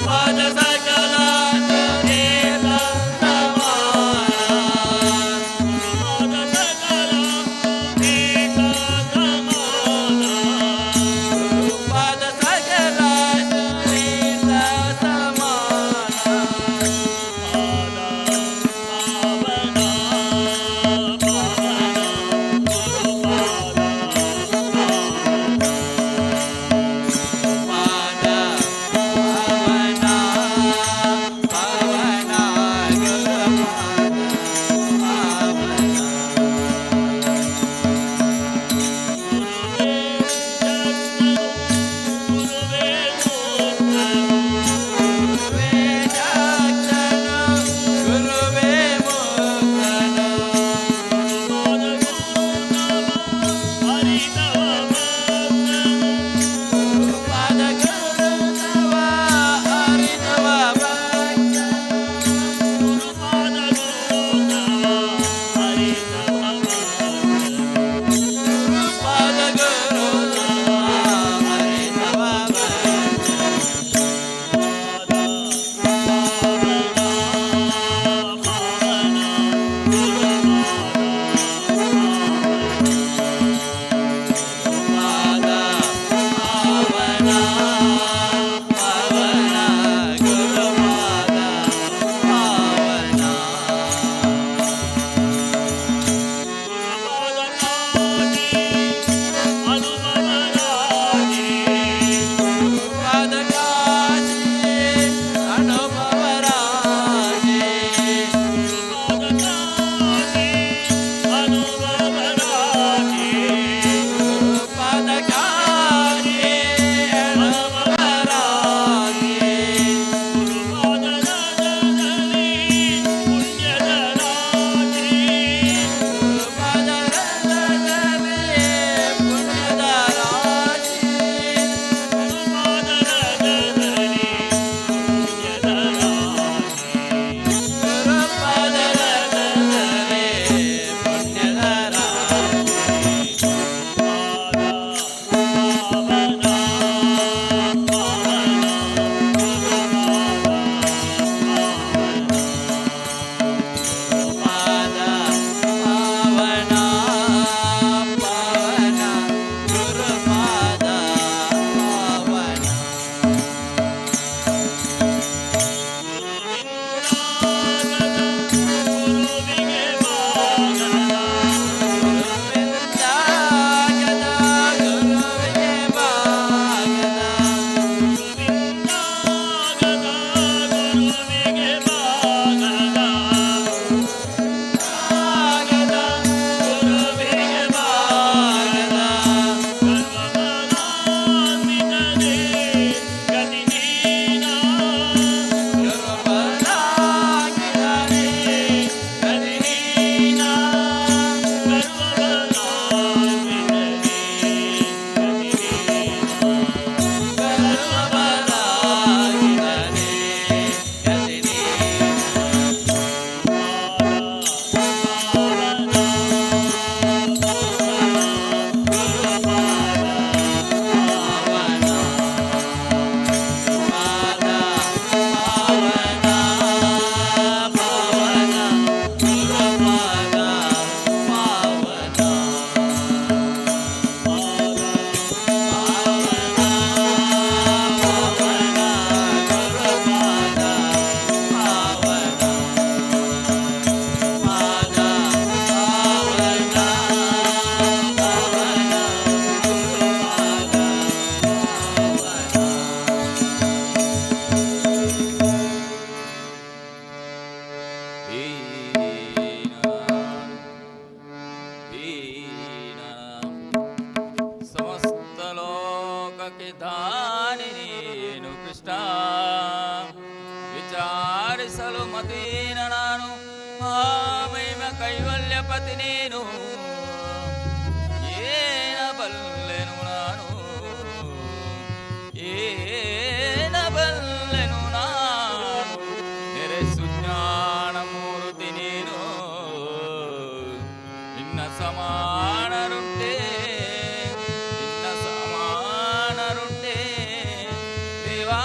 ಗುರುಪಾದ ಸಕಲ ತೀರ್ಥ ಸಮಾನ. ಗುರುಪಾದ ಸಕಲ ತೀರ್ಥ ಸಮಾನ. ಗುರುಪಾದ ಸಕಲ ತೀರ್ಥ ಸಮಾನ. ಪಾದ ಪಾವನ ಪಾವನ ಗುರುಪಾದ ಪಾದ ಪಾವನ ಪಾವನ ಗುರುಪಾದ ಪಾವನ. ಗುರುವೇ ಗುರುವೇ ಶಕ್ತನು, ಗುರುವೇ ಮುಕ್ತನು. ಗುರುಪಾದ ಗುರುತವ ಅರಿತವ ಭಕ್ತನು. ಗುರುಪಾದ ಗುರುತವ ಅರಿತವ ಭಕ್ತನು. ಪಾದ ಪಾವನ ಪಾವನ ಗುರುಪಾದ ಪಾವನ. ಗುರುಪಾದ ಕಾಶಿ ಅನುಭವ ರಾಜೇ. ಗುರುಪಾದ ಕಾಶಿ ಅನುಭವ ರಾಜೇ. ಗುರುಪಾದ ರಜದಲ್ಲಿ ಪುಣ್ಯದ ರಾಶಿ. ಗುರುಪಾದ ರಜದಲ್ಲಿ ಪುಣ್ಯದ ರಾಶಿ. ಪಾದ ಪಾವನ ಪಾವನ ಗುರುಪಾದ ಪಾವನ. ಗುರುವಿಂದಾಗದ ಗುರುವಿಗೆ ಬಾಗದ. ಆಗದ ಗುರುವಿಗೆ ಬಾಗದ. ಗುರುಬಲಾಗಿದರೆ ಗತಿಹೀನ. ಗರ್ವಬಲಾಗಿದರೆ ಗತಿಹೀನ. ಪಾದ ಪಾವನ ಪಾವನ ಗುರುಪಾದ ಪಾವನ. ಪಾವನ ಗುರುಪಾದ ಪಾವನ. ಪಾದ ಪಾವನ ಪಾವನ ಗುರುಪಾದ ಪಾವನ. ದೀನ ಸಮಸ್ತ ಲೋಕಕ್ಕೆ ದಾನಿ ನೀನು ಕೃಷ್ಣ. ವಿಚಾರಿಸಲು ಮತೀನ ನಾನು, ಮಹಾಮಹಿಮ ಕೈವಲ್ಯಪತಿ ನೀನು. ಏನ ಬಲ್ಲೆನು ನಾನು, ಏನ ಬಲ್ಲೆನು ನಾನು? ನೆರೆ ಸುಜ್ಞಾನ ಮೂರ್ತಿ ನೀನು. ನಿನ್ನ ಸಮಾನರುಂಟೆ, ನಿನ್ನ ಸಮಾನರುಂಟೆ ದೇವಾ?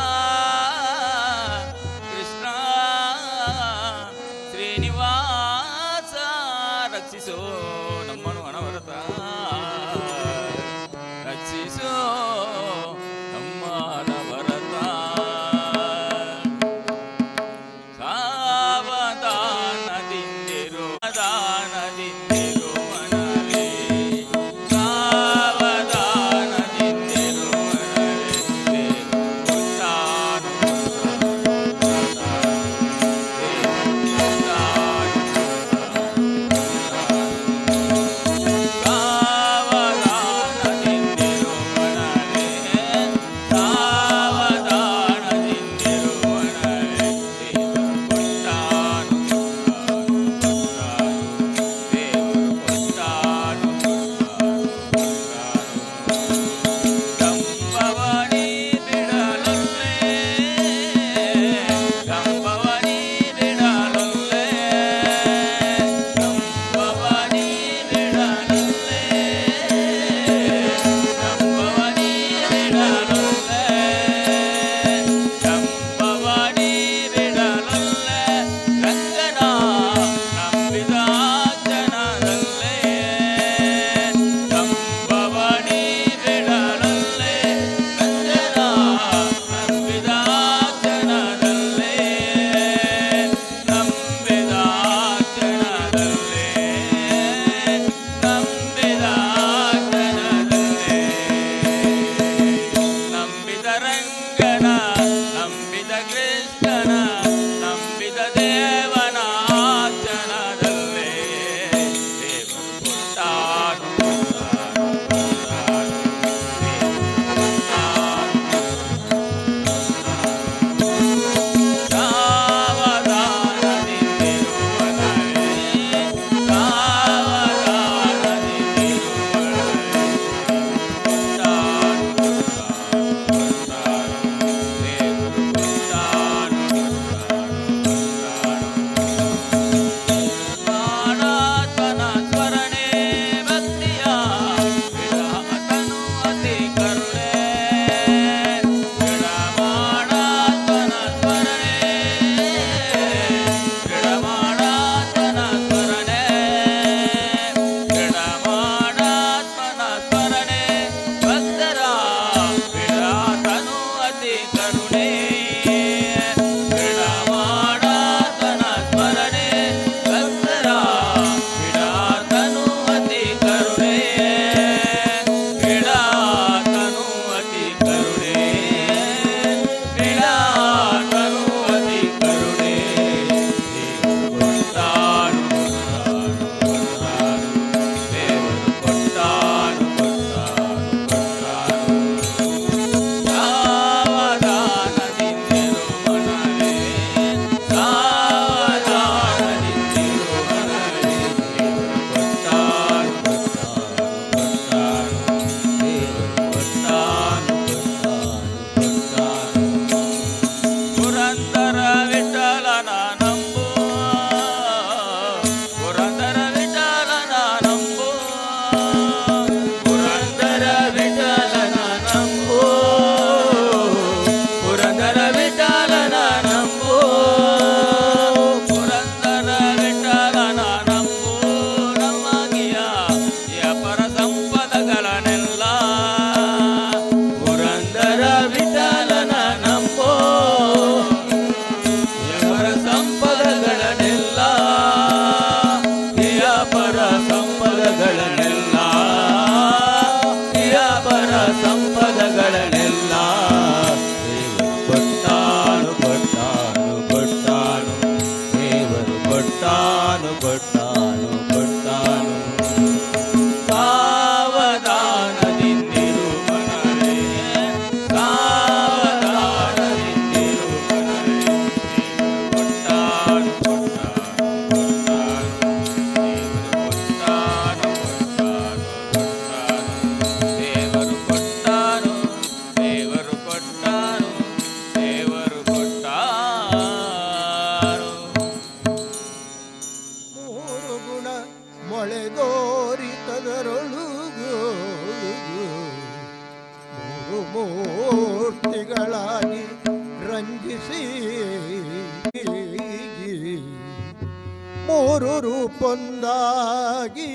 ಮೂರು ರೂಪೊಂದಾಗಿ,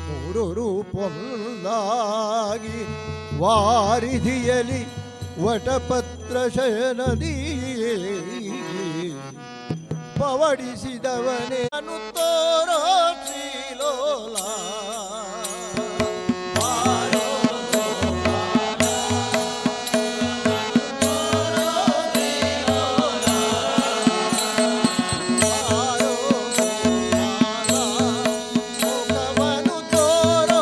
ಮೂರು ರೂಪೊಂದಾಗಿ ವಾರಿಧಿಯಲಿ ವಟಪತ್ರ ಶಯನದಿ ಪವಡಿಸಿದವನೇ ಅನು ತೋರೋ ಶ್ರೀಲೋಲ. ಮುಖವನು ತೋರೋ.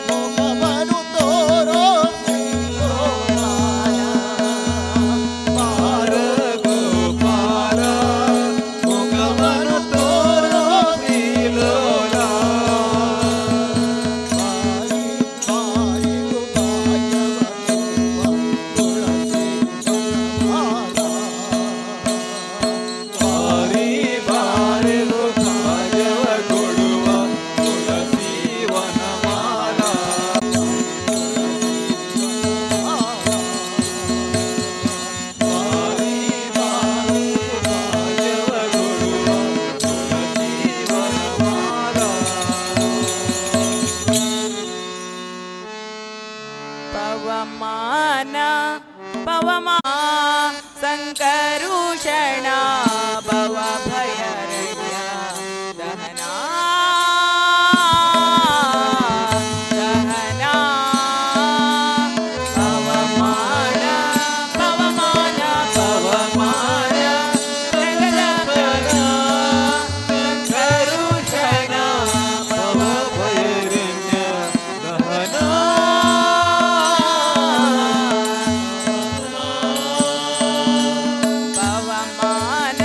ಮುಖವನು ತೋರೋ ಬಾರ ಗೋಪಾಲ ಮುಖವನು ತೋರೋ ಶ್ರೀಲೋಲ. ಬಾರಿ ಬಾರೆದು ಭಾಗ್ಯವ ಕೊಡುವ ತುಳಸಿ ವನಮಾಲ. ಬಾರಿ ಬಾರೆದು ಭಾಗ್ಯವ ಕೊಡುವ ತುಳಸಿ ವನಮಾಲ. ಪವಮಾನ ಪವಮಾ ಸಂಕರುಷಣ ಭವ ಭಯರಣ್ಯ ದಹನಾ ದಹನಾ. ಪವಮಾನ ಪವಮಾನ ಪವಮಾನ ಸಂಕರುಷಣ ಭವ ಭಯರಣ್ಯ ದಹನ. ಪವಮಾನ.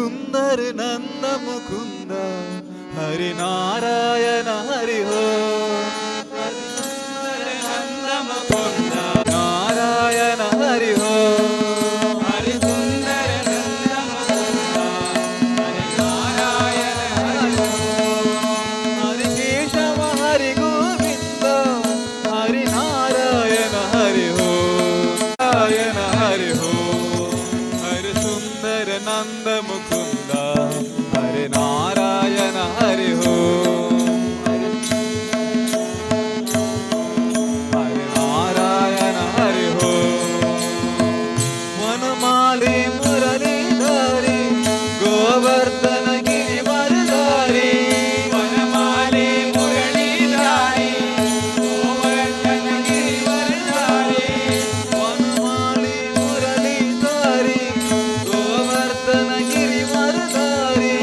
ಸುಂದರ ನಂದ ಮುಕುಂದ ಹರಿ ನಾರಾಯಣ ಹರಿ ಹೋ. ಹರಿ ಸುಂದರ ನಂದ ಮುಕುಂದ ನಾರಾಯಣ ಹರಿ ಹೋ. ಹರಿ ಸುಂದರ ನಂದ ಮುಕುಂದ ಹರಿ ನಾರಾಯಣ ಹರಿ ಹೋ. ಹರಿ ಕೇಶವ ಹರಿ ಗೋವಿಂದ ಹರಿ ನಾರಾಯಣ ಹರಿ ಹೋ. ನಾರಾಯಣ ಹರಿ ಹೋ. ಹರಿ ಸುಂದರ ನಂದ ಮುಕುಂದ ಹರಿ ನಾರಾಯಣ ಹರಿ ಹೋ. ಹರಿ ಹರಿ ನಾರಾಯಣ ಹರಿ ಹೋ. ವನಮಾಲಿ ಮುರಳೀಧಾರಿ ಗೋವರ್ಧನ ಗಿರಿವರಧಾರಿ. ವನಮಾಲಿ ಮುರಳೀಧಾರಿ ಗೋವರ್ಧನ ಗಿರಿವರಧಾರಿ. ವನಮಾಲಿ ಮುರಳೀಧಾರಿ ಗೋವರ್ಧನ ಗಿರಿವರಧಾರಿ.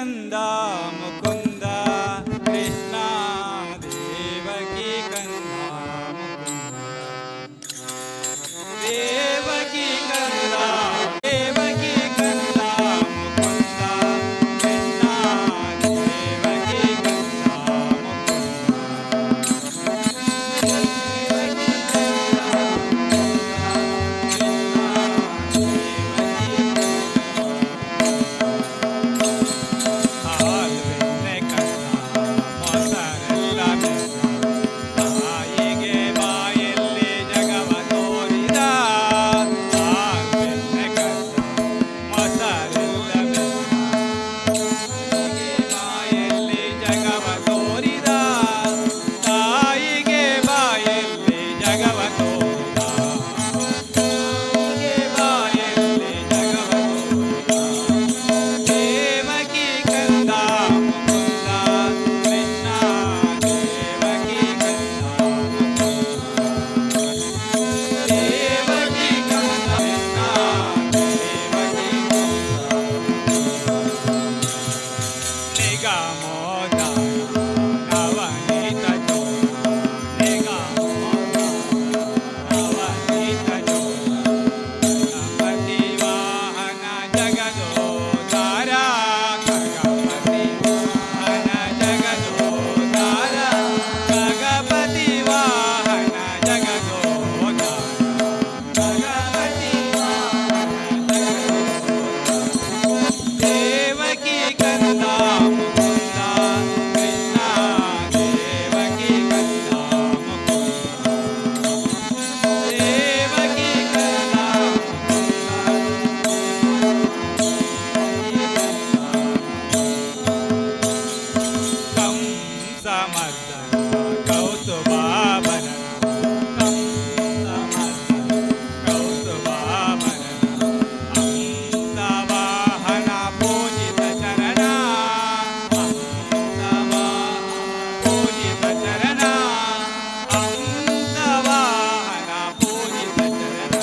ಕಂದ ಮುಕುಂದ ಕೃಷ್ಣ, ದೇವಕಿ ಕಂದ ಮುಕುಂದ, ದೇವಕಿ ಕಂದ, ದೇವಕಿ ಕಂದ ಮುಕುಂದ ಕೃಷ್ಣ, ದೇವಕಿ ಕಂದ ಮುಕುಂದ, ದೇವಕಿ ಕಂದ ಕೃಷ್ಣ, ದೇವಕಿ. ಹಾಲು ಬೆಣ್ಣೆ ಕದ್ದ, ಮೊಸರೆಲ್ಲ ಮೆದ್ದ, ತಾಯಿಗೆ ಬಾಯಲ್ಲಿ ಜಗವ ತೋರಿದ. ಹಾಲು ಬೆಣ್ಣೆ ಕದ್ದ, ಮೊಸರೆಲ್ಲ ಮೆದ್ದ, ತಾಯಿಗೆ ಬಾಯಲ್ಲಿ ಜಗವ ತೋರಿದ, ತಾಯಿಗೆ ಬಾಯಲ್ಲಿ ಜಗವ ತೋರಿದ, ತಾಯಿಗೆ ಬಾಯಲ್ಲಿ ಜಗವ ತೋರಿದ. ದೇವಕಿ ಕಂದ ಮುಕುಂದ ಕೃಷ್ಣ, ದೇವಕಿ ಕಂದ ಮುಕುಂದ, ದೇವಕಿ ಕಂದ ಕೃಷ್ಣ, ದೇವಕಿ ಕಂದ. ನಿಗಮೋದಾರ ನವನೀತ ಚೋರ, ನಿಗಮೋದಾರ ನವನೀತ ಚೋರ, ಗಣಪತಿ ವಾಹನ ಜಗದೋದ್ಧಾರ, ಗಣಪತಿ ವಾಹನ ಜಗದೋದ್ಧಾರ, ಗಣಪತಿ ವಾಹನ ಜಗದೋದ್ಧಾರ, ಗಣಪತಿ ವಾಹನ ಜಗದೋದ್ಧಾರ. ದೇವಕಿ ಕಂದ ಮುಕುಂದ ಕೃಷ್ಣ, ದೇವಕಿ ಕಂದ ಮುಕುಂದ, ದೇವಕಿ ಕಂದ ಮುಕುಂದ. ಕಂಸಮರ್ದನ ಕೌಸ್ತುಭಾಭರಣ, ಕಂಸಮರ್ದನ ಕೌಸ್ತುಭಾಭರಣ, ಹಂಸವಾಹನ ಪೂಜಿತ ಚರಣ, ಹಂಸವಾಹನ ಪೂಜಿತ ಚರಣ, ಹಂಸವಾಹನ ಪೂಜಿತ ಚರಣ,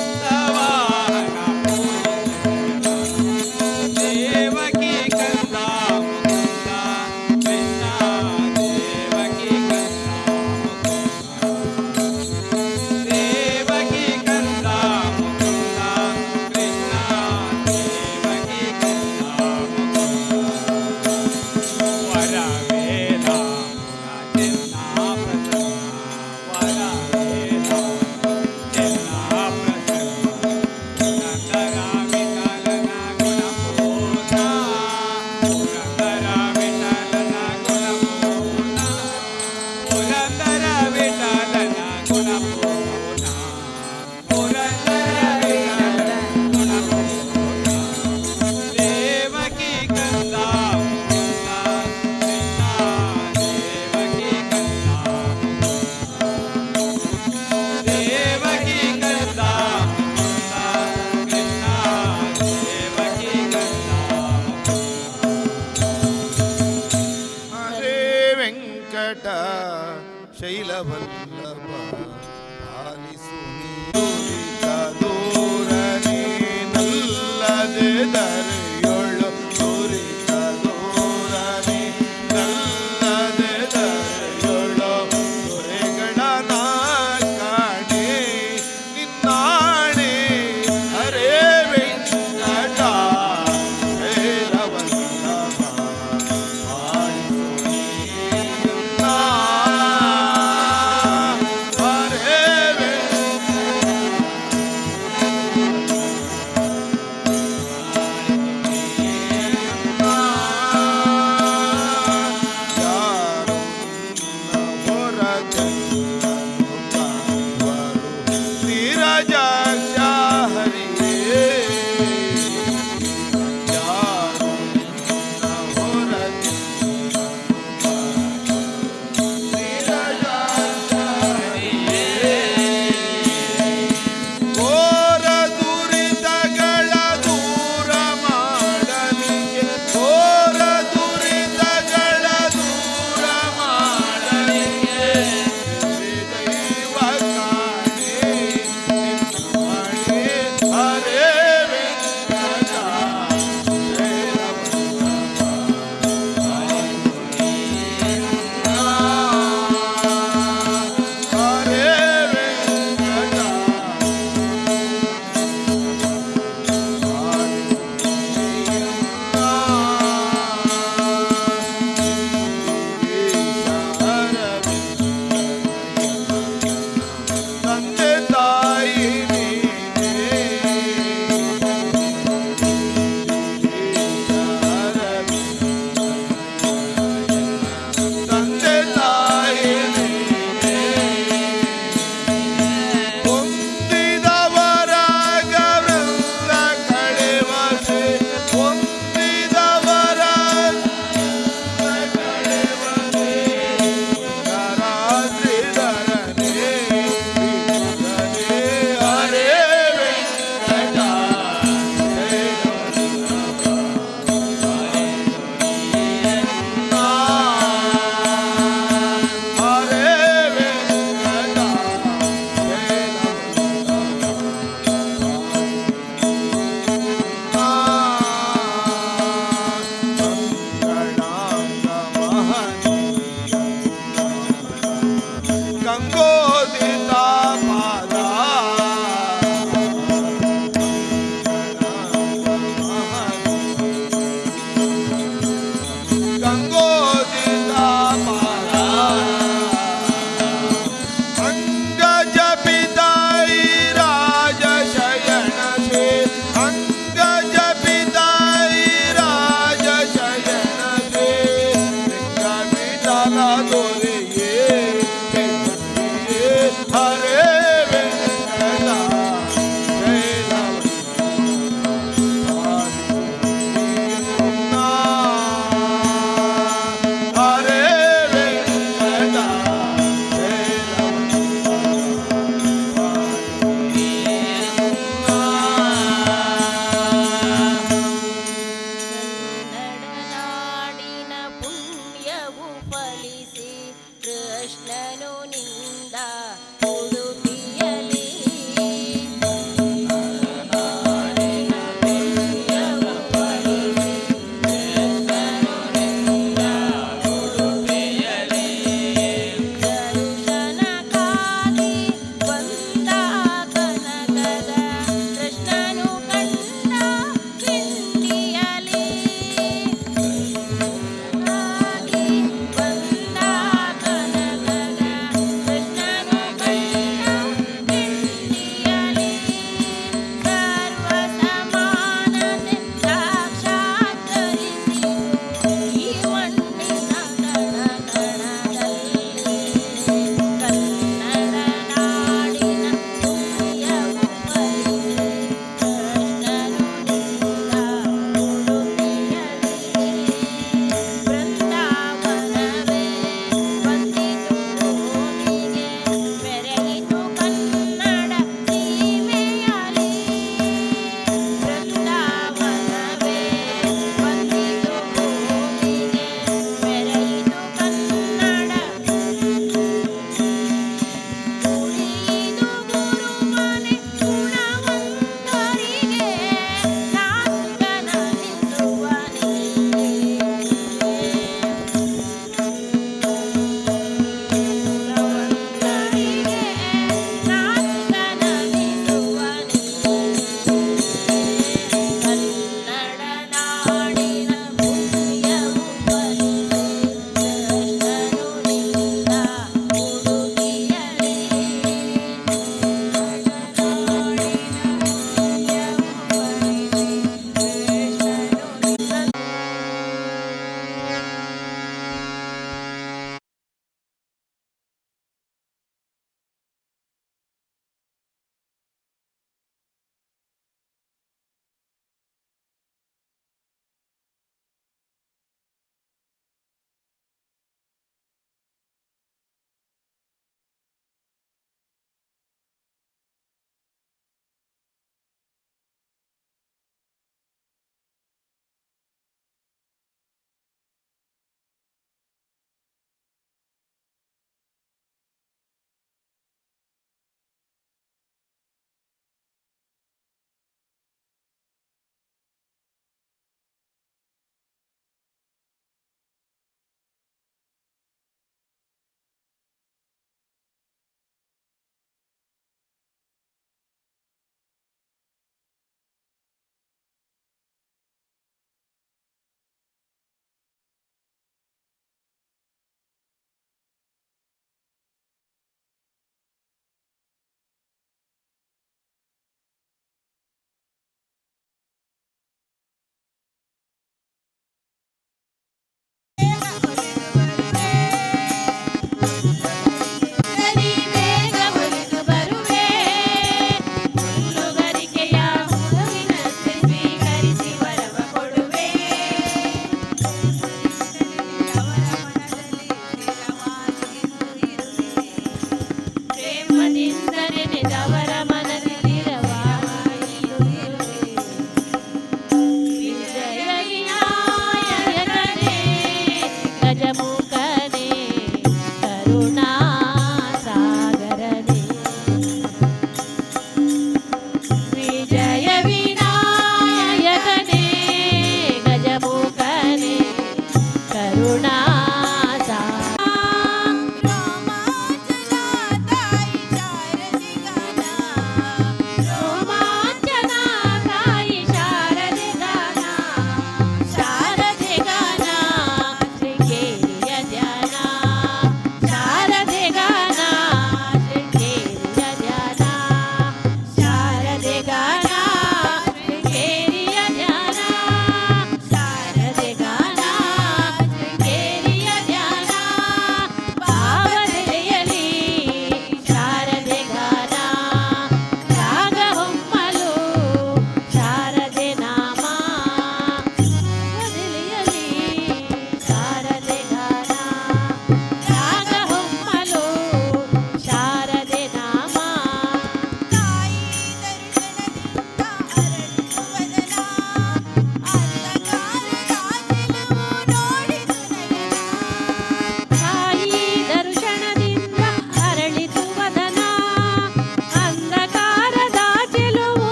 ಹಂಸವಾಹನ ಪೂಜಿತ ಚರಣ. ದೇವಕಿ ಕಂದ ಮುಕುಂದ ಕೃಷ್ಣ, ದೇವಕಿ ಕಂದ ಮುಕುಂದ, ದೇವಕಿ ಕಂದ ಮುಕುಂದ ಕೃಷ್ಣ, ದೇವಕಿ ಕಂದ ಮುಕುಂದ. ವರವೇಲ ಚಿನ್ನ ಪ್ರಸನ್ನ, ವರವೇಲ ಚಿನ್ನ ಪ್ರಸನ್ನ, ಪುರಂದರ ವಿಠಲನ ಗುಣಪೂರ್ಣ, ಪುರಂದರ ವಿಠಲನ ಗುಣಪೂರ್ಣ, ಪುರಂದರ ವಿಠಲನ ಗುಣಪೂರ್ಣ, ಪುರಂದರ ವಿಠಲನ ಗುಣಪೂರ್ಣ. ದೇವಕಿ ಕಂದ ಮುಕುಂದ ಕೃಷ್ಣ, ದೇವಕಿ ಕಂದ ಮುಕುಂದ, ದೇವಕಿ ಕಂದ ಮುಕುಂದ ಕೃಷ್ಣ, ದೇವಕಿ ಕಂದ ಮುಕುಂದ. ಹರೇ ವೆಂಕಟ ಶೈಲವಲ್ಲಭ ಪಾಲಿಸು ನೀ ದೂರನೇ ನಲ್ಲದೆ ಧರೆಯೊಳು, ನುರಿತ ದೂರನೇ ನಲ್ಲದೆ ಧರೆಯೊಳು, ದೊರೆಗಳ ಕಾಣೆ ನಿನ್ನಾಣೆ. ಹರೇ ವೆಂಕಟ ಶೈಲವಲ್ಲಭ ಪಾಲಿಸು ನೀ.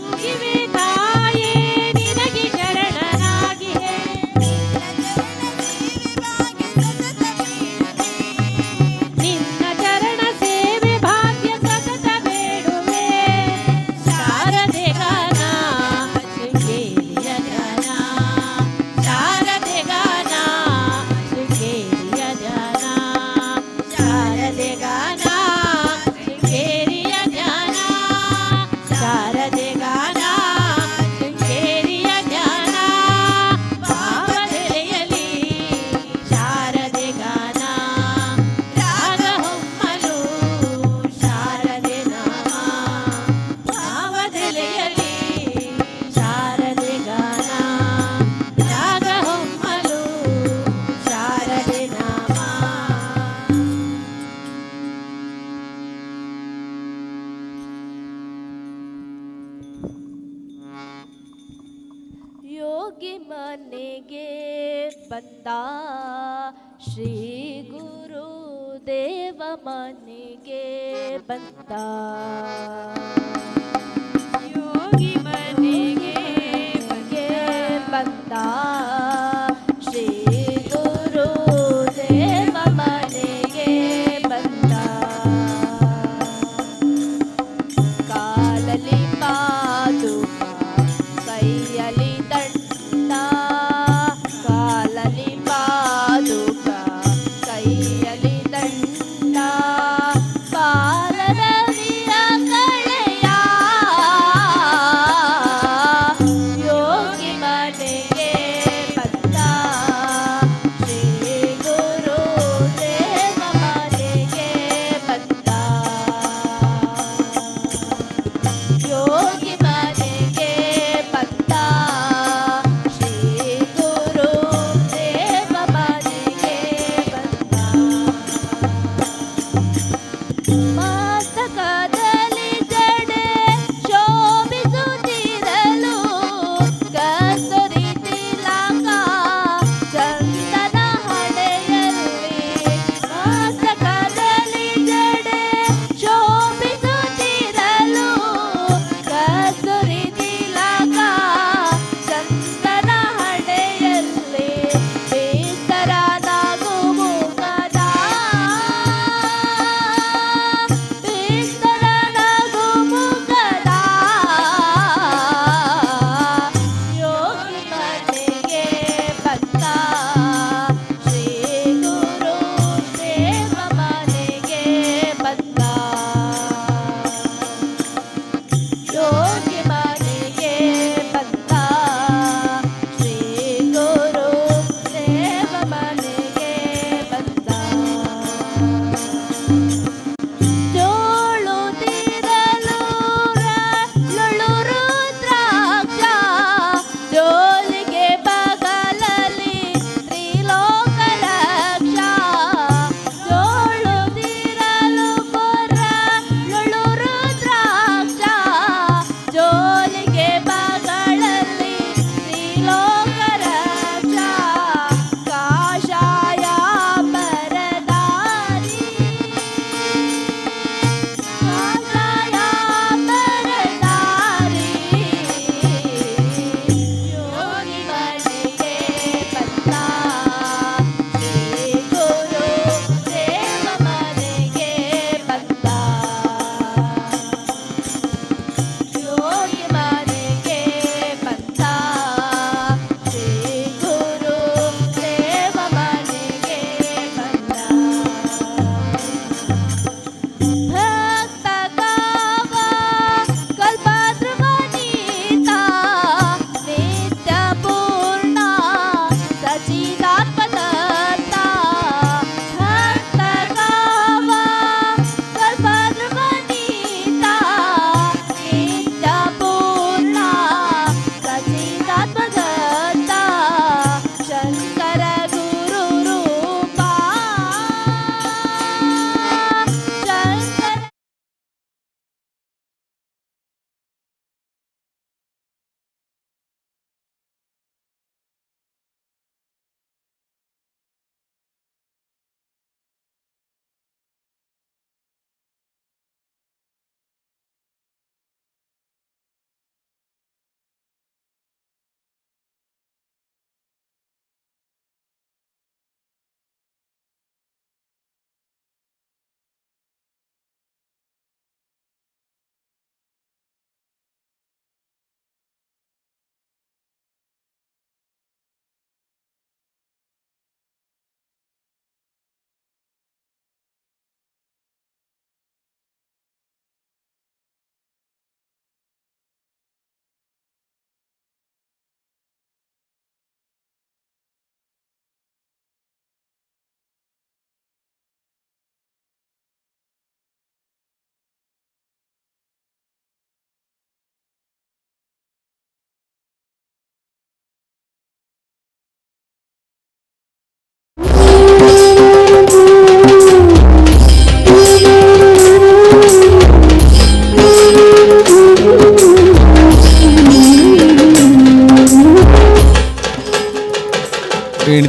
ಮುಗಿವೆ ತಾಯೇ, ನಿನಗೆ ಶರಣನಾಗಿಹೆ. ನಿನ್ನ ಚರಣ ಸೇವೆ ಭಾಗ್ಯ ಸತತ ಬೇಡುವೆ. ಶಾರದೆ ಗಾನ, ಶೃಂಗೇರಿಯ ಧ್ಯಾನ. ಶಾರದೆ ಗಾನ, ಶೃಂಗೇರಿಯ ಧ್ಯಾನ. ಶಾರದೆ ಗಾನ, ಶೃಂಗೇರಿಯ ಧ್ಯಾನ. ಶಾರದೆ ಗಾನ, ಶೃಂಗೇರಿಯ ಧ್ಯಾನ. ಭಾವದೆಲೆಯಲಿ ಶಾರದೆ ಗಾನ, ರಾಗ ಹೊಮ್ಮಲು ಶಾರದೆ ನಾಮ. ಭಾವದೆಲೆಯಲಿ ಶಾರದೆ ಗಾನ, ರಾಗ ಹೊಮ್ಮಲು ಶಾರದೆ ನಾಮ. ಯೋಗಿ ಮನೆಗೆ ಬಂದ, ಶ್ರೀ ಗುರು ದೇವ ಮನೆಗೆ ಬಂದ. ಯೋಗಿ ಮನೆಗೆ ಗೆ ಬಂದ, ಶ್ರೀ ಗುರು ದೇವ ಮನೆಗೆ ಬಂದ. ಕಾಲಲಿ ಪಾದುಕ, ಕೈಯಲಿ ದಂಡ. ಕಾಲಲಿ ಪಾದುಕ, ಕೈಯಲಿ ದಂಡ. ಪಾಲರವಿಯ ಕಳೆ.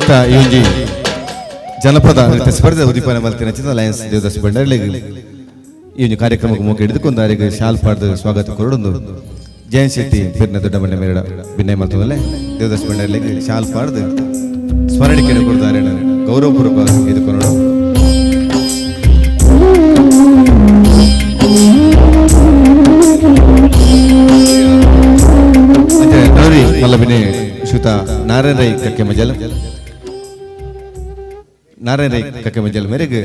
ಇತ್ತ ಈ ಒಂಜಿ ಜನಪದ ನೃತ್ಯ ಸ್ಪರ್ಧೆ ಉದ್ದೀಪನ ಮಲ್ತಿನ ಚಿತ್ರ ಲಯನ್ಸ್ ದೇವದಾಸ್ ಭಂಡಾರಿಲೆಗ್ ಈ ಒಂದು ಕಾರ್ಯಕ್ರಮಕ್ಕೆ ಮೋಕೆ ಹಿಡಿದುಕೊಂಡು ಅವರಿಗೆ ಶಾಲ್ ಪಾಡ್ದು ಸ್ವಾಗತ ಕೊರಡೊಂದು ಜಯನ್ ಶೆಟ್ಟಿ ಪೆರ್ನ ದೊಡ್ಡ ಮೇರಡ ಬಿನ್ನಯ ಮಲ್ತದಲ್ಲೇ ದೇವದಾಸ್ ಭಂಡಾರಿಲೆಗ್ ಶಾಲ್ ಪಾಡ್ದು ಸ್ಮರಣಿಕೆ ಕೊಡ್ತಾರೆ. ಗೌರವಪೂರ್ವಕ ಎದುಕೊನೋಡು. ಅಂಚೆ ನವರಿ ಮಲ್ಲಬಿನೆ ಶ್ರೀಯುತ ನಾರಾಯಣ ರೈ ಕಕ್ಕೆ ಮಜಲ್, ನಾರಾಯಣ ರೈ ಕಕ್ಕೆ ಮಜಲ್ ಮೇರೆಗೆ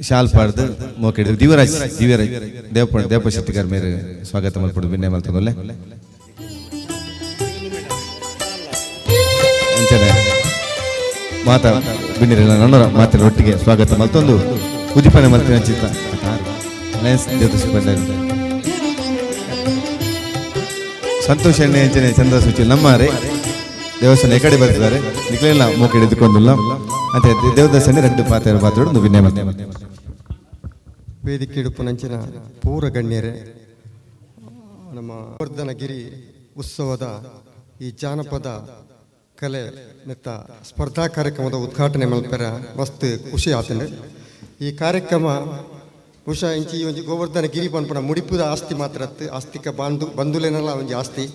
ಶಾಲ್ ಪಾಡ್ದು ಮೋಕೆ ದಿವರಾಜ್ ದಿವ್ಯರಾಜ್ ದೇವಪ್ಪ ದೇವಪ್ಪ ಶೆಟ್ಟಿಗಾರ್ ಮೇರೆ ಸ್ವಾಗತ ಮಲ್ಪಡು ಬಿನ್ನೆ ಮಲ್ತದಲ್ಲೇ. ಅಂಚನೆ ಮಾತಾ ಬಿನ್ನಿರೆಲ್ಲ ನನ್ನರ ಮಾತಿನ ಒಟ್ಟಿಗೆ ಸ್ವಾಗತ ಮಲ್ತೊಂದು ಉದ್ದೀಪನ ಮಲ್ತಿನ ಚಿತ್ತ ಲಯನ್ಸ್ ದೇವದಾಸ್ ಭಂಡಾರಿ ಸಂತೋಷ್ ಎಣ್ಣೆ ಅಂಚನೆ ಚಂದ್ರ ಸೂಚಿ ನಮ್ಮಾರೆ ದೇವಸ್ಥಾನ ಈ ಕಡೆ ಬರ್ತಿದ್ದಾರೆ. ನಿಕ್ಲೆಲ್ಲ ಮೂಕೆ ಹಿಡಿದುಕೊಂಡಿಲ್ಲ ಅಂತ ದೇವದಾಸ್ ಎಣ್ಣೆ ರೆಡ್ಡು ಪಾತ್ರ ಪಾತ್ರ ವಿನಯ ಮತ್ತೆ. ವೇದಿಕೆ ನಂಚಿನ ಪೂರ ಗಣ್ಯರೇ, ನಮ್ಮ ಗೋವರ್ಧನಗಿರಿ ಉತ್ಸವದ ಈ ಜಾನಪದ ಕಲೆ ನೆತ್ತ ಸ್ಪರ್ಧಾ ಕಾರ್ಯಕ್ರಮದ ಉದ್ಘಾಟನೆ ಮಲ್ಪೆರ ಮಸ್ತ್ ಖುಷಿ ಆತಂಡು. ಈ ಕಾರ್ಯಕ್ರಮ ಬಹುಶಃ ಇಂಚಿ ಒಂಜಿ ಗೋವರ್ಧನ ಗಿರಿ ಪನ್ಪುನ ಮುಡಿಪುದ ಆಸ್ತಿ ಮಾತ್ರ ಅತ್ತು, ಆಸ್ತಿಕ ಬಾಂಧು ಬಂಧುಲೇನಲ್ಲ ಒಂಜಿ ಆಸ್ತಿ.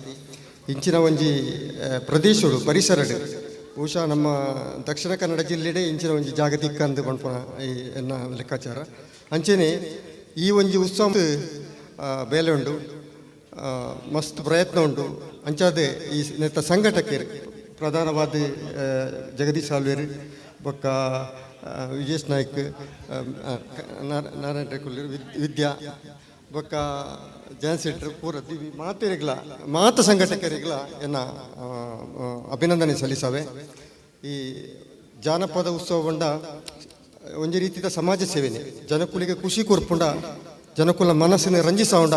ಇಂಚಿನ ಒಂಜಿ ಪ್ರದೇಶಡು ಪರಿಸರಡು ಬಹುಶಃ ನಮ್ಮ ದಕ್ಷಿಣ ಕನ್ನಡ ಜಿಲ್ಲೆಡೆ ಇಂಚಿನ ಒಂಜಿ ಜಾಗತಿಕ ಅಂದು ಪನ್ಪುನ ಈ ಎನ್ನ ಲೆಕ್ಕಾಚಾರ. ಅಂಚೆನೆ ಈ ಒಂಜಿ ಉತ್ಸವ ಬೇಲೆ ಉಂಡು, ಮಸ್ತ್ ಪ್ರಯತ್ನ ಉಂಟು. ಅಂಚಾದೆ ಈ ನೆತ್ತ ಸಂಘಟಕರು ಪ್ರಧಾನವಾದ ಜಗದೀಶ್ ಸಾಲ್ವೇರ್ ಬೊಕ್ಕ ವಿಜೇಶ್ ನಾಯ್ಕ್, ನಾರಾಯಣ ರೇಕುಲ್, ವಿದ್ಯಾ ಬೊಕ್ಕ ಜಯನ್ ಶೆಟ್ರು ಪೂರ ದಿವಿ ಮಾತೆರಿಗ್ಲ ಮಾತ ಸಂಘಟಕರಿಗ್ಲ ಎನ್ನ ಅಭಿನಂದನೆ ಸಲ್ಲಿಸವೆ. ಈ ಜಾನಪದ ಉತ್ಸವ ಬಂಡ ಒಂಜಿ ರೀತಿಯ ಸಮಾಜ ಸೇವೆನೆ. ಜನಕುಲಿಗೆ ಖುಷಿ ಕೊರ್ಪುಂಡ, ಜನಕುಲ ಮನಸ್ಸಿನ ರಂಜಿಸವುಂಡ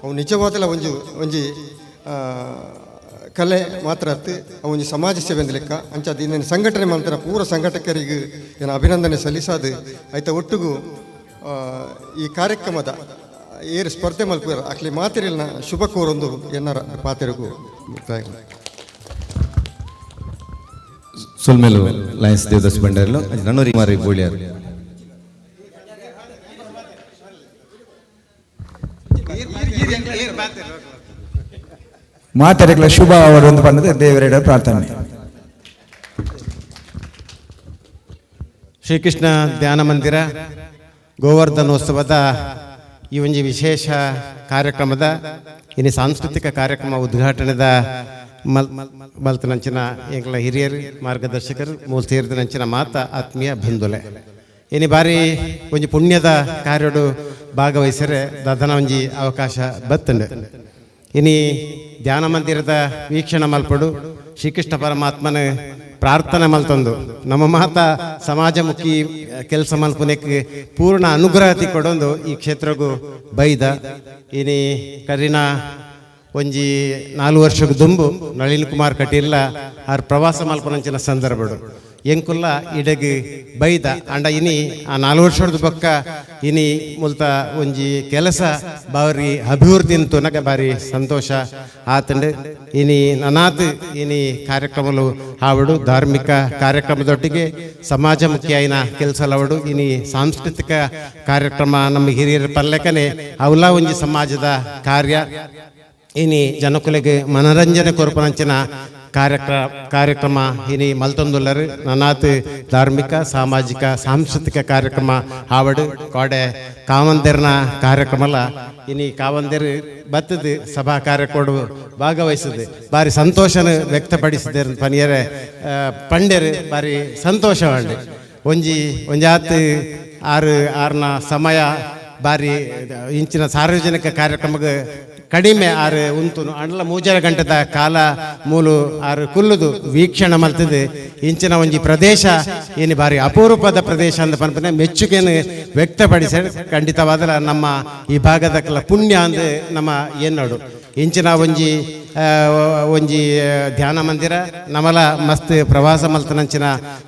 ಅವು ನಿಜವಾದಲ ಒಂಜಿ ಒಂಜಿ ಕಲೆ ಮಾತ್ರ ಅತ್ತು, ಅವು ಒಂಜಿ ಸಮಾಜ ಸೇವೆ ಅಂದ್ ಲೆಕ್ಕ. ಅಂಚಾದ ಇನ್ನೇನು ಸಂಘಟನೆ ಮಾಡ್ತಾರೆ ಪೂರ ಸಂಘಟಕರಿಗೆ ಏನು ಅಭಿನಂದನೆ ಸಲ್ಲಿಸಾದು ಆಯ್ತ ಒಟ್ಟಿಗೂ ಈ ಕಾರ್ಯಕ್ರಮದ ಏರು ಸ್ಪರ್ಧೆ ಮಲ್ಪುವ ಅಕ್ಲಿ ಮಾತಿರಿಲ್ನ ಶುಭ ಕೋರೊಂದು ಎನ್ನರ ಪಾತೆರಗು ಮುಕ್ತಾಯ. ಸೊಲ್ಮೇಲು ಲಯನ್ಸ್ ದೇವದಾಸ್ ಭಂಡಾರಿಲು. ನನ್ನೂರಿ ಮಾರಿ ಬೋಳಿಯಾರು. ಮಾತೆರೆಗ್ಲ ಶುಭ ಅವರೊಂದು ಬಂದದೆ ದೇವರೆಡ ಪ್ರಾರ್ಥನೆ. ಶ್ರೀಕೃಷ್ಣ ಧ್ಯಾನ ಮಂದಿರ ಗೋವರ್ಧನೋತ್ಸವದ ಈ ಒಂದು ವಿಶೇಷ ಕಾರ್ಯಕ್ರಮದ ಇನ್ನು ಸಾಂಸ್ಕೃತಿಕ ಕಾರ್ಯಕ್ರಮ ಉದ್ಘಾಟನೆದ ಮಲ್ ಮಲ್ತನಂಚಿನ ಎಂಗ್ಲ ಹಿರಿಯರು ಮಾರ್ಗದರ್ಶಕರು ಮೂಲ ಸೇರಿದನಂಚಿನ ಮಾತ ಆತ್ಮೀಯ ಬಂಧುಲೆ, ಇನಿ ಬಾರಿ ಒಂಜಿ ಪುಣ್ಯದ ಕಾರ್ಯಡು ಭಾಗವಹಿಸರೆ ದದನ ಒಂಜಿ ಅವಕಾಶ ಬತ್ತಂಡು. ಇನಿ ಧ್ಯಾನ ಮಂದಿರದ ವೀಕ್ಷಣೆ ಮಲ್ಪಡು ಶ್ರೀಕೃಷ್ಣ ಪರಮಾತ್ಮನ ಪ್ರಾರ್ಥನೆ ಮಲ್ತೊಂದು ನಮ್ಮ ಮಾತ ಸಮಾಜಮುಖಿ ಕೆಲಸ ಮಲ್ಪುನೆಕ್ ಪೂರ್ಣ ಅನುಗ್ರಹ ತಿಕ್ಕೊಡೊಂದು ಈ ಕ್ಷೇತ್ರಗೂ ಬೈದ. ಇನಿ ಕರಿನ ಒಂಜಿ 4 ವರ್ಷಕ್ಕೆ ದುಂಬು ನಳಿನ್ ಕುಮಾರ್ ಕಟೀಲ್ಲ ಆರ್ ಪ್ರವಾಸ ಮಲ್ಪನಂಚಿನ ಸಂದರ್ಭಡು ಎಂಕುಲ್ಲ ಇಡಗ್ ಬೈದ. ಅಂಡ ಇನಿ ಆ 4 ವರ್ಷದ ಬೊಕ್ಕ ಇನಿ ಮುಲ್ತ ಒಂಜಿ ಕೆಲಸ ಬಾರಿ ಅಭಿವೃದ್ಧಿ ತುನಗ ಬಾರಿ ಸಂತೋಷ ಆತಂಡು. ಇನಿ ನನಾತ್ ಇನಿ ಕಾರ್ಯಕ್ರಮಲು ಆವಡು ಧಾರ್ಮಿಕ ಕಾರ್ಯಕ್ರಮದೊಟ್ಟಿಗೆ ಸಮಾಜಮುಖಿಯಾಯಿನ ಕೆಲಸಲವಡು ಇನಿ ಸಾಂಸ್ಕೃತಿಕ ಕಾರ್ಯಕ್ರಮ ನಮ್ಮ ಹಿರಿಯರ ಪಲ್ಲೆಕನೆ ಅವಲ ಒಂಜಿ ಸಮಾಜದ ಕಾರ್ಯ. ಇನಿ ಜನಕುಲೆಗೆ ಮನರಂಜನೆ ಕೊರಪನಂಚಿನ ಕಾರ್ಯಕ್ರಮ ಇನಿ ಮಲ್ತೊಂದುಲ್ಲರು. ನನಾತ್ ಧಾರ್ಮಿಕ ಸಾಮಾಜಿಕ ಸಾಂಸ್ಕೃತಿಕ ಕಾರ್ಯಕ್ರಮ ಆವಡು ಕೋಡೆ ಕಾವಂದೆರ್ನ ಕಾರ್ಯಕ್ರಮಲ ಇನಿ ಕಾವಂದೆರು ಬತ್ತದ ಸಭಾ ಕಾರ್ಯಕ್ರಮ ಭಾಗವಹಿಸಿದೆ ಬಾರಿ ಸಂತೋಷನ ವ್ಯಕ್ತಪಡಿಸಿದೆ. ಪನಿಯರೆ ಪಂಡೆರು ಬಾರಿ ಸಂತೋಷವಾಂಡು. ಒಂಜಿ ಒಂಜಾತ್ ಆರು ಆರ್ನ ಸಮಯ ಬಾರಿ ಇಂಚಿನ ಸಾರ್ವಜನಿಕ ಕಾರ್ಯಕ್ರಮಕ್ಕೆ ಕಡಿಮೆ ಆರು ಉಂತುನು ಅಂಡ್ಲ 3.5 ಗಂಟೆದ ಕಾಲ ಮೂಲು ಆರು ಕುಲ್ಲುದು ವೀಕ್ಷಣೆ ಮಲ್ತದೆ. ಇಂಚಿನ ಒಂಜಿ ಪ್ರದೇಶ ಏನು ಬಾರಿ ಅಪರೂಪದ ಪ್ರದೇಶ ಅಂದ ಪನ್ಪನೆ ಮೆಚ್ಚುಗೆಯನ್ನು ವ್ಯಕ್ತಪಡಿಸ ಖಂಡಿತವಾದಲ ನಮ್ಮ ಈ ಭಾಗದ ಕೆಲ ಪುಣ್ಯ ಅಂದ್ ನಮ್ಮ ಏನ್ನೋಡು ಇಂಚಿನ ಒಂಜಿ ಒಂಜಿ ಧ್ಯಾನ ಮಂದಿರ ನಮಲ ಮಸ್ತ್ ಪ್ರವಾಸ ಮಲ್ತನಂಚಿನ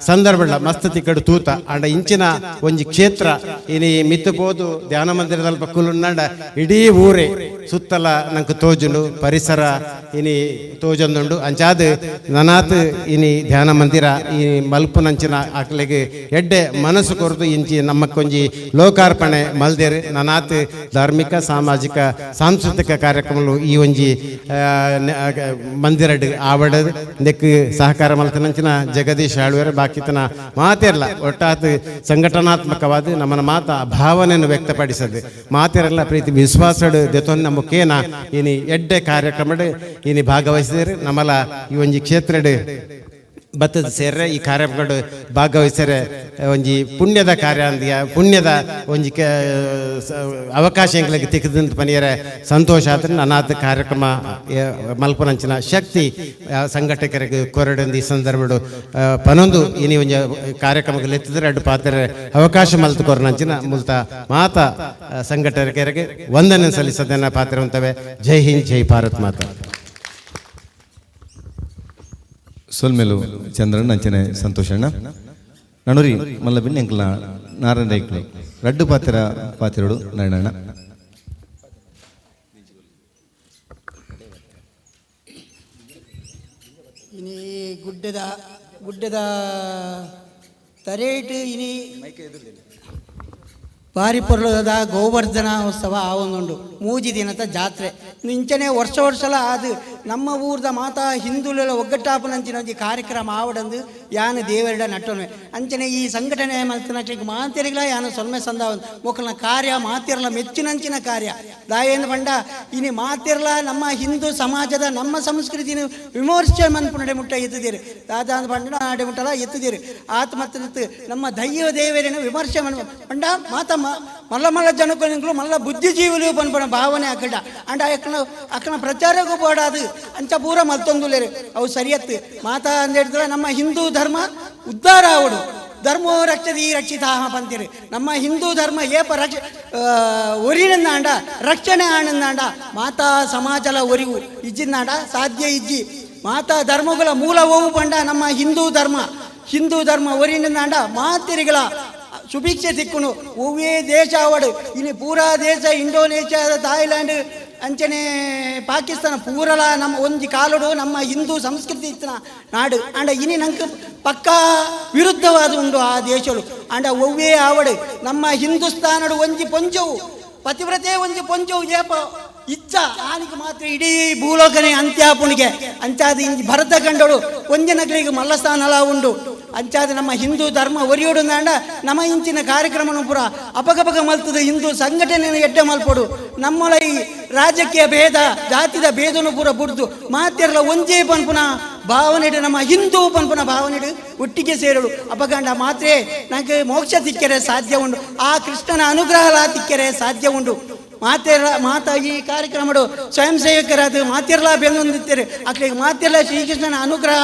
ಸಂದರ್ಭ ಮಸ್ತ್ ತಿಕ್ಕಡು ತೂತ ಆಂಡ ಇಂಚಿನ ಒಂಜಿ ಕ್ಷೇತ್ರ ಇನಿ ಮಿತ್ತು ಪೋದು ಧ್ಯಾನ ಮಂದಿರದಲ್ಪ ಕುಲುಂಡ ಇಡೀ ಊರೇ ಸುತ್ತಲ ನಂಗೆ ತೋಜುಂಡು ಪರಿಸರ ಇನಿ ತೋಜೊಂದುಂಡು ಅಂಚಾದ್ ನನಾತ್ ಇನಿ ಧ್ಯಾನ ಮಂದಿರ ಈ ಮಲ್ಪುನಂಚಿನ ಅಕ್ಲೆಗ್ ಎಡ್ಡೆ ಮನಸ್ಸು ಕೊರದು ಇಂಚಿ ನಮ್ಮಕ್ಕೊಂಜಿ ಲೋಕಾರ್ಪಣೆ ಮಲ್ದೇರು ನನಾತ್ ಧಾರ್ಮಿಕ ಸಾಮಾಜಿಕ ಸಾಂಸ್ಕೃತಿಕ ಕಾರ್ಯಕ್ರಮಗಳು ಈ ಒಂಜಿ ಮಂದಿರಡ್ ಆವಡ ನೆಕ್ ಸಹಕಾರ ಮಲ್ತನಂಚಿನ ಜಗದೀಶ್ ಆಳ್ವೇರು ಬಾಕಿತನ ಮಾತಿರಲ್ಲ ಒಟ್ಟಾತ್ ಸಂಘಟನಾತ್ಮಕವಾದ ನಮ್ಮನ ಮಾತ ಭಾವನೆಯನ್ನು ವ್ಯಕ್ತಪಡಿಸದು ಮಾತಿರಲ್ಲ ಪ್ರೀತಿ ವಿಶ್ವಾಸಡು ದೆತೊನ್ನ ಮುಖೇನ ಇನಿ ಎಡ್ಡೆ ಕಾರ್ಯಕ್ರಮಡ್ ಇನಿ ಭಾಗವಹಿಸಿದರೆ ನಮ್ಮಲ ಈ ಒಂಜಿ ಕ್ಷೇತ್ರಡ್ ಬತ್ತದ ಸೇರ್ರೆ ಈ ಕಾರ್ಯಕ್ರಮಡು ಭಾಗವಹಿಸರೆ ಒಂಜಿ ಪುಣ್ಯದ ಕಾರ್ಯ ಅಂದಿಯ ಪುಣ್ಯದ ಒಂಜಿ ಅವಕಾಶ ಎಂಕ್ಲೆಗ್ ತಿಕ್ಕದಂತ ಪನಿಯರೆ ಸಂತೋಷ ಆದ್ರೆ ಅನಾಥ ಕಾರ್ಯಕ್ರಮ ಮಲ್ಪನಂಚಿನ ಶಕ್ತಿ ಸಂಘಟಕರಿಗೆ ಕೊರಡಂದು ಈ ಸಂದರ್ಭಡು ಪನೊಂದು ಇನಿ ಒಂಜಿ ಕಾರ್ಯಕ್ರಮಕ್ಕೆ ಎತ್ತಿದ್ರೆ ಅಡ್ಡು ಪಾತ್ರೆ ಅವಕಾಶ ಮಲ್ತು ಕೊರನಂಚಿನ ಮುಲ್ತ ಮಾತ ಸಂಘಟಕರಿಗೆ ವಂದನೆ ಸಲ್ಲಿಸದನ್ನ ಪಾತ್ರೆ ಅಂತವೆ. ಜೈ ಹಿಂದ್, ಜೈ ಭಾರತ್ ಮಾತಾ. ಸೊಲ್ಮೆಲು ಚಂದ್ರಣ್ಣ ಅಂಚನೆ ಸಂತೋಷಣ್ಣ ನಡುರಿ ಮಲ್ಲ ಬಿನ್ನೆ ಅಂಕಲ್ನ ನಾರಾಯಣ ರೈಕ್ಲು ರಡ್ಡು ಪಾತ್ರ ಪಾತಿರೋಡು ನಾರಾಯಣಣ್ಣ. ಇನಿ ಗುಡ್ಡದ ಗುಡ್ಡದ ತರೇಟ್ ಇನಿ ಬಾರಿ ಪೊರ್ಲದ ಗೋವರ್ಧನ ಉತ್ಸವ ಆವೊಂದುಂಡು ಮೂಜಿ ದಿನದ ಜಾತ್ರೆ ಇಂಚನೆ ವರ್ಷ ವರ್ಷಲ ಅದು ನಮ್ಮ ಊರ್ದ ಮಾತಾ ಹಿಂದುಲೆಲ್ಲ ಒಗ್ಗಟ್ಟಾಪನಂಚಿನ ಒಂಜಿ ಕಾರ್ಯಕ್ರಮ ಆವಡಂದು ಯಾನು ದೇವರಿಡ ನಟ್ಟೊನ್ವೆ ಅಂಚನೆ ಈ ಸಂಘಟನೆ ಮಲ್ತನಕ್ಲೆಗ್ ಮಾತೆರಿಗ್ಲ ಯಾನು ಸೊಲ್ಮೆ ಸಂದಾವ ಮೊಕ್ಕಲ್ನ ಕಾರ್ಯ ಮಾತಿರಲ ಮೆಚ್ಚಿನಂಚಿನ ಕಾರ್ಯ ದಾಯೇಂದ್ರ ಪಂಡ ಇನಿ ಮಾತಿರಲ ನಮ್ಮ ಹಿಂದೂ ಸಮಾಜದ ನಮ್ಮ ಸಂಸ್ಕೃತಿನ ವಿಮರ್ಶೆ ಮನ್ಪುನಡೆ ಮುಟ್ಟ ಎತ್ತುದೀರಿ ದಾದಾ ಪಂಡ ನಡೆ ಮುಟ್ಟಲ ಎತ್ತುದೀರಿ ಆತ್ಮಹತ್ಯೆ ನಮ್ಮ ದೈವ ದೇವರಿನ ವಿಮರ್ಶೆ ಮನ್ ಪಂಡ ಮಾತ ಮಲ್ಲ ಮಲ್ಲ ಜನಕ್ಕೂ ಮಲ್ಲ ಬುದ್ಧಿಜೀವಿಲು ಪನ್ಪುನ ಭಾವನೆ ಅಕ್ಕಡ ಅಂಡ ಅಕ್ಕನ ಅಕ್ಕನ ಪ್ರಚಾರಕ್ಕೂ ಬೋಡಾದು ಅಂಚ ಪೂರ ಮಲ್ತೊಂದುಲೇರು ಅವು ಸರಿಯತ್ತು ಮಾತಾ ಅಂದ ಹೇಳಿದ್ರೆ ನಮ್ಮ ಹಿಂದೂ ಧರ್ಮ ಉದ್ಧಾರ ಆವಡು ಧರ್ಮೋ ರಕ್ಷತಿ ರಕ್ಷಿತಾ ಪಂತೀರಿ ನಮ್ಮ ಹಿಂದೂ ಧರ್ಮ ಏಪ ರಕ್ಷ ಒರಿನಂದಾಂಡ ರಕ್ಷಣೆ ಆನಂದಾಂಡ ಮಾತಾ ಸಮಾಜಲ ಒರಿವು ಇಜ್ಜಿಂದಾಂಡ ಸಾಧ್ಯ ಇಜ್ಜಿ ಮಾತಾ ಧರ್ಮಗಳ ಮೂಲ ಓವು ಪಂಡ ನಮ್ಮ ಹಿಂದೂ ಧರ್ಮ ಹಿಂದೂ ಧರ್ಮ ಒರಿನಂದಾಂಡ ಮಾತಿರಿಗಳ ಸುಭಿಕ್ಷೆ ತಿಕ್ಕುನು ಒವ್ವೇ ದೇಶ ಅವಡು ಇನ್ನು ಪೂರಾ ದೇಶ ಇಂಡೋನೇಷ್ಯಾ ಥಾಯ್ಲ್ಯಾಂಡ್ ಅಂಚನೆ ಪಾಕಿಸ್ತಾನ ಪೂರಲ ನಮ್ಮ ಒಂಜಿ ಕಾಲಡು ನಮ್ಮ ಹಿಂದೂ ಸಂಸ್ಕೃತಿ ಇತ್ತಿನ ನಾಡು ಅಂಡ ಇನಿ ನಂಗೆ ಪಕ್ಕಾ ವಿರುದ್ಧವಾದ ಉಂಡು ಆ ದೇಶಗಳು ಅಂಡ ಒವ್ವೇ ಆವಡು ನಮ್ಮ ಹಿಂದೂಸ್ತಾನಡು ಒಂಜಿ ಪೊಂಜವು ಪತಿವ್ರತೆ ಒಂಜಿ ಪೊಂಜವು ಏಪ ಇಚ್ಚ ಆನಿಗೆ ಮಾತ್ರ ಇಡೀ ಭೂಲೋಕನೇ ಅಂತ್ಯಾಪುಣಿಗೆ ಅಂಚಾದ ಇಂಜಿ ಭರತ ಕಂಡಳು ಒಂಜನಗಳಿಗೆ ಮಲ್ಲಸ್ಥಾನಲ ಉಂಡು ಅಂಚಾದ ನಮ್ಮ ಹಿಂದೂ ಧರ್ಮ ಒರಿಯೋಡು ಅಂಡ ನಮ್ಮ ಇಂಚಿನ ಕಾರ್ಯಕ್ರಮನು ಪೂರ ಅಪಗಪಗ ಮಲ್ತದ ಹಿಂದೂ ಸಂಘಟನೆಯನ್ನು ಎಡ್ಡೆ ಮಲ್ಪೊಡು ನಮ್ಮಳ ಈ ರಾಜಕೀಯ ಭೇದ ಜಾತಿದ ಭೇದನು ಪೂರ ಬುಡ್ದು ಮಾತಿರಲ ಒಂಜೇ ಪನ್ಪುನ ಭಾವನೆಡು ನಮ್ಮ ಹಿಂದೂ ಪನ್ಪುನ ಭಾವನೆಡು ಒಟ್ಟಿಗೆ ಸೇರಳು ಅಪಗಂಡ ಮಾತ್ರೇ ನನಗೆ ಮೋಕ್ಷ ತಿಕ್ಕರೆ ಸಾಧ್ಯ ಉಂಡು ಆ ಕೃಷ್ಣನ ಅನುಗ್ರಹ ತಿಕ್ಕರೆ ಸಾಧ್ಯ ಉಂಡು ಮಾತೆರ ಮಾತಾ ಈ ಕಾರ್ಯಕ್ರಮಡು ಸ್ವಯಂ ಸೇವಕರಾದ ಮಾತಿರ್ಲಾ ಬೆಂದೊಂದಿತ್ತಾರೆ ಅಕ್ಲಿಗೆ ಮಾತಿರ್ಲ ಶ್ರೀಕೃಷ್ಣನ ಅನುಗ್ರಹ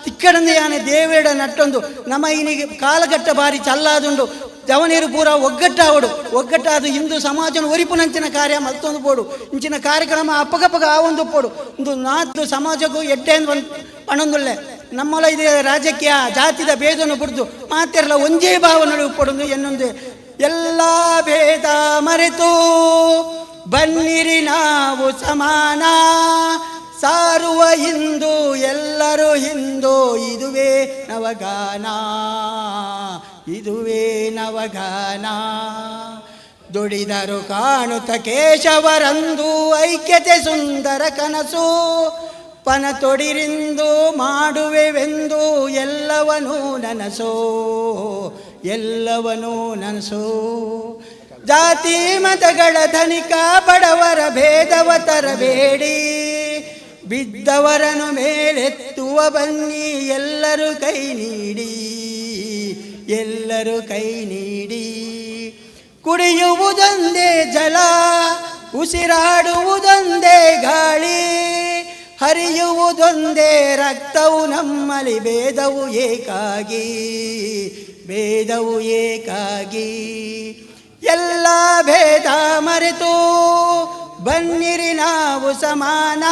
ತಿಕ್ಕಡಂದು ಯಾನೆ ದೇವೇಡ ನಟ್ಟೊಂದು ನಮ್ಮ ಇನ್ನಿಗೆ ಕಾಲಘಟ್ಟ ಬಾರಿ ಚಲ್ಲಾದುಂಡು ಜವನೀರು ಪೂರ ಒಗ್ಗಟ್ಟಾವಡು ಒಗ್ಗಟ್ಟಾದ ಹಿಂದೂ ಸಮಾಜನ ಒರಿಪುನಂಚಿನ ಕಾರ್ಯ ಮತ್ತೊಂದು ಪೋಡು ಇಂಚಿನ ಕಾರ್ಯಕ್ರಮ ಅಪ್ಪಗಪ್ಪಗ ಆ ಒಂದು ಪೋಡು ಒಂದು ನಾತು ಸಮಾಜಕ್ಕೂ ಎಡ್ಡೆ ಒಂದು ಪಣೊಂದುಳ್ಳೆ ನಮ್ಮಲ್ಲ ಇದು ರಾಜಕೀಯ ಜಾತಿದ ಭೇದನು ಬಿಡ್ದು ಮಾತಿರಲ್ಲ ಒಂಜೇ ಭಾವನೆ ಪಡೊಂದು ಎನ್ನೊಂದು ಎಲ್ಲ ಭೇದ ಮರೆತು ಬನ್ನಿರಿ ನಾವು ಸಮಾನ ಸಾರುವ ಹಿಂದೂ ಎಲ್ಲರೂ ಹಿಂದೂ ಇದುವೇ ನವಗಾನ ಇದುವೇ ನವಗಾನ ದುಡಿದರು ಕಾಣುತ್ತ ಕೇಶವರಂದು ಐಕ್ಯತೆ ಸುಂದರ ಕನಸು ಪನ ತೊಡಿರಿಂದು ಮಾಡುವೆವೆಂದು ಎಲ್ಲವನೂ ನನಸೋ ಎಲ್ಲವನೂ ನನಸೋ ಜಾತಿ ಮತಗಳ ಧನಿಕ ಬಡವರ ಭೇದವ ತರಬೇಡಿ ಬಿದ್ದವರನು ಮೇಲೆತ್ತುವ ಬನ್ನಿ ಎಲ್ಲರೂ ಕೈ ನೀಡಿ ಎಲ್ಲರೂ ಕೈ ನೀಡಿ ಕುಡಿಯುವುದೊಂದೇ ಜಲ ಉಸಿರಾಡುವುದೊಂದೇ ಗಾಳಿ ಹರಿಯುವುದೊಂದೇ ರಕ್ತವು ನಮ್ಮಲ್ಲಿ ಭೇದವು ಏಕಾಗಿ ಭೇದವು ಏಕಾಗಿ ಎಲ್ಲ ಭೇದ ಮರೆತು ಬನ್ನಿರಿ ನಾವು ಸಮಾನ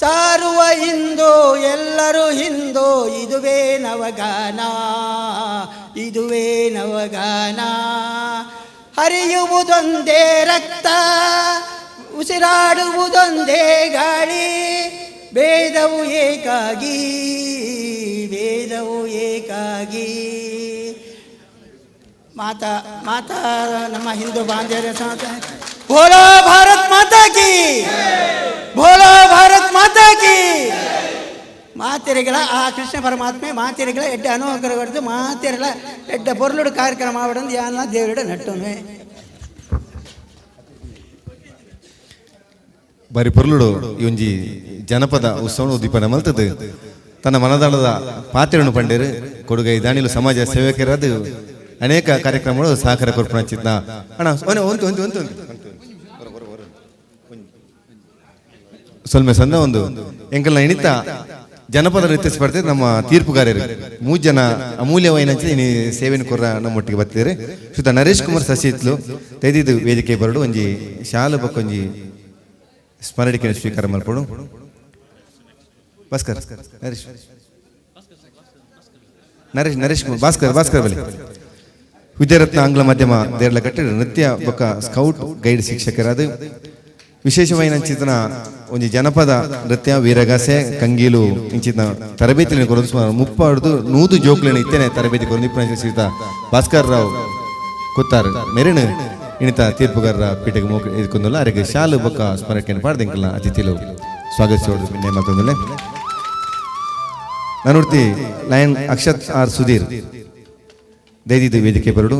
ಸಾರುವ ಹಿಂದೂ ಎಲ್ಲರೂ ಹಿಂದೂ, ಇದುವೇ ನವಗಾನ, ಇದುವೇ ನವಗಾನ. ಹರಿಯುವುದೊಂದೇ ರಕ್ತ, ಉಸಿರಾಡುವುದೊಂದೇ ಗಾಳಿ, ಭೇದವು ಏಕಾಗಿ, ಭೇದವು ಏಕಾಗಿ. ಮಾತಾ ಮಾತಾ ನಮ್ಮ ಹಿಂದೂ ಬಾಂಧವ್ಯ बोलो भारत माता की, बोलो ಭಾರತ್ ಮಾತಾ ಕಿ. ಮಾತೆರೆಗಳ ಆ ಕೃಷ್ಣ ಪರಮಾತ್ಮೆ ಮಾತೆರೆಗಳ ಎಡ್ಡೆ ಅನುಗ್ರಹ, ಮಾತೆರೆಗಳ ಎಡ್ಡೆ ಪೊರ್ಲುಡು ಕಾರ್ಯಕ್ರಮ ಆವಡಂದು ಯಾನ ದೇವರಿಡ ನಟ್ಟುನು. ಬಾರಿ ಪೊರ್ಲುಡು ಈ ಒಂಜಿ ಜನಪದ ಉತ್ಸವ ಉದ್ದೀಪನ ಮಲ್ತದ್ದು ತನ್ನ ಮನದಾಳದ ಪಾತ್ರೆಯನ್ನು ಪಂಡೇರು ಕೊಡುಗೈ ದಾನಿಲು ಸಮಾಜ ಸೇವಕರಾದ ಅನೇಕ ಕಾರ್ಯಕ್ರಮಗಳು ಸಹಕಾರ ಕೊರ್ಪಣ ಚಿತ್ನ ಅಣ್ಣ ಒಂದು ಒಂದು ಒಂದು ಒಂದು ಸೊಲ್ಮೆ ಸಂದ ಒಂದು ಎಂಕಲ್ನ ಇಣಿತ ಜನಪದ ನೃತ್ಯ ಸ್ಪರ್ಧೆ ನಮ್ಮ ತೀರ್ಪುಗಾರರು ಮೂರು ಜನ ಅಮೂಲ್ಯವಾಯಿನಂಚೆ ಇನಿ ಸೇವೆಯನ್ನು ಕೊರ್ರ ನಮ್ಮೊಟ್ಟಿಗೆ ಬರ್ತಿದ್ದಾರೆ. ಸುತ್ತ ನರೇಶ್ ಕುಮಾರ್ ಸಸಿತ್ಲು ತೈದಿದ್ದು ವೇದಿಕೆ ಬರಡು ಒಂಜಿ ಶಾಲು ಬಕ್ಕೊಂಜಿ ಸ್ಮರಣಿಕೆ ಸ್ವೀಕಾರ ಮಲ್ಪಡು. ಭಾಸ್ಕರ್, ನರೇಶ್, ನರೇಶ್, ನರೇಶ್ ಕುಮಾರ್, ಭಾಸ್ಕರ್, ಭಾಸ್ಕರ್ ಬಲಿ. ವಿದ್ಯಾರತ್ನ ಆಂಗ್ಲ ಮಾಧ್ಯಮ ದೇರ್ಲಕಟ್ಟೆ ನೃತ್ಯ ಬೊಕ್ಕ ಸ್ಕೌಟ್ ಗೈಡ್ ಶಿಕ್ಷಕರಾದ ವಿಶೇಷವಾಯಿನ ಚಿತನ ಒಂಜಿ ಜನಪದ ನೃತ್ಯ ವೀರಗಾಸೆ ಕಂಗೀಲು ಇಂಚಿನ ತರಬೇತಿಯನ್ನು ಕೊರದು ಸುಮಾರು 30 100 ಜೋಕ್ಲೆನ ಇತ್ತೇನೆ ತರಬೇತಿ ಕೊರದು ಇಪ್ಪನ ಶ್ರೀತ ಭಾಸ್ಕರ್ ರಾವ್ ಕುತ್ತಾರ್ ಮೆರಿನ್ ಇಣಿತ ತೀರ್ಪುಗಾರರ ಪೀಠಕ್ಕೆ ಮೋಕ ಇದ್ಕೊಂದಲ್ಲ ಅರೆಗೆ ಶಾಲು ಬೊಕ್ಕ ಸ್ಮರಣಿಕೆಯನ್ನು ಪಾಡ್ದಿಂಕಲ್ಲ ಅತಿಥಿಲು ಸ್ವಾಗತಿಸೋದು ಮಿನ್ನೆ ಮತ್ತೊಂದಲ್ಲೇ. ನಾನುರ್ತಿ ಲಯನ್ ಅಕ್ಷತ್ ಆರ್ ಸುಧೀರ್ ದೈದಿದ್ದು ವೇದಿಕೆ ಬರಡು.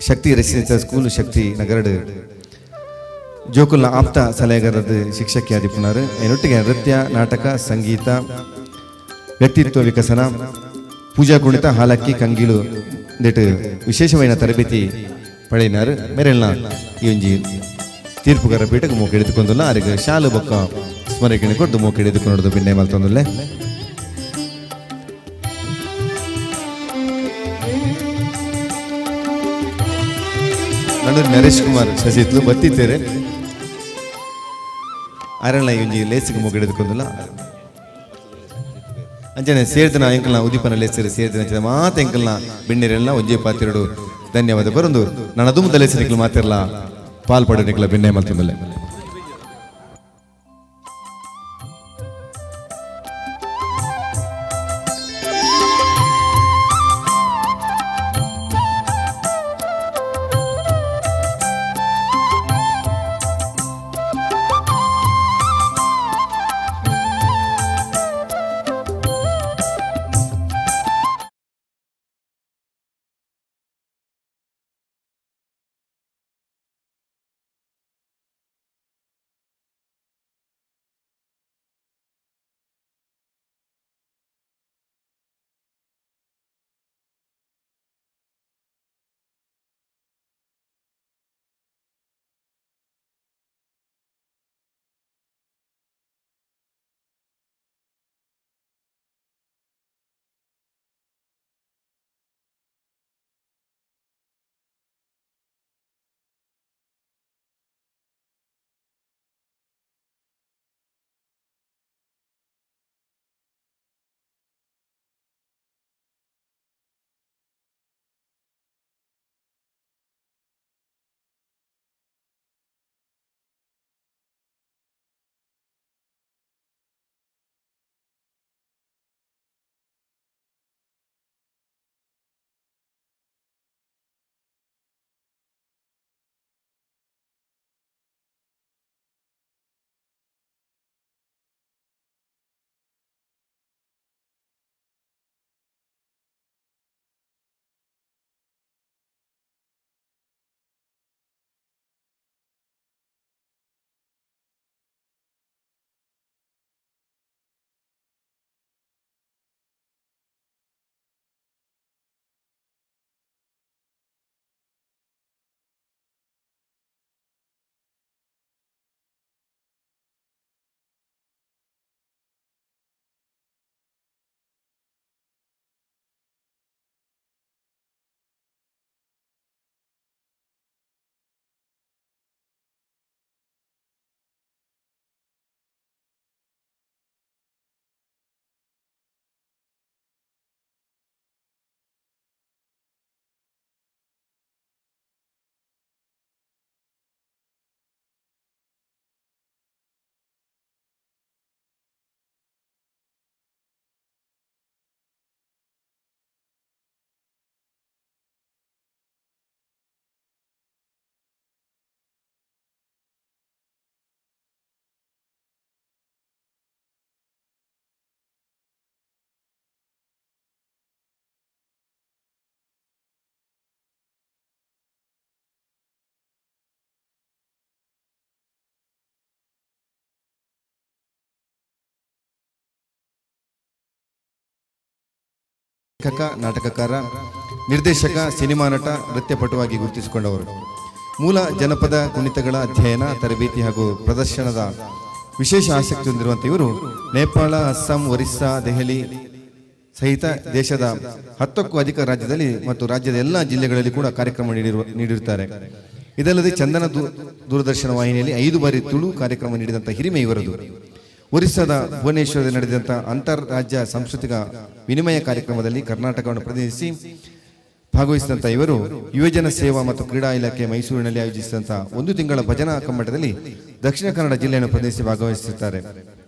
ಶಕ್ತಿ ರೆಸಿಡೆನ್ಷಿಯಲ್ ಸ್ಕೂಲ್ ಶಕ್ತಿ ನಗರಡು ಜೋಕುಲ್ನ ಆಪ್ತ ಸಲಹೆಗಾರದ ಶಿಕ್ಷಕಿ ಆದಿಪುನಾರ್. ಏನೊಟ್ಟಿಗೆ ನೃತ್ಯ, ನಾಟಕ, ಸಂಗೀತ, ವ್ಯಕ್ತಿತ್ವ ವಿಕಸನ, ಪೂಜಾ ಕುಣಿತ, ಹಾಲಕ್ಕಿ, ಕಂಗೀಲು that ವಿಶೇಷವಾದ ತರಬೇತಿ ಪಡೆಯಿನಾರು. ಮೇರೆಲ್ನ ಈ ಒಂಜಿ ತೀರ್ಪುಗಾರ ಪೀಠಕ್ಕೆ ಮೂಕ ಹಿಡಿದುಕೊಂಡಲ್ಲ ಅರೆಗೆ ಶಾಲು ಬೊಕ್ಕ ಸ್ಮರಣಿಕೆ ಕೊಟ್ಟು ಮೂಕ ಹಿಡಿದುಕೊಂಡು ಬಿನ್ನೆ ಮಲ್ತೊಂದುಲ್ಲೆ. ನಾನು ನರೇಶ್ ಕುಮಾರ್ ಸಸಿತ್ಲು ಬತ್ತಿತ್ತೇರೆ ಅರಣ್ಯ ಈ ಒಂಜಿ ಲೇಸಿಗೆ ಮೂಕ ಹಿಡಿದುಕೊಂಡಲ್ಲ ಅಂಚನೆ ಸೇರ್ದಿನ ಎಂಕಲ್ನ ಉದೀಪನ ಲೇಸರು ಸೇರ್ದಿನ ಮಾತ ಎಂಕಲ್ನ ಬಿಣ್ಣೀರೆಲ್ಲ ಒಂಜೇ ಪಾತಿರಡು ಧನ್ಯವಾದ ಬರೊಂದು. ನಾನು ಅದು ಮುದ್ದಲೇಸಿ ನಿಕ್ಲು ಮಾತಿರಲ್ಲ ಪಾಲ್ ಪಡ ನಿಕ್ಲ ಬಿನ್ನೆ ಮಲ್ತೊಂದುಲ್ಲೆ. ಲೇಖಕ, ನಾಟಕಕಾರ, ನಿರ್ದೇಶಕ, ಸಿನಿಮಾ ನಟ, ನೃತ್ಯಪಟುವಾಗಿ ಗುರುತಿಸಿಕೊಂಡವರು. ಮೂಲ ಜನಪದ ಕುಣಿತಗಳ ಅಧ್ಯಯನ, ತರಬೇತಿ ಹಾಗೂ ಪ್ರದರ್ಶನದ ವಿಶೇಷ ಆಸಕ್ತಿ ಹೊಂದಿರುವಂಥ ಇವರು ನೇಪಾಳ, ಅಸ್ಸಾಂ, ಒರಿಸ್ಸಾ, ದೆಹಲಿ ಸಹಿತ ದೇಶದ 10ಕ್ಕೂ ಅಧಿಕ ರಾಜ್ಯದಲ್ಲಿ ಮತ್ತು ರಾಜ್ಯದ ಎಲ್ಲ ಜಿಲ್ಲೆಗಳಲ್ಲಿ ಕೂಡ ಕಾರ್ಯಕ್ರಮ ನೀಡಿರುತ್ತಾರೆ. ಇದಲ್ಲದೆ ಚಂದನ ದೂರದರ್ಶನ ವಾಹಿನಿಯಲ್ಲಿ 5 ಬಾರಿ ತುಳು ಕಾರ್ಯಕ್ರಮ ನೀಡಿದಂಥ ಹಿರಿಮೆ ಇವರದು. ಒರಿಸ್ಸಾದ ಭುವನೇಶ್ವರದಲ್ಲಿ ನಡೆದಂಥ ಅಂತಾರಾಜ್ಯ ಸಾಂಸ್ಕೃತಿಕ ವಿನಿಮಯ ಕಾರ್ಯಕ್ರಮದಲ್ಲಿ ಕರ್ನಾಟಕವನ್ನು ಪ್ರತಿನಿಧಿಸಿ ಭಾಗವಹಿಸಿದಂಥ ಇವರು ಯುವಜನ ಸೇವಾ ಮತ್ತು ಕ್ರೀಡಾ ಇಲಾಖೆ ಮೈಸೂರಿನಲ್ಲಿ ಆಯೋಜಿಸಿದಂಥ 1 ತಿಂಗಳ ಭಜನಾ ಕಮ್ಮಟದಲ್ಲಿ ದಕ್ಷಿಣ ಕನ್ನಡ ಜಿಲ್ಲೆಯನ್ನು ಪ್ರತಿನಿಧಿಸಿ ಭಾಗವಹಿಸುತ್ತಾರೆ.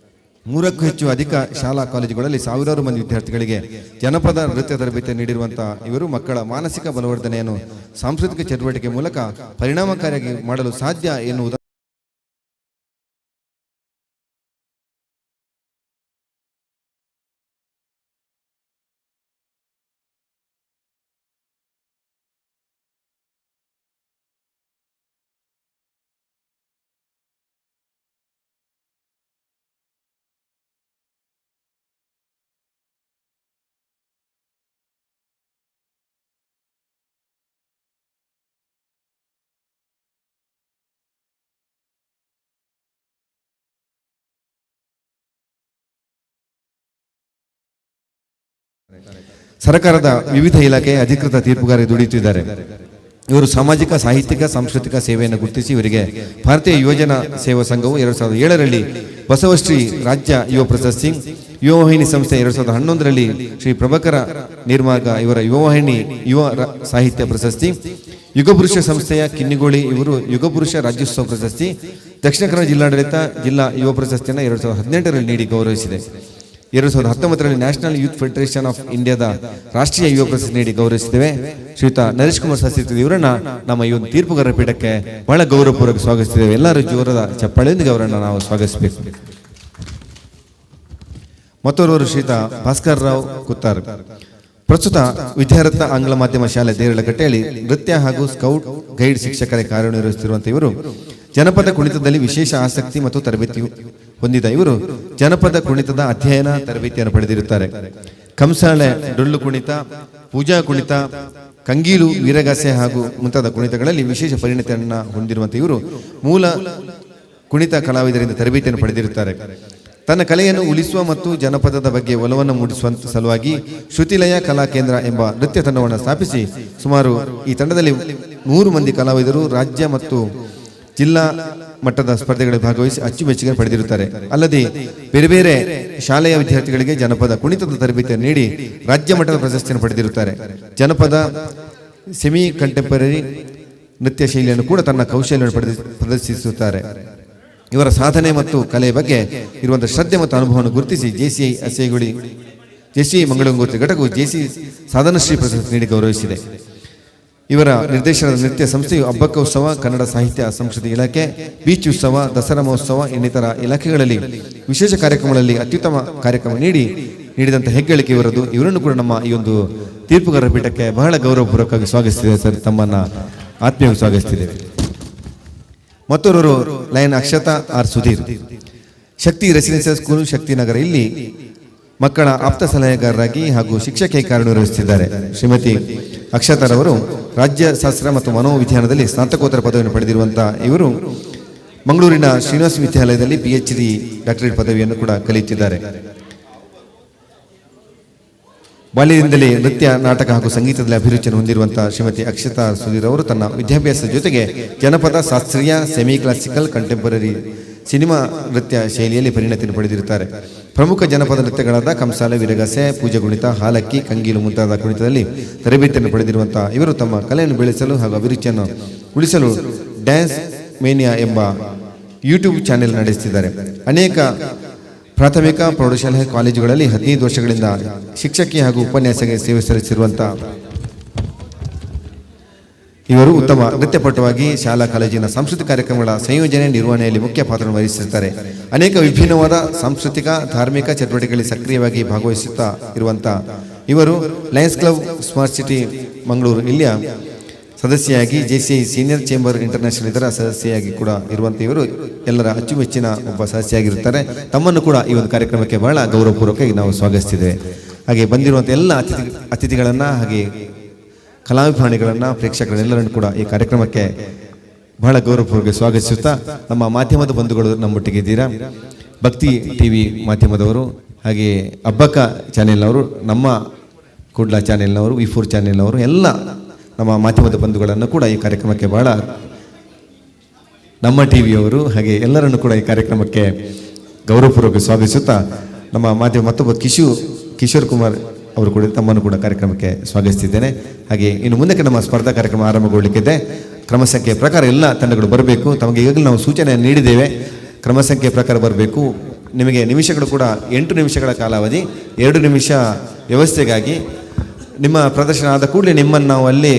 3ಕ್ಕೂ ಹೆಚ್ಚು ಅಧಿಕ ಶಾಲಾ ಕಾಲೇಜುಗಳಲ್ಲಿ ಸಾವಿರಾರು ಮಂದಿ ವಿದ್ಯಾರ್ಥಿಗಳಿಗೆ ಜನಪದ ನೃತ್ಯ ತರಬೇತಿ ನೀಡಿರುವಂತಹ ಇವರು ಮಕ್ಕಳ ಮಾನಸಿಕ ಬಲವರ್ಧನೆಯನ್ನು ಸಾಂಸ್ಕೃತಿಕ ಚಟುವಟಿಕೆ ಮೂಲಕ ಪರಿಣಾಮಕಾರಿಯಾಗಿ ಮಾಡಲು ಸಾಧ್ಯ ಎನ್ನುವುದು ಸರ್ಕಾರದ ವಿವಿಧ ಇಲಾಖೆಯ ಅಧಿಕೃತ ತೀರ್ಪುಗಾರ ದುಡಿಯುತ್ತಿದ್ದಾರೆ. ಇವರು ಸಾಮಾಜಿಕ, ಸಾಹಿತ್ಯಿಕ, ಸಾಂಸ್ಕೃತಿಕ ಸೇವೆಯನ್ನು ಗುರುತಿಸಿ ಇವರಿಗೆ ಭಾರತೀಯ ಯುವಜನ ಸೇವಾ ಸಂಘವು 2007ರಲ್ಲಿ ಬಸವಶ್ರೀ ರಾಜ್ಯ ಯುವ ಪ್ರಶಸ್ತಿ, ಯುವವಾಹಿನಿ ಸಂಸ್ಥೆ 2011ರಲ್ಲಿ ಶ್ರೀ ಪ್ರಭಾಕರ ನಿರ್ಮಾಗ ಇವರ ಯುವವಾಹಿನಿ ಯುವ ಸಾಹಿತ್ಯ ಪ್ರಶಸ್ತಿ, ಯುಗಪುರುಷ ಸಂಸ್ಥೆಯ ಕಿನ್ನಿಗೋಳಿ ಇವರು ಯುಗಪುರುಷ ರಾಜ್ಯೋತ್ಸವ ಪ್ರಶಸ್ತಿ, ದಕ್ಷಿಣ ಕನ್ನಡ ಜಿಲ್ಲಾಡಳಿತ ಜಿಲ್ಲಾ ಯುವ ಪ್ರಶಸ್ತಿಯನ್ನು 2018ರಲ್ಲಿ ನೀಡಿ ಗೌರವಿಸಿದೆ. 2019ರಲ್ಲಿ ನ್ಯಾಷನಲ್ ಯೂತ್ ಫೆಡರೇಷನ್ ಆಫ್ ಇಂಡಿಯಾದ ರಾಷ್ಟ್ರೀಯ ಯುವ ಪ್ರಶಸ್ತಿ ನೀಡಿ ಗೌರವಿಸಿದ್ದೇವೆ. ಶ್ರೀಯುತ ನರೇಶ್ ಕುಮಾರ್ ಶಾಸ್ತ್ರಿ ಇವರನ್ನ ನಮ್ಮ ಈ ಒಂದು ತೀರ್ಪುಗಾರರ ಪೀಠಕ್ಕೆ ಬಹಳ ಗೌರವಪೂರ್ವಕ ಸ್ವಾಗತಿಸಿದ್ದೇವೆ. ಎಲ್ಲರೂ ಜೋರದ ಚಪ್ಪಾಳೆಯೊಂದಿಗೆ ಅವರನ್ನು ನಾವು ಸ್ವಾಗತಿಸಬೇಕು. ಮತ್ತೋರ್ವರು ಶ್ರೀಯುತ ಭಾಸ್ಕರ್ ರಾವ್ ಕುತ್ತಾರ್, ಪ್ರಸ್ತುತ ವಿದ್ಯಾರತ್ನ ಆಂಗ್ಲ ಮಾಧ್ಯಮ ಶಾಲೆ ದೇರಳಕಟ್ಟೆಯಲ್ಲಿ ನೃತ್ಯ ಹಾಗೂ ಸ್ಕೌಟ್ ಗೈಡ್ ಶಿಕ್ಷಕರ ಕಾರ್ಯನಿರ್ವಹಿಸುತ್ತಿರುವಂಥ ಇವರು ಜನಪದ ಕುಣಿತದಲ್ಲಿ ವಿಶೇಷ ಆಸಕ್ತಿ ಮತ್ತು ತರಬೇತಿ ಹೊಂದಿದ ಇವರು ಜನಪದ ಕುಣಿತದ ಅಧ್ಯಯನ ತರಬೇತಿಯನ್ನು ಪಡೆದಿರುತ್ತಾರೆ. ಕಂಸಾಳೆ, ಡೊಳ್ಳು ಕುಣಿತ, ಪೂಜಾ ಕುಣಿತ, ಕಂಗೀಲು, ವೀರಗಾಸೆ ಹಾಗೂ ಮುಂತಾದ ಕುಣಿತಗಳಲ್ಲಿ ವಿಶೇಷ ಪರಿಣತಿಯನ್ನು ಹೊಂದಿರುವಂಥ ಇವರು ಮೂಲ ಕುಣಿತ ಕಲಾವಿದರಿಂದ ತರಬೇತಿಯನ್ನು ಪಡೆದಿರುತ್ತಾರೆ. ತನ್ನ ಕಲೆಯನ್ನು ಉಳಿಸುವ ಮತ್ತು ಜನಪದದ ಬಗ್ಗೆ ಒಲವನ್ನು ಮೂಡಿಸುವ ಸಲುವಾಗಿ ಶ್ರುತಿಲಯ ಕಲಾ ಕೇಂದ್ರ ಎಂಬ ನೃತ್ಯ ತಂಡವನ್ನು ಸ್ಥಾಪಿಸಿ ಸುಮಾರು ಈ ತಂಡದಲ್ಲಿ 100 ಮಂದಿ ಕಲಾವಿದರು ರಾಜ್ಯ ಮತ್ತು ಜಿಲ್ಲಾ ಮಟ್ಟದ ಸ್ಪರ್ಧೆಗಳಲ್ಲಿ ಭಾಗವಹಿಸಿ ಅಚ್ಚುಮೆಚ್ಚುಗೆ ಪಡೆದಿರುತ್ತಾರೆ. ಅಲ್ಲದೆ ಬೇರೆ ಬೇರೆ ಶಾಲೆಯ ವಿದ್ಯಾರ್ಥಿಗಳಿಗೆ ಜನಪದ ಕುಣಿತದ ತರಬೇತಿಯನ್ನು ನೀಡಿ ರಾಜ್ಯ ಮಟ್ಟದ ಪ್ರಶಸ್ತಿಯನ್ನು ಪಡೆದಿರುತ್ತಾರೆ. ಜನಪದ ಸೆಮಿ ಕಂಟೆಂಪರರಿ ನೃತ್ಯ ಶೈಲಿಯನ್ನು ಕೂಡ ತನ್ನ ಕೌಶಲ್ಯವನ್ನು ಪ್ರದರ್ಶಿಸುತ್ತಾರೆ. ಇವರ ಸಾಧನೆ ಮತ್ತು ಕಲೆಯ ಬಗ್ಗೆ ಇರುವಂಥ ಶ್ರದ್ಧೆ ಮತ್ತು ಅನುಭವವನ್ನು ಗುರುತಿಸಿ ಜೆಸಿಐ ಅಸೇಗುಳಿ ಜೆಸಿಐ ಮಂಗಳೂರು ಘಟಕವು ಜೆಸಿ ಸಾಧನಶ್ರೀ ಪ್ರಶಸ್ತಿ ನೀಡಿ ಗೌರವಿಸಿದೆ. ಇವರ ನಿರ್ದೇಶನದ ನೃತ್ಯ ಸಂಸ್ಥೆಯು ಅಬ್ಬಕ್ಕ ಉತ್ಸವ, ಕನ್ನಡ ಸಾಹಿತ್ಯ ಸಂಸ್ಕೃತಿ ಇಲಾಖೆ, ಬೀಚ್ ಉತ್ಸವ, ದಸರಾ ಮಹೋತ್ಸವ ಇನ್ನಿತರ ಇಲಾಖೆಗಳಲ್ಲಿ ವಿಶೇಷ ಕಾರ್ಯಕ್ರಮಗಳಲ್ಲಿ ಅತ್ಯುತ್ತಮ ಕಾರ್ಯಕ್ರಮ ನೀಡಿದಂಥ ಹೆಗ್ಗಳಿಕೆ ಇವರದು. ಇವರನ್ನು ಕೂಡ ನಮ್ಮ ಈ ಒಂದು ತೀರ್ಪುಗಾರರ ಪೀಠಕ್ಕೆ ಬಹಳ ಗೌರವಪೂರ್ವಕವಾಗಿ ಸ್ವಾಗತಿಸಿದೆ ಸರ್. ತಮ್ಮನ್ನು ಆತ್ಮೀಯವಾಗಿ ಸ್ವಾಗತಿಸಿದ್ದೇವೆ. ಮತ್ತೋರ್ವರು Lion Akshata R Sudhir, Shakti residential school, Shaktinagar ಇಲ್ಲಿ ಮಕ್ಕಳ ಆಪ್ತ ಸಲಹೆಗಾರರಾಗಿ ಹಾಗೂ ಶಿಕ್ಷಕಿ ಕಾರ್ಯನಿರ್ವಹಿಸುತ್ತಿದ್ದಾರೆ. ಶ್ರೀಮತಿ ಅಕ್ಷತಾರವರು ರಾಜ್ಯಶಾಸ್ತ್ರ ಮತ್ತು ಮನೋವಿಜ್ಞಾನದಲ್ಲಿ ಸ್ನಾತಕೋತ್ತರ ಪದವಿಯನ್ನು ಪಡೆದಿರುವಂತಹ ಇವರು ಮಂಗಳೂರಿನ ಶ್ರೀನಿವಾಸ ವಿದ್ಯಾಲಯದಲ್ಲಿ PhD doctorate ಪದವಿಯನ್ನು ಕೂಡ ಕಲಿಯುತ್ತಿದ್ದಾರೆ. ಬಾಲ್ಯದಿಂದಲೇ ನೃತ್ಯ, ನಾಟಕ ಹಾಗೂ ಸಂಗೀತದಲ್ಲಿ ಅಭಿರುಚಿಯನ್ನು ಹೊಂದಿರುವಂತಹ ಶ್ರೀಮತಿ ಅಕ್ಷತಾ ಸುಧೀರ್ ಅವರು ತನ್ನ ವಿದ್ಯಾಭ್ಯಾಸದ ಜೊತೆಗೆ ಜನಪದ, ಶಾಸ್ತ್ರೀಯ, ಸೆಮಿ ಕ್ಲಾಸಿಕಲ್, ಕಂಟೆಂಪರರಿ, ಸಿನಿಮಾ ನೃತ್ಯ ಶೈಲಿಯಲ್ಲಿ ಪರಿಣತಿಯನ್ನು ಪಡೆದಿರುತ್ತಾರೆ. ಪ್ರಮುಖ ಜನಪದ ನೃತ್ಯಗಳಾದ ಕಂಸಾಲೆ, ವೀರಗಾಸೆ, ಪೂಜೆ ಕುಣಿತ, ಹಾಲಕ್ಕಿ, ಕಂಗೀಲು ಮುಂತಾದ ಕುಣಿತದಲ್ಲಿ ತರಬೇತಿಯನ್ನು ಪಡೆದಿರುವಂತಹ ಇವರು ತಮ್ಮ ಕಲೆಯನ್ನು ಬೆಳೆಸಲು ಹಾಗೂ ಅಭಿರುಚಿಯನ್ನು ಉಳಿಸಲು ಡ್ಯಾನ್ಸ್ ಮೇನಿಯಾ ಎಂಬ ಯೂಟ್ಯೂಬ್ ಚಾನೆಲ್ ನಡೆಸುತ್ತಿದ್ದಾರೆ. ಅನೇಕ ಪ್ರಾಥಮಿಕ, ಪ್ರೌಢಶಾಲೆ, ಕಾಲೇಜುಗಳಲ್ಲಿ 15 ವರ್ಷಗಳಿಂದ ಶಿಕ್ಷಕಿ ಹಾಗೂ ಉಪನ್ಯಾಸಕಿ ಸೇವೆ ಸಲ್ಲಿಸಿರುವಂಥ ಇವರು ಉತ್ತಮ ನೃತ್ಯಪಟುವಾಗಿ ಶಾಲಾ ಕಾಲೇಜಿನ ಸಾಂಸ್ಕೃತಿಕ ಕಾರ್ಯಕ್ರಮಗಳ ಸಂಯೋಜನೆ, ನಿರ್ವಹಣೆಯಲ್ಲಿ ಮುಖ್ಯ ಪಾತ್ರ ವಹಿಸುತ್ತಾರೆ. ಅನೇಕ ವಿಭಿನ್ನವಾದ ಸಾಂಸ್ಕೃತಿಕ, ಧಾರ್ಮಿಕ ಚಟುವಟಿಕೆಗಳಲ್ಲಿ ಸಕ್ರಿಯವಾಗಿ ಭಾಗವಹಿಸುತ್ತಾ ಇರುವಂಥ ಇವರು Lions Club Smart City Mangaluru ಇಲ್ಲಿಯ ಸದಸ್ಯೆಯಾಗಿ, ಜೆಸಿಐ ಸೀನಿಯರ್ ಚೇಂಬರ್ ಇಂಟರ್ನ್ಯಾಷನಲ್ ಇದರ ಸದಸ್ಯೆಯಾಗಿ ಕೂಡ ಇರುವಂಥ ಇವರು ಎಲ್ಲರ ಅಚ್ಚುಮೆಚ್ಚಿನ ಒಬ್ಬ ಸದಸ್ಯೆಯಾಗಿರುತ್ತಾರೆ. ತಮ್ಮನ್ನು ಕೂಡ ಈ ಒಂದು ಕಾರ್ಯಕ್ರಮಕ್ಕೆ ಬಹಳ ಗೌರವಪೂರ್ವಕವಾಗಿ ನಾವು ಸ್ವಾಗತಿಸಿದ್ದೇವೆ. ಹಾಗೆ ಬಂದಿರುವಂಥ ಎಲ್ಲ ಅತಿಥಿಗಳನ್ನು ಹಾಗೆ ಕಲಾಭಿಮಾನಿಗಳನ್ನು, ಪ್ರೇಕ್ಷಕರನ್ನೆಲ್ಲರನ್ನು ಕೂಡ ಈ ಕಾರ್ಯಕ್ರಮಕ್ಕೆ ಬಹಳ ಗೌರವಪೂರ್ವಕ ಸ್ವಾಗತಿಸುತ್ತಾ, ನಮ್ಮ ಮಾಧ್ಯಮದ ಬಂಧುಗಳು ನಮ್ಮೊಟ್ಟಿಗೆ ಇದ್ದೀರಾ. ಭಕ್ತಿ ಟಿವಿ ಮಾಧ್ಯಮದವರು, ಹಾಗೆ ಅಬ್ಬಕ್ಕ ಚಾನೆಲ್ನವರು, ನಮ್ಮ ಕುಡ್ಲ ಚಾನೆಲ್ನವರು, ವಿ4 ಚಾನೆಲ್ನವರು, ಎಲ್ಲ ನಮ್ಮ ಮಾಧ್ಯಮದ ಬಂಧುಗಳನ್ನು ಕೂಡ ಈ ಕಾರ್ಯಕ್ರಮಕ್ಕೆ ಬಹಳ, ನಮ್ಮ ಟಿ ವಿಯವರು, ಹಾಗೆ ಎಲ್ಲರನ್ನು ಕೂಡ ಈ ಕಾರ್ಯಕ್ರಮಕ್ಕೆ ಗೌರವಪೂರ್ವಕ ಸ್ವಾಗತಿಸುತ್ತಾ, ನಮ್ಮ ಮಾಧ್ಯಮ ಮತ್ತೊಬ್ಬ ಕಿಶೋರ್ ಕುಮಾರ್ ಅವರು ಕೂಡ, ತಮ್ಮನ್ನು ಕೂಡ ಕಾರ್ಯಕ್ರಮಕ್ಕೆ ಸ್ವಾಗತಿಸಿದ್ದೇನೆ. ಹಾಗೆ ಇನ್ನು ಮುಂದಕ್ಕೆ ನಮ್ಮ ಸ್ಪರ್ಧಾ ಕಾರ್ಯಕ್ರಮ ಆರಂಭಗೊಳ್ಳಲಿಕ್ಕಿದೆ. ಕ್ರಮ ಸಂಖ್ಯೆಯ ಪ್ರಕಾರ ಎಲ್ಲ ತಂಡಗಳು ಬರಬೇಕು. ತಮಗೆ ಈಗಾಗಲೇ ನಾವು ಸೂಚನೆಯನ್ನು ನೀಡಿದ್ದೇವೆ, ಕ್ರಮ ಸಂಖ್ಯೆಯ ಪ್ರಕಾರ ಬರಬೇಕು. ನಿಮಗೆ ನಿಮಿಷಗಳು ಕೂಡ 8 ನಿಮಿಷಗಳ ಕಾಲಾವಧಿ, 2 ನಿಮಿಷ ವ್ಯವಸ್ಥೆಗಾಗಿ. ನಿಮ್ಮ ಪ್ರದರ್ಶನ ಆದ ಕೂಡಲೇ ನಿಮ್ಮನ್ನು ನಾವು ಅಲ್ಲಿ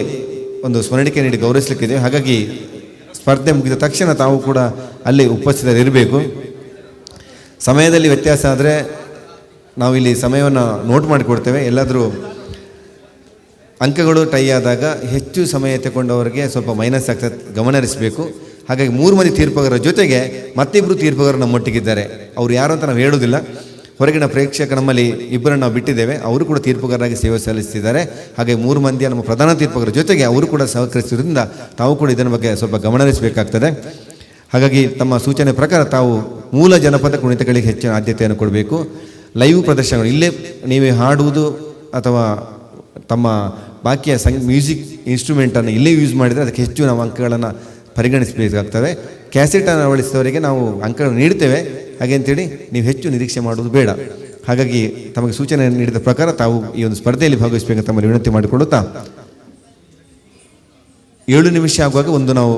ಒಂದು ಸ್ಮರಣಿಕೆ ನೀಡಿ ಗೌರವಿಸಲಿಕ್ಕಿದೆ. ಹಾಗಾಗಿ ಸ್ಪರ್ಧೆ ಮುಗಿದ ತಕ್ಷಣ ತಾವು ಕೂಡ ಅಲ್ಲಿ ಉಪಸ್ಥಿತರಿರಬೇಕು. ಸಮಯದಲ್ಲಿ ವ್ಯತ್ಯಾಸ ಆದರೆ ನಾವು ಇಲ್ಲಿ ಸಮಯವನ್ನು ನೋಟ್ ಮಾಡಿಕೊಡ್ತೇವೆ. ಎಲ್ಲಾದರೂ ಅಂಕಗಳು ಟೈ ಆದಾಗ ಹೆಚ್ಚು ಸಮಯ ತಗೊಂಡವರಿಗೆ ಸ್ವಲ್ಪ ಮೈನಸ್ ಆಗ್ತದೆ, ಗಮನ ಹರಿಸಬೇಕು. ಹಾಗಾಗಿ 3 ಮಂದಿ ತೀರ್ಪುಗಾರರ ಜೊತೆಗೆ ಮತ್ತಿಬ್ಬರು ತೀರ್ಪುಗಾರರು ನಮ್ಮೊಟ್ಟಿಗಿದ್ದಾರೆ. ಅವ್ರು ಯಾರು ಅಂತ ನಾವು ಹೇಳೋದಿಲ್ಲ. ಹೊರಗಿನ ಪ್ರೇಕ್ಷಕ ನಮ್ಮಲ್ಲಿ ಇಬ್ಬರನ್ನು ನಾವು ಬಿಟ್ಟಿದ್ದೇವೆ, ಅವರು ಕೂಡ ತೀರ್ಪುಗಾರರಾಗಿ ಸೇವೆ ಸಲ್ಲಿಸ್ತಿದ್ದಾರೆ. ಹಾಗೆ 3 ಮಂದಿಯ ನಮ್ಮ ಪ್ರಧಾನ ತೀರ್ಪುಗಾರರ ಜೊತೆಗೆ ಅವರು ಕೂಡ ಸಹಕರಿಸಿದ್ರಿಂದ ತಾವು ಕೂಡ ಇದರ ಬಗ್ಗೆ ಸ್ವಲ್ಪ ಗಮನ ಹರಿಸಬೇಕಾಗ್ತದೆ. ಹಾಗಾಗಿ ತಮ್ಮ ಸೂಚನೆ ಪ್ರಕಾರ ತಾವು ಮೂಲ ಜನಪದ ಕುಣಿತಗಳಿಗೆ ಹೆಚ್ಚಿನ ಆದ್ಯತೆಯನ್ನು ಕೊಡಬೇಕು. ಲೈವ್ ಪ್ರದರ್ಶನಗಳು ಇಲ್ಲೇ ನೀವೇ ಹಾಡುವುದು ಅಥವಾ ತಮ್ಮ ಬಾಕಿಯ ಮ್ಯೂಸಿಕ್ ಇನ್ಸ್ಟ್ರೂಮೆಂಟನ್ನು ಇಲ್ಲೇ ಯೂಸ್ ಮಾಡಿದರೆ ಅದಕ್ಕೆ ಹೆಚ್ಚು ನಾವು ಅಂಕಗಳನ್ನು ಪರಿಗಣಿಸಬೇಕಾಗ್ತವೆ. ಕ್ಯಾಸೆಟನ್ನು ಅಳವಡಿಸಿದವರಿಗೆ ನಾವು ಅಂಕಗಳನ್ನು ನೀಡ್ತೇವೆ, ಹಾಗೆ ಅಂತೇಳಿ ನೀವು ಹೆಚ್ಚು ನಿರೀಕ್ಷೆ ಮಾಡುವುದು ಬೇಡ. ಹಾಗಾಗಿ ತಮಗೆ ಸೂಚನೆ ನೀಡಿದ ಪ್ರಕಾರ ತಾವು ಈ ಒಂದು ಸ್ಪರ್ಧೆಯಲ್ಲಿ ಭಾಗವಹಿಸಬೇಕಂತ ತಮ್ಮಲ್ಲಿ ವಿನಂತಿ ಮಾಡಿಕೊಳ್ಳುತ್ತಾ, 7 ನಿಮಿಷ ಆಗುವಾಗ ಒಂದು ನಾವು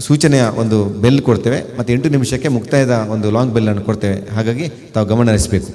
ಸೂಚನೆಯ ಒಂದು ಬೆಲ್ ಕೊಡ್ತೇವೆ ಮತ್ತು 8 ನಿಮಿಷಕ್ಕೆ ಮುಕ್ತಾಯದ ಒಂದು ಲಾಂಗ್ ಬೆಲ್ಲನ್ನು ಕೊಡ್ತೇವೆ. ಹಾಗಾಗಿ ತಾವು ಗಮನ ಹರಿಸಬೇಕು.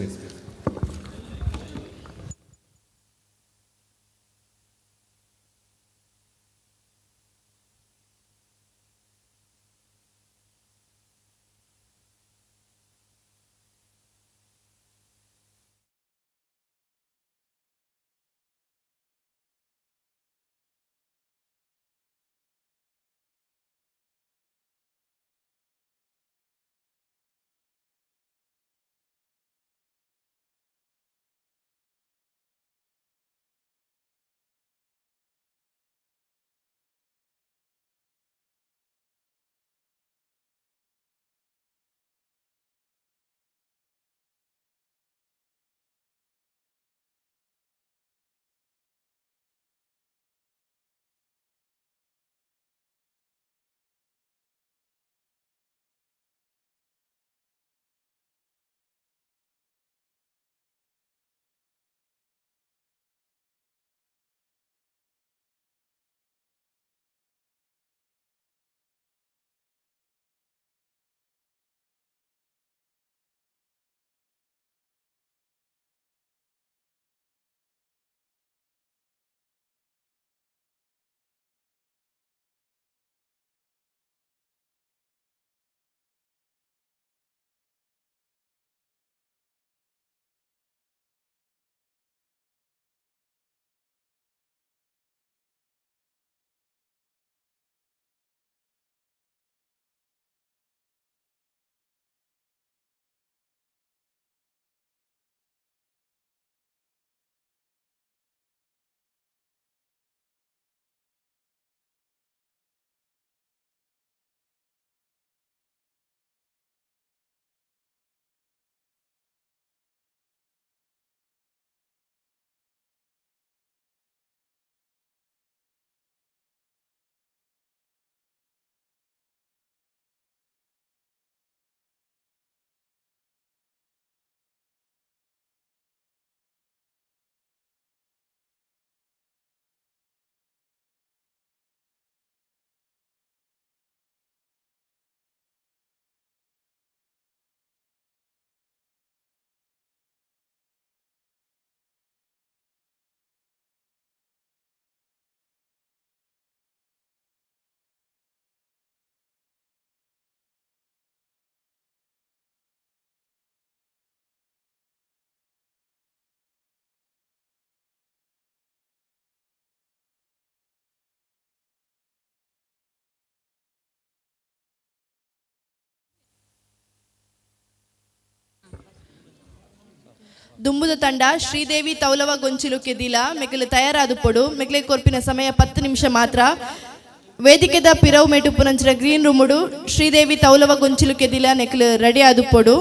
ದುಂಬುದ ತಂಡ ಶ್ರೀದೇವಿ ತೌಲವ ಗೊಂಚಿಲು ಕೆದಿಲ ಮೆಗಲು ತಯಾರಾದ ಪೊಡು. ಮೆಗ್ಲೆ ಕೊರ್ಪಿನ ಸಮಯ 10 ನಿಮಿಷ ಮಾತ್ರ. ವೇದಿಕೆದ ಪಿರವು ಮೇಟುಪ್ಪುನಂಚಿನ ಗ್ರೀನ್ ರೂಮುಡು ಶ್ರೀದೇವಿ ತೌಲವ ಗೊಂಚಿಲು ಕೆದಿಲ ನೆಕ್ಲು ರೆಡಿ ಆದುಪ್ಪೊಡು.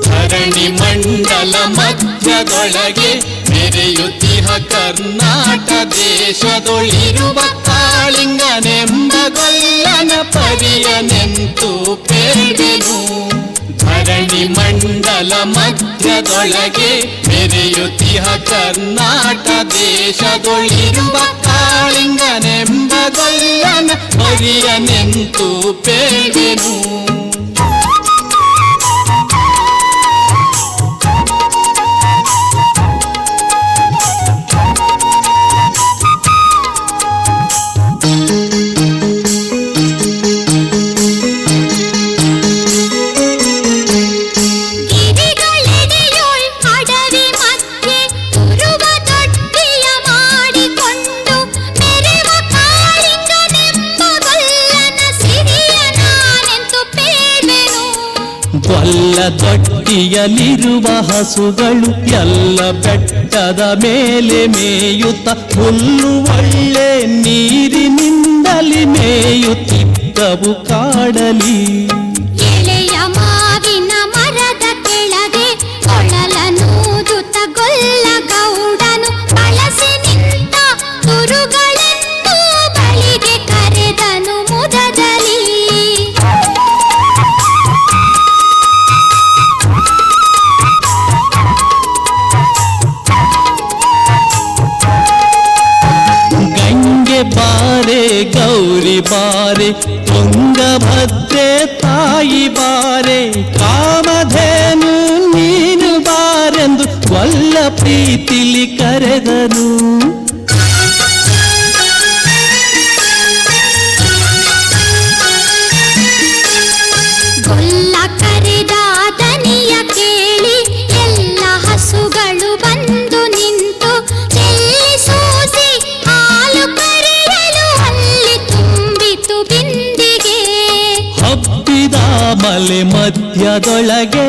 ಧರಣಿ ಮಂಡಲ ಮಧ್ಯದೊಳಗೆ ಮೆರೆಯುತ್ತಿಹ ಕರ್ನಾಟ ದೇಶದೊಳಿರುವ ಕಾಳಿಂಗನೆಂಬ ಗೊಲ್ಲನ ಪರಿಯನೆಂತು ಪೇಡೆನು. ಧರಣಿ ಮಂಡಲ ಮಧ್ಯದೊಳಗೆ ಮೆರೆಯುತ್ತಿಹ ಕರ್ನಾಟ ದೇಶದೊಳಿರುವ ಕಾಳಿಂಗನೆಂಬ ಗೊಲ್ಲನ ಪರಿಯನೆಂತು ಪೇಡೆನು. ಗಿರಿಗಳೆಡೆಯೊಳ್ ಅಡವಿ ಮಧ್ಯೆ ತುರುವ ದೊಡ್ಡಿಯ ಮಾಡಿಕೊಂಡು ಮೆರೆವ ಕಾಳಿಂಗನೆಂಬ ಗೊಲ್ಲನ ಸಿರಿಯ ನಾನೆಂತು ಪೇಳ್ವೆನು. ಗೊಲ್ಲ ದೊಡ್ಡಿಯಲ್ಲಿರುವ ಹಸುಗಳು ಎಲ್ಲ ಬೆಟ್ಟದ ಮೇಲೆ ಮೇಯುತ್ತ ಹುಲ್ಲು ಒಳ್ಳೆ ನೀರಿನಿಂದಲಿ ಮೇಯುತ್ತಿದ್ದವು ಕಾಡಲಿ. ಎಳೆಯ ಮಾವಿನ ಮರದ ಕೆಳಗೆ ಕೊಳಲನೂದುತ ಗೊಲ್ಲ ಗೌಡನು ಬಳಸಿ ನಿಂತ ತುರುಗಳನ್ನು ಬಳಿಗೆ ಕರೆದನು ಮುದದಲ್ಲಿ. ಗಂಗೆ ಬಾರೆ ಗೌರಿ ಬಾರೆ ತುಂಗಭದ್ರೆ ತಾಯಿ ಬಾರೆ ಕಾಮಧೇನು ನೀನು ಬಾರೆಂದು ಗೊಲ್ಲ ಪ್ರೀತಿಲಿ ಕರೆದನು. ಗೊಲ್ಲ ಕರೆದ ದನಿಯ ಕೇಳಿ ಎಲ್ಲ ಹಸುಗಳು ಬಂದು ನಿಂತು ಚೆಲ್ಲಿ ಸೂಸಿ ಹಾಲು ಕರೆಯಲು ಅಲ್ಲಿ ತುಂಬಿತು ಬಿಂದಿಗೆ. ಹಬ್ಬಿದ ಮಲೆ ಮಧ್ಯದೊಳಗೆ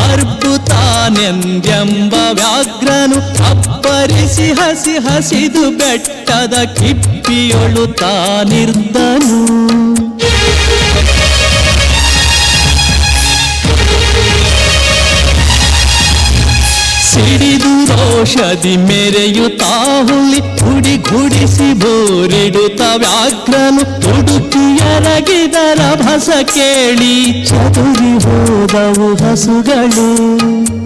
ಅರ್ಬುತಾನೆಂದೆಂಬ ವ್ಯಾಘ್ರನು ಅಬ್ಬರಿಸಿ ಹಸಿ ಹಸಿದು ಬೆಟ್ಟದ ಕಿಪ್ಪಿಯೊಳು ತಾನಿರ್ದನು. ಸಿಡಿದು ರೋಷದಿ ಮೆರೆಯುತ್ತಾ ಹುಲಿ ಗುಡಿ ಗುಡಿಸಿ ಬೋರಿಡುತ್ತ ವ್ಯಾಘ್ರನು ತುಡುಕಿಯರಗಿದರ ಭಸ ಕೇಳಿ ಚದುರಿ ಹೋದವು ಹಸುಗಳು.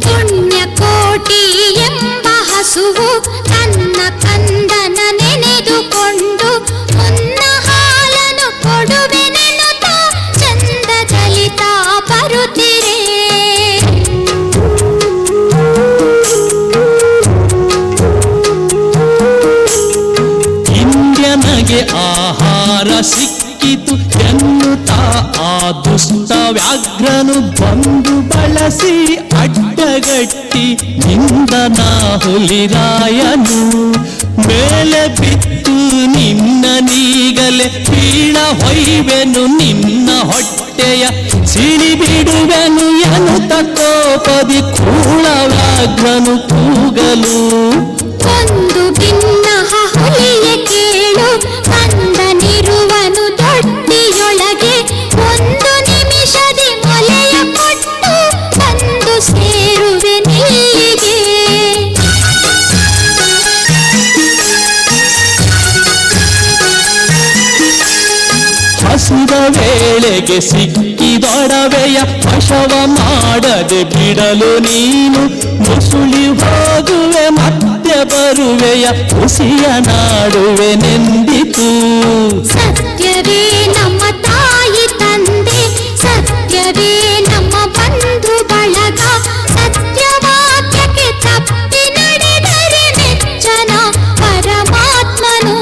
ಪುಣ್ಯಕೋಟಿ ಎಂಬ ಹಸುವು ತನ್ನ ಕಂದನ ನೆನೆದುಕೊಂಡು ಮುನ್ನ ಹಾಲನ್ನು ಕೊಡುವೆನೆನ್ನುತ್ತ ಚಂದದಲ್ಲಿ ತಾ ಬರುತ್ತಿರೆ. ಇಂದ್ಯನಗೆ ಆಹಾರ ಸಿಕ್ಕಿತು ಎನ್ನುತ್ತಾ ಆ ದುಷ್ಟ ವ್ಯಾಘ್ರನು ಬಂದು ಬಳಸಿ ಅಡ್ಡಗಟ್ಟಿ ನಿಂದನ ಹುಲಿರಾಯನು. ಮೇಲೆ ಬಿತ್ತು ನಿನ್ನ ನೀಗಲೆ ಪೀಳ ಹೊಯ್ವೆನು ನಿನ್ನ ಹೊಟ್ಟೆಯ ಸಿಡಿಬಿಡುವೆನು ಎನ್ನುತ್ತ ಕೋಪದಿ ವ್ಯಾಘ್ರನು ಕೂಗಲು. ಒಂದು ಭಿನ್ನ ಹುಲಿಯ ಕೇಳು, ಕಂದನಿರುವನು ದೊಡ್ಡಿಯೊಳಗೆ, ಒಂದು ನಿಮಿಷದಿ ಮೊಲೆಯ ಕೊಟ್ಟು ಬಂದು ಸೇರುವೆ ನಿಲ್ಲಿಗೆ. ಹಸಿದ ವೇಳೆಗೆ ಸಿಕ್ಕಿದೊಡವೆಯ ವಶವ ಮಾಡದೆ ಬಿಡಲು ನೀನು ಮುಸುಳಿ ಹೋಗುವೆ ಮತ್ತೆ ಬರುವೆಯ ಹುಸಿಯ ನಾಡುವೆ ನೆಂದಿತು. ಸತ್ಯವೇ ನಮ್ಮ ತಾಯಿ ತಂದೆ, ಸತ್ಯವೇ ನಮ್ಮ ಬಂಧು ಬಳಗ, ಸತ್ಯವಾಕ್ಯಕ್ಕೆ ತಪ್ಪಿ ನಡೆದರೆ ಮೆಚ್ಚನ ಪರಮಾತ್ಮನು.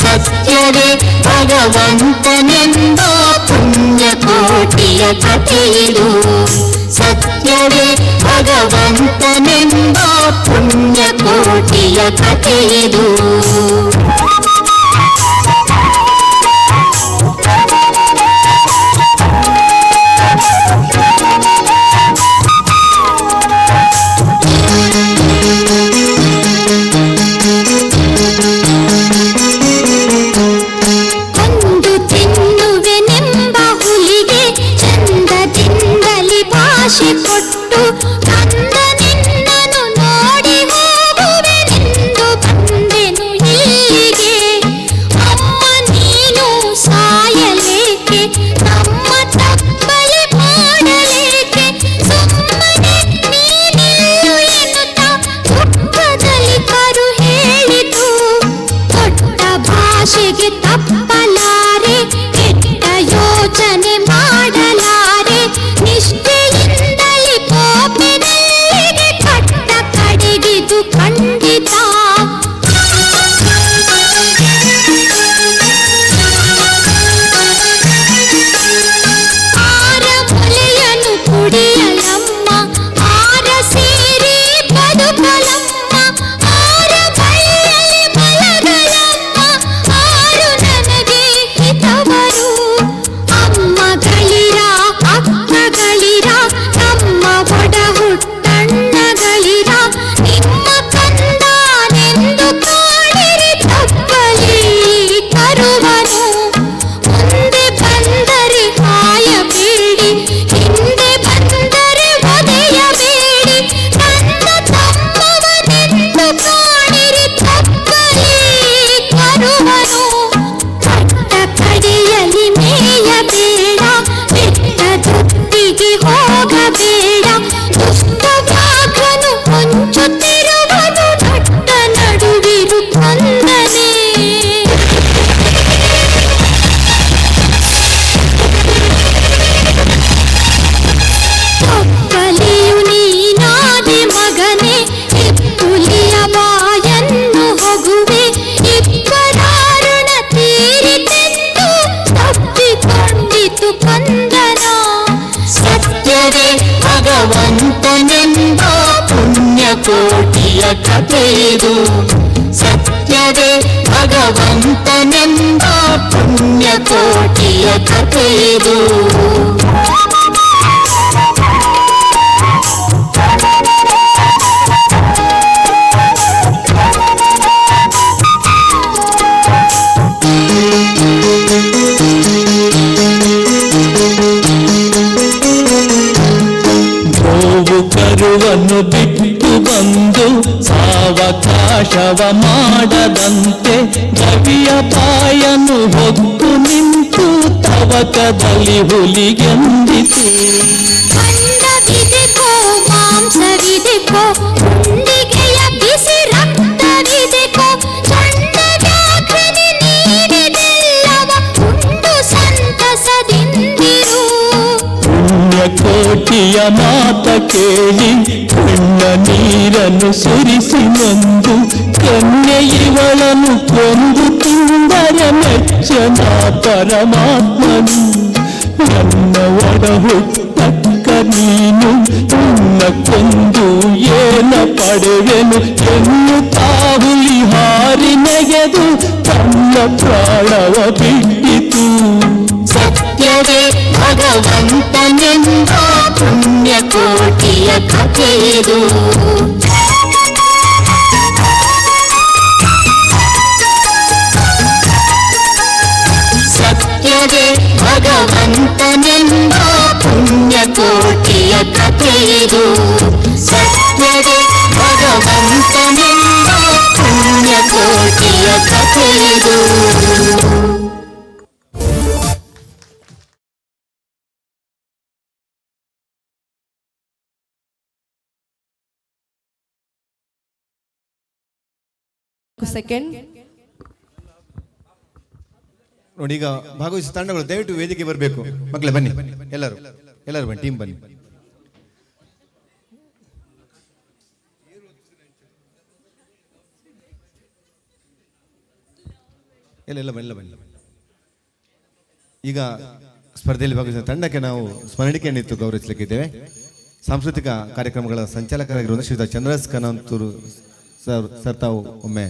ಸತ್ಯವೇ ಭಗವಂತನೆಂಬ ಪುಣ್ಯಕೋಟಿಯ ಕಥೆಯಿದು, ಸತ್ಯವೇ ಭಗವಂತನೆಂಬ ಪುಣ್ಯಕೋಟಿಯ ಕಥೆಯಿದು. ಕೊಂದು ತಿನ್ನುವೆನೆಂಬ ಹುಲಿಗೆ ಚಂದದಿಂದಲಿ ಭಾಷೆ ಕೊಟ್ಟು, ಕಂದ ನಿನ್ನನು ನೋಡಿ ಹೋಗುವೆನೆಂದು ಬಂದೆನು ಇಲ್ಲಿಗೆ. ಅಮ್ಮ ನೀನು ಸಾಯಲೇಕೆ, ನಮ್ಮ ತಪ್ಪಲೆ ಮಾಡಲೇಕೆ, ಸುಮ್ಮನೆ ನೀನಿಲ್ಲು ಎನ್ನುತ್ತಾ ದುಃಖದಲ್ಲಿ ಕರು ಹೇಳಿತು. ಕೊಟ್ಟ ಭಾಷೆಗೆ ತಪ್ಪಲಾರೆ, ಕೆಟ್ಟ ಯೋಚನೆ ಮಾಡಲಾರೆ, ನಿಷ್ಠೆಯಿಂದಲೇ ಕೋಪೆನಲ್ಲಿಗೆ ಕಟ್ಟ ಕಡೆಗಿದು ಖಂಡಿತ. ಆರ ಮೊಲೆಯನ್ನು ಕುಡಿಯಲಮ್ಮ, ಆರ ಸೇರಿ ಬದುಕಲಮ್ಮ, ಆರ ಬಳ್ಳಿಯಲ್ಲಿ ಮಲಗಲಮ್ಮ, ಆರು ನನಗೆ ಹಿತವರು. ಅಮ್ಮಗಳಿರ ಅಕ್ಕಗಳಿರ, ನಮ್ಮ ಒಡ ಹುಟ್ಟಣ್ಣಗಳಿರ, ನಿಮ್ಮ ಕಂದನೆಂದು ಕಾಣಿರಿ ತಪ್ಪಲಿ ಕರುವನು. ಮುಂದೆ ಬಂದರೆ ಕಾಯಬೇಡಿ, ಹಿಂದೆ ಬಂದರೆ ಒದೆಯಬೇಡಿ, ನನ್ನ ತಮ್ಮವನೆಂದು ಕಾಣಿರಿ ತಪ್ಪಲಿ ಕರುವನು. ಕಟ್ಟ ಕಡೆಯಲ್ಲಿ ಮೇಯಬೇಡ, ಬೆಟ್ಟದೊತ್ತಿಗೆ ಹೋಗಬೇಡ, ದುಷ್ಟ ವ್ಯಾಘ್ರನು ಹೊಂಚುತ್ತಿರುವನು ನಟ್ಟ ನಡುವಿರು ಕಂದನೇ. ತೊಕ್ಕಲಿಯು ನೀನಾದೆ ಮಗನೇ, ಹೆಪ್ಪುಲಿಯ ಬಾಯನ್ನು ಹೋಗುವೆ, ಇಬ್ಬರಾರುಣ ತೀರಿತೆಂದು ತಪ್ಪಿಕೊಂಡಿತು ಕಂದನ. ಸತ್ಯವೇ ಭಗವಂತನೆಂಬ ಪುಣ್ಯಕೋಟಿಯ ಕಥೆಯಿದು, ಸತ್ಯವೇ ಭಗವಂತನೆಂಬ ಪುಣ್ಯಕೋಟಿಯ ಕಥೆಯಿದು. ಗೋವು ಕರುವನ್ನು ಬಿಟ್ಟು ಬಂದು ಸಾವಕಾಶವ ಮಾಡದಂತೆ ಗವಿಯ ಪಾಯನ್ನು ಹೊತ್ತು ನಿಂತು ತವಕದಲ್ಲಿ ಹುಲಿಗೆಂದಿತು. ಖಂಡವಿದೆಕೋ ಮಾಂಸವಿದೆಕೋ, ಗುಂಡಿಗೆಯ ಬಿಸಿ ರಕ್ತವಿದೆಕೋ, ಚಂಡ ವ್ಯಾಘ್ರನೆ ನೀನಿದೆಲ್ಲವ ಉಂಡು ಸಂತಸದಿಂದಿರು. ಪುಣ್ಯಕೋಟಿಯ ಮಾತ ಕೇಳಿ ಕಣ್ಣ ನೀರನ್ನು ಸುರಿಸಿ ನೊಂದು ಕನ್ಯೆ ಇವಳನ್ನು ಕೊಂದು ತಿಂದರೆ ಮೆಚ್ಚನ ಪರಮಾತ್ಮನು. ನನ್ನ ಒಡ ಹುಟ್ಟಕ್ಕ ನೀನು ನಿನ್ನ ಕೊಂದು ಏನ ಪಡೆವೆನು ಎನ್ನುತ್ತಾ ಹುಲಿ ಹಾರಿ ನೆಗೆದು ತನ್ನ ಪ್ರಾಣವ ಬಿಟ್ಟಿತು. ಸತ್ಯವೇ ಭಗವಂತನೆಂಬ ಪುಣ್ಯಕೋಟಿಯ ಕಥೆಯಿದು. ಸತ್ಯವೇ ಭಗವಂತನೆಂಬ ಪುಣ್ಯಕೋಟಿಯ ಕಥೆಯಿದು. ಸತ್ಯವೇ ಭಗವಂತನೆಂಬ ಪುಣ್ಯಕೋಟಿಯ ಕಥೆಯಿದು. ಸೆಕೆಂಡ್. ನೋಡಿ, ಈಗ ಭಾಗವಹಿಸಿದ ತಂಡಗಳು ದಯವಿಟ್ಟು ವೇದಿಕೆ ಬರಬೇಕು. ಮಕ್ಕಳೇ ಬನ್ನಿ, ಎಲ್ಲರೂ ಎಲ್ಲರೂ ಬನ್ನಿ, ಟೀಮ್ ಬನ್ನಿ. ಎಲ್ಲ ಎಲ್ಲ ಬನ್ನಿ, ಎಲ್ಲ ಬನ್ನಿ. ಈಗ ಸ್ಪರ್ಧೆಯಲ್ಲಿ ಭಾಗವಹಿಸಿದ ತಂಡಕ್ಕೆ ನಾವು ಸ್ಮರಣಿಕೆಯನ್ನಿತ್ತು ಗೌರವಿಸಲಿಕ್ಕಿದ್ದೇವೆ. ಸಾಂಸ್ಕೃತಿಕ ಕಾರ್ಯಕ್ರಮಗಳ ಸಂಚಾಲಕರಾಗಿರುವ ಶ್ರೀಯುತ ಚಂದ್ರಸ್ ಕನಂತೂರು ಸರ್, ಸರ್ ತಾವು ಒಮ್ಮೆ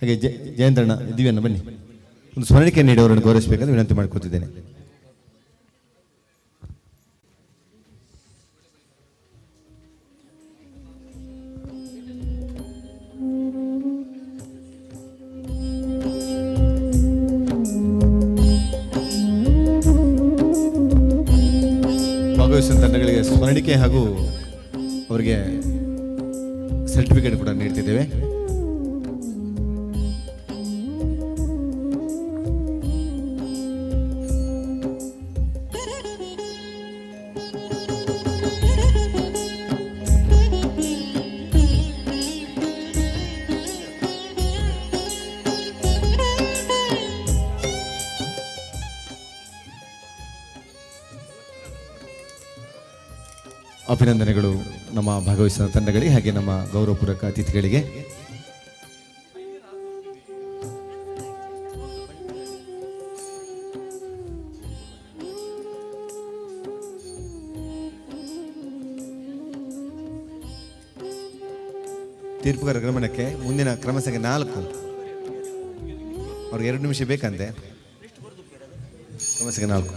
ಹಾಗೆ ಜಯಂತಣ್ಣ ದಿವ್ಯಣ್ಣ ಬನ್ನಿ, ಒಂದು ಸ್ಮರಣಿಕೆ ನೀಡಿ ಅವರನ್ನು ಗೌರವಿಸಬೇಕಂತ ವಿನಂತಿ ಮಾಡಿಕೊತಿದ್ದೇನೆ. ಭಾಗವಹಿಸಿದ ತಂಡಗಳಿಗೆ ಸ್ಮರಣಿಕೆ ಹಾಗೂ ಅವರಿಗೆ ಸರ್ಟಿಫಿಕೇಟ್ ಕೂಡ ನೀಡ್ತಿದ್ದೇವೆ. ಅಭಿನಂದನೆಗಳು ನಮ್ಮ ಭಾಗವಹಿಸಿದ ತಂಡಗಳಿಗೆ ಹಾಗೆ ನಮ್ಮ ಗೌರವಪೂರ್ವಕ ಅತಿಥಿಗಳಿಗೆ. ತೀರ್ಪುಗಾರ ಗಮನಕ್ಕೆ ಮುಂದಿನ ಕ್ರಮ ಸಂಖ್ಯೆ 4, ಅವ್ರಿಗೆ 2 ನಿಮಿಷ ಬೇಕಂತೆ. ಕ್ರಮ ಸಂಖ್ಯೆ 4.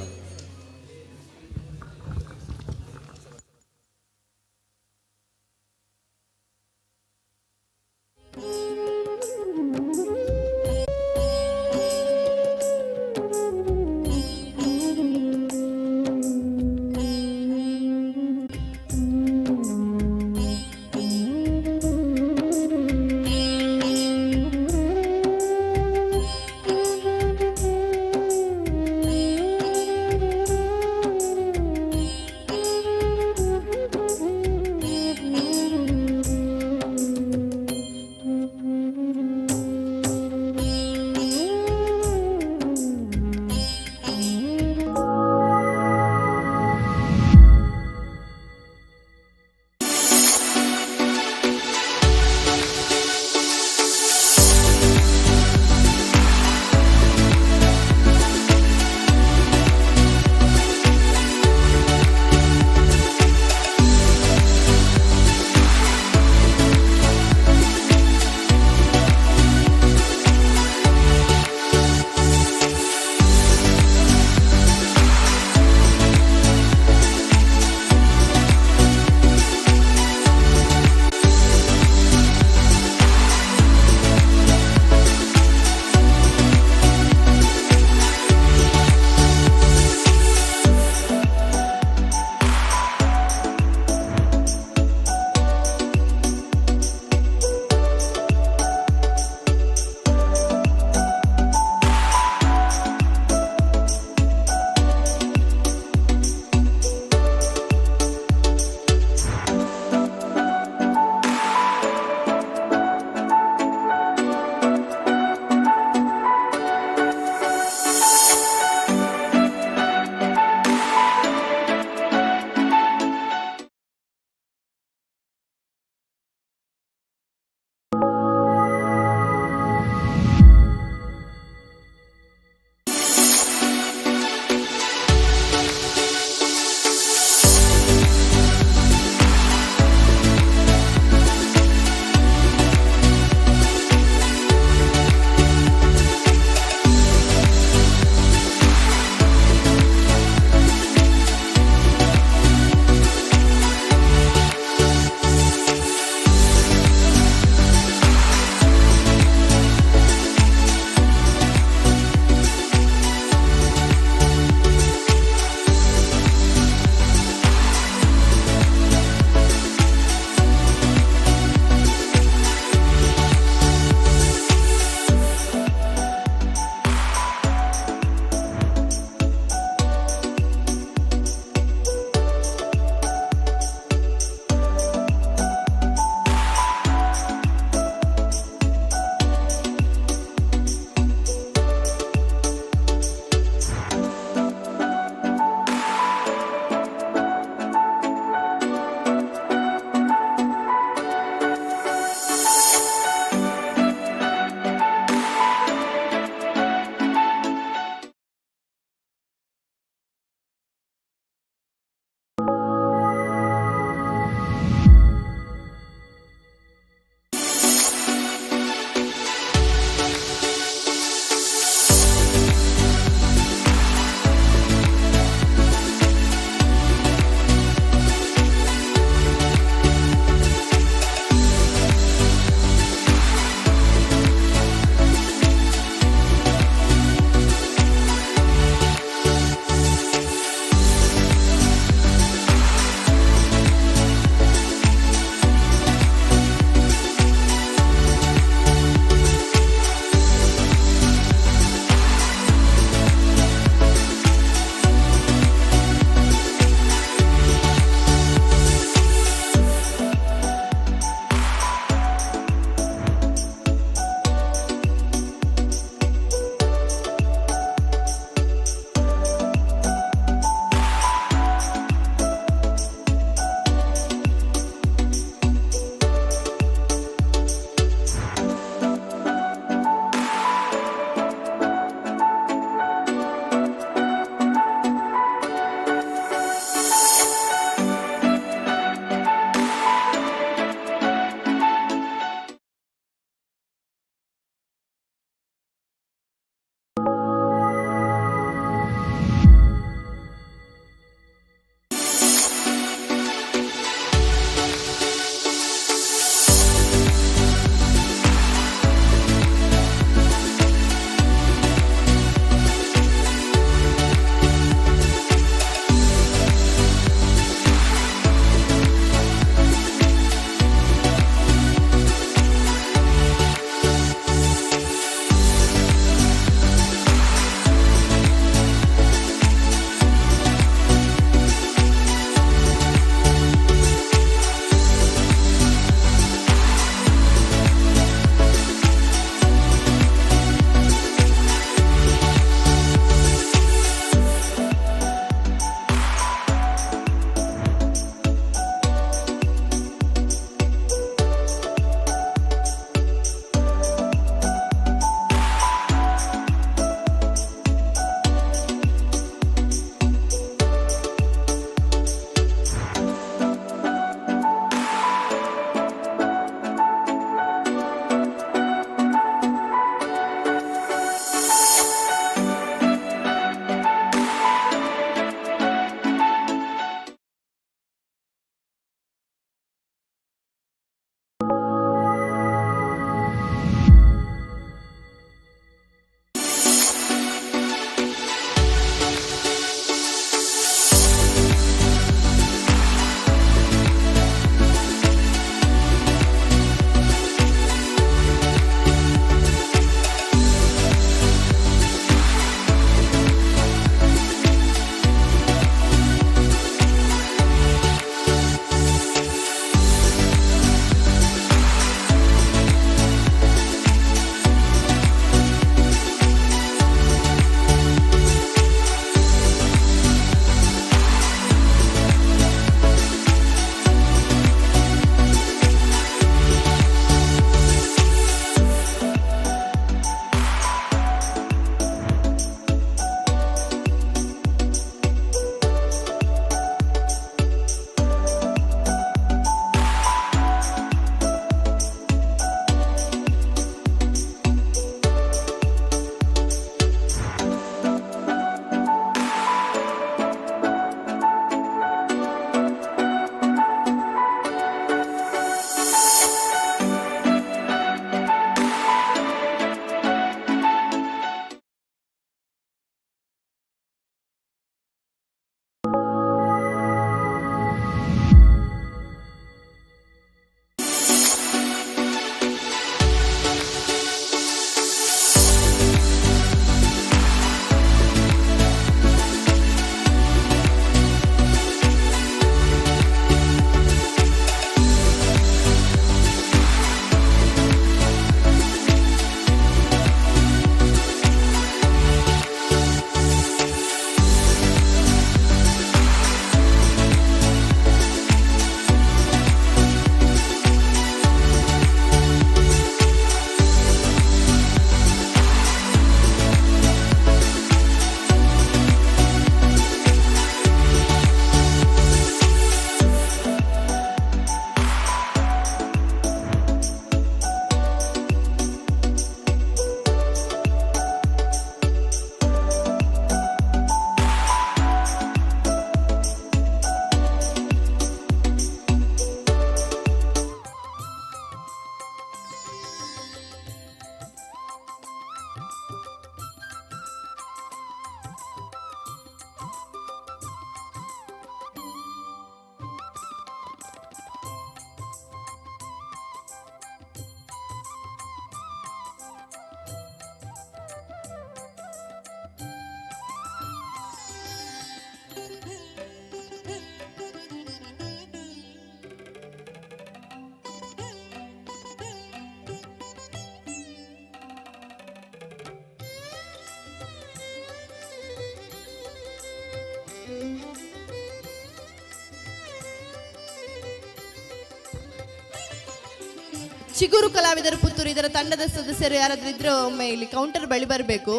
ಚಿಗುರು ಕಲಾವಿದರು ಪುತ್ತೂರು ಇದರ ತಂಡದ ಸದಸ್ಯರು ಯಾರಾದ್ರೂ ಇದ್ರೆ ಒಮ್ಮೆ ಇಲ್ಲಿ ಕೌಂಟರ್ ಬಳಿ ಬರಬೇಕು.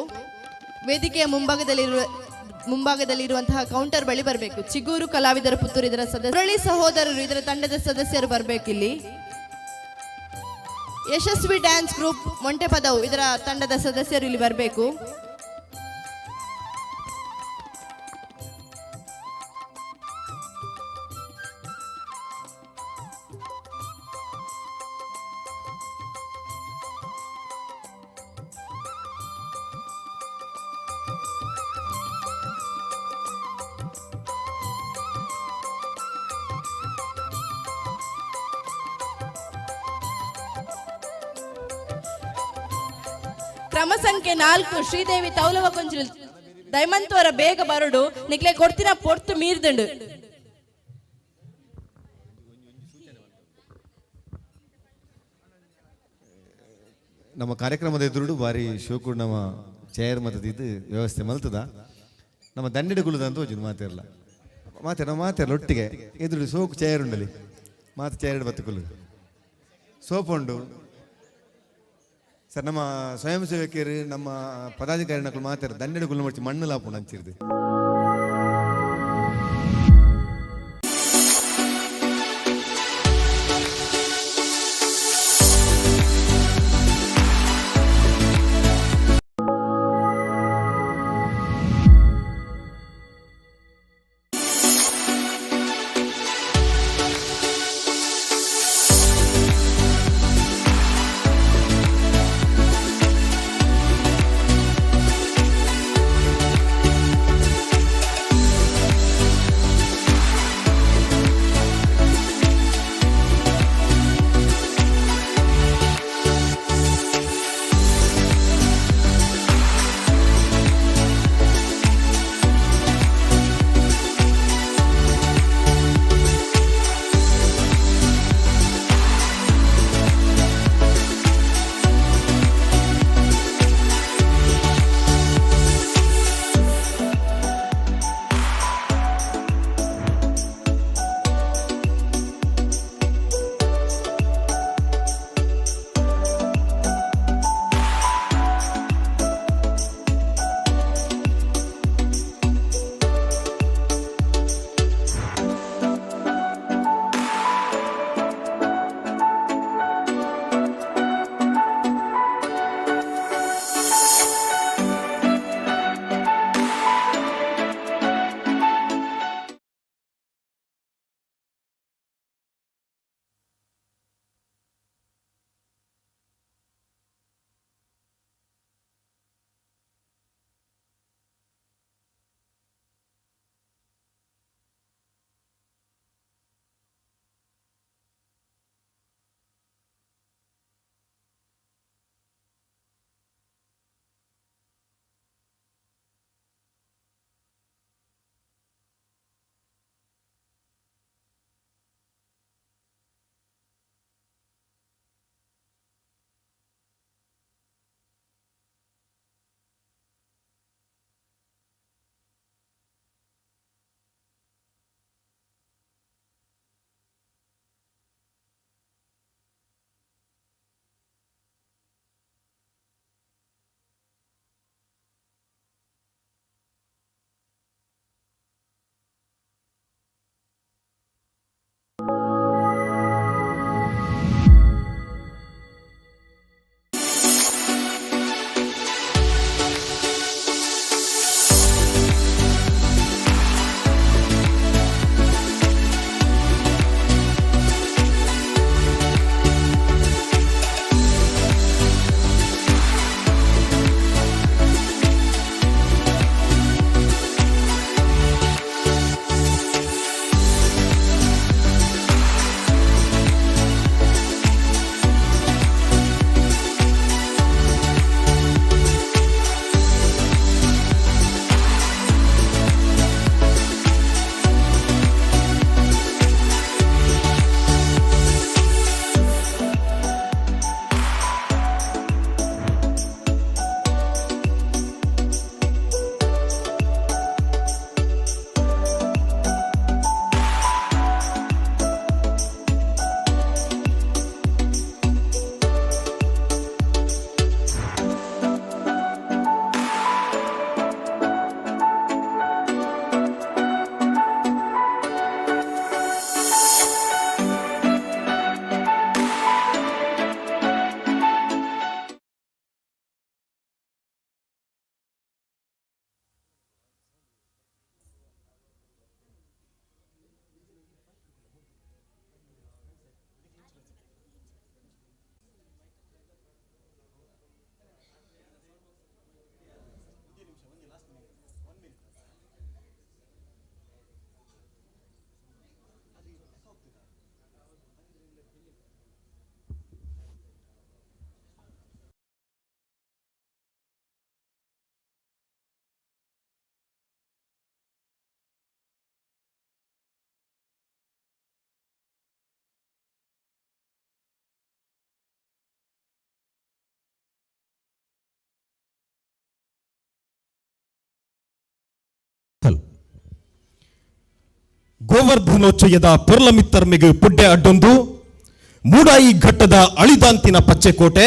ವೇದಿಕೆಯ ಮುಂಭಾಗದಲ್ಲಿರುವಂತಹ ಕೌಂಟರ್ ಬಳಿ ಬರಬೇಕು. ಚಿಗೂರು ಕಲಾವಿದರು ಪುತ್ತೂರು ಇದರ ಸದಸ್ಯ, ಮುರಳಿ ಸಹೋದರರು ಇದರ ತಂಡದ ಸದಸ್ಯರು ಬರಬೇಕು ಇಲ್ಲಿ. ಯಶಸ್ವಿ ಡ್ಯಾನ್ಸ್ ಗ್ರೂಪ್ ಮೊಂಟೆಪದವು ಇದರ ತಂಡದ ಸದಸ್ಯರು ಇಲ್ಲಿ ಬರಬೇಕು. ಕ್ರಮ ಸಂಖ್ಯೆ 4 ಶ್ರೀದೇವಿ ತೌಲವ ಕೊಂಚಿಲು ದೈಮಂತವರ ಬೇಗ ಬರಡು ನಿಕ್ಲೆ ಕೊಡ್ತಿನ ಪೊರ್ತು ಮೀರ್ದಂಡು. ನಮ್ಮ ಕಾರ್ಯಕ್ರಮದ ಎದುರುಡು ಬಾರಿ ಶೋಕು ನಮ್ಮ ಚೇರ್ ಮತ್ತು ಇದು ವ್ಯವಸ್ಥೆ ಮಲ್ತದ. ನಮ್ಮ ದಂಡೆಡೆ ಕುಲದಂತ ಹೋಜು ಮಾತಿರಲ್ಲ ಮಾತೆ ನಮ್ಮ ಮಾತಿರಲ್ಲ ಒಟ್ಟಿಗೆ ಎದುರು ಸೋಕು ಚೇರ್ ಉಂಡಲಿ ಮಾತು ಚೇರ್ ಬತ್ತು ಕುಲು ಸೋಪ್ ಉಂಡು ಸರ್. ನಮ್ಮ ಸ್ವಯಂ ಸೇವಕರು ನಮ್ಮ ಪದಾಧಿಕಾರಿ ಮಾತಾರ ದಂಡೆಡೆ ಕುಲು ಮಡ್ಚಿ ಮಣ್ಣು ಲಾಪುಂಡು ಅಂಚಿರ್ದು. ಗೋವರ್ಧನೋಚ್ಚಯದ ಪೊರ್ಲಮಿತ್ತರ್ಮಿಗು ಪುಡ್ಡೆ ಅಡ್ಡೊಂದು ಮೂಡಾಯಿ ಘಟ್ಟದ ಅಳಿದಾಂತಿನ ಪಚ್ಚೆಕೋಟೆ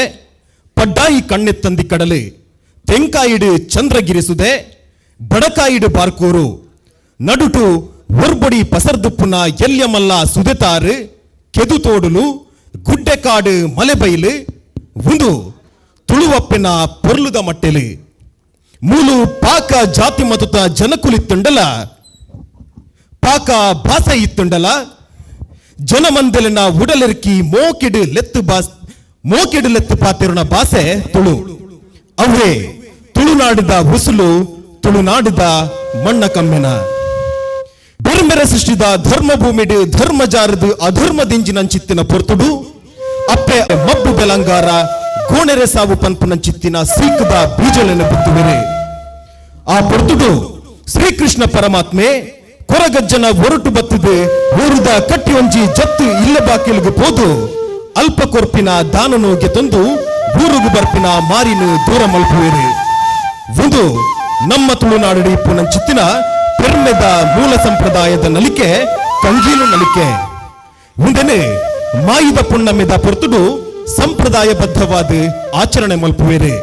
ಪಡ್ಡಾಯಿ ಕಣ್ಣೆತ್ತಂದಿ ಕಡಲು ತೆಂಕಾಯಿಡು ಚಂದ್ರಗಿರಿಸುದೆ ಬಡಕಾಯಿಡು ಬಾರ್ಕೂರು ನಡುಟು ಒರ್ಬೊಡಿ ಪಸರ್ದುಪ್ಪುನ ಎಲ್ಯಮಲ್ಲ ಸುದೆತಾರು ಕೆದುತೋಡುಲು ಗುಡ್ಡೆಕಾಡು ಮಲೆಬೈಲು ಉಂದು ತುಳುವಪ್ಪಿನ ಪೊರ್ಲುದ ಮಟ್ಟೆಲು ಮೂಲು ಪಾಕ ಜಾತಿ ಮತುತ ಜನಕುಲಿತ್ತುಂಡಲ ಪಾಕ ಭಾಷೆ ಇತ್ತುಂಡಲ ಜನಮಂದಲಿನ ಉಡಲಿರ್ಕಿ ಮೋಕಿಡು ಲೆತ್ತು ಬಾಸ್ ಮೋಕಿಡು ಲೆತ್ತು ಪಾತಿರುನ ಭಾಷೆ ತುಳು ಅವೇ ತುಳುನಾಡಿದ ಉಸುಲು ತುಳುನಾಡಿದ ಮಣ್ಣ ಕಮ್ಮೆನ ಬೆರ್ಮೆರ ಸೃಷ್ಟಿದ ಧರ್ಮಭೂಮಿಡು ಧರ್ಮ ಜಾರದು ಅಧರ್ಮ ದಿಂಜಿನಂಚಿತ್ತಿನ ಪೊರ್ತುಡು ಅಪ್ಪೆ ಮಬ್ಬು ಬೆಲಂಗಾರ ಗೋಣೆರೆ ಸಾವು ಪನ್ಪುನಂಚಿತ್ತಿನ ಸೀಕದ ಬೀಜಲೆನ ಬಿತ್ತುವೆರೆ. ಆ ಪೊರ್ತುಡು ಶ್ರೀಕೃಷ್ಣ ಪರಮಾತ್ಮೆ ಕೊರಗಜ್ಜನ ಒರಟು ಬತ್ತಿದೆ ಊರುದ ಕಟ್ಟಿ ಒಂಜಿ ಜತ್ತು ಇಲ್ಲ ಬಾಕಿಲ್ಗು ಪೋದು ಅಲ್ಪ ಕೊರ್ಪಿನ ದಾನನೋಗೆ ತಂದು ಊರುಗು ಬರ್ಪಿನ ಮಾರಿನು ದೂರ ಮಲ್ಪುವೆರು. ಒಂದು ನಮ್ಮ ತುಳುನಾಡು ಇಪ್ಪುನಂಚಿತ್ತಿನ ಪೆರ್ಮೆದ ಮೂಲ ಸಂಪ್ರದಾಯದ ನಲಿಕೆ ಕಂಗೀಲು ನಲಿಕೆ. ಉಂದನೆ ಮಾಯಿದ ಪುಣ್ಣಮೆದ ಪೊರ್ತುಡು ಸಂಪ್ರದಾಯಬದ್ಧವಾದ ಆಚರಣೆ ಮಲ್ಪುವೆರು.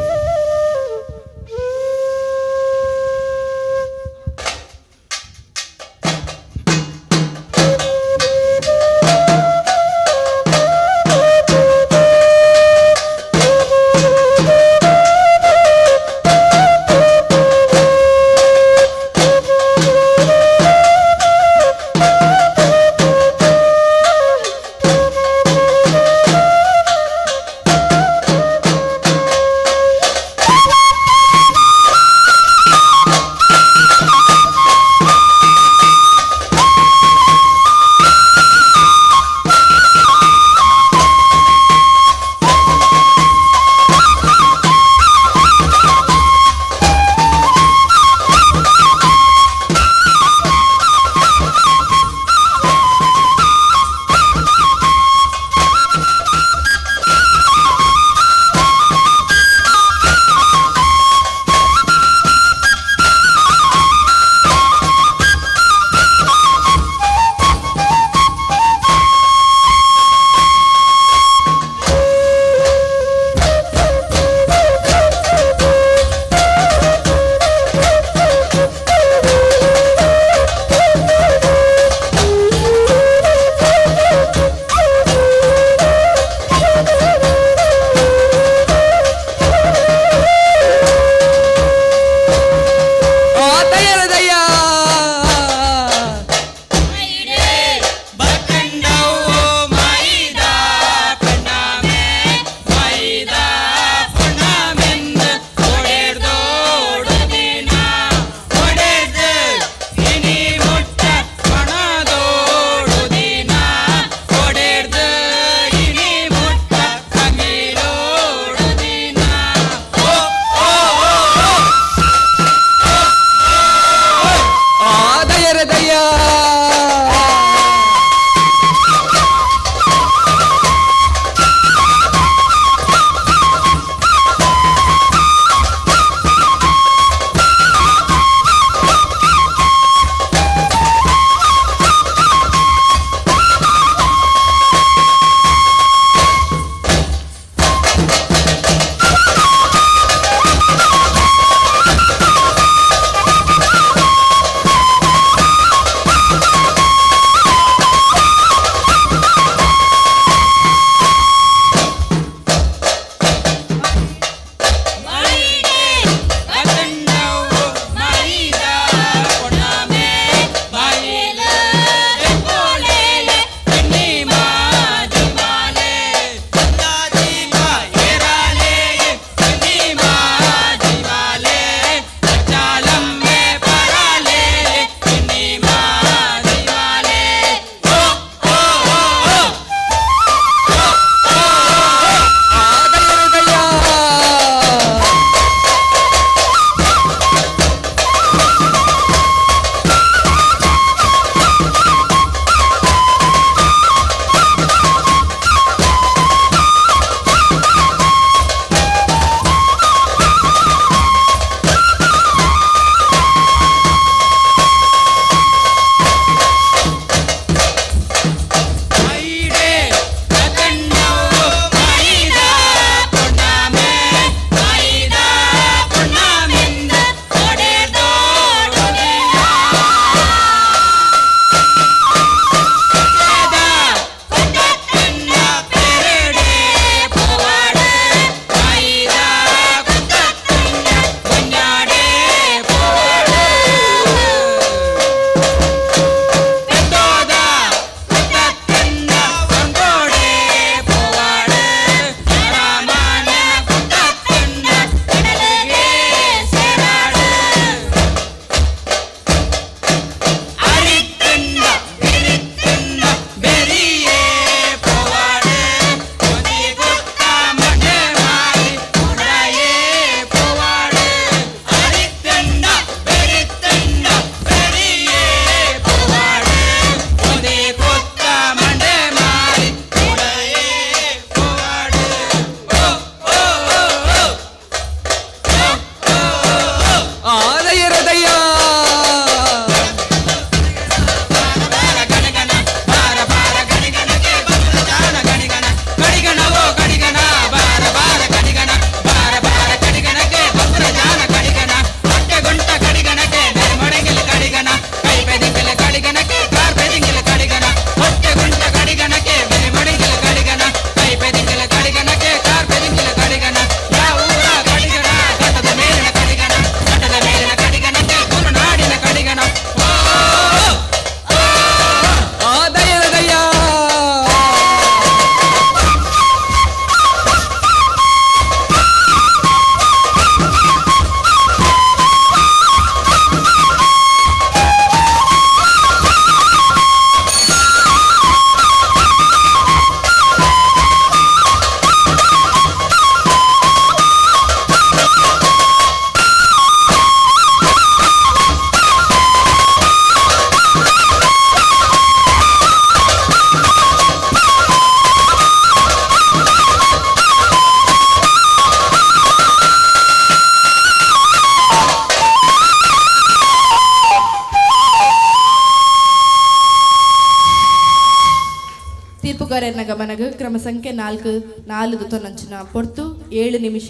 ತೀರ್ಪುಗಾರನ ಗಮನಗ್ ಕ್ರಮ ಸಂಖ್ಯೆ 4 4 ದುತೊನಂಚಿನ ಪೊರ್ತು 7 ನಿಮಿಷ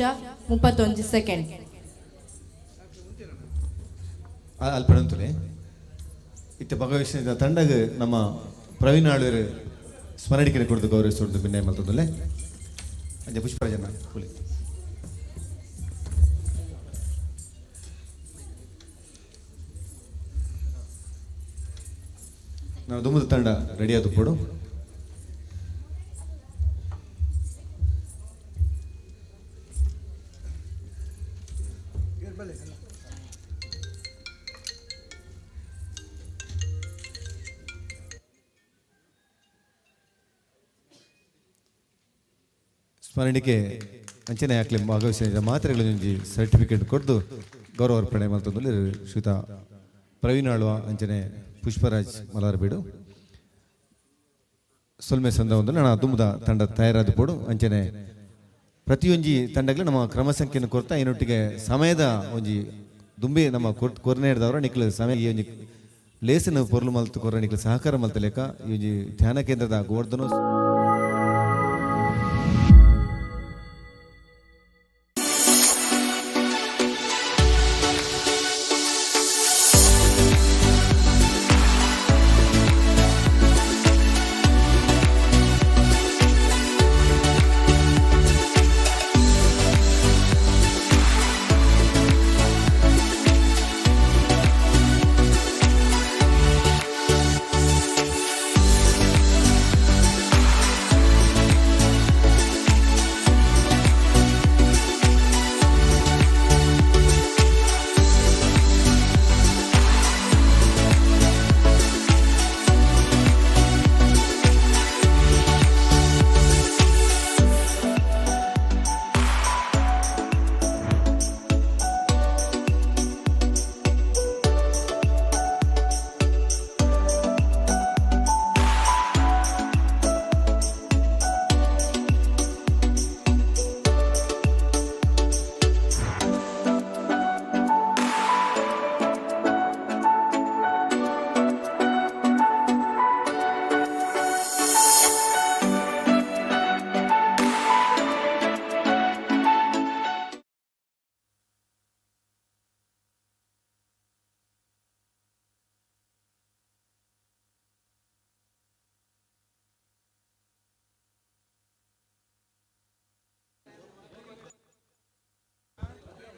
31 ಸೆಕೆಂಡ್. ಅಲ್ಪಡಂತುಲೆ ಇತ್ತೆ ಭಗವಿಷ್ಣದ ತಂಡಗ್ ನಮ್ಮ ಪ್ರವೀಣ್ ಆಳ್ವೆರ್ ಸ್ಮರಣಿಕೆನೆ ಕೊಡ್ದು ಗೌರವಿಸುವುದು ಭಿನ್ನ ಮಲ್ತದಲ್ಲೇ ಅಂಚೆ ಪುಷ್ಪರಾಜನ ಹುಲಿ. ನಾವು ದುಮ್ಮದ ತಂಡ ರೆಡಿ ಆದ ಕೊಡು. ಸ್ಮರಣಿಕೆ ಅಂಚನೆ ಹಾಕ್ಲಿ ಭಾಗವಹಿಸಿದ ಮಾತ್ರೆಗಳ ಸರ್ಟಿಫಿಕೇಟ್ ಕೊಡ್ದು ಗೌರವ ಅರ್ಪಣೆ ಮಲ್ತೊಂದು ಶ್ರೀತ ಪ್ರವೀಣ್ ಆಳ್ವ ಅಂಚನೆ ಪುಷ್ಪರಾಜ್ ಮಲಾರ್ಬೀಡು ಸೊಲ್ಮೆ ಸಂದ ಒಂದು ನನ್ನ ದುಮ್ಮದ ತಂಡ ತಯಾರಾದ ಪೋಡು. ಅಂಚನೆ ಪ್ರತಿಯೊಂಜಿ ತಂಡಗಳು ನಮ್ಮ ಕ್ರಮ ಸಂಖ್ಯೆಯನ್ನು ಕೊರ್ತಾ ಇನ್ನೊಟ್ಟಿಗೆ ಸಮಯದ ಒಂಜಿ ದುಂಬಿ ನಮ್ಮ ಕೊರ್ನೆ ಹಿಡ್ದವ್ರ ನಿಕ್ಲು ಸಮಯ ಈ ಒಂಜಿ ಲೇಸಿನ ಪೊರ್ಲು ಮಲ್ತು ಕೊರ್ರ ನಿಕ್ಲು ಸಹಕಾರ ಮಲ್ತಲೇಕ ಈ ಒಂಜಿ ಧ್ಯಾನ ಕೇಂದ್ರದ ಗೋವರ್ಧನ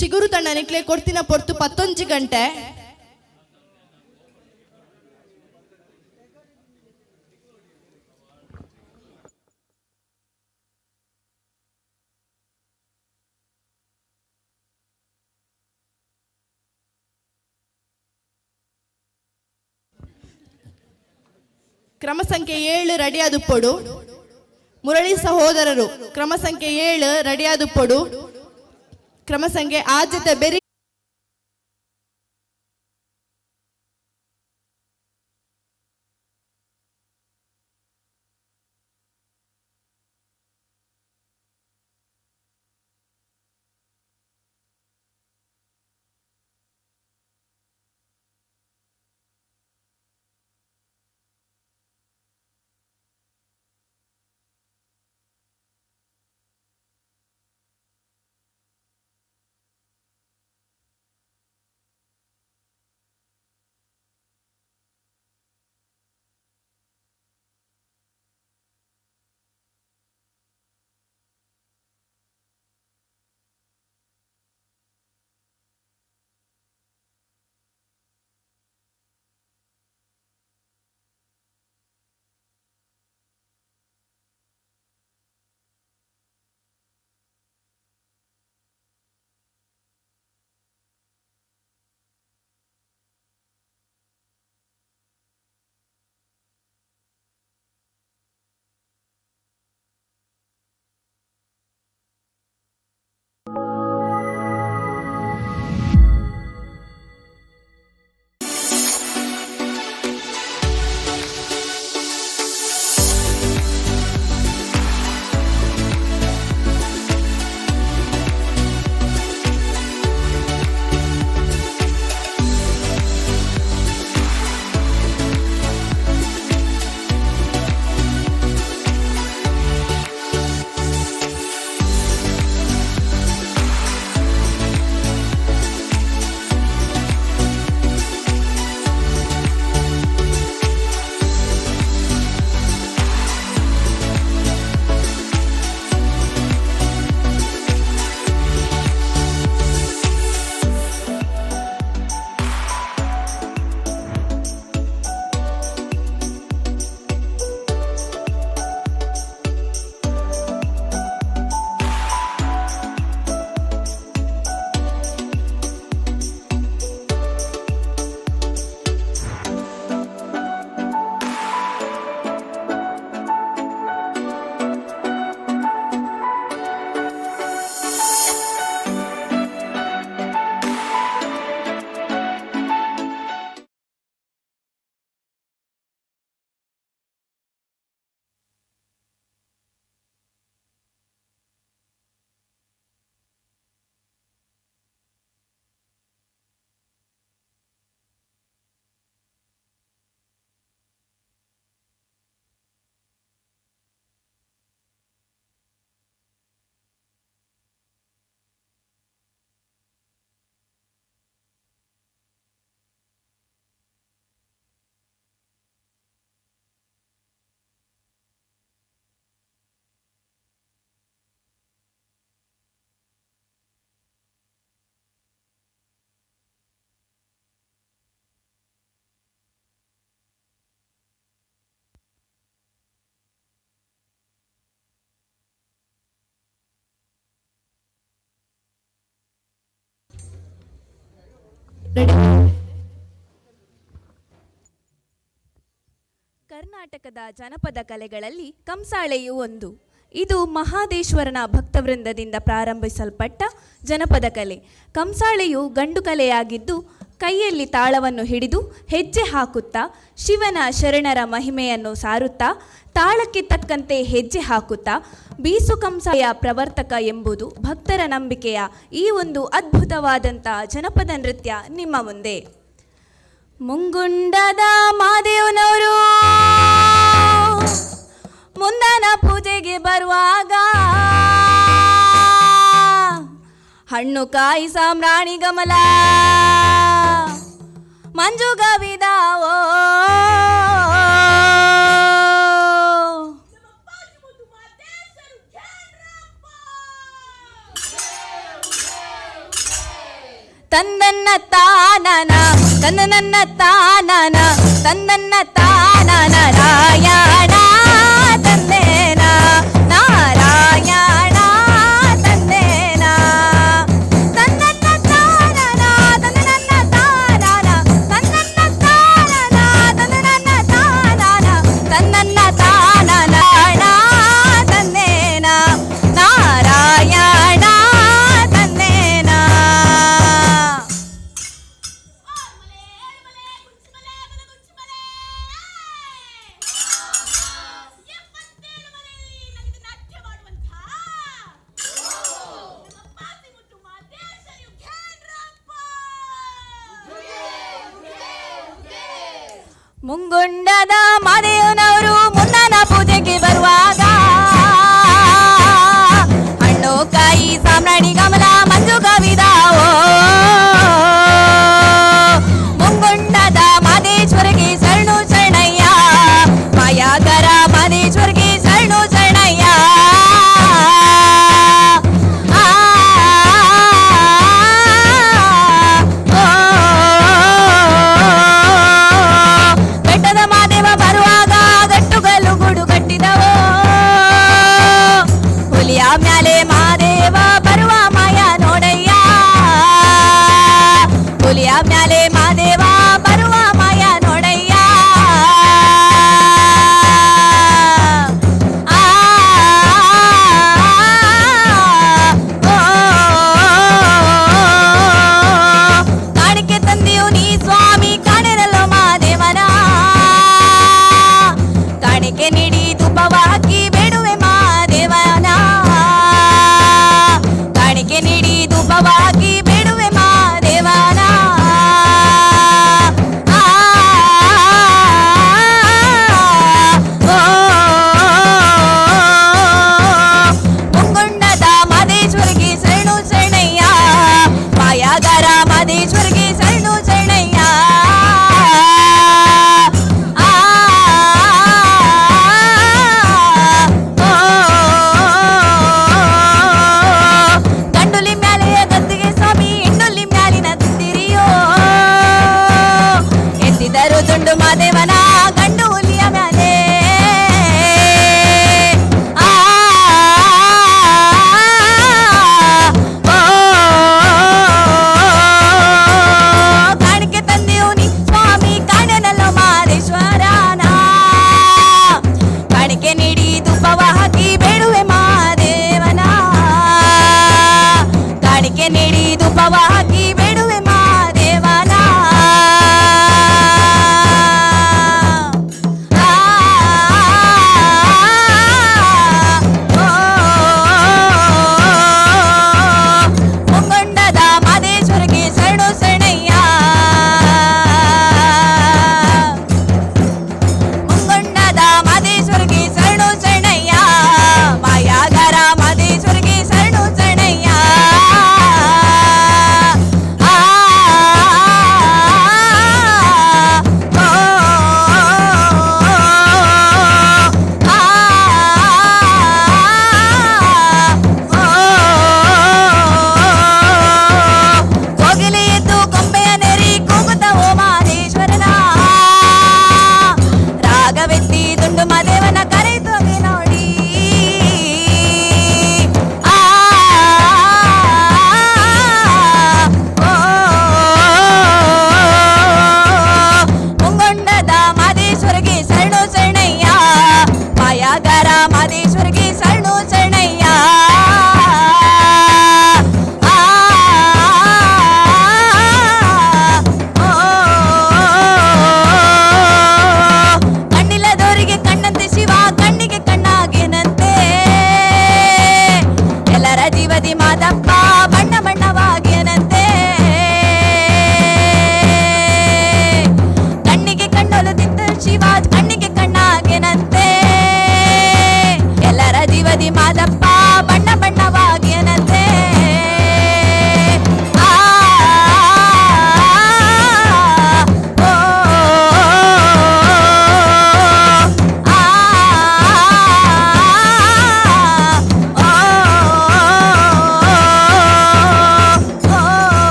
ಚಿಗುರು ತಂಡ ನಿಕ್ಲೆ ಕೊಡ್ತಿನ ಪೊರ್ತು 11 ಗಂಟೆ. ಕ್ರಮ ಸಂಖ್ಯೆ 7 ರೆಡಿಯಾದ ಪೊಡು. ಮುರಳಿ ಸಹೋದರರು ಕ್ರಮ ಸಂಖ್ಯೆ 7 ರೆಡಿಯಾದ ಪೊಡು. ಕ್ರಮ ಸಂಖ್ಯೆ ಆದ್ಯತೆ ಬೆರಿ ರೆಡಿ. ಕರ್ನಾಟಕದ ಜನಪದ ಕಲೆಗಳಲ್ಲಿ ಕಂಸಾಳೆಯು ಒಂದು. ಇದು ಮಹಾದೇಶ್ವರನ ಭಕ್ತವೃಂದದಿಂದ ಪ್ರಾರಂಭಿಸಲ್ಪಟ್ಟ ಜನಪದ ಕಲೆ. ಕಂಸಾಳೆಯು ಗಂಡು ಕಲೆಯಾಗಿದ್ದು, ಕೈಯಲ್ಲಿ ತಾಳವನ್ನು ಹಿಡಿದು ಹೆಜ್ಜೆ ಹಾಕುತ್ತಾ ಶಿವನ ಶರಣರ ಮಹಿಮೆಯನ್ನು ಸಾರುತ್ತಾ ತಾಳಕ್ಕೆ ತಕ್ಕಂತೆ ಹೆಜ್ಜೆ ಹಾಕುತ್ತಾ ಬೀಸು ಕಂಸಾಳೆಯ ಪ್ರವರ್ತಕ ಎಂಬುದು ಭಕ್ತರ ನಂಬಿಕೆಯ ಈ ಒಂದು ಅದ್ಭುತವಾದಂಥ ಜನಪದ ನೃತ್ಯ ನಿಮ್ಮ ಮುಂದೆ. ಮುಂಗುಂಡದ ಮಾದೇವನವರು ಮುಂದನ ಪೂಜೆಗೆ ಬರುವಾಗ ಹಣ್ಣು ಕಾಯಿ ಸಾಮ್ರಾಣಿ ಗಮಲ ಮಂಜು ಗವಿದಾವೋ. ತಂದನ್ನ ತಾನನ ತಂದನನ್ನ ತಾನನ ತಂದನ್ನ ತಾನನ ರಾಯಣ ತಂದೇನ ನಾರಾಯಣ ತಂದೇನ ತಂದನ್ನ ತಾನನ ತಂದನನ್ನ ತಾನನ ತಂದನ್ನ ತಾನನ ತಂದನನ್ನ ತಾನನ ತನ್ನನ್ನ ತಾನನ ತಂದೇನ ನಾರಾಯಣ ತಂದೇನ. ಮುಂಗುಂಡದ ಮಾದೇವನವರು ಮುನ್ನನ ಪೂಜೆಗೆ ಬರುವಾಗ ಹಣ್ಣು ಕಾಯಿ ಸಾಮ್ರಾಣಿ ಕಮಲ ಮಂಜು ಕವಿದಾವೋ. ಮುಂಗುಂಡದ ಮಾದೇಶ್ವರಿಗೆ ಶರಣು ಶರಣಯ್ಯ, ಮಾಯಾಕರ ಮಾದೇಶ್ವರಿಗೆ ಶರಣು ಶರಣಯ್ಯ. ಆ, ಓ, ಬೆಟ್ಟದ ಮಾದೇವ ಬರುವಾಗ ಗಟ್ಟುಗಲ್ಲು ಗೂಡು ಕಟ್ಟಿದವೋ. ಹುಲಿಯ ಮ್ಯಾಲೆ ಮಾದೇವ ಬರುವ ಮಾಯ ನೋಡಯ್ಯ, ಹುಲಿಯ ಮ್ಯಾಲೆ ಮಾದೇವ ಬರುವ ಮಾಯ ನೋಡಯ್ಯ. ಆ, ಓ, ಕಾಣಿಕೆ ತಂದೆಯು ನೀ ಸ್ವಾಮಿ ಕಾಣಿರಲ್ಲೋ ಮಾದೇವನ, ಕಾಣಿಕೆ ನೀಡಿ ತುಪ್ಪವ ಹಾಕಿ ಬೇಡುವೆ ಮಾದೇವನ, ಕಾಣಿಕೆ ನೀಡಿ ತುಪ್ಪವ ಹಾಕಿ ಬೇಡುವೆ ಮಾದೇವನ. ಆ, ಓ, ಮುಂಗುಂಡದ ಮಾದೇಶ್ವರಿಗೆ ಶರಣು ಶರಣಯ್ಯ, ಮಾಯಾಗಾರ ಮಾದೇಶ್ವರಿಗೆ ಶರಣು ಶರಣಯ್ಯ. ಆ,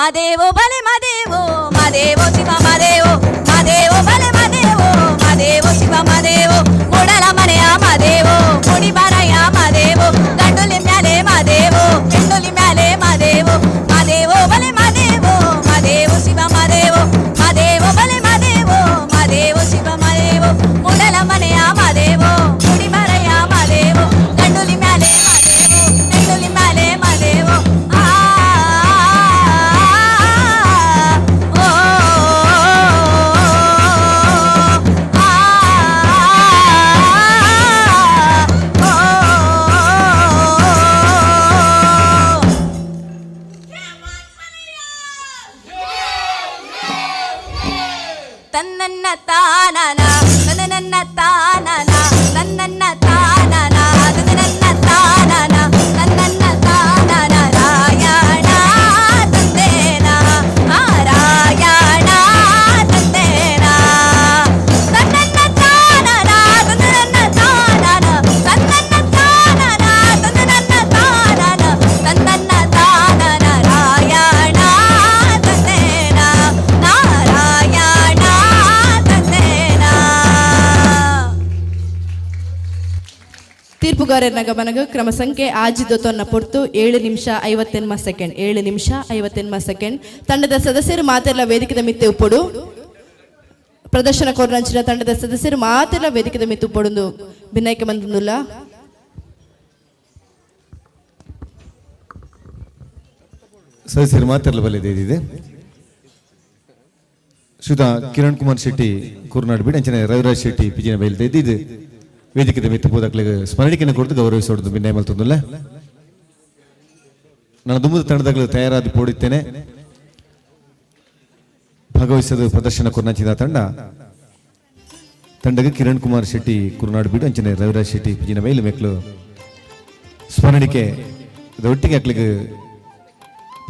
ಮಾದೇವೋ ಬಲೆ ಮಾದೇವೋ ಮಾದೇವೋ ಶಿವ ಮಾದೇವೋ ಮಾದೇವೋ ಬಲೆ ಮಾದೇವೋ ಮಾದೇವೋ ಶಿವ ಮಾದೇವೋ ಮೂಡಲ ಮನೆಯ ಮಾದೇವೋ ಮುಡಿ ಬಾರಯ್ಯ ಮಾದೇವೋ ಗಂಡುಲಿ ಮ್ಯಾಲೆ ಮಾದೇವೋ ಹೆಂಡುಲಿ ಮ್ಯಾಲೆ ಮಾದೇವೋ ಮಾದೇವೋ ಬಲೆ ಮಾದೇವೋ ಮಾದೇವೋ ಶಿವ ಮಾದೇವೋ ಮಾದೇವೋ ಬಲೆ ಮಾದೇವೋ ಮಾದೇವೋ ಶಿವ ಮಾದೇವೋ ಮೂಡಲ ಮನೆಯ ಮಾದೇವೋ ಮುಡಿ ಬಾರಯ್ಯ ಮಾದೇವೋ ಗಂಡುಲಿ ಮ್ಯಾಲೆ ಮಾದೇವೋ ಹೆಂಡುಲಿ ಮ್ಯಾಲೆ ಮಾದೇವೋ ಆ ಓ ತನ್ನನ್ನ ತಾನನ ತನ್ನನ್ನ ತಾನನ ತನ್ನನ್ನ ತಾನನ ತನ್ನನ್ನ ತಾನನ ತನ್ನನ್ನ ತಾನನ ರಾಯಣ ತಂದೇನ ಆ ರಾಯಣ ತಂದೇನ ತನ್ನನ್ನ ತಾನನ ತನ್ನನ್ನ ತಾನನ ತನ್ನನ್ನ ತಾನನ ತನ್ನನ್ನ ತಾನನ ತನ್ನನ್ನ ತಾನನ ರಾಯಣ ತಂದೇನ ನಾರಾಯಣ ತಂದೇನ. ತೀರ್ಪುಗಾರರ ಗಮನಗ ಕ್ರಮ ಸಂಖ್ಯೆ ಆಜಿದ್ದು ತೊನ್ನ ಪೊರ್ತು 7 ನಿಮಿಷ 58 ಸೆಕೆಂಡ್ 7 ನಿಮಿಷ 58 ಸೆಕೆಂಡ್. ತಂಡದ ಸದಸ್ಯರು ಮಾತೆಲ್ಲ ವೇದಿಕೆದ ಮಿತ್ತೆ ಉಪ್ಪೊಡು. ಪ್ರದರ್ಶನ ಕೊರ್ನಂಚಿನ ತಂಡದ ಸದಸ್ಯರು ಮಾತೆಲ್ಲ ವೇದಿಕೆದ ಮಿತ್ತು ಉಪ್ಪೊಡೊಂದು ಭಿನ್ನೈಕೆ ಬಂದುಲ್ಲ. ಸದಸ್ಯರು ಮಾತೆಲ್ಲ ಬಲ್ಲಿದೆ ಇದೆ. ಶ್ರೀಯುತ ಕಿರಣ್ ಕುಮಾರ್ ಶೆಟ್ಟಿ ಕುರ್ನಾಡ್ ಬಿಡ್ ಅಂಚನೆ ರವಿರಾಜ್ ಶೆಟ್ಟಿ ಪಿಜಿನ ಬೈಲ್ದೆ ಇದ್ದಿದ್ದು ವೇದಿಕೆದ ಮಿತ್ತ ಪೋದಕ್ಲೆಗ್ ಸ್ಮರಣಿಕೆಯನ್ನು ಕೊಡ್ದು ಗೌರವಿಸೋದು ಭಿನ್ನಯ ಮಲ್ತೊಂದುಲ್ಲ. ನಾನು ದುಂಬದ ತಂಡದಾಗಲು ತಯಾರಾದ ಪೋಡಿದ್ದೇನೆ. ಭಾಗವಹಿಸೋದು ಪ್ರದರ್ಶನ ಕುರ್ನಾಚಿನ ತಂಡ ತಂಡಗೆ ಕಿರಣ್ ಕುಮಾರ್ ಶೆಟ್ಟಿ ಕುರ್ನಾಡ್ ಬಿಡು ಅಂಚನೆ ರವಿರಾಜ್ ಶೆಟ್ಟಿ ಪಿಜಿನ ಬೈಲು ಮೆಕ್ಲು ಸ್ಮರಣಿಕೆ ಒಟ್ಟಿಗೆ ಅಕ್ಲಿಗೆ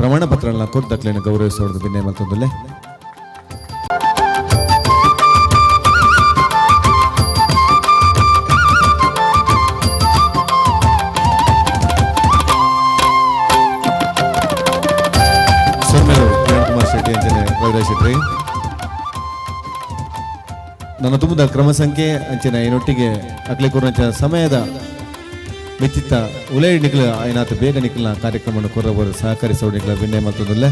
ಪ್ರಮಾಣ ಪತ್ರಗಳನ್ನ ಕೊಟ್ಟು ಅಕ್ಲೇನ ಗೌರವಿಸೋದು ಭಿನ್ನಯ ಮಲ್ತೊಂದುಲ್ಲ. ಸೊನ್ನೆರು ಕಿರಣ್ ಕುಮಾರ್ ಶೆಟ್ಟಿ ಅಂಚನೆ ರವಿರಾಜ್ ಶೆಟ್ಟಿ. ನನ್ನ ತುಂಬದ ಕ್ರಮ ಸಂಖ್ಯೆ ಅಂಚನೆ ಏನೊಟ್ಟಿಗೆ ಅಕ್ಲೆ ಕೊರಂಚಿನ ಸಮಯದ ಮೆಚ್ಚಿತ್ತ ಉಲೈ ನಿಕ್ಲ ಏನಾತ ಬೇಗ ನಿಕ್ಲ ಕಾರ್ಯಕ್ರಮವನ್ನು ಕೊರಬಹುದು ಸಹಕರಿಸೋ ನಿಕ್ಲ ವಿನಯ ಮತ್ತೊಂದಲ್ಲ.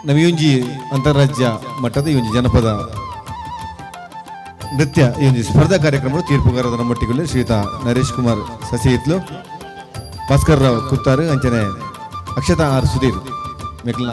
ನಮ್ಮ ಈ ಒಂಜಿ ಅಂತಾರಾಜ್ಯ ಮಟ್ಟದ ಈ ಒಂಜಿ ಜನಪದ ನೃತ್ಯ ಈ ಒಂಜಿ ಸ್ಪರ್ಧಾ ಕಾರ್ಯಕ್ರಮ ತೀರ್ಪುಗಾರರ ನಮ್ಮೊಟ್ಟಿಗೆ ಶ್ರೀಯುತ ನರೇಶ್ ಕುಮಾರ್ ಸಸಿಹಿತ್ಲು, ಭಾಸ್ಕರ್ ರಾವ್ ಕುತ್ತಾರು, ಅಂಚನೆ ಅಕ್ಷತಾ ಆರ್ ಸುಧೀರ್ ಮೆಕ್ಲ.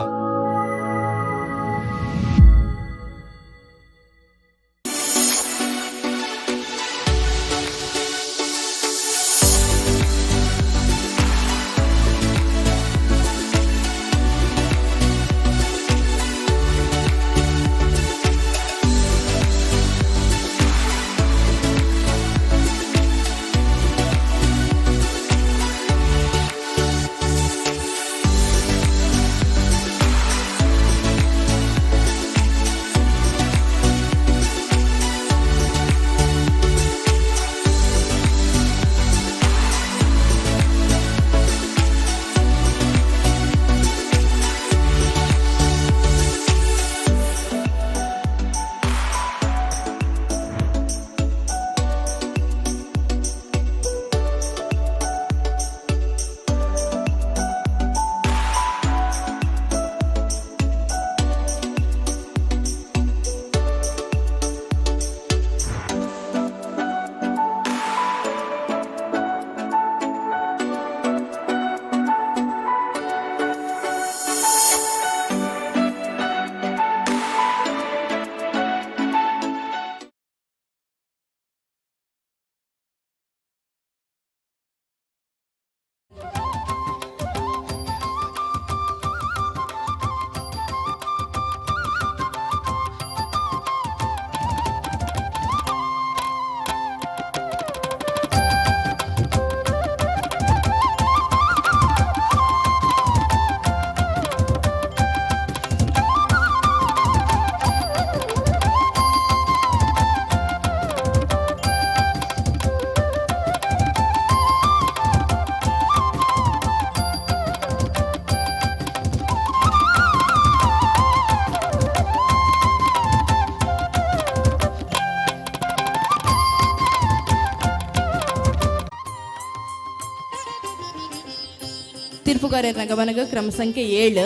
ತೀರ್ಪುಗಾರರ ಗಮನಗ ಕ್ರಮ ಸಂಖ್ಯೆ 7.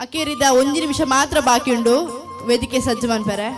ಅಕೇರಿದ 1 ನಿಮಿಷ ಮಾತ್ರ ಬಾಕಿ ಉಂಡು. ವೇದಿಕೆ ಸಜ್ಜು ಮನ್ಪರೆ.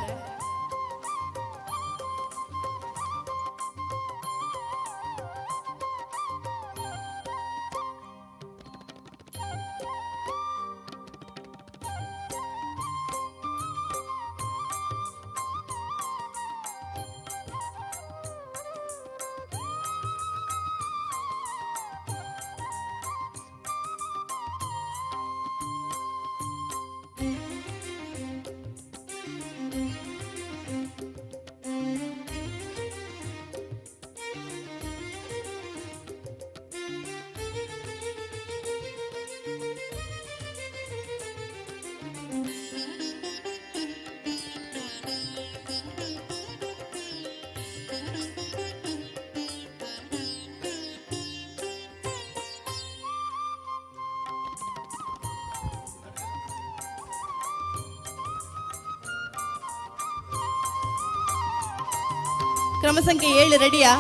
ಕ್ರಮ ಸಂಖ್ಯೆ 7 ರೆಡಿಯಾ?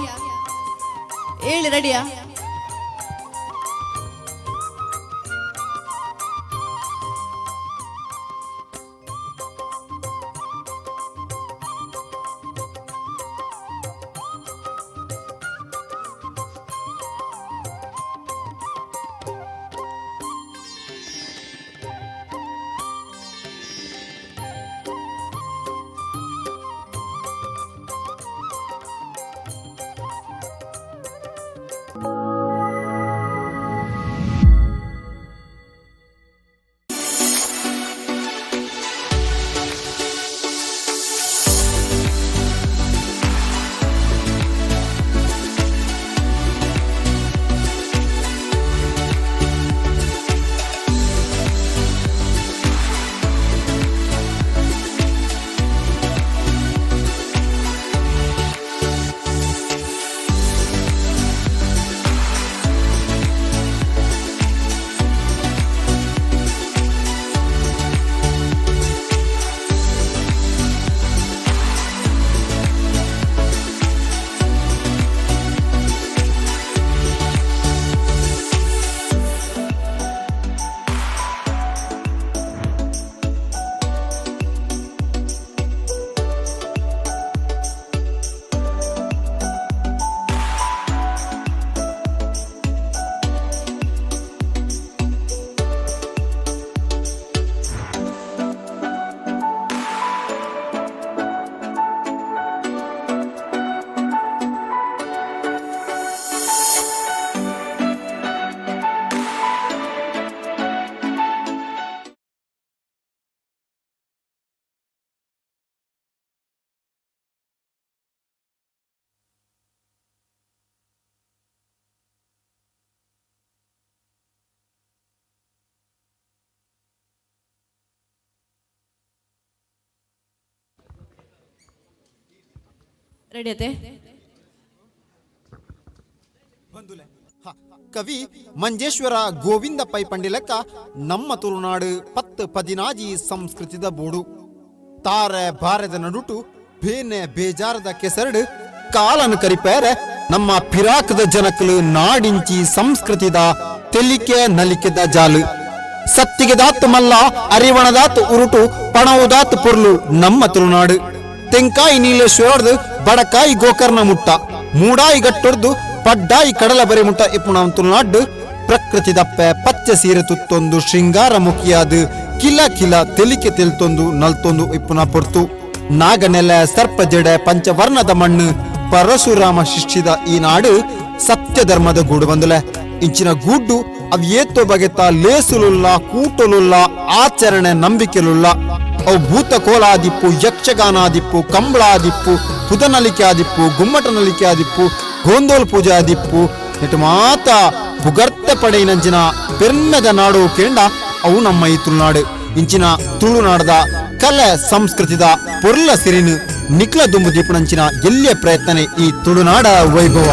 7 ರೆಡಿಯಾ? ರೆಡಿ ಅತ್ತೆ? ಕವಿ ಮಂಜೇಶ್ವರ ಗೋವಿಂದ ಪೈ ಪಂಡಿಲಕ್ಕ ನಮ್ಮ ತುಳುನಾಡು 10 ಪದಿನಾಜಿ ಸಂಸ್ಕೃತಿದ ಬೋಡು ತಾರೆ ಬಾರದ ನಡುಟು ಬೇನೆ ಬೇಜಾರದ ಕೆಸರಡು ಕಾಲನು ಕರಿಪೇರೆ ನಮ್ಮ ಪಿರಾಕದ ಜನಕಲು ನಾಡಿಂಚಿ ಸಂಸ್ಕೃತಿದ ತೆಲಿಕೆ ನಲಿಕೆದ ಜಾಲು ಸತ್ತಿಗೆದಾತ್ ಮಲ್ಲ ಅರಿವಣದಾತ್ ಉರುಟು ಪಣವುದಾತ್ ಪೊರ್ಲು ನಮ್ಮ ತುಳುನಾಡು ತೆಂಕಾಯಿ ನೀಲೇಶ್ವರದು ಬಡಕಾಯಿ ಗೋಕರ್ಣ ಮುಟ್ಟ ಮೂಡಾಯಿ ಗಟ್ಟೊಡ್ದು ಪಡ್ಡಾಯಿ ಕಡಲ ಬರೆ ಮುಟ್ಟ ಇಪ್ಪುಣ ತುಳುನಾಡು ಪ್ರಕೃತಿ ದಪ್ಪೆ ಪಚ್ಚೆ ಸೀರೆ ತುತ್ತೊಂದು ಶೃಂಗಾರ ಮುಖಿಯಾದ ಕಿಲ ಕಿಲ ತೆಲಿಕೆ ತೆಲ್ತೊಂದು ನಲ್ತೊಂದು ಇಪ್ಪುನ ಪೊರ್ತು ನಾಗನೆಲೆ ಸರ್ಪಜಡೆ ಪಂಚವರ್ಣದ ಮಣ್ಣು ಪರಶುರಾಮ ಶಿಷ್ಟಿದ ಈ ನಾಡು ಸತ್ಯ ಧರ್ಮದ ಗೂಡು ಬಂದಲೆ ಇಂಚಿನ ಗೂಡು ಅವ್ ಏತೋ ಬಗೆತ ಲೇಸುಲುಲ್ಲ ಕೂಟಲುಲ್ಲ ಆಚರಣೆ ನಂಬಿಕೆಲುಲ್ಲ ಅವು ಭೂತ ಕೋಲಾದಿಪ್ಪು ಯಕ್ಷಗಾನಾದಿಪ್ಪು ಕಂಬಳಾದಿಪ್ಪು ಪುದನಲಿಕೆ ಆದಿಪ್ಪು ಗುಮ್ಮಟ ನಲಿಕೆ ಆದಿಪ್ಪು ಗೋಂದೋಲ್ ಪೂಜೆ ಆದಿಪ್ಪು ನೆಟ್ಟು ಮಾತ ಪುಗರ್ತ ಪಡೆಯಿನಂಚಿನ ಪೆರ್ಮೆದ ನಾಡು ಕೇಂಡ ಅವು ನಮ್ಮ ಈ ತುಳುನಾಡು ಇಂಚಿನ ತುಳುನಾಡದ ಕಲೆ ಸಂಸ್ಕೃತಿದ ಪೊರ್ಲ ಸಿರಿನು ನಿಕ್ಲ ದುಂಬು ದೀಪನಂಚಿನ ಎಲ್ಲಿಯ ಪ್ರಯತ್ನನೆ ಈ ತುಳುನಾಡ ವೈಭವ.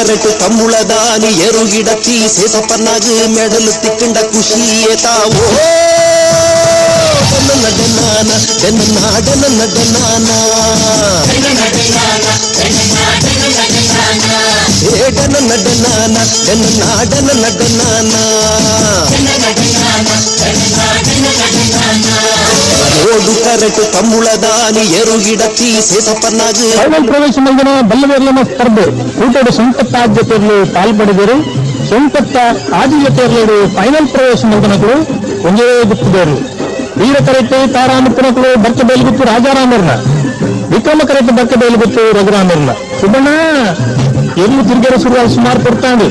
ಕರೆಟು ತಮ್ಮುಳದಾನಿ ಎರುಗಿಡತಿ ಸೇಸಪ್ಪನಾಗ ಮೆಡಲು ತಿಕ್ಕಂಡ ಖುಷಿಯೇ ತಾವೋ ನಡನಾನ ನಾಡನ ನಡನಾನ ಏಡನ ನಡನಾನ ನಾಡನ ನಡನಾನ ಓಡು ಕರೆಟು ತಮ್ಮುಳದಾನಿ ಎರುಗಿಡತಿ ಸೇಸಪ್ಪನಾಗ ಫೈನಲ್ ಪ್ರವೇಶ ಮಲ್ದಿನ ಬಲ್ಲವೇರ್ಲನ ಸ್ಪರ್ಧೆ ಕೂಟೋಡು ಸಂಪತ್ತ ಆದ್ಯತೆಯಲ್ಲಿ ಪಾಲ್ಪಡೆದರು. ಸಂಪತ್ತ ಆದಿಜತೆಯಲ್ಲಿ ಫೈನಲ್ ಪ್ರವೇಶ ಮಲ್ದನಗಳು ಒಂದೇ ಗುತ್ತಿದರು. ವೀರ ಕರೆಕ್ಟ್ ತಾರಾಮುತ್ತನಗಳು ಬರ್ಕ ಬಯಲುಗುತ್ತು ರಾಜಾರಾಮರ್ನ, ವಿಕ್ರಮ ಕರೆಕ್ಟ್ ಬರ್ಕ ಬಯಲುಗುತ್ತು ರಘುರಾಮರ್ನ. ಸುಬ್ಬಣ್ಣ ಎಲ್ಲಿ ತಿರುಗರ ಶುರುವಾಗಿ ಸುಮಾರು ಕೊಡ್ತಾಂಡು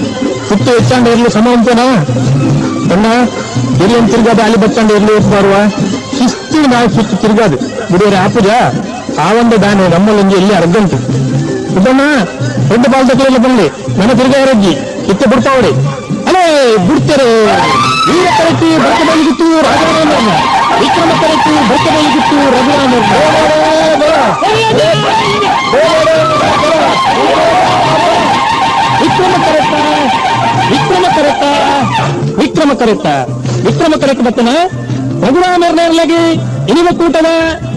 ಸುತ್ತು ಹೆಚ್ಚಾಂಡು ಎಲ್ಲಿ ಸಮ ಅಂತೇನಾ ಅಣ್ಣ? ಎಲ್ಲಿ ತಿರ್ಗಾದ ಅಲ್ಲಿ ಬಚ್ಚಾಂಡು ಎಲ್ಲಿ ಬಾರುವ ಶಿಸ್ತು ನಾವು ಸುತ್ತು ತಿರ್ಗಾದು ಬಿಡಿಯರೆ ಆಪುಜ ಆ ಒಂದು ದಾನೆ ನಮ್ಮಲ್ಲೊಂದು ಎಲ್ಲಿ ಅರ್ಧಂಟು. ಸುಬ್ಬಣ್ಣ ದೊಡ್ಡ ಬಾಲ್ದಕ್ಕೆಲ್ಲ ಬರಲಿ ನನ್ನ ತಿರ್ಗಾರಜ್ಜಿ ಇತ್ತ ಬಿಡ್ತಾವ್ರಿ ಅಲೇ ಬಿಡ್ತಾರೆ. ವೀರ ಕರೆಕ್ಟ್ ಬರ್ಕ ಬಯಲುಗುತ್ತು ರಾಜಾರಾಮರ್ನ, ವಿಕ್ರಮ ಕರೆಕ್ಟ್ ಬರ್ಕ ಬಯಲುಗುತ್ತು ರಘುರಾಮರ್ನ. Vikrama correct Vikrama correct Vikrama correct Vikrama correct ಬರ್ತನ ರಘುರಾಮರ್ನರ್ಲಾಗಿ ಇನಿವ ಕೂಟದ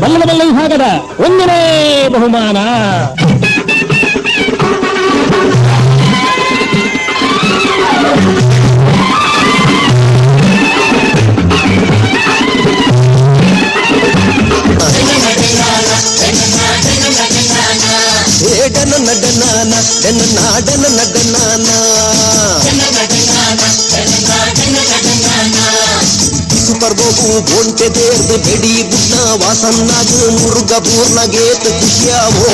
ಬಲ್ಲದ ಬಲ್ಲ ವಿಭಾಗದ ಒಂದನೇ ಬಹುಮಾನ. ಏಡನ ನಡನಾನ ನಾಡನ ನಡನಾನ ಸೂಪರ್ ಬೋಬು ಬೋಂಟೆ ದೇರ್ದು ಬೆಡಿ ಬುಡ್ನ ವಾಸನ್ನಾಗ ಮುರುಗ ಬೂರ್ನಗೇತ ಖುಷಿಯಾವೋ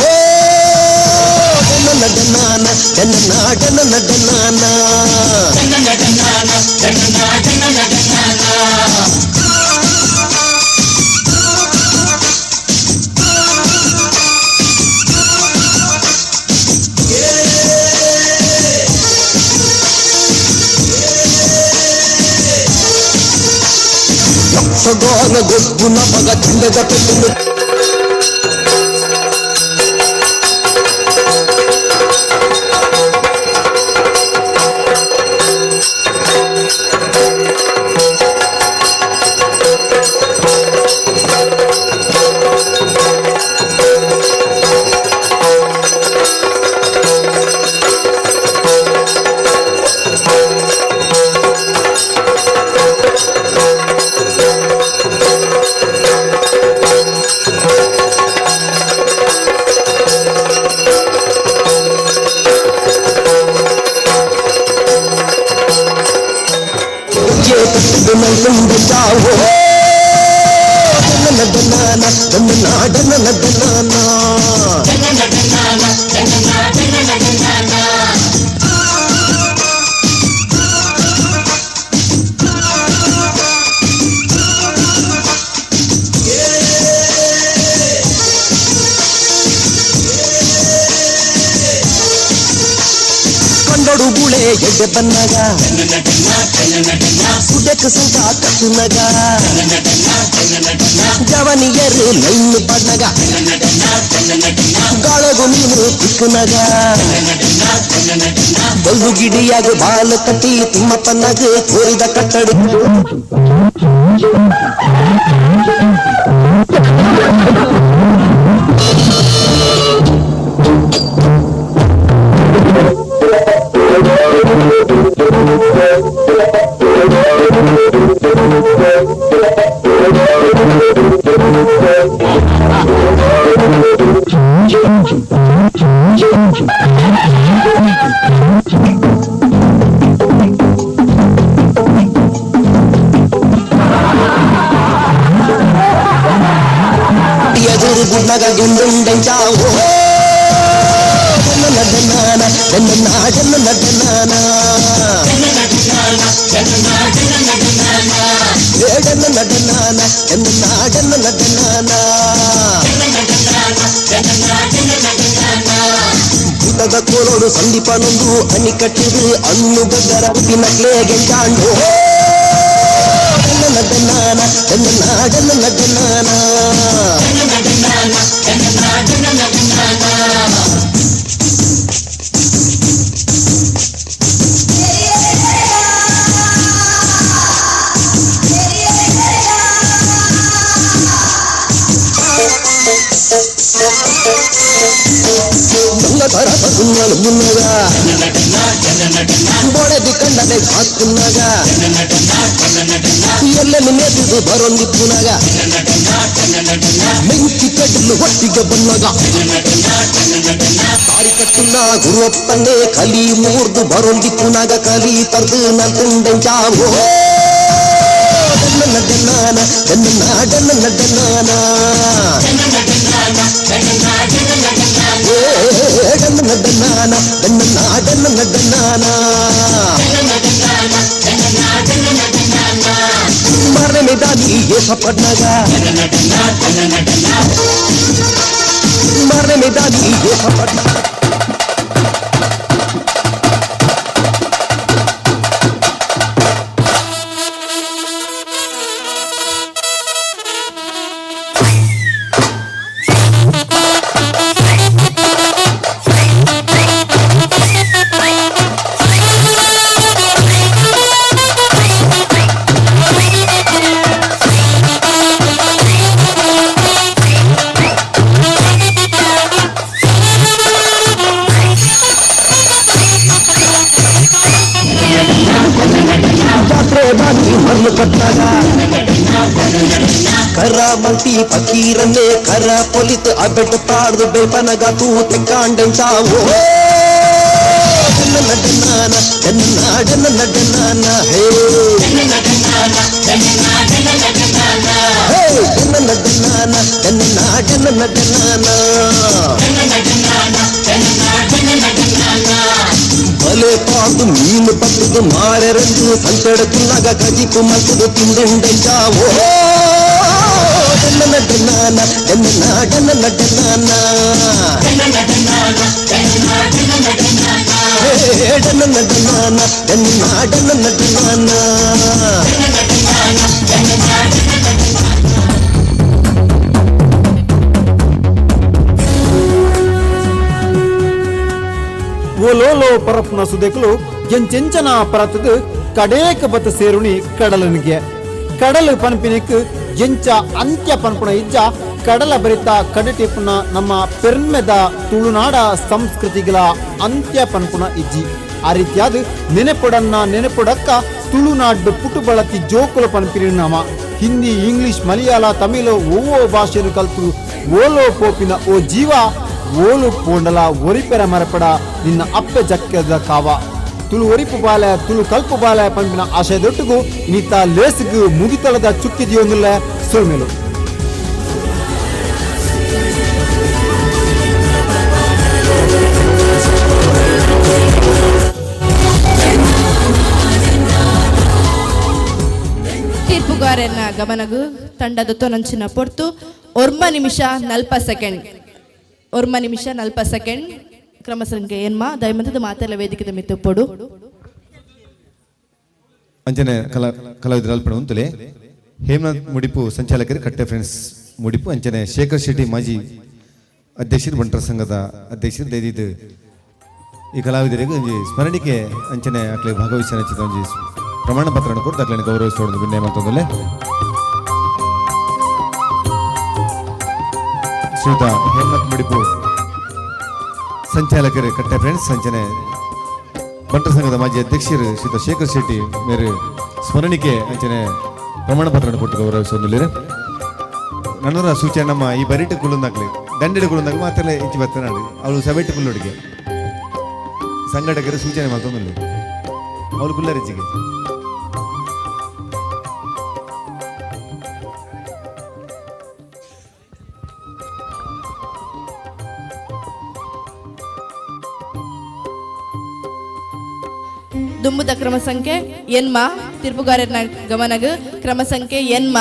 ನಡನಾನ ನಾಡನ ನಡನಾನ ಯಕ್ಷಗಾನ ಗೊಬ್ಬುನ ಮಗ ಚಂದದ ಪೆಟ್ಟು ಕಂಡೊಡು ಬುಳೆ ಎಡ್ಡೆ ಬನ್ನಗ ಸುಡಕ ಸಂಕ ಕಟ್ಟುನಗ ಜವನಿಯರು ಲೈನ್ ಬಣ್ಣಗ ಗಾಳಗು ನೀನು ತಿಕ್ಕುನಗ ಬಲ್ಲು ಗಿಡಿಯಾಗ ಬಾಲ ಕಟ್ಟಿ ತಿಮ್ಮಪ್ಪನಾಗ ಕೋರಿದ ಕಟ್ಟಡ ಎದುರು ಗುಡ್ಡಗ ಗುಂಡುಂಡೆಂಚಾವೋ ನಡನಾನ ನಾಡನ ನಡನಾನ ಏಡನ ನಡನಾನ ನಾಡನ ನಡನಾನ ಭೂತದ ಕೋಲೋಡು ಸಂದೀಪನೊಂದು ಅಣಿ ಕಟ್ಟಿದು ಅಣ್ಣು ಗಗ್ಗರ ಉಪ್ಪಿನಕ್ಲೇ ಗೆಂಚಾಂಡು ನಡನಾನ ನಾಡನ ನಡನಾನ దొంగతర పదున్నాలు మున్నగా ಬೊಡೆದಿ ಕಣ್ಣನೆ ಹಾಕುನ್ನಾಗ ಎಲ್ಲೆಲ್ಲಿ ನೇತಿದು ಬರೊಂದಿಪ್ಪುನಾಗ ಮೆಂಚಿ ಕಡ್ಲು ಒಟ್ಟಿಗೆ ಬಂದಾಗ ತಾರಿ ಕಟ್ಟುನ್ನ ಗುರುವಪ್ಪನ್ನೇ ಕಲಿ ಮೂರ್ದು ಬರೊಂದಿಪ್ಪುನಾಗ ಕಲಿ ತರ್ದು ನನ್ ತುಂಡೆಂಚಾವೋ ಡನ್ನ ಡನ್ನಾನ ಡನ್ನ ಡನ್ನ ಡನ್ನಾನ ಏ ಡನ್ನ ಡನ್ನಾನ ಡನ್ನ ಡನ್ನ ಡನ್ನಾನ ಮರನೆ ದಾನಿ ಏಸ ಪಡ್ನಾಗ ಮರನೆ ದಾನಿ ಏಸ ಪಡ್ನಾಗ. ಜಾತ್ರೆ ಬಾನಿ ಮರ್ಲು ಕಟ್ಟಾಗ ಕರ ಮಂತಿ ಫಕೀರನ್ನೇ ಕರ ಪೊಲಿತು ಅಬೆಟ್ ಪಾಡ್ದು ಬೇಪನಗ ತೂ ತೆಕ್ಕಾಂಡೆಂಚಾವೋ ಡನ್ನ ಡನ್ನಾನ ಡನ್ನ ಡನ್ನ ಡನ್ನಾನ ಹೇ ಹೇ ಡನ್ನ ಡನ್ನಾನ ಡನ್ನ ಡನ್ನ ಡನ್ನಾನ ಬಲೆ ಪಾಡ್ದು ಮೀನು ಪತ್ತದು ಮಾರೆರೆಂದು ಸಂತೆಡಕುನ್ನಾಗ ಕಜಿಪು ಮಲ್ತದು ತಿಂದುಂಡೆಂಚಾವೋ ಡನ್ನ ಡನ್ನಾನ ಡನ್ನ ಡನ್ನ ಡನ್ನಾನ ಹೇ ಡನ್ನ ಡನ್ನಾನ ಡನ್ನ ಡನ್ನ ಡನ್ನಾನ. ಓಲೋಲೋ ಪರಪ್ನ ಸುದೆಕಲು ಎಂಚೆಂಚನ ಪರತದು ಕಡೇಕ ಬತ್ತ ಸೇರುಣಿ ಕಡಲನಿಗೆ ಕಡಲು ಪನ್ಪಿನಿಕ್ ಎಂಚ ಅಂತ್ಯ ಪನ್ಪುಣ ಇಜ್ಜ ಕಡಲ ಬರಿತ ಕಡಟಿಪುನ ನಮ್ಮ ಪೆರ್ಮೆದ ತುಳುನಾಡ ಸಂಸ್ಕೃತಿಗಳ ಅಂತ್ಯ ಪನ್ಪುಣ ಇಜ್ಜಿ. ಆ ರೀತಿಯಾದ ನೆನೆಪೊಡನ್ನ ನೆನೆಪೊಡಕ್ಕ ತುಳುನಾಡು ಪುಟುಬಳತಿ ಜೋಕುಲ ಪನ್ಪಿರಿ ನಮ ಹಿಂದಿ, ಇಂಗ್ಲಿಷ್, ಮಲಯಾಳ, ತಮಿಳು ಓವೋ ಭಾಷೆಯನ್ನು ಕಲ್ತು ಓಲೋ ಪೋಪಿನ ಓ ಜೀವ ಓಲು ಪೋಂಡಲ ಒರಿಪೆರ ಮರಪಡ ನಿನ್ನ ಅಪ್ಪೆ ಜಕ್ಕದ ಕಾವ ತುಳು ಒರಿಪು ಬಾಲೆ ತುಳು ಕಲ್ಪು ಬಾಲೆ ಪಂಪಿನ ಆಶಯದೊಟ್ಟಿಗೂ ಇನ್ನಿತ ಲೇಸಿಗು ಮುಗಿತಳದ ಚುಕ್ಕಿದೆಯೊಂದಿಲ್ಲ ಸುಳ್ಮೇಲು. ತೀರ್ಪುಗಾರನ ಗಮನಗು ತಂಡದ ತೊನಂಚಿನ ಪೊರ್ತು ಒರ್ಮ ನಿಮಿಷ ನಲ್ಪ ಸೆಕೆಂಡ್, ಒರ್ಮ ನಿಮಿಷ ನಲ್ಪ ಸೆಕೆಂಡ್. ಕ್ರಮ ಸಂಖ್ಯೆ ಏನ್ಮ ದಯಮಂತದ ಮಾತೆಲ್ಲ ವೇದಿಕೆದ ಮಿತ್ತು ಪೊಡು. ಅಂಚನೆ ಕಲಾವಿದರ ಅಲ್ಪಣ ಉಂತುಲೆ ಹೇಮನಾಥ್ ಮುಡಿಪು ಸಂಚಾಲಕರು ಕಟ್ಟೆ ಫ್ರೆಂಡ್ಸ್ ಮುಡಿಪು, ಅಂಚನೆ ಶೇಖರ್ ಶೆಟ್ಟಿ ಮಾಜಿ ಅಧ್ಯಕ್ಷರು ಬಂಟರ ಸಂಘದ ಅಧ್ಯಕ್ಷರು ದಯದಿದ್ದು ಈ ಕಲಾವಿದರಿಗೆ ಒಂಜಿ ಸ್ಮರಣಿಕೆ ಅಂಚನೆ ಅಕ್ಲೆ ಭಾಗವಹಿಸಿದ ಒಂಜಿ ಪ್ರಮಾಣ ಪತ್ರವನ್ನು ಕೊಟ್ಟು ಅಕ್ಲೆನ ಗೌರವಿಸೋದು ವಿನಯ ಮತ್ತೊಂದಲ್ಲೇ. ಶ್ರೀಯುತ ಹೇಮನಾಥ್ ಮುಡಿಪು ಸಂಚಾಲಕರು ಕಟ್ಟೆ ಫ್ರೆಂಡ್ಸ್ ಅಂಚನೆ ಬಂಟರ ಸಂಘದ ಮಾಜಿ ಅಧ್ಯಕ್ಷರು ಶ್ರೀಯುತ ಶೇಖರ್ ಶೆಟ್ಟಿ ಮೇರು ಸ್ಮರಣಿಕೆ ಅಂಚನೆ ಪ್ರಮಾಣ ಪತ್ರವನ್ನು ಕೊಟ್ಟು ಗೌರವಿಸೋದಿಲ್ಲ. ನನ್ನರ ಸೂಚನೆ ನಮ್ಮ ಈ ಬರಿಟ ಕುಲುಂದಾಗ್ಲಿ ದಂಡೆಡು ಕುಲುಂದಾಗ ಮಾತ್ರ ಇಂಚಿ ಬರ್ತನಾಡು ಅವಳು ಸಬೆಟ್ಟು ಕುಲ್ಲುಡಿಗೆ ಸಂಘಟಕರು ಸೂಚನೆ ಮಾಡ್ತೊಂದಿಲ್ಲ ಅವಳು ಕುಲ್ಲರಿಚಿಗೆ. ದುಂಬುದ ಕ್ರಮ ಸಂಖ್ಯೆ ಎನ್ಮ ತೀರ್ಪುಗಾರನ ಗಮನಗ ಕ್ರಮ ಸಂಖ್ಯೆ ಎನ್ಮ.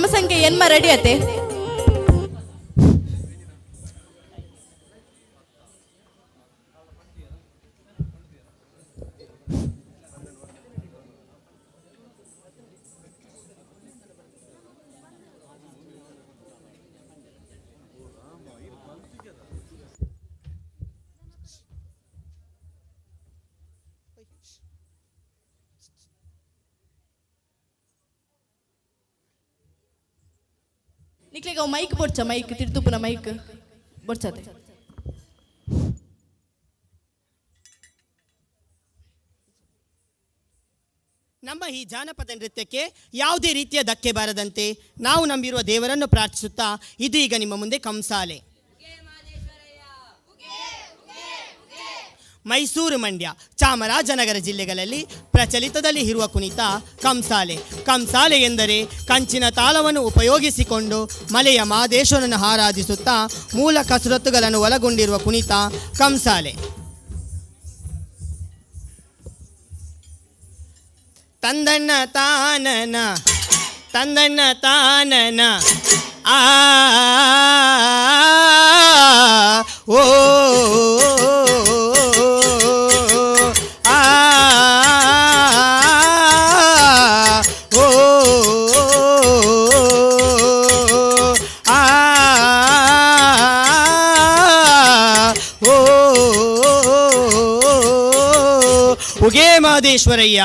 ಕ್ರಮ ಸಂಖ್ಯೆ ಎನ್ಮ ರೆಡಿ ಅತೆ. ನಿಕ್ಲೆಗ್ ಅವು ಮೈಕ್ ಬೊಡ್ಚ, ಮೈಕ್ ತಿರ್ತುಪುನ ಮೈಕ್ ಬೊಡ್ಚತೆ. ನಮ್ಮ ಈ ಜಾನಪದ ನೃತ್ಯಕ್ಕೆ ಯಾವುದೇ ರೀತಿಯ ಧಕ್ಕೆ ಬಾರದಂತೆ ನಾವು ನಂಬಿರುವ ದೇವರನ್ನು ಪ್ರಾರ್ಥಿಸುತ್ತಾ ಇದು ಈಗ ನಿಮ್ಮ ಮುಂದೆ ಕಂಸಾಲೆ. ಮೈಸೂರು, ಮಂಡ್ಯ, ಚಾಮರಾಜನಗರ ಜಿಲ್ಲೆಗಳಲ್ಲಿ ಪ್ರಚಲಿತದಲ್ಲಿ ಇರುವ ಕುಣಿತ ಕಂಸಾಲೆ. ಕಂಸಾಲೆ ಎಂದರೆ ಕಂಚಿನ ತಾಳವನ್ನು ಉಪಯೋಗಿಸಿಕೊಂಡು ಮಲೆಯ ಮಾದೇಶ್ವರನನ್ನು ಆರಾಧಿಸುತ್ತಾ ಮೂಲ ಕಸರತ್ತುಗಳನ್ನು ಒಳಗೊಂಡಿರುವ ಕುಣಿತ ಕಂಸಾಲೆ. ತಂದಣ್ಣ ತಾನನ ತಂದಣ್ಣ ತಾನನ ಆ ಓ ಆ ಓ ಆ ಓ ಉಗೇ ಮಾದೇಶ್ವರಯ್ಯ.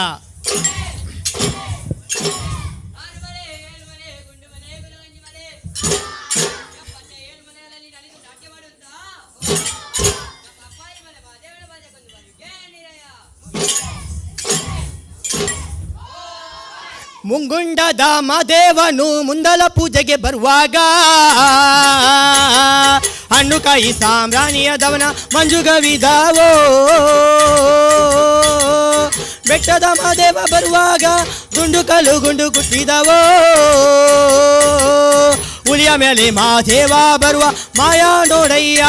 ಮುಂಗುಂಡದ ಮಾದೇವನು ಮುಂದಲ ಪೂಜೆಗೆ ಬರುವಾಗ ಹಣ್ಣುಕಾಯಿ ಸಾಮ್ರಾಣಿಯ ದವನ ಮಂಜುಗವಿದಾವೋ. ಬೆಟ್ಟದ ಮಾದೇವ ಬರುವಾಗ ಗುಂಡು ಕಲ್ಲು ಗುಂಡು ಗುಟ್ಟಿದವೋ. ಹುಲಿಯ ಮೇಲೆ ಮಾದೇವ ಬರುವ ಮಾಯಾ ನೋಡಯ್ಯ.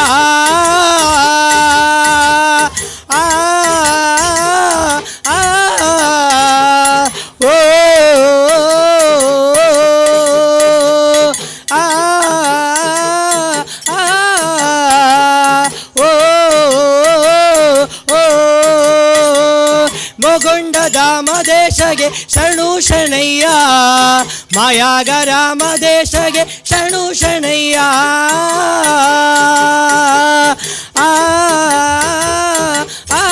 ಆ ಆ ಓ ಆ ಆ ಓ ಓ ಮೊಗೊಂಡದ ಮದೇಶಗೆ ಶರಣು ಶರಣಯ್ಯ, ಮಾಯಾಗರ ಮದೇಶಗೆ ಶರಣು ಶರಣಯ್ಯ. ಆ ಆ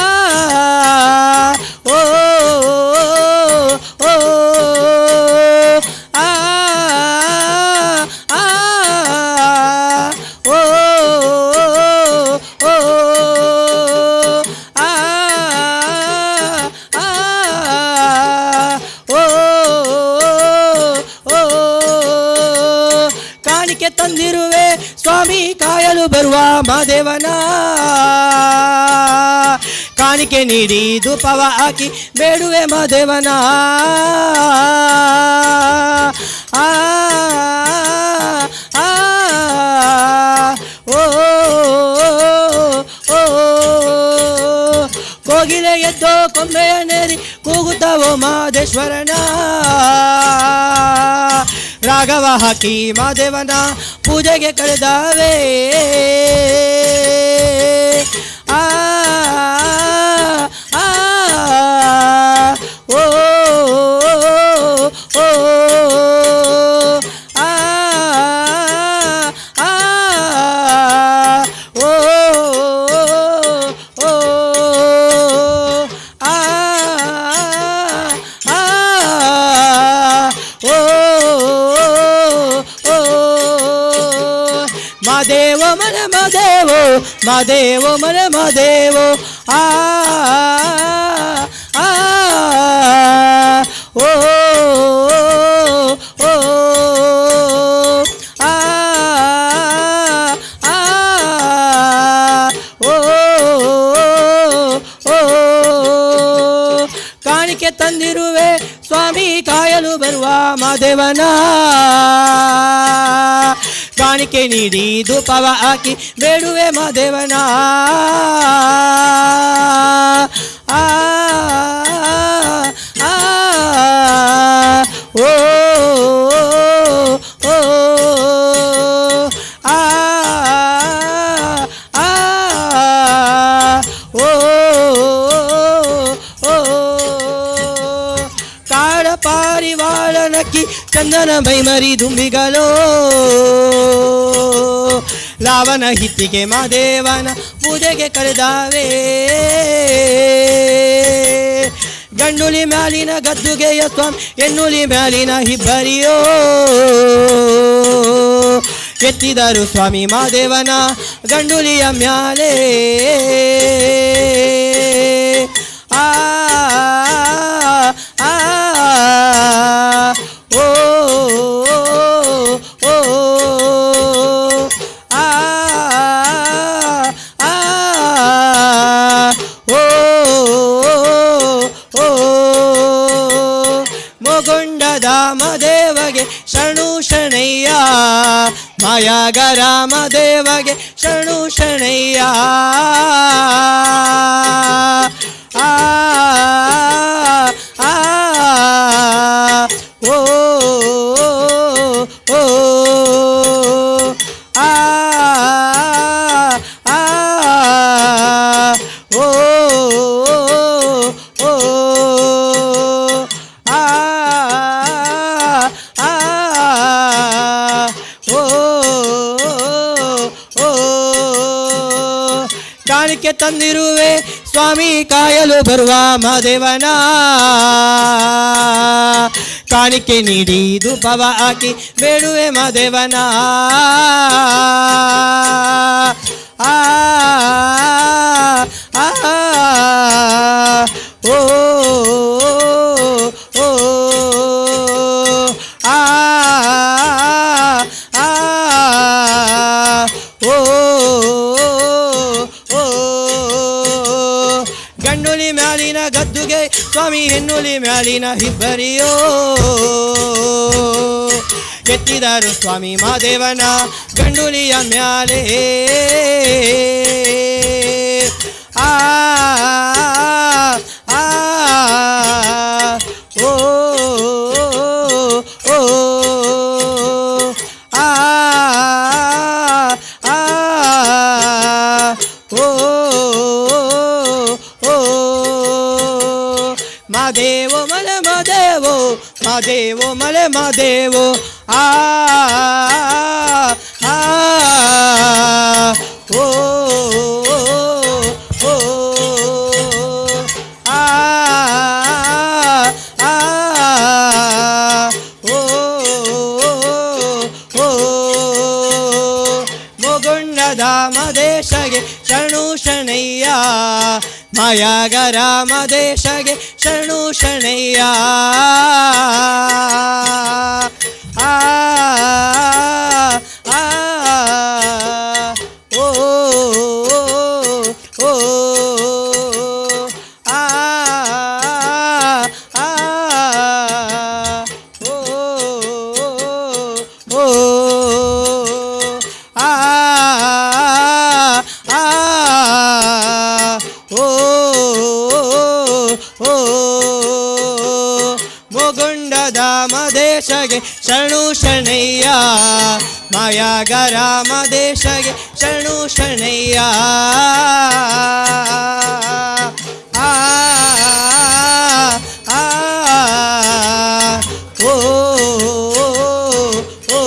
ಓ ಓ ಆ ಆ ಓ ಓ ಆ ಆ ಓ ಓ ಕಾಣಿಕೆ ತಂದಿರುವೆ ಸ್ವಾಮಿ ಕಾಯಲು ಬರುವ ಮಾದೇವನ. ಕಾಣಿಕೆ ನೀಡಿ ಧೂಪವ ಹಾಕಿ ಬೇಡುವೆ ಮಾದೇವನ. ಆ ಆ ಓ ಓ ಕೋಗಿಲೆ ಎದ್ದೋ ಕೊಂಬೆಯ ನೇರಿ ಕೂಗುತ್ತಾವೋ ಮಾದೇಶ್ವರನ. ರಾಘವ ಹಾಕಿ ಮಾದೇವನ ಪೂಜೆಗೆ ಕರೆದಾವೆ. ಆ ಆ ಓ ಓ ಆ ಆ ಓ ಓ ಆ ಆ ಓ ಓ ಮಾದೇವ ಮನ ಮಾದೇವೋ ಮಾದೇವೋ ಮನ ಮಾದೇವೋ. ಆ ಆ ಓ ಓ ಆ ಆ ಓ ಓ ಕಾಣಿಕೆ ತಂದಿರುವೆ ಸ್ವಾಮಿ ಕಾಯಲು ಬರುವ ಮಾದೇವನ. ಕಾಣಿಕೆ ನೀಡಿ ಧೂಪವ ಹಾಕಿ ಬೇಡುವೆ ಮಾದೇವನ. ಆ ಆ ಓ ಚಂದನ ಮೈಮರಿ ದುಂಬಿಗಳೋ. ಲಾವನ ಹಿತ್ತಿಗೆ ಮಾದೇವನ ಪೂಜೆಗೆ ಕರೆದಾವೆ. ಗಂಡುಲಿ ಮ್ಯಾಲಿನ ಗದ್ದುಗೆಯ ಸ್ವಾಮಿ, ಎನ್ನುಲಿ ಮ್ಯಾಲಿನ ಹಿಬ್ಬರಿಯೋ. ಎತ್ತಿದರು ಸ್ವಾಮಿ ಮಾದೇವನ ಗಂಡುಲಿಯ ಮ್ಯಾಲೆ. ಆ ಆ ಓ ಓ ಆ ಆ ಓ ಓ. ಮೊಗೊಂಡದ ಮದೇವಗೆ ಶರಣು ಶರಣಯ್ಯ, ಮಾಯಾಗ ರಾಮದೇವಗೆ ಶರಣು ಶರಣಯ್ಯ. ಆ ಆ ಓ ಓ ಆ ಆ ಓ ಓ ಆ ಆ ಓ ಓ. ಕಾಣಿಕೆ ತಂದಿರುವೆ ಸ್ವಾಮಿ ಕಾಯಲು ಬರುವ ಮಹಾದೇವನ, ಕಾಣಿಕೆ ನೀಡಿ ಧೂಪವ ಹಾಕಿ ಬೇಡುವೆ ಮಹಾದೇವನ. ಆ ಆ ಓ ಓ ಆ ಆ ಓ ಓ. ಗಂಡುಲಿ ಮ್ಯಾಲಿನ ಗದ್ದುಗೆ ಸ್ವಾಮಿ, ಹೆಣ್ಣುಲಿ ಮ್ಯಾಲಿನ ಹಿಬ್ಬರಿಯೋ. ಎತ್ತಿದರು ಸ್ವಾಮಿ ಮಾದೇವನ ಗಂಡುಲಿಯ ಮ್ಯಾಲೆ. ಆ ಆ ಓ ಓ ಆ ಆ ಓ ಓ. ಮಾದೇವೋ ಮಲೆ ಮಾದೇವೋ, ಮಾದೇವೋ ಮಲೆ ಮಾದೇವೋ. ಆ ಆ ಓ ಓ ಆ ಆ ಓ ಓ. ಮೊಗೊಂಡದ ಮದೇಶಗೆ ಶರಣು ಶರಣಯ್ಯ, ಮಾಯಾಗ ರಾಮದೇಶಗೆ ಶರಣು ಶರಣಯ್ಯ. ಆ ಆ ಓ ಓ ಆ ಆ ಓ ಓ ಆ ಆ ಓ ಓ. ಮೊಗೊಂಡದ ಮದೇಶಗೆ ಶರಣು ಶರಣಯ್ಯ, ಮಾಯಾಗ ರಾಮದೇಶಗೆ ಶರಣು ಶರಣಯ್ಯ. ಆ ಆ ಓ ಓ.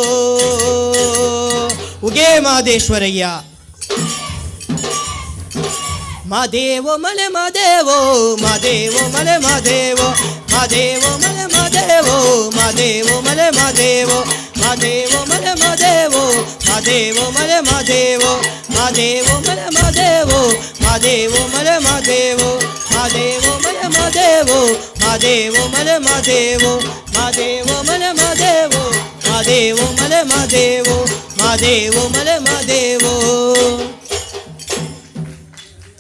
ಉಗೇ ಮಾದೇಶ್ವರಯ್ಯ. ಮಾದೇವೋ ಮಲೆ ಮಾದೇವೋ, ಮಾದೇವೋ ಮಲೆ ಮಾದೇವೋ, ಮಾದೇವೋ ಮಲೆ ಮಾದೇವೋ, ಮಾದೇವೋ ಮಲೆ ಮಾದೇವೋ, ಮಾದೇವೋ ಮಲೆ ಮಾದೇವೋ, ಮಾದೇವೋ ಮಲೆ ಮಾದೇವೋ, ಮಾದೇವೋ ಮಲೆ ಮಾದೇವೋ, ಮಾದೇವೋ ಮಲೆ ಮಾದೇವೋ, ಮಾದೇವೋ ಮಲೆ ಮಾದೇವೋ, ಮಾದೇವೋ ಮಲೆ ಮಾದೇವೋ, ಮಾದೇವೋ ಮಲೆ ಮಾದೇವೋ, ಮಾದೇವೋ ಮಲೆ ಮಾದೇವೋ, ಮಾದೇವೋ ಮಲೆ ಮಾದೇವೋ.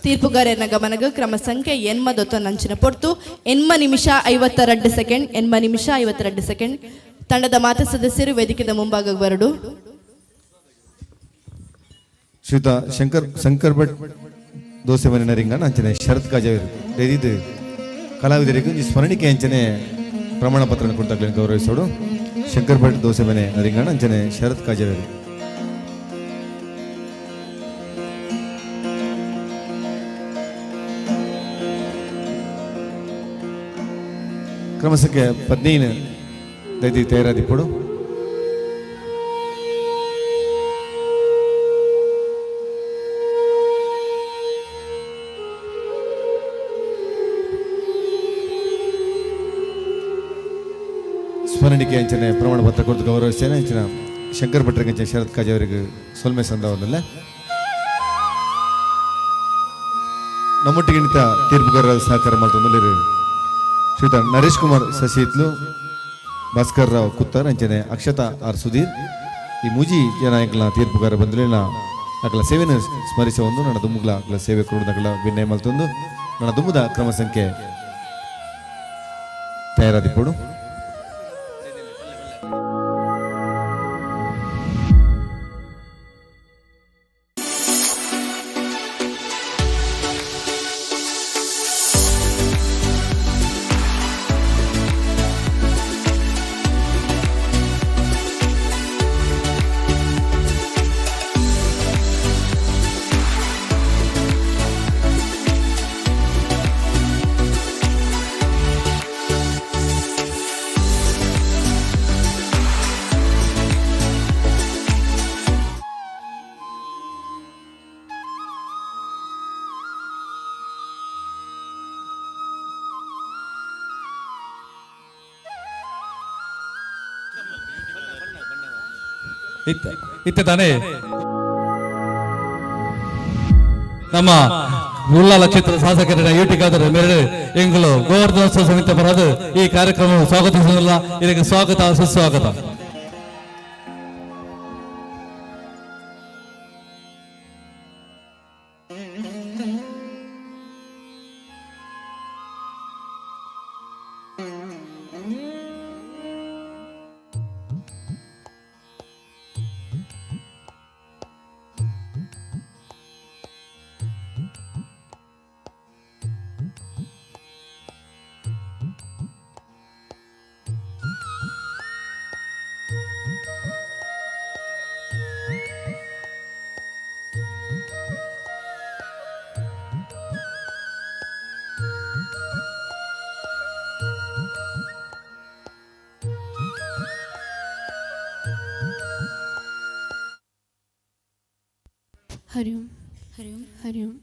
ತೀರ್ಪುಗಾರನ ಗಮನಗ ಕ್ರಮ ಸಂಖ್ಯೆ ಎನ್ಮದೊತ್ತ ನಂಚಿನ ಪೊರ್ತು 8 ನಿಮಿಷ 52 ಸೆಕೆಂಡ್, 8 ನಿಮಿಷ 52 ಸೆಕೆಂಡ್. ತಂಡದ ಮಾತಾ ಸದಸ್ಯರು ವೇದಿಕೆದ ಮುಂಭಾಗ ಬರಡು. ಶ್ರೀಯುತ ಶಂಕರ್ ಭಟ್ ದೋಸೆ ಮನೆ ರಿಂಗಣ ಅಂಚನೆ ಶರತ್ ಕಾಜಾವಿರು ದಯದಿದ್ದು ಕಲಾವಿದರಿಗೆ ಈ ಸ್ಮರಣಿಕೆ ಅಂಚನೆ ಪ್ರಮಾಣ ಪತ್ರ ಕೊಡ್ತಾಗ್ಲಿ ಗೌರವಿಸೋಡು. ಶಂಕರ್ ಭಟ್ ದೋಸೆ ಮನೆ ರಿಂಗಣ ಅಂಚನೆ ಶರತ್ ಕಾಜಾವಿರು. ಕ್ರಮ ಸಂಖ್ಯೆ 15 ದಯದಿ ತಯಾರಾದಿಪ್ಪಡು. ಸ್ಮರಣಿಕೆ ಅಂಚನೆ ಪ್ರಮಾಣ ಪತ್ರ ಕೊಡ್ತು ಗೌರವಿಸ್ತೇನೆ. ಅಂಚಿನ ಶಂಕರ್ ಭಟ್ರಿಗೆ ಅಂಚನೆ ಶರತ್ ಕಾಜಿ ಅವರಿಗೆ ಸೊಲ್ಮೆ ಸಂದವನ್ನೆಲ್ಲ ನಮ್ಮೊಟ್ಟಿಗೆ ನಿಂತ ತೀರ್ಪುಗಾರರ ಸಹಕಾರ ಮಾಡ್ತಂದು ಶ್ರೀಯುತ ನರೇಶ್ ಕುಮಾರ್ ಸಸಿತ್ಲು, ಭಾಸ್ಕರ್ ರಾವ್ ಕುತ್ತರ್, ಅಂಚನೆ ಅಕ್ಷತಾ ಆರ್ ಸುಧೀರ್ ಈ ಮೂಜಿ ಜನ ಎಂಕಲ್ನ ತೀರ್ಪುಗಾರ ಬಂದಲಿನ ಅಕಲ ಸೇವೆಯನ್ನು ಸ್ಮರಿಸ ಒಂದು ನನ್ನ ದುಮ್ಮುಗ್ಲ ಅಕಲ ಸೇವೆ ಕೊಡುವುದಕ್ಕಲ ವಿನಯ ಮಲ್ತೊಂದು ನನ್ನ ದುಮ್ಮುದ ಕ್ರಮ ಸಂಖ್ಯೆ ತಯಾರಾದಿಪ್ಪಡು. ಇತ್ತ ತಾನೇ ನಮ್ಮ ಉಳ್ಳಾಲ ಕ್ಷೇತ್ರದ ಶಾಸಕರ ಯೂಟಿಗಾದರ ಮೇರೆ ಎಂಗಳು ಗೋವರ್ಧನೋತ್ಸವ ಸಮಿತಿ ಬರೋದು ಈ ಕಾರ್ಯಕ್ರಮ ಸ್ವಾಗತಿಸಲಿಲ್ಲ. ಇದಕ್ಕೆ ಸ್ವಾಗತ ಸುಸ್ವಾಗತ. ಹರಿ ಓಂ ಹರಿ ಓಂ ಹರಿ ಓಂ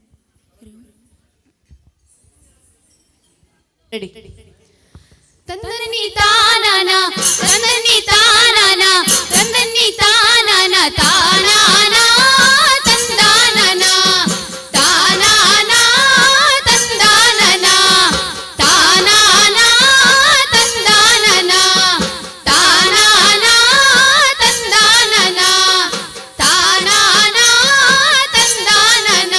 ರೆಡಿ. ತಂದನಿ ತಾನನ ತಂದನಿ ತಾನನ ತಂದನಿ ತಾನನ ತಾನಾನ ತಂದಾನನ ತಾನಾನ ತಂದಾನನ ತಾನಾನ ತಂದಾನನ ತಾನಾನ ತಂದಾನನ ತಾನಾನ ತಂದಾನನ.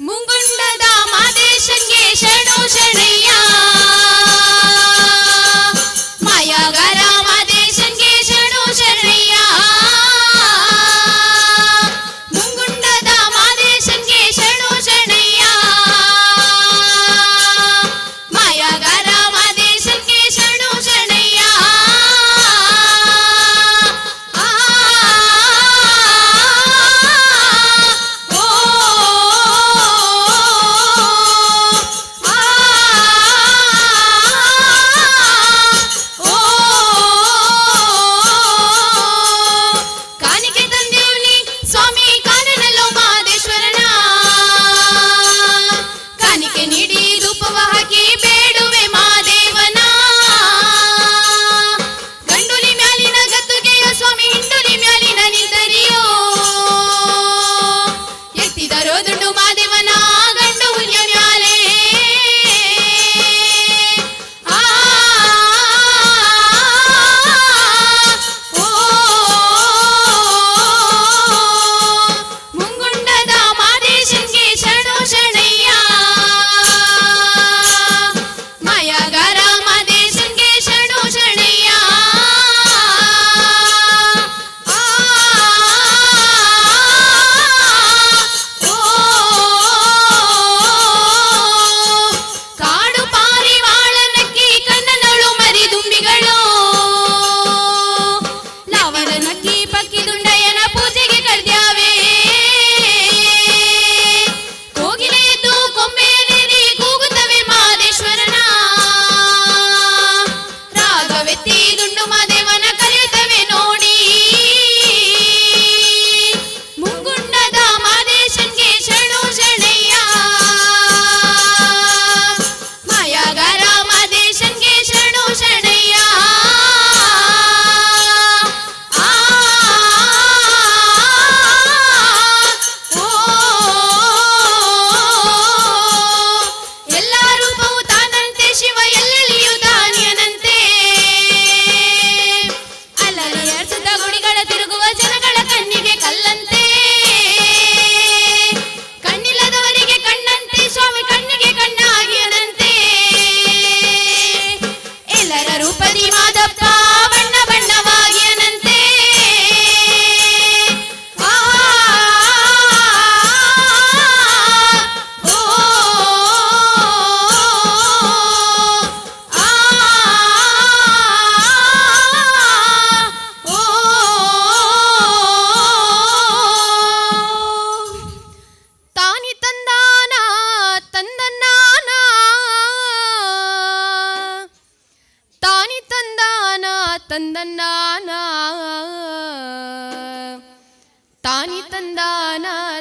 ಮುಂಗುಂಡದ ಮಾದೇಶನ್ಗೆ ಶರಣು ಶರಣಯ್ಯ, ಮಾಯಾಗಾರ ಮಾದೇಶನ್ಗೆ ಶರಣು ಶರಣಯ್ಯ, ಮುಂಗುಂಡದ ಮಾದೇಶನ್ಗೆ ಶರಣು ಶರಣಯ್ಯ, ಮಾಯಾಗಾರ ಮಾದೇಶನ್ಗೆ ಶರಣು ಶರಣಯ್ಯ. ಆ ಓ ಆ.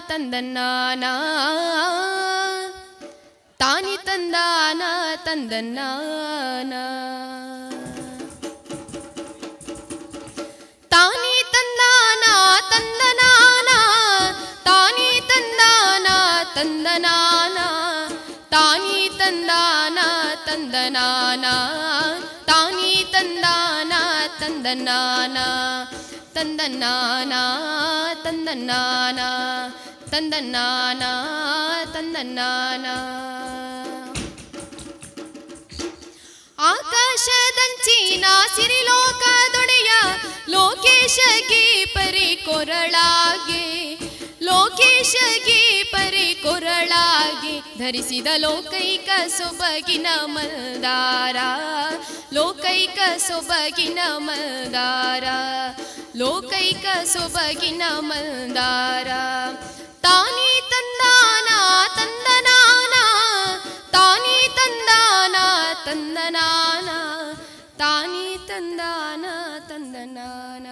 ತಂದನ್ನಾನ, ತಾನಿ ತಂದಾನ ತಂದನ್ನಾನ. ತಾನಿ ತಂದಾನ ತಂದನಾನ, ತಾನಿ ತಂದಾನ ತಂದನಾನ, ತಾನಿ ತಂದಾನ ತಂದನಾನ, ತಾನಿ ತಂದಾನ ತಂದನಾನ, ತಂದನಾನ ತಂದನಾನ, ತಂದನಾನ ತಂದನಾನ. ಆಕಾಶದಂಚಿನ ಸಿರಿಲೋಕದೊಡೆಯ ಲೋಕೇಶಗೆ ಪರಿ ಕೊರಳಾಗೆ, ಲೋಕೇಶಗೆ ಪರಿ ಕೊರಳಾಗಿ ಧರಿಸಿದ ಲೋಕೈಕ ಸೊಬಗಿನ ಮಂದಾರ, ಲೋಕೈಕ ಸೊಬಗಿನ ಮಂದಾರ, ಲೋಕೈಕ ಸೊಬಗಿನ ಮಂದಾರ. ತಾನಿ ತಂದಾನ ತಂದನಾನ, ತಾನಿ ತಂದಾನ ತಂದನಾನ, ತಾನಿ ತಂದಾನ ತಂದನಾನ.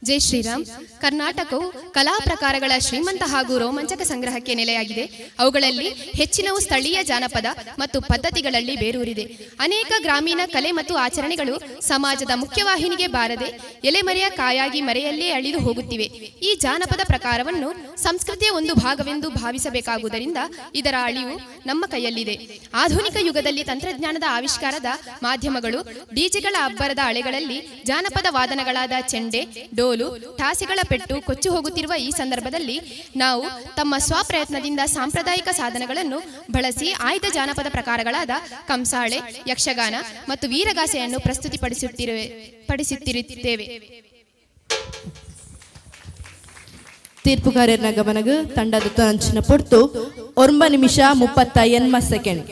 ಜೈ ಶ್ರೀರಾಮ್. ಕರ್ನಾಟಕವು ಕಲಾ ಪ್ರಕಾರಗಳ ಶ್ರೀಮಂತ ಹಾಗೂ ರೋಮಾಂಚಕ ಸಂಗ್ರಹಕ್ಕೆ ನೆಲೆಯಾಗಿದೆ. ಅವುಗಳಲ್ಲಿ ಹೆಚ್ಚಿನವು ಸ್ಥಳೀಯ ಜಾನಪದ ಮತ್ತು ಪದ್ಧತಿಗಳಲ್ಲಿ ಬೇರೂರಿದೆ. ಅನೇಕ ಗ್ರಾಮೀಣ ಕಲೆ ಮತ್ತು ಆಚರಣೆಗಳು ಸಮಾಜದ ಮುಖ್ಯವಾಹಿನಿಗೆ ಬಾರದೆ ಎಲೆಮರೆಯ ಕಾಯಾಗಿ ಮರೆಯಲ್ಲೇ ಅಳಿದು ಹೋಗುತ್ತಿವೆ. ಈ ಜಾನಪದ ಪ್ರಕಾರವನ್ನು ಸಂಸ್ಕೃತಿಯ ಒಂದು ಭಾಗವೆಂದು ಭಾವಿಸಬೇಕಾಗುವುದರಿಂದ ಇದರ ಅಳಿವು ನಮ್ಮ ಕೈಯಲ್ಲಿದೆ. ಆಧುನಿಕ ಯುಗದಲ್ಲಿ ತಂತ್ರಜ್ಞಾನದ ಆವಿಷ್ಕಾರದ ಮಾಧ್ಯಮಗಳು, ಡಿಜೆಗಳ ಅಬ್ಬರದ ಅಲೆಗಳಲ್ಲಿ ಜಾನಪದ ವಾದನಗಳಾದ ಚೆಂಡೆ, ಡೋಲು, ಠಾಸೆಗಳ ಪೆಟ್ಟು ಕೊಚ್ಚಿ ಹೋಗುತ್ತಿರುವ ಈ ಸಂದರ್ಭದಲ್ಲಿ ನಾವು ತಮ್ಮ ಸ್ವಪ್ರಯತ್ನದಿಂದ ಸಾಂಪ್ರದಾಯಿಕ ಸಾಧನಗಳನ್ನು ಬಳಸಿ ಆಯ್ದ ಜಾನಪದ ಪ್ರಕಾರಗಳಾದ ಕಂಸಾಳೆ, ಯಕ್ಷಗಾನ ಮತ್ತು ವೀರಗಾಸೆಯನ್ನು ಪ್ರಸ್ತುತಿಪಡಿಸುತ್ತಿರುತ್ತೇವೆ. ತೀರ್ಪುಗಾರರ ಗಮನಗ ತಂಡದ ಅಂಚಿನ ಪೊರ್ತು 9 ನಿಮಿಷ 38 ಸೆಕೆಂಡ್.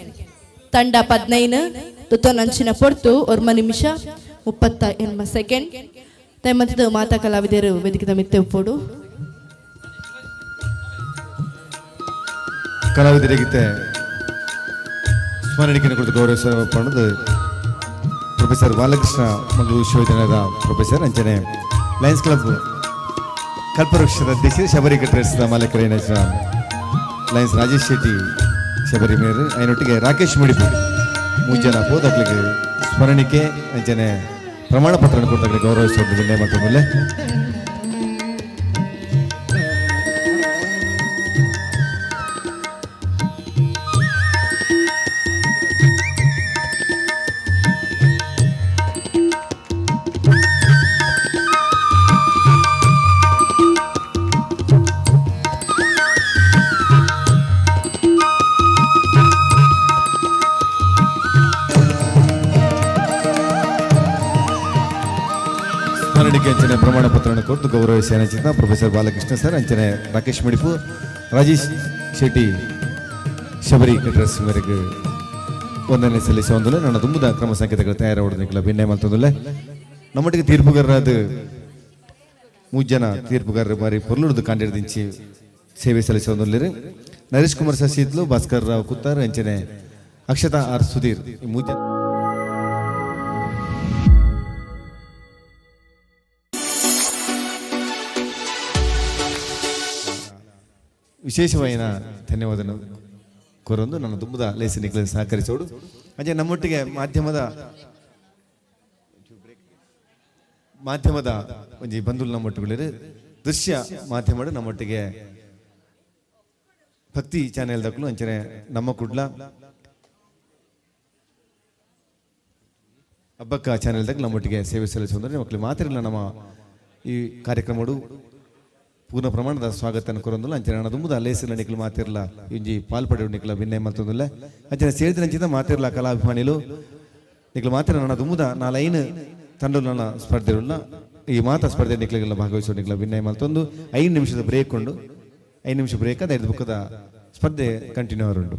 ತಂಡ 15 ತುತ್ತನಂಚಿನ ಪೊರ್ತು 9 ನಿಮಿಷ 38 ಸೆಕೆಂಡ್. ದಯಮಂತದ ಮಾತಾ ಕಲಾವಿದರು ವೇದಿಕೆದ ಮಿತ್ತೆ ಉಪ್ಪೋಡು. ಕಲಾವಿದರಿಗೆ ಸ್ಮರಣಿಕೆಯನ್ನು ಕುರಿತು ಗೌರವಿಸುವ ಪ್ರೊಫೆಸರ್ ಬಾಲಕೃಷ್ಣ, ಮಂಗಳೂರು ವಿಶ್ವವಿದ್ಯಾಲಯದ ಪ್ರೊಫೆಸರ್, ಅಂಚನೆ ಲಯನ್ಸ್ ಕ್ಲಬ್ ಕಲ್ಪವೃಕ್ಷದ ಅಧ್ಯಕ್ಷ, ಶಬರಿ ಕಟ್ರೇಸ್ದ ಮಾಲೀಕರೇನ ಲಯನ್ಸ್ ರಾಜೇಶ್ ಶೆಟ್ಟಿ ಶಬರಿ ಮೇರ್, ಐನೊಟ್ಟಿಗೆ ರಾಕೇಶ್ ಮುಡಿಪು, ಮೂಜನ ಪೋದಕ್ಲಿಗೆ ಸ್ಮರಣಿಕೆ ಅಂಚನೆ ಪ್ರಮಾಣ ಪತ್ರ ಕೊಡ್ತಕ್ಕೆ ಗೌರವಿಸುವ ವಿನಯ ಮತ್ತು ಸ್ಮರಣಿಕೆ ಅಂಚನೆ ಪ್ರಮಾಣ ಪತ್ರವನ್ನು ಕೊಟ್ಟು ಗೌರವಿಸಿ ಅನಚಿತ ಪ್ರೊಫೆಸರ್ ಬಾಲಕೃಷ್ಣ ಸರ್, ಅಂಚನೆ ರಾಕೇಶ್ ಮಡಿಪು, ರಾಜೇಶ್ ಶೆಟ್ಟಿ ಶಬರಿ ಕಟ್ರಸ್ ಮೇರೆಗೆ ವಂದನೆ ಸಲ್ಲಿಸುವ ಒಂದುಲೆ ನನ್ನ ತುಂಬುದ ಕ್ರಮ ಸಂಕೇತಗಳು ತಯಾರಾವಡೋದಕ್ಕೆಲ್ಲ ಭಿನ್ನ ಮಲ್ತೊಂದುಲೆ. ನಮ್ಮೊಟ್ಟಿಗೆ ತೀರ್ಪುಗಾರರಾದ ಮೂಜನ ತೀರ್ಪುಗಾರರು ಬಾರಿ ಪೊರ್ಲುಡ್ದು ಕಾಂಡಿಡ್ದಿಂಚಿ ಸೇವೆ ಸಲ್ಲಿಸುವ ನರೇಶ್ ಕುಮಾರ್ ಸಸಿತ್ಲು, ಭಾಸ್ಕರ್ ರಾವ್ ಕುತ್ತಾರ್, ಅಂಚನೆ ಅಕ್ಷತಾ ಆರ್ ಸುಧೀರ್, ಈ ಮೂಜನ. ವಿಶೇಷವಾಯಿನ ಧನ್ಯವಾದ ಕೊರೊಂದು ನನ್ನ ದುಂಬುದ ಲೇಸನಿಗೆ ಸಹಕರಿಸೋಡು. ಅಜೆ ನಮ್ಮೊಟ್ಟಿಗೆ ಮಾಧ್ಯಮದ ಮಾಧ್ಯಮದ ಒಂಜಿ ಬಂಧುಲು ನಮ್ಮೊಟ್ಟುಗಳಿರು. ದೃಶ್ಯ ಮಾಧ್ಯಮ ನಮ್ಮೊಟ್ಟಿಗೆ ಭಕ್ತಿ ಚಾನೆಲ್ ದಕ್ಕಲು, ಅಂಚನೆ ನಮ್ಮ ಕುಡ್ಲ ಹಬ್ಬಕ್ಕ ಚಾನೆಲ್ ದಕ್ಕಲು ನಮ್ಮೊಟ್ಟಿಗೆ ಸೇವೆ ಸಲ್ಲಿಸುವಂದ್ರೆ ಮಕ್ಕಳು ಮಾತ್ರ ನಮ್ಮ ಈ ಕಾರ್ಯಕ್ರಮಡು ಪೂರ್ಣ ಪ್ರಮಾಣದ ಸ್ವಾಗತ ಕೊರೊಂದುಲ್ಲ. ಅಂಚನೆ ನನ್ನ ದುಂಬುದ ಲೇಸಿನ ನಿಕ್ಲು ಮಾತಿರ್ಲ ಇಂಜಿ ಪಾಲ್ಪಡೆ ನಿಕ್ಲ ಭಿನ್ನ ಮಲ್ತೊಂದುಲ್ಲ. ಅಂಚನೆ ಸೇರಿದ ಮಾತಿರ್ಲ ಕಲಾಭಿಮಾನಿಲು ನಿಕ್ಲು ಮಾತ್ರ ನನ್ನ ದುಂಬುದ ನಾಲೈನ್ ತಂಡಲು ನನ್ನ ಸ್ಪರ್ಧೆರುಲ್ಲ. ಈ ಮಾತಾ ಸ್ಪರ್ಧೆ ನಿಕ್ಲಿಗೆಲ್ಲ ಭಾಗವಹಿಸುವ ನಿಕ್ಲ ಭಿನ್ನ ಮಲ್ತೊಂದು 5 ನಿಮಿಷದ ಬ್ರೇಕ್ ಉಂಡು. 5 ನಿಮಿಷ ಬ್ರೇಕ್ ಅದ ಐದು ಬುಕ್ಕದ ಸ್ಪರ್ಧೆ ಕಂಟಿನ್ಯೂ ಉಂಡು.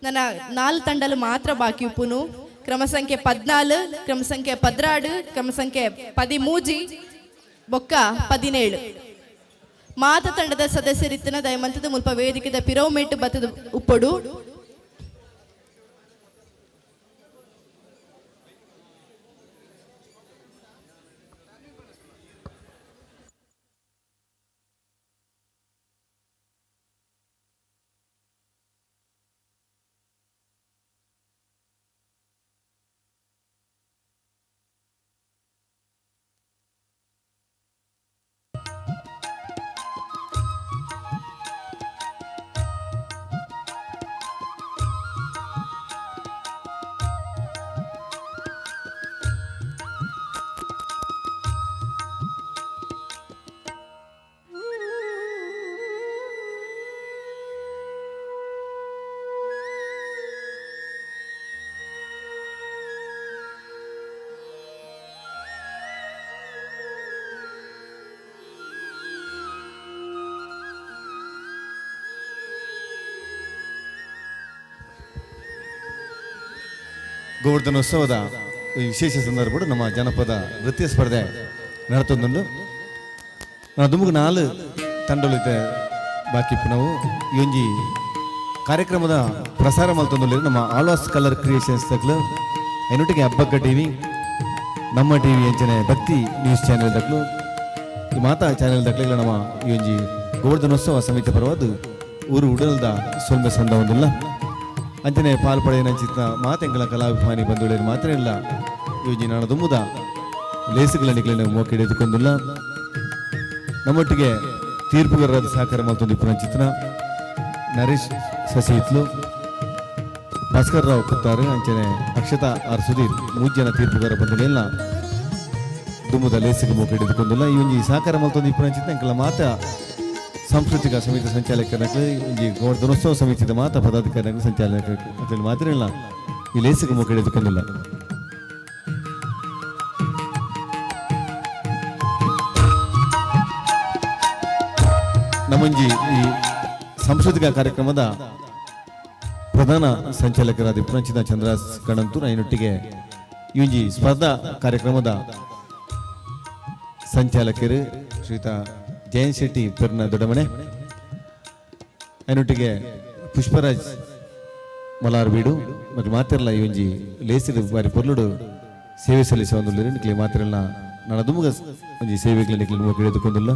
ನನ್ನ ನಾಲ್ ತಂಡಲು ಮಾತ್ರ ಬಾಕಿ ಉಪ್ಪುನು. ಕ್ರಮ ಸಂಖ್ಯೆ 14, ಕ್ರಮ ಸಂಖ್ಯೆ 12, ಕ್ರಮ ಸಂಖ್ಯೆ 13, ಬೊಕ್ಕ 17. ಮಾತ ತಂಡದ ಸದಸ್ಯರಿತ್ತಿನ ದಯಮಂತದ ಮುಲ್ಪ ವೇದಿಕೆದ ಪಿರೌಮೇಟ್ ಬತ್ತದ ಉಪ್ಪೊಡು. ಗೋವರ್ಧನೋತ್ಸವದ ಈ ವಿಶೇಷ ಸಂದರ್ಭ ನಮ್ಮ ಜನಪದ ನೃತ್ಯ ಸ್ಪರ್ಧೆ ನಡತೊಂದುಂಡು. ನಾವು ದುಮುಗು 4 ತಂಡೊಳಿತ ಬಾಕಿ ನಾವು ಈ ಒಂಜಿ ಕಾರ್ಯಕ್ರಮದ ಪ್ರಸಾರ ಮಲ್ತೊಂದುಲ್ಲೆರ್ ನಮ್ಮ ಆಳ್ವಾಸ್ ಕಲರ್ ಕ್ರಿಯೇಷನ್ಸ್ ತಕ್ಲು, ಐನೊಟ್ಟಿಗೆ ಹಬ್ಬಕ್ಕ ಟಿವಿ, ನಮ್ಮ ಟಿವಿ ಅಂಚನೆ ಭಕ್ತಿ ನ್ಯೂಸ್ ಚಾನೆಲ್ ತಕ್ಲು, ಈ ಮಾತಾ ಚಾನೆಲ್ ತಕ್ಲೆಗಳ ನಮ್ಮ ಈ ಒಂಜಿ ಗೋವರ್ಧನೋತ್ಸವ ಸಮಿತಿ ಪರವಾದ ಊರು ಉಡಲ್ದ ಸೊಲ್ಮೆ ಸಂದ ಒಂದುಲ್ಲ. ಅಂಚನೆ ಪಾಲ್ ಪಡೆಯನಂಚಿತ್ತ ಮಾತೆಂಗಳ ಕಲಾಭಿಮಾನಿ ಬಂಧುಗಳೇನು ಮಾತ್ರ ಇಲ್ಲ ಯೋಜನೆ ನಾಡ ದುಮ್ಮುದ ಲೇಸುಗಳ ನಿಕ್ಲೆನ ಮೋಕೆ ಹಿಡಿದುಕೊಂದುಲ್ಲ. ನಮ್ಮೊಟ್ಟಿಗೆ ತೀರ್ಪುಗಾರರಾದ ಸಹಕಾರ ಮಲ್ತೊಂದು ಇಪ್ಪುನಂಚಿತ್ನ ನರೇಶ್ ಸಸಿಹಿತ್ಲು, ಭಾಸ್ಕರ್ ರಾವ್ ಕುತ್ತಾರು, ಅಂಚನೆ ಅಕ್ಷತಾ ಆರ್ ಸುಧೀರ್ ಮೂರು ಜನ ತೀರ್ಪುಗಾರ ಬಂಧುಗಳೆಲ್ಲ ದುಮ್ಮುದ ಲೇಸಿಗೆ ಮೋಕೆ ಹಿಡಿದುಕೊಂದುಲ್ಲ. ಈ ಒಂಜಿ ಸಹಕಾರ ಮಲ್ತೊಂದು ಇಪ್ಪುನಂಚಿತ್ನ ಎಂಕಲ ಮಾತ ಸಾಂಸ್ಕೃತಿಕ ಸಮಿತಿ ಸಂಚಾಲಕರಾಗಲಿ ಈ ಗೋವರ್ಧನೋತ್ಸವ ಸಮಿತಿದ ಮಾತ ಪದಾಧಿಕಾರಿಗಳು ಸಂಚಾಲಕರು ಮಾತ್ರ ಇಲ್ಲ ಈ ಲೇಸಿಗೆ ಮುಖ ಹಿಡಿದುಕೊಂಡಿಲ್ಲ. ನಮ್ಮಂಜಿ ಈ ಸಾಂಸ್ಕೃತಿಕ ಕಾರ್ಯಕ್ರಮದ ಪ್ರಧಾನ ಸಂಚಾಲಕರಾದ ಪುರಂಚಿತ ಚಂದ್ರಾಸ್ ಕಣಂತೂರ್ ಐನೊಟ್ಟಿಗೆ ಈ ಒಂಜಿ ಸ್ಪರ್ಧಾ ಕಾರ್ಯಕ್ರಮದ ಸಂಚಾಲಕರು ಶ್ರೀಯುತ ಜಯಂತ್ ಶೆಟ್ಟಿ ಪೆರ್ನ ದೊಡ್ಡಮನೆ, ಐನೊಟ್ಟಿಗೆ ಪುಷ್ಪರಾಜ್ ಮಲಾರ್ ಬೀಡು ಮತ್ತು ಮಾತಿರಲ್ಲ ಈ ಒಂಜಿ ಲೇಸಿದ ಬಾರಿ ಪೊರ್ಲುಡು ಸೇವೆ ಸಲ್ಲಿಸುವ ಒಂದು ನಿಕ್ಲೆ ಮಾತಿರಲ್ಲ ನನ್ನ ದುಮುಗ ಒಂಜಿ ಸೇವೆಗಳ ನಿಕ್ಲೆ ನಿಮಗೆ ಹಿಡಿದುಕೊಂಡಿಲ್ಲ.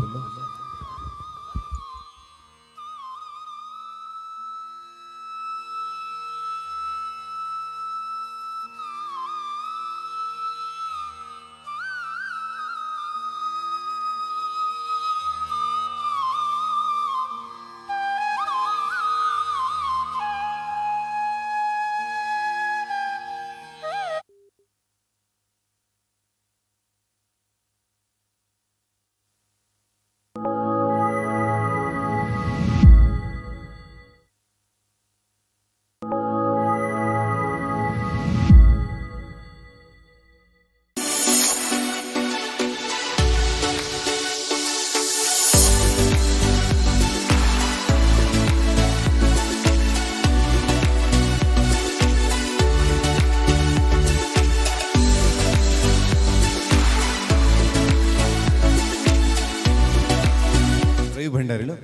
ಭಂಡಾರಿಲು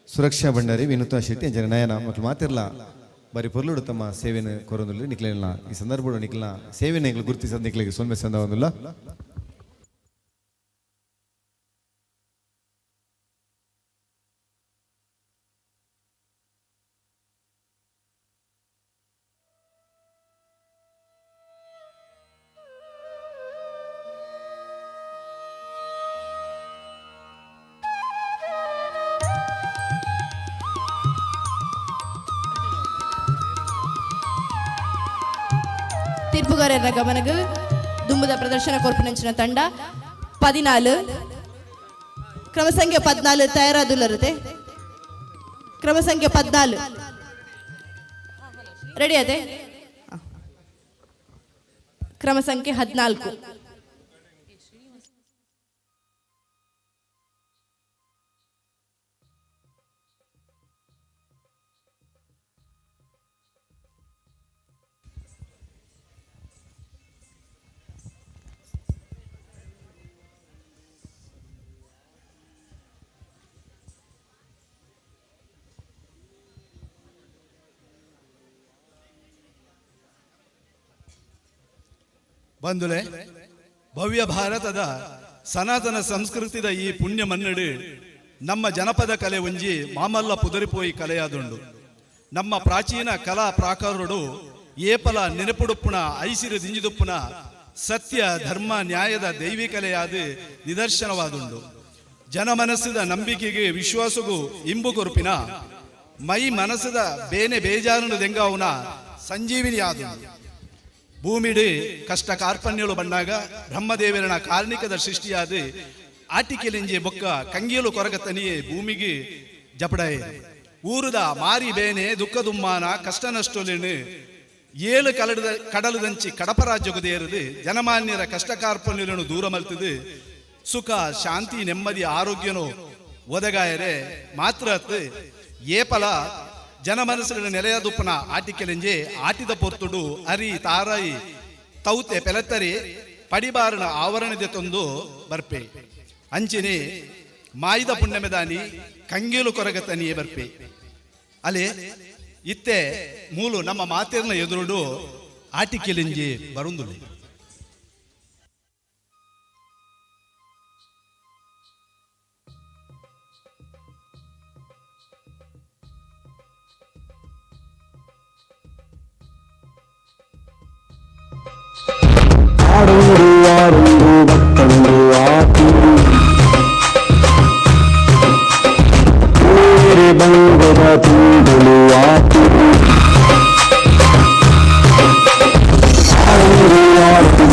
ಸುರಕ್ಷಾ ಭಂಡಾರಿ ವಿನುತಾ ಶೆಟ್ಟಿ ಅಂಚನೆ ನಯನ ಮತ್ತು ಮಾತಿರ್ಲ ಬಾರಿ ಪೊರ್ಲುಡು ತಮ್ಮ ಸೇವೆಯನ್ನು ಕೊರೊಂದುಲ್ಲೆರ್. ನಿಕ್ಲೆನ ಈ ಸಂದರ್ಭಡು ನಿಕ್ಲೆನ ಸೇವೆನ ಎಂಕ್ಲು ಗುರುತಿಸದ್ ನಿಕ್ಲೆಗ್ ಸೊಲ್ಮೆ ಸಂದವೊಂದುಲ್ಲ. ತೀರ್ಪುಗಾರರ ಗಮನಗ ದುಂಬುದ ಪ್ರದರ್ಶನ ಕೊರ್ಪಿನಂಚಿನ ತಂಡ 14 ಕ್ರಮ ಸಂಖ್ಯೆ 14 ತಯಾರಾದುಲ್ಲರುತ್ತೆ. ಕ್ರಮ ಸಂಖ್ಯೆ 14 ರೆಡಿ ಅದೇ. ಕ್ರಮ ಸಂಖ್ಯೆ 14. ಬಂದುಲೆ ಭವ್ಯ ಭಾರತದ ಸನಾತನ ಸಂಸ್ಕೃತಿದ ಈ ಪುಣ್ಯ ಮನ್ನಡು ನಮ್ಮ ಜನಪದ ಕಲೆ ಒಂಜಿ ಮಾಮಲ್ಲ ಪುದರಿಪೋಯಿ ಕಲೆಯಾದುಂಡು. ನಮ್ಮ ಪ್ರಾಚೀನ ಕಲಾ ಪ್ರಾಕಾರಡು ಏಪಲ ನೆನಪುಡುಪ್ಪುನ ಐಸಿರು ದಿಂಜಿದುಪ್ಪುನ ಸತ್ಯ ಧರ್ಮ ನ್ಯಾಯದ ದೈವಿಕಲೆಯಾದ ನಿದರ್ಶನವಾದುಂಡು. ಜನಮನಸ್ಸಿದ ನಂಬಿಕೆಗೆ ವಿಶ್ವಾಸಗೂ ಇಂಬು ಕೊರುಪಿನ ಮೈ ಮನಸ್ಸದ ಬೇನೆ ಬೇಜಾರನು ದೆಂಗಾವುನ ಸಂಜೀವಿನಿಯಾದುಂಡು. ಭೂಮಿಡಿ ಕಷ್ಟ ಕಾರ್ಪಣ್ಯಲು ಬಂದಾಗ ಬ್ರಹ್ಮದೇವರನ ಕಾರ್ಣಿಕದ ಸೃಷ್ಟಿಯಾದ ಆಟಿಕೆಲಿಂಜೆ ಬೊಕ್ಕ ಕಂಗೇಲು ಕೊರಗತನಿಯೇ ಭೂಮಿಗೆ ಜಪಡಾಯೆ. ಊರುದ ಮಾರಿ ಬೇನೆ ದುಃಖದುಮ್ಮಾನ ಕಷ್ಟ ನಷ್ಟೊಲಿನು ಏಳು ಕಲಡದ ಕಡಲದಂಚಿ ಕಡಪ ರಾಜ್ಯಗುದೇರದು ಜನಮಾನ್ಯರ ಕಷ್ಟ ಕಾರ್ಪಣ್ಯలను ದೂರ ಮಲ್ತದು ಸುಖ ಶಾಂತಿ ನೆಮ್ಮದಿ ಆರೋಗ್ಯನು ಒದಗಾಯರೆ ಮಾತ್ರ ಏಪಲ ಜನ ಮನಸ್ಸಿನ ನೆಲೆಯದುಪ್ಪನ ಆಟಿಕೆಲೆಂಜೆ ಆಟಿದ ಪೊರ್ತುಡು ಅರಿ ತಾರಾಯಿ ತೌತೆ ಪೆಲತ್ತರಿ ಪಡಿಬಾರನ ಆವರಣದ ತಂದು ಬರ್ಪೆ. ಅಂಚಿನಿ ಮಾಯಿದ ಪುಣ್ಯಮೆದಾನಿ ಕಂಗೇಲು ಕೊರಗತನಿಯೇ ಬರ್ಪೆ. ಅಲ್ಲಿ ಇತ್ತೆ ಮೂಲು ನಮ್ಮ ಮಾತಿನ ಎದುರುಡು ಆಟಿಕೆಲಿಂಜಿ ಬರುಂದುಲಿ. ಆಡುಂಡು ಆರುಂಡು ಬತ್ತಂಡು ಆತು ಬೇರೆ ಬಂಗದ ತಿಂಗಳು ಆತು. ಆಡುಂಡು ಆರು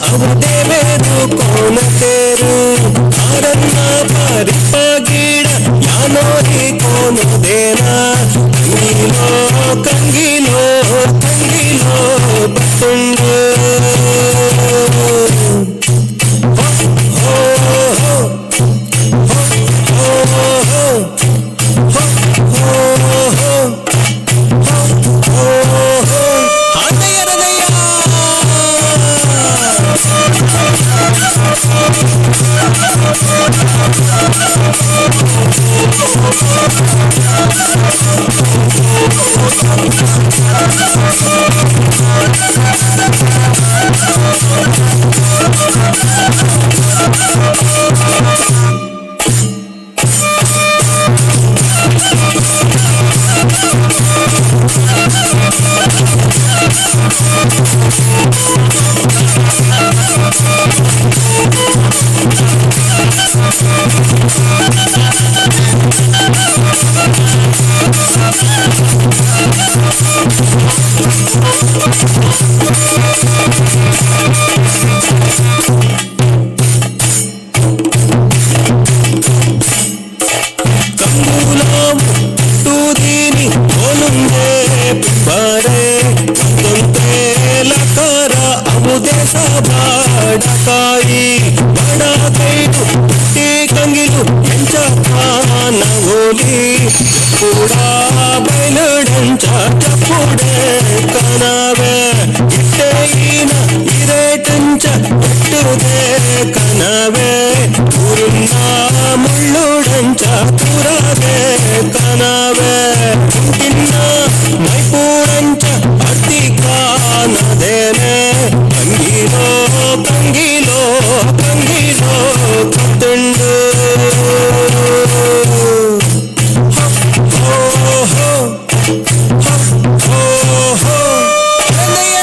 ಅವು ದೇವೇರು ಕೋನತೇರು ಆರನ್ನ ಪರಿಪಗೀಡ ಯಾನೋರಿ ಕೋನುದೇನ ಕಂಗಿಲೋ ಕಂಗಿಲೋ ಕಂಗಿಲೋ ಬತ್ತುಂಡು ಹೋ ಹೋ ಹೋ ಹೋ ಹೋ ಹೋ ಹೋ ಹೋ ಹಾದಯರದಯ್ಯ. ಕಂಬೂಲಾಂ ತೂದೀನಿ ಓಲುಂದೆ ಬಾರೆ ತಂತೆ ಲಕಾರ ಅಮುದೆ ಸಬಾಡಕಾಯಿ ಬಡ ಕೈದು ಪುಟ್ಟಿ ಕಂಗಿಲು ಎಂಚ ಕಾನ ಓಲಿ ಕೂಡ ಬಯಲುಡಂಚ ಚಪ್ಪುಡೆ ಕನವೆ ಇಟ್ಟೆಯಿನ ಇರೇಟಂಚ ಪಟ್ಟುದೆ ಕನವೆ ಊರಿನ ಮುಳ್ಳುಡಂಚ ತುರದೆ ಕನವೆ ಕುಂಟಿನ ಮೈಪೂರಂಚ ಅರ್ತಿ ಕಾನದೇನೆ ಕಂಗಿಲೋ ಕಂಗಿಲೋ ಕಂಗಿಲೋ ಕತ್ತುಂಡು ಹೋ ಹೋ ಹೋ ಹೋ ಹೃದಯ.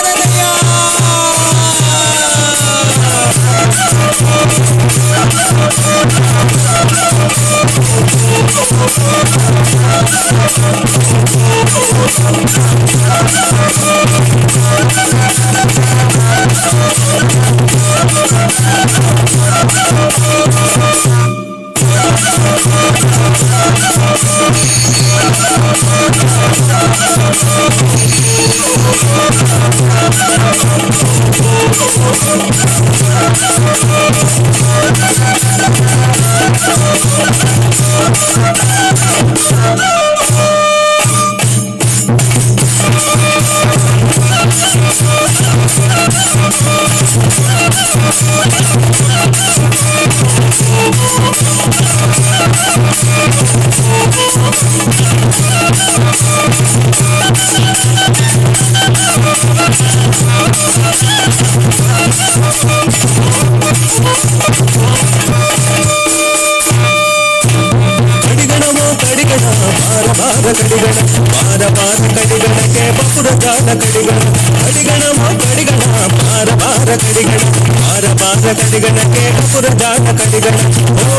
ಕಡಿಗಣವೋ ಕಡಿಗಣ ಬಾರ ಬಾರ ಕಡಿಗಣ ಬಾರ ಬಾರ ಕಡಿಗಣಕ್ಕೆ ಬಪುರ ಜಾಲ ಕಡಿಗಣ ಕಡಿಗಣವೋ ಕಡಿಗಣ ಬಾರ ಬಾರ ಕಡಿಗಣ ಬಾರ ಬಾರ ಕಡಿಗಣಕ್ಕೆ ಬಪುರ ಜಾಲ ಕಡಿಗಣ ಓ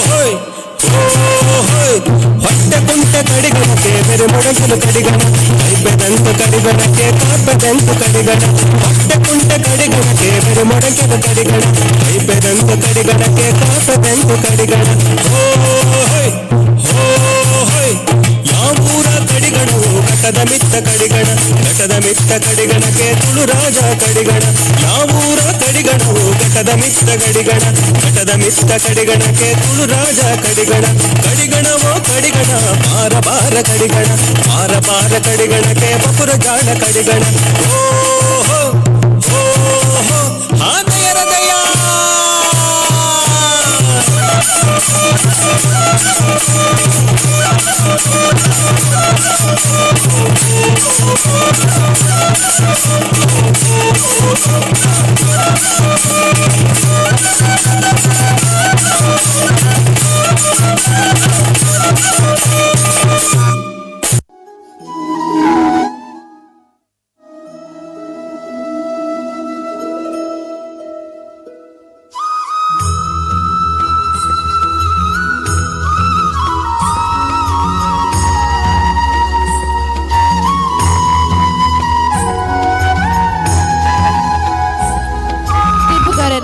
ಹೋಯ್ ಓ ಹೋಯ್ ಹೊಟ್ಟೆ ಕುಂಟೆ ಕಡಿಗಣಕ್ಕೆ ಬೆರೆ ಮೊಡಗಲು ಕಡಿಗಣ ಕೈಪೆದಂತು ಕಡಿಗಣಕ್ಕೆ ಕಾಪೆದಂತು ಕಡಿಗಣ ಹೊಟ್ಟೆ ಕುಂಟೆ ಕಡಿಗಣಕ್ಕೆ ಬೆರೆ ಮೊಡಗಲು ಕಡಿಗಣ ಕೈಪೆದಂತು ಕಡಿಗಣಕ್ಕೆ ಕಾಪೆದಂತು ಕಡಿಗಣ ಓ ಹೋಯ್ ಹೋ ಹೋಯ್ ಯಾವೂರ ಕಡಿಗಣವು ಘಟದ ಮಿತ್ತ ಕಡಿಗಣ ಘಟದ ಮಿತ್ತ ಕಡಿಗಣಕ್ಕೆ ತುಳು ರಾಜ ಕಡಿಗಣ ಯಾವೂರ ಕಡಿಗಣವು ಘಟದ ಮಿತ್ತ ಕಡಿಗಣ ಘಟದ ಮಿತ್ತ ಕಡಿಗಣಕ್ಕೆ ತುಳು ರಾಜ ಕಡಿಗಣ ಕಡಿಗಣವೋ ಕಡಿಗಣ ಬಾರ ಬಾರ ಕಡಿಗಣ ಬಾರ ಬಾರ ಕಡಿಗಣಕ್ಕೆ ಬಪುರ ಜಾಣ ಕಡಿಗಣ ಓ ಹೋ ಹೋ ಹೋ ಹಾದಯರದಯ.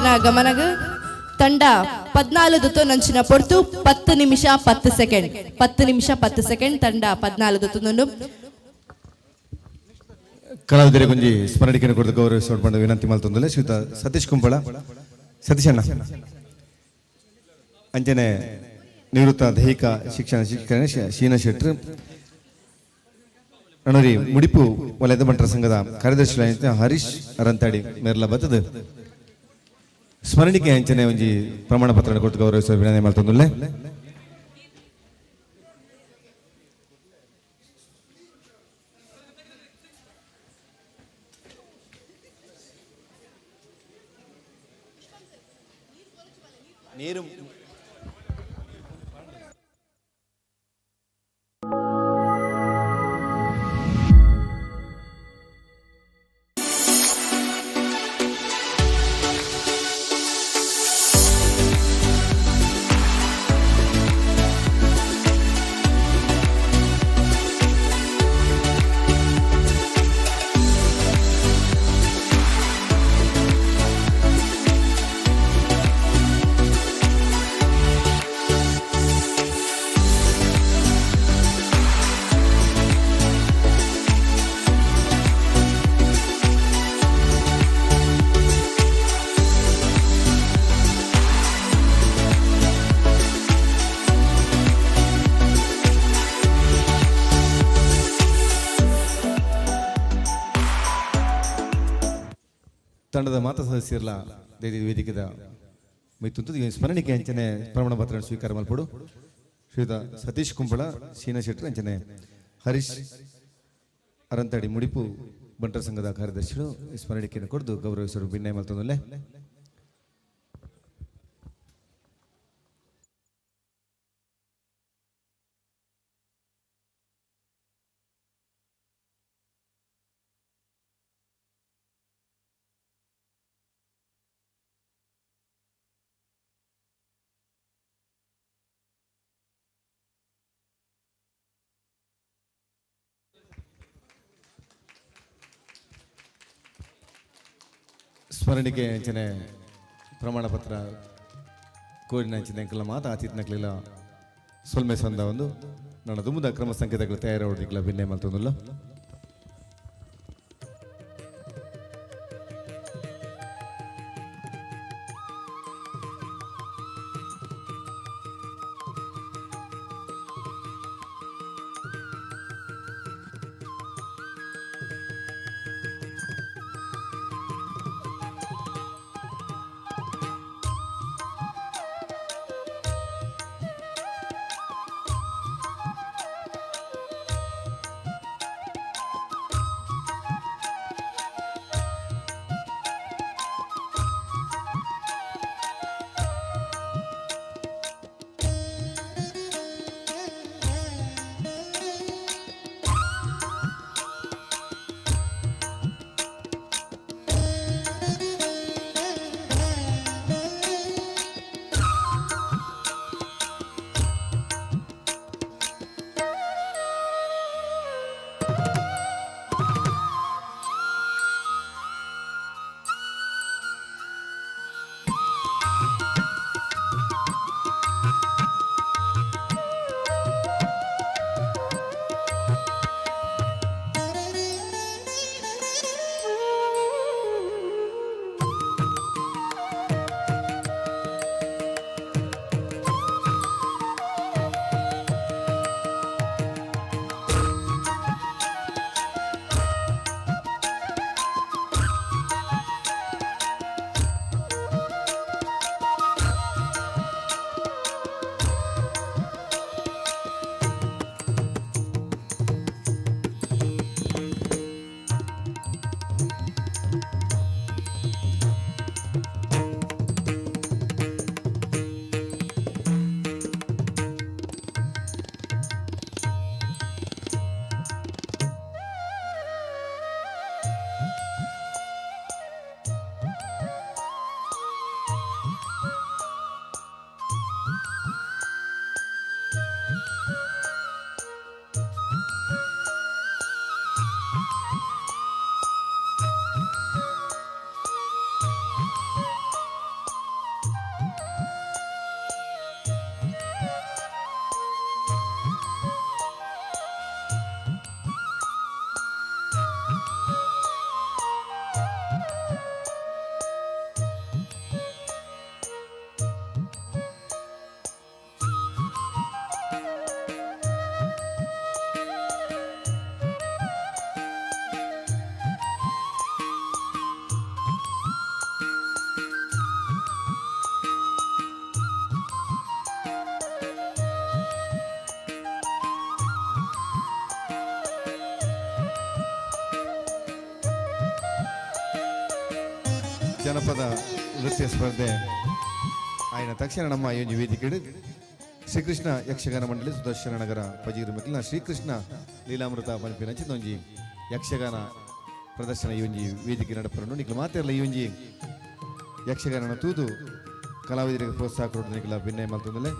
ಆಯೋಜಕರ್ನ ಗಮನಗ್ ತಂಡ 14 ದುತ್ತೊಂದಂಚಿನ ಪೊರ್ತು 10 ನಿಮಿಷ 10 ಸೆಕೆಂಡ್ 10 ನಿಮಿಷ 10 ಸೆಕೆಂಡ್ ತಂಡ 14 ದುತ್ತೊಂದು. ಕಲಾವಿದರಿಗೆ ಒಂಜಿ ಸ್ಮರಣಿಕೆಯನ್ನು ಕೊಡ್ದು ಗೌರವಿಸುವ ವಿನಂತಿ ಮಲ್ತೊಂದುಲ್ಲೆ ಶ್ರೀಯುತ ಸತೀಶ್ ಕುಂಬಳ ಸತೀಶಣ್ಣ ಅಂಚನೆ ನಿವೃತ್ತ ದೈಹಿಕ ಶಿಕ್ಷಣ ಶಿಕ್ಷಕ ಶೀನ ಶೆಟ್ರು ಅಣರಿ ಮುಡಿಪು ವಲಯದ ಬಂಟರ ಸಂಘದ ಕಾರ್ಯದರ್ಶಿ ಹರೀಶ್ ಅರಂತಾಡಿ ಮೇರ್ಲ ಬತ್ತದ ಸ್ಮರಣಿಕೆ ಅಂಚನೆ ಒಂಜಿ ಪ್ರಮಾಣ ಪತ್ರ ಕೊಟ್ಟು ಗೌರವಿಸುವ ವಿನಂತಿ ಮಲ್ತೊಂದುಲ್ಲೆ. ನೀರು. ತಂಡದ ಮಾತಾ ಸದಸ್ಯರ್ಲ ವೇದಿಕೆದ ಮೈತುಂತು ಸ್ಮರಣಿಕೆ ಅಂಚನೆ ಪ್ರಮಾಣ ಪತ್ರ ಸ್ವೀಕಾರ ಮಲ್ಪಡು ಶ್ರೀಯುತ ಸತೀಶ್ ಕುಂಬಳ ಶೀನ ಶೆಟ್ಟರ್ ಅಂಚನೆ ಹರೀಶ್ ಅರಂತಾಡಿ ಮುಡಿಪು ಬಂಟರ ಸಂಘದ ಕಾರ್ಯದರ್ಶಿಗಳು ಸ್ಮರಣಿಕೆಯನ್ನು ಕೊಡದು ಗೌರವಿಸಲು ಭಿನ್ನಯ ಮಲ್ತೊಂದುಲ್ಲೆ. ಸ್ಮರಣಿಕೆ ಅಂಚನೆ ಪ್ರಮಾಣ ಪತ್ರ ಕೋರಿನ ಅಂಚನೆ ಅಂಕಲ ಮಾತ ಆತಿಥ್ನಕ್ಲೆಲ್ಲ ಸೊಲ್ಮೆ ಸಂದ ಒಂದು ನನ್ನ ದುಮ್ಮದ ಕ್ರಮ ಸಂಕೇತಗಳು ತಯಾರಾವಡಿಗಳ ಭಿನ್ನೆ ಮಲ್ತೊಂದುಲ್ಲ. ಜನಪದ ನೃತ್ಯ ಸ್ಪರ್ಧೆ ಆಯ್ನ ತಕ್ಷಣ ನಮ್ಮ ಈ ಒಂದು ವೇದಿಕೆಡು ಶ್ರೀಕೃಷ್ಣ ಯಕ್ಷಗಾನ ಮಂಡಳಿ ಸುದರ್ಶನ ನಗರ ಪಜೀರು ಮೆಕ್ಲಿನ ಶ್ರೀಕೃಷ್ಣ ಲೀಲಾಮೃತ ಪನ್ಪಿನ ಒಂಜಿ ಯಕ್ಷಗಾನ ಪ್ರದರ್ಶನ ಈ ಒಂಜಿ ವೇದಿಕೆ ನಡಪರನು. ನಿಕ್ಲ ಮಾತೆರ್ಲ ಈ ಒಂಜಿ ಯಕ್ಷಗಾನ ತೂದು ಕಲಾವಿದರಿಗೆ ಪ್ರೋತ್ಸಾಹ ಕೊಡೋದು ನಿಕ್ಲ ಭಿನ್ನ ಮಲ್ತೊಂದಲೆ.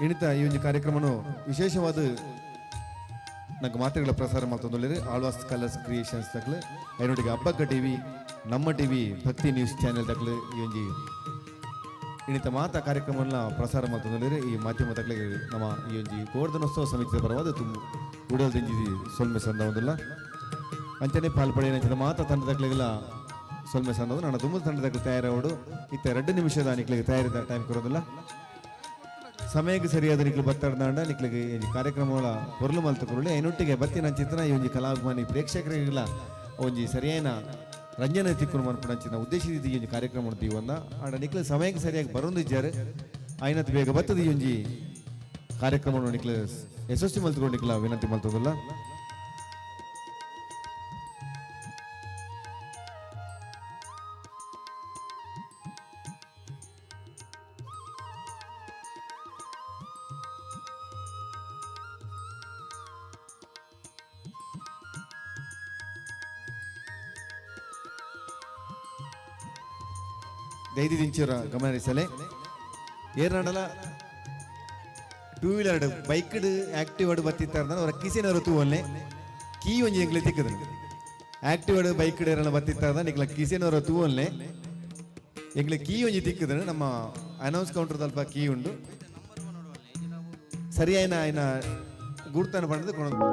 ಇಣಿತ ಈ ಒಂದು ಕಾರ್ಯಕ್ರಮನು ವಿಶೇಷವಾದ ನಂಗೆ ಮಾತುಗಳ ಪ್ರಸಾರ ಮಾಡ್ತಂದ್ರೆ ಆಳ್ವಾಸ್ ಕಲರ್ಸ್ ಕ್ರಿಯೇಷನ್ಸ್ ತಕ್ಲು, ಐನೊಟ್ಟಿಗೆ ಅಬ್ಬಕ್ಕ ಟಿವಿ, ನಮ್ಮ ಟಿವಿ, ಭಕ್ತಿ ನ್ಯೂಸ್ ಚಾನೆಲ್ ತಕ್ಲು ಈ ಒಂಜಿ ಇಣಿತ ಮಾತಾ ಕಾರ್ಯಕ್ರಮವನ್ನ ಪ್ರಸಾರ ಮಾಡ್ತಂದ್ರೆ ಈ ಮಾಧ್ಯಮ ತಕ್ಲಿಗೆ ನಮ್ಮ ಈ ಒಂಜಿ ಗೋವರ್ಧನೋತ್ಸವ ಸಮಿತಿಯ ಪರವಾದ ತುಂಬ ಉಡಲ್ ದಿಂಜಿ ಸೊಲ್ಮೆ ಸಂದ ಒಂದಿಲ್ಲ. ಅಂಚನೆ ಪಾಲ್ಪಡೆಯ ಮಾತಾ ತಂಡ ತಕ್ಲಿಗೆಲ್ಲ ಸೊಲ್ಮೆ ಸಂದವು. ನಾನು ತುಂಬ ತಂಡ ತಕ್ಲು ತಯಾರಾವಡು ಇತ್ತ 2 ನಿಮಿಷದ ನಿಕ್ಲಿಗೆ ತಯಾರಿದ ಟೈಮ್ ಕೊರೋದಿಲ್ಲ. ಸಮಯಕ್ಕೆ ಸರಿಯಾದ ನಿಕ್ಲು ಬತ್ತಾಡ್ದಾಂಡ ನಿಕ್ಲಿಗೆ ಈ ಕಾರ್ಯಕ್ರಮಗಳ ಪೊರ್ಲು ಮಲ್ತ ಕೊರಳಿ. ಐನೊಟ್ಟಿಗೆ ಬತ್ತಿನ ಚಿತ್ರ ಈ ಒಂಜಿ ಕಲಾಭಿಮಾನಿ ಪ್ರೇಕ್ಷಕರಿಗೆಲ್ಲ ಒಂಜಿ ಸರಿಯಾದ ರಂಜನೆ ತಿಕ್ಕುನು ಮನ್ಪುನಂಚಿನ ಉದ್ದೇಶ ಈ ಒಂಜಿ ಕಾರ್ಯಕ್ರಮ ದೀವನ್ನ ಆಂಡ ನಿಕ್ಲು ಸಮಯಕ್ಕೆ ಸರಿಯಾಗಿ ಬರೊಂದಿದ್ದಾರೆ ಐನತ್ ಬೇಗ ಬತ್ತದ ಈ ಒಂಜಿ ಕಾರ್ಯಕ್ರಮವನ್ನು ನಿಕ್ಲು ಯಶಸ್ವಿ ಮಲ್ತುಕೊಂಡು ನಿಕ್ಲ ವಿನಂತಿ ಮಲ್ತದಲ್ಲ. ದೈದಿ ಗಮನ ಹರಿಸಲೆ. ಏರ್ನಾಡಲ ಟೂ ವೀಲರ್ ಬೈಕ್ ಆಕ್ಟಿವ್ ಬತ್ತಿತ್ತಾರೆ ಅವರ ಕಿಸಿನವರು ತೂವಲ್ಲೆ ಕೀ ಒಂಜಿ ಎಂಗ್ಲೆ ತಿಕ್ಕದ ಆಕ್ಟಿವ್ ಬೈಕ್ ಏರನ ಬತ್ತಿತ್ತಾರೆ ನಿಕ್ಲ ಕಿಸಿನವರು ತೂವಲ್ಲೆ ಎಂಗ್ಲೆ ಕೀ ಒಂಜಿ ತಿಕ್ಕದ. ನಮ್ಮ ಅನೌನ್ಸ್ ಕೌಂಟರ್ ತಲ್ಪ ಕೀ ಉಂಡು ಸರಿಯಾಯಿನ ಆಯ್ನ ಗುರ್ತಾನ ಪಂಡದು ಕೊಣದು.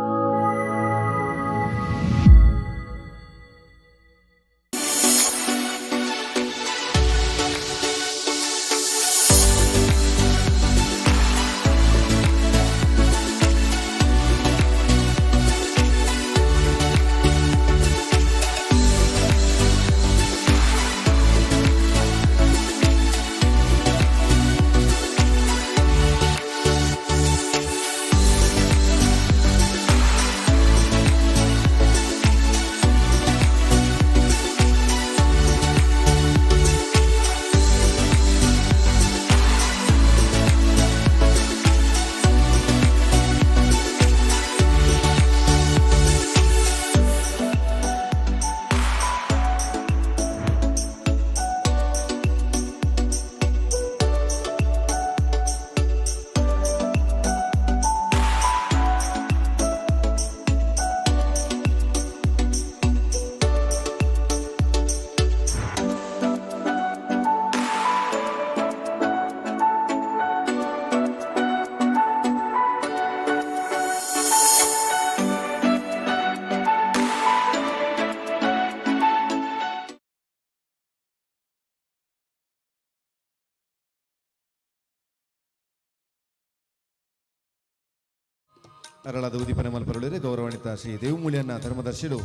ಅರಳಾದ ಉದೀಪನ ಮಲ್ಪರೊಳಿರೆ ಗೌರವಾನ್ವಿತ ಶ್ರೀ ದೇವಮೂಲಿಯನ್ನ ಧರ್ಮದರ್ಶಿಲು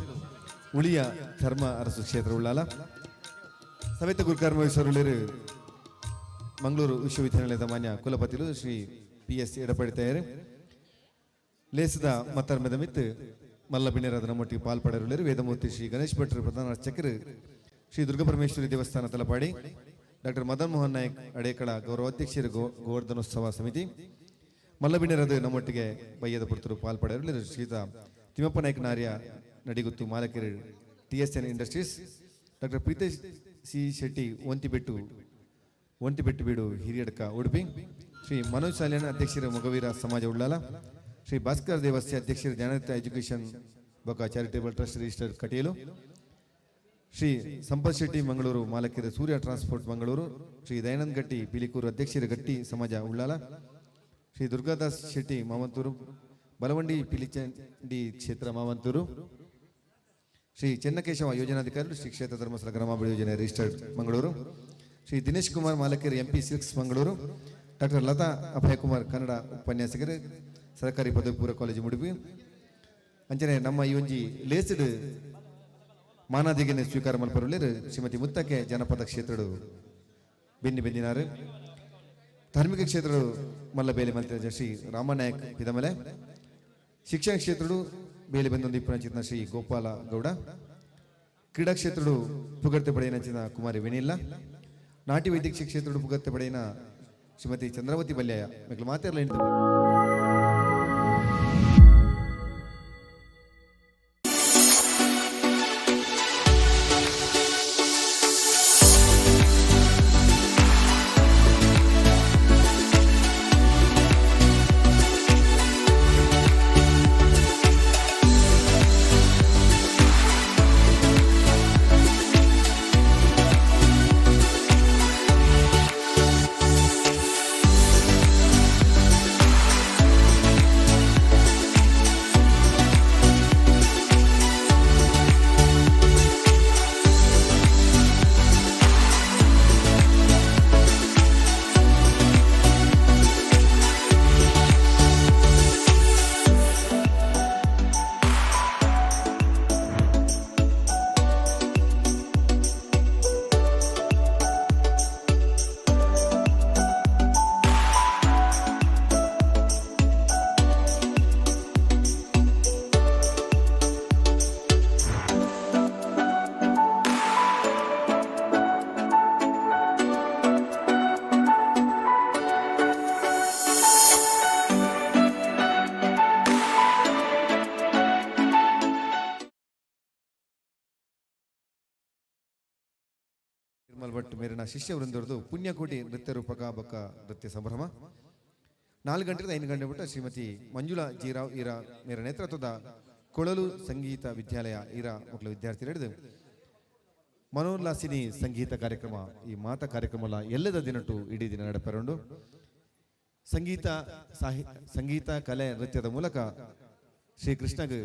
ಉಳಿಯ ಧರ್ಮ ಅರಸು ಕ್ಷೇತ್ರ ಉಳ್ಳಾಲ ಸಮೇತ ಗುರುಕರ್ಮ ವಹಿಸರುಳಿರು ಮಂಗಳೂರು ವಿಶ್ವವಿದ್ಯಾನಿಲಯದ ಮಾನ್ಯ ಕುಲಪತಿಲು ಶ್ರೀ ಪಿ ಎಸ್ ಎಡಪಡಿತಾಯರು ಲೇಸದ ಮತ್ತರ್ಮೆದ ಮಿತ್ ಮಲ್ಲ ಬಿಣ್ಯರಾದ ನಮ್ಮೊಟ್ಟಿಗೆ ಪಾಲ್ಪಡೆಯರುಳ್ಳರು ವೇದಮೂರ್ತಿ ಶ್ರೀ ಗಣೇಶ್ ಭಟ್ರು ಪ್ರಧಾನ ಅರ್ಚಕರು ಶ್ರೀ ದುರ್ಗಾಪರಮೇಶ್ವರಿ ದೇವಸ್ಥಾನ ತಲಪಾಡಿ, ಡಾಕ್ಟರ್ ಮದನ್ ಮೋಹನ್ ನಾಯಕ್ ಅಡೇಕಳ ಗೌರವಾಧ್ಯಕ್ಷರು ಗೋವರ್ಧನೋತ್ಸವ ಸಮಿತಿ, ಮಲ್ಲಬಿಣ್ಯರಾದ ನಮ್ಮೊಟ್ಟಿಗೆ ಬಯ್ಯದ ಪುರ್ತರು ಪಾಲ್ಪಡೆಯರುಳ್ಳರು ಶ್ರೀತ Thimmappa Nayak Narya Nadiguttu Malakere T S N industries, doctor Preetesh C Shetty Ontibettu Ontibettu Beedu Hiriyadka Udupi, Shri Manoj Salian ಅಧ್ಯಕ್ಷರು ಮೊಗವೀರ ಸಮಾಜ ಉಳ್ಳಾಲ, ಶ್ರೀ ಭಾಸ್ಕರ್ ದೇವಸ್ಥೆ ಅಧ್ಯಕ್ಷರು ಜ್ಞಾನದತ್ತ ಎಜುಕೇಷನ್ ಬೊಕ charitable trust register Kateel, Shri Sampath Shetty Mangaluru ಮಾಲಕರು ಸೂರ್ಯ transport Mangaluru, Shri Dayanand ಗಟ್ಟಿ ಪಿಲಿಕೂರು ಅಧ್ಯಕ್ಷರು ಗಟ್ಟಿ ಸಮಾಜ ಉಳ್ಳಾಲ, ಶ್ರೀ ದುರ್ಗಾದಾಸ್ ಶೆಟ್ಟಿ ಮಾವಂತೂರು ಬಲವಂಡಿ ಪಿಲಿಚಂಡಿ ಕ್ಷೇತ್ರ ಮಾವಂತೂರು, ಶ್ರೀ ಚೆನ್ನಕೇಶವ ಯೋಜನಾಧಿಕಾರಿಗಳು ಶ್ರೀ ಕ್ಷೇತ್ರ ಧರ್ಮಸ್ಥಳ ಗ್ರಾಮಾಭಿವೃದ್ಧಿ ಯೋಜನೆ registered Mangaluru, Shri Dinesh Kumar ಮಾಲಕರು MP silks Mangaluru, doctor Latha Abhayakumar Kannada ಉಪನ್ಯಾಸಕರು ಸರ್ಕಾರಿ ಪದವಿ ಪೂರ್ವ ಕಾಲೇಜು ಉಡುಪಿ. ಅಂಚನೆ ನಮ್ಮ ಈ ಒಂಜಿ ಲೇಸ್ಡ್ ಮಾನಾದಿಗೆನೆ ಸ್ವೀಕಾರ ಮಲ್ಪರುಳ್ಳೇರು ಶ್ರೀಮತಿ ಮುತ್ತಕ್ಕೆ ಜನಪದ ಕ್ಷೇತ್ರಡು ಬೆನ್ನಿ ಬೆಂದಿನಾರು, ಧಾರ್ಮಿಕ ಕ್ಷೇತ್ರಡು ಮಲ್ಲ ಬೇಲೆ ಮಲ್ತಿನ ಶ್ರೀ ರಾಮನಾಯಕ್ ಪಿದಮಲೆ, ಶಿಕ್ಷಣ ಕ್ಷೇತ್ರಡು ಬೇಲೆ ಬಂದೊಂದು ಇಪ್ಪನ ಶ್ರೀ ಗೋಪಾಲ ಗೌಡ, ಕ್ರೀಡಾ ಕ್ಷೇತ್ರಡು ಪುಗರ್ತೆ ಪಡೆಯಿನ ಕುಮಾರಿ ವೆನಿಲ್ಲ, ನಾಟಿ ವೈದ್ಯಕೀಯ ಕ್ಷೇತ್ರಡು ಪುಗರ್ತೆ ಪಡೆಯಿನ ಶ್ರೀಮತಿ ಚಂದ್ರಾವತಿ ಬಲ್ಯಾಯ ಮೆಕ್ಲು ಮಾತೆರ್ಲ ಇಂತ. ನಿರ್ಮಲ್ ಭಟ್ ಮೇರಿನ ಶಿಷ್ಯ ವೃಂದರದು ಪುಣ್ಯಕೋಟಿ ನೃತ್ಯ ರೂಪಕ ಬೊಕ್ಕ ನೃತ್ಯ ಸಂಭ್ರಮ. 4 ಗಂಟೆಯಿಂದ 5 ಗಂಟೆ ಬಿಟ್ಟ ಶ್ರೀಮತಿ ಮಂಜುಳಾ ಜೀರಾವ್ ಈರಾ ಮೇರ ನೇತೃತ್ವದ ಕೊಳಲು ಸಂಗೀತ ವಿದ್ಯಾಲಯ ಈರಾ ಮಕ್ಕಳ ವಿದ್ಯಾರ್ಥಿ ಹಿಡಿದು ಮನೋಲ್ಲಾಸಿನಿ ಸಂಗೀತ ಕಾರ್ಯಕ್ರಮ. ಈ ಮಾತಾ ಕಾರ್ಯಕ್ರಮ ಎಲ್ಲದ ದಿನಟು ಇಡೀ ದಿನ ನಡಪೆರಂಡು ಸಂಗೀತ ಸಂಗೀತ ಕಲೆ ನೃತ್ಯದ ಮೂಲಕ ಶ್ರೀಕೃಷ್ಣಗೆ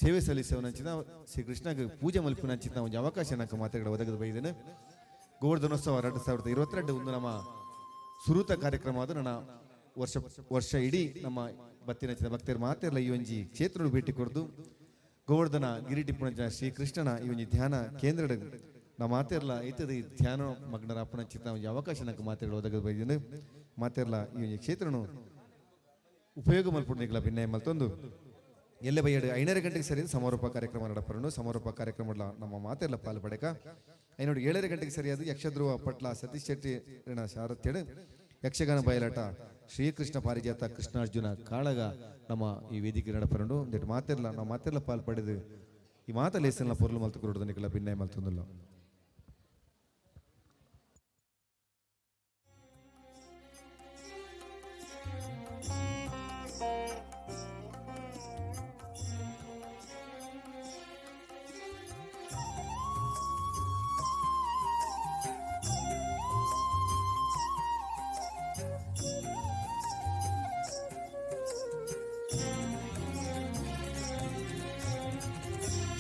ಸೇವೆ ಸಲ್ಲಿಸುವನಂಚಿನ ಶ್ರೀಕೃಷ್ಣಗೆ ಪೂಜೆ ಮಲ್ಪಿನಂಚಿನ ಒಂದು ಅವಕಾಶ నాకు ಮಾತೆಗಳ ಒದಗದು ಬೈದೇನೆ. ಗೋವರ್ಧನೋತ್ಸವ 2022 ಒಂದು ನಮ್ಮ ಸುರೂತ ಕಾರ್ಯಕ್ರಮ. ಅದು ನನ್ನ ವರ್ಷ ವರ್ಷ ಇಡೀ ನಮ್ಮ ಬತ್ತಿನಂಚಿನ ಭಕ್ತರು ಮಾತೆಲ್ಲ ಈ ಒಂಜಿ ಕ್ಷೇತ್ರ ಭೇಟಿ ಕೊಡ್ದು ಗೋವರ್ಧನ ಗಿರಿಟಿಪ್ಪುನಂಚಿನ ಶ್ರೀಕೃಷ್ಣನ ಈ ಒಂಜಿ ಧ್ಯಾನ ಕೇಂದ್ರ ನಮ್ಮ ಮಾತೆರ್ಲ ಐತದ ಈ ಧ್ಯಾನ ಮಗ್ನರ ಅಪ್ಪನಂಚಿನ ಒಂಜಿ ಅವಕಾಶ నాకు ಮಾತೆಗಳು ಒದಗದು ಬೈದೇನೆ. ಮಾತೆರ್ಲ ಈ ಒಂಜಿ ಕ್ಷೇತ್ರನು ಉಪಯೋಗ ಮಲ್ಪುಂಡಿಗಳ ಭಿನ್ನಯ ಮಲ್ತೊಂದು ಎಲ್ಲೆ ಬೈಯಡು 5:30 ಗಂಟೆಗೆ ಸರಿಯಾದ ಸಮಾರೋಪ ಕಾರ್ಯಕ್ರಮ ನಡಪರನು. ಸಮಾರೋಪ ಕಾರ್ಯಕ್ರಮ ನಮ್ಮ ಮಾತೆಲ್ಲ ಪಾಲು ಪಡೆಕ ಐನೋಡು 7:30 ಗಂಟೆಗೆ ಸರಿಯಾದ ಯಕ್ಷಧ್ರುವ ಪಟ್ಲ ಸತೀಶ್ ಶೆಟ್ಟಿ ಸಾರಥ್ಯಡು ಯಕ್ಷಗಾನ ಬಯಲಾಟ ಶ್ರೀಕೃಷ್ಣ ಪಾರಿಜಾತ ಕೃಷ್ಣಾರ್ಜುನ ಕಾಳಗ ನಮ್ಮ ಈ ವೇದಿಕೆ ನಡಪರಂಡು. ಒಂದೆಟ್ಟು ಮಾತೆರ್ಲ ನಾವು ಮಾತೆರ್ಲ ಪಾಲು ಪಡೆದು ಈ ಮಾತ ಲೇಸನ್ನ ಪೊರ್ಲು ಮಲ್ತು ಕೊರಡು ಭಿನ್ನಯ ಮಲ್ತೊಂದುಲ್ಲ.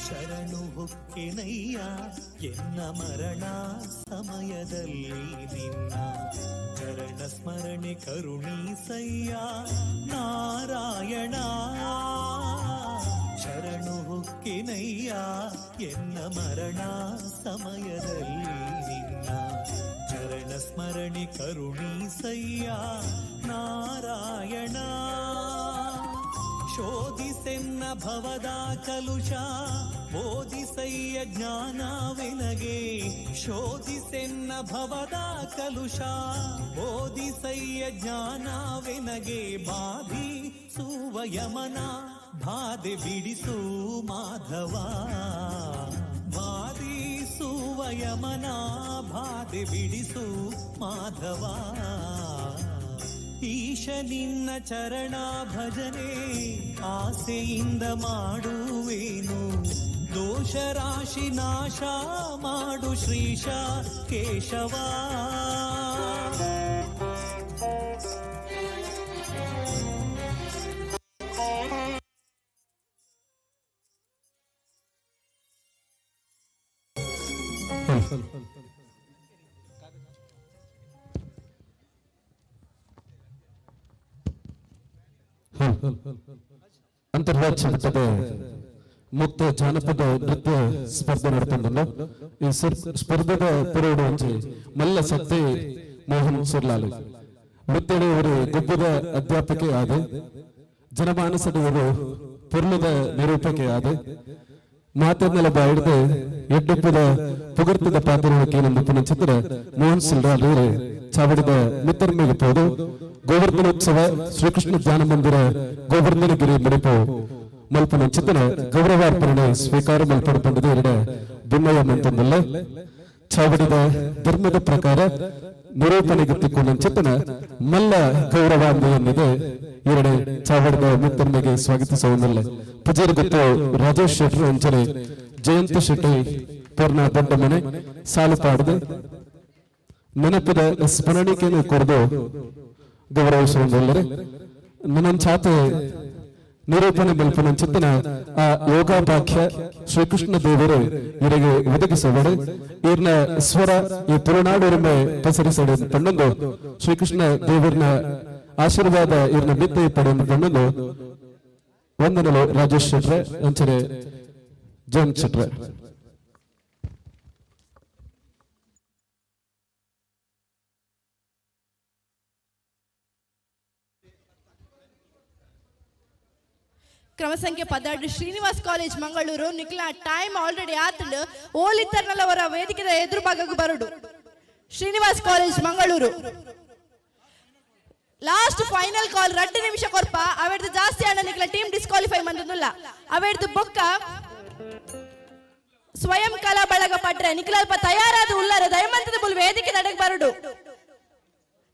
ಶರಣು ಹೊಕ್ಕೆನಯ್ಯ ಎನ್ನ ಮರಣ ಸಮಯದಲ್ಲಿ ನಿನ್ನ ಚರಣ ಸ್ಮರಣೆ ಕರುಣೀಸಯ್ಯ ನಾರಾಯಣ. ಶರಣು ಹೊಕ್ಕೆನಯ್ಯ ಎನ್ನ ಮರಣ ಸಮಯದಲ್ಲಿ ನಿನ್ನ ಚರಣ ಸ್ಮರಣೆ ಕರುಣೀಸಯ್ಯ ನಾರಾಯಣ. ಶೋಧಿಸೆನ್ನ ಭವದ ಕಲುಷ ಬೋಧಿಸಯ್ಯ ಜ್ಞಾನವೆನಗೆ. ಶೋಧಿಸೆನ್ನ ಭವದ ಕಲುಷ ಬೋಧಿಸಯ್ಯ ಜ್ಞಾನವೆನಗೆ. ಬಾಧಿಸುವ ಯಮನ ಬಾಧೆ ಬಿಡಿಸು ಮಾಧವ. ಬಾಧಿಸುವ ಯಮನ ಬಾಧೆ ಬಿಡಿಸು ಮಾಧವ. ಈಶ ನಿನ್ನ ಚರಣ ಭಜನೆ ಆಸೆಯಿಂದ ಮಾಡುವೇನು. ದೋಷ ರಾಶಿ ನಾಶ ಮಾಡು ಶ್ರೀಶ ಕೇಶವ. ಅಂತಾರಾಜ್ಯ ಮಟ್ಟದ ಮುಕ್ತ ಜಾನಪದ ನೃತ್ಯ ಸ್ಪರ್ಧೆ ನಡತೊಂದುಂಡು. ಈ ಸ್ಪರ್ಧೆದ ಪುರೋಡು ಒಂಜಿ ಮಲ್ಲ ಸತ್ತಿ ಮೋಹನ್ ಸುರ್ಲಾಲ್ ವೃತ್ತಿಡು ಇವರು ಗುಬ್ಬದ ಅಧ್ಯಾಪಕೆ ಆದ ಜನಮಾನಸದ ಇವರು ಪೊರ್ಲದ ನಿರೂಪಕೆ ಆದ ಮಾತನ್ನೆಲ್ಲ ಬಾಯಿಡ್ದು ಎಡ್ಡುಪ್ಪದ ಪುಗರ್ತದ ಪಾತ್ರಕ್ಕೆ ನಮ್ಮ ಪುನಚಿತ್ರ ಮೋಹನ್ ಸುರ್ಲಾಲ್ ಇವರು ಚಾವಡಿದ ಮಿತ್ರಮೇಗೆ ಪೋದು ಗೋವರ್ಧನೋತ್ಸವ ಶ್ರೀಕೃಷ್ಣ ಧ್ಯಾನ ಮಂದಿರ ಗೋವರ್ಧನಗಿರಿ ಮುಡಿಪು ಮಲ್ಪನ ಚಿತ್ತನ ಗೌರವಾರ್ಪಣೆ ಸ್ವೀಕಾರ ಮಲ್ಪಡು ಪಂಡದ ಎರಡ ಬಿನ್ನಯ ಮಂತಂದಲ್ಲ ಚಾವಡಿದ ಧರ್ಮದ ಪ್ರಕಾರ ನಿರೂಪಣೆಗೆ ತಿಕ್ಕು ಚಿತ್ತನ ಮಲ್ಲ ಗೌರವ ಎನ್ನಿದೆ ಎರಡೆ ಚಾವಡಿದ ಮಿತ್ರನಿಗೆ ಸ್ವಾಗತಿಸುವುದಿಲ್ಲ. ಪೂಜಾರಿ ಗೊತ್ತು ರಾಜೇಶ್ ಶೆಟ್ಟಿ ಅಂಚನೆ ಜಯಂತ ಶೆಟ್ಟಿ ಪೂರ್ಣ ದೊಡ್ಡ ಮನೆ ಸಾಲು ಪಾಡದೆ ನೆನಪಿದ ಸ್ಮರಣಿಕೆಯನ್ನು ಕೊರೆದು ಗೌರವಿಸುವುದಲ್ಲದೆ ನನ್ನ ಛಾತೆ ನಿರೂಪಣೆ ಮಲ್ಪನ ಚಿತ್ತನ ಆ ಯೋಗಾಭಾಖ್ಯ ಶ್ರೀಕೃಷ್ಣ ದೇವರು ಇವರಿಗೆ ಒದಗಿಸುವರು. ಇವ್ರನ್ನ ಸ್ವರ ಈ ತುಳುನಾಡೊಮ್ಮೆ ಪಸರಿಸಡೆ ಪಣ್ಣೊಂದು ಶ್ರೀಕೃಷ್ಣ ದೇವರನ್ನ ಆಶೀರ್ವಾದ ಇವ್ರನ್ನ ಮಿತ್ತೆ ಪಡೆಯನ್ನು ಪಣ್ಣೊಂದು ವಂದನಲು ರಾಜೇಶ್ ಶೆಟ್ರೆ ಅಂಚನೆ ಜಯಂತ್ ಶೆಟ್ರೆ. ಕ್ರಮ ಸಂಖ್ಯೆ 12 ಶ್ರೀನಿವಾಸ್ ಕಾಲೇಜ್ ಮಂಗಳೂರು. ನಿಕ್ಲ ಟೈಮ್ ಆಲ್ರೆಡಿ ಆತಂಡು ಓಲಿತ್ತರ್ನಲ್ಲವರ ವೇದಿಕೆದ ಎದುರು ಭಾಗಕ್ಕೆ ಬರುಡು. Srinivas college Mangaluru last final call 2 ನಿಮಿಷ ಕೊರ್ಪ. ಅವೆಡ್ದು ಜಾಸ್ತಿ ಅಣ್ಣ ನಿಕ್ಲ ಟೀಮ್ ಡಿಸ್ಕ್ವಾಲಿಫೈ ಮಂದಲ್ಲ. ಅವೆಡ್ದು ಬೊಕ್ಕ ಸ್ವಯಂ ಕಲಾ ಬಳಗ ಪಟ್ರೆ ನಿಕ್ಲ ಅಲ್ಪ ತಯಾರಾದ ಉಲ್ಲಾರ ದಯಮಂತದ ಬುಲ್ ವೇದಿಕೆ ನಡಕ್ ಬರುಡು.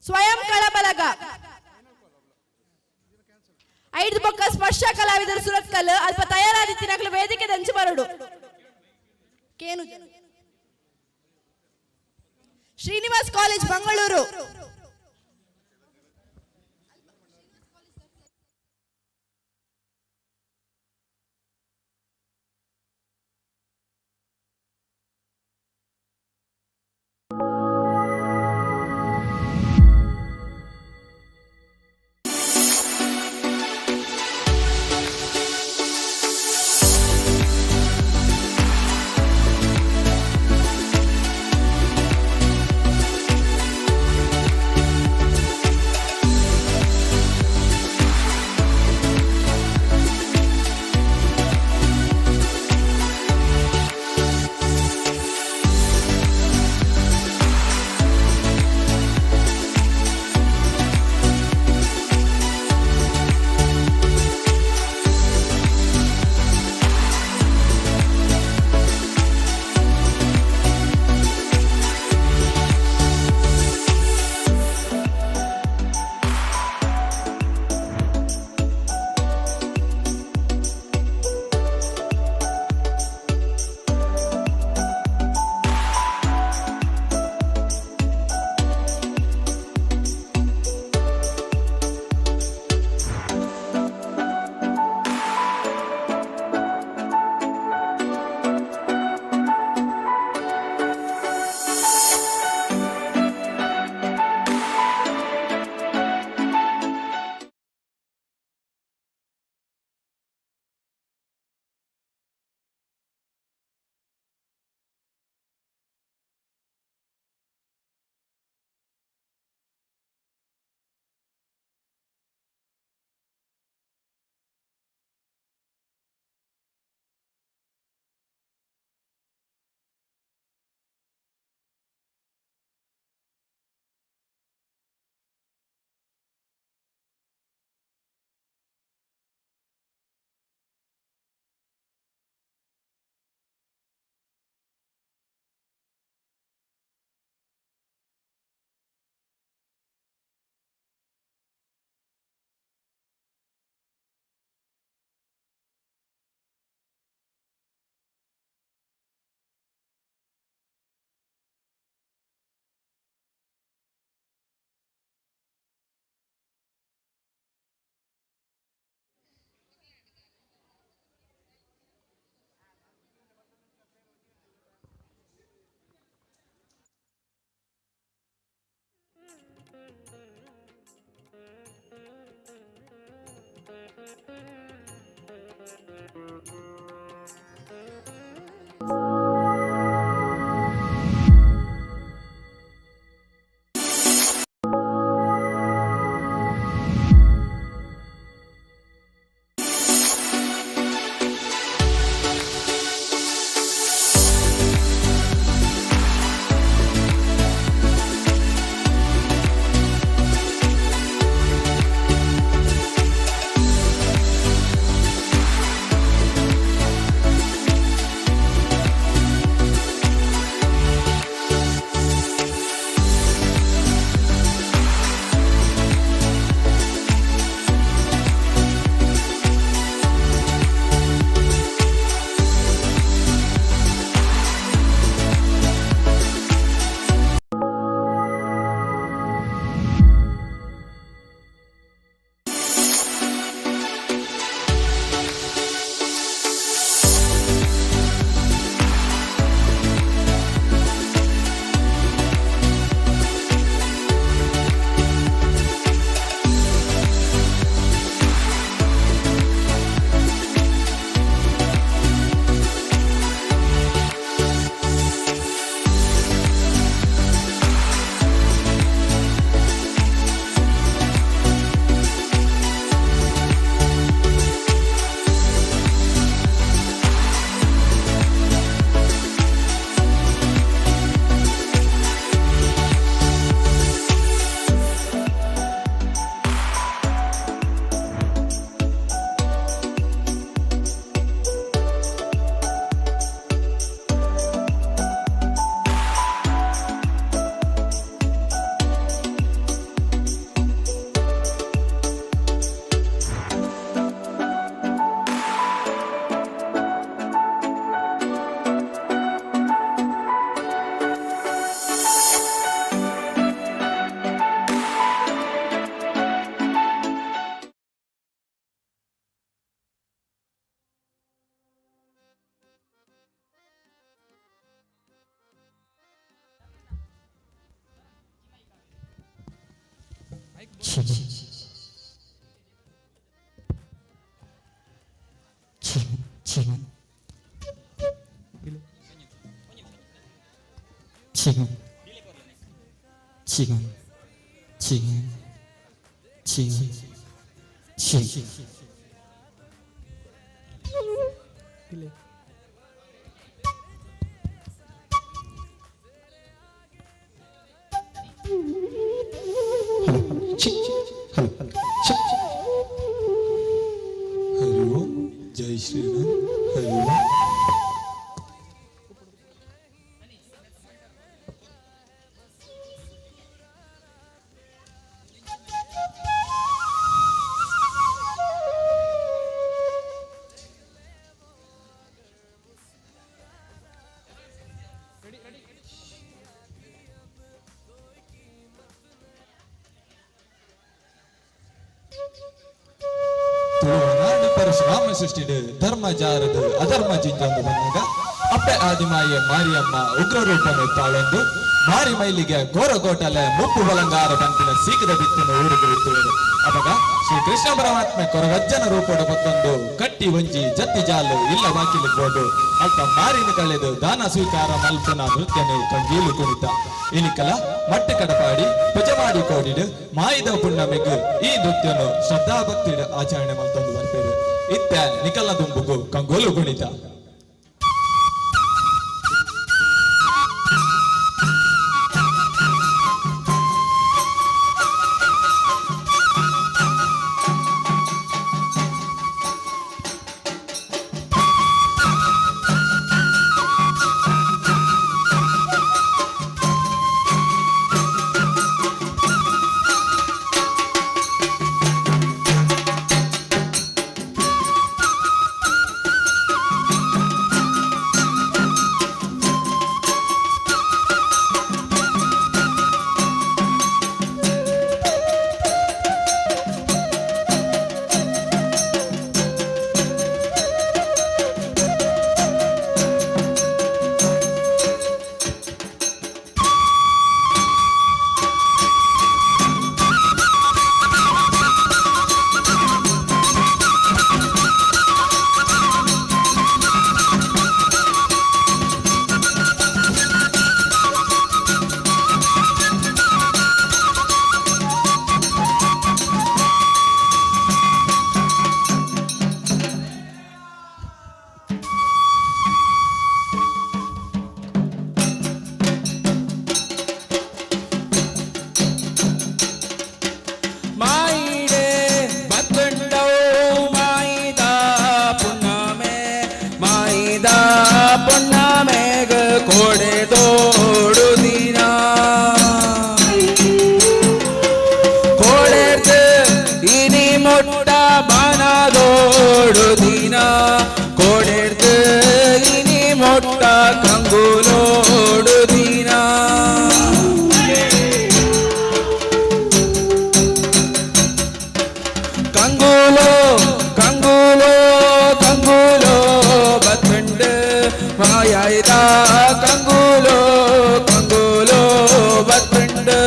ಸ್ವಯಂ ಕಲಾ ಬಳಗ 5 ಬೊಕ್ಕ ಸ್ಪರ್ಶ ಕಲಾವಿದರು ಸುರತ್ಕಲ್ ಅಲ್ಪ ತಯಾರಾದಿತ್ತಿನಕ್ಲು ವೇದಿಕೆ ದಂಚು ಬರುಡು. ಕೇನು ಶ್ರೀನಿವಾಸ್ ಕಾಲೇಜ್ ಮಂಗಳೂರು. 지금 지금 지금 지금 지금 지금 ಹರಿ ಓಂ ಜೈ ಶ್ರೀರಾಮ್ ಹರಿ ಓಂ. ತುಳುವನಾಡು ಪರಶುರಾಮ ಸೃಷ್ಟಿಡು ಧರ್ಮ ಜಾರದು ಅಧರ್ಮ ಜಿಂಜೊಂದು ಬಂದಾಗ ಅಪ್ಪೆ ಆದಿಮಾಯೆ ಮಾರಿಯಮ್ಮ ಉಗ್ರ ರೂಪನು ತಾಳೊಂದು ಮಾರಿ ಮೈಲಿಗೆ ಗೋರಗೋಟಲೆ ಮುಪ್ಪು ಬಲಂಗಾರ ಬಂತಿನ ಸೀಕದ ಬಿತ್ತನ್ನು ಊರಿಗೆ ಬಿತ್ತುವರು. ಅಪಗ ಶ್ರೀ ಕೃಷ್ಣ ಪರಮಾತ್ಮೆ ಕೊರಗಜ್ಜನ ರೂಪಡು ಬತ್ತೊಂದು ಕಟ್ಟಿ ಒಂಜಿ ಜತ್ತಿ ಜಾಲು ಇಲ್ಲ ಬಾಕಿಲು ಬೋದು ಅಲ್ಪ ಮಾರಿನ ಕಳೆದು ದಾನ ಸ್ವೀಕಾರ ಮಲ್ಪನ ನೃತ್ಯನೆ ಕಂಗೀಲು ಕುಣಿತ ಇನಿಕಲ ಮಟ್ಟ ಕಡಪಾಡಿ ಪುಜಮಾಡಿ ಕೋಡಿಡು ಮಾಯಿದ ಪುಣ್ಣಮೆಗ್ ಈ ನೃತ್ಯನು ಶ್ರದ್ಧಾಭಕ್ತಿಡು ಆಚರಣೆ ಮಲ್ತೊಂದು ಬರ್ಪೇರು. ಇತ್ತ ನಿಕಲ ದುಂಬುಗು ಕಂಗೋಲು ಕುಣಿತ. ಕೋಡೆರ್ದು ಇನಿ ಮೊಟ್ಟ ಕಂಗುಲೋಡು ದಿನ ಕಂಗುಲೋ ಕಂಗುಲೋ ಕಂಗುಲೋ ಬತ್ತುಂಡು ಮಾಯಾಯ್ದ ಕಂಗುಲೋ ಕಂಗುಲೋ ಬತ್ತುಂಡು.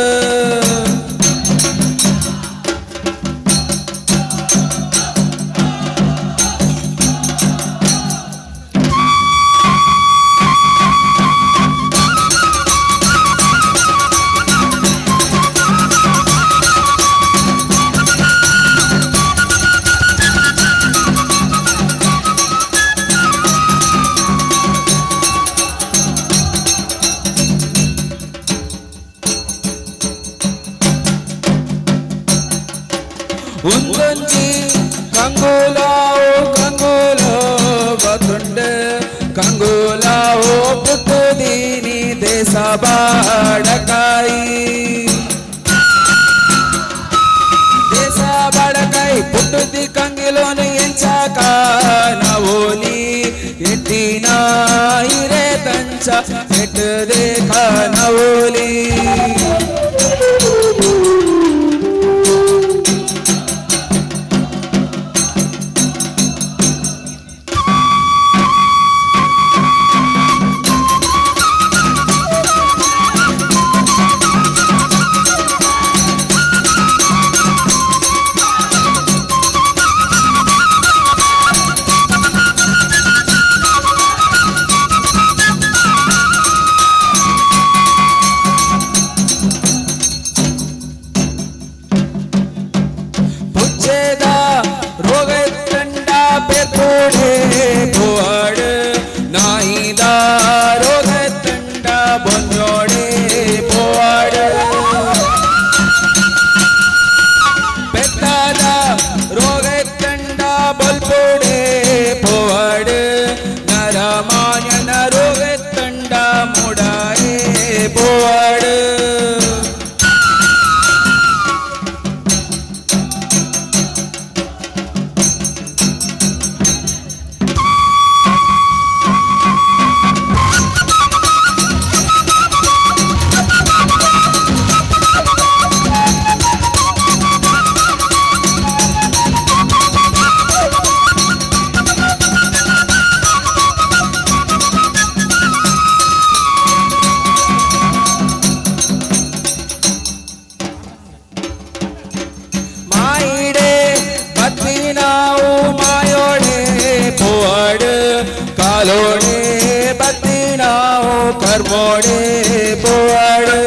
ಉಂದೊಂಜಿ ಕಂಗುಲಾವು ಕಂಗುಲೋ ಬತ್ತುಂಡು ಕಂಗುಲಾವು ಪುಟ್ಟುದೀನಿ ದೇಶ ಬಾಡಕಾಯಿ ದೇಶ ಬಾಡಕಾಯಿ ಪುಟ್ಟುದಿ ಕಂಗಿಲೋನು ಎಂಚಾಕ ನವೋಲಿ ಎಟ್ಟಿನ ಇರೆ ತಂಚ ಎಟ್ಟದೆ ಕಾನವೋಲಿ. ಪುಚ್ಚೆದ ರೋಗ ತಂಡ ಪೆತ್ತೋಡೆ ಪೋವಾಡು ನಾಯಿದ ರೋಗ ತಂಡ ಬೊನ್ನೋಡೆ ಪೋವಾಡು ಪೆತ್ತಾದ ರೋಗ ತಂಡ ಬಲ್ಪೋಡೆ ಪೋವಾಡು ನರಮಾನ್ಯನ ರೋಗ ತಂಡ ಮುಡಾಯೇ ಪೋವಾಡು. ಮಾಯಿಡೆ ಬತ್ತಿ ನಾವು ಮಾಯೋಡೆ ಪೋವಾಡು ಕಾಲೋಡೆ ಬತ್ತಿ ನಾವು ಕರ್ಮೋಡೆ ಪೋವಾಡು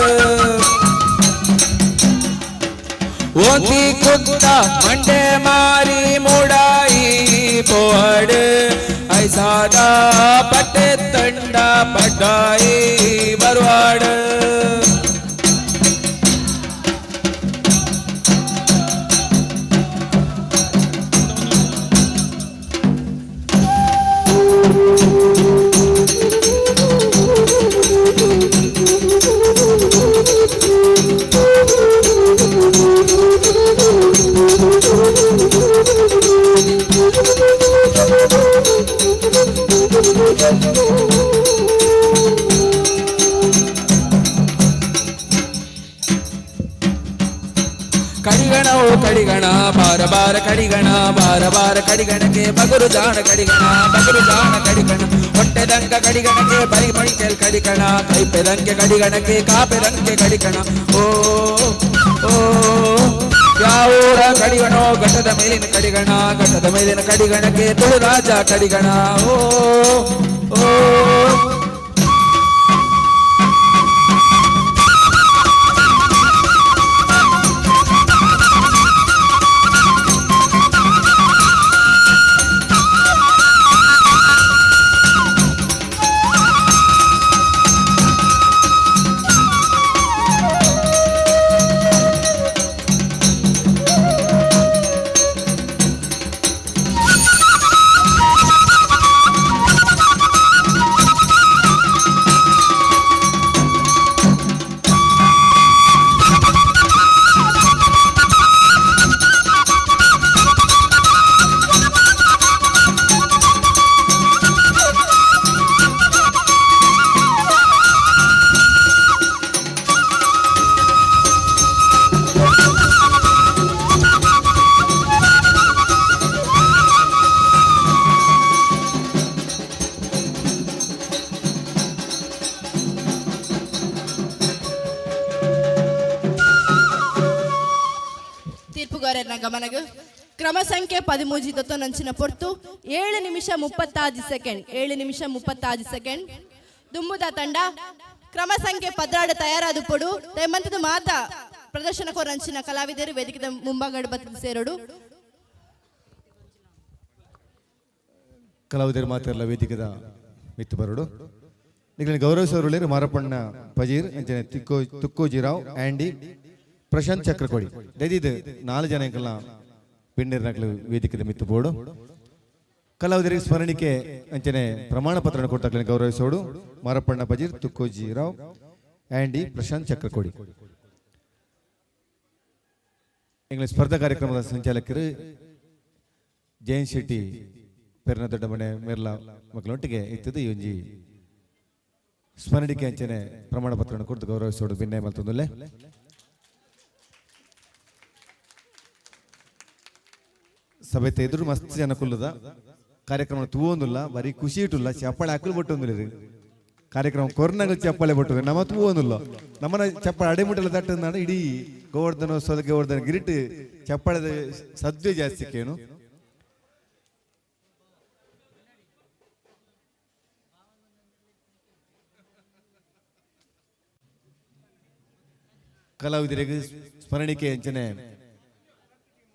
ಓತಿ ಕುತ್ತ ಮಂಡೆ ಮಾರಿ ಮುಡಾಯಿ ಪೋವಾಡು ಐಸಾದ ಪಟ್ಟೆ ತಂಡ ಪಡ್ಡಾಯಿ ಬರುವಾಡು. ಕಡಿಗಣ ಓ ಕಡಿಗಣ ಬಾರ ಬಾರ ಕಡಿಗಣ ಬಾರ ಬಾರ ಕಡಿಗಣಕ್ಕೆ ಬಗುರು ಜಾಣ ಕಡಿಗಣ ಬಗುರು ಜಾಣ ಕಡಿಗಣ ಹೊಟ್ಟೆದಂಕ ಕಡಿಗಣಕ್ಕೆ ಬರಿ ಬಳಿಕೆಲ್ ಕಡಿಕಣ ಕೈಪೆದಂಕೆ ಕಡಿಗಣಕ್ಕೆ ಕಾಪೆದಂಕೆ ಕಡಿಕಣ ಓ ಓ ಯಾವೂರ ಕಡಿಗಣೋ ಘಟದ ಮೇಲಿನ ಕಡಿಗಣ ಘಟದ ಮೇಲಿನ ಕಡಿಗಣಕ್ಕೆ ತುಳುರಾಜ ಕಡಿಗಣ ಓ ಓ. ಕಲಾವಿದರ ಗಮನಗ ಕ್ರಮ ಸಂಖ್ಯೆ 13 ದೊತ್ತೊನಂಚಿನ ಪೊರ್ತು 7 ನಿಮಿಷ 36 ಸೆಕೆಂಡ್ 7 ನಿಮಿಷ 36 ಸೆಕೆಂಡ್. ದುಂಬುದ ತಂಡ ಕ್ರಮ ಸಂಖ್ಯೆ 12 ತಯಾರಾದ ಪೊಡು ದಯಮಂತದ ಮಾತಾ ಪ್ರದರ್ಶನ ಕೊರಂಚಿನ ಕಲಾವಿದರು ವೇದಿಕೆದ ಮುಂಭಾಗಡ್ ಬತ್ತದ ಸೇರೋಡು. ಕಲಾವಿದರು ಮಾತೆಲ್ಲ ವೇದಿಕೆದ ಮಿತ್ತು ಬರೋಡು. ನಿಗಲಿನ ಗೌರವಿಸೋರುಳ್ಳೇರು ಮಾರಪ್ಪಣ್ಣ ಪಜೀರ್ ಅಂಚನೆ ತುಕ್ಕೋಜಿರಾವ್ ಆಂಡಿ ಪ್ರಶಾಂತ್ ಚಕ್ರಕೋಡಿ ದಯದಿದ್ದು 4 ಜನ ಎಂಕಲ್ನ ಪಿಂಡಿರ್ನಕ್ಲು ವೇದಿಕೆದ ಮಿತ್ತು ಬೋಡು. ಕಲಾವಿದರಿಗೆ ಸ್ಮರಣಿಕೆ ಅಂಚನೆ ಪ್ರಮಾಣ ಪತ್ರ ಕೊಟ್ಟಕ್ಲಿನ ಗೌರವಿಸೋಡು ಮಾರಪ್ಪಣ್ಣ ಪಜೀರ್, ತುಕ್ಕೋಜಿರಾವ್ ಆಂಡಿ ಪ್ರಶಾಂತ್ ಚಕ್ರಕೋಡಿ. ಎಂಗ್ಲ ಸ್ಪರ್ಧಾ ಕಾರ್ಯಕ್ರಮದ ಸಂಚಾಲಕರು ಜಯಂತ್ ಶೆಟ್ಟಿ ಪೆರ್ನ ದೊಡ್ಡ ಮನೆ ಮೇರ್ಲ ಮಕ್ಕಳೊಟ್ಟಿಗೆ ಇತ್ತದು ಈ ಒಂಜಿ ಸ್ಮರಣಿಕೆ ಅಂಚನೆ ಪ್ರಮಾಣ ಪತ್ರವನ್ನು ಕೊಟ್ಟು ಗೌರವಿಸೋಡು ಬಿನ್ನಯ ಮಲ್ತೊಂದುಲ್ಲೆ. ಸಭೆ ಎದುರು ಮಸ್ತ್ ಜನ ಕುಲ್ಲದ ಕಾರ್ಯಕ್ರಮ ತೂವೊಂದುಲ್ಲ, ಬರೀ ಖುಷಿ ಇಟ್ಟುಲ್ಲ, ಚಪ್ಪಾಳೆ ಹಾಕಲು ಬಟ್ಟೊಂದಿಲ್ಲ. ಕಾರ್ಯಕ್ರಮ ಕೊರ್ನಾಗ ಚಪ್ಪಾಳೆ ಬಟ್ಟು ನಮ್ಮ ತೂವೊಂದುಲ್ಲ, ನಮ್ಮನ ಚಪ್ಪಾಳೆ ಅಡೆಮುಟ್ಟಲ ತಟ್ಟಂದಾಣ ಇಡೀ ಗೋವರ್ಧನೋತ್ಸವದ ಗೋವರ್ಧನ ಗಿರಿಟ್ ಚಪ್ಪಾಳೆದ ಸದ್ಯ ಜಾಸ್ತಿ ಕೇನು. ಕಲಾವಿದರಿಗೆ ಸ್ಮರಣಿಕೆ ಅಂಚನೆ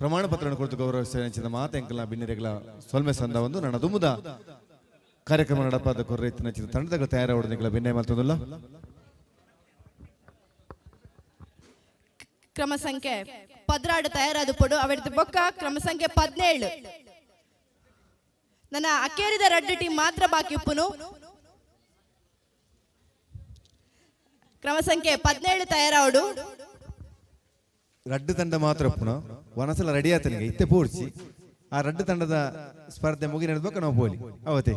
ಪ್ರಮಾಣ ಪತ್ರವನ್ನು ಕೊಟ್ಟು ಗೌರವಿಸಿದ ಅಂಚಿನ ಮಾತು ಎಂಕಲ್ನ ಬಿನ್ನೆರೆಗಳ ಸೊಲ್ಮೆ ಸಂದ ಒಂದು ನನ್ನ ದುಮ್ಮುದ ಕಾರ್ಯಕ್ರಮ ನಡಪಾದ ಕೊರ್ರೈತಿನ ಅಂಚಿನ ತಂಡದ ತಯಾರಾವಡನೆಗಳ ಬಿನ್ನೆ ಮಲ್ತೊಂದುಲ್ಲ. ಕ್ರಮ ಸಂಖ್ಯೆ 16 ತಯಾರಾದ ಪೊಡು ಅವೆಡ್ದು ಬೊಕ್ಕ ಕ್ರಮ ಸಂಖ್ಯೆ 17 ನನ್ನ ಅಕೇರಿದ ರಡ್ಡು ಟೀಮ್ ಮಾತ್ರ ಬಾಕಿ ಉಪ್ಪುನು. ಕ್ರಮ ಸಂಖ್ಯೆ 17 ತಯಾರಾವಡು. ರಡ್ಡು ತಂಡ ಮಾತ್ರ ಉಪ್ಪುನು ವನಸಲ ರೆಡಿ ಆತನಿಗೆ ಇತ್ತೆ ಪೋಡ್ಚಿ ಆ ರಡ್ಡು ತಂಡದ ಸ್ಪರ್ಧೆ ಮುಗಿ ನಡೆದ್ಬೇಕು ನಾವು ಪೋಲಿ ಅವತ್ತೆ.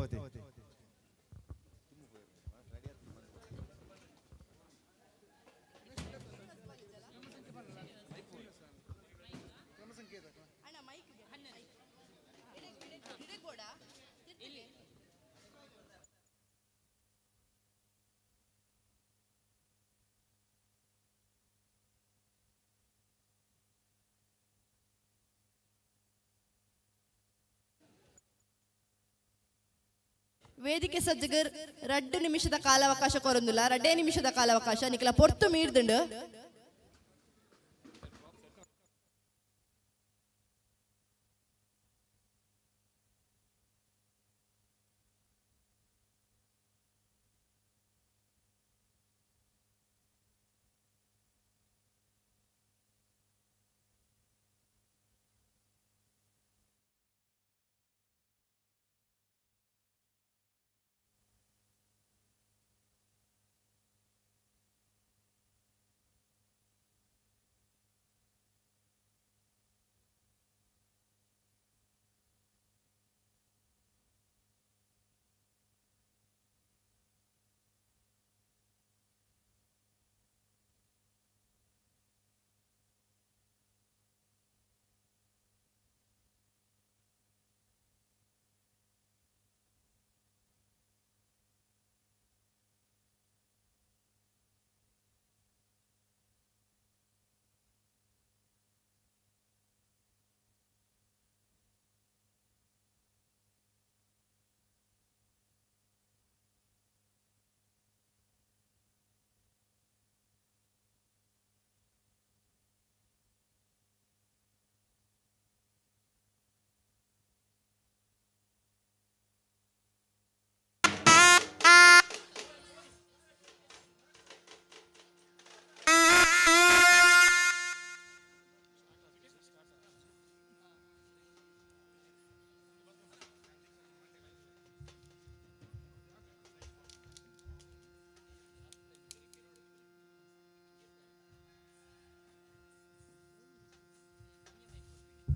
ವೇದಿಕೆ ಸಜ್ಜಗರ್ 2 ನಿಮಿಷದ ಕಾಲಾವಕಾಶ ಕೊರೊಂದುಲ್ಲ, 2 ನಿಮಿಷದ ಕಾಲಾವಕಾಶ ನಿಕಲ ಪೊರ್ತು ಮೀರ್ದುಂಡು.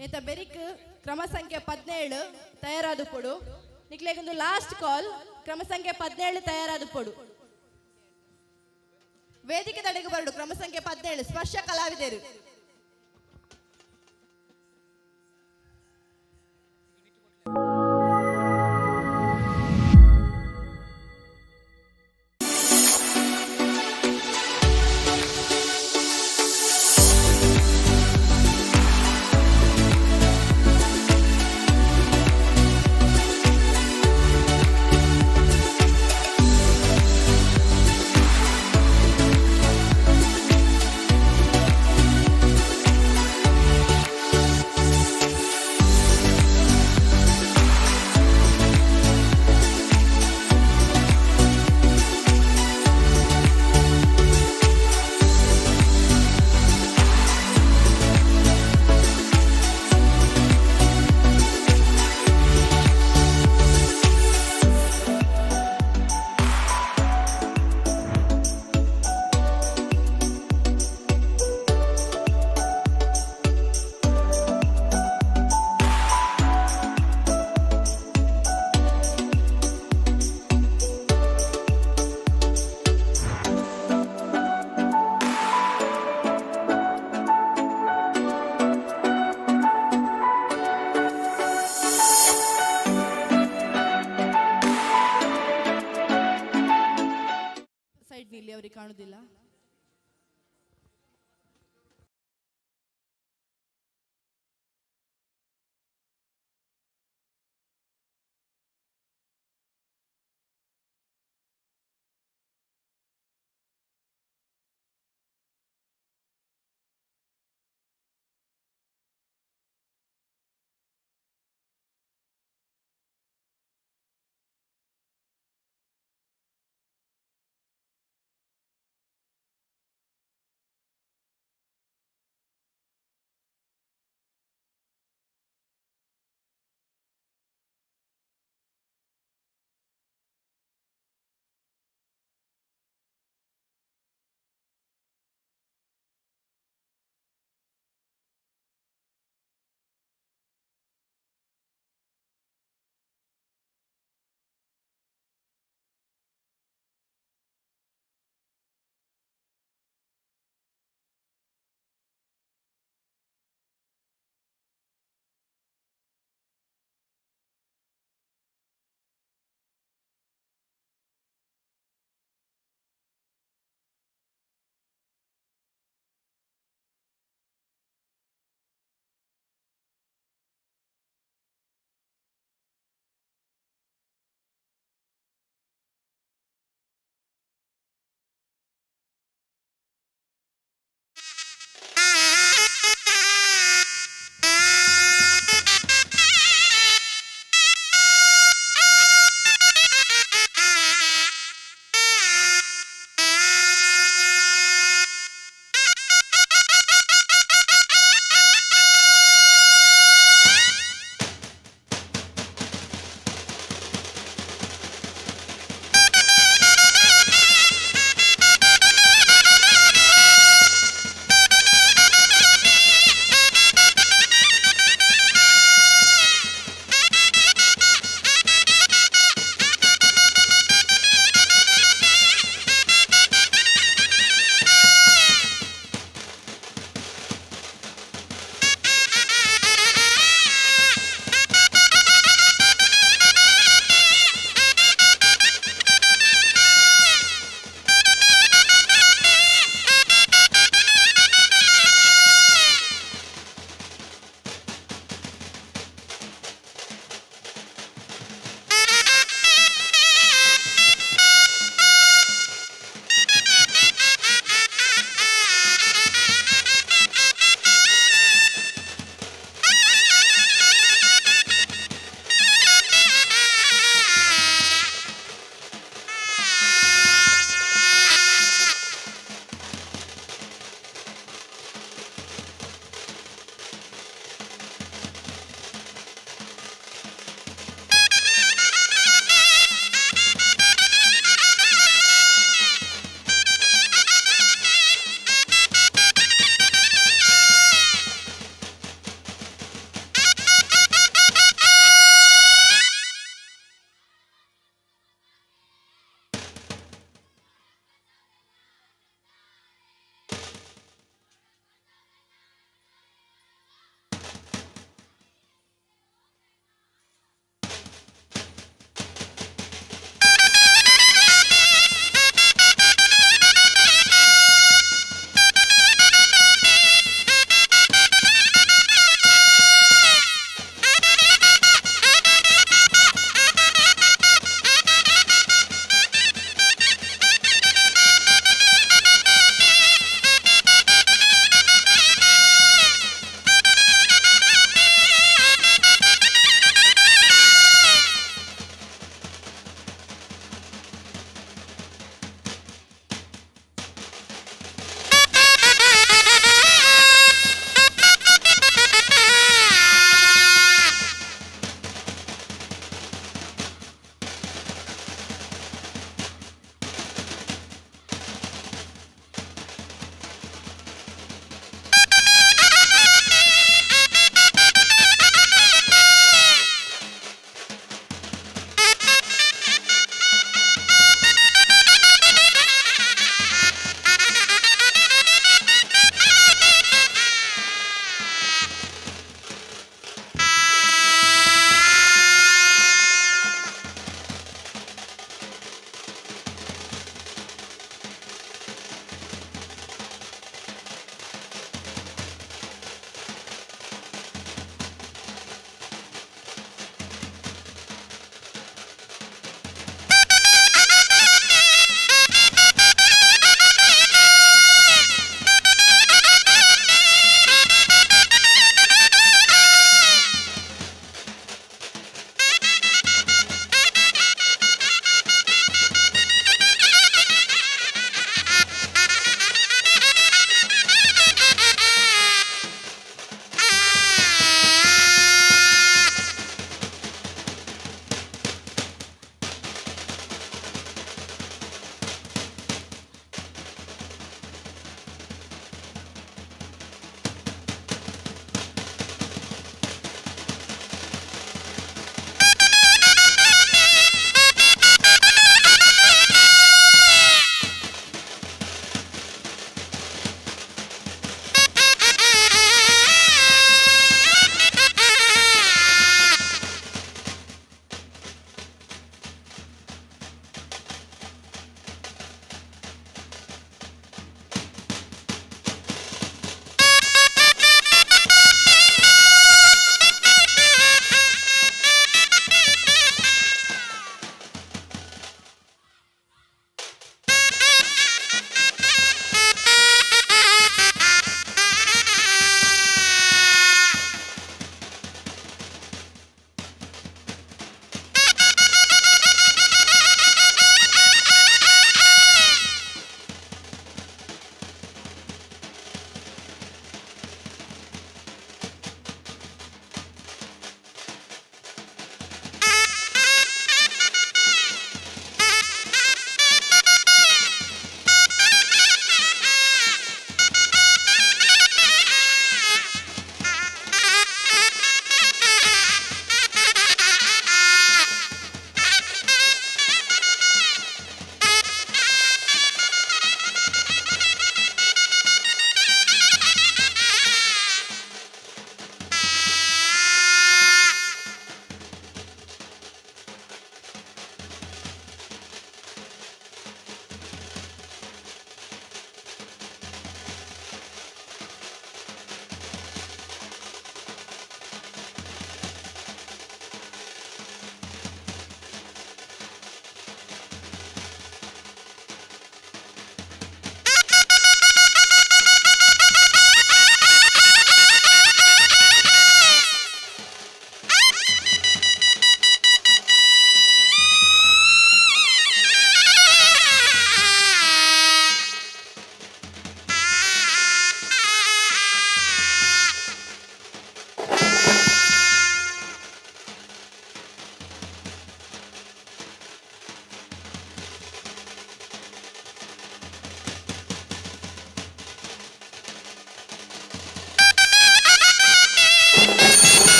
ನೇತ ಬೆರಿಕ್ ಕ್ರಮ ಸಂಖ್ಯೆ 17 ತಯಾರಾದ ಪೊಡು. ನಿಕ್ಲೆಗೊಂದು ಲಾಸ್ಟ್ ಕಾಲ್, ಕ್ರಮ ಸಂಖ್ಯೆ 17 ತಯಾರಾದ ಪೊಡು. ವೇದಿಕೆ ತಡೆಗೆ ಬರಡು ಕ್ರಮ ಸಂಖ್ಯೆ 17 ಸ್ಪರ್ಶ ಕಲಾವಿದರು. ಕಾಣುದಿಲ್ಲ.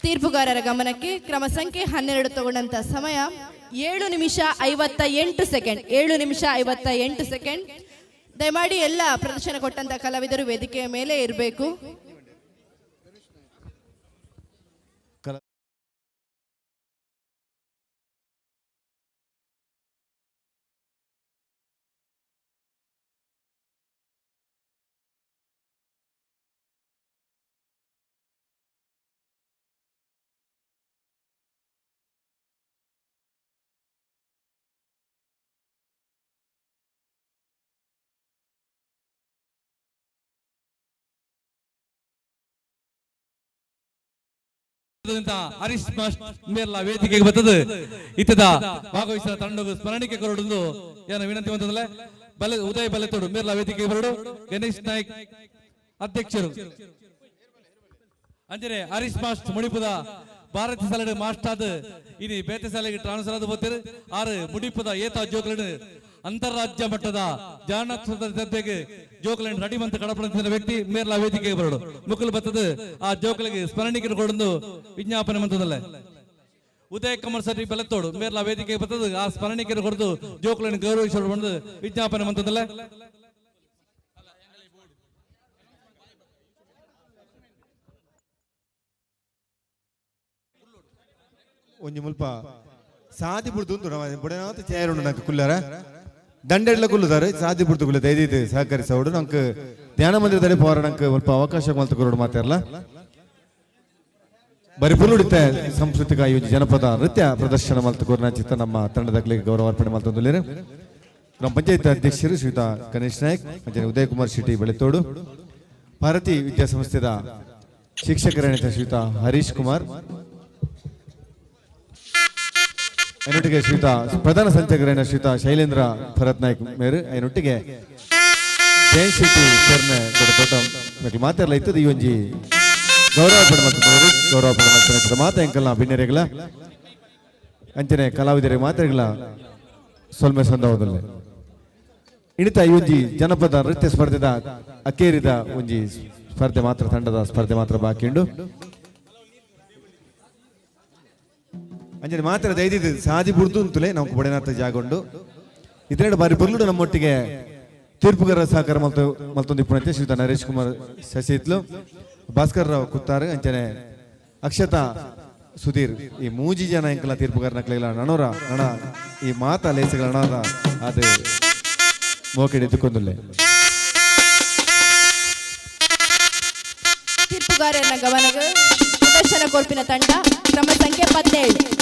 ತೀರ್ಪುಗಾರರ ಗಮನಕ್ಕೆ ಕ್ರಮ ಸಂಖ್ಯೆ 12 ತಗೊಂಡಂತ ಸಮಯ 7 ನಿಮಿಷ 58 ಸೆಕೆಂಡ್. 7 ನಿಮಿಷ 58 ಸೆಕೆಂಡ್. ದಯಮಾಡಿ ಎಲ್ಲ ಪ್ರದರ್ಶನ ಕೊಟ್ಟಂತ ಕಲಾವಿದರು ವೇದಿಕೆಯ ಮೇಲೆ ಇರಬೇಕು. ಹರೀಶ್ ಮೇರ್ಲ ವೇದಿಕೆಗೆ ಬರ್ತದೆ. ಇತ್ತದ ಭಾಗವಹಿಸಿದ ತಂಡಗು ಸ್ಮರಣಿಕೆ ಕೊರಡು ಏನ ವಿನಂತಿ ಅಂತಂದ್ರೆ ಬಲೆ ಉದಯ ಬಲೆತೋಡು ಮೇರ್ಲ ವೇದಿಕೆಗೆ ಬರಡು. ಗಣೇಶ್ ನಾಯ್ಕ್ ಅಧ್ಯಕ್ಷರು ಅಂಜನೆ ಹರೀಶ್ ಮಾಸ್ಟ್ ಮುಡಿಪುದ ಭಾರತ ಸಾಲೆ ಮಾಸ್ಟ್ ಆದ ಇನಿ ಬೇತೆ ಶಾಲೆಗೆ ಟ್ರಾನ್ಸ್ಫರ್ ಆದ ಬರ್ತಾರೆ. ಆರು ಮುಡಿಪುದ ಏತ ಜೋಕ್ಲನ್ ಅಂತಾರಾಜ್ಯ ಮಟ್ಟದ ಜಾನಪದ ಜೋಕ್ಲನ್ ರೆಡಿ ಮಂತ ಕಡಪಡಿಸಿದ ವ್ಯಕ್ತಿ ಮೇರ್ಲ ವೇದಿಕೆಗೆ ಬರಡು. ಮುಕ್ಕಲು ಬರ್ತದೆ ಆ ಜೋಕ್ಲಿಗೆ ಸ್ಮರಣಿಕೆ ಕೊಡೊಂದು ವಿಜ್ಞಾಪನೆ ಮಂತದಲ್ಲ. ಉದಯ ಕುಮಾರ್ ಸರಿ ಬೆಲತ್ತೋಡು ಮೇರ್ಲ ವೇದಿಕೆಗೆ ಬರ್ತದೆ ಆ ಸ್ಮರಣಿಕೆ ಕೊಡದು ಜೋಕ್ಲನ್ ಗೌರವಿಸಲು ಬಂದು ವಿಜ್ಞಾಪನೆ ಮಂತದಲ್ಲ. ಒಂಜಿ ಮುಲ್ಪ ಸಾದಿ ಬುಡ್ದು ಉಂಟು ಬುಡನಾಥ ಚೇರುಂಡು ನಂಗೆ ಕುಲ್ಲರ ದಂಡೆಡ್ಲ ಕುಲ್ಲುದಾರೆ ಸಾದಿ ಬುಡ್ದು ಕುಲ್ಲ ದೈದಿದ್ದು ಸಹಕರಿಸೋಡು ನಂಗೆ ಧ್ಯಾನ ಮಂದಿರದಲ್ಲಿ ಪೋರ ನಂಗೆ ಸ್ವಲ್ಪ ಅವಕಾಶ ಮಲ್ತ ಕೊರೋಡು ಮಾತಾರಲ್ಲ. ಬರಿ ಪುಲ್ಲುಡಿತ ಸಾಂಸ್ಕೃತಿಕ ಈ ಜನಪದ ನೃತ್ಯ ಪ್ರದರ್ಶನ ಮಲ್ತ ಕೋರ್ನ ಚಿತ್ತ ನಮ್ಮ ತಂಡದ ಗೌರವ ಅರ್ಪಣೆ ಮಲ್ತೊಂದುಲ್ಲೇರು. ಗ್ರಾಮ ಪಂಚಾಯತ್ ಅಧ್ಯಕ್ಷರು ಶ್ರೀಯುತ ಗಣೇಶ್ ನಾಯ್ಕ್, ಅಂಚನೆ ಉದಯ್ ಕುಮಾರ್ ಶೆಟ್ಟಿ ಬೆಳೆತೋಡು, ಭಾರತಿ ವಿದ್ಯಾಸಂಸ್ಥೆದ ಶಿಕ್ಷಕರಾದ ಶ್ರೀಯುತ ಹರೀಶ್ ಕುಮಾರ್, ಐನೊಟ್ಟಿಗೆ ಶ್ರೀಯುತ ಪ್ರಧಾನ ಸಂಚಾಲಕರಾದ ಶ್ರೀಯುತ ಶೈಲೇಂದ್ರ ಭರತ್ ನಾಯ್ಕ್ ಮೇರು, ಐನೊಟ್ಟಿಗೆ ಜಯಂತ್ ಶೆಟ್ಟಿ ಸೇರ್ನೆ ದೊಡ್ಡ ದೊಡ್ಡ ಮಾತೆಲ್ಲ ಇತ್ತದ. ಈ ಒಂಜಿ ಗೌರವ ಪಡೆ ಗೌರವ ಪಡೆ ಮಾತ ಎಂಕಲ್ನ ಬಿನ್ನೆರೆಗಳ ಅಂಚನೆ ಕಲಾವಿದರಿಗೆ ಮಾತೆಗಳ ಸೊಲ್ಮೆ ಸಂದವದಲ್ಲಿ ಇಣಿತ ಈ ಒಂಜಿ ಜನಪದ ನೃತ್ಯ ಸ್ಪರ್ಧೆದ ಅಕೇರಿದ ಒಂಜಿ ಸ್ಪರ್ಧೆ ಮಾತ್ರ ತಂಡದ ಸ್ಪರ್ಧೆ ಮಾತ್ರ ಬಾಕಿ ಉಂಡು. ಅಂಜನೆ ಮಾತ್ರ ದೈದಿದ್ದು ಸಾದಿ ಬುಡ್ದು ಅಂತಲೇ ನಾವು ಬಡನಾಥ ಜಾಗೊಂಡು ಇದೆರಡು ಬಾರಿ ಬುರ್ಲುಡು ನಮ್ಮೊಟ್ಟಿಗೆ ತೀರ್ಪುಗಾರರ ಸಹಕಾರ ಮಲ್ತ ಮಲ್ತೊಂದು ಇಪ್ಪುನಂತೆ ಶ್ರೀಯುತ ನರೇಶ್ ಕುಮಾರ್ ಶಶಿತ್ಲು, ಭಾಸ್ಕರ್ ರಾವ್ ಕುತ್ತಾರು, ಅಂಚನೆ ಅಕ್ಷತಾ ಸುಧೀರ್ ಈ ಮೂಜಿ ಜನ ಎಂಕಲ ತೀರ್ಪುಗಾರನ ಕ್ಲೇಲ ನಣೋರ ನಣ ಈ ಮಾತ ಲೇಸಗಳ ನಣದ ಅದು ಮೋಕೆಡಿ ಎದ್ದುಕೊಂದುಲ್ಲೆ. ತೀರ್ಪುಗಾರರ ಗಮನಕ್ಕೆ ಪ್ರದರ್ಶನ ಕೊರ್ಪಿನ ತಂಡ ಕ್ರಮ ಸಂಖ್ಯೆ 17.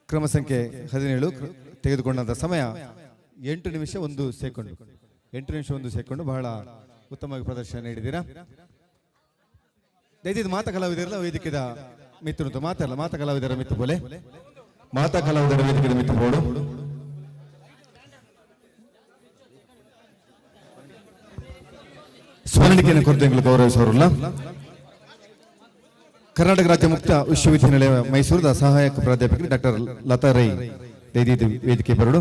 ಕ್ರಮ ಸಂಖ್ಯೆ 17 ತೆಗೆದುಕೊಂಡಂಥ ಸಮಯ 8 ನಿಮಿಷ 1 ಸೆಕೆಂಡು. 8 ನಿಮಿಷ 1 ಸೆಕೆಂಡು. ಬಹಳ ಉತ್ತಮವಾಗಿ ಪ್ರದರ್ಶನ ನೀಡಿದ್ದೀರಾ. ದಯವಿಟ್ಟು ಮಾತಾ ಕಲಾವಿದರಲ್ಲ ವೇದಿಕೆದ ಮಿತ್ರರು ಮಾತಲ್ಲ ಮಾತಾ ಕಲಾವಿದರ ಮಿತ್ರ ಬೋಲೆ ಮಾತಾ ಕಲಾವಿದರ ವೇದಿಕೆದ ಮಿತ್ರ ಬೋಡು. ಸ್ಮರಣಿಕೆಯನ್ನು ಕೊರತೆ ಗೌರವಿಸೋರಲ್ಲ. ಕರ್ನಾಟಕ ರಾಜ್ಯ ಮುಕ್ತ ವಿಶ್ವವಿದ್ಯಾನಿಲಯ ಮೈಸೂರದ ಸಹಾಯಕ ಪ್ರಾಧ್ಯಾಪಕರು ಡಾಕ್ಟರ್ ಲತಾ ರೈ ದಯದೀದು ವೇದಿಕೆ ಬರಡು.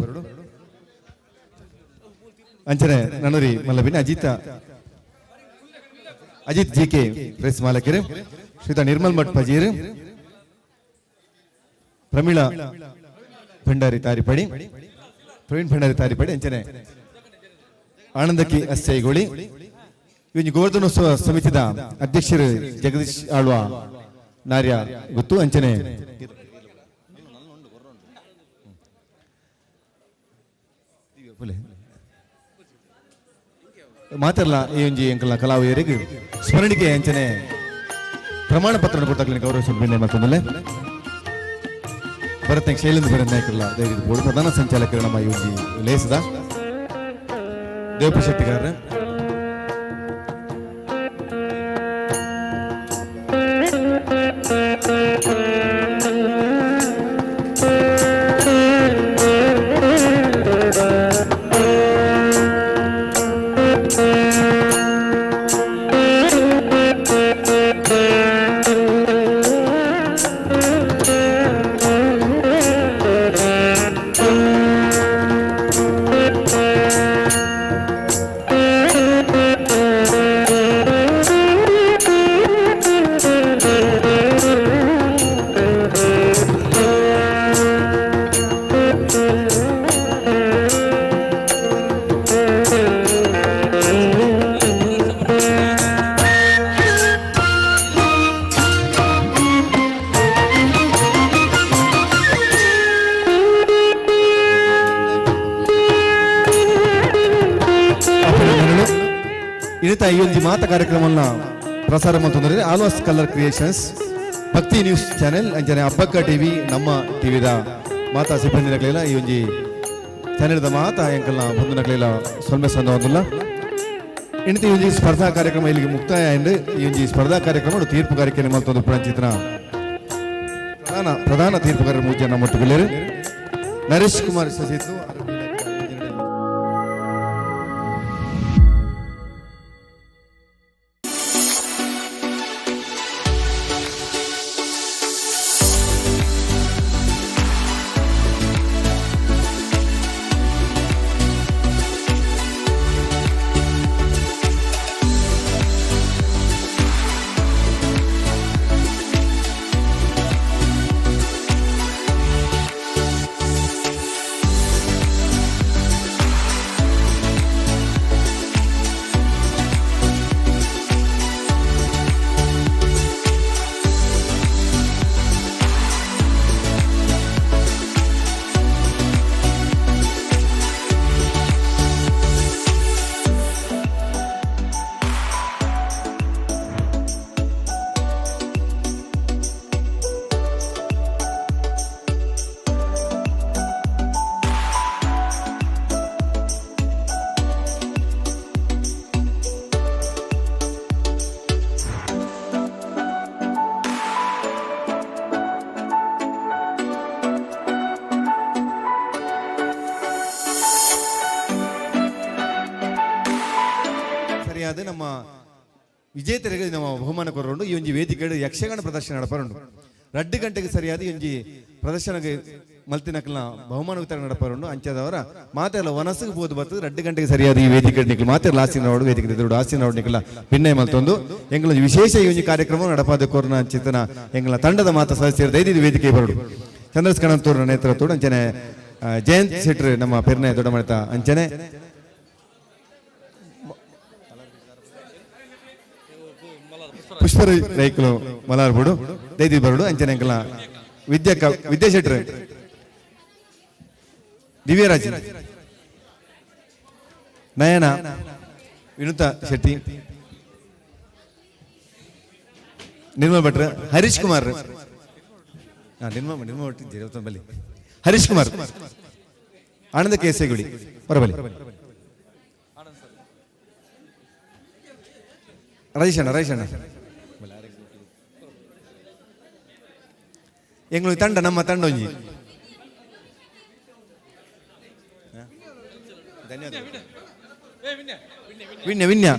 ಅಂಚನೆ ನನರಿ ಮಲ್ಲಬಿನ ಅಜಿತ್ ಜಿ ಕೆ ಪ್ರೆಸ್ ಮಾಲಕರು ಶ್ರೀತಾ ನಿರ್ಮಲ್ ಭಟ್ ಪಜೀರ್, ಪ್ರಮೀಳಾ ಭಂಡಾರಿ ತಾರಿಪಡಿ, ಪ್ರವೀಣ್ ಭಂಡಾರಿ ತಾರಿಪಡಿ, ಅಂಚನೆ ಆನಂದಕ್ಕಿ ಅಸ್ಸೈಗೋಳಿ. ಇವು ಗೋವರ್ಧನೋತ್ಸವ ಸಮಿತಿದ ಅಧ್ಯಕ್ಷರು ಜಗದೀಶ್ ಆಳ್ವ ನಾರ್ಯ ಗೊತ್ತು. ಅಂಚನೆ ಮಾತ್ರಲ್ಲ ಈ ಒಂಜಿ ಎಂಕಲ್ನ ಕಲಾವಿದರಿಗೆ ಸ್ಮರಣಿಕೆ ಅಂಚನೆ ಪ್ರಮಾಣ ಪತ್ರ ಕೊಡ್ತಾಗ್ಲಿ ಗೌರವ ಮತ್ತೊಂದಲ್ಲೇ ಭರತ್ ಶೈಲೇಂದ್ರ ಭರತ್ ನಾಯಕರಲ್ಲ ದಯವಿಟ್ಟು ಬೋರ್ಡ್ ಪ್ರಧಾನ ಸಂಚಾಲಕರು ನಮ್ಮ ಈ ಒಂಜಿ ಲೇಸದ ದೇವಪ್ಪ ಶೆಟ್ಟಿಗಾರ. ಇನಿತ ಈ ಒಂದು ಮಾತ ಕಾರ್ಯಕ್ರಮವನ್ನು ಪ್ರಸಾರ ಮಾಡ್ತಂದ್ರೆ Alva's colour creations, Bhakti news channel, ಅಂಚನೆ ಅಬ್ಬಕ್ಕ ಟಿವಿ, ನಮ್ಮ ಟಿವಿದ ಮಾತಾ ಸಿಬ್ಬಂದಿ ನಕಲಿಲ್ಲ ಈ ಒಂಜಿ ಚಾನೆಲ್ದ ಮಾತಾ ಎಂಕಲ್ನ ಬಂಧು ನಕಲಿಲ್ಲ ಸೊಲ್ಮೆ ಸಂದ ಒಂದಿಲ್ಲ. ಇನಿತ ಈ ಒಂಜಿ ಸ್ಪರ್ಧಾ ಕಾರ್ಯಕ್ರಮ ಇಲ್ಲಿಗೆ ಮುಕ್ತಾಯ ಎಂದು ಈ ಒಂಜಿ ಸ್ಪರ್ಧಾ ಕಾರ್ಯಕ್ರಮ ತೀರ್ಪು ಕಾರ್ಯಕ್ರಮ ಮಲ್ತೊಂದು ಪುರಂಚಿತನ ಪ್ರಧಾನ ಪ್ರಧಾನ ತೀರ್ಪುಗಾರರ ಮೂಜನ ಮೊಟ್ಟುಗುಲ್ಲೇರು ನರೇಶ್ ಕುಮಾರ್ ಸಸಿತು. ನಮ್ಮ ವಿಜೇತರಿಗೆ ನಮ್ಮ ಬಹುಮಾನ ಕೊರರುಂಡು. ಈ ಒಂಜಿ ವೇದಿಕೆ ಯಕ್ಷಗಾನ ಪ್ರದರ್ಶನ ನಡಪರುಂಡು. 2 ಗಂಟೆಗೆ ಸರಿಯಾದ ಈ ಒಂಜಿ ಪ್ರದರ್ಶನಕ್ಕೆ ಮಲ್ತಿನಕಲ್ನ ಬಹುಮಾನ ವಿತರಣೆ ನಡಪರುಂಡು. ಅಂಚದವರ ಮಾತೆಲ್ಲ ವನಸ್ಸಿಗೆ ಬೋದು ಬರ್ತದೆ. 2 ಗಂಟೆಗೆ ಸರಿಯಾದ ಈ ವೇದಿಕೆ ನಿಕ್ಲು ಮಾತೆಲ್ಲ ಆಸಿನವಾಡು ವೇದಿಕೆ ಎದುರು ಆಸಿನವಾಡು ನಿಕ್ಲ ಭಿನ್ನಯ ಮಲ್ತೊಂದು ಎಂಗಳ ವಿಶೇಷ ಈ ಒಂಜಿ ಕಾರ್ಯಕ್ರಮ ನಡಪಾದ ಕೊರ್ನ ಚಿತ್ತನ ಎಂಗಳ ತಂಡದ ಮಾತ ಸದಸ್ಯರು ದೈದಿ ವೇದಿಕೆ ಬರಡು. ಚಂದ್ರಸ್ಕಣಂತೂರ್ನ ನೇತೃತ್ವದ ಅಂಚನೆ ಜಯಂತ್ ಶೆಟ್ರು ನಮ್ಮ ಪೆರ್ನೆ ದೊಡ್ಡಮಣಿತ ಅಂಚನೆ ಪುಷ್ಪರ ರೈಕುಲು ಮಲಾರ್ಬುಡು ದೈದಿ ಬರಡು ಅಂಚನೆ ಎಂಕಲ್ನ ವಿದ್ಯಾ ವಿದ್ಯಾ ಶೆಟ್ರು ದಿವ್ಯರಾಜ್ ನಯನ ವಿನುತಾ ಶೆಟ್ಟಿ ನಿರ್ಮಲ್ ಭಟ್ರು ಹರೀಶ್ ಕುಮಾರ್. ನಿರ್ಮಲ್ ನಿರ್ಮಲ್ ಭಟ್ ಜೀವತಂಬಲ್ಲಿ. ಹರೀಶ್ ಕುಮಾರ್ ಆನಂದ ಕೇಸೇಗುಡಿ ಹೊರಬಲಿ. ರಾಜೇಶ್ ಅಣ್ಣ, ರಾಜೇಶ್ ಅಣ್ಣ ಎಂಗಳು ತಂಡ, ನಮ್ಮ ತಂಡ ಒಂಜಿ. ಧನ್ಯವಾದ. ವಿನ್ಯ ವಿನ್ಯ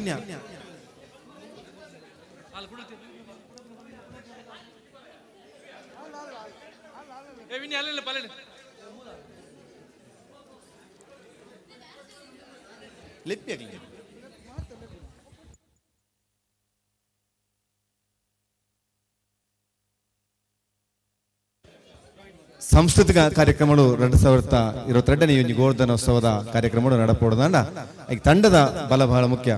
ಲಿಪ್ಪಿ ಆಗಲಿ. ಸಾಂಸ್ಕೃತಿಕ ಕಾರ್ಯಕ್ರಮಗಳು 2022ನೇ ಈ ಗೋವರ್ಧನೋತ್ಸವದ ಕಾರ್ಯಕ್ರಮಗಳು ನಡಪೋಡ್ದಾಂಡ ಈಗ ತಂಡದ ಬಲ ಬಹಳ ಮುಖ್ಯ.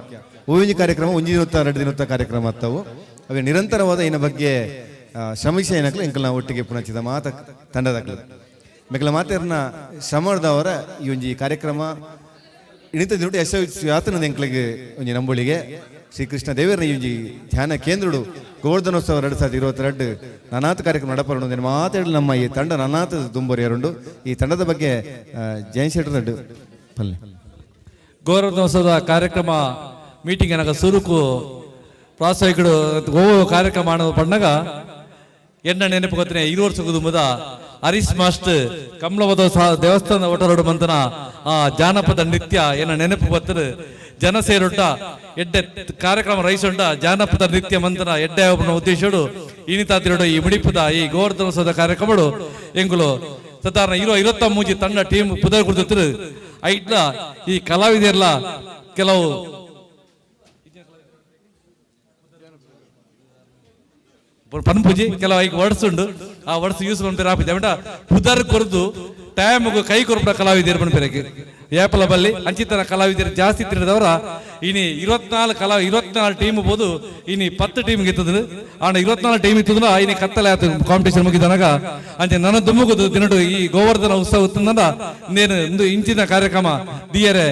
ಹೂವಿನ ಕಾರ್ಯಕ್ರಮ ಒಂಜಿ ದಿನತ್ತ 2 ದಿನತ್ತ ಕಾರ್ಯಕ್ರಮ ಆಗ್ತಾವು. ಅವೇ ನಿರಂತರವಾದ ಇನ್ನ ಬಗ್ಗೆ ಶ್ರಮಿಸಿ ಏನಕ್ಲ ಎಂಕಲ್ನ ಒಟ್ಟಿಗೆ ಪುನಚಿದ ಮಾತ ತಂಡದಾಕ್ಲ ಮೆಕಲ ಮಾತೇರ್ನ ಶ್ರಮದವರ ಈ ಒಂಜಿ ಕಾರ್ಯಕ್ರಮ ಇಣಿತ ದಿನಟ್ಟು ಯಶಸ್ವಿ ಆತನದ ಎಂಕ್ಲಿಗೆ ಒಂಜಿ ನಂಬುಳಿಗೆ ಶ್ರೀಕೃಷ್ಣ ದೇವರನ ಈ ಒಂಜಿ ಧ್ಯಾನ ಕೇಂದ್ರಡು ಗೋವರ್ಧನೋತ್ಸವ 2022 ನಾನಾತ ಕಾರ್ಯಕ್ರಮ ನಡಪರಣ ಮಾತಾಡಲು ನಮ್ಮ ಈ ತಂಡ ನಾನಾತ ದುಂಬರಿಯರುಂಡು. ಈ ತಂಡದ ಬಗ್ಗೆ ಜಯನ್ ಶೆಟ್ಟರ್ ದಡ್ಡು ಪಲ್ಲೆ. ಗೋವರ್ಧನೋತ್ಸವದ ಕಾರ್ಯಕ್ರಮ ಮೀಟಿಂಗ್ ಏನಾಗ ಸುರುಕು ಪ್ರಾಸವಿಕಡು ಗೋ ಕಾರ್ಯಕ್ರಮ ಅನ್ನೋದು ಪಣ್ಣಗ ಎಣ್ಣ ನೆನಪು ಗೊತ್ತನೆ 2 ವರ್ಷ ಕುದುಂಬದ ಹರೀಶ್ ಮಾಸ್ಟರ್ ಕಮಲವದ ದೇವಸ್ಥಾನದ ಒಟರೋಡು ಮಂತನ ಆ ಜಾನಪದ ನೃತ್ಯ ಎನ್ನ ನೆನಪು ಬತ್ತರು ಜನ ಸೇರುಂಟ ಎಡ್ಡೆ ಕಾರ್ಯಕ್ರಮ ರೈಸುಂಟ ಜಾನಪದ ನೃತ್ಯ ಮಂತನ ಎಡ್ಡೆ ಒಬ್ಬನ ಉದ್ದೇಶಡು ಇನಿತಾತಿರೋಡು ಈ ಮುಡಿಪದ ಈ ಗೋವರ್ಧನೋತ್ಸವದ ಕಾರ್ಯಕ್ರಮಡು ಎಂಗುಲು ಸಾಧಾರಣ ಇರೋ 23 ತಂಡ ಟೀಮ್ ಪುದರ್ ಕೊಡ್ತಿರು. ಐಟ್ಲ ಈ ಕಲಾವಿದೆಲ್ಲ ಕೆಲವು ಪನ್ಪುಜಿ ಕೆಲವು ಐಕ್ ವರ್ಡ್ಸ್ ಉಂಡು, ಆ ವರ್ಡ್ಸ್ ಯೂಸ್ ಪನ್ಪೇರು ಆಪಿದೆ ಅವಟ ಪುದರ್ ಕೊರ್ದು ಟೈಮ್ ಕೈ ಕೊರ್ಪುನ ಕಲಾವಿದರು ಪನ್ಪೇರಕ್ಕೆ ಏಪಲ ಬಲ್ಲಿ ಅಂಚಿತನ ಕಲಾವಿದರು ಜಾಸ್ತಿ ತಿರುದವರ ಇನಿ 24 ಕಲಾ 24 ಟೀಮ್ ಬೋದು ಇನಿ 10 ಟೀಮ್ ಇತ್ತದ ಆಂಡ 24 ಟೀಮ್ ಇತ್ತದ ಇನಿ ಕತ್ತಲೆ ಆತು ಕಾಂಪಿಟೇಷನ್ ಮುಗಿದನಾಗ ಅಂಚೆ ನನ್ನ ದುಮ್ಮುಗದು ದಿನಡು ಈ ಗೋವರ್ಧನ ಉತ್ಸವ ಇತ್ತಂದ ನೇನು ಇಂದು ಇಂಚಿನ ಕಾರ್ಯಕ್ರಮ ದಿಯರೆ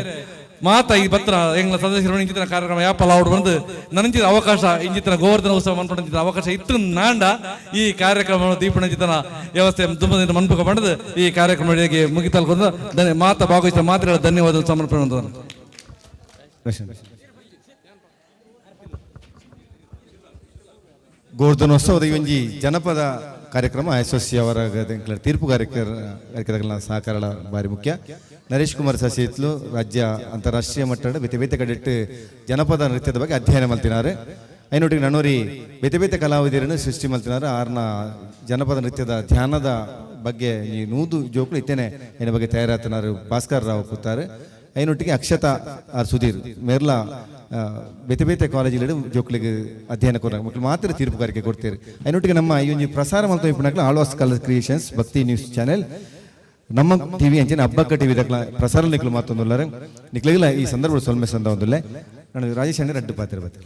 ಮಾತ ಈ ಬತ್ರ ಎಂಗ್ಲ ಸದಸ್ಯರು ಇಂಚಿನ ಕಾರ್ಯಕ್ರಮ ಯಾಪಲ ಅವಡು ಬಂದು ನನಂಚಿನ ಅವಕಾಶ ಇಂಚಿತನ ಗೋವರ್ಧನ ಉತ್ಸವ ಮನ್ಪಂಚಿನ ಅವಕಾಶ ಇತ್ತು ನಾಂಡ ಈ ಕಾರ್ಯಕ್ರಮ ದೀಪಣಂಚಿತನ ವ್ಯವಸ್ಥೆ ತುಂಬದಿಂದ ಮನ್ಪುಕ ಬಂದದು ಈ ಕಾರ್ಯಕ್ರಮ ಮುಗಿತಲ್ಕೊಂಡು ಮಾತ ಭಾಗವಹಿಸಿದ ಮಾತ್ರ ಧನ್ಯವಾದ ಸಮರ್ಪಣೆ. ಗೋವರ್ಧನೋತ್ಸವದ ಈ ಒಂಜಿ ಜನಪದ ಕಾರ್ಯಕ್ರಮ ಯಶಸ್ವಿ ಅವರ ತೀರ್ಪುಗಾರಿಕೆಗಳ ಸಹಕಾರ ಭಾರಿ ಮುಖ್ಯ. ನರೇಶ್ ಕುಮಾರ್ ಸಸಿತ್ಲು ರಾಜ್ಯ ಅಂತಾರಾಷ್ಟ್ರೀಯ ಮಟ್ಟದ ಬೇತೆ ಬೇತೆ ಕಡೆಟ್ಟು ಜನಪದ ನೃತ್ಯದ ಬಗ್ಗೆ ಅಧ್ಯಯನ ಮಲ್ತಿನಾರೆ. ಐನೊಟ್ಟಿಗೆ ನನ್ನೋರಿ ಬೇತೆ ಬೇತೆ ಕಲಾವಿದರನ್ನು ಸೃಷ್ಟಿ ಮಲ್ತಿನಾರೆ. ಆರ್ನ ಜನಪದ ನೃತ್ಯದ ಧ್ಯಾನದ ಬಗ್ಗೆ ಈ ನೂದು ಜೋಕ್ಲು ಇತ್ತೇನೆ ಏನ ಬಗ್ಗೆ ತಯಾರಾತನಾರು ಭಾಸ್ಕರ್ ರಾವ್ ಕೂತಾರೆ. ಐನೊಟ್ಟಿಗೆ ಅಕ್ಷತಾ ಆರ್ ಸುಧೀರ್ ಮೇರ್ಲಾ ಬೇತೆ ಬೇತೆ ಕಾಲೇಜಿಲ್ಲಿ ಜೋಕ್ಲಿಗೆ ಅಧ್ಯಯನ ಕೊರ ಮಕ್ಕಳು ಮಾತ್ರ ತೀರ್ಪುಗಾರಿಕೆ ಕೊಡ್ತೀರಿ. ಐನೊಟ್ಟಿಗೆ ನಮ್ಮ ಈ ಒಂಜಿ ಪ್ರಸಾರ ಮಲ್ತ ಇಪ್ಪುನಕ್ಲ Alva's colour creations Bhakti news channel ನಮ್ಮ ಟಿವಿ ಅಂಚಿನ ಹಬ್ಬಕ್ಕ ಟಿವಿ ದಕ್ಲ ಪ್ರಸಾರ ನಿಕ್ಲು ಮಾತೊಂದುಲ್ಲಾರೆ ನಿಕ್ಲಿಗಿಲ್ಲ ಈ ಸಂದರ್ಭ ಸೊಲ್ಮೆ ಸಂದ ಒಂದುಲ್ಲೆ. ನಾನು ರಾಜೇಶ್ ಅಣ್ಣ ರಡ್ಡು ಪಾತ್ರ ಬರ್ತೀರ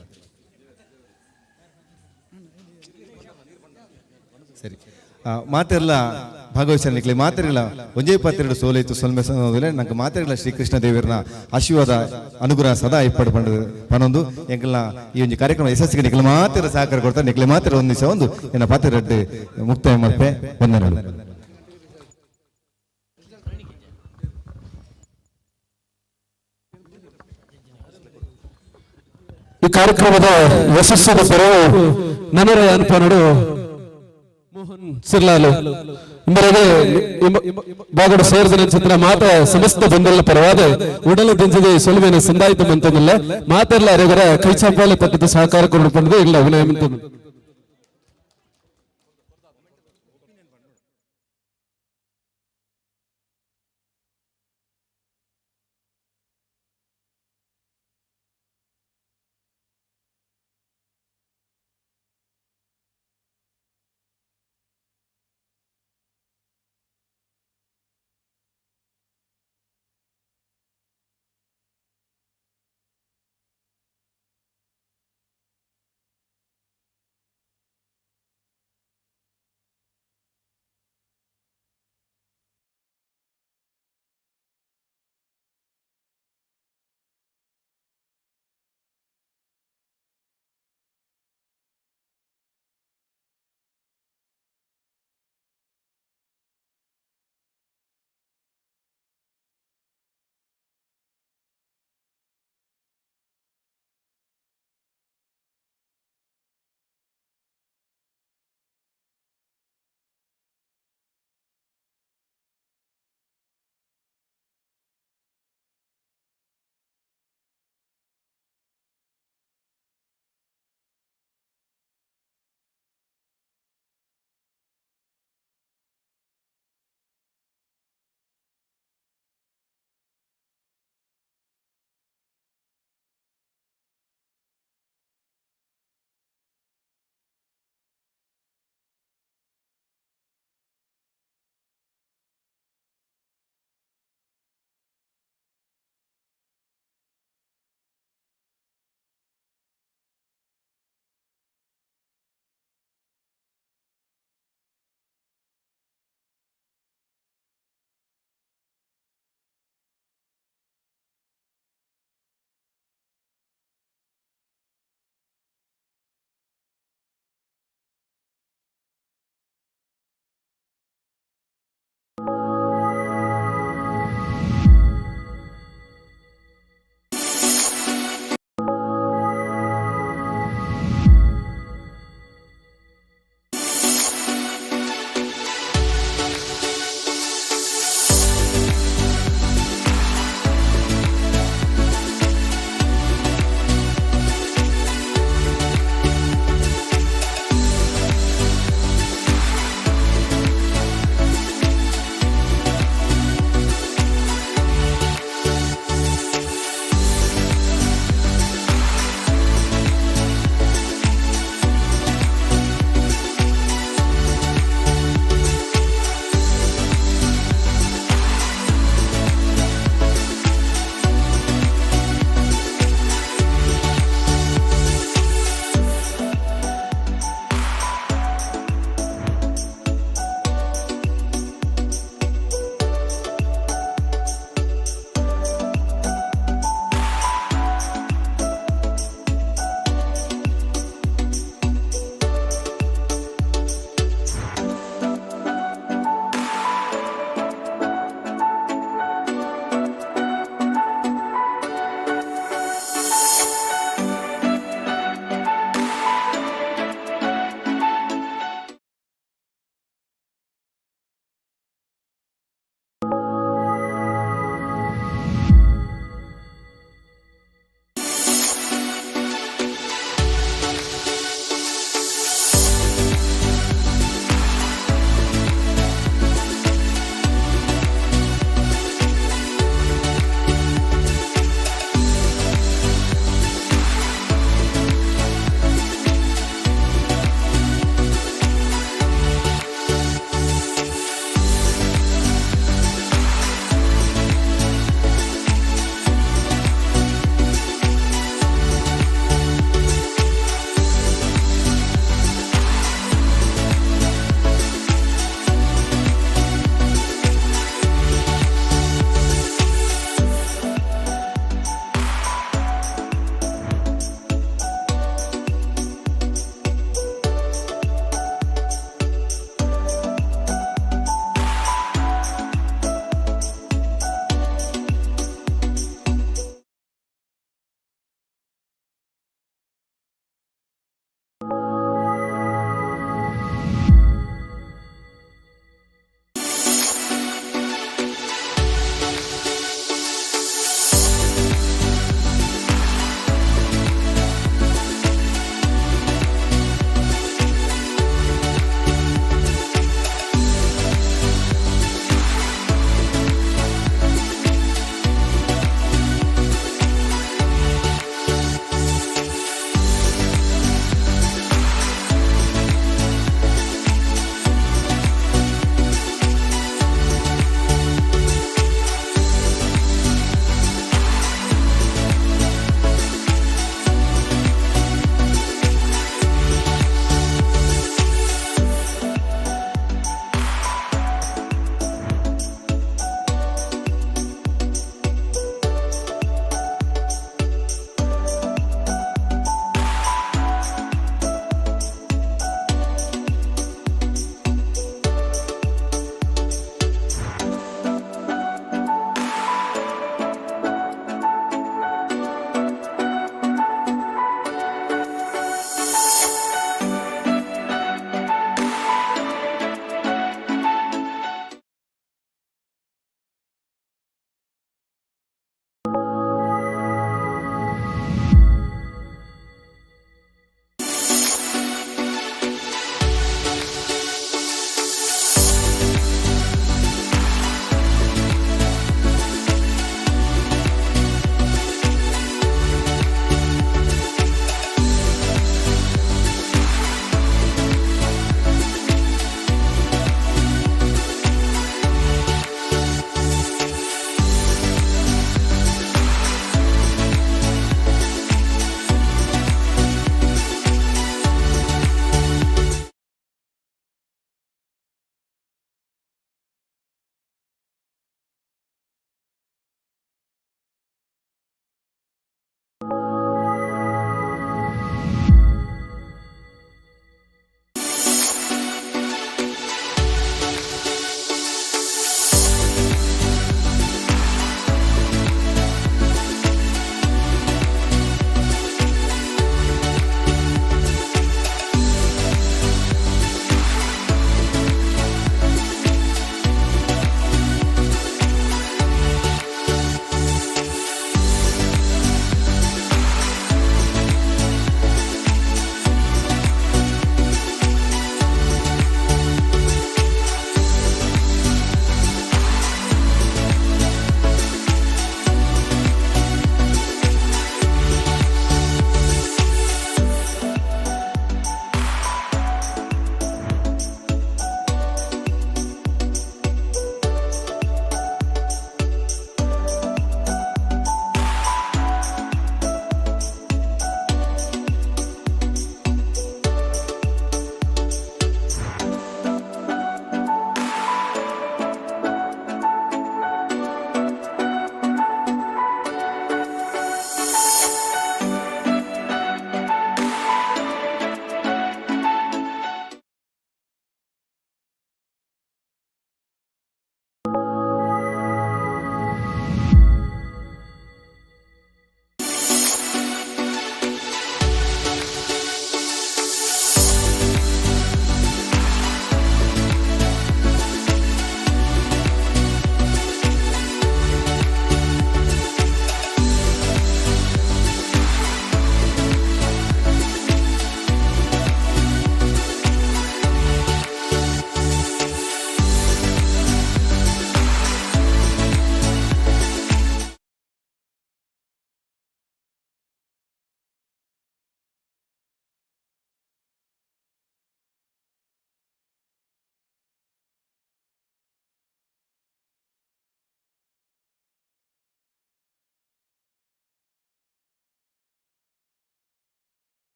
ಸರಿ. ಮಾತೆಲ್ಲ ಭಾಗವಹಿಸ ನಿಕ್ಲಿ ಮಾತಿರಲ್ಲ ಒಂಜೇ ಪಾತ್ರೆಡು ಸೋಲೈತು ಸೊಲ್ಮೆ ಸಂದ ನಂಗೆ ಮಾತಿರಲ್ಲ ಶ್ರೀಕೃಷ್ಣ ದೇವರನ ಆಶೀರ್ವಾದ ಅನುಗ್ರಹ ಸದಾ ಇಪ್ಪಡು ಪಂಡ ಪನೊಂದು ಎಂಕಲ್ನ ಈ ಒಂದು ಕಾರ್ಯಕ್ರಮ ಯಶಸ್ಸಿಗೆ ನಿಕ್ಲ ಮಾತಿರ ಸಹಕಾರ ಕೊಡ್ತಾರೆ. ನಿಕ್ಲೆ ಮಾತಿರ ಒಂದು ದಿವಸ ಒಂದು ಎನ್ನ ಪಾತ್ರೆ ರಡ್ಡು ಮುಕ್ತಾಯ ಮಲ್ಪೆ ವಂದನೆಗಳು. ಈ ಕಾರ್ಯಕ್ರಮದ ಯಶಸ್ಸಿನ ಪರವು ನನರ ಅನ್ಪನಡು ಮೋಹನ್ ಸಿರ್ಲಾಲು ಇಂಬರಗೆ ಬಾಗಡ ಸೇರಿದ ಚಿತ್ರ ಮಾತ ಸಮಸ್ತ ಬಂದಲ್ಲ ಪರವಾದ ಉಡಲ ದಿಂಜದೆ ಸೊಲುವಿನ ಸಂದಾಯಿತ ಮಂತನಲ್ಲ ಮಾತೆಲ್ಲ ಅರೆಗರ ಕೈ ಚಾಪಾಲೆ ತಟ್ಟಿದ ಸಹಕಾರ ಕೊಡುಪಂಡು ಇಲ್ಲ ಅಭಿನಯ ಮಂತನು.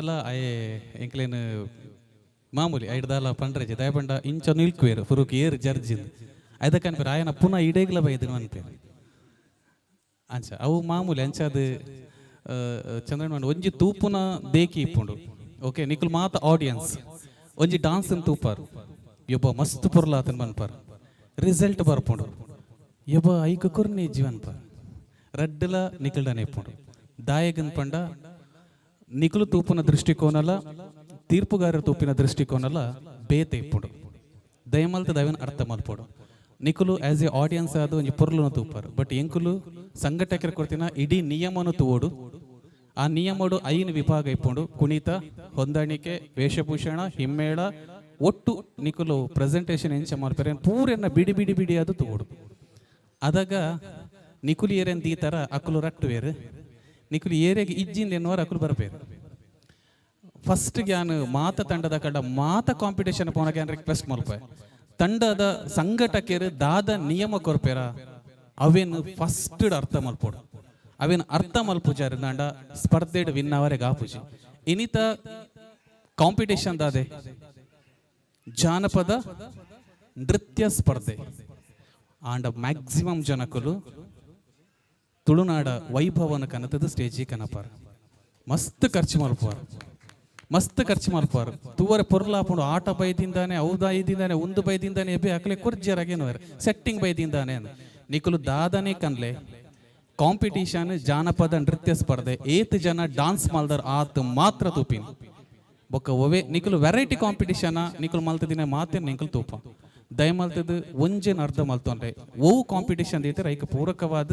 ಆಂಡಲ ಅಯೆ ಎಂಕ್ಲೇನ್ ಮಾಮೂಲಿ ಐಡ್ದಾಲ ಪಂಡ್ರೆಜೆ. ದಯಪಂಡ ಇಂಚ ನಿಲ್ಕುವೇರು ಫುರುಕ್ ಏರ್ ಜರ್ಜಿಂದ್ ಐದಕ್ಕೆ ಅನ್ಪೇರು ಆಯನ ಪುನಃ ಇಡೇಗ್ಲ ಬೈದನು ಅನ್ಪೇರು. ಅಂಚ ಅವು ಮಾಮೂಲಿ ಅಂಚಾದ ಚಂದ್ರಣ್ಣ ಒಂಜಿ ತೂಪುನ ದೇಕಿ ಇಪ್ಪುಂಡು. ಓಕೆ, ನಿಕುಲು ಮಾತ ಆಡಿಯನ್ಸ್ ಒಂಜಿ ಡಾನ್ಸ್ ತೂಪಾರ್, ಯೊಬ್ಬ ಮಸ್ತ್ ಪೊರ್ಲಾತನ್ ಪನ್ಪಾರ್, ರಿಸಲ್ಟ್ ಬರ್ಪುಂಡು, ಯೊಬ್ಬ ಐಕ ಕೊರ್ನೆ ಜೀವನ್ಪಾರ್, ರಡ್ಡಲ ನಿಕಲ್ಡನೆ ಇಪ್ಪುಂಡು. ದಾಯಗನ್ ಪಂಡ ನಿಕುಲು ತೂಪುನ ದೃಷ್ಟಿಕೋನಲ ತೀರ್ಪುಗಾರರ ತೂಪಿನ ದೃಷ್ಟಿಕೋನಲ ಬೇತೆ ಇಪ್ಪುಂಡು. ದಯಮಲ್ತ ದಯವನ್ ಅರ್ಥ ಮಲ್ಪೋಡು. ನಿಕುಲು ಆಸ್ ಎ ಆಡಿಯನ್ಸ್ ಆದ ಒಂಜಿ ಪೊರ್ಲುನ ತೂಪಾರು, ಬಟ್ ಎಂಕುಲು ಸಂಘಟಕರ ಕೊರ್ತಿನ ಇಡೀ ನಿಯಮನು ತೂವೋಡು. ಆ ನಿಯಮಡು 5 ವಿಭಾಗ ಇಪ್ಪುಂಡು: ಕುಣಿತ, ಹೊಂದಾಣಿಕೆ, ವೇಷಭೂಷಣ, ಹಿಮ್ಮೇಳ, ಒಟ್ಟು ನಿಕುಲು ಪ್ರೆಸೆಂಟೇಷನ್ ಎಂಚ ಮಲ್ಪೆರೆ ಪೂರೆನ್ನ ಬಿಡಿ ಬಿಡಿ ಬಿಡಿ ಅದು ತೂವೋಡು. ಅದಾಗ ನಿಕುಲು ಏರೆನ್ ದೀತರ ಅಕುಲು ರಟ್ಟುವೇರು, ನಿಕುಲು ಏರೆಗೆ ಇಜ್ಜಿಂದ ಎನ್ನುವರು ಅಕುಲು ಬರ್ಪೇರು. ಫಸ್ಟ್ ಗ್ಯಾನ್ ಮಾತ ತಂಡದ ಕಡ ಮಾತ ಕಾಂಪಿಟೇಷನ್ ಪೋನ ಗ್ಯಾನ್ ರಿಕ್ವೆಸ್ಟ್ ಮಲ್ಪ, ತಂಡದ ಸಂಘಟಕರು ದಾದ ನಿಯಮ ಕೊರ್ಪೇರ ಅವೇನು ಫಸ್ಟ್ ಅರ್ಥ ಮಲ್ಪೋಡು. ಅವೇನು ಅರ್ಥ ಮಲ್ಪುಜಾರು ದಾಂಡ ಸ್ಪರ್ಧೆಡ್ ವಿನ್ ಅವರೆಗೆ ಆಪುಜಿ. ಇನಿತ ಕಾಂಪಿಟೇಷನ್ ದಾದೆ ಜಾನಪದ ನೃತ್ಯ ಸ್ಪರ್ಧೆ ಆಂಡ ಮ್ಯಾಕ್ಸಿಮಮ್ ಜನಕುಲು ತುಳುನಾಡ ವೈಭವನ ಕನತದ ಸ್ಟೇಜಿ ಕನಪಾರ ಮಸ್ತ್ ಖರ್ಚು ಮಲ್ಪುವಾರ್, ಮಸ್ತ್ ಖರ್ಚು ಮಲ್ಪುವಾರ್. ತೂವರೆ ಪೊರ್ಲಾಪುಂಡು, ಆಟ ಬೈದಿಂದಾನೆ, ಔದ ಐದಿಂದಾನೆ, ಉಂದು ಬೈದಿಂದಾನೆ, ಎಬೆ ಅಕಲೆ ಕೊರ್ಜರಾಗೇನು ಸೆಟ್ಟಿಂಗ್ ಬೈದಿಂದಾನೆ. ನಿಕುಲು ದಾದನೆ ಕನ್ಲೆ ಕಾಂಪಿಟಿಷನ್ ಜಾನಪದ ನೃತ್ಯ ಸ್ಪರ್ಧೆ ಏತ್ ಜನ ಡಾನ್ಸ್ ಮಲ್ದರ್ ಆತ್ ಮಾತ್ರ ತೂಪಿನ. ಬೊಕ್ಕ ಒವೆ ನಿಕುಲು ವೆರೈಟಿ ಕಾಂಪಿಟಿಷನ್ ನಿಕುಲು ಮಲ್ತದಿನ ಮಾತೆ ನಿಕುಲು ತೂಪ. ದಯಮಲ್ತದ ಒಂಜೇನ ಅರ್ಧ ಮಲ್ತೊಂಡ್ರೆ ಒವು ಕಾಂಪಿಟಿಷನ್ ದೀತೆ ಐಕ್ ಪೂರಕವಾದ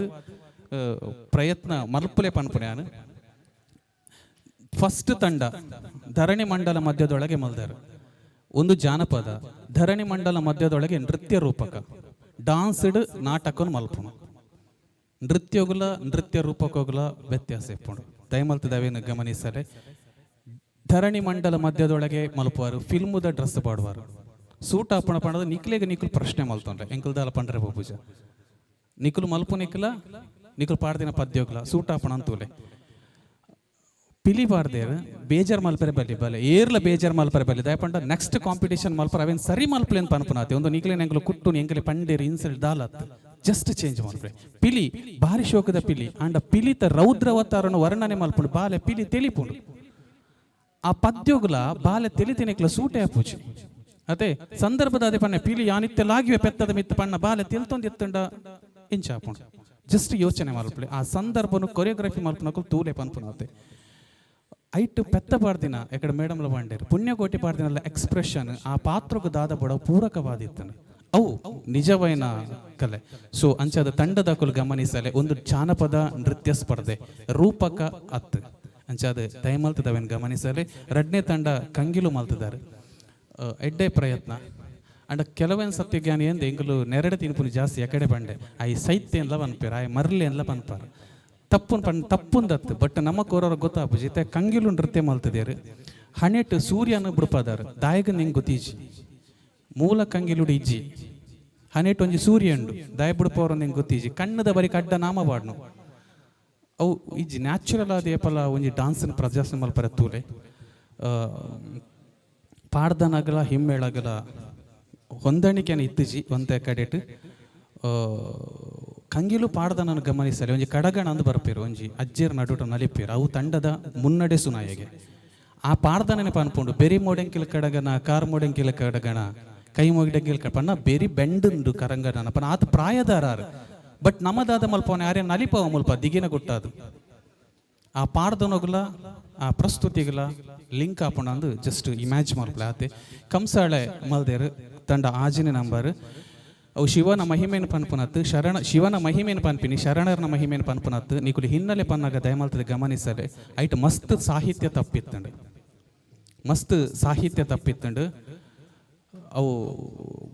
ಪ್ರಯತ್ನ ಮಲ್ಪುಲೆ ಪನ್ಪುನೆ. ಫಸ್ಟ್ ತಂಡ ಧರಣಿ ಮಂಡಲ ಮಧ್ಯದೊಳಗೆ ಮಲ್ದರು ಒಂದು ಜಾನಪದ ಧರಣಿ ಮಂಡಲ ಮಧ್ಯದೊಳಗೆ ನೃತ್ಯ ರೂಪಕ ಡಾನ್ಸ್ಡ್ ನಾಟಕನು ಮಲ್ಪುನು. ನೃತ್ಯೋಗುಲ ನೃತ್ಯ ರೂಪಕೋಗುಲ ವ್ಯತ್ಯಾಸ ಇಪ್ಪುಂಡು. ದಯಮಲ್ತದವೇನು ಗಮನಿಸಲೆ. ಧರಣಿ ಮಂಡಲ ಮಧ್ಯದೊಳಗೆ ಮಲ್ಪುವಾರು, ಫಿಲ್ಮುದ ಡ್ರೆಸ್ ಪಾಡುವಾರು, ಸೂಟ್ ಆಪಣ ಪಂಡದ ನಿಕ್ಲೆಗ್ ನಿಕುಲು ಪ್ರಶ್ನೆ ಮಲ್ತೊಂಡ್ರೆ ಎಂಕುಲ್ದಾಲ ಪಂಡ್ರೆ ಪೂಜ ನಿಕುಲು ಮಲ್ಪು ನಿಕ್ಲ ನಿಕುಲು ಪಾಡ್ದಿನ ಪದ್ಯೋಗ್ಲ ಸೂಟ್ ಆಪಣ ಅಂತೂಲೆ ಪಿಲಿ ಪಾಡ್ದೇರು ಬೇಜಾರ್ ಮಲ್ಪರೆ ಬಲ್ಲಿ ಬಲೆ ಏರ್ಲ ಬೇಜಾರ್ ಮಲ್ಪರೆ ಬಲ್ಲಿ. ದಯಪಂಡ ನೆಕ್ಸ್ಟ್ ಕಾಂಪಿಟೇಷನ್ ಮಲ್ಪರ ಅವೇನು ಸರಿ ಮಲ್ಪಲೆ ಅಂತ ಪನ್ಪುನಾತೆ. ಒಂದು ನಿಕ್ಲೆ ಎಂಕುಲು ಕುಟ್ಟು ಎಂಕಲೆ ಪಂಡೇರು ಇನ್ಸಲ್ಟ್ ದಾಲತ್ ಜಸ್ಟ್ ಚೇಂಜ್ ಮಲ್ಪರೆ. ಪಿಲಿ ಭಾರಿ ಶೋಕದ ಪಿಲಿ ಆಂಡ ಪಿಲಿತ ರೌದ್ರವತಾರನು ವರ್ಣನೆ ಮಲ್ಪುಂಡು. ಬಾಲೆ ಪಿಲಿ ತಿಳಿಪುಂಡು ಆ ಪದ್ಯೋಗುಲ ಬಾಲೆ ತಿಳಿತಿನೆಕ್ಲ ಸೂಟೆ ಆಪುಜಿ. ಅದೇ ಸಂದರ್ಭದ ಅದೇ ಪಣ್ಣ ಪಿಲಿ ಯಾನಿತ್ಯಲಾಗಿವೆ ಪೆತ್ತದ ಮಿತ್ತ ಪಣ್ಣ ಬಾಲೆ ತಿಳ್ತೊಂದು ಎತ್ತುಂಡ ಇಂಚ ಆಪುಂಡು. ಜಸ್ಟ್ ಯೋಚನೆ ಮಲ್ಪಲೆ ಆ ಸಂದರ್ಭನು ಕೊರಿಯೋಗ್ರಫಿ ಮಲ್ಪನಕು ತೂಲೆ ಪನ್ಪುನಾತೆ. ಐಟ್ ಪೆತ್ತ ಪಾಡ್ದಿನ ಎಕಡೆ ಮೇಡಮ್ಲ ಪಾಂಡೇರು ಪುಣ್ಯಕೋಟಿ ಪಾಡ್ದಿನಲ್ಲ ಎಕ್ಸ್ಪ್ರೆಷನ್ ಆ ಪಾತ್ರకు ದಾದ ಬಡ ಪೂರಕವಾದಿತ್ತನು ಅವು ನಿಜವೈನ ಕಲೆ. ಸೊ ಅಂಚಾದ ತಂಡದ ಗಮನಿಸಲೆ ಒಂದು ಜಾನಪದ ನೃತ್ಯ ಸ್ಪರ್ಧೆ ರೂಪಕ ಅತ್ ಅಂಚಾದ ದಯಮಲ್ತದವೇನು ಗಮನಿಸಲೆ. ರಡ್ನೇ ತಂಡ ಕಂಗಿಲು ಮಲ್ತದಾರೆ, ಎಡ್ಡೆ ಪ್ರಯತ್ನ. ಅಂಡ ಕೆಲವೊಂದು ಸತ್ಯಜ್ಞಾನಿ ಎಂದ ಎಂಕುಲು ನೆರಡೆ ತಿನ್ಪುನಿ ಜಾಸ್ತಿ ಎಕಡೆ ಬಂಡೆ ಆಯ್ ಸೈತ್ಯ ಎಲ್ಲ ಪನ್ಪೇರು ಆಯ್ ಮರ್ಲೆ ಎಲ್ಲ ಪನ್ಪಾರ ತಪ್ಪುನ್ ಪಣ್ ತಪ್ಪುಂದತ್ತು. ಬಟ್ ನಮ್ಮ ಕೋರವ್ರ ಗೊತ್ತಾಪುಜಿ. ಇತ್ತೆ ಕಂಗಿಲು ನೃತ್ಯ ಮಲ್ತದೇರು ಹಣೆಟ್ ಸೂರ್ಯನ ಬುಡ್ಪದಾರು ದಾಯಗ ನಿಂಗೆ ಗೊತ್ತೀಜಿ ಮೂಲ ಕಂಗಿಲುಡು ಇಜ್ಜಿ ಹಣೆಟ್ ಒಂಜಿ ಸೂರ್ಯ ಉಂಡು ದಾಯ ಬುಡ್ಪವ್ರ ನಿಂಗೆ ಗೊತ್ತೀಜಿ ಕಣ್ಣದ ಬರಿ ಕಡ್ಡ ನಾಮ ಪಾಡ್ನು ಅವು ಇಜ್ಜಿ ನ್ಯಾಚುರಲ್ ಆದ ಏಪಲ ಒಂಜಿ ಡಾನ್ಸ್ನ ಪ್ರದರ್ಶನ ಮಲ್ಪರೆ ತೂಲೆ. ಪಾಡ್ದನಗಲ ಹಿಮ್ಮೇಳಗಲ ಹೊಂದಾಣಿಕೆನ ಇತ್ತಿಜಿ ಒಂತೆ ಕಡೆಟ್. ಕಂಗಿಲು ಪಾಡ್ದನನ್ನು ಗಮನಿಸಲಿ ಒಂಜಿ ಕಡಗಣ ಅಂದು ಬರ್ಪೇರು ಒಂಜಿ ಅಜ್ಜೇರ್ ನಡುಟ ನಲಿಪೇರು ಅವು ತಂಡದ ಮುನ್ನಡೆ ಸುನಾಯಗೆ ಆ ಪಾಡ್ದನನೆ ಪನ್ಪುಂಡು ಬೆರಿ ಮೋಡೆಂಕಿಲ ಕಡಗಣ ಕಾರ್ ಮೋಡೆಂಕಿಲ ಕಡಗಣ ಕೈ ಮೊಗಿಡಂಕಿಲ ಪನ್ನ ಬೆರಿ ಬೆಂಡುಂಡು ಕರಂಗಣ ಪನ್ನ ಆತ ಪ್ರಾಯದಾರಾರು. ಬಟ್ ನಮ್ಮದಾದ ಮಲ್ಪವನೆ ಯಾರೇ ನಲಿಪವ ಮುಲ್ಪ ದಿಗಿನ ಗುಟ್ಟಾದು ಆ ಪಾಡ್ದನೊಗುಲ ಆ ಪ್ರಸ್ತುತಿಗಳ ಲಿಂಕ್ ಆಪುಂಡು ಅಂದು ಜಸ್ಟ್ ಇಮ್ಯಾಜ್ ಮಲ್ಪಲೆ ಆತೆ. ಕಂಸಾಳೆ ಮಲ್ದೇರು ತಂಡ ಆಜಿನ ನಂಬರ್. ಅವು ಶಿವನ ಮಹಿಮೇನು ಪನ್ಪುನತ್ತು ಶರಣ ಶಿವನ ಮಹಿಮೇನು ಪನ್ಪಿನಿ ಶರಣರನ ಮಹಿಮೇನು ಪನ್ಪುನತ್ತು ನಿಕುಲು ಹಿನ್ನೆಲೆ ಪನ್ನಾಗ ದಯಮಲ್ತದ ಗಮನಿಸಲೆ ಐಟ್ ಮಸ್ತ್ ಸಾಹಿತ್ಯ ತಪ್ಪಿತ್ತಂಡು, ಮಸ್ತ್ ಸಾಹಿತ್ಯ ತಪ್ಪಿತ್ತಂಡು ಅವು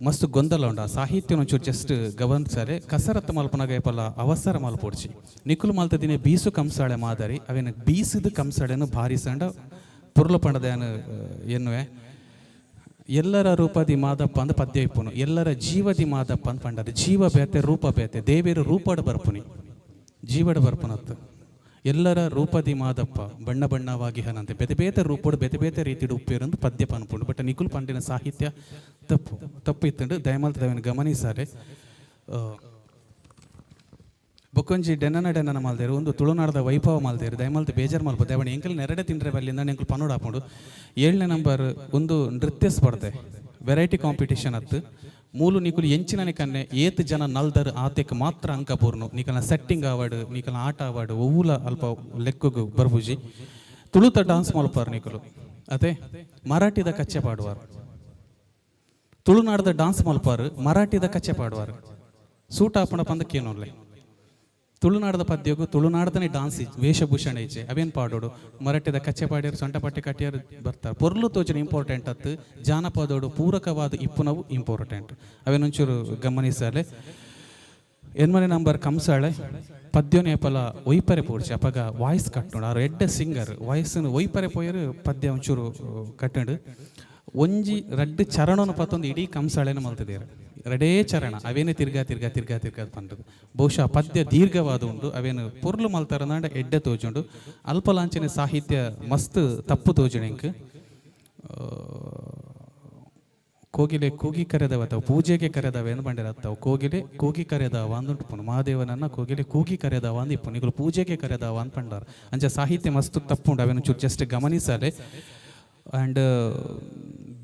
ಮಸ್ತ್ ಗೊಂದಲ ಉಂಡು. ಆ ಸಾಹಿತ್ಯ ಒಂಚೂರು ಜಸ್ಟ್ ಗಮನಿಸಲೆ. ಕಸರತ್ತು ಮಲ್ಪನಾಗ ಏಪಲ್ಲ ಅವಸರ ಮಲ್ಪೊಡ್ಚಿ. ನಿಕುಲು ಮಲ್ತದಿನ ಬೀಸು ಕಂಸಾಳೆ ಮಾದರಿ ಅವೇನು ಬೀಸಿದ ಕಂಸಾಳೆನು ಭಾರಿ ಸಂಡ ಪುರ್ಲು ಪಂಡದ ಎನ್ನುವೆ ಎಲ್ಲರ ರೂಪದಿ ಮಾದಪ್ಪ ಅಂದ್ ಪದ್ಯ ಇಪ್ಪುನು ಎಲ್ಲರ ಜೀವದಿ ಮಾದಪ್ಪ ಅಂದ್ ಪಂಡರು. ಜೀವ ಬೇತೆ ರೂಪ ಬೇತೆ ದೇವೇರು ರೂಪಡ್ ಬರ್ಪುನಿ ಜೀವಡ್ ಬರ್ಪುನತ್ತು. ಎಲ್ಲರ ರೂಪದಿ ಮಾದಪ್ಪ ಬಣ್ಣ ಬಣ್ಣವಾಗಿ ಹನಂತೆ ಬೇತೆ ಬೇತೆ ರೂಪೋಡು ಬೇತೆ ಬೇತೆ ರೀತಿಡು ಉಪ್ಪೇರಂದು ಪದ್ಯ ಪನ್ಪುಂಡು. ಬಟ್ ನಿಕುಲು ಪಂಡಿನ ಸಾಹಿತ್ಯ ತಪ್ಪು ತಪ್ಪು ಇತ್ತುಂಡು, ದಯಮಲ್ತ ದಯವನ್ನು ಗಮನಿಸಾರೆ. ಬೊಕ್ಕೊಂಜಿ ಡೆನ್ನನ ಡೆನ್ನನ ಮಲ್ದೇರು ಒಂದು ತುಳುನಾಡದ ವೈಭವ ಮಲ್ದೇರು, ದಯಮಲ್ತ ಬೇಜಾರು ಮಲ್ಪ ದಯವಣ ಎಂಕಲ್ ನೆರಡೆ ತಿಂಡ್ರೆ ಬಲ್ಲಿಂದ ಎಂಕಲ್ ಪನ್ನೋಡು ಹಾಕೊಂಡು. 7ನೇ ನಂಬರ್ ಒಂದು ನೃತ್ಯ ಸ್ಪರ್ಧೆ ವೆರೈಟಿ ಕಾಂಪಿಟೇಷನ್ ಅತ್ತು ಮೂಲು ನಿಕುಲು ಎಂಚಿನನೆ ಕನ್ನೆ ಏತ್ ಜನ ನಲ್ದರ್ ಆತೆಕ್ ಮಾತ್ರ ಅಂಕ ಪೂರ್ಣು. ನಿಕಲ್ನ ಸೆಟ್ಟಿಂಗ್ ಆವಾಡು, ನಿಕಲ್ನ ಆಟ ಆವಾಡು, ಒವ್ವುಲ ಅಲ್ಪ ಲೆಕ್ಕಗ್ ಬರ್ಬುಜಿ. ತುಳುತ ಡಾನ್ಸ್ ಮಲ್ಪಾರ್ ನಿಕುಲು, ಅದೇ ಮರಾಠಿದ ಕಚ್ಚೆ ಪಾಡುವಾರು. ತುಳುನಾಡದ ಡಾನ್ಸ್ ಮಲ್ಪಾರು, ಮರಾಠಿದ ಕಚ್ಚೆ ಪಾಡುವಾರು. ಸೂಟ ಆಪಣ ಪಂದ ಕೇನೊಲ್ಲೆ ತುಳುನಾಡದ ಪದ್ಯಗು ತುಳುನಾಡದನೇ ಡಾನ್ಸ್ ವೇಷಭೂಷಣ ಇಚ್ಚೆ ಅವೇನು ಪಾಡೋಡು. ಮರಾಠಿದ ಕಚ್ಚೆ ಪಾಡ್ಯರು, ಸೊಂಟಪಟ್ಟಿ ಕಟ್ಟಿಯರು ಬರ್ತಾರೆ. ಪೊರ್ಲು ತೋಚನ ಇಂಪಾರ್ಟೆಂಟ್ ಅತ್ತು, ಜಾನಪದೋಡು ಪೂರಕವಾದ ಇಪ್ಪುನವು ಇಂಪಾರ್ಟೆಂಟ್. ಅವೇನೊಂಚೂರು ಗಮನಿಸಲೆ. 8ನೇ ನಂಬರ್ ಕಂಸಾಳೆ ಪದ್ಯೋನೇಪಲ ಒಯ್ಪರೆ ಪೋಡ್ಚಿ ಅಪಗ ವಾಯ್ಸ್ ಕಟ್ಟುಂಡು. ಆರು ಎಡ್ಡೆ ಸಿಂಗರ್ ವಾಯ್ಸ್ನು ಒಯ್ಪರೆ ಪೋಯರು ಪದ್ಯ ಒಂಚೂರು ಕಟ್ಟುಂಡು. ಒಂಜಿ ರಡ್ಡು ಚರಣನು ಪತ್ತೊಂದು ಇಡೀ ಕಂಸಾಳೆನ ಮಲ್ತಿದ್ದೇರು. ರಡೇ ಚರಣ ಅವೇನೆ ತಿರ್ಗಾ ತಿರ್ಗಾ ತಿರ್ಗಾ ತಿರ್ಗಾ ಪಂಡದು. ಬಹುಶಃ ಪದ್ಯ ದೀರ್ಘವಾದ ಉಂಡು, ಅವೇನು ಪೊರ್ಲು ಮಲ್ತಾರನಾಂಡ ಎಡ್ಡೆ ತೋಜುಂಡು. ಅಲ್ಪಲಾಂಚನೆ ಸಾಹಿತ್ಯ ಮಸ್ತ್ ತಪ್ಪು ತೋಜುಂಡು. ಕೋಗಿಲೆ ಕೂಗಿ ಕರೆದವ ತಾವು ಪೂಜೆಗೆ ಕರೆದವ ಏನು ಬಂಡಿರ ತಾವು ಕೋಗಿಲೆ ಕೂಗಿ ಕರೆದವ ಅಂದುಂಟು ಮಹಾದೇವನನ್ನ ಕೋಗಿಲೆ ಕೂಗಿ ಕರೆದವ ಅಂದ್ ಇಪ್ಪು ನಿಗುಲು ಪೂಜೆಗೆ ಕರೆದವ ಅಂತ ಪಂಡಾರ. ಅಂಚ ಸಾಹಿತ್ಯ ಮಸ್ತ್ ತಪ್ಪುಂಡು, ಅವೇನು ಚೂರು ಜಸ್ಟ್ ಗಮನಿಸಲೆ. ಆ್ಯಂಡ್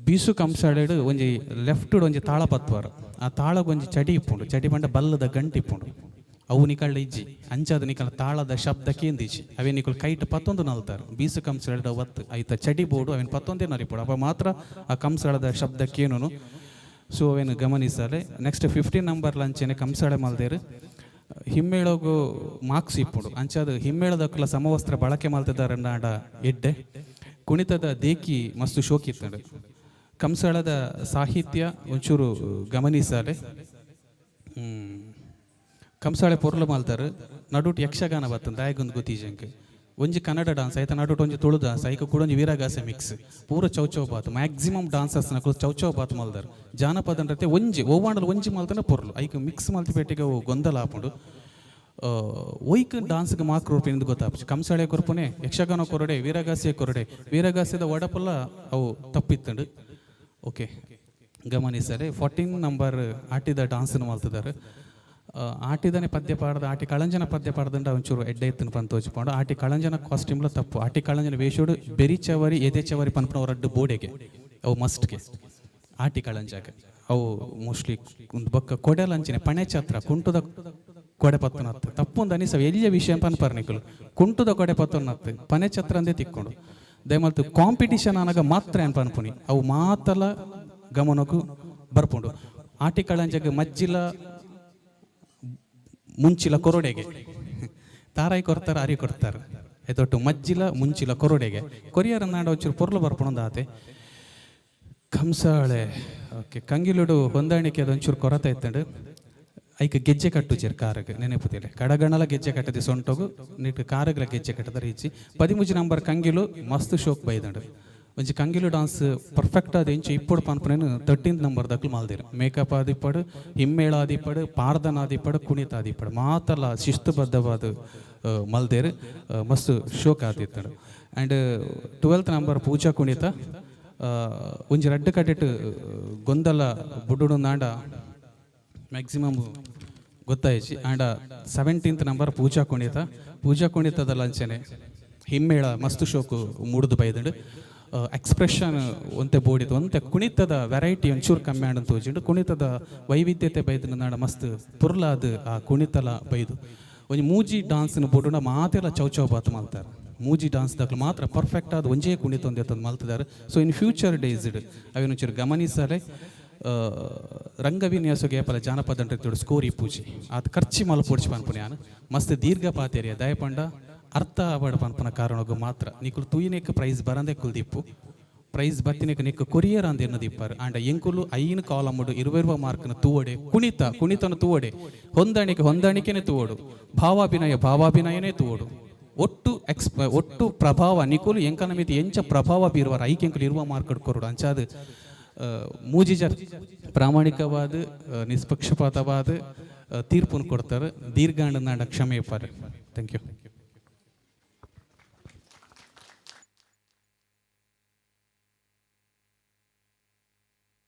ಬೀಸು ಕಂಸಾಳೆಡು ಒಂಜಿ ಲೆಫ್ಟ್ ಒಂಜಿ ತಾಳ ಪತ್ವಾರ, ಆ ತಾಳಗ್ ಒಂಜಿ ಚಡಿ ಇಪ್ಪುಂಡು, ಚಡಿ ಪಂಡ ಬಲ್ಲದ ಗಂಟು ಇಪ್ಪುಂಡು. ಅವು ನಿಕಳ್ಳ ಇಜ್ಜಿ ಅಂಚಾದ ನಿಕಲ ತಾಳದ ಶಬ್ದ ಕೇಂದಿಜ್ಜಿ. ಅವೇ ನಿಕುಲು ಕೈಟ್ ಪತ್ತೊಂದು ನಲ್ತಾರ ಬೀಸು ಕಂಸಾಳೆದ ಒತ್ತು ಐತ ಚಡಿ ಬೋಡು ಅವೇನು ಪತ್ತೊಂದೇ ನರಿಪೋಡು, ಅಪ್ಪ ಮಾತ್ರ ಆ ಕಂಸಾಳದ ಶಬ್ದ ಕೇನುನು. ಸೊ ಅವೇನು ಗಮನಿಸಲೆ. ನೆಕ್ಸ್ಟ್ 15 ನಂಬರ್ ಲಂಚೇನೆ ಕಂಸಾಳೆ ಮಲ್ದೇರು ಹಿಮ್ಮೇಳಗು ಮಾರ್ಕ್ಸ್ ಇಪ್ಪುಂಡು. ಅಂಚಾದ ಹಿಮ್ಮೇಳದಕ್ಕಲ ಸಮವಸ್ತ್ರ ಬಳಕೆ ಮಲ್ತಿದ್ದಾರೆ ಎಡ್ಡೆ ಕುಣಿತದ ದೇಕಿ ಮಸ್ತು ಶೋಕಿತ್ತಂಡು. ಕಂಸಾಳದ ಸಾಹಿತ್ಯ ಒಂಚೂರು ಗಮನಿಸಾಲೆ. ಕಂಸಾಳೆ ಪೊರ್ಲು ಮಲ್ತಾರು ನಡುಟ್ ಯಕ್ಷಗಾನ ಬತ್ತಂದು ದಾಯಗೊಂದು ಗೊತ್ತೀಜಂಕ್ ಒಂಜಿ ಕನ್ನಡ ಡಾನ್ಸ್ ಆಯ್ತಾ, ನಡುಟ್ ಒಂಜಿ ತುಳು ಡಾನ್ಸ್ ಐಕ ಕೂಡ ಒಂಜಿ ವೀರಗಾಸೆ ಮಿಕ್ಸ್ ಪೂರ ಚೌಚೌ ಬಾತ್. ಮ್ಯಾಕ್ಸಿಮಮ್ ಡಾನ್ಸರ್ಸ್ ನಕಲು ಚೌಚೌ ಬಾತ್ ಮಲ್ದಾರು. ಜಾನಪದ ನೃತ್ಯ ಒಂಜಿ ಒವ್ವಾಂಡಲ್ ಒಂಜಿ ಮಲ್ತನ ಪೊರ್ಲು ಐಕ ಮಿಕ್ಸ್ ಮಲ್ತಿಪೇಟೆಗೆ ಅವು ಗೊಂದಲ ಆಪುಂಡು. ಒಯ್ಕ್ ಡಾನ್ಸ್ಗೆ ಮಾರ್ಕ್ ರೂಪಿನಿಂದ ಗೊತ್ತಾಪು. ಕಂಸಾಳೆ ಕೊರ್ಪುನೆ ಯಕ್ಷಗಾನ ಕೊರಡೆ ವೀರಗಾಸೆ ಕೊರಡೆ ವೀರಗಾಸೆದ ಒಡಪುಲ್ಲ ಅವು ತಪ್ಪಿತ್ತಂಡು. ಓಕೆ ಗಮನಿಸರೆ. 14 ನಂಬರ್ ಆಟಿದ ಡಾನ್ಸ್ನ ಮಲ್ತಿದ್ದಾರೆ. ಆಟಿದನೆ ಪದ್ಯ ಪಾಡ್ದ ಆಟಿ ಕಳಂಜನ ಪದ್ಯ ಪಾಡ್ದಂಡ ಒಂಚೂರು ಎಡ್ಡೆ ಎತ್ತಿನ ಪಂತ ತೋಜಿಪೋಂಡು. ಆಟಿ ಕಳಂಜನ ಕಾಸ್ಟ್ಯೂಮ್ಲ ತಪ್ಪು. ಆಟಿ ಕಳಂಜನ ವೇಷೋಡು ಬೆರಿ ಚವರಿ ಎದೆ ಚವರಿ ಪನ್ಪುನ ರಡ್ಡು ಬೋಡೆಗೆ ಅವು ಮಸ್ಟ್ಗೆ ಆಟಿ ಕಳಂಜಾಗ ಅವು ಮೋಸ್ಟ್ಲಿ ಒಂದು ಬೊಕ್ಕ ಕೊಡೆಲಂಚಿನ ಪಣೆ ಛತ್ರ ಕುಂಟುದ ಕೊಡೆ ಪತ್ತನತ್ತು ತಪ್ಪೊಂದು ಅನಿಸವು ಎಲ್ಲಿಯ ವಿಷಯ ಪನ್ಪರ್ ನಿಕುಲು ಕುಂಟುದ ಕೊಡೆ ಪತ್ತನತ್ತು ಪಣೆ ಛತ್ರ ಅಂದೇ ತಿಕ್ಕೊಂಡು. ದಯಮಲ್ತು ಕಾಂಪಿಟಿಷನ್ ಅನಗ ಮಾತ್ರ ಏನ್ ಪನ್ಪುನಿ ಅವು ಮಾತಲ ಗಮನಕ್ಕೂ ಬರ್ಪುಂಡು. ಆಟಿ ಕಳಂಜಗ್ ಮಜ್ಜಿಲ ಮುಂಚಿಲ ಕೊರೊಡೆಗೆ ತಾರಾಯಿ ಕೊರ್ತಾರೆ ಅರಿ ಕೊರ್ತಾರೆ ಎದೊಟ್ಟು ಮಜ್ಜಿಲ ಮುಂಚಿಲ ಕೊರೊಡೆಗೆ ಕೊರಿಯರ್ ನಾಡ ಒಂಚೂರು ಪೊರ್ಲು ಬರ್ಪುಂಡು ಆತೆ. ಕಂಸಾಳೆ ಓಕೆ ಕಂಗಿಲುಡು ಹೊಂದಾಣಿಕೆ ಅದು ಒಂಚೂರು ಕೊರತೆ ಇತ್ತಂಡು. ಐಕ್ ಗೆಜ್ಜೆ ಕಟ್ಟುಜೆರ್ ಕಾರಗ್ ನೆನಪುತ್ತಿಲ್ಲ ಕಡಗಣಲ ಗೆಜ್ಜೆ ಕಟ್ಟದೆ ಸೊಂಟೋಗು ನೀಟ್ ಕಾರಗ್ಲ ಗೆಜ್ಜೆ ಕಟ್ಟದ ರೀಚಿ. 13 ನಂಬರ್ ಕಂಗಿಲು ಮಸ್ತ್ ಶೋಕ್ ಬೈದಂಡು. ಒಂಜಿ ಕಂಗಿಲು ಡಾನ್ಸ್ ಪರ್ಫೆಕ್ಟ್ ಆದ ಎಂಚು ಇಪ್ಪಡು ಪನ್ಪುನೇನು 13 ನಂಬರ್ ದಕ್ಲು ಮಲ್ದಿರು. ಮೇಕಪ್ ಆದಿಪ್ಪಡು, ಹಿಮ್ಮೇಳ ಆದಿಪ್ಪಡು, ಪಾರ್ದನ ಆದಿಪ್ಪಡು, ಕುಣಿತ ಆದಿಪ್ಪಡು ಮಾತಲ್ಲ ಶಿಸ್ತುಬದ್ಧವಾದ ಮಲ್ದೇರು ಮಸ್ತ್ ಶೋಕ್ ಆದಿತ್ತಡು. ಆ್ಯಂಡ್ 12 ನಂಬರ್ ಪೂಜಾ ಕುಣಿತ ಒಂಜಿ ರಡ್ಡು ಕಟ್ಟಿಟ್ಟು ಗೊಂದಲ ಬುಡುಡು ನಾಂಡ ಮ್ಯಾಕ್ಸಿಮಮ್ ಗೊತ್ತಾಯ್ತು. ಆ್ಯಂಡ್ 17 ನಂಬರ್ ಪೂಜಾ ಕುಣಿತ, ಪೂಜಾ ಕುಣಿತದ ಲಂಚನೆ ಹಿಮ್ಮೇಳ ಮಸ್ತ್ ಶೋಕು ಮೂಡುದು ಬೈದಂಡು. ಎಕ್ಸ್ಪ್ರೆಷನ್ ಒಂತೆ ಬೋಡಿತು ಒಂತೆ ಕುಣಿತದ ವೆರೈಟಿ ಒಂಚೂರು ಕಮ್ಮಿ ಆಂಡ್ ತೋಜಿಂಡು. ಕುಣಿತದ ವೈವಿಧ್ಯತೆ ಬೈದು ನಾಡ ಮಸ್ತ್ ಪುರ್ಲಾದ ಆ ಕುಣಿತಲ ಬೈದು. ಒಂಜಿ ಮೂಜಿ ಡಾನ್ಸ್ನ ಬೋಡುಂಡ ಮಾತೆಲ್ಲ ಚೌ ಚೌ ಬಾತ್ ಮಲ್ತಾರೆ. ಮೂಜಿ ಡಾನ್ಸ್ ದಾಖಲು ಮಾತ್ರ ಪರ್ಫೆಕ್ಟ್ ಆದ ಒಂಜೇ ಕುಣಿತ ಒಂದೇ ಮಲ್ತಿದ್ದಾರೆ. So in future days ಇಡ್ ಅವೇನೊಂಚೂರು ಗಮನಿಸಲೆ. ರಂಗವಿನ್ಯಾಸಗೆ ಏಪಲ ಜಾನಪದ ನೃತ್ಯಡು ಸ್ಕೋರಿ ಪೂಜೆ ಆತ ಖರ್ಚಿ ಮಲ್ಪೊಡ್ಚಿ ಪನ್ಪುನಿ ಯಾನ್ ಮಸ್ತ್ ದೀರ್ಘ ಪಾತೆರಿಯ ದಯಪಂಡ ಅರ್ಥ ಆವಡ ಪನ್ಪುನ ಕಾರಣಗು ಮಾತ್ರ ನಿಕುಲು ತೂಯಿನೆಕ್ ಪ್ರೈಸ್ ಬರಂದೆ ಕುಲ್ದಿಪ್ಪು ಪ್ರೈಸ್ ಬತ್ತಿನೆಕ್ ನಿಕ್ ಕೊರಿಯರ್ ಅಂದ ಎನ್ನದಿಪ್ಪಾರು. ಆಂಡ ಎಂಕುಲು ಐನ್ ಕಾಲಮುಡು 20 ಮಾರ್ಕ್ನ ತೂವಡೆ ಕುಣಿತ ಕುಣಿತನ ತೂವಡೆ ಹೊಂದಾಣಿಕೆ ಹೊಂದಾಣಿಕೆನೆ ತೂವಡು ಭಾವಾಭಿನಯ ಭಾವಾಭಿನಯನೇ ತೂವಡು ಒಟ್ಟು ಒಟ್ಟು ಪ್ರಭಾವ ನಿಕುಲು ಎಂಕನ ಮಿತಿ ಎಂಚ ಪ್ರಭಾವ ಬೀರುವಾರ ಐಕೆಂಕುಲು ಇರುವ ಮಾರ್ಕ್ ಕೊರಡು. ಅಂಚಾದ ಮೂಜಿಜರ್ ಪ್ರಾಮಾಣಿಕವಾದ ನಿಷ್ಪಕ್ಷಪಾತವಾದ ತೀರ್ಪುನು ಕೊಡ್ತಾರೆ. ದೀರ್ಘಾಂಡ ನಾಡ ಕ್ಷಮೆ ಇಪ್ಪಾರೆ. Thank you.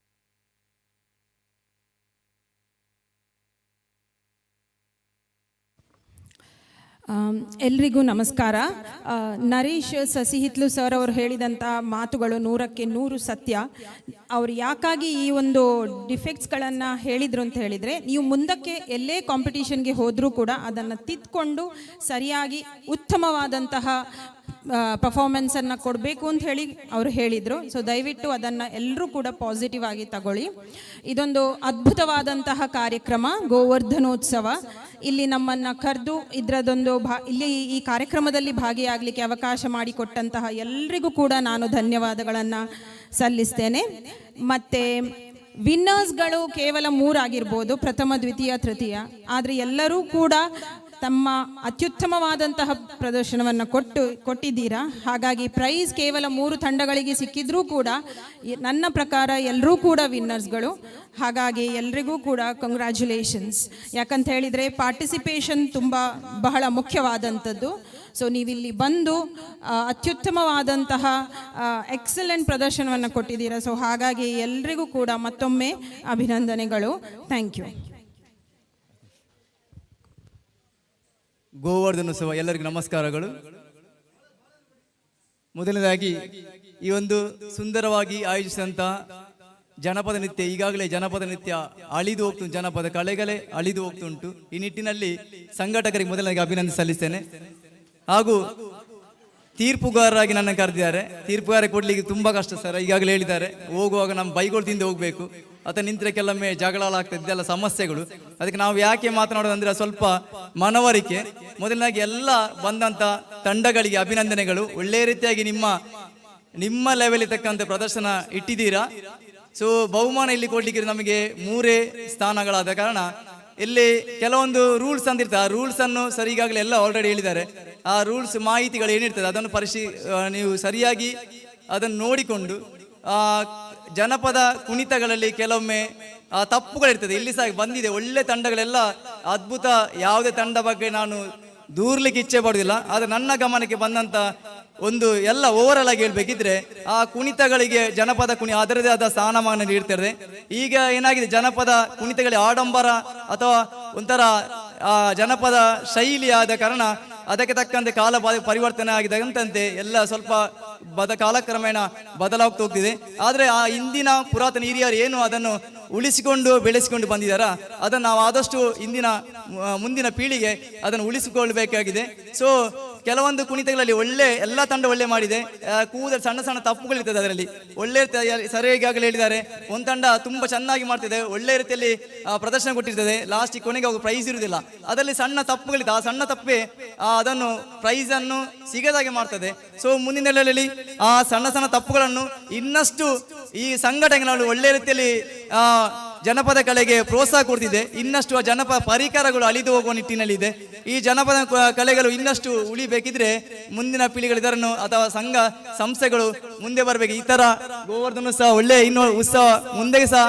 ಎಲ್ರಿಗೂ ನಮಸ್ಕಾರ. ನರೇಶ್ ಸಸಿಹಿತ್ಲು ಸರ್ ಅವರು ಹೇಳಿದಂಥ ಮಾತುಗಳು 100ಕ್ಕೆ 100 ಸತ್ಯ. ಅವರು ಯಾಕಾಗಿ ಈ ಒಂದು ಡಿಫೆಕ್ಟ್ಸ್ಗಳನ್ನು ಹೇಳಿದರು ಅಂತ ಹೇಳಿದರೆ, ನೀವು ಮುಂದಕ್ಕೆ ಎಲ್ಲೇ ಕಾಂಪಿಟೇಷನ್ಗೆ ಹೋದರೂ ಕೂಡ ಅದನ್ನು ತಿದ್ಕೊಂಡು ಸರಿಯಾಗಿ ಉತ್ತಮವಾದಂತಹ ಪರ್ಫಾರ್ಮೆನ್ಸನ್ನು ಕೊಡಬೇಕು ಅಂತ ಹೇಳಿ ಅವರು ಹೇಳಿದರು. ಸೊ ದಯವಿಟ್ಟು ಅದನ್ನು ಎಲ್ಲರೂ ಕೂಡ ಪಾಸಿಟಿವ್ ಆಗಿ ತಗೊಳ್ಳಿ. ಇದೊಂದು ಅದ್ಭುತವಾದಂತಹ ಕಾರ್ಯಕ್ರಮ ಗೋವರ್ಧನೋತ್ಸವ. ಇಲ್ಲಿ ನಮ್ಮನ್ನು ಕರೆದು ಇದರದೊಂದು ಇಲ್ಲಿ ಈ ಕಾರ್ಯಕ್ರಮದಲ್ಲಿ ಭಾಗಿಯಾಗಲಿಕ್ಕೆ ಅವಕಾಶ ಮಾಡಿಕೊಟ್ಟಂತಹ ಎಲ್ರಿಗೂ ಕೂಡ ನಾನು ಧನ್ಯವಾದಗಳನ್ನು ಸಲ್ಲಿಸ್ತೇನೆ. ಮತ್ತು ವಿನ್ನರ್ಸ್ಗಳು ಕೇವಲ ಮೂರಾಗಿರ್ಬೋದು, ಪ್ರಥಮ, ದ್ವಿತೀಯ, ತೃತೀಯ. ಆದರೆ ಎಲ್ಲರೂ ಕೂಡ ತಮ್ಮ ಅತ್ಯುತ್ತಮವಾದಂತಹ ಪ್ರದರ್ಶನವನ್ನು ಕೊಟ್ಟಿದ್ದೀರಾ. ಹಾಗಾಗಿ ಪ್ರೈಸ್ ಕೇವಲ ಮೂರು ತಂಡಗಳಿಗೆ ಸಿಕ್ಕಿದ್ರೂ ಕೂಡ ನನ್ನ ಪ್ರಕಾರ ಎಲ್ಲರೂ ಕೂಡ ವಿನ್ನರ್ಸ್ಗಳು. ಹಾಗಾಗಿ ಎಲ್ರಿಗೂ ಕೂಡ ಕಂಗ್ರ್ಯಾಚುಲೇಷನ್ಸ್. ಯಾಕಂತ ಹೇಳಿದರೆ ಪಾರ್ಟಿಸಿಪೇಷನ್ ತುಂಬ ಬಹಳ ಮುಖ್ಯವಾದಂಥದ್ದು. ಸೊ ನೀವಿಲ್ಲಿ ಬಂದು ಅತ್ಯುತ್ತಮವಾದಂತಹ ಎಕ್ಸಲೆಂಟ್ ಪ್ರದರ್ಶನವನ್ನು ಕೊಟ್ಟಿದ್ದೀರಾ. ಸೊ ಹಾಗಾಗಿ ಎಲ್ರಿಗೂ ಕೂಡ ಮತ್ತೊಮ್ಮೆ ಅಭಿನಂದನೆಗಳು. Thank you. ಗೋವರ್ಧನೋತ್ಸವ ಎಲ್ಲರಿಗೂ ನಮಸ್ಕಾರಗಳು. ಮೊದಲನೇದಾಗಿ ಈ ಒಂದು ಸುಂದರವಾಗಿ ಆಯೋಜಿಸಿದಂಥ ಜನಪದ ನೃತ್ಯ, ಈಗಾಗಲೇ ಜನಪದ ನೃತ್ಯ ಅಳಿದು ಹೋಗ್ತು, ಜನಪದ ಕಲೆಗಳೇ ಅಳಿದು ಹೋಗ್ತುಂಟು. ಈ ನಿಟ್ಟಿನಲ್ಲಿ ಸಂಘಟಕರಿಗೆ ಮೊದಲನೇದಾಗಿ ಅಭಿನಂದನೆ ಸಲ್ಲಿಸ್ತೇನೆ. ಹಾಗೂ ತೀರ್ಪುಗಾರರಾಗಿ ನನ್ನ ಕರೆದಿದ್ದಾರೆ. ತೀರ್ಪುಗಾರ ಕೊಡಲಿಕ್ಕೆ ತುಂಬ ಕಷ್ಟ ಸರ್, ಈಗಾಗಲೇ ಹೇಳಿದ್ದಾರೆ. ಹೋಗುವಾಗ ನಮ್ಮ ಬೈಗಳು ತಿಂದು ಹೋಗಬೇಕು, ಅಥವಾ ನಿಂತರೆ ಕೆಲವೊಮ್ಮೆ ಜಗಳ ಆಗ್ತದೆ, ಇದೆಲ್ಲ ಸಮಸ್ಯೆಗಳು. ಅದಕ್ಕೆ ನಾವು ಯಾಕೆ ಮಾತನಾಡೋದಂದ್ರೆ ಸ್ವಲ್ಪ ಮನವರಿಕೆ. ಮೊದಲನಾಗಿ ಎಲ್ಲ ಬಂದಂಥ ತಂಡಗಳಿಗೆ ಅಭಿನಂದನೆಗಳು. ಒಳ್ಳೆಯ ರೀತಿಯಾಗಿ ನಿಮ್ಮ ನಿಮ್ಮ ಲೆವೆಲ್ ತಕ್ಕಂಥ ಪ್ರದರ್ಶನ ಇಟ್ಟಿದ್ದೀರಾ. ಸೊ ಬಹುಮಾನ ಇಲ್ಲಿ ಕೊಡಲಿಕ್ಕೆ ನಮಗೆ ಮೂರೇ ಸ್ಥಾನಗಳಾದ ಕಾರಣ ಇಲ್ಲಿ ಕೆಲವೊಂದು ರೂಲ್ಸ್ ಅಂತ ಇರ್ತದೆ. ಆ ರೂಲ್ಸ್ ಅನ್ನು ಸರ್ ಈಗಾಗಲೇ ಎಲ್ಲ ಆಲ್ರೆಡಿ ಹೇಳಿದ್ದಾರೆ. ಆ ರೂಲ್ಸ್ ಮಾಹಿತಿಗಳು ಏನಿರ್ತದೆ ಅದನ್ನು ನೀವು ಸರಿಯಾಗಿ ಅದನ್ನು ನೋಡಿಕೊಂಡು, ಆ ಜನಪದ ಕುಣಿತಗಳಲ್ಲಿ ಕೆಲವೊಮ್ಮೆ ಆ ತಪ್ಪುಗಳಿರ್ತದೆ. ಇಲ್ಲಿ ಸಹ ಬಂದಿದೆ ಒಳ್ಳೆ ತಂಡಗಳೆಲ್ಲ ಅದ್ಭುತ. ಯಾವುದೇ ತಂಡ ಬಗ್ಗೆ ನಾನು ದೂರ್ಲಿಕ್ಕೆ ಇಚ್ಛೆ ಪಡುವುದಿಲ್ಲ. ಆದರೆ ನನ್ನ ಗಮನಕ್ಕೆ ಬಂದಂಥ ಒಂದು ಎಲ್ಲ ಓವರಾಲ್ ಆಗಿ ಹೇಳ್ಬೇಕಿದ್ರೆ ಆ ಕುಣಿತಗಳಿಗೆ ಜನಪದ ಕುಣಿ ಅದರದೇ ಆದ ಸ್ಥಾನಮಾನ ನೀಡ್ತಾರೆ. ಈಗ ಏನಾಗಿದೆ, ಜನಪದ ಕುಣಿತಗಳಿಗೆ ಆಡಂಬರ ಅಥವಾ ಒಂಥರ ಆ ಜನಪದ ಶೈಲಿ ಆದ ಕಾರಣ ಅದಕ್ಕೆ ತಕ್ಕಂತೆ ಕಾಲ ಪರಿವರ್ತನೆ ಆಗಿದೆ ಅಂತಂತೆ ಎಲ್ಲ ಸ್ವಲ್ಪ ಕಾಲಕ್ರಮೇಣ ಬದಲಾಗ್ತಾ ಹೋಗ್ತಿದೆ. ಆದರೆ ಆ ಹಿಂದಿನ ಪುರಾತನ ಹಿರಿಯರು ಏನು ಅದನ್ನು ಉಳಿಸಿಕೊಂಡು ಬೆಳೆಸಿಕೊಂಡು ಬಂದಿದ್ದಾರಾ, ಅದನ್ನು ನಾವು ಆದಷ್ಟು ಮುಂದಿನ ಪೀಳಿಗೆ ಅದನ್ನು ಉಳಿಸಿಕೊಳ್ಳಬೇಕಾಗಿದೆ. ಸೊ ಕೆಲವೊಂದು ಕುಣಿತಗಳಲ್ಲಿ ಒಳ್ಳೆ ಎಲ್ಲ ತಂಡ ಒಳ್ಳೆ ಮಾಡಿದೆ. ಕೂದಲು ಸಣ್ಣ ಸಣ್ಣ ತಪ್ಪುಗಳಿರ್ತದೆ ಅದರಲ್ಲಿ, ಒಳ್ಳೆ ಸರಿಯಾಗಿ ಹೇಳಿದ್ದಾರೆ. ಒಂದು ತಂಡ ತುಂಬ ಚೆನ್ನಾಗಿ ಮಾಡ್ತಿದೆ, ಒಳ್ಳೆ ರೀತಿಯಲ್ಲಿ ಪ್ರದರ್ಶನ ಕೊಟ್ಟಿರ್ತದೆ. ಲಾಸ್ಟಿಗೆ ಕೊನೆಗೆ ಅವ್ರಿಗೆ ಪ್ರೈಸ್ ಇರುವುದಿಲ್ಲ, ಅದರಲ್ಲಿ ಸಣ್ಣ ತಪ್ಪುಗಳಿದೆ. ಆ ಸಣ್ಣ ತಪ್ಪೇ ಅದನ್ನು ಪ್ರೈಸನ್ನು ಸಿಗದಾಗೆ ಮಾಡ್ತದೆ. ಸೊ ಮುಂದಿನ ದಿನಗಳಲ್ಲಿ ಆ ಸಣ್ಣ ಸಣ್ಣ ತಪ್ಪುಗಳನ್ನು ಇನ್ನಷ್ಟು ಈ ಸಂಘಟನೆಗಳು ಒಳ್ಳೆ ರೀತಿಯಲ್ಲಿ ಜನಪದ ಕಲೆಗೆ ಪ್ರೋತ್ಸಾಹ ಕೊಡ್ತಿದೆ. ಇನ್ನಷ್ಟು ಆ ಜನಪದ ಪರಿಕರಗಳು ಅಳಿದು ಹೋಗುವ ನಿಟ್ಟಿನಲ್ಲಿದೆ. ಈ ಜನಪದ ಕಲೆಗಳು ಇನ್ನಷ್ಟು ಉಳಿಬೇಕಿದ್ರೆ ಮುಂದಿನ ಪೀಳಿಗೆಗಳಿದರನ್ನು ಅಥವಾ ಸಂಘ ಸಂಸ್ಥೆಗಳು ಮುಂದೆ ಬರಬೇಕು. ಈ ಥರ ಗೋವರ್ಧನ ಸಹ ಒಳ್ಳೆ ಇನ್ನೂ ಉತ್ಸವ ಮುಂದೆ ಸಹ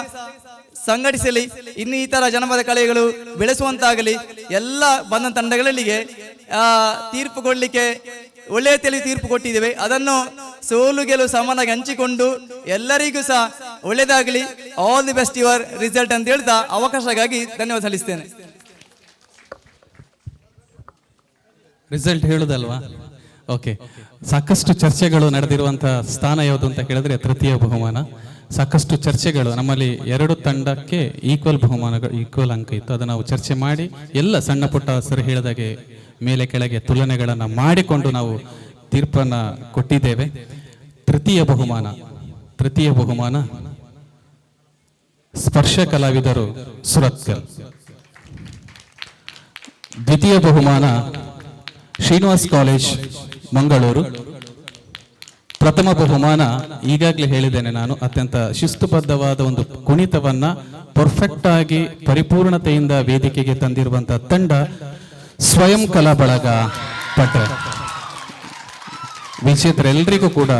ಸಂಘಟಿಸಲಿ, ಇನ್ನು ಈ ಥರ ಜನಪದ ಕಲೆಗಳು ಬೆಳೆಸುವಂತಾಗಲಿ. ಎಲ್ಲ ಬಂದ ತಂಡಗಳಿಗೆ ತೀರ್ಪು ಕೊಡಲಿಕ್ಕೆ ಒಳ್ಳೆಯ ರೀತಿಯಲ್ಲಿ ತೀರ್ಪು ಕೊಟ್ಟಿದ್ದೇವೆ. ಅದನ್ನು ಸೋಲು ಗೆಲುವು ಸಮಾನಾಗಿ ಹಂಚಿಕೊಂಡು ಎಲ್ಲರಿಗೂ ಸಹ ಒಳ್ಳೆಯದಾಗಲಿ, all the best your result ಅಂತ ಹೇಳ್ತಾ ಅವಕಾಶಕ್ಕಾಗಿ ಧನ್ಯವಾದ ಸಲ್ಲಿಸ್ತೇನೆ. ರಿಸಲ್ಟ್ ಹೇಳುದಲ್ವಾ? ಓಕೆ, ಸಾಕಷ್ಟು ಚರ್ಚೆಗಳು ನಡೆದಿರುವಂತಹ ಸ್ಥಾನ ಯಾವುದು ಅಂತ ಕೇಳಿದ್ರೆ ತೃತೀಯ ಬಹುಮಾನ. ಸಾಕಷ್ಟು ಚರ್ಚೆಗಳು ನಮ್ಮಲ್ಲಿ ಎರಡು ತಂಡಕ್ಕೆ ಈಕ್ವಲ್ ಬಹುಮಾನಗಳು, ಈಕ್ವಲ್ ಅಂಕ ಇತ್ತು. ಅದನ್ನು ನಾವು ಚರ್ಚೆ ಮಾಡಿ ಎಲ್ಲ ಸಣ್ಣ ಪುಟ್ಟ ಸರ್ ಹೇಳಿದಾಗೆ ಮೇಲೆ ಕೆಳಗೆ ತುಲನೆಗಳನ್ನು ಮಾಡಿಕೊಂಡು ನಾವು ತೀರ್ಪನ್ನು ಕೊಟ್ಟಿದ್ದೇವೆ. ತೃತೀಯ ಬಹುಮಾನ ಸ್ಪರ್ಶ ಕಲಾವಿದರು ಸುರತ್ಕಲ್. ದ್ವಿತೀಯ ಬಹುಮಾನ ಶ್ರೀನಿವಾಸ್ ಕಾಲೇಜ್ ಮಂಗಳೂರು. ಪ್ರಥಮ ಬಹುಮಾನ ಈಗಾಗಲೇ ಹೇಳಿದ್ದೇನೆ ನಾನು, ಅತ್ಯಂತ ಶಿಸ್ತುಬದ್ಧವಾದ ಒಂದು ಕುಣಿತವನ್ನ ಪರ್ಫೆಕ್ಟ್ ಆಗಿ ಪರಿಪೂರ್ಣತೆಯಿಂದ ವೇದಿಕೆಗೆ ತಂದಿರುವಂತಹ ತಂಡ ಸ್ವಯಂ ಕಲಾ ಬಳಗ ಪಟ್ರೆ. ವಿಜೇತರೆಲ್ಲರಿಗೂ ಕೂಡ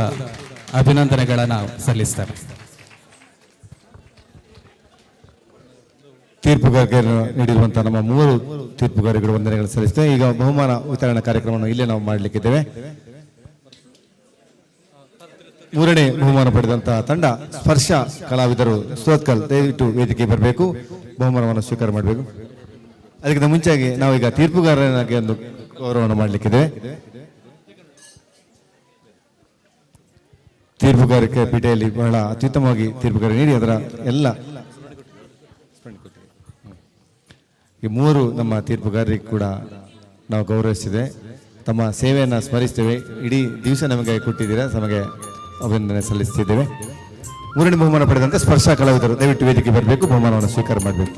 ಅಭಿನಂದನೆಗಳನ್ನು ಸಲ್ಲಿಸ್ತಾರೆ. ತೀರ್ಪುಗಾರಿಕೆಯನ್ನು ನೀಡಿರುವಂತಹ ನಮ್ಮ ಮೂವರು ತೀರ್ಪುಗಾರಿಕೆಗಳು ವಂದನೆಗಳನ್ನು ಸಲ್ಲಿಸ್ತೇವೆ. ಈಗ ಬಹುಮಾನ ವಿತರಣಾ ಕಾರ್ಯಕ್ರಮವನ್ನು ಇಲ್ಲೇ ನಾವು ಮಾಡಲಿಕ್ಕಿದ್ದೇವೆ. ಮೂರನೇ ಬಹುಮಾನ ಪಡೆದಂತಹ ತಂಡ ಸ್ಪರ್ಶ ಕಲಾವಿದರು ಸುರತ್ಕಲ್, ದಯವಿಟ್ಟು ವೇದಿಕೆ ಬರಬೇಕು, ಬಹುಮಾನವನ್ನು ಸ್ವೀಕಾರ ಮಾಡಬೇಕು. ಅದಕ್ಕಿಂತ ಮುಂಚೆಯಾಗಿ ನಾವೀಗ ತೀರ್ಪುಗಾರನಾಗಿ ಒಂದು ಗೌರವವನ್ನು ಮಾಡಲಿಕ್ಕಿದೆ. ತೀರ್ಪುಗಾರಿಕೆ ಪೀಠೆಯಲ್ಲಿ ಬಹಳ ಅತ್ಯುತ್ತಮವಾಗಿ ತೀರ್ಪುಗಾರಿಕೆ ನೀಡಿ ಅದರ ಎಲ್ಲ ಈ ಮೂವರು ನಮ್ಮ ತೀರ್ಪುಗಾರರಿಗೆ ಕೂಡ ನಾವು ಗೌರವಿಸಿದೆ. ತಮ್ಮ ಸೇವೆಯನ್ನು ಸ್ಮರಿಸ್ತೇವೆ. ಇಡೀ ದಿವಸ ನಮಗೆ ಕೊಟ್ಟಿದ್ದೀರಾ, ನಮಗೆ ಅಭಿನಂದನೆ ಸಲ್ಲಿಸ್ತಿದ್ದೇವೆ. ಮೂರನೇ ಬಹುಮಾನ ಪಡೆದಂತೆ ಸ್ಪರ್ಶ ಕಲಾವಿದರು ದಯವಿಟ್ಟು ವೇದಿಕೆ ಬರಬೇಕು, ಬಹುಮಾನವನ್ನು ಸ್ವೀಕಾರ ಮಾಡಬೇಕು.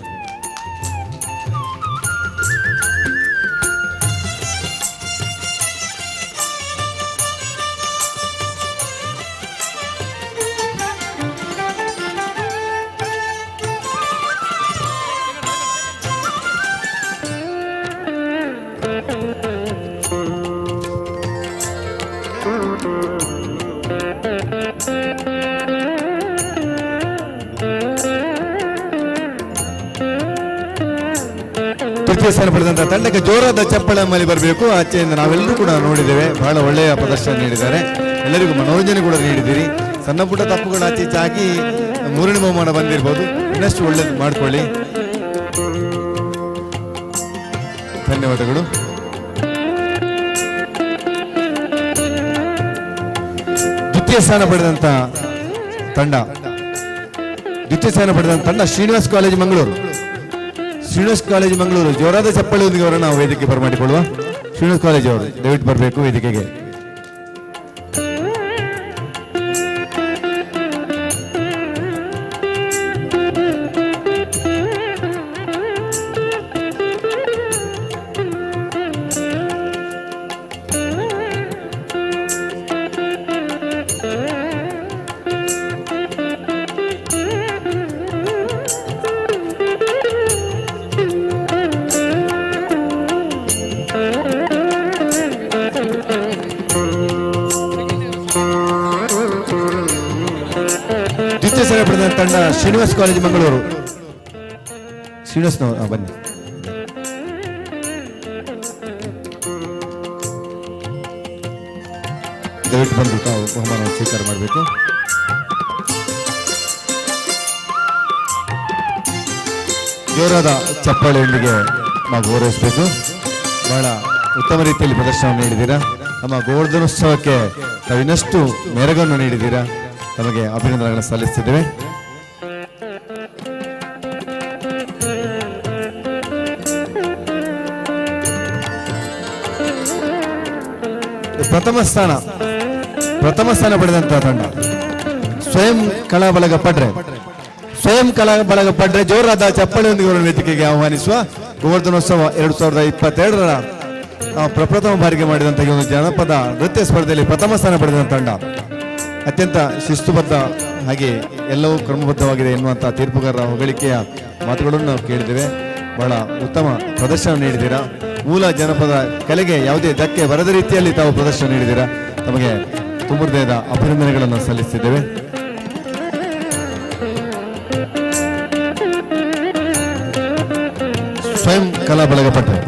ತೃತೀಯ ಸ್ಥಾನ ಪಡೆದಂತಹ ತಂಡಕ್ಕೆ ಜೋರಾದ ಚಪ್ಪಳೆ ಮೇಲೆ ಬರಬೇಕು. ಆಚೆಯಿಂದ ನಾವೆಲ್ಲರೂ ಕೂಡ ನೋಡಿದ್ದೇವೆ, ಬಹಳ ಒಳ್ಳೆಯ ಪ್ರದರ್ಶನ ನೀಡಿದ್ದಾರೆ, ಎಲ್ಲರಿಗೂ ಮನೋರಂಜನೆ ಕೂಡ ನೀಡಿದ್ದೀರಿ. ಸಣ್ಣ ಪುಟ್ಟ ತಪ್ಪುಗಳು ಆಚೆ ಈಚೆ ಆಗಿ ಮೂರನೇ ಬಹುಮಾನ ಬಂದಿರ್ಬೋದು. ಇನ್ನಷ್ಟು ಒಳ್ಳೇದು ಮಾಡಿಕೊಳ್ಳಿ. ಧನ್ಯವಾದಗಳು. ದ್ವಿತೀಯ ಸ್ಥಾನ ಪಡೆದಂತ ತಂಡ, ದ್ವಿತೀಯ ಸ್ಥಾನ ಪಡೆದಂತ ತಂಡ ಶ್ರೀನಿವಾಸ್ ಕಾಲೇಜ್ ಮಂಗಳೂರು. ಶ್ರೀನಿವಾಸ್ ಕಾಲೇಜ್ ಮಂಗಳೂರು ಜೋರಾದ ಚಪ್ಪಳಿಯೊಂದಿಗೆ ಅವರನ್ನು ನಾವು ವೇದಿಕೆ ಬರಮಾಡಿಕೊಳ್ಳುವ. ಶ್ರೀನಿವಾಸ್ ಕಾಲೇಜ್ ಅವರು ದಯವಿಟ್ಟು ಬರಬೇಕು ವೇದಿಕೆಗೆ. ದ್ವಿತೀಯ ಸ್ಥಾನ ಪಡೆದ ತಂಡ ಶ್ರೀನಿವಾಸ್ ಕಾಲೇಜ್ ಮಂಗಳೂರು. ಶ್ರೀನಿವಾಸ್ ಬನ್ನಿ. ದಯವಿಟ್ಟು ಬಂದು ತಾವು ಬಹುಮಾನವನ್ನು ಸ್ವೀಕಾರ ಮಾಡಬೇಕು. ಜೋರಾದ ಚಪ್ಪಾಳೆಯೊಂದಿಗೆ ನಾವು ಗೌರವಿಸಬೇಕು. ಬಹಳ ಉತ್ತಮ ರೀತಿಯಲ್ಲಿ ಪ್ರದರ್ಶನ ನೀಡಿದ್ದೀರಾ. ನಮ್ಮ ಗೋವರ್ಧನೋತ್ಸವಕ್ಕೆ ತಾವು ಇನ್ನಷ್ಟು ಮೆರಗನ್ನು ನೀಡಿದ್ದೀರಾ. ತಮಗೆ ಅಭಿನಂದನೆಗಳನ್ನು ಸಲ್ಲಿಸ್ತಿದ್ದೇವೆ. ಪ್ರಥಮ ಸ್ಥಾನ ಪಡೆದಂತಹ ತಂಡ ಸ್ವಯಂ ಕಲಾ ಬಳಗ ಪಡ್ರೆ. ಸ್ವಯಂ ಕಲಾ ಬಳಗ ಪಡ್ರೆ ಜೋರಾದ ಚಪ್ಪಳಿಯೊಂದಿಗೆ ಅವರನ್ನು ವೇದಿಕೆಗೆ ಆಹ್ವಾನಿಸುವ ಗೋವರ್ಧನೋತ್ಸವ 2022ರ ಪ್ರಪ್ರಥಮ ಬಾರಿಗೆ ಮಾಡಿದಂತಹ ಈ ಒಂದು ಜನಪದ ನೃತ್ಯ ಸ್ಪರ್ಧೆಯಲ್ಲಿ ಪ್ರಥಮ ಸ್ಥಾನ ಪಡೆದ ತಂಡ ಅತ್ಯಂತ ಶಿಸ್ತುಬದ್ಧ ಹಾಗೆ ಎಲ್ಲವೂ ಕ್ರಮಬದ್ಧವಾಗಿದೆ ಎನ್ನುವಂಥ ತೀರ್ಪುಗಾರರ ಹೊಗಳಿಕೆಯ ಮಾತುಗಳನ್ನು ನಾವು ಕೇಳಿದ್ದೇವೆ. ಬಹಳ ಉತ್ತಮ ಪ್ರದರ್ಶನ ನೀಡಿದ್ದೀರಾ. ಮೂಲ ಜನಪದ ಕಲೆಗೆ ಯಾವುದೇ ಧಕ್ಕೆ ಬರದ ರೀತಿಯಲ್ಲಿ ತಾವು ಪ್ರದರ್ಶನ ನೀಡಿದ್ದೀರಾ. ತಮಗೆ ತುಂಬ ಹೃದಯದ ಅಭಿನಂದನೆಗಳನ್ನು ಸಲ್ಲಿಸಿದ್ದೇವೆ. ಸ್ವಯಂ ಕಲಾ ಬಳಗ ಪಟ್ರೆ.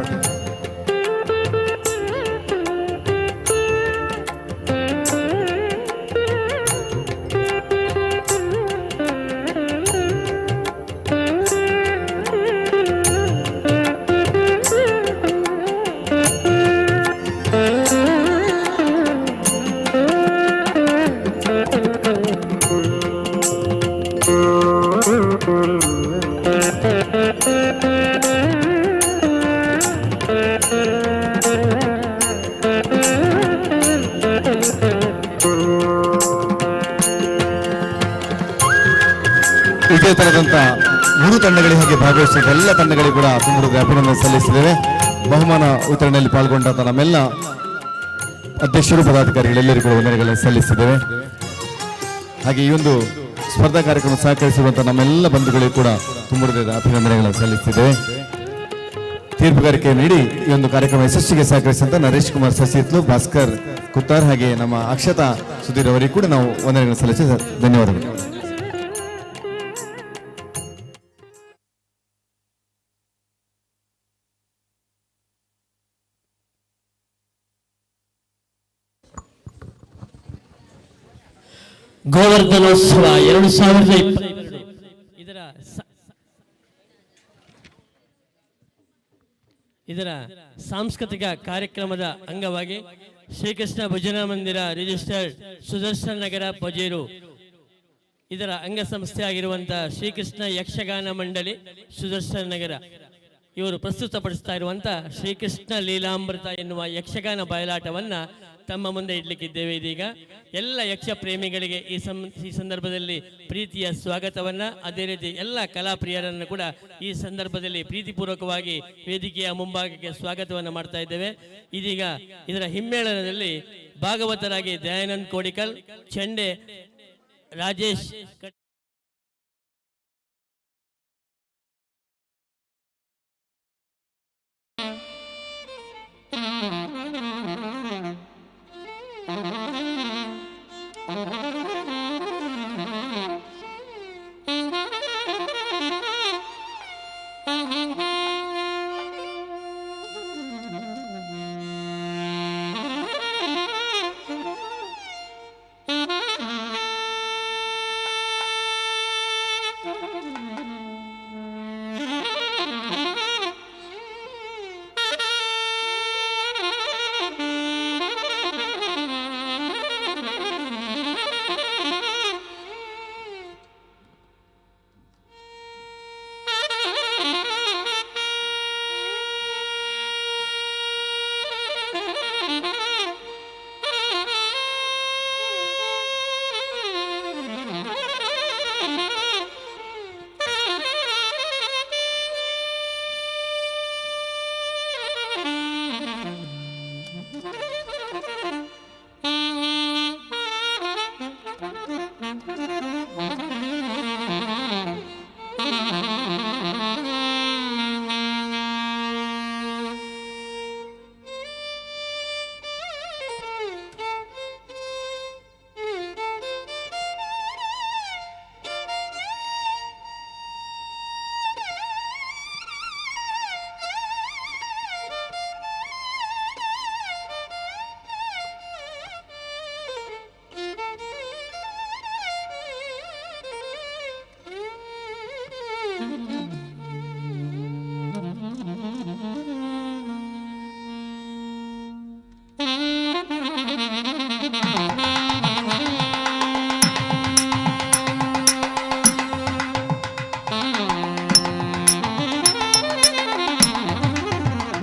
ವಿಜೇತರಾದಂಥ ಮೂರು ತಂಡಗಳಿಗೆ ಹಾಗೆ ಭಾಗವಹಿಸಿದ ಎಲ್ಲ ತಂಡಗಳಿಗೆ ಕೂಡ ತುಂಬ ಅಭಿನಂದನೆ ಸಲ್ಲಿಸಿದ್ದೇವೆ. ಬಹುಮಾನ ವಿತರಣೆಯಲ್ಲಿ ಪಾಲ್ಗೊಂಡಂತ ನಮ್ಮೆಲ್ಲ ಅಧ್ಯಕ್ಷರು, ಪದಾಧಿಕಾರಿಗಳೆಲ್ಲರಿಗೂ ಕೂಡ ವಂದನೆಗಳನ್ನು ಸಲ್ಲಿಸಿದ್ದೇವೆ. ಹಾಗೆ ಈ ಒಂದು ಸ್ಪರ್ಧಾ ಕಾರ್ಯಕ್ರಮ ಸಹಕರಿಸಿರುವಂತಹ ನಮ್ಮೆಲ್ಲ ಬಂಧುಗಳಿಗೂ ಕೂಡ ತುಂಬ ಹೃದಯದ ಅಭಿನಂದನೆಗಳನ್ನು ಸಲ್ಲಿಸಿದ್ದೇವೆ. ತೀರ್ಪುಗಾರಿಕೆ ನೀಡಿ ಈ ಒಂದು ಕಾರ್ಯಕ್ರಮ ಯಶಸ್ಸಿಗೆ ಸಹಕರಿಸಿದಂತ ನರೇಶ್ ಕುಮಾರ್ ಸಸಿತ್ಲು, ಭಾಸ್ಕರ್ ಕುತ್ತಾರ್ ಹಾಗೆ ನಮ್ಮ ಅಕ್ಷತಾ ಸುಧೀರ್ ಅವರಿಗೂ ಕೂಡ ನಾವು ವಂದನೆಗಳನ್ನು ಸಲ್ಲಿಸಿ ಧನ್ಯವಾದಗಳು. ಗೋವರ್ಧನೋತ್ಸವ 2022 ಇದರ ಇದರ ಸಾಂಸ್ಕೃತಿಕ ಕಾರ್ಯಕ್ರಮದ ಅಂಗವಾಗಿ ಶ್ರೀಕೃಷ್ಣ ಭಜನಾ ಮಂದಿರ ರಿಜಿಸ್ಟರ್ಡ್ ಸುದರ್ಶನ ನಗರ ಪಜೇರು ಇದರ ಅಂಗಸಂಸ್ಥೆಯಾಗಿರುವಂಥ ಶ್ರೀಕೃಷ್ಣ ಯಕ್ಷಗಾನ ಮಂಡಳಿ ಸುದರ್ಶನ ನಗರ ಇವರು ಪ್ರಸ್ತುತಪಡಿಸ್ತಾ ಇರುವಂಥ ಶ್ರೀಕೃಷ್ಣ ಲೀಲಾಮೃತ ಎನ್ನುವ ಯಕ್ಷಗಾನ ಬಯಲಾಟವನ್ನು ತಮ್ಮ ಮುಂದೆ ಇಡ್ಲಿಕ್ಕಿದ್ದೇವೆ. ಇದೀಗ ಎಲ್ಲ ಯಕ್ಷ ಪ್ರೇಮಿಗಳಿಗೆ ಈ ಸಂದರ್ಭದಲ್ಲಿ ಪ್ರೀತಿಯ ಸ್ವಾಗತವನ್ನು, ಅದೇ ರೀತಿ ಎಲ್ಲ ಕಲಾಪ್ರಿಯರನ್ನು ಕೂಡ ಈ ಸಂದರ್ಭದಲ್ಲಿ ಪ್ರೀತಿಪೂರ್ವಕವಾಗಿ ವೇದಿಕೆಯ ಮುಂಭಾಗಕ್ಕೆ ಸ್ವಾಗತವನ್ನು ಮಾಡ್ತಾ ಇದ್ದೇವೆ. ಇದೀಗ ಇದರ ಹಿಮ್ಮೇಳನದಲ್ಲಿ ಭಾಗವತರಾಗಿ ದಯಾನಂದ್ ಕೋಡಿಕಲ್, ಚೆಂಡೆ ರಾಜೇಶ್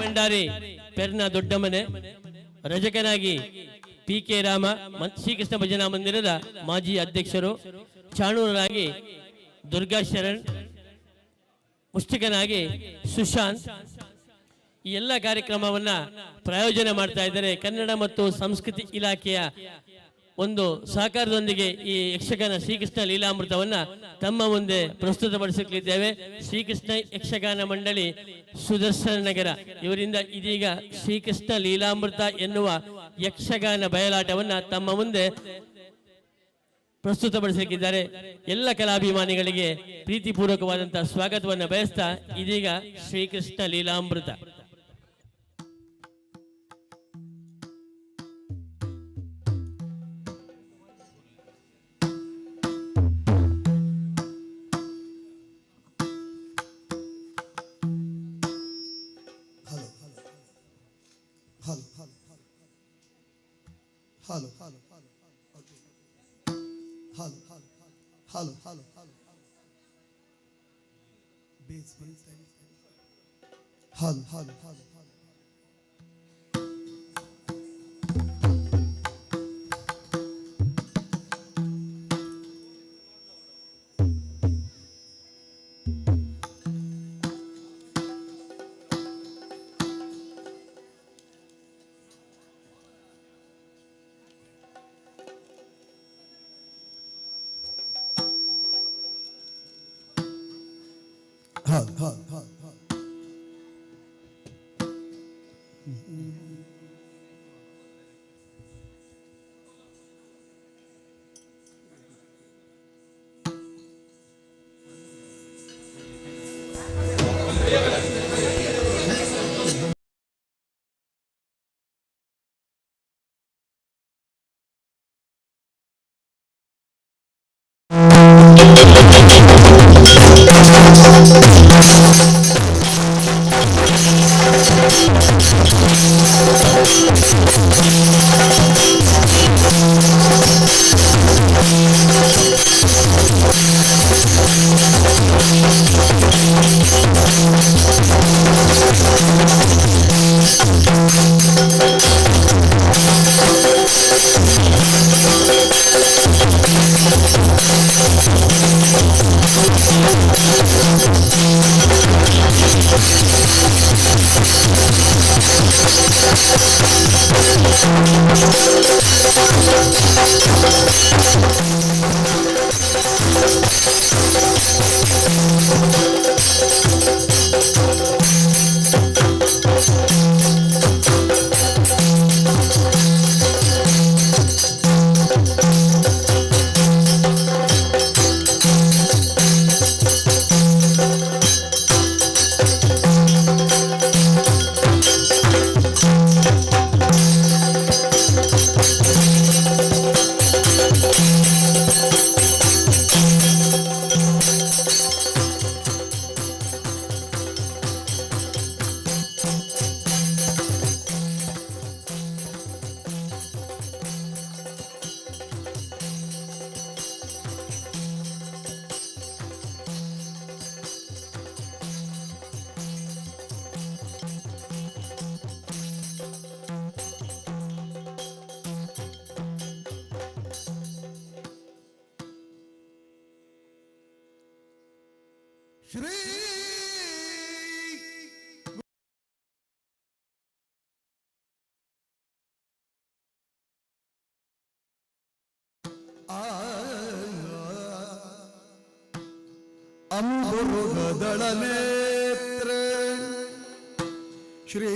ಭಂಡಾರಿ ಪೆರ್ನ ದೊಡ್ಡಮನೆ, ರಜಕನಾಗಿ ಪಿ ಕೆ ರಾಮ, ಶ್ರೀಕೃಷ್ಣ ಭಜನಾ ಮಂದಿರದ ಮಾಜಿ ಅಧ್ಯಕ್ಷರು, ಚಾಣೂರರಾಗಿ ದುರ್ಗಾ ಶರಣ್, ಮುಷ್ಟಿಕನಾಗಿ ಸುಶಾಂತ್. ಈ ಎಲ್ಲ ಕಾರ್ಯಕ್ರಮವನ್ನು ಪ್ರಾಯೋಜನೆ ಮಾಡ್ತಾ ಇದ್ದಾರೆ. ಕನ್ನಡ ಮತ್ತು ಸಂಸ್ಕೃತಿ ಇಲಾಖೆಯ ಒಂದು ಸಹಕಾರದೊಂದಿಗೆ ಈ ಯಕ್ಷಗಾನ ಶ್ರೀಕೃಷ್ಣ ಲೀಲಾಮೃತವನ್ನು ತಮ್ಮ ಮುಂದೆ ಪ್ರಸ್ತುತಪಡಿಸಲಿದ್ದೇವೆ. ಶ್ರೀಕೃಷ್ಣ ಯಕ್ಷಗಾನ ಮಂಡಳಿ ಸುದರ್ಶನ ನಗರ ಇವರಿಂದ ಇದೀಗ ಶ್ರೀಕೃಷ್ಣ ಲೀಲಾಮೃತ ಎನ್ನುವ ಯಕ್ಷಗಾನ ಬಯಲಾಟವನ್ನು ತಮ್ಮ ಮುಂದೆ ಪ್ರಸ್ತುತಪಡಿಸಲಿಕ್ಕಿದ್ದಾರೆ. ಎಲ್ಲ ಕಲಾಭಿಮಾನಿಗಳಿಗೆ ಪ್ರೀತಿಪೂರ್ವಕವಾದಂತಹ ಸ್ವಾಗತವನ್ನು ಬಯಸ್ತಾ ಇದೀಗ Shrikrishna Leelamrita. Hello hello hello hello hello hello hello bass bass hello hello hello hello hello hello Shri ಅಂಬುರುಗದಳ ನೇತ್ರ ಶ್ರೀ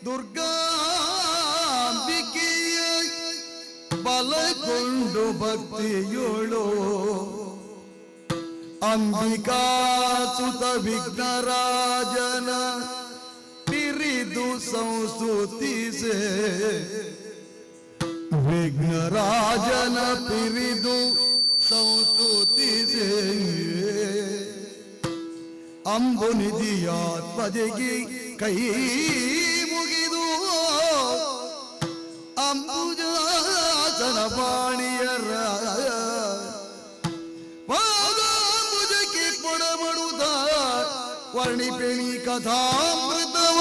ದುರ್ಗಾಂಬಿಕೆಯ ಬಲಗೊಂಡು ಭಕ್ತಿಯೋಳು ಅಂಬಿಕಾಸುತ ವಿಘ್ನರಾಜನ ಬಿರಿದು ಸಂಸ್ತುತಿಸೆ ವಿಘ್ನರಾಜನ ಪಿರಿದು ಸಂಸ್ತುತಿಸೆ ಅಂಬುನಿಧಿಯಾತ್ಮಜಗಿ ಕೈ ಮುಗಿದು ಅಂಬುಜಾಸನ ಪಾಣಿಯರ ಪಾದಾಂಬುಜಕ್ಕೆ ಪೊಡಮಡುತ್ತ ವರ್ಣಿಪೆಣಿ ಕಥಾಮೃತವ.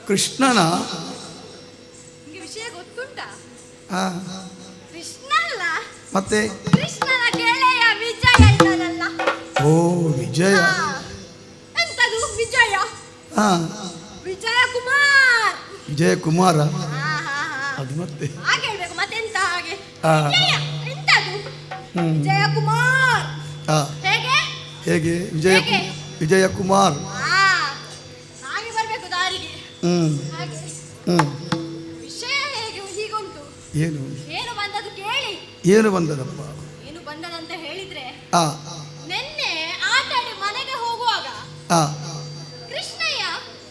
ಕೃಷ್ಣನ ನಿಮಗೆ ವಿಷಯ ಗೊತ್ತುಂಟಾ? ಆ, ಕೃಷ್ಣ ಅಲ್ಲ. ಮತ್ತೆ? ಕೃಷ್ಣನ ಗೆಳೆಯ ವಿಜಯ ಇದ್ದಾನಲ್ಲ. ಓ, ವಿಜಯ. ಎಂತದು ವಿಜಯ? ಹಾ. ವಿಜಯ ಕುಮಾರ್. ವಿಜಯ ಕುಮಾರ ಅದು ಮತ್ತೆ ಹಾಗೆ ಹೇಳ್ಬೇಕು, ಮತ್ತೆಂತ ಹಾಗೆ? ಆ. ವಿಜಯ ಎಂತದು? ಹ್ಮ್. ವಿಜಯ ಕುಮಾರ್. ಆ. ಹೇಗೆ? ಹೇಗೆ ವಿಜಯ? ಹೇಗೆ? ವಿಜಯ ಕುಮಾರ್. ಆ, ಹಾಗೆ ಬರ್ಬೇಕು ದಾರಿಗೆ. ಹ್ಮ್. ಹಾಗೆ. ಹ್ಮ್. ವಿಷಯ ಹೇಗೆ ಹೀಗುಂಟು. ಏನು? ಏನು ಬಂದದ್ದು ಕೇಳಿ. ಏನು ಬಂದದಪ್ಪ? ಏನು ಬಂದದಂತ ಹೇಳಿದ್ರೆ, ಆ. ನಿನ್ನೆ ಆಟಾಡಿ ಮನೆಗೆ ಹೋಗುವಾಗ ಆ. ಕೃಷ್ಣಯ್ಯ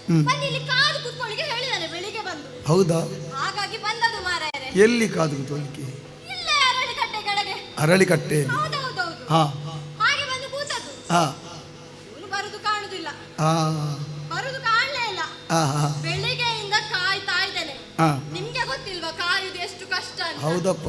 ಹ್ಮ್. ಬಂದು ಇಲ್ಲಿ ಕಾದು ಕೂತ್ಕೊಳ್ಳಿಕ್ಕೆ ಹೇಳಿದ್ದಾನೆ ಬೆಳಿಗ್ಗೆ ಬಂದು. ಹೌದಾ? ಹಾಗಾಗಿ ಬಂದದ್ದು ಮಾರಾಯರೆ. ಎಲ್ಲಿ ಕಾದು ಕೂತ್ಕೊಳ್ಳಿಕ್ಕೆ? ಇಲ್ಲೇ ಅರಳಿಕಟ್ಟೆ ಕೆಳಗೆ. ಅರಳಿಕಟ್ಟೆಯಲ್ಲಿ? ಹೌದೌದೌದು. ಹಾ. ಹಾಗೆ ಬಂದು ಕೂತದ್ದು. ಹಾ. ಇವನು ಬರುದು ಕಾಣುದಿಲ್ಲ. ಆ. ಬರುದು ಕಾಣಲೇ ಇಲ್ಲ. ಆ, ಹಾ. ಬೆಳಿಗ್ಗೆಯಿಂದ ಕಾಯ್ತಾ ಇದ್ದೇನೆ. ಹಾ. ನಿಮ್ಗೆ ಗೊತ್ತಿಲ್ವಾ ಕಾಯುದು ಎಷ್ಟು ಕಷ್ಟ ಅಂತ? ಹೌದಪ್ಪ.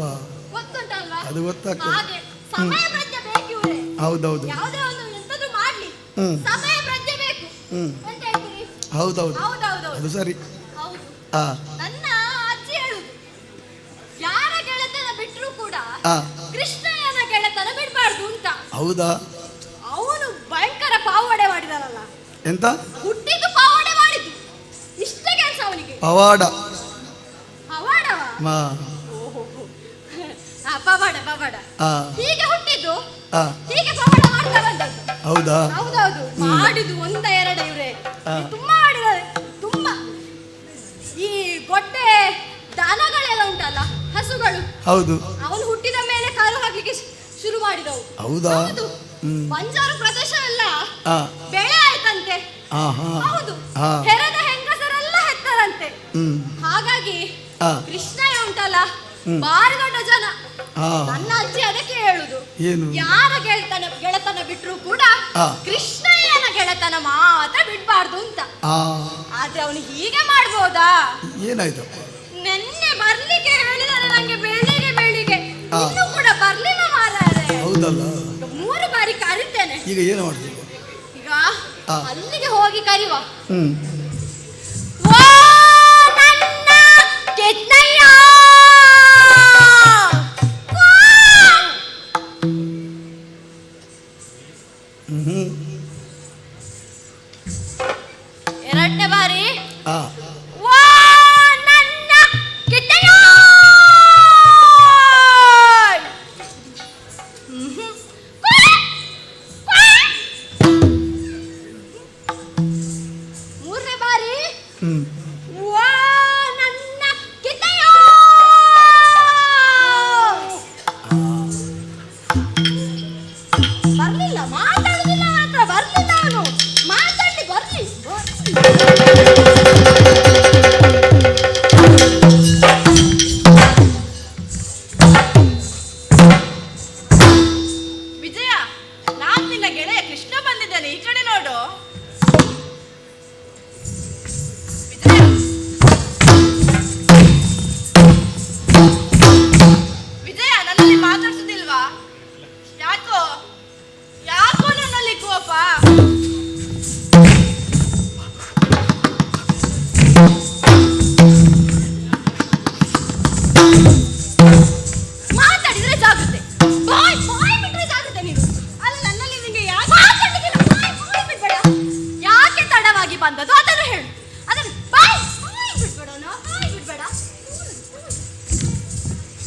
ಗೊತ್ತುಂಟಲ್ವಾ? ಅದು ಗೊತ್ತಾಗ್ತದೆ. ಹಾಗೆ ಸಮಯ ಪ್ರಜ್ಞೆ ಬೇಕು ಇವ್ರೆ. ಹೌದೌದು. ಯಾವುದೇ ಒಂದು ಎಂತಾದ್ರೂ ಮಾಡ್ಲಿ, ಹ್ಮ್. ಸಮಯ ಪ್ರಜ್ಞೆ ಬೇಕು. ಹ್ಮ್. ಎಂತ ಹೇಳ್ತೀರಿ? ಹೌದೌದು. ಹೌದೌದೌದು. ಅದು ಸರಿ. ಹೌದು. ಆ. ನನ್ನ ಅಜ್ಜಿ ಹೇಳುದು, ಯಾರ ಗೆಳೆತನ ಬಿಟ್ರು ಕೂಡ ಆ. ಕೃಷ್ಣಯ್ಯನ ಗೆಳೆತನ ಬಿಡಬಾರ್ದು ಅಂತ. ಹೌದಾ? ಅವನು ಭಯಂಕರ ಪಾವಡೆ ಮಾಡಿದಾನಲ್ಲ. ಎಂತ? ಹುಟ್ಟಿದ್ದು ಪಾವಡೆ ಮಾಡಿದ್ದು, ಇಷ್ಟೇ ಕೆಲಸ ಅವನಿಗೆ. ಪವಾಡ. ಪವಾಡವ? ಮಾ. ಓಹೋ, ಆ, ಪವಾಡ ಪವಾಡ. ಆ. ಹೀಗೆ ಹುಟ್ಟಿದ್ದು, ಆ. ಹೀಗೆ ಪವಾಡ ಮಾಡ್ತಾ ಬಂದದ್ದು. ಹೌದಾ? ಹೌದೌದು. ಹ್ಮ್. ಮಾಡಿದ್ದು ಒಂದ ಎರಡ ಇವ್ರೆ. ಆ. ತುಂಬಾ ಮಾಡಿದ್ದಾರೆ, ತುಂಬಾ. ಈ ಗೊಡ್ಡೆ ದನಗಳೆಲ್ಲ ಉಂಟಲ್ಲ, ಹಸುಗಳು. ಹೌದು. ಅವನು ಹುಟ್ಟಿದ ಮೇಲೆ ಕಾಲು ಹಾಕ್ಲಿಕ್ಕೆ ಶುರು ಮಾಡಿದವು. ಹೌದಾ? ಹೌದು. ಹ್ಮ್. ಬಂಜಾರು ಪ್ರದೇಶ ಎಲ್ಲ ಆ. ಬೆಳೆ ಆಯ್ತಂತೆ. ಆ, ಹಾ. ಹೌದು. ಆ. ಹೆರದ ಹೆಂಗಸರೆಲ್ಲ ಹೆತ್ತರಂತೆ. ಹ್ಮ್. ಹಾಗಾಗಿ ಆ. ಕೃಷ್ಣಯ್ಯ ಉಂಟಲ್ಲ, ಹ್ಮ್. ಭಾರಿ ದೊಡ್ಡ ಜನ. ಆ. ನನ್ನ ಅಜ್ಜಿ ಅದಕ್ಕೆ ಹೇಳುದು, ಏನು? ಯಾರ ಗೆಳೆತನ ಗೆಳೆತನ ಬಿಟ್ರು ಕೂಡ ಆ. ಕೃಷ್ಣಯ್ಯನ ಗೆಳೆತನ ಮಾತ್ರ ಬಿಡ್ಬಾರ್ದು ಅಂತ. ಆ. ಆದ್ರೆ ಅವನು ಹೀಗೆ ಮಾಡ್ಬೋದಾ? ಏನಾಯ್ತಪ್ಪ? ನಿನ್ನೆ ಬರ್ಲಿಕ್ಕೆ ಹೇಳಿದಾನೆ ನಂಗೆ ಬೆಳಿಗ್ಗೆ ಬೆಳಿಗ್ಗೆ. ಆ. ಇನ್ನೂ ಕೂಡ ಬರ್ಲಿಲ್ಲ ಮಾರಾಯರೆ. ಹೌದಲ್ಲ? 3 ಬಾರಿ ಕರೀತೇನೆ. ಈಗ ಏನು ಮಾಡ್ತೀವಿ? ಈಗ ಆ. ಅಲ್ಲಿಗೆ ಹೋಗಿ ಕರಿವ. ಹ್ಮ್. ಓ ನನ್ನ ಕೆತ್ತಯ್ಯ! ಹ್ಮ್. ಎರಡನೇ ಬಾರಿ. ಆ. ಓ ನನ್ನ ಕಿತ್ತಯ್ಯ! ಹ್ಮ್. ಮೂರನೇ ಬಾರಿ. ಹ್ಮ್. ಓ ನನ್ನ ಕಿತ್ತಯ್ಯ! ಬರ್ಲಿಲ್ಲ, ಮಾತಾಡುದಿಲ್ಲ ಮಾತ್ರ ಬರ್ಲಿಲ್ಲ ಅವನು. ಮಾತಾಡ್ಲಿ, ಬರ್ಲಿ. ವಿಜಯ, ನಾನ್ ನಿನ್ನ ಗೆಳೆಯ ಕೃಷ್ಣ ಬಂದಿದ್ದಾನೆ, ಈ ಕಡೆ ನೋಡು. ವಿಜಯ, ನನ್ನಲ್ಲಿ ಮಾತಾಡ್ಸುದಿಲ್ವಾ? ಯಾಕೋ ಯಾಕೋ ನನ್ನಲ್ಲಿ ಕೋಪ? ಮಾತಾಡಿದ್ರೆ ಜಾಗ್ರತೆ, ಬಾಯ್ ಬಾಯ್ ಬಿಟ್ರೆ ಜಾಗ್ರತೆ ನೀನು. ಅಲ್ಲ, ನನ್ನಲ್ಲಿ ನಿಂಗೆ ಯಾಕೆ ಮಾತಾಡ್ಲಿಕ್ಕಿಲ್ಲ, ಬಾಯ್ ಬಾಯ್ ಬಿಡ್ಬೇಡ. ಯಾಕೆ ತಡವಾಗಿ ಬಂದದ್ದು ಅದನ್ನು ಹೇಳು. ಅದನ್ನು ಬಾಯ್ ಬಾಯ್ ಬಿಡ್ಬೇಡ, ಬಾಯ್ ಬಿಡ್ಬೇಡ.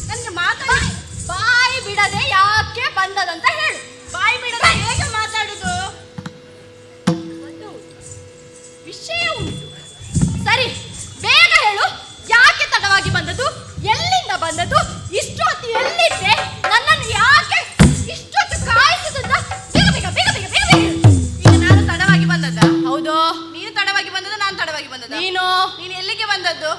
ನನ್ಗೆ ಮಾತಾಡಿ ಬಾಯ್ ಬಿಡದೆ ಯಾಕೆ ಬಂದದಂತ ಹೇಳು. ಬಾಯ್ ಬಿಡದೆ ಹೇಗೆ ಮಾತಾಡುದು? ಒಂದು ವಿಷಯ ಉಂಟು. ಸರಿ, ಬೇಗ ಹೇಳು, ಯಾಕೆ ತಡವಾಗಿ ಬಂದದ್ದು, ಎಲ್ಲಿಂದ ಬಂದದ್ದು, ಇಷ್ಟೊತ್ತು ಎಲ್ಲಿದ್ದೆ, ನನ್ನನ್ನು ಯಾಕೆ ಇಷ್ಟೊತ್ತು ಕಾಯಿಸಿದಂತ ಬೇಗ ಬೇಗ ಬೇಗ ಬೇಗ ಬೇಗ ಬೇಗ ಹೇಳು. ಈಗ ನಾನು ತಡವಾಗಿ ಬಂದದ್ದ? ಹೌದು. ನೀನು ತಡವಾಗಿ ಬಂದದ್ದು, ನಾನು ತಡವಾಗಿ ಬಂದದ್ದು? ನೀನು. ನೀನು ಎಲ್ಲಿಗೆ ಬಂದದ್ದು?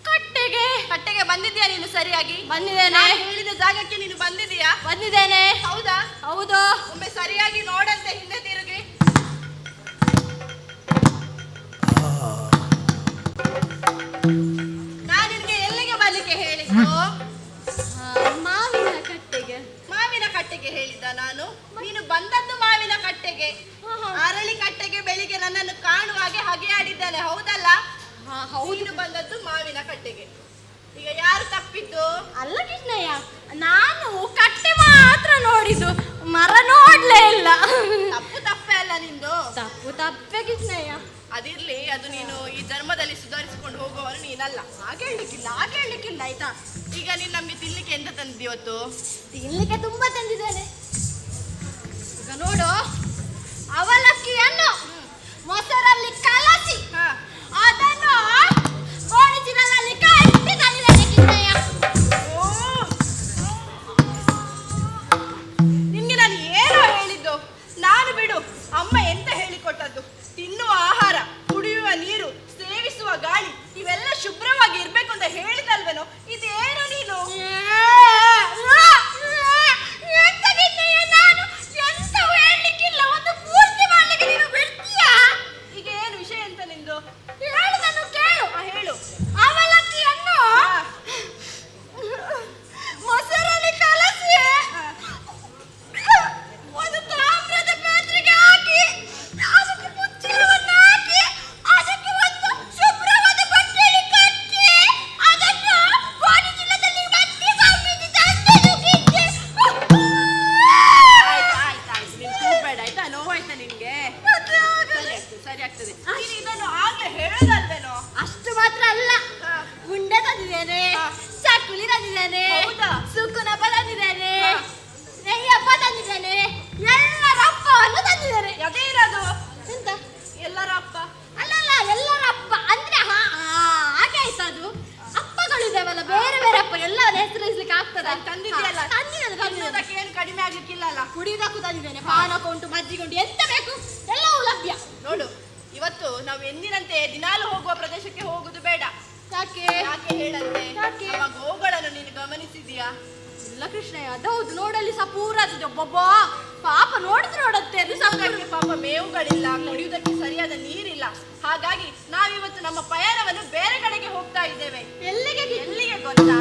ಕಟ್ಟೆಗೆ. ಕಟ್ಟೆಗೆ ಬಂದಿದ್ಯಾ ನೀನು ಸರಿಯಾಗಿ? ಬಂದಿದ್ದೇನೆ. ನಾನು ಹೇಳಿದ ಜಾಗಕ್ಕೆ ನೀನು ಬಂದಿದೀಯಾ? ಬಂದಿದ್ದೇನೆ. ಹೌದಾ? ಹೌದು. ಒಮ್ಮೆ ಸರಿಯಾಗಿ ನೋಡಂತೆ ಹಿಂದೆ ತಿರುಗಿ. ನಾನು ನಿನ್ಗೆ ಎಲ್ಲಿಗೆ ಬರ್ಲಿಕ್ಕೆ ಹೇಳಿದ್ದು? ಮಾವಿನ ಕಟ್ಟೆಗೆ. ಮಾವಿನ ಕಟ್ಟೆಗೆ ಹೇಳಿದ್ದ ನಾನು? ನೀನು ಬಂದದ್ದು ಮಾವಿನ ಕಟ್ಟೆಗೆ. ಅರಳಿ ಕಟ್ಟೆಗೆ ಬೆಳಿಗ್ಗೆ ನನ್ನನ್ನು ಕಾಣುವಾಗೆ ಹಗೆಯಾಡಿದ್ದಾನೆ, ಹೌದಲ್ಲ? ಹೌದು, ಬಂದದ್ದು ಮಾವಿನ ಕಟ್ಟೆಗೆ. ಈಗ ಯಾರು ತಪ್ಪಿದ್ದು? ಅಲ್ಲ ಕೃಷ್ಣಯ್ಯ, ನಾನು ಕಟ್ಟೆ ಮಾತ್ರ ನೋಡಿದ್ದು, ಮರ ನೋಡ್ಲೇ ಇಲ್ಲ. ತಪ್ಪು ತಪ್ಪೇ ಅಲ್ಲ ನಿಂದು? ತಪ್ಪು ತಪ್ಪೇ ಕೃಷ್ಣಯ್ಯ. ಅದಿರ್ಲಿ, ಅದು ನೀನು ಈ ಜನ್ಮದಲ್ಲಿ ಸುಧಾರಿಸಿಕೊಂಡು ಹೋಗುವವನು ನೀನಲ್ಲ. ಹಾಗೆ ಹೇಳಲಿಕ್ಕಿಲ್ಲ, ಹಾಗೆ ಹೇಳಲಿಕ್ಕಿಲ್ಲ, ಆಯ್ತಾ? ಈಗ ನೀನು ನಮ್ಗೆ ತಿನ್ಲಿಕ್ಕೆ ಎಂತ ತಂದಿದ್ದಿ ಇವತ್ತು? ತಿನ್ಲಿಕ್ಕೆ ತುಂಬಾ ತಂದಿದ್ದೇನೆ. ಈಗ ನೋಡು, ಅವಲಕ್ಕಿಯನ್ನು ಮೊಸರಲ್ಲಿ ಕಲಸಿ ಅದನ್ನು ಗೋಣಿಚೀಲದಲ್ಲಿ ಕಟ್ಟಿ ತಂದಿದ್ದೇನೆ ಕೃಷ್ಣಯ್ಯ. ನಿನ್ಗೆ ನಾನು ಏನೋ ಹೇಳಿದ್ದು? ನಾನು ಬಿಡು, ಅಮ್ಮ ಎಂತ ಹೇಳಿಕೊಟ್ಟದ್ದು? ತಿನ್ನುವ ಆಹಾರ, ಕುಡಿಯುವ ನೀರು, ಸೇವಿಸುವ ಗಾಳಿ ಇವೆಲ್ಲ ಶುಭ್ರವಾಗಿ ಇರ್ಬೇಕು ಅಂತ ಹೇಳಿದಲ್ವೇನೋ? ಇದೇನು ನೀನು? ನಾನು ಎಂತ ಹೇಳಲಿಕ್ಕಿಲ್ಲ, ಒಂದು ಪೂರ್ತಿ ಮಾಡ್ಲಿಕ್ಕೆ ನೀನು ಬಿಡ್ತೀಯಾ? ಈಗ ಏನು ವಿಷಯ ಎಂತ ನಿಂದು? ಹೇಳುದನ್ನು ಕೇಳು. ಹೇಳು. ಅವಲಕ್ಕಿಯನ್ನು ಮೊಸರಲ್ಲಿ ಕಲಸಿ ಒಂದು ತಾಮ್ರದ ಪಾತ್ರೆಗೆ ಹಾಕಿ, ಅದಕ್ಕೆ ಮುಚ್ಚಿಲವನ್ನು ಹಾಕಿ, ಅದಕ್ಕೆ ಒಂದು ಶುಭ್ರವಾದ ಬಟ್ಟೆಯಲ್ಲಿ ಕಟ್ಟಿ, ಅದನ್ನು ಗೋಣಿಚೀಲದಲ್ಲಿ ಕಟ್ಟಿ ಸ್ವಾಮೀಜಿ ತಂದೆನು ಕಿಚ್ಚೆ. ಆಯ್ತು ಆಯ್ತು ಆಯ್ತು, ನೀನು ಕೂಗ್ಬೇಡ ಆಯ್ತಾ? ನೋವಾಯ್ತಾ ನಿನ್ಗೆ? ಸರಿ ಆಗ್ತದೆ, ಸರಿ ಆಗ್ತದೆ. ನೀನು ಇದನ್ನು ಆಗ್ಲೇ ಹೇಳೋದಲ್ವೇನೋ? ಅಷ್ಟು ಮಾತ್ರ ಅಲ್ಲ, ಉಂಡೆ ತಂದಿದ್ದೇನೆ, ಚಕ್ಕುಲಿ ತಂದಿದ್ದೇನೆ, ಸುಕ್ಕುನಪ್ಪ ತಂದಿದ್ದೇನೆ, ನೆಯ್ಯಪ್ಪ ತಂದಿದ್ದೇನೆ, ಎಲ್ಲರ ಅಪ್ಪವನ್ನು ತಂದಿದ್ದೇನೆ. ಅದೇ ಇರೋದು ಎಂತ? ಎಲ್ಲರ ಅಪ್ಪ? ಅಲ್ಲಲ್ಲ, ಎಲ್ಲರ ಅಪ್ಪ ಅಂದ್ರೆ ಹಾಗೆ ಆಯ್ತು. ಅದು ಅಪ್ಪಗಳು ಇದಾವಲ್ಲ, ಬೇರೆ ಬೇರೆ ಅಪ್ಪ, ಎಲ್ಲರ ಹೆಸರು ಇಸ್ಲಿಕ್ಕೆ ಆಗ್ತದ? ತಂದಿದೆಯಲ್ಲ, ತಂದಿದ್ದೇನೆ. ತಂದಿದ್ದಕ್ಕೆ ಏನು ಕಡಿಮೆ ಆಗ್ಲಿಕ್ಕಿಲ್ಲ ಅಲ್ಲ? ಕುಡಿಯೋದಕ್ಕೂ ತಂದಿದ್ದೇನೆ, ಪಾನಕ ಉಂಟು, ಮಜ್ಜಿಗೆ ಉಂಟು, ಎಂತ ಬೇಕು ಎಲ್ಲವೂ ಲಭ್ಯ. ನೋಡು, ಇವತ್ತು ನಾವು ಎಂದಿನಂತೆ ದಿನಾಲು ಹೋಗುವ ಪ್ರದೇಶಕ್ಕೆ ಹೋಗುದು ಬೇಡ. ಯಾಕೆ? ಯಾಕೆ ಹೇಳಂತೆ? ನಮ್ಮ ಗೋಗಳನ್ನು ನೀನು ಗಮನಿಸಿದೀಯಾ? ಇಲ್ಲ ಕೃಷ್ಣಯ್ಯ, ಅದೌದು, ನೋಡಲ್ಲಿ ಸಹ ಪೂರ ಒಬ್ಬೊಬ್ಬ ಪಾಪ ನೋಡಿದ್ರೆ ನೋಡತ್ತೆ ಅದು ಸಹ. ಪಾಪ ಮೇವುಗಳಿಲ್ಲ, ಕುಡಿಯುವುದಕ್ಕೆ ಸರಿಯಾದ ನೀರಿಲ್ಲ. ಹಾಗಾಗಿ ನಾವಿವತ್ತು ನಮ್ಮ ಪಯಣವನ್ನು ಬೇರೆ ಕಡೆಗೆ ಹೋಗ್ತಾ ಇದ್ದೇವೆ. ಎಲ್ಲಿಗೆ? ಎಲ್ಲಿಗೆ ಗೊತ್ತಾ?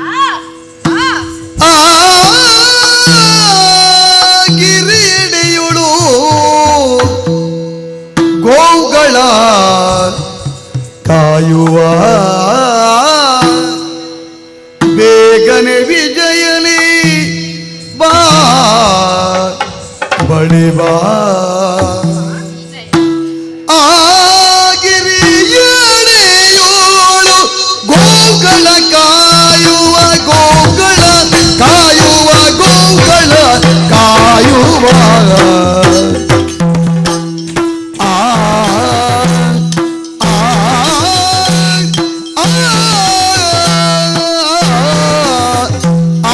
ಗಿರಿಡೆಯುಳು ಗೋಗಳ ಕಾಯುವ ಬೇಗನೆ ವಿಜಯನೇ ಬಾ ಬಳಿ ಬಾ. ಆ ಗಿರಿಯಡೆಯೋಳು ಗೋಗಳ ಕಾಯುವ, ಗೋಗಳ ಕಾಯುವ, ಗೋಗಳ ಕಾಯುವ. ಆ ಆ ಆ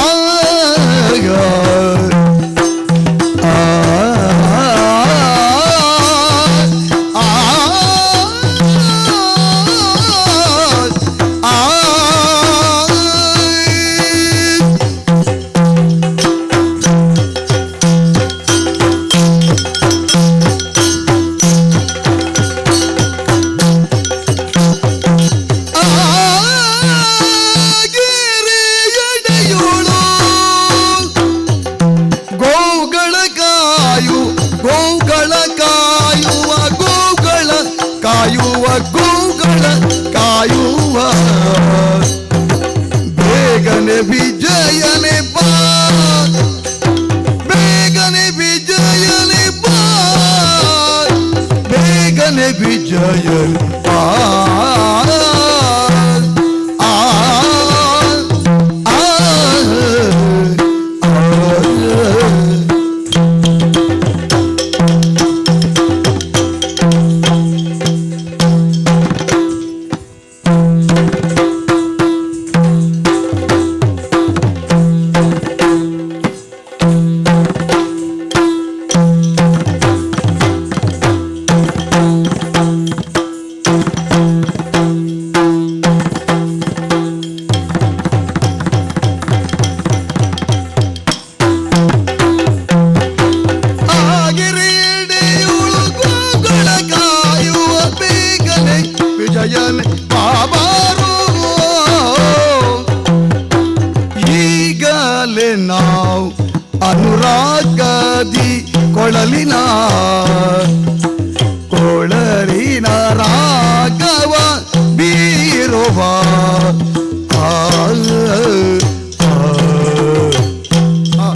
ಗಿರಿಯಡೆಯೋಳು ಗೋಗಳ ಕಾಯು, ಗೋಗಳ ಕಾಯುವ, ಗೋಗಳ ಕಾಯುವ, ಗೋಗಳ ಕಾಯುವ. ಬೇಗನೆ ವಿಜಯನೆ ಬಾ, ಬೇಗನೆ ವಿಜಯನೆ ಬಾ, ಬೇಗನೆ ವಿಜಯನೆ ಬಾ. ಆ ಆ ಆಗಿರಿಡೆಯುಳು ಗೋಗಳ ಕಾಯುವ ಬೇಗನೆ ವಿಜಯನೆ ಬಾಬಾರು. ಈಗಲೇ ನಾವು ಅನುರಾಗದಿ ಕೊಳಲಿನ ಕೊಳಲಿನ ರಾಗವ ಬೀ ಬೀರುವ ಆ ಆ, ಆ.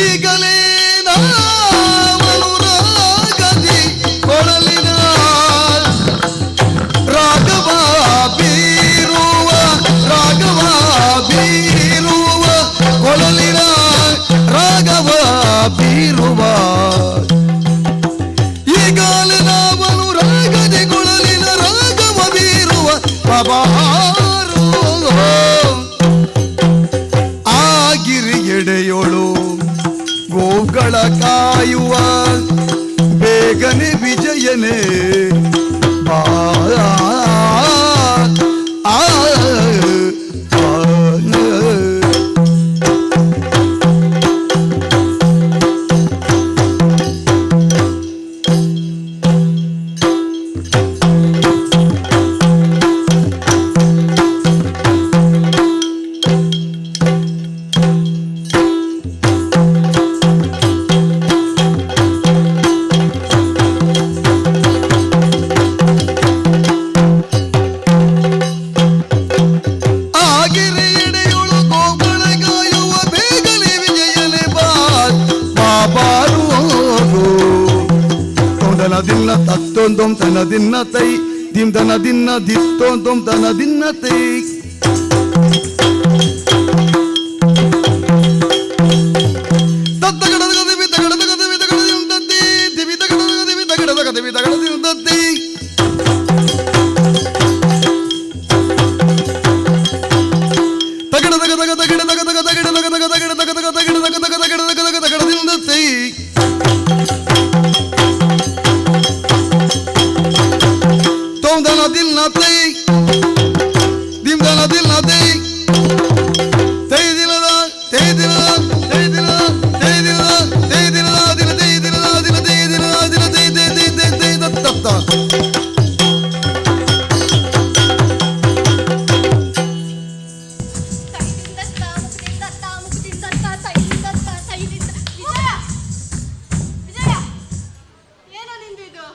ಈಗಲೇ ನಾವನು ರಾಗದಿ ಕೊಳಲಿನ ರಾಘವ ಬೀರುವ ರಾಘವ ಬೀರುವ ಕೊಳಲಿನ ರಾಘವ ಬೀರುವ ಈಗಲೇ ನಾವನು ರಾಗದಿ ಕೊಳಲಿನ ರಾಘವ ಬೀರುವ ಬಾಬಾರು ಆ ಗಿರಿಗೆಡೆಯೊಳು ಗೋಗಳ ಕಾಯುವ ಬೇಗನೆ ವಿಜಯನೇ ಬಾ ಆ, ಆ, ಆ. ಆಗಿರಿಯಡೆಯೊಳು ಗೋಗಳ ಕಾಯುವ ಬೇಗನೆ ವಿಜಯನೆ ಬಾ ಬಾಬಾರು ತೊಂದನ ದಿನ್ನ ತತ್ತೊಂದೊಂ ತನ ದಿನ್ನ ತೈ ದಿಂದನ ದಿನ್ನ ದಿತ್ತೊಂದೊಂ ತನ ದಿನ್ನ ತೈ ತೊಂದನ ದಿನ್ನ ತೈ ದಿಂದನ ದಿನ್ನ ತೈ ತೈ ದಿನದ ತೈ ದಿನದ ತೈ ದಿನದ ತೈ ದಿನದ ತೈ ದಿನದ ದಿನ ತೈ ದಿನದ ದಿನ ತೈ ದಿನದ ದಿನ ತೈ ತೈ ತೈ ತೈ ತೈ ದತ್ತ ವಿಜಯ ವಿಜಯ ಏನೋ ನಿಂದು ಇದು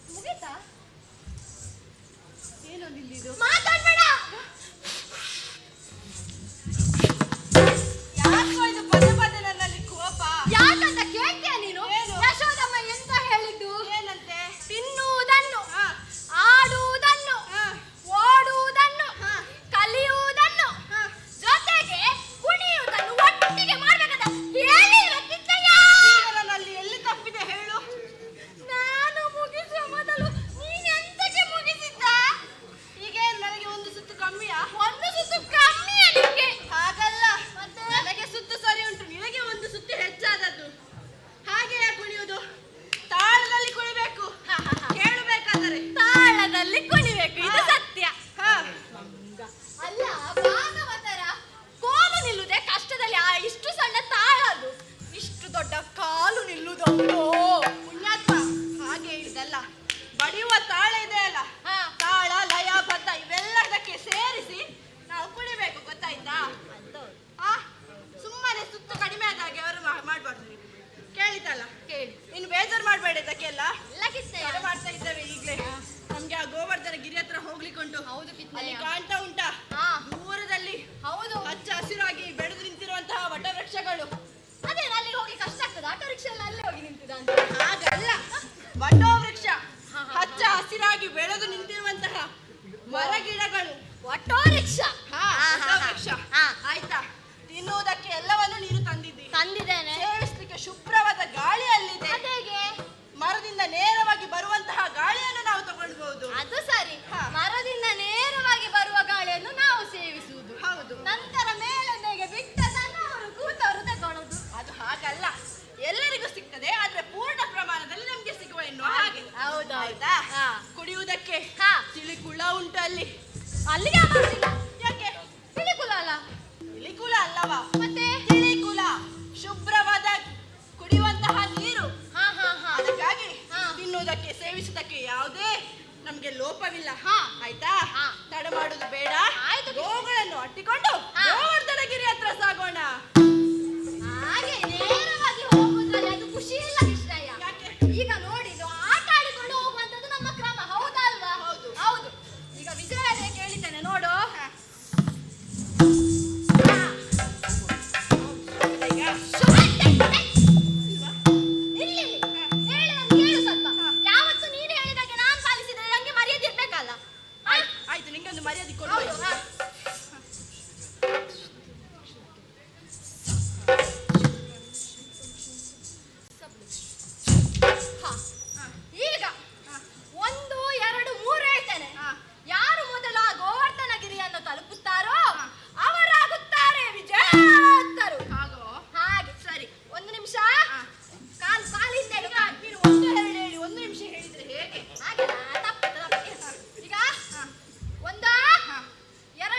ಮುಗೀತಾ ಏನೋ ನಿಂದಿದು ಮಾತಾಡ್ಬೇಡ ಯಾಕೋ ಇದು ಪದೇ ಪದೇ ನನ್ನಲ್ಲಿ ಕೋಪ ಯಾಕಂತ ಕೇಳ್ತೀಯ ನೀನು ಯಶೋದಮ್ಮ ಎಂತ ಹೇಳಿದ್ದು ಏನಂತೆ ತಿನ್ನುವುದನ್ನು ಆಡುವುದನ್ನು ಓಡುವುದನ್ನು ಕಲಿಯುವುದನ್ನು ಜೊತೆಗೆ ಕುಣಿಯುವುದನ್ನು ಒಟ್ಟಿಗೆ ಮಾಡ್ಬೇಕಂತ ಹೇಳಿಲ್ವ ಕಿತ್ತಯ್ಯ? ನನ್ನಲ್ಲಿ ಎಲ್ಲಿ ತಪ್ಪಿದೆ ಹೇಳು ನಾನು ಮುಗಿಸುವ ಮೊದಲು ನೀನ್ ಎಂತಕ್ಕೆ ಮುಗಿಸಿದ್ದ ಈಗ ನನಗೆ ಒಂದು ಸುತ್ತು ಕಮ್ಮಿಯಾ ಒಂದು ಸುತ್ತು ಕಮ್ಮಿಯಾ ನಿಮಗೆ ಹಾಗಲ್ಲ ನನಗೆ ಸುತ್ತು ಸರಿ ಉಂಟು ನಿನಗೆ ಒಂದು ಸುತ್ತು ಹೆಚ್ಚಾದದ್ದು ಹಾಗೆ ಯಾಕೆ ಕುಣಿಯುವುದು ತಾಳದಲ್ಲಿ ಕುಣಿಬೇಕು ಕೇಳಬೇಕಾದರೆ ತಾಳದಲ್ಲಿ ಕುಣಿಬೇಕು ಇದು ಸತ್ಯ ಅಲ್ಲ ಭಾಗವತರ ಕೋಲು ನಿಲ್ಲುವುದೇ ಕಷ್ಟದಲ್ಲಿ ಆ ಇಷ್ಟು ಸಣ್ಣ ತಾಳ ಅದು ಇಷ್ಟು ದೊಡ್ಡ ಕಾಲು ನಿಲ್ಲುವುದು ಪುಣ್ಯಾತ್ಮ ಹಾಗೆ ಹೇಳಿದಲ್ಲ ಬಡಿಯುವ ತಾಳ ಇದೆ ಅಲ್ಲ ತಾಳ ಲಯ ಬದ್ಧ ಇವೆಲ್ಲದಕ್ಕೆ ಸೇರಿಸಿ ನಾವು ಕುಣಿಬೇಕು ಗೊತ್ತಾಯ್ತಾ ಆ ಸುಮ್ಮನೆ ಸುತ್ತು ಕಡಿಮೆ ಆದ ಹಾಗೆ ಅವರು ಮಾಡಬಾರ್ದು ನೀವು ಕೇಳಿತಲ್ಲ ಕೇಳಿ ನೀನು ಬೇಜಾರು ಮಾಡಬೇಡ ಇದಕ್ಕೆಲ್ಲ ತಡ ಮಾಡ್ತಾ ಇದ್ದೇವೆ ಈಗಲೇ ನಮ್ಗೆ ಆ ಗೋವರ್ಧನ ಗಿರಿ ಹತ್ರ ಹೋಗ್ಲಿಕ್ಕೆ ಉಂಟು ಹೌದು ಅಲ್ಲಿ ಕಾಣ್ತಾ ಉಂಟಾ ದೂರದಲ್ಲಿ ಹೌದು ಹಚ್ಚ ಹಸಿರಾಗಿ ಬೆಳೆದು ನಿಂತಿರುವಂತಹ ವಟವೃಕ್ಷಗಳು ಅದೇ ಅಲ್ಲಿ ಹೋಗಿ ಕಷ್ಟ ಆಗ್ತದೆ ಆಟೋ ರಿಕ್ಷಾ ಎಲ್ಲ ಅಲ್ಲೇ ಹೋಗಿ ನಿಂತಿದ ಅಂತ ಹಾಗಲ್ಲ ವಟವೃಕ್ಷ ಹಚ್ಚ ಹಸಿರಾಗಿ ಬೆಳೆದು ನಿಂತಿರುವಂತಹ ಮರಗಿಡಗಳು ವಟವೃಕ್ಷ ವಟವೃಕ್ಷ ಆಯ್ತಾ ತಿನ್ನುವುದಕ್ಕೆ ಎಲ್ಲವನ್ನು ನೀನು ತಂದಿದ್ದಿ ತಂದಿದ್ದೇನೆ ಸೇವಿಸ್ಲಿಕ್ಕೆ ಶುಭ್ರವಾದ ಗಾಳಿ ಅಲ್ಲಿದೆ ಅದೇಗೆ ಮರದಿಂದ ನೇರವಾಗಿ ಬರುವಂತಹ ಗಾಳಿಯನ್ನು ನಾವು ತಗೊಳ್ಬಹುದು ಅದು ಸರಿ ಮರದಿಂದ ನೇರವಾಗಿ ಬರುವ ಗಾಳಿಯನ್ನು ನಾವು ಸೇವಿಸುವುದು ಹೌದು ನಂತರ ಮೇಲೆ ಮೇಲೆ ಬಿಟ್ಟದನ್ನು ಅವರು ಕೂತವರು ತಗೊಳ್ಳೋದು ಅದು ಹಾಗಲ್ಲ ಎಲ್ಲರಿಗೂ ಸಿಗ್ತದೆ ಆದ್ರೆ ಪೂರ್ಣ ಪ್ರಮಾಣದಲ್ಲಿ ನಮ್ಗೆ ಸಿಗುವ ಎನ್ನುವ ಹಾಗೆ ಹೌದು ಆಯ್ತಾ ಕುಡಿಯುವುದಕ್ಕೆ ತಿಳಿ ಕುಳ ಉಂಟು ಅಲ್ಲಿ ಅಲ್ಲಿಗೆ ಬರುದಿಲ್ಲ. ಯಾಕೆ? ಪಿಲಿಕುಲ ಅಲ್ಲ. ಪಿಲಿಕುಲ ಅಲ್ಲವಾ? ಮತ್ತೆ? ತಿಳಿಕುಲ, ಶುಭ್ರವಾದ ಕುಡಿಯುವಂತಹ ನೀರು. ಹಾ ಹಾ ಹಾ. ಅದಕ್ಕಾಗಿ ತಿನ್ನುವುದಕ್ಕೆ, ಸೇವಿಸುವುದಕ್ಕೆ ಯಾವುದೇ ನಮ್ಗೆ ಲೋಪವಿಲ್ಲ. ಆಯ್ತಾ? ತಡ ಮಾಡುದು ಬೇಡ. ಗೋಗಳನ್ನು ಅಟ್ಟಿಕೊಂಡು ಗೋವರ್ಧನಗಿರಿ ಹತ್ರ ಸಾಗೋಣ. ಹಾಗೆ ನೇರವಾಗಿ ಹೋಗುದ್ರಲ್ಲಿ ಅದು ಖುಷಿ ಇಲ್ಲ ಕೃಷ್ಣಯ್ಯ. ಈಗ ನೋಡಿ, ಇದು ಆಟ ಆಡಿಕೊಂಡು ಹೋಗುವಂತದ್ದು ನಮ್ಮ ಕ್ರಮ, ಹೌದಾ ಅಲ್ವಾ? ಹೌದು ಹೌದು. ಈಗ ವಿಜಯ ಕೇಳಿದ್ದೇನೆ ನೋಡು. ನಿಲ್ಲಿ, ಹೇಳು, ಕೇಳು ಸ್ವಲ್ಪ. ಯಾವತ್ತು ನೀನು ಹೇಳಿದಾಗೆ ನಾನು ಪಾಲಿಸಿದ್ರೆ ನಂಗೆ ಮರ್ಯಾದೆ ಇರ್ಬೇಕಲ್ಲ. ಆಯ್ತು, ನಿಂಗೆ ಒಂದು ಮರ್ಯಾದೆ ಕೊಡು. ಹೌದು, ಹಾ. ಹಾ. ಈಗ 1 2 3 ಹೇಳ್ತೇನೆ. ಯಾರು ಮೊದಲು ಆ ಗೋವರ್ಧನಗಿರಿಯನ್ನು ತಲುಪುತ್ತಾರೋ ಅವರಾಗುತ್ತಾರೆ ವಿಜೇತರು. ಹಾಗೆ ಸರಿ, ಒಂದು ನಿಮಿಷ. ಕಾಲು ಕಾಲಿಂದ ಈಗ ನೀನು 1 2 ಹೇಳಿ 1 ನಿಮಿಷ ಹೇಳಿದ್ರೆ ಹೇಗೆ? ಹಾಗೆಲ್ಲ ತಪ್ಪು ತಪ್ಪು. ಈಗ 1 2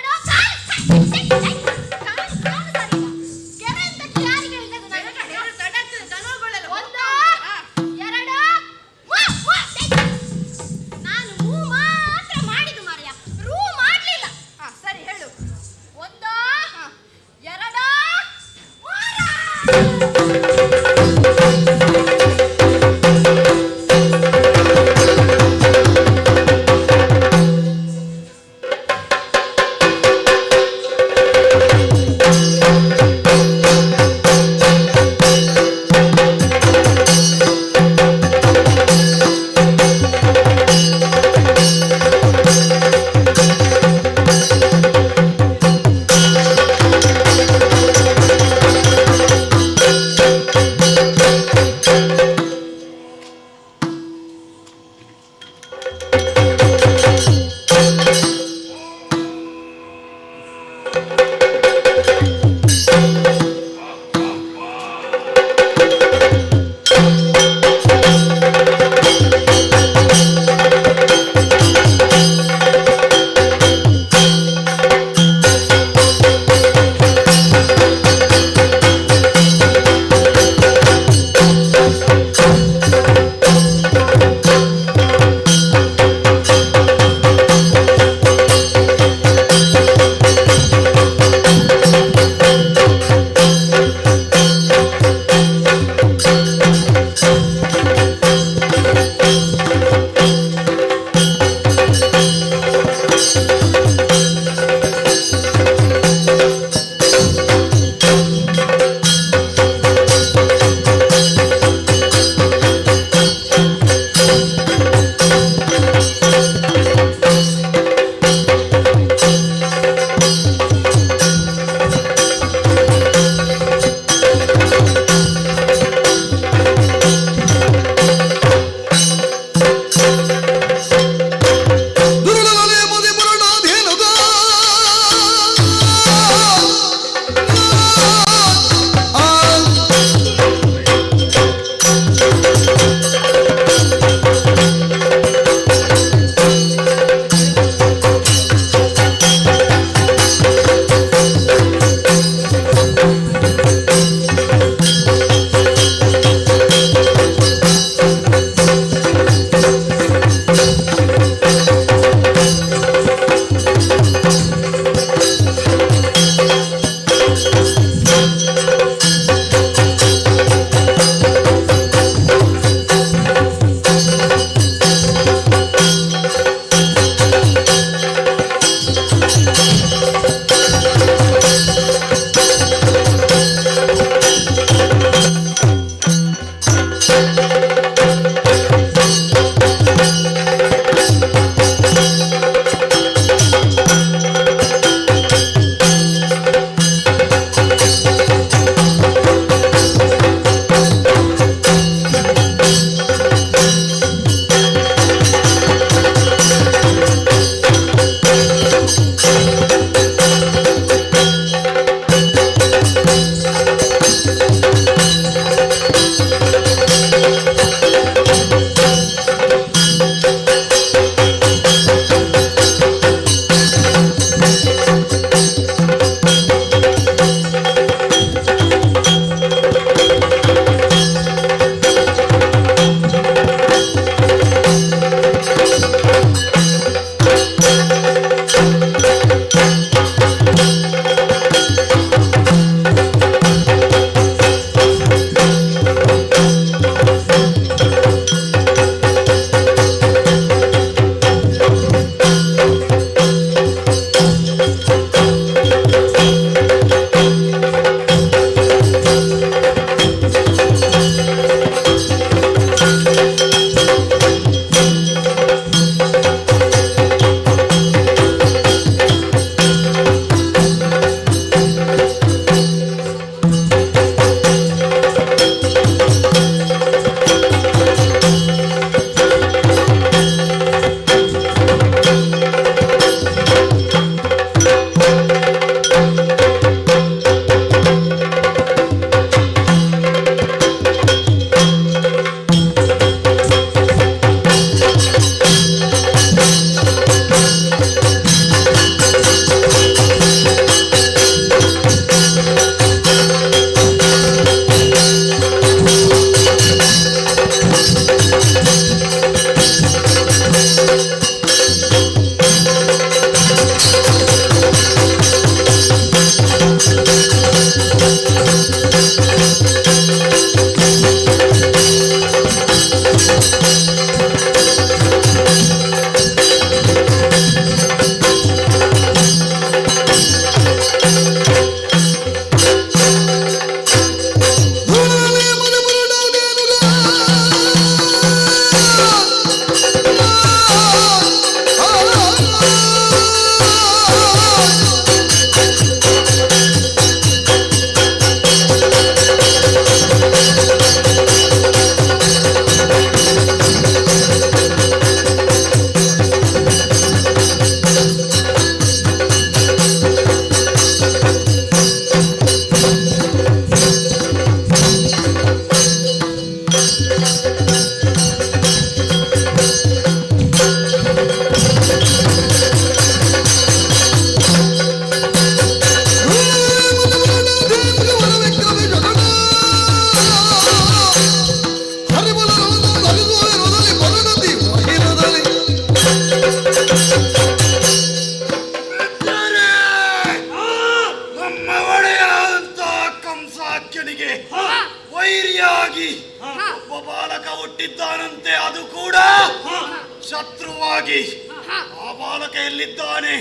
ಎಲ್ಲಿದ್ದಾನೆ,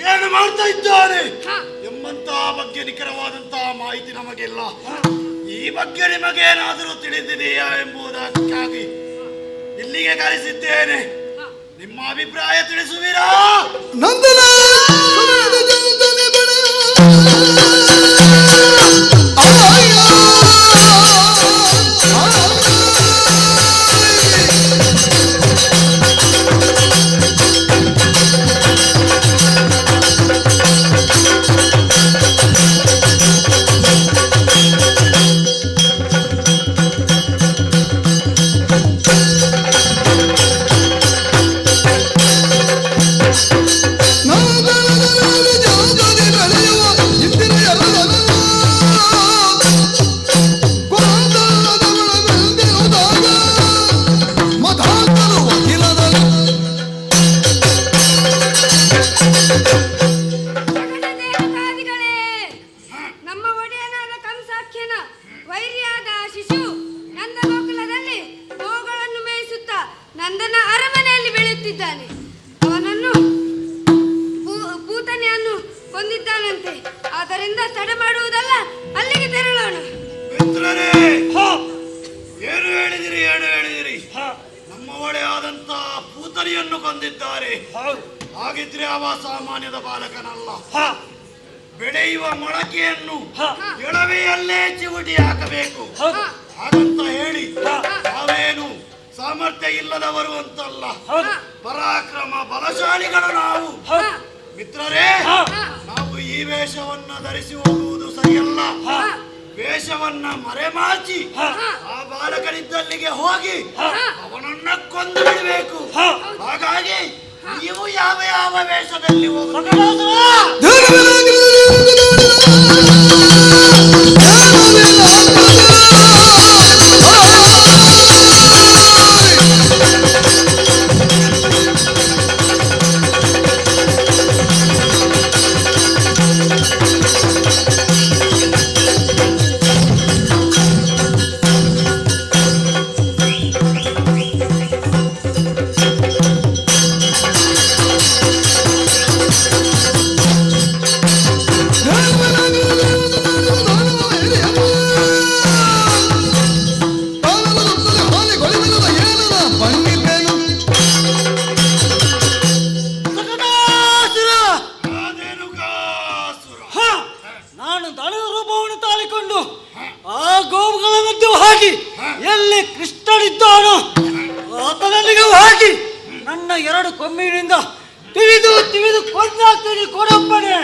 ಏನು ಮಾಡ್ತಾ ಇದ್ದಾನೆ ಎಂಬಂತಹ ಬಗ್ಗೆ ನಿಖರವಾದಂತಹ ಮಾಹಿತಿ ನಮಗಿಲ್ಲ. ಈ ಬಗ್ಗೆ ನಿಮಗೇನಾದರೂ ತಿಳಿದಿದೆಯಾ ಎಂಬುದಕ್ಕಾಗಿ ಇಲ್ಲಿಗೆ ಕರೆಸಿದ್ದೇನೆ. ನಿಮ್ಮ ಅಭಿಪ್ರಾಯ ತಿಳಿಸುವಿರಾ? ನಂದನ ನಮ್ಮ ಒಡೆಯನಾದ ಕಂಸಾಖ್ಯನ ವೈರಿಯಾದ ಆ ಶಿಶು ನಂದ ಗೋಕುಲದಲ್ಲಿ ಗೋಗಳನ್ನು ಮೇಯಿಸುತ್ತಾ ನಂದನ ಅರಮನೆಯಲ್ಲಿ ಬೆಳೆಯುತ್ತಿದ್ದಾನೆ. ಅವನನ್ನು ಪೂತನೆಯನ್ನು ಕೊಂದಿದ್ದಾನಂತೆ. ಆದ್ದರಿಂದ ತಡ ಮಾಡುವುದಲ್ಲ, ಅಲ್ಲಿಗೆ ತೆರಳೋಣ. ಮಿತ್ರರೇ, ಏನು ಹೇಳಿದಿರಿ, ಏನು ಹೇಳಿದಿರಿ? ನಮ್ಮ ಒಡೆಯಾದಂತಹ ಪೂತನಿಯನ್ನು ಕೊಂದಿದ್ದಾರೆ. ಹಾಗಿದ್ರೆ ಅವ ಸಾಮಾನ್ಯದ ಬಾಲಕನಲ್ಲ. ಬೆಳೆಯುವ ಮೊಳಕೆಯನ್ನು ಎಳವೆಯಲ್ಲೇ ಚಿವುಟಿ ಹಾಕಬೇಕು ಹಾಗಂತ ಹೇಳಿ ನಾವೇನು ಸಾಮರ್ಥ್ಯ ಇಲ್ಲದವರು ಅಂತಲ್ಲ, ಪರಾಕ್ರಮ ಬಲಶಾಲಿಗಳು ನಾವು. ಮಿತ್ರರೇ, ನಾವು ಈ ವೇಷವನ್ನ ಧರಿಸಿ ಹೋಗುವುದು ಸರಿಯಲ್ಲ. ವೇಷವನ್ನ ಮರೆಮಾಚಿ ಆ ಬಾಲಕನಿದ್ದಲ್ಲಿಗೆ ಹೋಗಿ ಅವನನ್ನ ಕೊಂದು ಬಿಡಬೇಕು. ಹಾಗಾಗಿ ನೀವು ಯಾವ ಯಾವ ವೇಷದಲ್ಲಿ ಹೋಗುತ್ತೀರಾ? ನಾನು ದಳದ ರೂಪವನ್ನು ತಾಳಿಕೊಂಡು ಆ ಗೋವುಗಳ ಮಧ್ಯೆ ಹಾಕಿ ಎಲ್ಲಿ ಕೃಷ್ಣನಿದ್ದಾನೋ ಆತನಲ್ಲಿಗೆ ಹಾಕಿ ನನ್ನ ಎರಡು ಕೊಂಬಿನಿಂದ ತಿಳಿದು ತಿಳಿದು ಕೊಂದಾಗ್ತೀನಿ ಕೊಡಪ್ಪಣೆ.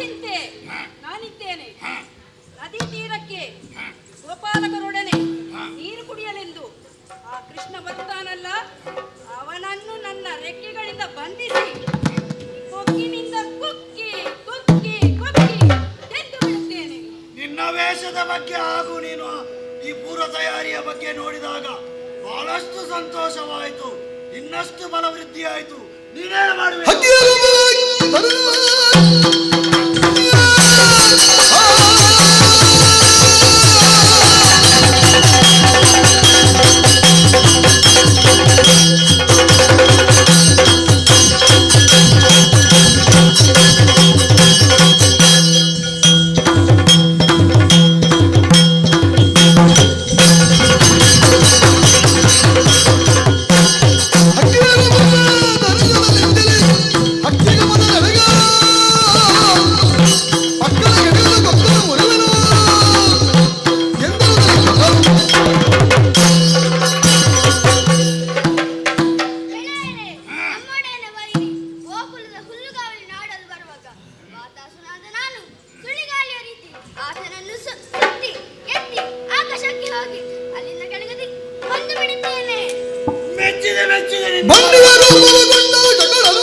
ಚಿಂತೆ, ನಾನಿದ್ದೇನೆ. ನದಿ ತೀರಕ್ಕೆ ಗೋಪಾಲಕರೊಡನೆ ನೀರು ಕುಡಿಯಲೆಂದು ಆ ಕೃಷ್ಣ ಬರುತ್ತಾನಲ್ಲ, ಅವನನ್ನು ನನ್ನ ರೆಕ್ಕೆಗಳಿಂದ ಬಂಧಿಸಿ ಕೊಕ್ಕಿನಿಂದ ಕುಕ್ಕಿ ಕುಕ್ಕಿ ಕುಕ್ಕಿ ತೆಗೆದು ಬಿಡುತ್ತೇನೆ. ನಿನ್ನ ವೇಷದ ಬಗ್ಗೆ ಹಾಗೂ ನೀನು ಈ ಪೂರ್ವ ತಯಾರಿಯ ಬಗ್ಗೆ ನೋಡಿದಾಗ ಬಹಳಷ್ಟು ಸಂತೋಷವಾಯಿತು. ಇನ್ನಷ್ಟು ಬಲವೃದ್ಧಿಯಾಯಿತು. ನೀನೇನು ಮಾಡುವೆ? ಹಕ್ಕಿಗೆ ಮೊದಲ ಮೆಚ್ಚಿದೆ ನಿನ್ನ. ಬಂಡಿಯ ರೂಪವಗೊಂಡ ಜಗಡನು.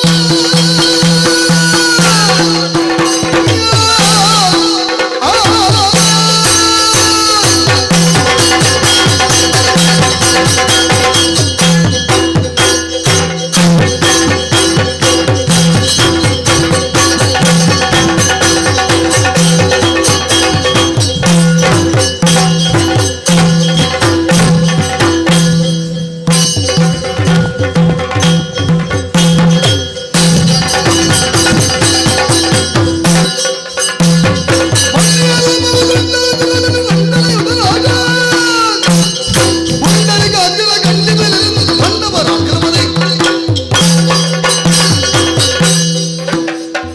ಪುಂಡರಿಕ ಅಖಿಲ ಗಂಡಿ ಮೇಲೆ ಬಂಡವರ ಅಕ್ರಮದೆ.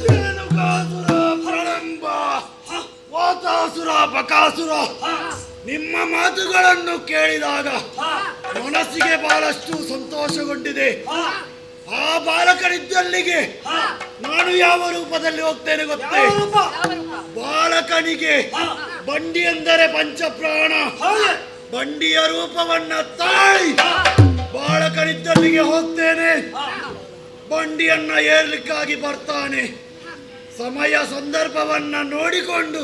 ರೇಣುಕಾಸುರ, ಪ್ರಳಂಬ, ವಾತಾಸುರ, ಬಕಾಸುರ, ನಿಮ್ಮ ಮಾತುಗಳನ್ನು ಕೇಳಿದಾಗ ಮನಸ್ಸಿಗೆ ಬಹಳಷ್ಟು ಸಂತೋಷಗೊಂಡಿದೆ. ಆ ಬಾಲಕನಿದ್ದಲ್ಲಿಗೆ ನಾನು ಯಾವ ರೂಪದಲ್ಲಿ ಹೋಗ್ತೇನೆ ಗೊತ್ತೇ? ಬಾಲಕನಿಗೆ ಬಂಡಿ ಎಂದರೆ ಪಂಚಪ್ರಾಣ. ಬಂಡಿಯ ರೂಪವನ್ನ ತಾಳಿ ಬಾಲಕನಿದ್ದಲ್ಲಿಗೆ ಹೋಗ್ತೇನೆ. ಬಂಡಿಯನ್ನ ಏರ್ಲಿಕ್ಕಾಗಿ ಬರ್ತಾನೆ. ಸಮಯ ಸಂದರ್ಭವನ್ನ ನೋಡಿಕೊಂಡು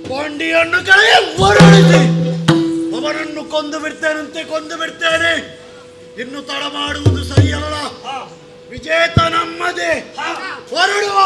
ಬಂಡಿಯನ್ನು ಕೆಳಗೆ ಹೊರಳಿಸಿ ಅವನನ್ನು ಕೊಂದು ಬಿಡ್ತೇನಂತೆ, ಕೊಂದು ಬಿಡ್ತೇನೆ. ಇನ್ನು ತಡ ಮಾಡುವುದು ಸರಿಯಲ್ಲ. ವಿಜೇತ ನಮ್ಮದೇ. ಹೊರಡುವ.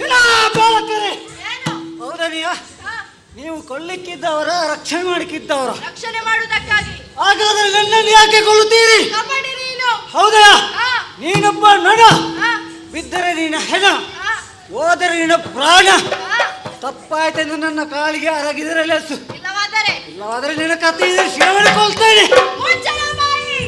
ಇಲ್ಲ, ಬಾಲಕರೇ. ಹೌದನಿಯ, ನೀವು ಕೊಲ್ಲಿಕ್ಕಿದ್ದವರ, ರಕ್ಷಣೆ ಮಾಡಕ್ಕಿದ್ದವರ? ರಕ್ಷಣೆ ಮಾಡುವುದಕ್ಕಾಗಿ. ಹಾಗಾದ್ರೆ ನನ್ನನ್ನು ಯಾಕೆ ಕೊಲ್ಲುತ್ತೀರಿ? ಕಬಡ್ಡಿ ನೀನು. ಹೌದಾ? ನೀನೊಬ್ಬ ನೊಣ. ಬಿದ್ದರೆ ನಿನ್ನ ಹೆಣ, ಹೋದರೆ ನಿನ್ನ ಪ್ರಾಣ. ತಪ್ಪಾಯ್ತೆಂದು ನನ್ನ ಕಾಲಿಗೆ ಅರಗಿದರೆ ಲೆಸ್ಸು. ಇಲ್ಲವಾದರೆ? ಇಲ್ಲವಾದರೆ ನಿನ್ನ ಕಥೆ ಶಿರವನ್ನು ಕೊಲ್ತೇನೆ. ಮುಚ್ಚಳ ಬಾಯಿ.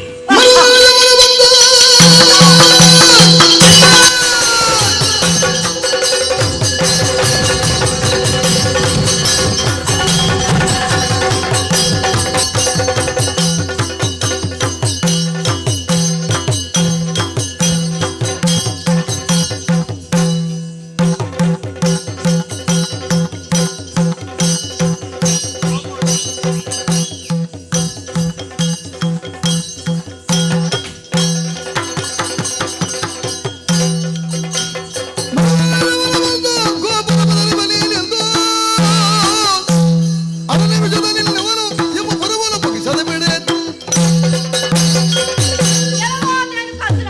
ರೇಣುಕಾಸುರ,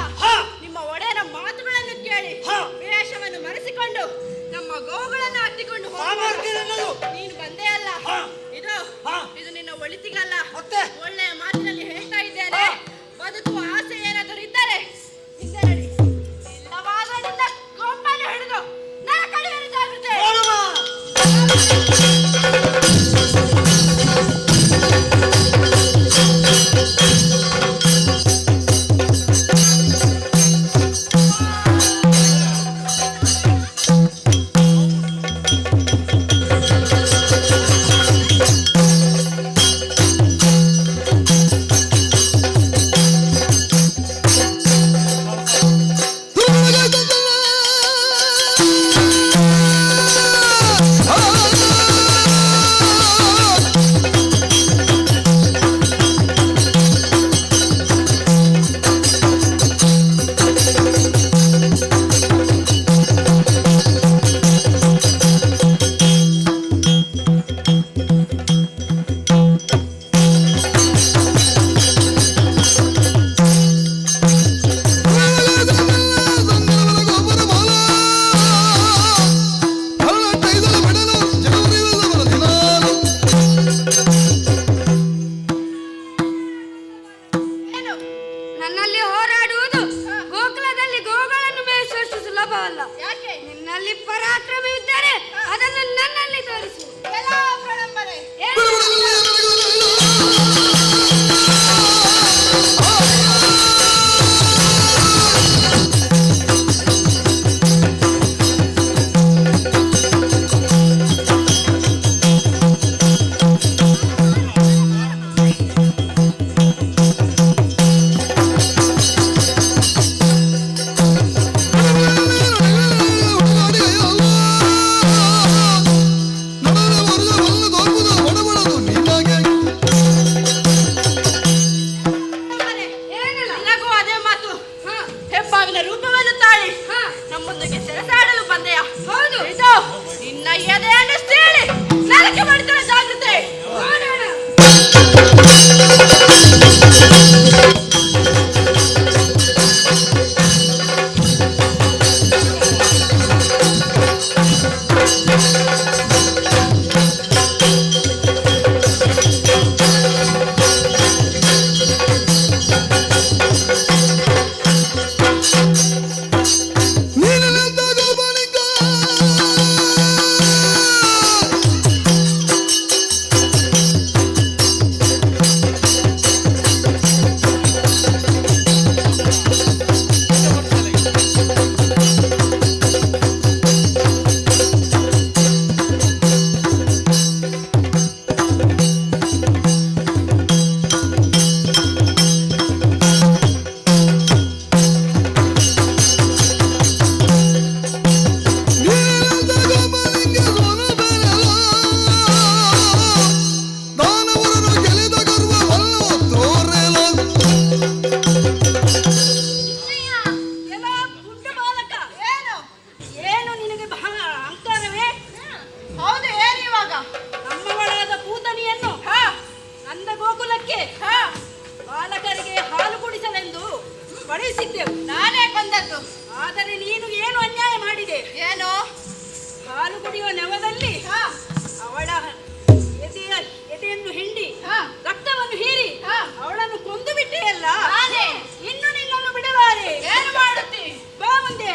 ನಿಮ್ಮ ಒಡೆಯನ ಮಾತುಗಳನ್ನು ಕೇಳಿ ವೇಷವನ್ನು ಮರೆಸಿಕೊಂಡು ನಮ್ಮ ಗೋವುಗಳನ್ನು ಅಟ್ಟಿಕೊಂಡು ಹೋಗುವ ನೀನು ಬಂದೇ ಅಲ್ಲ. ಇದು ಇದು ನಿನ್ನ ಒಳಿತಿಗಲ್ಲ. ಒಳ್ಳೆಯ ಮಾತಿನಲ್ಲಿ ಹೇಳ್ತಾ ಇದ್ದೇನೆ. ಬದುಕುವ ಆಸೆ ಏನಾದರೂ ಇದ್ದರೆ ಹಿಂದೆ ನಡಿ. ಇಲ್ಲವಾದರೆ ನಿನ್ನ ಕೊಂಬನ್ನು ಹಿಡಿದು ನರಕಡಿಯನ್ನು ಜಾಗೃತೆ. ಿ. ಯಾಕೆ? ಬಾಲಕರಿಗೆ ಹಾಲು ಕುಡಿಸಲೆಂದು ಕಳುಹಿಸಿದ್ದೆವು. ನಾನೇ ಕೊಂದದ್ದು. ಆದರೆ ನೀನು ಏನು ಅನ್ಯಾಯ ಮಾಡಿದೆ? ಏನು? ಹಾಲು ಕುಡಿಯುವ ನೆವದಲ್ಲಿ ಅವಳ ಎದೆಯನ್ನು ಹಿಂಡಿ ರಕ್ತವನ್ನು ಹೀರಿ ಅವಳನ್ನು ಕೊಂದು ಬಿಟ್ಟೆಯಲ್ಲ. ನಾನೇ. ಇನ್ನು ನಿನ್ನನ್ನು ಬಿಡಲಾರೆ. ಏನು ಮಾಡುತ್ತಿ? ಬಾ ಮುಂದೆ.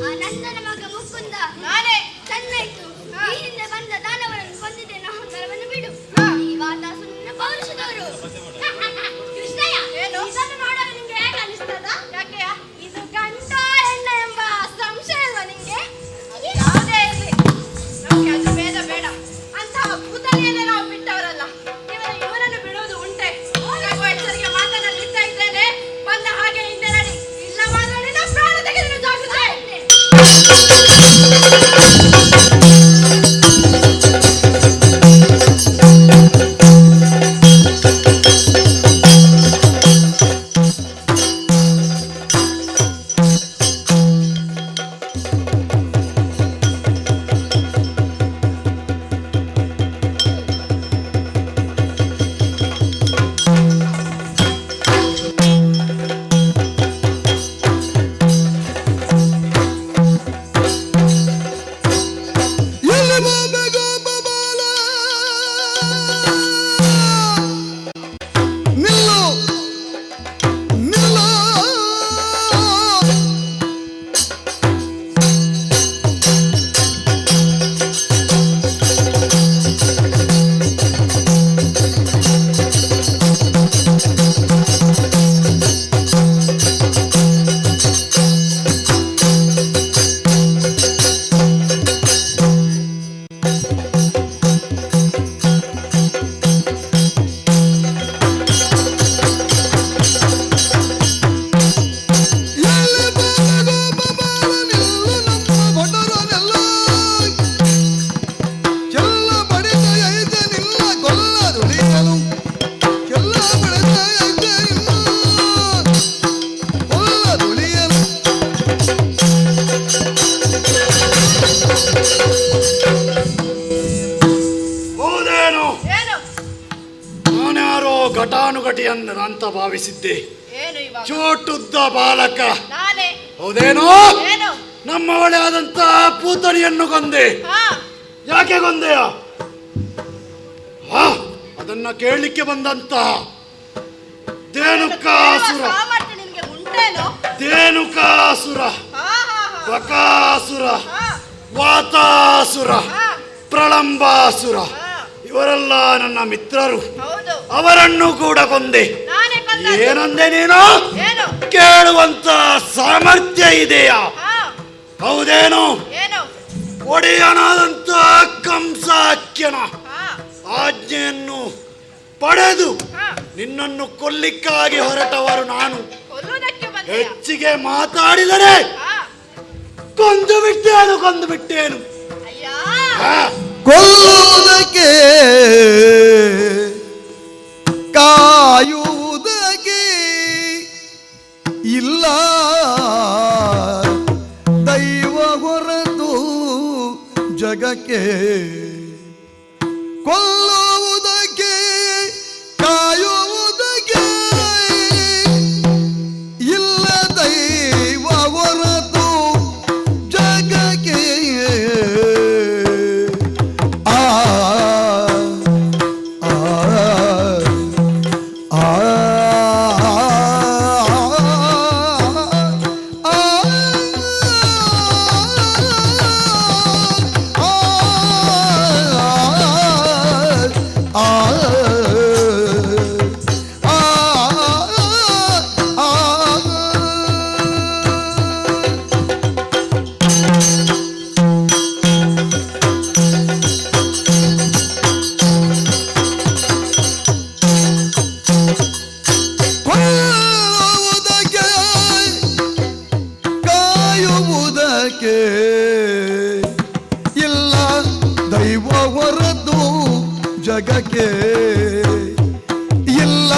ಆ ನಂದನ ಮಗ ಮುಕುಂದ. ನಾನೇ. ಚೆನ್ನಾಯ್ತು. ಈ ಹಿಂದೆ ಬಂದ ದಾನವರನ್ನು ಕೊಂದಿದ್ದೇನೆ, ಅಹಂಕಾರವನ್ನು ಬಿಡು. ಈ ವಾತಾಸುರನ ಪೌರುಷದವರು. ಕೃಷ್ಣಯ್ಯ, ಇದನ್ನು ನೋಡಲು ನಿಂಗೆ ಹೇಗೆ ಅನಿಸ್ತದ? ಯಾಕೆ? ಇದು ಗಂಡ ಹೆಣ್ಣ ಎಂಬ ಸಂಶಯ ಅಲ್ವಾ ನಿಂಗೆ? ಯಾವುದೇ ಇರಲಿ, ನಮ್ಗೆ ಅದು ಭೇದ ಬೇಡ. ಅಂತಹ ಕೂತಲಿಯನ್ನೇ ನಾವು ಬಿಟ್ಟವರಲ್ಲ. ಇವನನ್ನು ಬಿಡುವುದು ಉಂಟೆ? ಹೋಗುವ ಎಚ್ಚರಿಕೆ ಮಾತನ್ನು ಇಡ್ತಾ ಇದ್ದೇನೆ. ಬಂದ ಹಾಗೆ ಹಿಂದೆ ನಡಿ. ಇಲ್ಲವಾದರೆ ನಿನ್ನ ಪ್ರಾಣ ತೆಗೆದು ಜಾಗೃತೆ. ಎಲ್ಲಿ ಬಾಬೆ ಗೋಪ ಬಾಲ? ನಿಲ್ಲು ನಿಲ್ಲು. ಎಲ್ಲಿ ಬಾಬೆ ಗೋಪ ಬಾಲ? ನಿಲ್ಲು ನಮ್ಮ ಭಟರನೆಲ್ಲ. ಚೆಲ್ಲ ಬಡಿದ ಐತೆ ನಿಲ್ಲ ಕೊಲ್ಲದುಳಿಯಲು. ಚೆಲ್ಲ ಬಡಿದ ಐತೆ ನಿನ್ನ ಕೊಲ್ಲದುಳಿಯಲು. ಹೌದೇನು? ಏನು? ನಾನ್ಯಾರೋ ಘಟಾನುಘಟಿ ಅಂತ ಭಾವಿಸಿದ್ದೆ. ಏನು ಇವಾಗ? ಚೋಟುದ್ದ ಬಾಲಕ. ನಾನೇ. ಹೌದೇನೋ? ಏನು? ನಮ್ಮವಳೇ ಆದಂತ ಪೂತಣಿಯನ್ನು ಕೊಂದೆ. ಯಾಕೆ ಕೊಂದೆಯ? ಅದನ್ನ ಕೇಳಲಿಕ್ಕೆ ಬಂದಂತ ದೇನುಕಾಸುರ, ಸಾಮರ್ಥ್ಯ ನಿನ್ಗೆ ಉಂಟೇನೋ? ದೇನುಕಾಸುರ, ಬಕಾಸುರ, ವಾತಾಸುರ, ಪ್ರಳಂಬಾಸುರ ಇವರೆಲ್ಲ ನನ್ನ ಮಿತ್ರರು. ಹೌದು. ಅವರನ್ನು ಕೂಡ ಕೊಂದೆ. ನಾನೇ ಕೊಂದದ್ದು. ಏನಂದೆ ನೀನು? ಏನು? ಕೇಳುವಂತ ಸಾಮರ್ಥ್ಯ ಇದೆಯಾ? ಹೌದೇನು? ಏನು? ಒಡೆಯನಾದಂತ ಕಂಸಾಖ್ಯನ ಆಜ್ಞೆಯನ್ನು ಪಡೆದು ನಿನ್ನನ್ನು ಕೊಲ್ಲಿಕ್ಕಾಗಿ ಹೊರಟವರು ನಾನು. ಕೊಲ್ಲುವುದಕ್ಕೆ ಬಂದೆ. ಹೆಚ್ಚಿಗೆ ಮಾತಾಡಿದರೆ ಕೊಂದು ಬಿಟ್ಟೇನು, ಕೊಂದು ಬಿಟ್ಟೇನು. ಕೊಲ್ಲುವುದಕ್ಕೆ ಕಾಯುವುದಕ್ಕೆ ಇಲ್ಲ ದೈವ ಹೊರತು ಜಗಕ್ಕೆ. ಕೊಲ್ಲುವುದಕ್ಕೆ ಕಾಯುವುದಕ್ಕೆ ಇಲ್ಲ ದೈವ ಹೊರತು ಜಗಕ್ಕೆ. ದೈವ ಹೊರತು ಜಗಕ್ಕೆ, ಇಲ್ಲ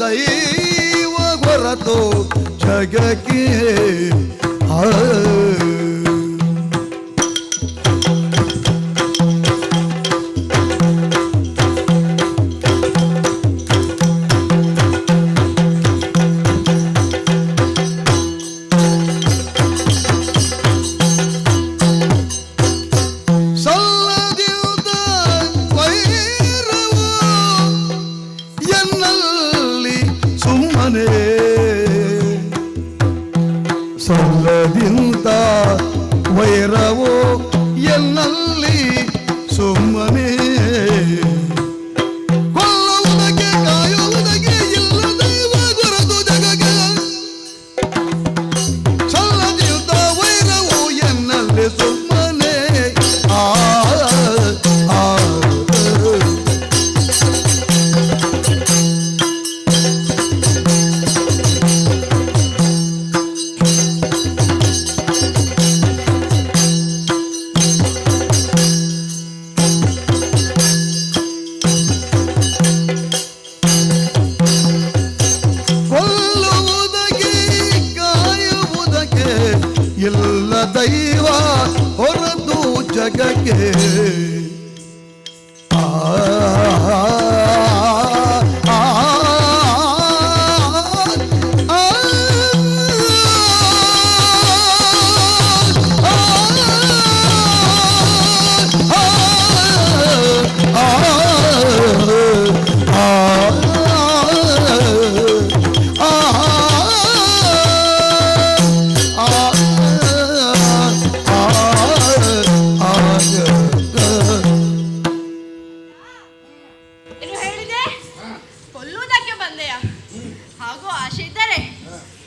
ದೈವ ಹೊರತು ಜಗಕ್ಕೆ. ಆ ಸಲ್ಲದಿಯುತ ವೈರವು ಎನ್ನಲ್ಲಿ ಸುಮ್ಮನೆ, ಸಲ್ಲದಿಂತ ವೈರವು ಎನ್ನಲ್ಲಿ ಸುಮ್ಮನೆ. ಕೊಲ್ಲುವುದಕ್ಕೆ ಕಾಯುವುದಕ್ಕೆ ಇಲ್ಲ ದೈವ ಗುರುತು ಜಗಕ್ಕೆ, ಸಲ್ಲದಿಯುತ ವೈರವು ಎನ್ನಲ್ಲಿ ಸುಮ್ಮನೆ. ಆ ಆ ಕೊಲ್ಲುವುದಕ್ಕೆ ಕಾಯುವುದಕ್ಕೆ ಇಲ್ಲ ದೈವ ಹೊರತು ಜಗಕ್ಕೆ. ಆ ಆ, ಆ, ಆ, ಆ, ಏನು ಹೇಳಿದೆ? ಕೊಲ್ಲುವುದಕ್ಕೆ ಬಂದೆಯ? ಹಾಗೂ ಆಶೆ ಇದ್ದರೆ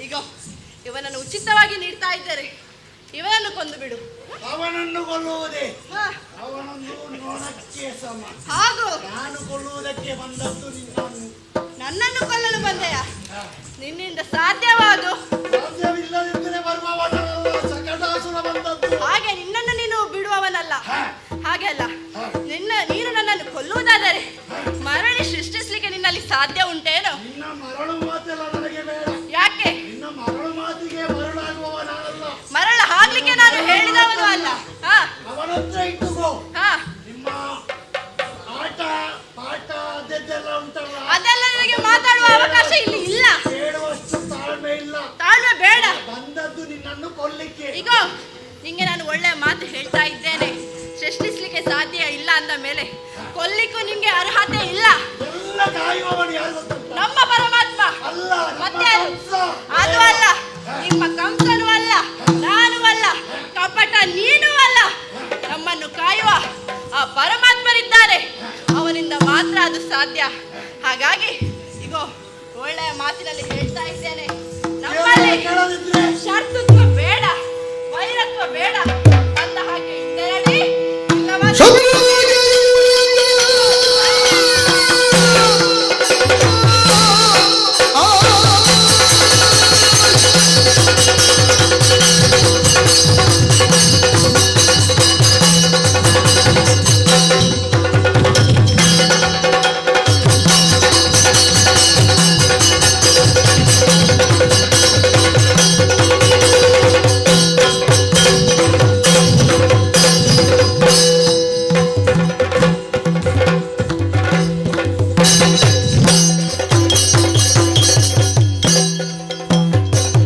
ಈಗ ಇವನನ್ನು ಉಚಿತವಾಗಿ ನೀಡ್ತಾ ಇದ್ದಾರೆ, ಇವನನ್ನು ಕೊಂದು ಬಿಡು. ಅವನನ್ನು ಕೊಲ್ಲುವುದೇ? ಅವನನ್ನು ನೋಣಕ್ಕೆ ಸಮ. ಹಾಗೂ ನಾನು ಕೊಲ್ಲುವುದಕ್ಕೆ ಬಂದದ್ದು ನಿನ್ನನ್ನು. ನನ್ನನ್ನು ಕೊಲ್ಲಲು ಬಂದೆಯ? ನಿನ್ನಿಂದ ಸಾಧ್ಯವಾದು ಸಾಧ್ಯವಿಲ್ಲದಿದ್ದರೆ ಬರುವವನಲ್ಲ, ಸಕಟಾಸುರ ಬಂದದ್ದು. ಹಾಗೆ ನಿನ್ನನ್ನು ನೀನು ಬಿಡುವವನಲ್ಲ. ಹಾಗೆ ಅಲ್ಲ, ನೀನು ನನ್ನನ್ನು ಕೊಲ್ಲುವುದಾದರೆ ಮರಳಿ ಸೃಷ್ಟಿಸ್ಲಿಕ್ಕೆ ನಿನ್ನಲ್ಲಿ ಸಾಧ್ಯ ಉಂಟೇನೋ? ನಿನ್ನ ಮರಳು ಮಾತೆಲ್ಲ ನನಗೆ ಬೇಡ. ಯಾಕೆ? ನಿನ್ನ ಮರಳು ಮಾತಿಗೆ ಮರಳಾಗುವವ ನಾನಲ್ಲ. ಮರಳ ಆಗ್ಲಿಕ್ಕೆ ನಾನು ಹೇಳಿದವನು ಅಲ್ಲ. ಅವನತ್ರ ಇಟ್ಟುಕೋ. ನಿಮ್ಮ ಆಟ ಪಾಠ ಅದೆಲ್ಲ ಉಂಟಲ್ಲ, ಅದೆಲ್ಲ ನಿನಗೆ ಮಾತಾಡುವ ಅವಕಾಶ ಇಲ್ಲಿ ಇಲ್ಲ. ಹೇಳುವಷ್ಟು ತಾಳ್ಮೆ ಇಲ್ಲ. ತಾಳ್ಮೆ ಬೇಡ. ಬಂದದ್ದು ನಿನ್ನನ್ನು ಕೊಲ್ಲಿಕ್ಕೆ. ಈಗ ನಿಂಗೆ ನಾನು ಒಳ್ಳೆಯ ಮಾತು ಹೇಳ್ತಾ ಇದ್ದೇನೆ. ಸೃಷ್ಟಿಸ್ಲಿಕ್ಕೆ ಸಾಧ್ಯ ಇಲ್ಲ ಅಂದ ಮೇಲೆ ಕೊಲ್ಲಿಕ್ಕೂ ನಿಂಗೆ ಅರ್ಹತೆ ಇಲ್ಲ. ಎಲ್ಲ ಕಾಯುವವನು ಯಾರು ಗೊತ್ತುಂಟಾ? ನಮ್ಮ ಪರಮಾತ್ಮ ಅಲ್ಲ, ನಮ್ಮ ಮತ್ತೆ ಯಾರು? ಕಂಸ. ಅದು ಅಲ್ಲ, ನಿಮ್ಮ ಕಂಸನೂ ಅಲ್ಲ, ನಾನು ಅಲ್ಲ, ಕಪಟ ನೀನೂ ಅಲ್ಲ. ನಮ್ಮನ್ನು ಕಾಯುವ ಆ ಪರಮಾತ್ಮರಿದ್ದಾರೆ, ಅವನಿಂದ ಮಾತ್ರ ಅದು ಸಾಧ್ಯ. ಹಾಗಾಗಿ ಇಗೋ ಒಳ್ಳೆಯ ಮಾತಿನಲ್ಲಿ ಹೇಳ್ತಾ ಇದ್ದೇನೆ, ನಮ್ಮಲ್ಲಿ ಶರ್ತುತ್ವ ಬೇಡ, ವೈರತ್ವ ಬೇಡ. ಬಂದ ಹಾಗೆ ಹಿಂದೆರಡಿ, ಇಲ್ಲವಾದರೆ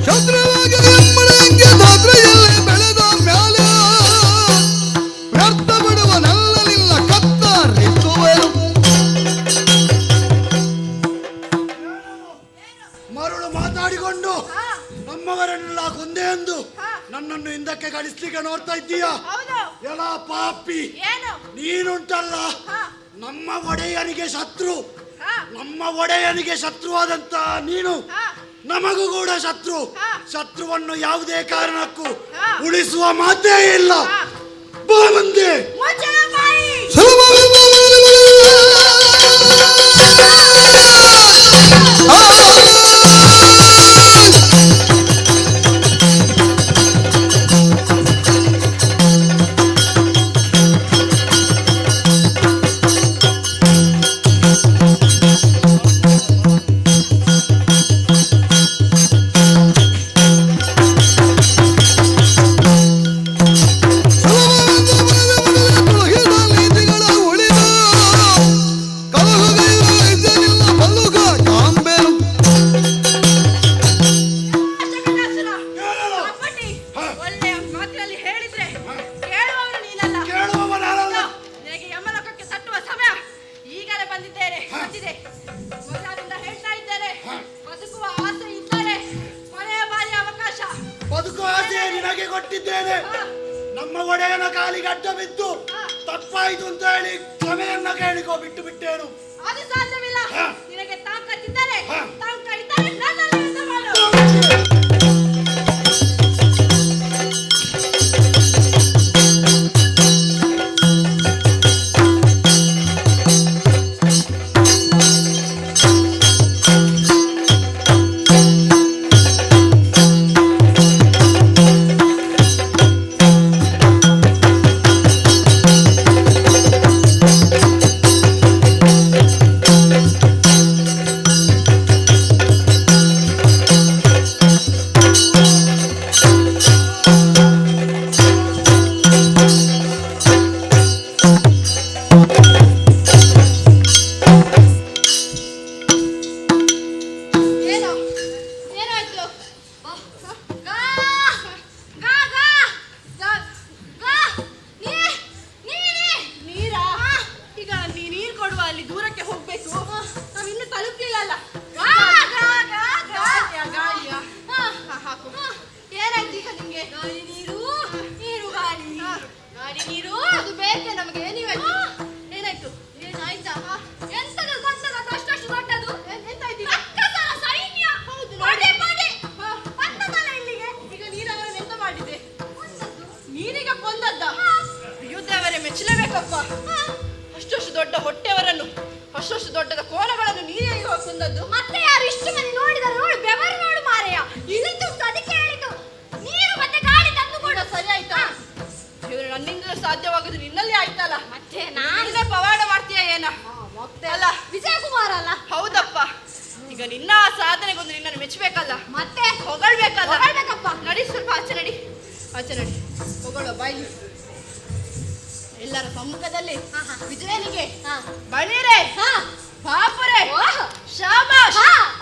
ಶತ್ರುವಾಗಿ ಎಮ್ಮಳಂಗೆ ದಾದ್ರೆಯಲ್ಲಿ ಬೆಳೆದ ಮ್ಯಾಲೆ ವ್ಯರ್ಥ ಬಿಡುವ ನಲ್ಲಲಿಲ್ಲ ಕತ್ತರಿಸುವರು. ಮರುಳು ಮಾತಾಡಿಕೊಂಡು ನಮ್ಮವರನ್ನೆಲ್ಲ ಕೊಂದೆ ಎಂದು ನನ್ನನ್ನು ಹಿಂದಕ್ಕೆ ಕಳಿಸ್ಲಿಕ್ಕೆ ನೋಡ್ತಾ ಇದ್ದೀಯಾ? ಎಲ್ಲ ಪಾಪಿ, ನೀನುಂಟಲ್ಲ ನಮ್ಮ ಒಡೆಯನಿಗೆ ಶತ್ರು. ನಮ್ಮ ಒಡೆಯನಿಗೆ ಶತ್ರುವಾದಂತ ನೀನು ನಮಗೂ ಕೂಡ ಶತ್ರು. ಶತ್ರುವನ್ನು ಯಾವುದೇ ಕಾರಣಕ್ಕೂ ಉಳಿಸುವ ಮಾತೇ ಇಲ್ಲ. ಬಾ ಮುಂದೆ. ಆ ಕಾಲಿಗೆ ಅಡ್ಡ ಬಿದ್ದು ತಪ್ಪಾಯ್ತು ಅಂತ ಹೇಳಿ ಕ್ಷಮೆಯನ್ನ ಕೇಳಿಕೋ, ಬಿಟ್ಟು ಬಿಟ್ಟೇನು. ಅದು ಸಾಧ್ಯವಿಲ್ಲ. ನಿನಗೆ ತಾಕತ್ತಿದ್ದರೆ, ತಾಂಕ ಇದ್ದರೆ ನನ್ನಲ್ಲಿ ಯುದ್ಧ ಮಾಡು. ಏನು ಏನಾಯ್ತು? ಗಾ ಗಾ ಗಾ ಗಾ ಗಾ ನೀ ನೀನೇ ನೀರಾ? ಈಗ ನೀ ನೀರು ಕೊಡುವ ಅಲ್ಲಿ ದೂರಕ್ಕೆ ಹೋಗ್ಬೇಕು, ನಾವಿನ್ನೂ ತಲುಪ್ಲಿಲ್ಲ ಅಲ್ಲ. ಗಾ ಗಾ ಗಾ ಗಾಳಿಯ ಗಾಳಿಯ ಹಾಕು. ಏನಾಯ್ತು ಈಗ ನಿಮ್ಗೆ? ಗಾಳಿ ನೀರು, ನೀರು ಗಾಳಿ, ಗಾಳಿ ನೀರು, ಅದು ಬೇಕೆ ನಮಗೆ. ನೀವಾಯ್ತು, ಏನಾಯ್ತು? ಏನಾಯ್ತಾ? ಎಂತದು ಬಂತದ ಅಷ್ಟಷ್ಟು ದೊಡ್ಡದು? ಎಂತಾಯ್ತು? ರಕ್ಕಸರ ಸೈನ್ಯ. ಹೌದು, ಪಡೆ ಪಡೆ ಬಂದದಲ್ಲ ಇಲ್ಲಿಗೆ. ಈಗ ನೀರವರನ್ನು ಎಂತ ಮಾಡಿದೆ? ನೀನೀಗ ಕೊಂದದ್ದ? ಅಯ್ಯೋ ದೇವರೇ, ಮೆಚ್ಚಲೇಬೇಕಪ್ಪ. ಅಷ್ಟಷ್ಟು ದೊಡ್ಡ ಹೊಟ್ಟೆಯವರನ್ನು, ಅಷ್ಟಷ್ಟು ದೊಡ್ಡದ ಕೋಲಗಳನ್ನು ನೀನೇ ಇವಾಗ ಕೊಂದದ್ದು. ಮತ್ತೆ ಯಾರು ಇಷ್ಟು ಮಂದಿ ನೋಡಿದರೆ ನೋಡು, ಬೆವರು ನೋಡು ಮಾರೆಯ, ಇಳಿತು ಉಂಟು, ಅದಕ್ಕೆ ಹೇಳಿದ್ದು ನೀರು ಮತ್ತೆ ಗಾಳಿ ತಂದು ಕೊಡು. ಸರಿ ಆಯ್ತಾ? ಇವರು ನನ್ನಿಂದಲೂ ಸಾಧ್ಯವಾಗುದು ನಿನ್ನಲ್ಲಿ ಆಯ್ತಲ್ಲ. ಮತ್ತೆ ನಾನು ನೀನೇ ಪವಾಡ ಮಾಡ್ತೀಯ ಏನ ಮತ್ತೆ ಅಲ್ಲ? ವಿಜಯಕುಮಾರ್ ಅಲ್ಲ. ಹೌದಪ್ಪ, ಈಗ ನಿನ್ನ ಆ ಸಾಧನೆಗೊಂದು ನಿನ್ನನ್ನು ಮೆಚ್ಚಬೇಕಲ್ಲ, ಮತ್ತೆ ಹೊಗಳ್ಬೇಕಲ್ಲ. ಹೊಗಳ್ಬೇಕಪ್ಪ. ನಡಿ, ಸ್ವಲ್ಪ ಆಚೆ ನಡಿ, ಆಚೆ ನಡಿ, ಹೊಗಳೋ ಬಾಯ್ಲಿ ಎಲ್ಲರ ಸಮ್ಮುಖದಲ್ಲಿ ವಿಜಯನಿಗೆ. ಬಳಿರೆ, ಪಾಪುರೆ, ಶಾಬಾಷ್,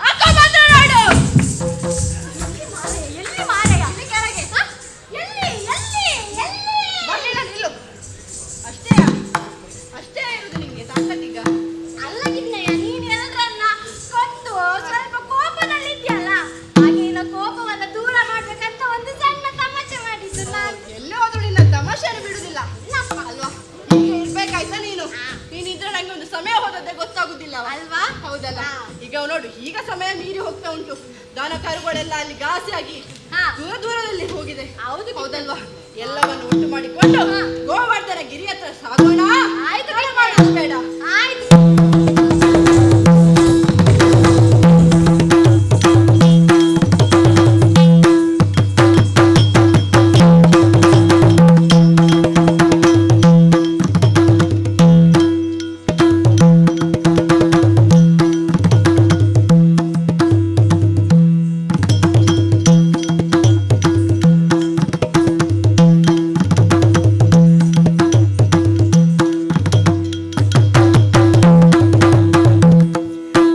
ಅಕ್ಕ ಬಂದ್ರು ನೋಡು. ಎಲ್ಲಿ ಮಾರಾಯ, ಎಲ್ಲಿ ಮಾರಾಯ? ಎಲ್ಲಿ ಕೆಳಗೆ? ಎಲ್ಲಿ ಎಲ್ಲಿ ಎಲ್ಲಿ? ಬರ್ಲಿಲ್ಲ ನಿಲ್ಲು. ಅಷ್ಟೇ ಅಷ್ಟೇ ಇರುದು ನಿಂಗೆ ತಾಕತ್ತೀಗ? ಅಲ್ಲ ಗಿಣ್ಣಯ್ಯ, ನೀನು ಎಲ್ಲರನ್ನ ಕೊಂದು ಸ್ವಲ್ಪ ಕೋಪದಲ್ಲಿದ್ಯಲ್ಲ, ಹಾಗೆ ನಿನ್ನ ಕೋಪವನ್ನ ದೂರ ಮಾಡ್ಬೇಕಂತ ಒಂದು ಸಣ್ಣ ತಮಾಷೆ ಮಾಡಿದ್ದು ನಾನು. ಎಲ್ಲೇ ಹೋದ್ರು ನಿನ್ನ ತಮಾಷೆಯನ್ನು ಬಿಡುದಿಲ್ಲ ಅಲ್ವಾ? ಹೀಗೆ ಇರ್ಬೇಕಾಯ್ತಾ ನೀನು? ನೀನಿದ್ರೆ ನಂಗೆ ಒಂದು ಸಮಯ ಹೋದದ್ದೇ ಗೊತ್ತಾಗುದಿಲ್ಲ ಅಲ್ವಾ? ಹೌದಲ್ಲ? ಈಗ ನೋಡು, ಈಗ ಸಮಯ ಮೀರಿ ಹೋಗ್ತಾ ಉಂಟು. ದನ ಕರುಗಳೆಲ್ಲ ಅಲ್ಲಿ ಘಾಸಿಯಾಗಿ ದೂರ ದೂರದಲ್ಲಿ ಹೋಗಿದೆ. ಹೌದು. ಹೌದಲ್ವಾ? ಎಲ್ಲವನ್ನು ಒಟ್ಟು ಮಾಡಿಕೊಂಡು ಗೋವರ್ಧನ ಗಿರಿ ಹತ್ರ ಸಾಗೋಣ. ಆಯ್ತು. ತಡ ಮಾಡೋದು ಬೇಡ. ಆಯ್ತು.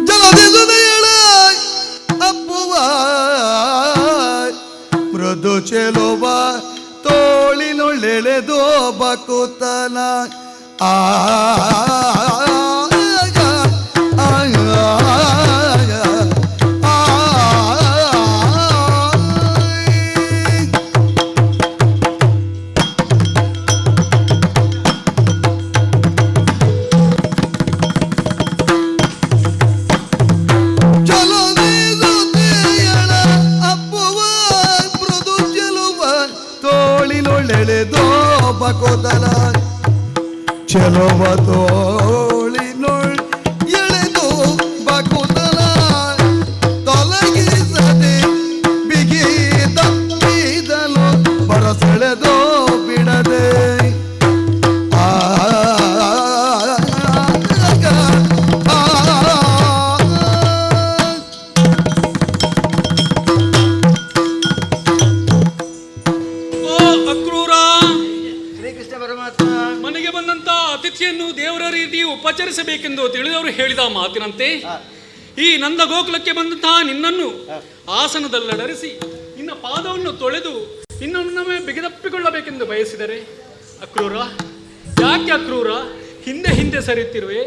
ಜಲದಿಸುದೆಯಳ ಅಪ್ಪುವ ಮೃದು ಚೆಲುವ ತೋಳಿನೊಳ್ಳೆಳೆದು ಬಕುತನ ಆ ಆ, ಆ, ಆ. ಜಲದಿಸುದೆಯಳ ಅಪ್ಪುವ ಮೃದು ಚೆಲುವ ತೋಳಿನೊಳ್ಳೆಳೆದೋ ಬಕೋದಲ ಚೆಲುವ ತೋಳಿನೊಳ್ ಎಳೆದು ಬಕುತಲ ತೊಲಗಿಸದೆ ಬಿಗಿ ತಪ್ಪಿದನು ಬರಸೆಳೆದೋ ಬಿಡದೆ ಆ ಆ, ಆ. ಓ ಅಕ್ರೂರ, ಶ್ರೀಕೃಷ್ಣ ಪರಮಾತ್ಮ, ಮನೆಗೆ ಬಂದಂತ ಅತಿಥಿಯನ್ನು ದೇವರ ರೀತಿ ಉಪಚರಿಸಬೇಕೆಂದು ತಿಳಿದವರು ಹೇಳಿದ ಮಾತಿನಂತೆ ಈ ನಂದ ಗೋಕುಲಕ್ಕೆ ಬಂದಂತಹ ನಿನ್ನನ್ನು ಆಸನದಲ್ಲಡರಿಸಿ ನಿನ್ನ ಪಾದವನ್ನು ತೊಳೆದು ನಿನ್ನೊಮ್ಮೆ ಬಿಗಿದಪ್ಪಿಕೊಳ್ಳಬೇಕೆಂದು ಬಯಸಿದರೆ ಅಕ್ರೂರ, ಯಾಕೆ ಅಕ್ರೂರ ಹಿಂದೆ ಹಿಂದೆ ಸರಿಯುತ್ತಿರುವೆ?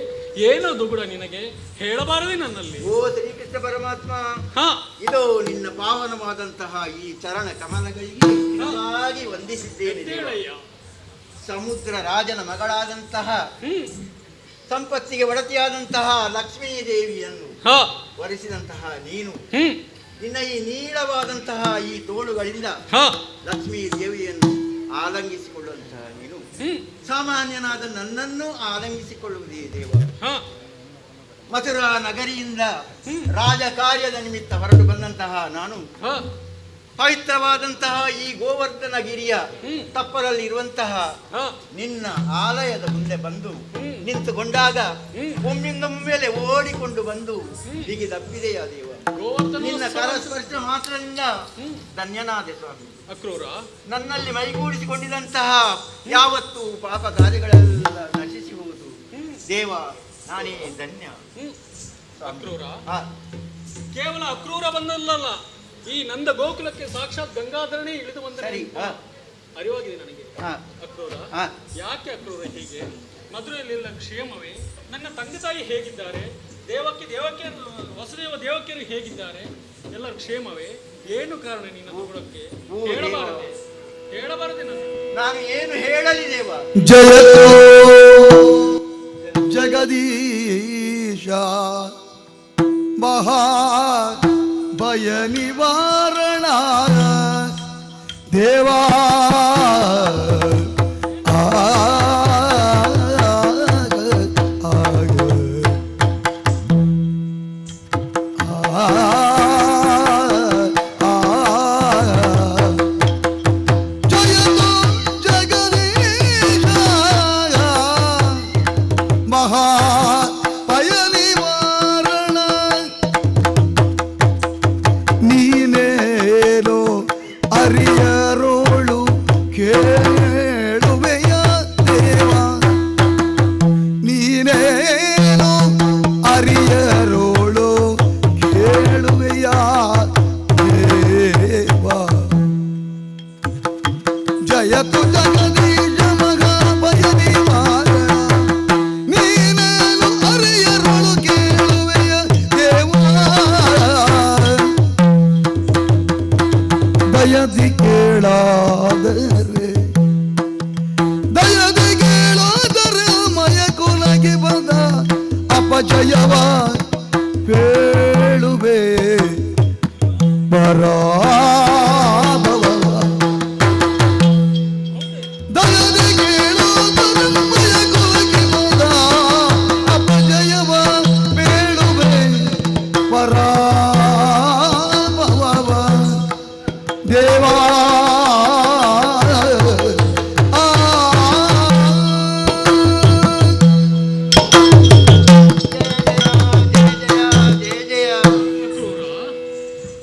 ಏನೋ ದುಗುಡ ನಿನಗೆ, ಹೇಳಬಾರದೆ ನನ್ನಲ್ಲಿ. ಓ ಶ್ರೀಕೃಷ್ಣ ಪರಮಾತ್ಮ, ಇದು ನಿನ್ನ ಪಾವನವಾದಂತಹ ಈ ಚರಣ ಕಮಲಗಳಿಗೆ ನಿಜವಾಗಿ ವಂದಿಸಿದ್ದೇನೆ ದೇವ. ಎದ್ದೇಳಯ್ಯ. ಸಮುದ್ರ ರಾಜನ ಮಗಳಾದಂತಹ ಸಂಪತ್ತಿಗೆ ಒಡತಿಯಾದಂತಹ ಲಕ್ಷ್ಮೀ ದೇವಿಯನ್ನು ವರಿಸಿದಂತಹ ನೀನು, ನಿನ್ನ ಈ ನೀಳವಾದಂತಹ ಈ ತೋಳುಗಳಿಂದ ಲಕ್ಷ್ಮೀ ದೇವಿಯನ್ನು ಆಲಂಗಿಸಿಕೊಳ್ಳುವಂತಹ ನೀನು ಸಾಮಾನ್ಯನಾದ ನನ್ನನ್ನು ಆಲಂಗಿಸಿಕೊಳ್ಳುವುದೇ ದೇವ. ಮಥುರಾ ನಗರಿಯಿಂದ ರಾಜಕಾರ್ಯದ ನಿಮಿತ್ತ ಹೊರಟು ಬಂದಂತಹ ನಾನು ಪವಿತ್ರವಾದಂತಹ ಈ ಗೋವರ್ಧನ ಗಿರಿಯ ತಪ್ಪಲಲ್ಲಿರುವಂತಹ ನಿನ್ನ ಆಲಯದ ಮುಂದೆ ಬಂದು ನಿಂತುಕೊಂಡಾಗ ಒಮ್ಮಿಂದೊಮ್ಮೆಲೆ ಓಡಿಕೊಂಡು ಬಂದು ಹೀಗೆ ದಪ್ಪಿದೆಯಾ ದೇವ. ನಿನ್ನ ಕರಸ್ಪರ್ಶ ಮಾತ್ರದಿಂದ ಧನ್ಯನಾದೆ ಸ್ವಾಮಿ. ಅಕ್ರೂರ, ನನ್ನಲ್ಲಿ ಮೈಗೂಡಿಸಿಕೊಂಡಿದ್ದಂತಹ ಯಾವತ್ತೂ ಪಾಪ ಕಾರ್ಯಗಳೆಲ್ಲ ನಶಿಸಿ ಹೋಗುವುದು ದೇವ, ನಾನೇ ಧನ್ಯ. ಅಕ್ರೂರ, ಕೇವಲ ಅಕ್ರೂರ ಬಂದಲ್ಲ, ಈ ನಂದ ಗೋಕುಲಕ್ಕೆ ಸಾಕ್ಷಾತ್ ಗಂಗಾಧರನೇ ಇಳಿದು ಬಂದ ಅರಿವಾಗಿದೆ ನನಗೆ. ಅಕ್ರೂರ, ಯಾಕೆ ಅಕ್ರೂರ ಹೀಗೆ? ಮಧುರೆಯಲ್ಲೆಲ್ಲ ಕ್ಷೇಮವೇ? ನನ್ನ ತಂದೆ ತಾಯಿ ಹೇಗಿದ್ದಾರೆ? ದೇವಕ್ಕೆ ದೇವಕಿಯರು, ವಸುದೇವ ದೇವಕಿಯರು ಹೇಗಿದ್ದಾರೆ? ಎಲ್ಲರೂ ಕ್ಷೇಮವೇ? ಏನು ಕಾರಣ ನಿನ್ನ ತಗೊಳಕ್ಕೆ? ಹೇಳಬಾರದೆ, ಹೇಳಬಾರದೆ. ನಾನು ಏನು ಹೇಳಲಿ ದೇವ? ಜಯತೋ ಜಗದೀಶ ಮಹಾ ಭಯ ನಿವಾರಣ ದೇವಾ. ಅಪಜಯವ ಪೇಳುವೆ ಪರಾಭವ. ದಯದಿ ಕೇಳಾದರೆ ಮಯಕುಲಕ್ಕೆ ಬಂದ ಅಪಜಯವ ಪೇಳುವೆ ಪರಾಭವ ದೇವಾ.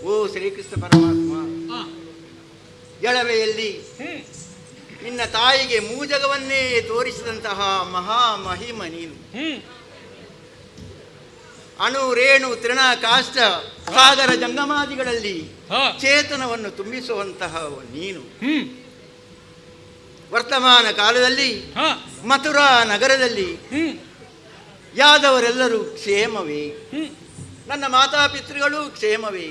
ಓ ಶ್ರೀಕೃಷ್ಣ ಪರಮಾತ್ಮ, ಎಳವೆಯಲ್ಲಿ ನಿನ್ನ ತಾಯಿಗೆ ಮೂಜಗವನ್ನೇ ತೋರಿಸಿದಂತಹ ಮಹಾಮಹಿಮ ನೀನು. ಅಣು ರೇಣು ತೃಣ ಕಾಷ್ಟ ಸಾಗರ ಜಂಗಮಾದಿಗಳಲ್ಲಿ ಚೇತನವನ್ನು ತುಂಬಿಸುವಂತಹ ನೀನು. ವರ್ತಮಾನ ಕಾಲದಲ್ಲಿ ಮಥುರಾ ನಗರದಲ್ಲಿ ಯಾದವರೆಲ್ಲರೂ ಕ್ಷೇಮವೇ? ನನ್ನ ಮಾತಾಪಿತೃಗಳು ಕ್ಷೇಮವೇ?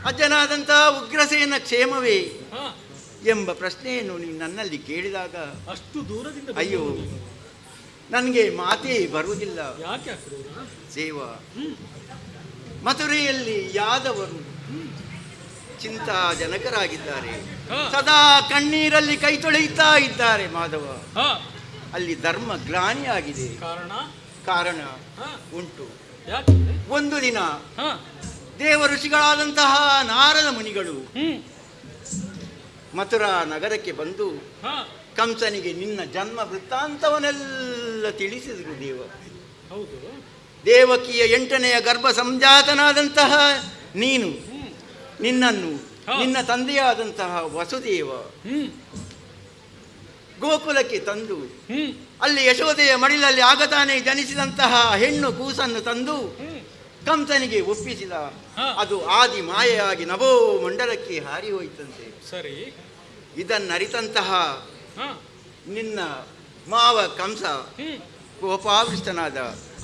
ಅಜ್ಜನಾದಂತಹ ಉಗ್ರಸೇನ ಕ್ಷೇಮವೇ ಎಂಬ ಪ್ರಶ್ನೆಯನ್ನು ನೀನು ನನ್ನಲ್ಲಿ ಕೇಳಿದಾಗ ಅಷ್ಟು ದೂರದಿಂದ ಅಯ್ಯೋ, ನನಗೆ ಮಾತೇ ಬರುವುದಿಲ್ಲ. ಯಾಕೆ? ಸೇವಾ, ಮಥುರೆಯಲ್ಲಿ ಯಾದವರು ಚಿಂತಾಜನಕರಾಗಿದ್ದಾರೆ, ಸದಾ ಕಣ್ಣೀರಲ್ಲಿ ಕೈ ತೊಳೆಯುತ್ತಾ ಇದ್ದಾರೆ ಮಾಧವ. ಅಲ್ಲಿ ಧರ್ಮ ಗ್ಲಾನಿಯಾಗಿದೆ. ಕಾರಣ ಉಂಟು. ಒಂದು ದಿನ ದೇವ ಋಷಿಗಳಾದಂತಹ ನಾರದ ಮುನಿಗಳು ಮಥುರಾ ನಗರಕ್ಕೆ ಬಂದು ಕಂಸನಿಗೆ ನಿನ್ನ ಜನ್ಮ ವೃತ್ತಾಂತವನ್ನೆಲ್ಲ ತಿಳಿಸಿದರು ದೇವ. ದೇವಕಿಯ 8ನೆಯ ಗರ್ಭ ಸಂಜಾತನಾದಂತಹ ನೀನು, ನಿನ್ನನ್ನು ನಿನ್ನ ತಂದೆಯಾದಂತಹ ವಸುದೇವ ಗೋಕುಲಕ್ಕೆ ತಂದು ಅಲ್ಲಿ ಯಶೋದೆಯ ಮಡಿಲಲ್ಲಿ ಆಗತಾನೆ ಜನಿಸಿದಂತಹ ಹೆಣ್ಣು ಕೂಸನ್ನು ತಂದು ಕಂಸನಿಗೆ ಒಪ್ಪಿಸಿದ. ಅದು ಆದಿ ಮಾಯೆಯಾಗಿ ನಭೋ ಮಂಡಲಕ್ಕೆ ಹಾರಿ ಹೋಯಿತಂತೆ. ಸರಿ, ಇದನ್ನರಿತಂತಹ ನಿನ್ನ ಮಾವ ಕಂಸ ಕೋಪಾವಿಷ್ಟನಾದ.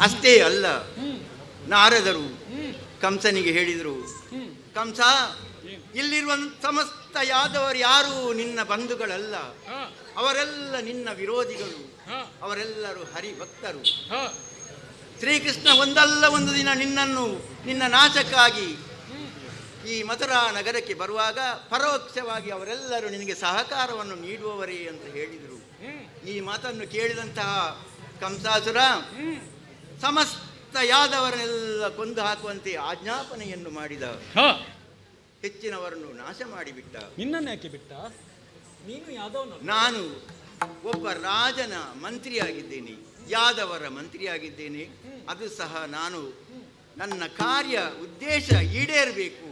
ಅಷ್ಟೇ ಅಲ್ಲ, ನಾರದರು ಕಂಸನಿಗೆ ಹೇಳಿದರು, ಕಂಸ, ಇಲ್ಲಿರುವ ಸಮಸ್ತ ಯಾದವರು ಯಾರೂ ನಿನ್ನ ಬಂಧುಗಳಲ್ಲ, ಅವರೆಲ್ಲ ನಿನ್ನ ವಿರೋಧಿಗಳು, ಅವರೆಲ್ಲರೂ ಹರಿಭಕ್ತರು. ಶ್ರೀಕೃಷ್ಣ ಒಂದಲ್ಲ ಒಂದು ದಿನ ನಿನ್ನನ್ನು ನಿನ್ನ ನಾಶಕ್ಕಾಗಿ ಈ ಮಥುರಾ ನಗರಕ್ಕೆ ಬರುವಾಗ ಪರೋಕ್ಷವಾಗಿ ಅವರೆಲ್ಲರೂ ನಿನಗೆ ಸಹಕಾರವನ್ನು ನೀಡುವವರೇ ಅಂತ ಹೇಳಿದರು. ಈ ಮಾತನ್ನು ಕೇಳಿದಂತಹ ಕಂಸಾಸುರ ಸಮಸ್ತ ಯಾದವರನ್ನೆಲ್ಲ ಕೊಂದು ಹಾಕುವಂತೆ ಆಜ್ಞಾಪನೆಯನ್ನು ಮಾಡಿದ. ಹೆಚ್ಚಿನವರನ್ನು ನಾಶ ಮಾಡಿಬಿಟ್ಟ. ನಿನ್ನನ್ನು ಯಾಕೆ ಬಿಟ್ಟ? ನೀನು ಯಾದವನ? ನಾನು ಒಬ್ಬ ರಾಜನ ಮಂತ್ರಿಯಾಗಿದ್ದೇನೆ, ಯಾದವರ ಮಂತ್ರಿಯಾಗಿದ್ದೇನೆ. ಅದು ಸಹ ನಾನು ನನ್ನ ಕಾರ್ಯ ಉದ್ದೇಶ ಈಡೇರಬೇಕು.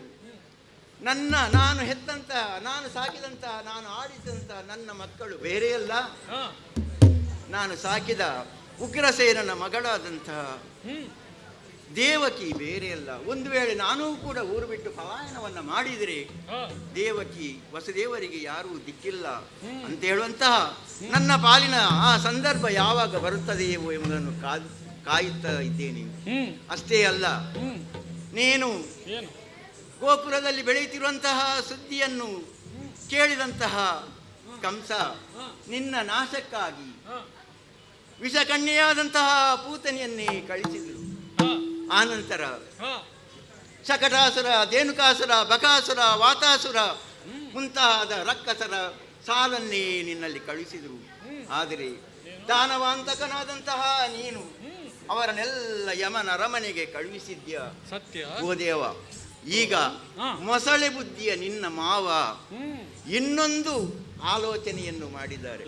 ನಾನು ಹೆತ್ತಂತಹ, ನಾನು ಸಾಕಿದಂತಹ, ನಾನು ಆಡಿದಂತಹ ನನ್ನ ಮಕ್ಕಳು ಬೇರೆಯಲ್ಲ, ನಾನು ಸಾಕಿದ ಉಗ್ರಸೇನನ ಮಗಳಾದಂತಹ ದೇವಕಿ ಬೇರೆಯಲ್ಲ. ಒಂದು ವೇಳೆ ನಾನೂ ಕೂಡ ಊರು ಬಿಟ್ಟು ಪಲಾಯನವನ್ನು ಮಾಡಿದರೆ ದೇವಕಿ ವಸುದೇವರಿಗೆ ಯಾರೂ ದಿಕ್ಕಿಲ್ಲ ಅಂತ ಹೇಳುವಂತಹ ನನ್ನ ಪಾಲಿನ ಆ ಸಂದರ್ಭ ಯಾವಾಗ ಬರುತ್ತದೆಯೋ ಎಂಬುದನ್ನು ಕಾಯುತ್ತಾ ಇದ್ದೇನೆ. ಅಷ್ಟೇ ಅಲ್ಲ, ನೀನು ಗೋಕುಲದಲ್ಲಿ ಬೆಳೆಯುತ್ತಿರುವಂತಹ ಸುದ್ದಿಯನ್ನು ಕೇಳಿದಂತಹ ಕಂಸ ನಿನ್ನ ನಾಶಕ್ಕಾಗಿ ವಿಷಕನ್ಯೆಯಾದಂತಹ ಪೂತನಿಯನ್ನೇ ಕಳಿಸಿದರು. ಆನಂತರ ಶಕಟಾಸುರ, ಧೇನುಕಾಸುರ, ಬಕಾಸುರ, ವಾತಾಸುರ ಮುಂತಾದ ರಕ್ಕಸರ ಸಾಲನ್ನೇ ನಿನ್ನಲ್ಲಿ ಕಳುಹಿಸಿದರು. ಆದರೆ ದಾನವಾಂತಕನಾದಂತಹ ನೀನು ಅವರನ್ನೆಲ್ಲ ಯಮನ ರಮನೆಗೆ ಕಳುಹಿಸಿದ್ಯ. ಸತ್ಯ ಗೋದೇವ, ಈಗ ಮೊಸಳೆ ಬುದ್ಧಿಯ ನಿನ್ನ ಮಾವ ಇನ್ನೊಂದು ಆಲೋಚನೆಯನ್ನು ಮಾಡಿದ್ದಾರೆ.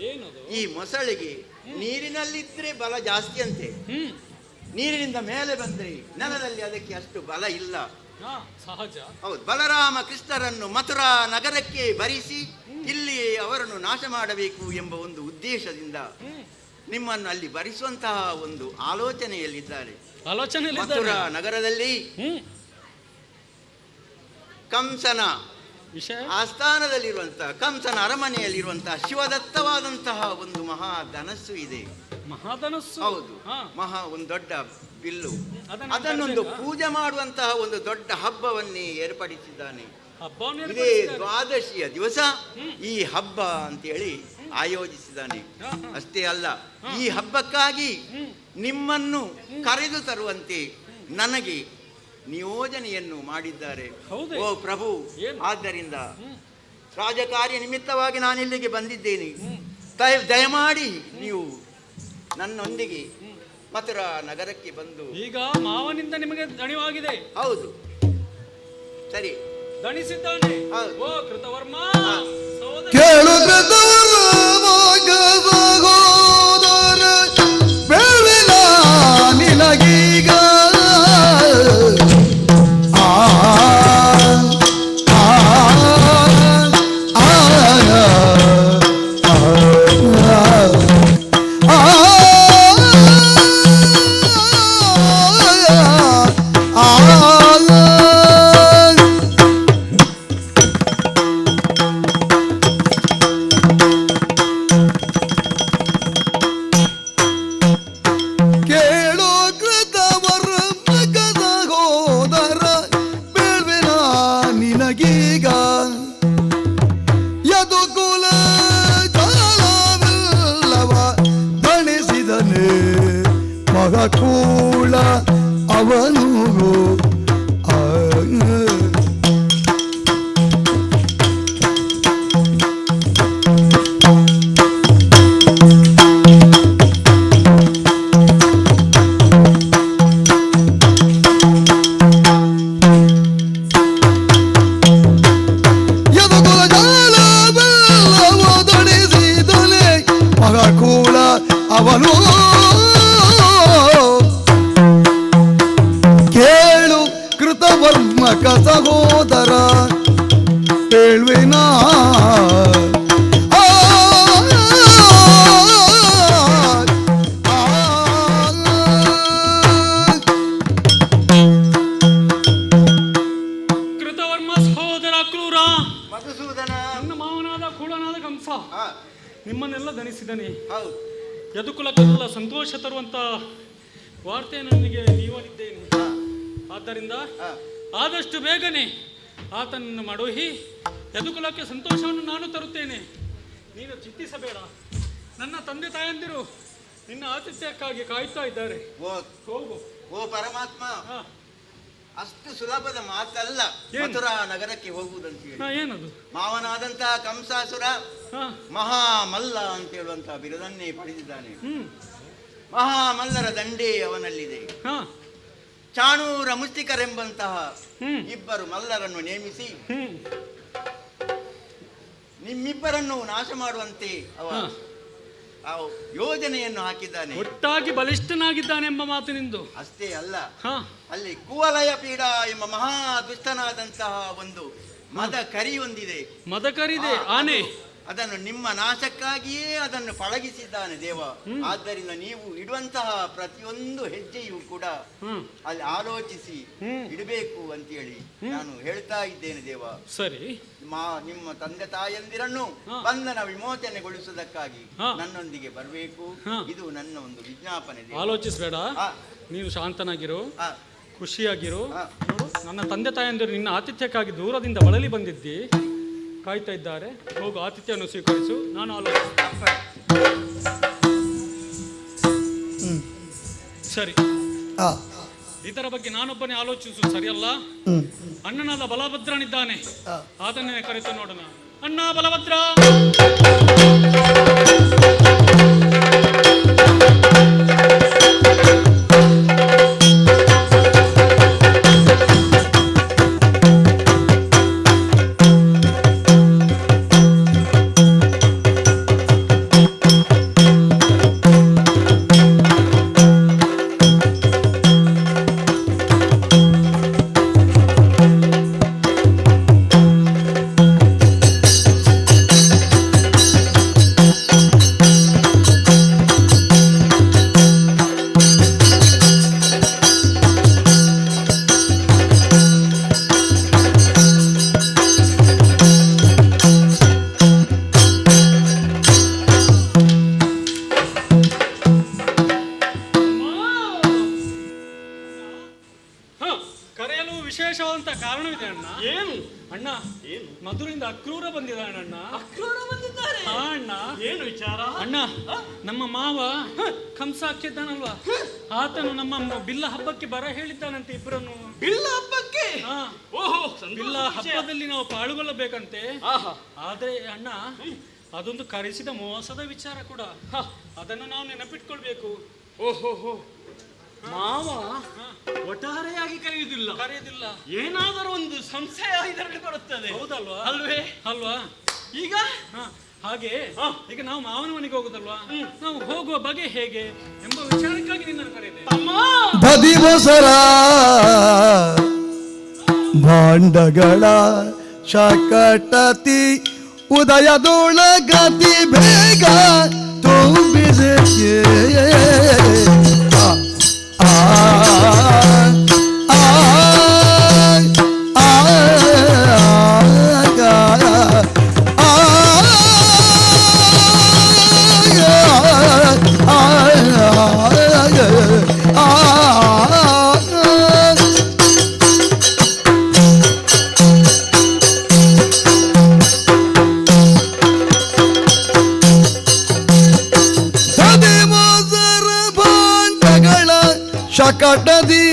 ಈ ಮೊಸಳೆಗೆ ನೀರಿನಲ್ಲಿದ್ದರೆ ಬಲ ಜಾಸ್ತಿ ಅಂತೆ, ನೀರಿನಿಂದ ಮೇಲೆ ಬಂದರೆ ನೆಲದಲ್ಲಿ ಅದಕ್ಕೆ ಅಷ್ಟು ಬಲ ಇಲ್ಲ. ಸಹಜ. ಹೌದು, ಬಲರಾಮ ಕೃಷ್ಣರನ್ನು ಮಥುರಾ ನಗರಕ್ಕೆ ಬರಿಸಿ ಇಲ್ಲಿ ಅವರನ್ನು ನಾಶ ಮಾಡಬೇಕು ಎಂಬ ಒಂದು ಉದ್ದೇಶದಿಂದ ನಿಮ್ಮನ್ನು ಅಲ್ಲಿ ಬರಿಸುವಂತಹ ಒಂದು ಆಲೋಚನೆಯಲ್ಲಿದ್ದಾರೆ. ಮಥುರಾ ನಗರದಲ್ಲಿ ಕಂಸನ ಆಸ್ಥಾನದಲ್ಲಿರುವಂತಹ, ಕಂಸನ ಅರಮನೆಯಲ್ಲಿರುವಂತಹ ಶಿವದತ್ತವಾದಂತಹ ಒಂದು ಮಹಾ ಧನಸ್ಸು ಇದೆ. ಮಹಾಧನಸ್ಸು? ಹೌದು, ಮಹಾ ಒಂದು ದೊಡ್ಡ ಬಿಲ್ಲು. ಅದನ್ನೊಂದು ಪೂಜೆ ಮಾಡುವಂತಹ ಒಂದು ದೊಡ್ಡ ಹಬ್ಬವನ್ನೇ ಏರ್ಪಡಿಸಿದ್ದಾನೆ. ಇದೇ ದ್ವಾದಶಿಯ ದಿವಸ ಈ ಹಬ್ಬ ಅಂತೇಳಿ ಆಯೋಜಿಸಿದ್ದಾನೆ. ಅಷ್ಟೇ ಅಲ್ಲ, ಈ ಹಬ್ಬಕ್ಕಾಗಿ ನಿಮ್ಮನ್ನು ಕರೆದು ತರುವಂತೆ ನನಗೆ ನಿಯೋಜನೆಯನ್ನು ಮಾಡಿದ್ದಾರೆ. ಓ ಪ್ರಭು, ಆದ್ದರಿಂದ ರಾಜಕಾರ್ಯ ನಿಮಿತ್ತವಾಗಿ ನಾನಿಲ್ಲಿಗೆ ಬಂದಿದ್ದೇನೆ. ದಯಮಾಡಿ ನೀವು ನನ್ನೊಂದಿಗೆ ಮಥುರಾ ನಗರಕ್ಕೆ ಬಂದು. ಈಗ ಮಾವನಿಂದ ನಿಮಗೆ ದಣಿವಾಗಿದೆ. ಹೌದು, ಸರಿ, ದಣಿಸಿದ್ದಾನೆ. ಓ ಕೃತವರ್ಮ, ಕೇಳು ಕೃತವರ್ಮ ಸಹೋದರ, ಬೇವಿನ ನಿನಗೀಗ ಆ ಆ ಆ ಆ ಆ. ಕೇಳು ಕೃತವರ್ಮ ಸಹೋದರ, ಬೇಳ್ವಿನ ನಿನಗೀಗ ಯದುಕುಲ ಜಾಲವಿಲ್ಲವ ದಣಿಸಿದನೆ ಮಗಕೂಳ ಅವನು. ಯದುಕುಲ ಜಾಲವಿಲ್ಲವ ದಣಿಸಿದನೆ ಮಗಕೂಳ ಅವನು. ಕೇಳು ಕೃತವರ್ಮಕ ಸಹೋದರ, ಹೇಳುವಿನ ಆ, ಕೃತವರ್ಮ ಸಹೋದರ ಕ್ರೂರ ಮಧುಸೂದನ, ನನ್ನ ಮಾವನಾದ ಕೂಳನಾದ ಕಂಸ ನಿಮ್ಮನ್ನೆಲ್ಲ ದಣಿಸಿದ್ದಾನೆ. ಹೌದು, ಯದುಕುಲಕ್ಕೆಲ್ಲ ಸಂತೋಷ ತರುವಂತ ವಾರ್ತೆ ನನಗೆ ನೀವಲಿದ್ದೇನೆ. ಆದ್ದರಿಂದ ಆದಷ್ಟು ಬೇಗನೆ ಆತನನ್ನು ಮಡೋಹಿ ಯದುಕುಲಕ್ಕೆ ಸಂತೋಷವನ್ನು ನಾನು ತರುತ್ತೇನೆ. ನೀನು ಚಿಂತಿಸಬೇಡ. ನನ್ನ ತಂದೆ ತಾಯಂದಿರು ನಿನ್ನ ಆತಿಥ್ಯಕ್ಕಾಗಿ ಕಾಯುತ್ತಾ ಇದ್ದಾರೆ. ಹೋಗು. ಓ ಪರಮಾತ್ಮ, ಅಷ್ಟು ಸುಲಭದ ಮಾತಲ್ಲ ಮಥುರಾ ನಗರಕ್ಕೆ ಹೋಗುವುದಂತ ಹೇಳಿ. ಏನದು? ಮಾವನಾದಂತಹ ಕಂಸಾಸುರ ಮಹಾಮಲ್ಲ ಅಂತ ಹೇಳುವಂತಹ ಬಿರುದನ್ನೇ ಪಡೆದಿದ್ದಾನೆ. ಮಹಾಮಲ್ಲರ ದಂಡೇ ಅವನಲ್ಲಿದೆ. ಚಾಣೂರ ಮುಸ್ತಿಕರೆಂಬಂತಹ ಇಬ್ಬರು ಮಲ್ಲರನ್ನು ನೇಮಿಸಿ ನಿಮ್ಮಿಬ್ಬರನ್ನು ನಾಶ ಮಾಡುವಂತೆ ಅವ ಆ ಯೋಜನೆಯನ್ನು ಹಾಕಿದ್ದಾನೆ. ಒಟ್ಟಾಗಿ ಬಲಿಷ್ಠನಾಗಿದ್ದಾನೆಂಬ ಮಾತು ನಿಂದು. ಅಷ್ಟೇ ಅಲ್ಲ, ಅಲ್ಲಿ ಕುವಲಯ ಪೀಡ ಎಂಬ ಮಹಾ ದುಷ್ಟನಾದಂತಹ ಒಂದು ಮದ ಕರಿಯೊಂದಿದೆ. ಮದ ಕರಿದೆ ಆನೆ. ಅದನ್ನು ನಿಮ್ಮ ನಾಶಕ್ಕಾಗಿಯೇ ಅದನ್ನು ಪಳಗಿಸಿದ್ದಾನೆ ದೇವ. ಆದ್ದರಿಂದ ನೀವು ಇಡುವಂತಹ ಪ್ರತಿಯೊಂದು ಹೆಜ್ಜೆಯೂ ಕೂಡ ಅಲ್ಲಿ ಆಲೋಚಿಸಿ ಇಡಬೇಕು ಅಂತೇಳಿ ನಾನು ಹೇಳ್ತಾ ಇದ್ದೇನೆ ದೇವ. ಸರಿ. ನಿಮ್ಮ ತಂದೆ ತಾಯಂದಿರನ್ನು ಬಂಧನ ವಿಮೋಚನೆಗೊಳಿಸುವುದಕ್ಕಾಗಿ ನನ್ನೊಂದಿಗೆ ಬರಬೇಕು. ಇದು ನನ್ನ ಒಂದು ವಿಜ್ಞಾಪನೆ. ಆಲೋಚಿಸಬೇಡ, ನೀನು ಶಾಂತನಾಗಿರು, ಖುಷಿಯಾಗಿರು. ನೋಡು, ನನ್ನ ತಂದೆ ತಾಯಂದಿರು ನಿನ್ನ ಆತಿಥ್ಯಕ್ಕಾಗಿ ದೂರದಿಂದ ಬಳಲಿ ಬಂದಿದ್ದಿ, ಕಾಯ್ತಾ ಇದ್ದಾರೆ. ಹೋಗು, ಆತಿಥ್ಯವನ್ನು ಸ್ವೀಕರಿಸು. ನಾನು ಆಲೋಚಿಸ್ತೇನೆ. ಸರಿ, ಇದರ ಬಗ್ಗೆ ನಾನೊಬ್ಬನೇ ಆಲೋಚಿಸು ಸರಿಯಲ್ಲ. ಅಣ್ಣನಾದ ಬಲಭದ್ರನಿದ್ದಾನೆ, ಆತನೇ ಕರೆತು ನೋಡೋಣ. ಅಣ್ಣ ಬಲಭದ್ರ. ಕರೆಯಲು ವಿಶೇಷವಾದಂತಹ ಕಾರಣವಿದೆ ಅಣ್ಣ. ಏನು ಅಣ್ಣ? ಏನು? ಮಧುರಿಂದ ಅಕ್ರೂರ ಬಂದಿದ್ದಾನೆ ಅಣ್ಣ. ಅಕ್ರೂರ ಬಂದಿದ್ದಾರೆ? ಹಾ ಅಣ್ಣ. ಏನು ವಿಚಾರ ಅಣ್ಣ? ನಮ್ಮ ಮಾವ ಕಂಸ ಹಾಕಿದ್ದಾನಲ್ವಾ, ಆತನು ನಮ್ಮ ಬಿಲ್ಲ ಹಬ್ಬಕ್ಕೆ ಬರ ಹೇಳಿದ್ದಾನಂತೆ ಇಬ್ಬರನ್ನು. ಬಿಲ್ಲ ಹಬ್ಬಕ್ಕೆ? ಓಹೋ, ಬಿಲ್ಲ ಹಬ್ಬದಲ್ಲಿ ನಾವು ಪಾಲ್ಗೊಳ್ಳಬೇಕಂತೆ. ಆದ್ರೆ ಅಣ್ಣ, ಅದೊಂದು ಕರೆಸಿದ ಮೋಸದ ವಿಚಾರ ಕೂಡ, ಅದನ್ನು ನಾವು ನೆನಪಿಟ್ಕೊಳ್ಬೇಕು. ಓಹೋ, ಮಾವ ಒಟ್ಟಾರೆಯಾಗಿ ಕರೆಯುವುದಿಲ್ಲ, ಕರೆಯುವುದಿಲ್ಲ. ಏನಾದರೂ ಒಂದು ಸಂಶಯ ಇದರಲ್ಲಿ ಬರುತ್ತದೆ. ಹೌದಲ್ವಾ? ಅಲ್ವೇ? ಅಲ್ವಾ? ಈಗ ಹಾಗೆ ಈಗ ನಾವು ಮಾವನ ಮನೆಗೆ ಹೋಗುದಲ್ವಾ, ನಾವು ಹೋಗುವ ಬಗೆ ಹೇಗೆ ಎಂಬ ವಿಚಾರಕ್ಕಾಗಿ ನಿನ್ನನ್ನು ಕರೆಯಿದೆ. ಬದಿವಸರ ಭಾಂಡಗಳ ಶಕಟತಿ ಉದಯದೊಳಗತಿ ಬೇಗ ತುಂಬಿದೆ. ಆ ಆ ಆ ಶಕಟದಿ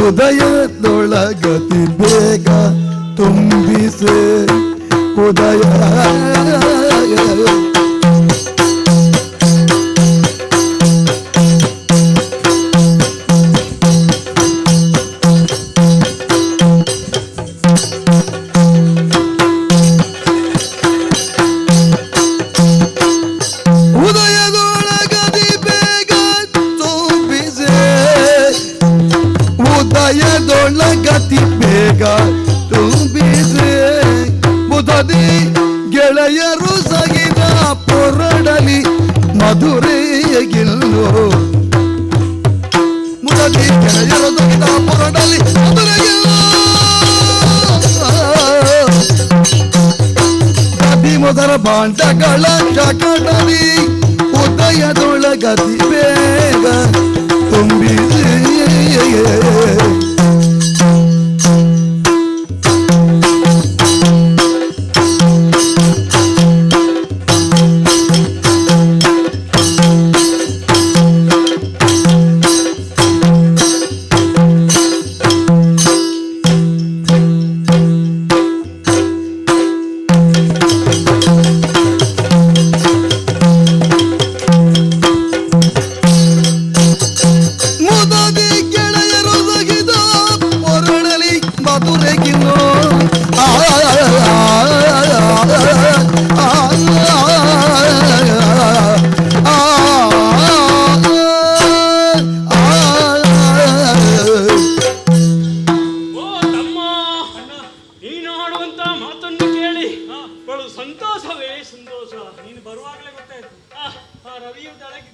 ಉದಯದೊಳಗತಿ ಬೇಗ ತುಂಬಿಸೆ ಉದಯ. ಉದಯದೊಳಗತಿ ಬೇಗ ತುಂಬಿಸೆ ಉದಯದೊಳಗತಿ ಬೇಗ ತುಂಬಿಸೆ ಮುದದಿ ಗೆಳೆಯರು ಸಗಿದ ಪೊರಡಲಿ ಮಧುರೆಗಿಲ್ಲೋ. ಮುದದಿ ಗೆಳೆಯರು ಸಗಿದ ಪೊರಡಲಿ ಮಧುರೆಗಿಲ್ಲೋ. ಗತಿ ಮೊದಲ ಬಾಂಡಗಳ ಶಕಟದಿ ಉದಯದೊಳಗತಿ ಬೇಗ ತುಂಬಿಸಿ.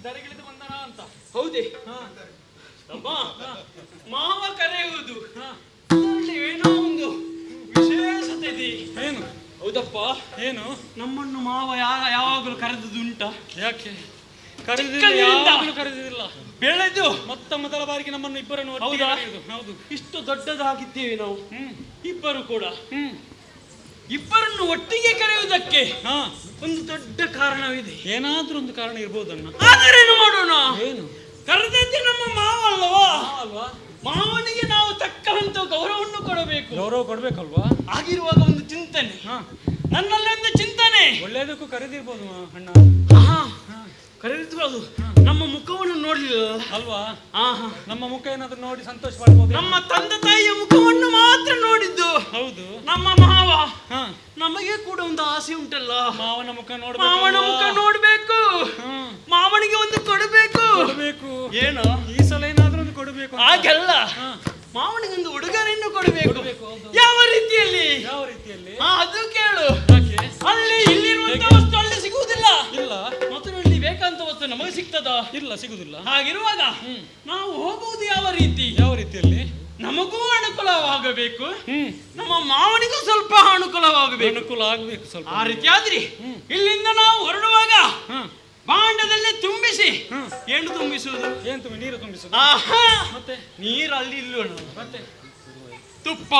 ಧರೆಗಿಳಿದು ಬಂದನಾ ಅಂತ. ಹೌದೇ? ತಮ್ಮ, ಮಾವ ಕರೆಯುವುದು ಅದರಲ್ಲಿ ಏನೋ ಒಂದು ವಿಶೇಷತೆ ಇದೆ. ಏನು? ಹೌದಪ್ಪ. ಏನು? ನಮ್ಮನ್ನು ಮಾವ ಯಾವಾಗಲೂ ಕರೆದದ್ದು ಉಂಟಾ? ಯಾಕೆ ಕರೆದಿಲ್ಲ? ಚಿಕ್ಕಂದಿನಿಂದ ಯಾವಾಗಲೂ ಕರೆದಿಲ್ಲ. ಬೆಳೆದು ಮೊತ್ತ ಮೊದಲ ಬಾರಿಗೆ ನಮ್ಮನ್ನು ಇಬ್ಬರನ್ನು ಒಟ್ಟಿಗೆ ಹೌದಾ? ಕರೆಯುವುದು. ಹೌದು. ಇಷ್ಟು ದೊಡ್ಡದಾಗಿದ್ದೇವೆ ನಾವು ಇಬ್ಬರು ಕೂಡ. ಇಬ್ಬರನ್ನು ಒಟ್ಟಿಗೆ ಕರೆಯುವುದಕ್ಕೆ ಒಂದು ದೊಡ್ಡ ಕಾರಣವಿದೆ. ಏನಾದ್ರೂ ಒಂದು ಕಾರಣ ಇರ್ಬೋದನ್ನ. ಆದರೇನು ಮಾಡೋಣ? ಏನು? ಕರೆದದ್ದೇ ನಮ್ಮ ಮಾವ ಅಲ್ಲವಾ? ಅಲ್ವಾ? ಮಾವನಿಗೆ ನಾವು ತಕ್ಕಂತ ಗೌರವವನ್ನು ಕೊಡಬೇಕು. ಗೌರವ ಕೊಡ್ಬೇಕಲ್ವಾ? ಆಗಿರುವಾಗ ಒಂದು ಚಿಂತನೆ, ನನ್ನಲ್ಲಿ ಒಂದು ಚಿಂತನೆ. ಒಳ್ಳೇದಕ್ಕೂ ಕರೆದಿರ್ಬೋದು ಅಣ್ಣ. ಕರೆದಿದ್ದು ಅದು ನಮ್ಮ ಮುಖವನ್ನು ನೋಡ್ಲಿಲ್ಲ ಅಲ್ವಾ? ನಮ್ಮ ಮುಖ ಏನಾದ್ರೂ ನೋಡಿ ಸಂತೋಷ ಪಡ್ಬೋದು. ನಮ್ಮ ತಂದೆ ತಾಯಿಯ ಮುಖವನ್ನು ಮಾತ್ರ ನೋಡಿದ್ದು. ಹೌದು. ನಮ್ಮ ಮಾವ, ನಮಗೆ ಕೂಡ ಒಂದು ಆಸೆ ಉಂಟಲ್ಲ, ಮಾವನ ಮುಖ ನೋಡ್ಬೇಕು, ಮಾವನ ಮುಖ ನೋಡ್ಬೇಕು, ಮಾವನಿಗೆ ಒಂದು ಕೊಡಬೇಕು. ಕೊಡಬೇಕು. ಏನು? ಈ ಸಲ ಏನಾದ್ರೂ ಒಂದು ಕೊಡಬೇಕು. ಹಾಗೆಲ್ಲ ಮಾವನಿಗೆ ಒಂದು ಉಡುಗೊರೆಯನ್ನು ಕೊಡಬೇಕು. ಯಾವ ರೀತಿಯಲ್ಲಿ? ಯಾವ ರೀತಿಯಲ್ಲಿ? ಅದು ಕೇಳು. ಅಲ್ಲಿ ಇಲ್ಲಿರುವಂತ ವಸ್ತು ಅಲ್ಲಿ ಸಿಗುವುದಿಲ್ಲ. ಇಲ್ಲ. ಮಥುರೆಯಲ್ಲಿ ಬೇಕಂತ ವಸ್ತು ನಮಗೆ ಸಿಗ್ತದಾ? ಇಲ್ಲ, ಸಿಗುದಿಲ್ಲ. ಹಾಗಿರುವಾಗ ನಾವು ಹೋಗುವುದು ಯಾವ ರೀತಿ? ಯಾವ ರೀತಿಯಲ್ಲಿ? ನಮಗೂ ಅನುಕೂಲವಾಗಬೇಕು, ನಮ್ಮ ಮಾವನಿಗೂ ಸ್ವಲ್ಪ ಅನುಕೂಲವಾಗಬೇಕು. ಅನುಕೂಲ ಆಗಬೇಕು ಸ್ವಲ್ಪ. ಆ ರೀತಿ ಆದ್ರಿ ಇಲ್ಲಿಂದ ನಾವು ಹೊರಡುವಾಗ ಭಾಂಡದಲ್ಲಿ ತುಂಬಿಸಿ. ಏನು ತುಂಬಿಸುವುದು? ಏನು ತುಂಬಿ? ನೀರು ತುಂಬಿಸುವುದು. ಮತ್ತೆ ನೀರು ಅಲ್ಲಿ ಇಲ್ಲ. ಮತ್ತೆ ತುಪ್ಪ,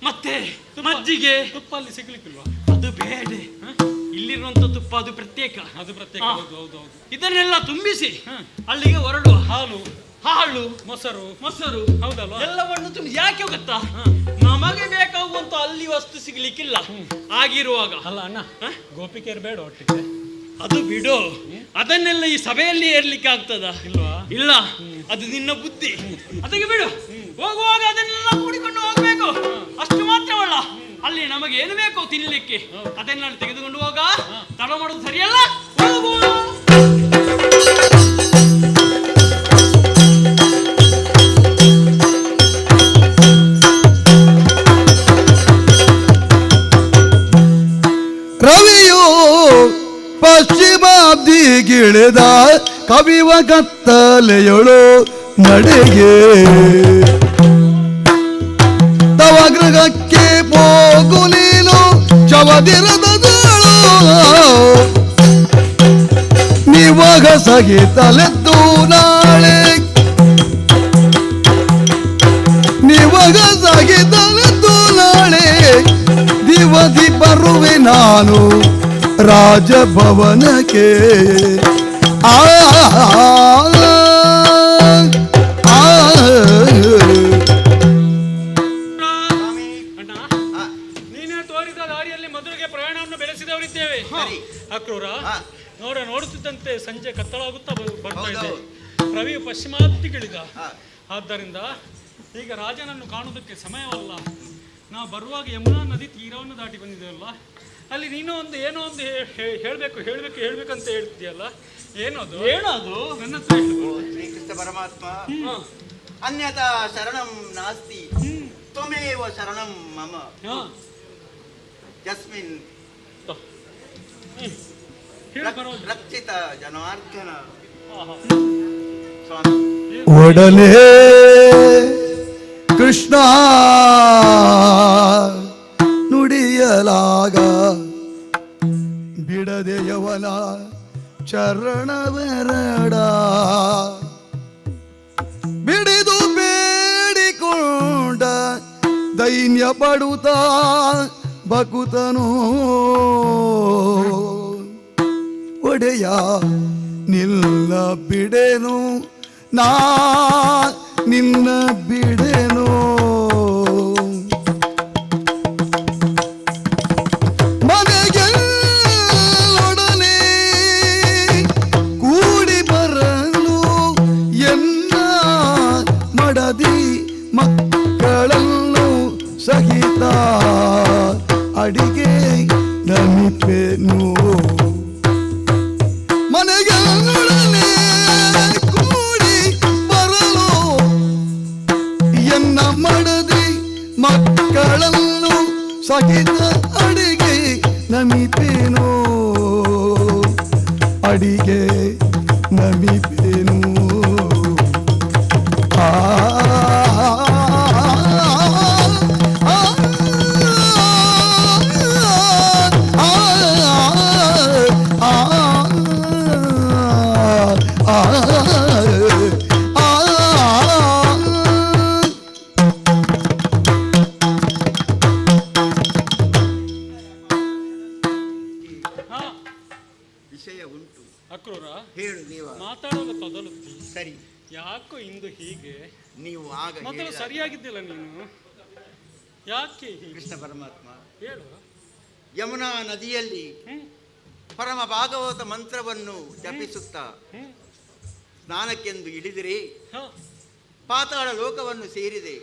ಮತ್ತೆ ಮಜ್ಜಿಗೆ. ತುಪ್ಪ ಅಲ್ಲಿ ಸಿಗ್ಲಿಕ್ಕಿಲ್ವಾ? ಅದು ಬೇಡ. ಇಲ್ಲಿರುವಂತ ತುಪ್ಪ ಅದು ಪ್ರತ್ಯೇಕ. ಅದು ಪ್ರತ್ಯೇಕ. ಹೌದು ಹೌದು ಹೌದು. ಇದನ್ನೆಲ್ಲ ತುಂಬಿಸಿ ಅಲ್ಲಿಗೆ ಹೊರಡುವ. ಹಾಲು, ಹಾಲು, ಮೊಸರು, ಮೊಸರು, ಹೌದಲ್ವಾ? ಎಲ್ಲವನ್ನು ತುಂಬಿಸಿ. ಯಾಕೆ ಗೊತ್ತಾ? ನಮಗೆ ಬೇಕಾಗುವಂತ ಅಲ್ಲಿ ವಸ್ತು ಸಿಗ್ಲಿಕ್ಕಿಲ್ಲ. ಆಗಿರುವಾಗ ಅಲ್ಲ ಅಣ್ಣ, ಗೋಪಿಕೆಯರು ಬೇಡ ಒಟ್ಟಿಗೆ. ಅದು ಬಿಡು, ಅದನ್ನೆಲ್ಲ ಈ ಸಭೆಯಲ್ಲಿ ಏರ್ಲಿಕ್ಕೆ ಆಗ್ತದ? ಇಲ್ವಾ? ಇಲ್ಲ, ಅದು ನಿನ್ನ ಬುದ್ಧಿ. ಅದಕ್ಕೆ ಬಿಡು. ಹೋಗುವಾಗ ಅದನ್ನೆಲ್ಲ ಕೂಡಿಕೊಂಡು ಹೋಗ್ಬೇಕು. ಅಷ್ಟು ಮಾತ್ರವಲ್ಲ, ಅಲ್ಲಿ ನಮಗೆ ಏನು ಬೇಕೋ ತಿನ್ಲಿಕ್ಕೆ ಅದನ್ನೆಲ್ಲ ತೆಗೆದುಕೊಂಡು ಹೋಗ. ತಡ ಮಾಡೋದು ಸರಿಯಲ್ಲ. ಹೋಗುವ. ರವಿಯು ಪಶ್ಚಿಮಾಬ್ದಿಗಿಳಿದ ಕವಿವ ಕತ್ತಲೆಯೊಳು ನಡೆಗೆ ತವ ಗೃಹಕ್ಕೆ ಹೋಗು ನೀನು ಚವದಿರದಳು ನೀವಾಗ ಸಹಿತಲೆದ್ದು ನಾಳೆ ನೀವಾಗ ಸಹಿತಲೆದ್ದು ನಾಳೆ ದಿವದಿ ಬರುವೆ ನಾನು ರಾಜಭವನಕ್ಕೆ. ಆ ಆ ನೀನೇ ತೋರಿದ ದಾರಿಯಲ್ಲಿ ಮಧುರೆಗೆ ಪ್ರಯಾಣವನ್ನು ಬೆಳೆಸಿದವರಿದ್ದೇವೆ. ಅಕ್ರೂರ, ನೋಡುತ್ತಿದ್ದಂತೆ ಸಂಜೆ ಕತ್ತಲಾಗುತ್ತಾ ಬರ್ತಾ ಇದೆ. ರವಿಯು ಪಶ್ಚಿಮಾತ್ತಿಗಿಳಿದ. ಆದ್ದರಿಂದ ಈಗ ರಾಜನನ್ನು ಕಾಣುವುದಕ್ಕೆ ಸಮಯವಲ್ಲ. ನಾವು ಬರುವಾಗ ಯಮುನಾ ನದಿ ತೀರವನ್ನು ದಾಟಿ ಬಂದಿದ್ದೇವಲ್ಲ, ಅಲ್ಲಿ ನೀನು ಒಂದು ಏನೋ ಒಂದು ಹೇಳಬೇಕು ಹೇಳಬೇಕು ಹೇಳಬೇಕಂತ ಹೇಳ್ತಿದ್ಯಲ್ಲ, ಏನದು? ಏನದು? ನನ್ನ ಹತ್ರ ಹೇಳು. ಶ್ರೀಕೃಷ್ಣ ಪರಮಾತ್ಮ, ಅನ್ಯಥಾ ಶರಣಂ ನಾಸ್ತಿ ತ್ವಮೇವ ಶರಣಂ ಮಮ ಯಸ್ಮಿನ್ ರಕ್ಷಿತ ಜನಾರ್ದನ ಸ್ವಾಮಿ. ಒಡಲೇ ಕೃಷ್ಣ ನುಡಿಯಲಾಗ ಬಿಡದೆಯವನ ಚರಣವೆರಡ ಬಿಡಿದು ಬೇಡಿಕೊಂಡ ದೈನ್ಯ ಪಡುತ್ತ ಬಕುತನು ಒಡೆಯ ನಿಲ್ಲ ಬಿಡೆನು ನಾ ನಿನ್ನ ಬಿಡೆನು ಮನೆಗೆಲ್ಲೊಡನೆ ಕೂಡಿ ಬರಲು ಎನ್ನ ಮಡದಿ ಮಕ್ಕಳನ್ನು ಸಹಿತ ಅಡಿಗೆ ನಮಿಪೆನು ಮನೆಗೆಲ್ಲೊಡನೆ ಕೂಡಿ ಬರಲು ಎನ್ನ ಭ್ರಮಿಪೆನು. ಆ ಆ ಆ ಆ ವಿಷಯ ಉಂಟು. ಅಕ್ರೂರ, ಹೇಳು ದೇವ. ಮಾತಾಡುವಾಗ ತೊದಲುತ್ತಿ. ಸರಿ. ಯಾಕೋ ಇಂದು ಹೀಗೆ? ನೀವು ಆಗ ಮೊದಲು ಹೇಳಿದಾಗ- ಸರಿಯಾಗಿದ್ದಿಲ್ಲ ನೀನು, ಯಾಕೆ ಹೀಗೆ? ಕೃಷ್ಣ ಪರಮಾತ್ಮ, ಹೇಳು. ಯಮುನಾ ನದಿಯಲ್ಲಿ ಪರಮ ಭಾಗವತ ಮಂತ್ರವನ್ನು ಜಪಿಸುತ್ತಾ ಸ್ನಾನಕ್ಕೆಂದು ಇಳಿದಿರಿ. ಪಾತಾಳ ಲೋಕವನ್ನು ಸೇರಿದೆ,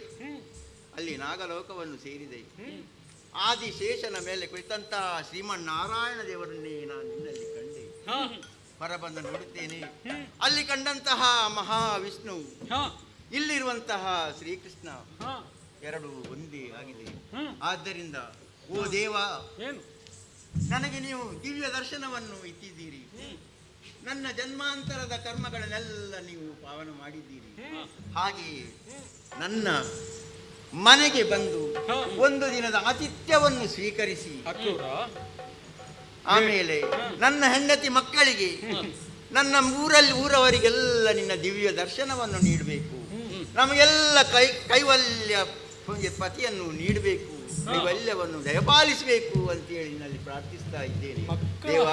ಅಲ್ಲಿ ನಾಗಲೋಕವನ್ನು ಸೇರಿದೆ. ಆದಿಶೇಷನ ಮೇಲೆ ಕುಳಿತಂತಹ ಶ್ರೀಮನ್ನಾರಾಯಣ ದೇವರನ್ನೇ ನಾನು ನಿನ್ನಲ್ಲಿ ಕಂಡೆ. ಹೊರಬಂದು ನೋಡುತ್ತೇನೆ, ಅಲ್ಲಿ ಕಂಡಂತಹ ಮಹಾವಿಷ್ಣು, ಇಲ್ಲಿರುವಂತಹ ಶ್ರೀಕೃಷ್ಣ ಎರಡು ಒಂದೇ ಆಗಿದೆ. ಆದ್ದರಿಂದ ಓ ದೇವ, ನನಗೆ ನೀವು ದಿವ್ಯ ದರ್ಶನವನ್ನು ಇತ್ತಿದ್ದೀರಿ. ನನ್ನ ಜನ್ಮಾಂತರದ ಕರ್ಮಗಳನ್ನೆಲ್ಲ ನೀವು ಪಾವನ ಮಾಡಿದ್ದೀರಿ. ಹಾಗೆಯೇ ನನ್ನ ಮನೆಗೆ ಬಂದು ಒಂದು ದಿನದ ಆತಿಥ್ಯವನ್ನು ಸ್ವೀಕರಿಸಿ, ಆಮೇಲೆ ನನ್ನ ಹೆಂಡತಿ ಮಕ್ಕಳಿಗೆ, ನನ್ನ ಊರಲ್ಲಿ ಊರವರಿಗೆಲ್ಲ ನಿನ್ನ ದಿವ್ಯ ದರ್ಶನವನ್ನು ನೀಡಬೇಕು. ನಮಗೆಲ್ಲ ಕೈವಲ್ಯ ಪತಿಯನ್ನು ನೀಡಬೇಕು, ಕೈವಲ್ಯವನ್ನು ದಯಪಾಲಿಸಬೇಕು ಅಂತೇಳಿ ನಿನ್ನಲ್ಲಿ ಪ್ರಾರ್ಥಿಸ್ತಾ ಇದ್ದೇನೆ ದೇವ.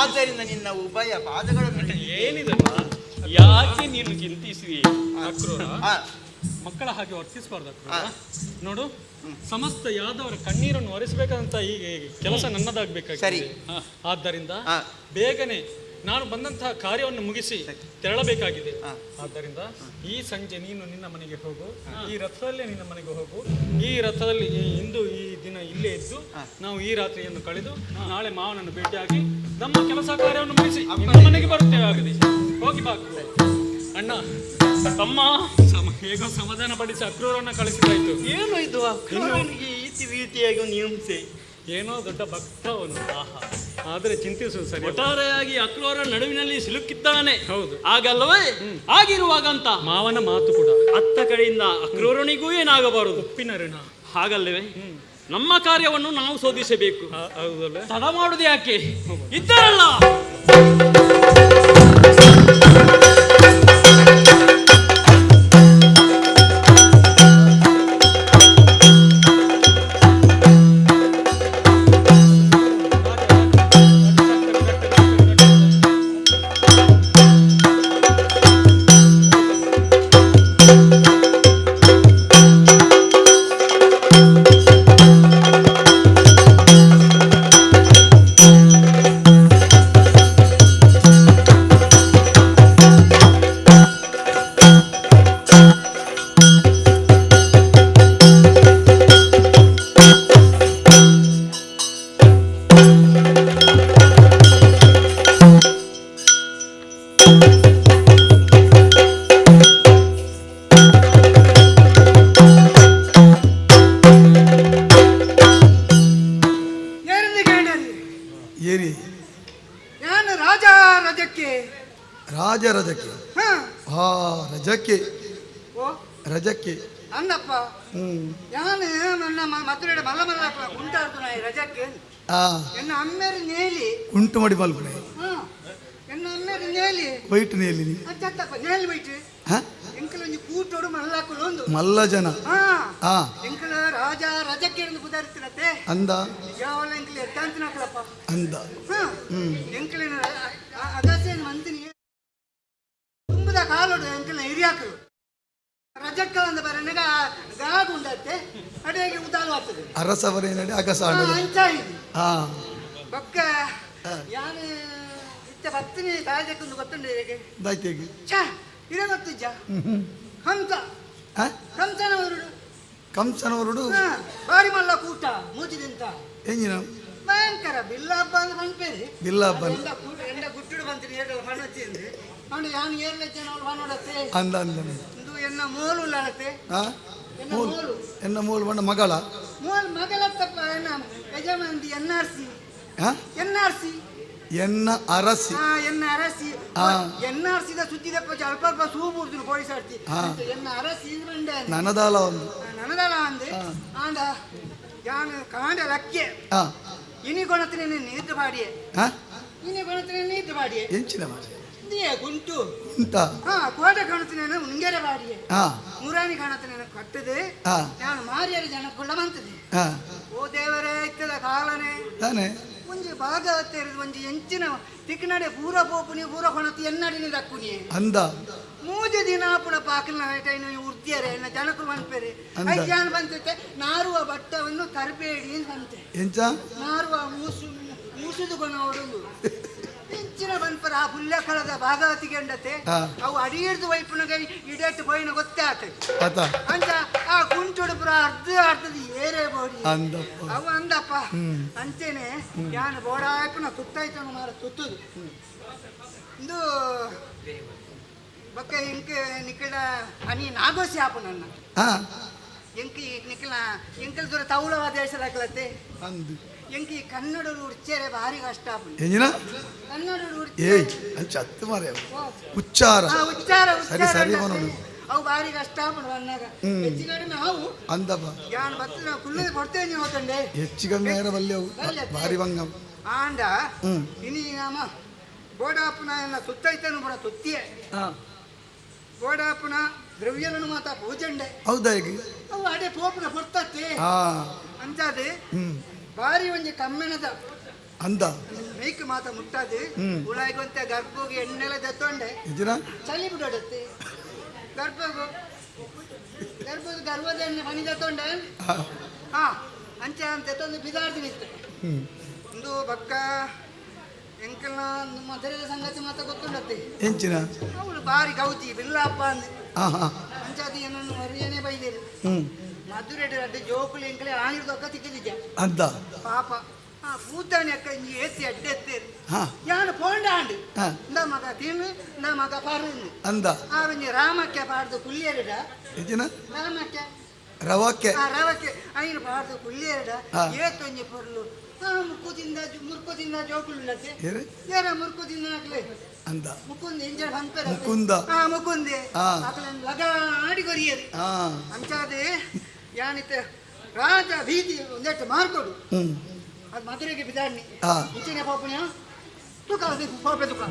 ಆದ್ದರಿಂದ ನಿನ್ನ ಉಭಯ ಪಾದಗಳನ್ನು ಏನಿದೆ, ಯಾಕೆ ನೀನು ಚಿಂತಿಸುವಿ ಅಕ್ರೂರ? ಮಕ್ಕಳ ಹಾಗೆ ವರ್ತಿಸಬಾರ್ದು ಅಕ್ರೂರ. ನೋಡು, ಸಮಸ್ತ ಯಾದವರ ಕಣ್ಣೀರನ್ನು ಒರೆಸಬೇಕಾದಂತ ಈ ಕೆಲಸ ನನ್ನದಾಗಬೇಕಾಗಿದೆ. ಆದ್ದರಿಂದ ಬೇಗನೆ ನಾನು ಬಂದಂತಹ ಕಾರ್ಯವನ್ನು ಮುಗಿಸಿ ತೆರಳಬೇಕಾಗಿದೆ. ಆದ್ದರಿಂದ ಈ ಸಂಜೆ ನೀನು ನಿನ್ನ ಮನೆಗೆ ಹೋಗು, ಈ ರಥದಲ್ಲೇ ನಿನ್ನ ಮನೆಗೆ ಹೋಗು. ಈ ರಥದಲ್ಲಿ ಇಂದು ಈ ದಿನ ಇಲ್ಲೇ ಇದ್ದು ನಾವು ಈ ರಾತ್ರಿಯನ್ನು ಕಳೆದು ನಾಳೆ ಮಾವನನ್ನು ಭೇಟಿಯಾಗಿ ನಮ್ಮ ಕೆಲಸ ಕಾರ್ಯವನ್ನು ಮುಗಿಸಿ ನಿನ್ನ ಮನೆಗೆ ಬರುತ್ತೇವೆ. ಆಗದೆ ಹೋಗಿ ಬಾ ಅಣ್ಣ. ತಮ್ಮ ಹೇಗೋ ಸಮಾಧಾನ ಪಡಿಸಿ ಅಕ್ರೂರನ್ನು ಕಳಿಸಿದಾಯ್ತು. ಏನು ಇದು ಅಕ್ರೂರನಿಗೆ ಈ ರೀತಿಯಾಗಿ ಒಂದು ಹಿಂಸೆ? ಏನೋ ದೊಡ್ಡ ಭಕ್ತ ಅವನು. ಆದರೆ ಚಿಂತಿಸು ಸರಿ. ಒಟ್ಟಾರೆಯಾಗಿ ಅಕ್ರೂರ ನಡುವಿನಲ್ಲಿ ಸಿಲುಕಿದ್ದಾನೆ. ಹೌದು, ಹಾಗಲ್ಲವೇ? ಆಗಿರುವಾಗ ಅಂತ ಮಾವನ ಮಾತು ಕೂಡ ಅತ್ತ ಕಡೆಯಿಂದ ಅಕ್ರೂರನಿಗೂ ಏನಾಗಬಾರದು, ಉಪ್ಪಿನ ಋಣ. ಹಾಗಲ್ಲವೇ? ನಮ್ಮ ಕಾರ್ಯವನ್ನು ನಾವು ಶೋಧಿಸಬೇಕು. ಹೌದಲ್ಲ? ತಡ ಮಾಡುವುದು ಯಾಕೆ? ಇದ್ದಾರಲ್ಲ. ಏರಿ ನಾನು ರಾಜ ರಜಕ್ಕೆ. ರಾಜ ರಜಕ್ಕೆ? ಹಾ, ರಜಕ್ಕೆ. ಓ ರಜಕ್ಕೆ ಅಂದಪ್ಪ. ಯಾನು ನನ್ನ ಮದುವೆ ಮಲ್ಲ ಮಲ್ಲ ಉಂಟಾಡ್ತು ನಾ ರಜಕ್ಕೆ. ಎನ್ನ ಅಮ್ಮೇರು ನೇಲಿ ಉಂಟು ಮಾಡಿ ಮಲ್ಪನೆ. ಎನ್ನ ಅಮ್ಮೇರು ನೇಲಿ ವೈಟ್ ನೇಲಿ. ಅಚ್ಚತ್ತಪ್ಪ ನೇಲಿ ವೈಟ್. ಎಂಕಲ ಒಂಜಿ ಕೂಟೋಡು ಮಲ್ಲಾಕುಲು ಒಂದು ಮಲ್ಲ ಜನ. ಎಂಕಲ ರಾಜ ರಜಕ್ಕೆ ಎಂದು ಪುದಾರಿತ್ತಿರತ್ತೆ ಅಂದ ಯಾವಲ್ಲ ಎಂಕಲ ಎತ್ತಾಂತಿನಕಲಪ್ಪ. ಅಂದ. ಎಂಕಲಿನ ಅಗಸೇನು ಮಂತಿನಿ ತುಂಬದ ಕಾಲೋಡು ಎಂಕಲ್ನ ಹಿರಿಯಾಕಲು ರಜಕ್ಕ ಅಂದ ಬರನಗ ಗಾಗುಂಡತ್ತೆ ಅಡೆಗೆ ಉದಾಲು ಆಗ್ತದೆ. ಅರಸವರೇನಡೆ ಅಗಸ. ಅಂಚಾಯಿದು ಬೊಕ್ಕ ಯಾನು ಇತ್ತ ಬತ್ತಿನಿ ತಾಜಕ್ಕೊಂದು ಗೊತ್ತುಂಡು ಹೇಗೆ ದಾಯ್ತೇಗೆ ಛ ಇದೇ ಗೊತ್ತಿಜ್ಜ ಕಂಸ ಕಂಸನವರುಡು. ಕಂಸನವರುಡು. ಬಾರಿ ಮಲ್ಲ ಕೂಟ ಮೂಜಿದಿಂತ ಎಂಜಿನ ಭಯಂಕರ ಬಿಲ್ಲ ಹಬ್ಬ ಅಂತ ಪನ್ಪೇರಿ. ಬಿಲ್ಲ ಹಬ್ಬ. ಎಂಡ ಗುಟ್ಟುಡು ಬಂತೀನಿ ಏಟಲ್ಲ ಪಣೊಚ್ಚಿಂದು ಅವನು ಯಾನು ಏರ್ಲೆ ಜನ ಅವಳು ಪಣೊಡತ್ತೆ. ಅಂದ ಅಂದ. ಇಂದು ಎನ್ನ ಮೋಲು ಉಳ್ಳಾಡತ್ತೆ. ಎನ್ನ ಮೋಲು. ಎನ್ನ ಮೋಲು ಬಣ್ಣ ಮಗಳ ಮೋಲ್ ಮಗಳತ್ತಪ್ಪ. ಎನ್ನ ಯಜಮಾನ್ದಿ N R C. N R C. ಎನ್ನ ಅರಸಿ. ಎನ್ನ ಅರಸಿ. ಎನ್ನ ಅರಸಿದ ಸುದ್ದಿದಪ್ಪ ಅಲ್ಪ ಅಲ್ಪ ಸೂ ಬೂರ್ದು ಪೊಲೀಸ್ ಆಡ್ತಿ. ಎನ್ನ ಅರಸಿ ಬಂಡೆ. ನನದಾಲ ಒಂದು. ನನದಾಲ ಅಂದೆ ಆಂಡ ಯಾನು ಕಾಂಡ ಲಕ್ಕೆ. ಇನಿ ಕೊಣತಿನ ನೀತು ಬಾಡಿಯೆ. ಇನಿ ಕೊಣತಿನ ನೀತು ಬಾಡಿಯೆ. ಎಂಚಿನ ಮಾರೆ? ಇಂದಿಯೇ ಗುಂಟು. ಉಂಟ. ಕೋಟೆ ಕಾಣುತ್ತಿನ ಉಂಗೆರೆ ಬಾಡಿಯೆ. ಮುರಾಣಿ ಕಾಣುತ್ತಿನ ಕಟ್ಟದೆ. ನಾನು ಮಾರಿಯರ ಜನಕ್ಕುಳ್ಳ ಮಂತದೆ. ಓ ದೇವರೇ, ಇತ್ತದ ಕಾಲನೆ. ತಾನೆ. ಒಂಜಿ ಭಾಗವತ ಒಂಜಿ ಎಂಚಿನ ತಿಕ್ನಡೆ ಪೂರ ಪೋಪುನಿ ಪೂರ ಕೊಣತಿ ಎನ್ನಡಿನ ದಕ್ಕುನಿ. ಅಂದ. ಮೂಜೆ ದಿನ ಪುಣ ಪಾಕಲ್ನ ಉರ್ದಿಯರೆ ಎನ್ನ ಜನಕರು ಮನ್ಪೇರೆ. ಐದು ಬಂತೈತೆ ನಾರುವ ಬಟ್ಟವನ್ನು ತರಬೇಡಿ ಅಂತೆ. ಎಂಚ? ನಾರುವ ಮೂಸು ಮೂಸುದು ಕೊಣ ಹೊಡೋದು. ಎಂಚಿನ ಬನ್ಪರ ಆ ಪುಲ್ಯ ಕಳದ ಭಾಗವತಿಗೆ ಅಂಡತೆ. ಅವು ಅಡಿ ಹಿಡ್ದು ವೈಪುನಗ ಇಡಟ್ಟು ಪೋಯಿನ ಗೊತ್ತೇ ಆತ. ಅಂಚ ಆ ಕುಂಚುಡು ಪುರ ಅರ್ಧ ಅರ್ಧದ ಏರೇ ಬೋಡಿ. ಅಂದಪ್ಪ. ಅವು ಅಂದಪ್ಪ. ಅಂಚೆನೆ ಯಾನು ಬೋಡಾಯ್ಪುನ ತುತ್ತಾಯ್ತು ಮಾರ ತುತ್ತುದು. ಇಂದು ಬೊಕ್ಕ ಇಂಕ್ ನಿಕ್ಕಡ ಅನಿ ನಾಗೋಸಿ ಆಪು ನನ್ನ. ಎಂಕ್ ನಿಕ್ಕಲ ಎಂಕಲ್ ದೂರ ತೌಳವ ದೇಶದಾಕ್ಲತ್ತೆ. ಅಂದು. ಎಂಕ್ ಈ ಕನ್ನಡ ಉಚ್ಚೇರೆ ಭಾರಿ ಕಷ್ಟ ಆಪುಂಡು. ಎಂಜಿನ? ಕನ್ನಡ. ಏಯ್, ಅಂಚ ಅತ್ತು ಮಾರೆ. ಉಚ್ಚಾರ. ಉಚ್ಚಾರ. ಸರಿ ಸರಿ ಮನೋಡು. ಅವು ಭಾರಿ ಕಷ್ಟ ಆಪುಂಡು ಅನ್ನಾಗ. ಹೆಚ್ಚು ಕಡಿಮೆ ಅವು. ಅಂದಪ್ಪ. ಯಾನ್ ಬತ್ತು ನಾವು ಕುಲ್ಲದೆ ಕೊಡ್ತೇನೆ ನೀವು ಹೋತಂಡೆ. ಹೆಚ್ಚು ಕಮ್ಮಿ ಆಯ್ರ ಬಲ್ಲೆ ಅವು. ಭಾರಿ ಬಂಗ. ಆಂಡ ಇನಿ ನಾಮ ಬೋಡಾಪುನ ಎಲ್ಲ ಸುತ್ತೈತನು ಬರ ತುತ್ತಿಯೆ. ಬೋಡಾಪುನ ದ್ರವ್ಯలను ಮಾತ ಪೂಜಂಡೆ. ಹೌದಾ ಈಗ? ಅವು ಅಡೆ ಪೋಪುನ ಪೊರ್ತತ್ತೆ. ಅಂಚಾದೆ ಬಾರಿ ಒಂಜಿ ಕಮ್ಮೆಣದ ಅಂದ ಮೇಕ್ ಮಾತ ಮುಟ್ಟಾದೆ. ಉಳಾಯ್ಗೊಂತೆ ಗರ್ಭೋಗಿ ಎಣ್ಣೆಲ್ಲ ದತ್ತೊಂಡೆ. ಎಂಜಿನ? ಚಳಿ ಬಿಡೋಡತ್ತೆ ಗರ್ಭಗು ಗರ್ಭದ ಗರ್ಭದ ಎಣ್ಣೆ ಮನಿ ದತ್ತೊಂಡೆ. ಅಂಚೆ ಅಂತ ತಂದು ಬಿದಾಡ್ತೀನಿ ಇತ್ತು. ಒಂದು ಬಕ್ಕ ಎಂಕಲ್ನ ಮಧುರದ ಸಂಗತಿ ಮಾತ ಗೊತ್ತುಂಡತ್ತೆ. ಎಂಚಿನ? ಅವಳು ಬಾರಿ ಗೌಜಿ ಬಿಲ್ಲಪ್ಪ ಅಂದ್. ಅಂಚಾದಿ ಏನನ್ನು ಮರಿಯನೇ ಬೈದೇರು. ಮಧುರೆಡ್ ಅಡ್ಡ ಜೋಕುಲು ಎಂಕಲೆ ಆಣಿರ್ದೊಕ್ಕ ತಿಕ್ಕಿದಿದ್ಯ. ಅಂದ. ಪಾಪ ಆ ಪೂತಾಣಿ ಅಕ್ಕ ಇಂಜಿ ಏಸಿ ಅಡ್ಡ ಎತ್ತೇರು. ಯಾನು ಪೋಂಡ ಆಂಡ್. ಇಂದ ಮಗ ತಿನ್ನು, ಇಂದ ಮಗ ಪಾರು. ಅಂದ. ಆ ಒಂಜಿ ರಾಮಕ್ಕೆ ಪಾಡ್ದು ಕುಲ್ಲಿಯರಿಡ. ಎಂಚಿನ? ರಾಮಕ್ಕೆ. ರವಕ್ಕೆ. ರವಕ್ಕೆ ಐನು ಪಾಡ್ದು ಕುಲ್ಲಿಯರಿಡ. ಏತೊಂಜಿ ಪೊರ್ಲು. ಮುಕ್ಕುದಿಂದ ಮುರ್ಕುದಿಂದ ಜೋಕುಲುಂಡತೆ. ಏರ ಮುರ್ಕುದಿಂದ ಆಗ್ಲೆ. ಅಂದ. ಮುಕುಂದ ಇಂಜ ಪನ್ಪೆರ. ಮುಕುಂದ. ಮುಕುಂದೆ. ಅಕಲನ್ ಲಗಾಡಿ ಕೊರಿಯರು. ಅಂಚಾದೆ ಯಾನಿತ ರಾಜ ಭೀತಿ ಒಂದೆಟ್ಟು ಮಾರ್ಕೊಡು. ಅದು ಮಧುರೆಗೆ ಬಿದಾಡ್ನಿ. ಇಂಚಿನ ಪಾಪುಣ್ಯ ತುಕ ಪಾಪೆ ತುಕ.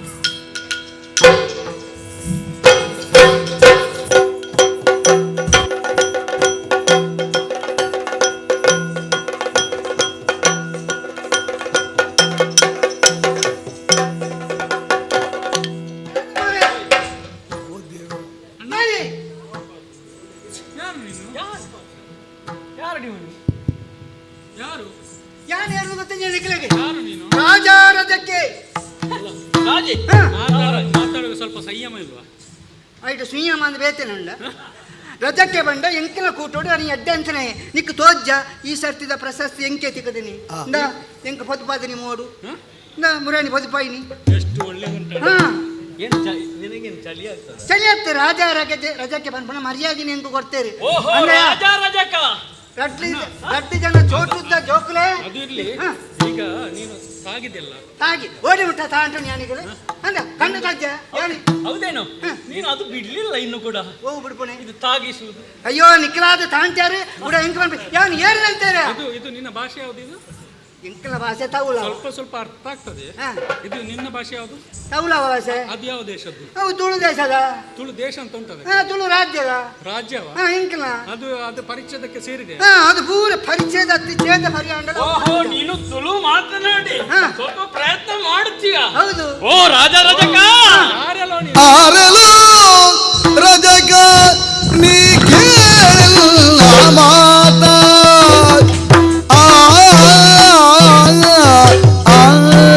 ಯಾರು? ಯಾರು ಹೇಳುದು ಗೊತ್ತೇ ನಿಕ್ಲೆಗೆ? ಯಾರು ನೀನು? ರಾಜಾರಥಕ್ಕೆ. ಮಾತಾಡುವಾಗ ಸ್ವಲ್ಪ ಸಂಯಮ ಇಲ್ವಾ? ಆಯ್ತು ಸಂಯಮ ಅಂದ್ರೆ ಬೇತೇನುಂಡ. ರಜಕ್ಕೆ ಬಂಡ ಎಂಕಿನ ಕೂಟೋಡು ಅನಿ ಅಡ್ಡ ಅಂತನೇ ನಿಕ್ ತೋಜ್ಜ ಈ ಸರ್ತಿದ ಪ್ರಶಸ್ತಿ ಎಂಕೆ ತಿಕ್ಕದಿನಿ. ಇಂದ ಎಂಕ ಪೊದುಪಾದಿನಿ ಮೋಡು. ಇಂದ ಮುರಾಣಿ ಪೊದುಪಾಯಿನಿ. ಎಷ್ಟು ಒಳ್ಳೆ ಉಂಟು. ಏನು ನಿನಗೇನು ಚಳಿ ಆಗ್ತದೆ? ಚಳಿ ಆಗ್ತದೆ. ರಾಜ ರಜಕ್ಕೆ ಬಂದ್ಪುಣ ಮರ್ಯಾದಿನ ಎಂಕು ಕೊಡ್ತೇರಿ. ಓಹೋ, ರಾಜ ರಜಕ. ರಡ್ಲಿ ರಡ್ಡಿ ಜನ ಚೋಟುದ್ದ ಜೋಕುಲೆ. ಅದು ಇರ್ಲಿ. ಈಗ ನೀನು ಸಾಗಿದೆಲ್ಲ. ತಾಗಿ ಓಡಿ ಮುಟ್ಟ ತಾಂಟು ಜ್ಞಾನಿಗಳು ಅಂದ ಕಣ್ಣು ತಾಜ್ಯ ಯಾನಿ. ಹೌದೇನು? ನೀನು ಅದು ಬಿಡ್ಲಿಲ್ಲ ಇನ್ನು ಕೂಡ. ಓ ಬಿಡ್ಪುಣೆ. ಇದು ತಾಗಿಸುವುದು. ಅಯ್ಯೋ ನಿಕ್ಕಲಾದ ತಾಂಟ್ಯಾರು ಕೂಡ ಹೆಂಗ್ ಬಂದ್ಬಿ ಯಾನು ಏರಿದಂತಾರೆ. ಇದು ಇದು ನಿನ್ನ ಭಾಷೆ ಯಾವುದು ಇದು? ಎಂಕಲ ಭಾಷೆ ತೌಲ. ಸ್ವಲ್ಪ ಸ್ವಲ್ಪ ಅರ್ಥ ಆಗ್ತದೆ. ಇದು ನಿನ್ನ ಭಾಷೆ ಯಾವುದು? ತೌಲ ಭಾಷೆ. ಅದು ಯಾವ ದೇಶದ್ದು? ಅವು ತುಳು ದೇಶದ. ತುಳು ದೇಶ ಅಂತ ಉಂಟದ? ತುಳು ರಾಜ್ಯದ. ರಾಜ್ಯವ? ಎಂಕಲ. ಅದು ಅದು ಪರಿಚ್ಛೇದಕ್ಕೆ ಸೇರಿದೆ. ಅದು ಪೂರ ಪರಿಚ್ಛೇದ ಅತಿ ಛೇದ ಪರಿಯಾಂಡ. ಓಹೋ, ನೀನು ತುಳು ಮಾತನಾಡಿ ಸ್ವಲ್ಪ ಪ್ರಯತ್ನ ಮಾಡುತ್ತೀಯ. ಹೌದು. ಓ ರಾಜ ರಜಕ. ಆರಲು ರಜಕ ನೀ ಕೇಳಲ್ಲ ಮಾತ. ಆ ಆ ಆ ಆ.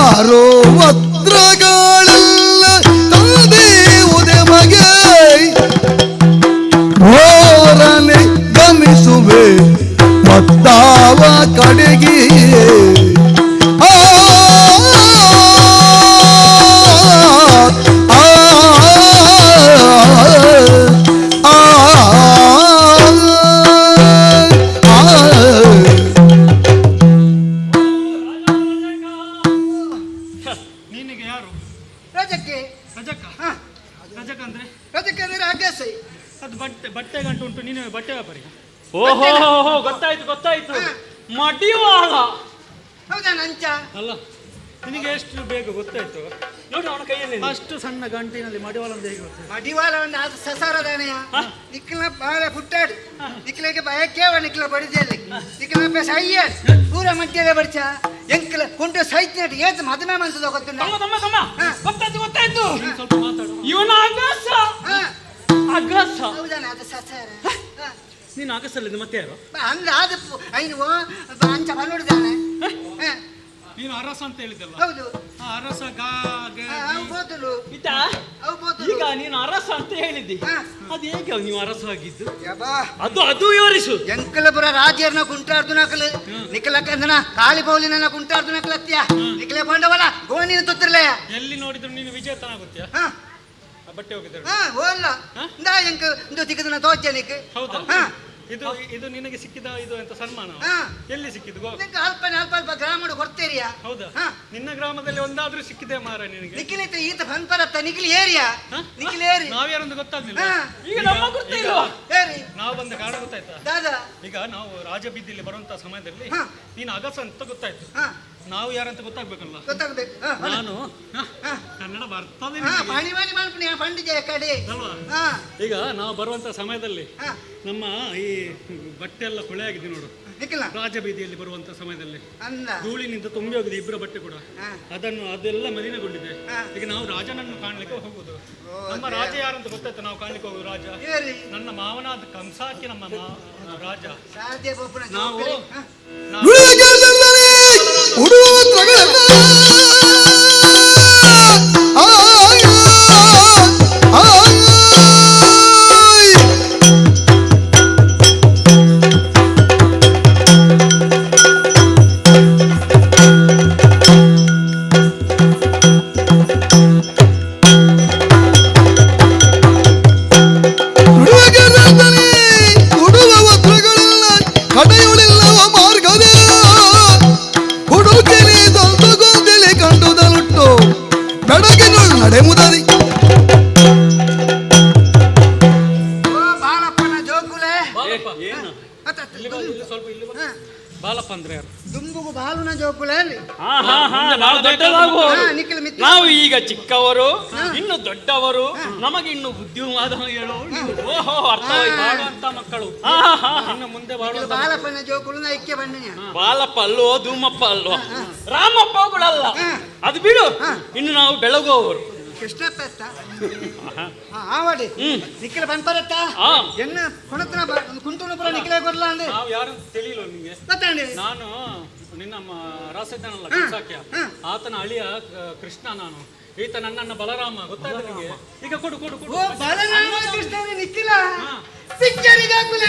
ಬಾರೋ ವಸ್ತ್ರಗಳೆಲ್ಲ ತಂದೆ ಉದೆ ಮಗೆ ಘೋರನೆ ಗಮಿಸುವೆ ಮತ್ತಾವ ಕಡೆಗೆ ಆ ಆ ಆ ಆ ನಿನಗೆ ಯಾರು? ರಜಕ್ಕೆ. ರಜಕ? ರಜಕ ಅಂದ್ರೆ? ರಜಕ್ಕೆ ಅಂದ್ರೆ ಅಗಸೆ. ಅದು ಬಟ್ಟೆ ಬಟ್ಟೆ ಗಂಟು ಉಂಟು, ನೀನು ಬಟ್ಟೆ ವ್ಯಾಪಾರಿ? ಓಹೋ, ಗೊತ್ತಾಯ್ತು ಗೊತ್ತಾಯ್ತು, ಮಡಿವಾಳ. ಹೌದಾ ನಂಚ? ಅಲ್ಲ, ನಿನಗೆ ಎಷ್ಟು ಬೇಗ ಗೊತ್ತಾಯ್ತು ನೋಡಿ ಅವನ ಕೈಯಲ್ಲಿ ಅಷ್ಟು ಸಣ್ಣ ಗಂಟಿನಲ್ಲಿ ಮಡಿವಾಳ ಅಂತ ಹೇಗೆ ಗೊತ್ತಾಯ್ತು? ಮಡಿವಾಳವನ್ನು ಅದು ಸಸಾರದಾನೆಯ ನಿಕ್ಲ ಬಾಳ ಪುಟ್ಟಾಡು ನಿಕ್ಲಗೆ ಬಯಕೇವ ನಿಕ್ಲ ಬಡಿದಲ್ಲಿ ನಿಕ್ಲ ಸೈಯ ಪೂರ ಮಧ್ಯದ ಬಡಿಚ ಎಂಕ್ಲ ಕುಂಟು ಸೈತ್ ಏತ್ ಮದುವೆ ಮಂತದ ಗೊತ್ತುಂಟ? ತಮ್ಮ ತಮ್ಮ ತಮ್ಮ, ಗೊತ್ತಾಯ್ತು ಗೊತ್ತಾಯ್ತು, ಸ್ವಲ್ಪ ಮಾತಾಡು. ಇವನ ಅಗಸ ಅಗಸ. ಹೌದಾನ ಅದು ಸಸಾರ. ನೀನು ಅಗಸಲ್ಲಿದ್ದು ಮತ್ತೆ ಯಾರು? ಅಂದ ಅದು ಐನು ಅಂಚ ಬಂದ್ಬಿಡ್ತಾನೆ. ನೀನು ಅರಸ ಅಂತ ಹೇಳಿದ್ದಲ್ಲ? ಹೌದು. ಅರಸ ಗಾ ಅವು ಬೋತಲು. ಇತಾ? ಅವು ಬೋತಲು. ಈಗ ನೀನು ಅರಸ ಅಂತ ಹೇಳಿದ್ದಿ, ಅದು ಹೇಗೆ ನೀವು ಅರಸ ಆಗಿದ್ದು? ಯಬಾ. ಅದು ಅದು ವಿವರಿಸು. ಎಂಕಲಪುರ ರಾಜ್ಯರ್ನ ಕುಂಟಾರ್ದು ನಕಲು ನಿಖಲಕ್ಕಂದನ ಕಾಳಿ ಬೌಲಿನ ಕುಂಟಾರ್ದು ನಕಲತ್ಯ ನಿಖಲೆ ಪಾಂಡವಲ ಗೋಣಿನ ತೊತ್ತಿರ್ಲಯ. ಎಲ್ಲಿ ನೋಡಿದ್ರು ನೀನು ವಿಜೇತನ ಆಗುತ್ತೀಯ? ಬಟ್ಟೆ ಹೋಗಿದ್ದಾರೆ. ಹಾ ಓಲ್ಲ ಇಂದಾ ಎಂಕ್ ಇಂದು ತಿಕ್ಕದನ ತೋಚನಿಕ್. ಹೌದಾ? ಇದು ಇದು ನಿನಗೆ ಸಿಕ್ಕಿದ ಇದು ಎಂತ ಸನ್ಮಾನ? ಎಲ್ಲಿ ಸಿಕ್ಕಿದ್ದು? ನಿಂಗೆ ಅಲ್ಪ ಅಲ್ಪ ಅಲ್ಪ ಗ್ರಾಮಡು ಕೊಡ್ತೇರಿಯಾ? ಹೌದಾ? ನಿನ್ನ ಗ್ರಾಮದಲ್ಲಿ ಒಂದಾದ್ರೂ ಸಿಕ್ಕಿದೆ ಮಾರ ನಿನಗೆ? ನಿಖಿಲಿತ ಈತ ಫನ್ಪರತ್ತ ನಿಖಿಲ್ ಏರಿಯಾ ನಿಖಿಲ್ ಏರಿ. ನಾವ್ಯಾರೊಂದು ಗೊತ್ತಾಗ್ಲಿಲ್ಲ. ಈಗ ನಮ್ಮ ಗುರ್ತ ಇಲ್ವಾ? ಏರಿ. ನಾವು ಬಂದ ಕಾರಣ ಗೊತ್ತಾಯ್ತಾ? ದಾದಾ. ಈಗ ನಾವು ರಾಜಬೀದಿಯಲ್ಲಿ ಬರುವಂತ ಸಮಯದಲ್ಲಿ ನೀನು ಅಗಸ ಅಂತ ಗೊತ್ತಾಯ್ತು, ನಾವು ಯಾರಂತ ಗೊತ್ತಾಗ್ಬೇಕಲ್ಲ? ಗೊತ್ತಾಗ್ಬೇಕು. ನಾನು ಕನ್ನಡ ಬರ್ತದೆ ಪಾಣಿ ಪಾಣಿ ಮಾಡ್ತೀನಿ ಪಂಡಿಜ ಕಡೆ ಅಲ್ವಾ? ಈಗ ನಾವು ಬರುವಂತ ಸಮಯದಲ್ಲಿ ನಮ್ಮ ಈ ಬಟ್ಟೆ ಎಲ್ಲ ಕೊಳೆ ಆಗಿದೆ ನೋಡು. ರಾಜಬೀದಿಯಲ್ಲಿ ಬರುವಂತ ಸಮಯದಲ್ಲಿ ಧೂಳಿನಿಂದ ತುಂಬಿ ಹೋಗಿದೆ ಇಬ್ಬರ ಬಟ್ಟೆ ಕೂಡ, ಅದನ್ನು ಅದೆಲ್ಲ ಮಲಿನಗೊಂಡಿದೆ. ಈಗ ನಾವು ರಾಜನನ್ನು ಕಾಣ್ಲಿಕ್ಕೆ ಹೋಗುದು. ನಮ್ಮ ರಾಜ ಯಾರಂತ ಗೊತ್ತಾಯ್ತು? ನಾವು ಕಾಣ್ಲಿಕ್ಕೆ ಹೋಗುದು ರಾಜ ನನ್ನ ಮಾವನಾದ ಕಂಸಾಕಿ, ನಮ್ಮ ರಾಜ. ನಾವು ಬಾಲಪ್ಪ ಅಂದ್ರೆ ಯಾರು? ದುಂಬುಗು ಬಾಲುನ ಜೋಕುಲೆ. ನಾವು ಈಗ ಚಿಕ್ಕವರು, ಇನ್ನು ದೊಡ್ಡವರು, ನಮಗೆ ಇನ್ನು ಬುದ್ಧಿವಾದ ಹೇಳು. ಓಹೋ, ಅರ್ಥ ಬಾಳುವಂತ ಮಕ್ಕಳು ಇನ್ನು ಮುಂದೆ ಬಾಳುವಂತ ಬಾಲಪ್ಪನ ಜೋಕುಲು ಐಕ್ಯ ಬಣ್ಣ. ಬಾಲಪ್ಪ ಅಲ್ವೋ, ಧೂಮಪ್ಪ ಅಲ್ವೋ, ರಾಮಪ್ಪ ಅಲ್ಲ, ಅದು ಬಿಡು. ಇನ್ನು ನಾವು ಬೆಳಗುವವರು. ಕೃಷ್ಣಪ್ಪ ಆವಡಿ ನಿಖಿಲ ಪನ್ಪರತ್ತ ಎನ್ನ ಕೊಣತನ ಕುಂಟುನಪುರ ನಿಖಿಲ ಕೊಡ್ಲ ಅಂದ್ರೆ ನಾವು ಯಾರು ತಿಳಿಯಲ್ಲ ನಿಂಗೆ? ಗೊತ್ತಾಂಡಿ. ನಾನು ನಿನ್ನ ರಾಸ ಇದ್ದಾನಲ್ಲ ಕಂಸಾಕ್ಯ, ಆತನ ಅಳಿಯ ಕೃಷ್ಣ ನಾನು. ಈತ ನನ್ನನ್ನ ಬಲರಾಮ, ಗೊತ್ತಾಯ್ತು ನಿಂಗೆ? ಈಗ ಕೊಡು ಕೊಡು ಕೊಡು. ಓ ಬಲರಾಮ ಕೃಷ್ಣ ನಿಖಿಲ ಸಿಕ್ಕರಿಗಾಕುಲ.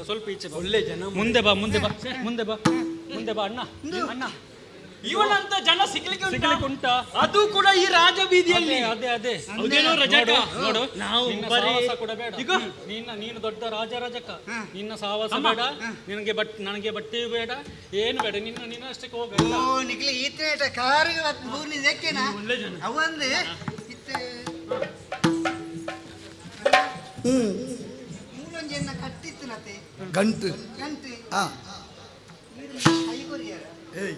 ಸ್ವಲ್ಪ ಈಚೆ ಬಾ, ಒಳ್ಳೆ ಜನ. ಮುಂದೆ ಬಾ, ಮುಂದೆ ಬಾ, ಮುಂದೆ ಬಾ, ಮುಂದೆ ಬಾ ಅಣ್ಣ. ಅಣ್ಣ, ಇವನಂತ ಜನ ಸಿಗ್ಲಿಕ್ಕೆ ಉಂಟಾ? ಅದು ಕೂಡ ಈ ರಾಜ ಬೀದಿಯಲ್ಲಿ. ಅದೇ ಅದೇ. ಹೌದೇನೋ ರಜಕ? ನೋಡು, ನಾವು ನಿನ್ನ ಬರೀ ಸಹವಾಸ ಕೂಡ ಬೇಡ. ಈಗ? ನೀನು ದೊಡ್ಡ ರಾಜ ರಜಕ, ನಿನ್ನ ಸಹವಾಸ ಬೇಡ. ನಿನಗೆ ಬಟ್ ನನಗೆ ಬಟ್ಟೆಯೂ ಬೇಡ, ಏನು ಬೇಡ. ನಿನ್ನ ನಿನ್ನ ಅಷ್ಟಕ್ಕೆ ಹೋಗ. ಓ ನಿಕ್ಲೆ ಈತನೇಟ ಕಾರಿಗೆ ಬೂರ್ನಿ ದೆಕ್ಕೆನಾ ಅವಂದು ಇತ್ತೆ ಮೂಲೊಂಜೆನ್ನ ಕಟ್ಟಿತ್ತು ನತೆ ಗಂಟು ಗಂಟು ಆ ಕೈ ಕೊರಿಯಾರ. ಏಯ್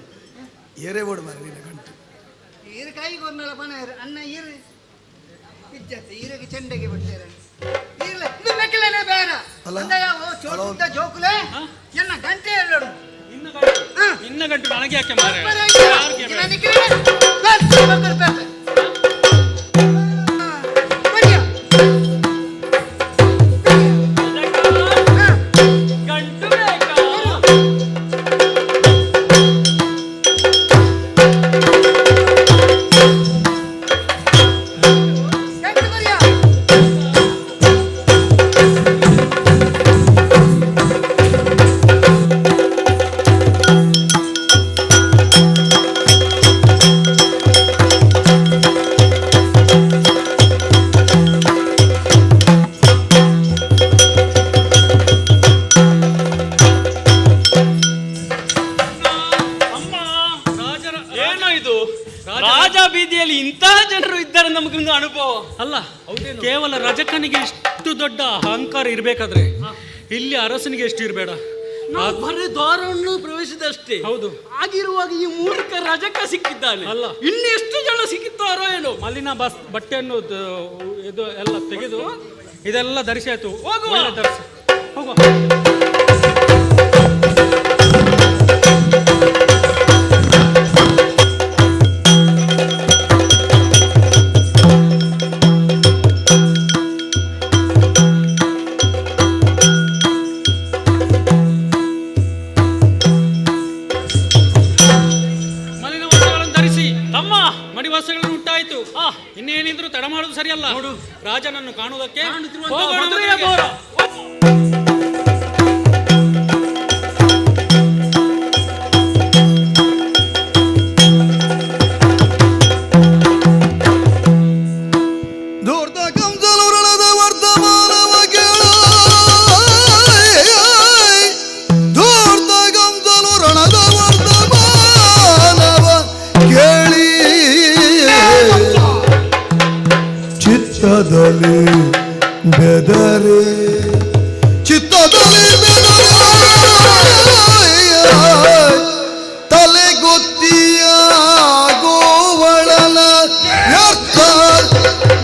ಏರೇ ಬೋಡು ಮಾರ್ರೆ ನಿನ್ನ ಗಂಟು. ಈರು ಕೈ ಕೊರ್ನಲ ಪಣ ಅಣ್ಣ ಈರು ಇಜ್ಜತ್ತೆ ಈರಿಗೆ ಚೆಂಡಗೆ ಬಿಡ್ತಾರೆ ಈರ್ಲೆ ಇದು ಮೆಕ್ಕಲೇನೆ ಬೇಡ. ಅಲ್ಲ. ಅಂದಯ್ಯ ಓ ಚೋಟುದ್ದ ಜೋಕುಲೆ ಎನ್ನ ಗಂಟೆ ಹೇಳೋಡು. ನಿನ್ನ ಗಂಟು ನನಗೆ ಯಾಕೆ ಮಾರ್ರೆ? ಯಾರಿಗೆ ಬೇಡ? ಗಂಟು ಬೇಕಾ? ಏನೋ ಇದು ರಾಜ ಬೀದಿಯಲ್ಲಿ ಇಂತಹ ಜನರು ಇದ್ದಾರೆ ನಮಗೊಂದು ಅನುಭವ ಅಲ್ಲ, ಕೇವಲ ರಜಕನಿಗೆ ಇಷ್ಟು ದೊಡ್ಡ ಅಹಂಕಾರ ಇರಬೇಕಾದ್ರೆ ಇಲ್ಲಿ ಅರಸನಿಗೆ ಎಷ್ಟು ಇರಬೇಡ? ನಾವು ಬರೀ ದ್ವಾರವನ್ನು ಪ್ರವೇಶಿದಷ್ಟೇ. ಹೌದು. ಆಗಿರುವಾಗ ಈ ಮೂರ್ಖ ರಜಕ ಸಿಕ್ಕಿದ್ದಾನೆ. ಅಲ್ಲ, ಇನ್ನು ಎಷ್ಟು ಜನ ಸಿಕ್ಕಿದ್ದಾರೋ ಏನೋ. ಮಲಿನ ಬಸ್ ಬಟ್ಟೆಯನ್ನು ಇದು ಎಲ್ಲ ತೆಗೆದು ಇದೆಲ್ಲ ಧರಿಸಿ ಆಯ್ತು. ಹೋಗುವ. ಒಳ್ಳೆ ಧರಿಸಿ ಹೋಗುವ. ಮಲಿನ ವಸ್ತ್ರಗಳನ್ನು ಧರಿಸಿ ತಮ್ಮ ಮಡಿ ವಸ್ತ್ರಗಳನ್ನು ಉಟ್ಟಾಯ್ತು. ಇನ್ನೇನಿದ್ರು ತಡ ಮಾಡುವುದು ಸರಿಯಲ್ಲ. ನೋಡು, ರಾಜನನ್ನು ಕಾಣುವುದಕ್ಕೆ ಹೋಗೋಣ ಮಧುರೆಯ ಮಧುರೆಗೆ. ಘೋರ. ಧೂರ್ತ ಕಂಸಲುರುಳದ ವರ್ತಮಾನವ ಕೇಳ, ಧೂರ್ತ ಕಂಸಲುರುಳದ ವರ್ತಮಾನವ ಕೇಳಿ ಚಿತ್ತದಲ್ಲಿ ಬೆದರೆ, ಚಿತ್ತದಲ್ಲಿ ಬೆದರೆ ತಲೆಗೊತ್ತಿಯ ಗೋವಳನ ವ್ಯರ್ಥ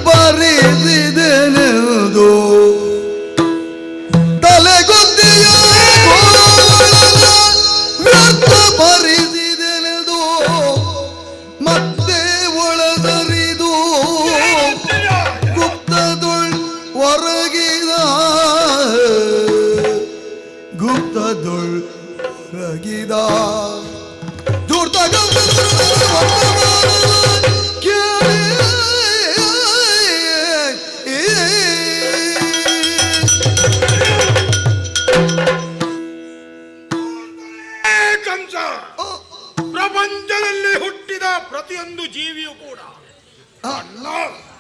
ಬರೆದಿದೆನೆಂದು, ತಲೆಗೊತ್ತಿಯ ಗೋವಳನ ವ್ಯರ್ಥ ಬರೆದಿದೆನೆಂದು ಮತ್ತೆ ಒಳದರಿದು ಗುಪ್ತದೊಳ್ ಹೊರಗಿದ, ಗುಪ್ತದೊಳ್ ಹೊರಗಿದ ಧೂರ್ತ ಕಂಸ, ಪ್ರಪಂಚದಲ್ಲಿ ಹುಟ್ಟಿದ ಪ್ರತಿಯೊಂದು ಜೀವಿಯು ಕೂಡ ತನ್ನ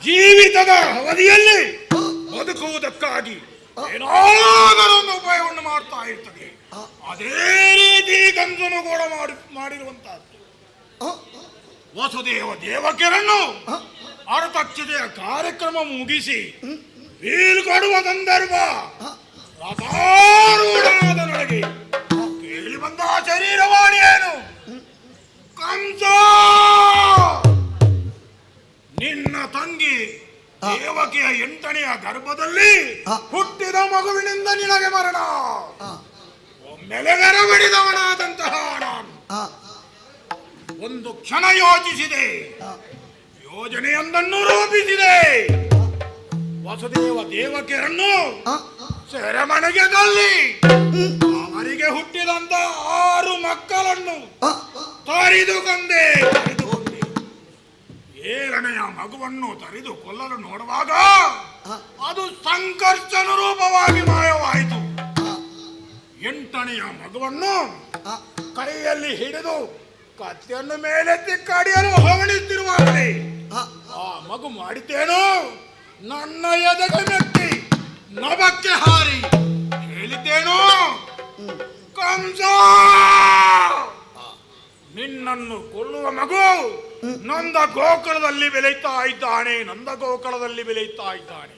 ಜೀವಿತದ ಅವಧಿಯಲ್ಲಿ ಬದುಕುವುದಕ್ಕಾಗಿ ಏನಾದರೂ ಒಂದು ಉಪಾಯವನ್ನು ಮಾಡ್ತಾ ಇರ್ತದೆ. ಅದೇ ರೀತಿ ಕಂಸನು ಕೂಡ ಮಾಡಿರುವಂತಹದ್ದು. ವಸುದೇವ ದೇವಕಿಯರನ್ನು ಅರತಕ್ಷತೆಯ ಕಾರ್ಯಕ್ರಮ ಮುಗಿಸಿ ಬೀಳ್ಕೊಡುವ ಸಂದರ್ಭ ರಥಾರೂಢನಾದ ನನಗೆ ಕೇಳಿ ಬಂದ ಶರೀರವಾಣಿ ಏನು? ಕಂಸ, ನಿನ್ನ ತಂಗಿ ದೇವಕಿಯ ಎಂಟನೆಯ ಗರ್ಭದಲ್ಲಿ ಹುಟ್ಟಿದ ಮಗುವಿನಿಂದ ನಿನಗೆ ಮರಣ. ಒಮ್ಮೆಲೆ ಗರಬಡಿದವನಾದಂತಹ ನಾನು ಒಂದು ಕ್ಷಣ ಯೋಚಿಸಿದೆ, ಯೋಜನೆಯೊಂದನ್ನು ರೂಪಿಸಿದೆ. ವಸುದೇವ ದೇವಕಿಯರನ್ನು ಸೆರೆಮನೆಗೆ ತಳ್ಳಿ ಅವರಿಗೆ ಹುಟ್ಟಿದಂತ 6 ಮಕ್ಕಳನ್ನು ತರಿದುಕೊಂಡೆ. ಏಳನೆಯ ಮಗುವನ್ನು ತರಿದು ಕೊಲ್ಲಲು ನೋಡುವಾಗ ಅದು ಸಂಕರ್ಷಣ ರೂಪವಾಗಿ ಮಾಯವಾಯಿತು. ಎಂಟನೆಯ ಮಗುವನ್ನು ಕೈಯಲ್ಲಿ ಹಿಡಿದು ಕತ್ತಿಯನ್ನು ಮೇಲೆತ್ತಿ ಕಡಿಯಲು ಹವಣಿಸುತ್ತಿರುವಾಗಲೇ ಆ ಮಗು ಮಾಡಿದ್ದೇನು, ನನ್ನ ಎದೆಗೆ ಮೆಟ್ಟಿ ನಭಕ್ಕೆ ಹಾರಿ ಹೇಳಿದ್ದೇನು, ಕಂಸ, ನಿನ್ನನ್ನು ಕೊಲ್ಲುವ ಮಗು ನಂದ ಗೋಕುಲದಲ್ಲಿ ಬೆಳೆಯುತ್ತಾ ಇದ್ದಾನೆ, ನಂದ ಗೋಕುಲದಲ್ಲಿ ಬೆಳೆಯುತ್ತಾ ಇದ್ದಾನೆ.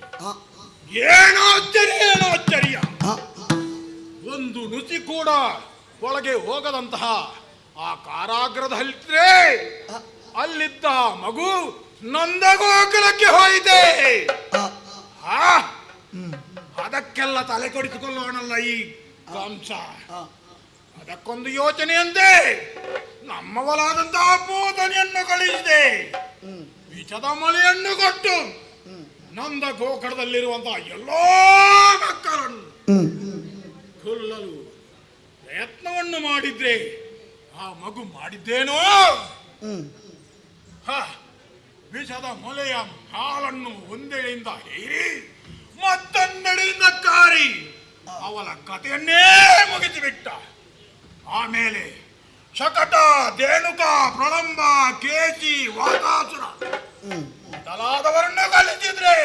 ಏನೋ ಆಶ್ಚರ್ಯ, ಏನೋ ಆಶ್ಚರ್ಯ! ಒಂದು ನುಸಿ ಕೂಡ ಒಳಗೆ ಹೋಗದಂತಹ ಆ ಕಾರಾಗೃಹದಲ್ಲಿದ್ರೆ ಅಲ್ಲಿದ್ದ ಮಗು ನಂದ ಗೋಕುಲಕ್ಕೆ ಹೋಯಿತೆ. ಅದಕ್ಕೆಲ್ಲ ತಲೆ ಕೊಡಿಸಿಕೊಳ್ಳೋಣಲ್ಲ ಈ ಕಂಸ. ಅದಕ್ಕೊಂದು ಯೋಚನೆಯಂತೆ ನಮ್ಮವಲಾದಂತಹ ಪೂತನೆಯನ್ನು ಕಳಿಸಿದೆ. ವಿಷದ ಮಳೆಯನ್ನು ಕೊಟ್ಟು ನಂದ ಗೋಕುಲದಲ್ಲಿರುವಂತಹ ಎಲ್ಲಾ ಮಕ್ಕಳನ್ನು ಕೊಲ್ಲಲು ಪ್ರಯತ್ನವನ್ನು ಮಾಡಿದ್ರೆ ಆ ಮಗು ಮಾಡಿದ್ದೇನೋ, ವಿಷದ ಮೊಲೆಯ ಹಾಲನ್ನು ಒಂದೆಡೆಯಿಂದ ಹೀರಿ ಮತ್ತೊಂದೆಡೆಯಿಂದ ಕಾರಿ ಅವಳ ಕಥೆಯನ್ನೇ ಮುಗಿಸಿಬಿಟ್ಟ. ಆಮೇಲೆ ಶಕಟ, ದೇಣುಕ, ಪ್ರಳಂಬ, ಕೇಚಿ, ವಾತಾಸುರ ಮೊದಲಾದವರನ್ನು ಕಲಿಸಿದ್ರೆ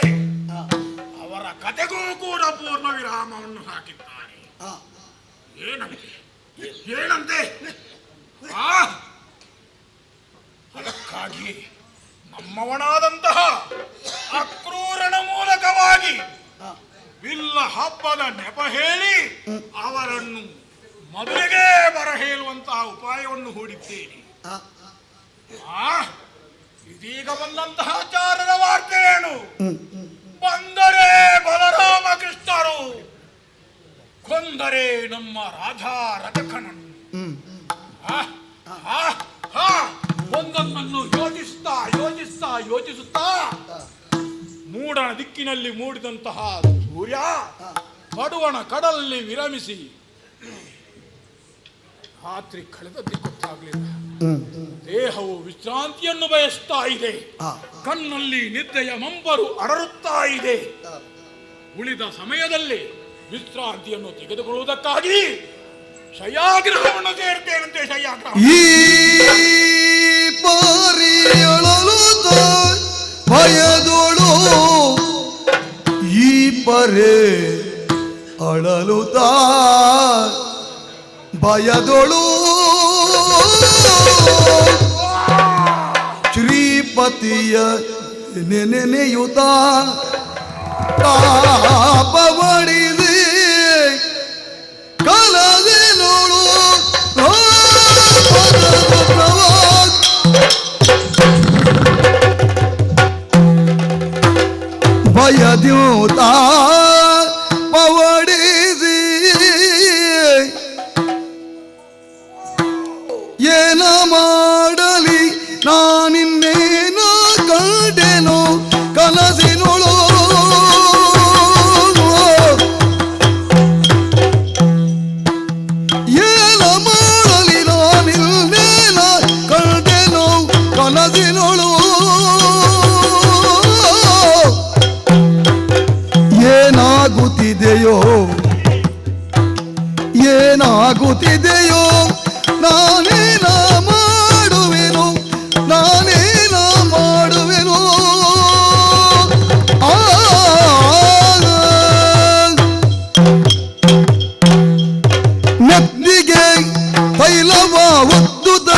ಅವರ ಕಥೆಗೂ ಕೂಡ ಪೂರ್ಣ ವಿರಾಮವನ್ನು ಹಾಕಿದ್ದಾರೆ. ಏನಂತೆ ಏನಂತೆ? ಅದಕ್ಕಾಗಿ ನಮ್ಮವನಾದಂತಹ ಅಕ್ರೂರನ ಮೂಲಕವಾಗಿ ವಿಲ್ಲ ಹಬ್ಬದ ನೆಪ ಹೇಳಿ ಅವರನ್ನು ಮೊದಲಿಗೆ ಬರಹೇಳುವಂತಹ ಉಪಾಯವನ್ನು ಹೂಡಿದ್ದೇನೆ. ಇದೀಗ ಬಂದಂತಹ ಚಾರರ ವಾರ್ತೆ ಏನು? ಬಂದರೆ ಬಲರಾಮ ಕೃಷ್ಣರು, ಕೊಂದರೆ ನಮ್ಮ ರಾಧಾ ರಥಕನನ್ನು. ಒಂದೊಂದನ್ನು ಯೋಚಿಸುತ್ತಾ ಯೋಚಿಸುತ್ತಾ ಯೋಚಿಸುತ್ತಾ ಮೂಡಣ ದಿಕ್ಕಿನಲ್ಲಿ ಮೂಡಿದಂತಹ ಸೂರ್ಯ ಪಡುವಣ ಕಡಲಲ್ಲಿ ವಿರಮಿಸಿ ರಾತ್ರಿ ಕಳೆದದ್ದೇ ಗೊತ್ತಾಗಲಿಲ್ಲ. ದೇಹವು ವಿಶ್ರಾಂತಿಯನ್ನು ಬಯಸ್ತಾ ಇದೆ, ಕಣ್ಣಲ್ಲಿ ನಿದ್ದೆಯ ಮಂಬರು ಅರರುತ್ತಾ ಇದೆ. ಉಳಿದ ಸಮಯದಲ್ಲಿ ವಿಶ್ರಾಂತಿಯನ್ನು ತೆಗೆದುಕೊಳ್ಳುವುದಕ್ಕಾಗಿ ಶಯ್ಯಾಗ್ರಹವನ್ನು ಸೇರ್ತೇನಂತೆ. ಶಯ್ಯಾಗ್ರಹ ಈ ಪರಿಯಳಲು ಭಯದೊಳು ಈ ಪರೆ ಅಳಲುತ್ತಾ ಭಯದೊಳು ಶ್ರೀಪತಿಯ ನೆನೆಯುತ್ತ ತಾಪವಡಿದೆ ಕಲದೆ ನೋಡು ಭಯದ್ಯೂತ ಪವಡಿಸಿ ಏನ ಮಾಡಲಿ ನಾನಿನ್ನೇನ ಕಂಡೆನು ಕನಸಿನೊಳು ಏನ ಮಾಡಲಿ ನಾನಿನ್ನೇನ ಕಂಡೆನು ಕನಸಿನೊಳು ಏನಾಗುತ್ತಿದೆಯೋ ಏನಾಗುತ್ತಿದೆಯೋ ನಾನೇನ ಮಾಡುವೆನು ನಾನೇನ ಮಾಡುವೆನು ಆ ನೆತ್ತಿಗೆ ತೈಲವ ಒತ್ತುದ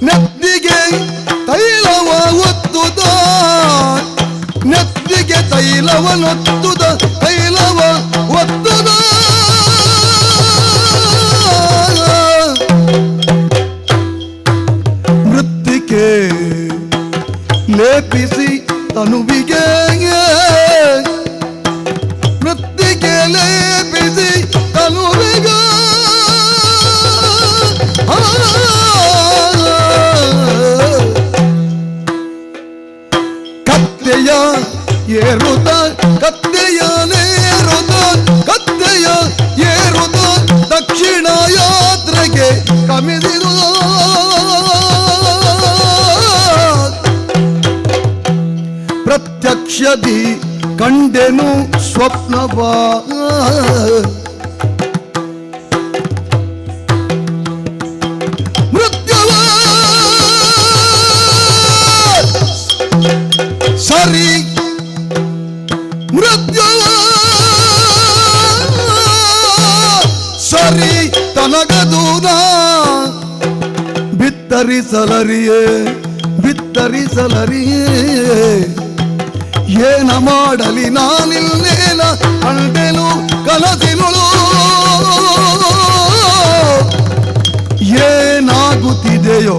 ನೆತ್ತಿಗೆ ತೈಲವ ಒತ್ತುದ ನೆತ್ತಿಗೆ ತೈಲವನೊತ್ತುದ ತೈಲವ ಒತ್ತುದ ಮೃತ್ತಿಕೆ ಲೇಪಿಸಿ ತನುವಿಗೆ ಮೃತ್ತಿಕೆ ಲೇಪಿಸಿ ತನುವಿಗೆ ಕತ್ತೆಯ ಏರುತ್ತ ಕತ್ತೆಯ ನೇರುತ್ತ ಕತ್ತೆಯ ಏರುತ್ತ ದಕ್ಷಿಣ ಯಾತ್ರೆಗೆ ಕಮಿದಿರು ಪ್ರತ್ಯಕ್ಷದಿ ಕಂಡೆನು ಸ್ವಪ್ನವ ಸರಿ ಮೃತ್ಯು ಸರಿ ತನಗದೂನ ಬಿತ್ತರಿಸಲರಿಯೇ ಬಿತ್ತರಿಸಲರಿಯೇ ಏನ ಮಾಡಲಿ ನಾನಿಲ್ಲೇನ ಕಂಡೆನು ಕನಸಿನುಳು ಏನಾಗುತ್ತಿದೆಯೋ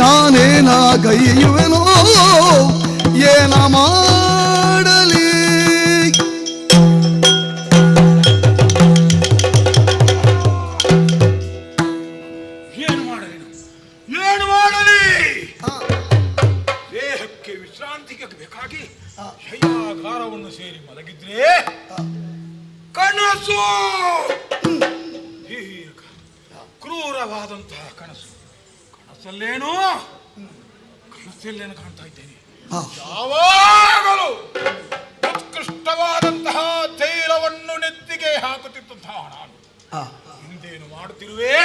ನಾನೇನಾಗೈಯುವೆನೋ ಏನ ಮಾಡಲಿ. ಏನು ಮಾಡಲಿ, ಏನು ಮಾಡಲಿ? ದೇಹಕ್ಕೆ ವಿಶ್ರಾಂತಿಗೆ ಬೇಕಾಗಿ ಶಯ್ಯಾಗಾರವನ್ನು ಸೇರಿ ಮಲಗಿದ್ರೆ ಕನಸು, ದೀರ್ಘ ಕ್ರೂರವಾದಂತಹ ಕನಸು. ಕನಸಲ್ಲೇನು ಕನಸಲ್ಲೇನು ಕಾಣ್ತಾ ಇದ್ದೇನೆ? ಯಾವಾಗಲೂ ಉತ್ಕೃಷ್ಟವಾದಂತಹ ತೈಲವನ್ನು ನೆತ್ತಿಗೆ ಹಾಕುತ್ತಿದ್ದಂತಹ ನಾನು ಹಿಂದೇನು ಮಾಡುತ್ತಿರುವೆ?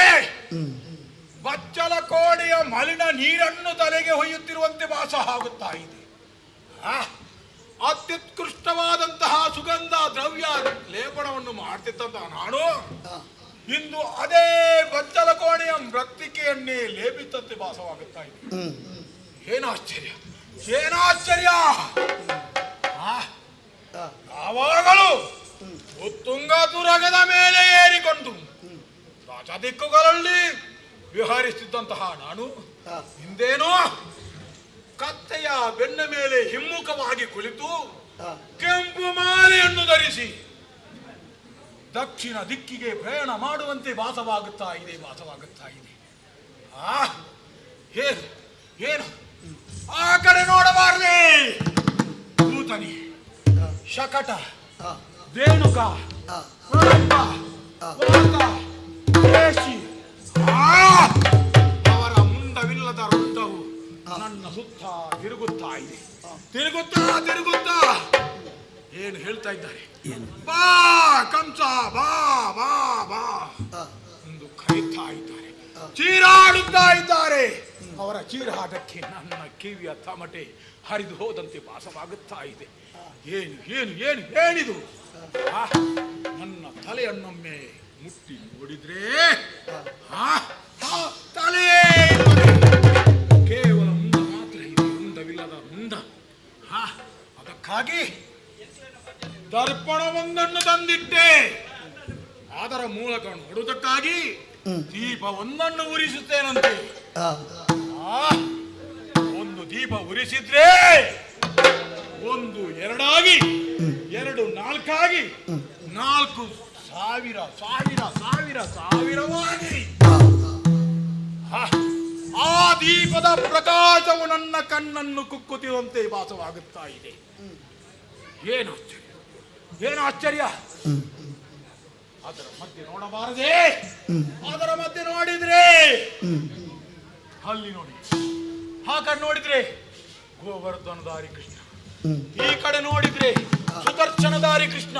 ಬಚ್ಚಲ ಕೋಣೆಯ ಮಲಿನ ನೀರನ್ನು ತಲೆಗೆ ಹೊಯ್ಯುತ್ತಿರುವಂತೆ ವಾಸ ಆಗುತ್ತಾ ಇದೆ. ಅತ್ಯುತ್ಕೃಷ್ಟವಾದಂತಹ ಸುಗಂಧ ದ್ರವ್ಯ ಲೇಪನವನ್ನು ಮಾಡ್ತಿದ್ದಂತಹ ನಾನು ಇಂದು ಅದೇ ಬಚ್ಚಲ ಕೋಣೆಯ ಮೃತ್ತಿಕೆಯನ್ನೇ ಲೇಪಿತಂತೆ ಭಾಸವಾಗುತ್ತಾ ಇದೆ. ಏನಾಶ್ಚರ್ಯ, ಏನಾಶ್ಚರ್ಯ! ಯಾವಾಗಲೂ ಉತ್ತುಂಗ ತುರಗದ ಮೇಲೆ ಏರಿಕೊಂಡು ರಾಜದಿಕ್ಕುಗಳಲ್ಲಿ ವಿಹರಿಸುತ್ತಿದ್ದಂತಹ ನಾನು ಹಿಂದೇನೋ ಕತ್ತೆಯ ಬೆನ್ನ ಮೇಲೆ ಹಿಮ್ಮುಖವಾಗಿ ಕುಳಿತು ಕೆಂಪು ಮಾಲೆಯನ್ನು ಧರಿಸಿ ದಕ್ಷಿಣ ದಿಕ್ಕಿಗೆ ಪ್ರಯಾಣ ಮಾಡುವಂತೆ ಭಾಸವಾಗುತ್ತಾ ಇದೆ, ಭಾಸವಾಗುತ್ತಾ ಇದೆ. ಆ ಏನು ಏನು ಆ ಕಡೆ ನೋಡಬಾರದೆ. ಭೂತನಿ, ಶಕಟ, ರೇಣುಕ, ಪ್ರಲಂಬ, ವಾತ, ಕೇಶಿ, ಅವರ ಮುಂಡವಿಲ್ಲದ ವೃಂದವು ನನ್ನ ಸುತ್ತ ತಿರುಗುತ್ತಾ ಇದೆ, ತಿರುಗುತ್ತಾ ತಿರುಗುತ್ತಾ ಏನು ಹೇಳ್ತಾ ಇದ್ದಾರೆ? ಬಾ ಕಂಸ, ಬಾ ಬಾ ಬಾ ಎಂದು ಕರೀತಾ ಇದ್ದಾರೆ, ಚೀರಾಡುತ್ತಾ ಇದ್ದಾರೆ. ಅವರ ಚೀರಾಟಕ್ಕೆ ನನ್ನ ಕಿವಿಯ ತಮಟೆ ಹರಿದು ಹೋದಂತೆ ಭಾಸವಾಗುತ್ತಾ ಇದೆ. ಏನು ಏನು ಏನು ಏನಿದು? ನನ್ನ ತಲೆಯನ್ನೊಮ್ಮೆ ಮುಟ್ಟಿ ನೋಡಿದ್ರೆ ತಲೆಯೇ ಕೇವಲ ಮುಂದ ಮಾತ್ರ ಇದೆ, ಮುಂದವಿಲ್ಲದ ಮುಂದ. ಅದಕ್ಕಾಗಿ ದರ್ಪಣವೊಂದನ್ನು ತಂದಿಟ್ಟೆ. ಅದರ ಮೂಲಕ ನೋಡುವುದಕ್ಕಾಗಿ ದೀಪವೊಂದನ್ನು ಉರಿಸುತ್ತೇನಂತೆ. ಒಂದು ದೀಪ ಉರಿಸಿದ್ರೆ ಒಂದು ಎರಡಾಗಿ, ಎರಡು ನಾಲ್ಕಾಗಿ, ನಾಲ್ಕು ಸಾವಿರ ಸಾವಿರ ಸಾವಿರ ಸಾವಿರವಾಗಿ ಆ ದೀಪದ ಪ್ರಕಾಶವು ನನ್ನ ಕಣ್ಣನ್ನು ಕುಕ್ಕುತ್ತಿರುವಂತೆ ಭಾಸವಾಗುತ್ತಾ ಇದೆ. ಏನು ಆಶ್ಚರ್ಯ, ಏನು ಆಶ್ಚರ್ಯ! ಅದರ ಮಧ್ಯೆ ನೋಡಬಾರದೆ. ಅದರ ಮಧ್ಯೆ ನೋಡಿದ್ರೆ ಅಲ್ಲಿ ನೋಡಿ, ಆ ಕಡೆ ನೋಡಿದ್ರೆ ಗೋವರ್ಧನಧಾರಿ ಕೃಷ್ಣ, ಈ ಕಡೆ ನೋಡಿದ್ರೆ ಸುದರ್ಶನಧಾರಿ ಕೃಷ್ಣ,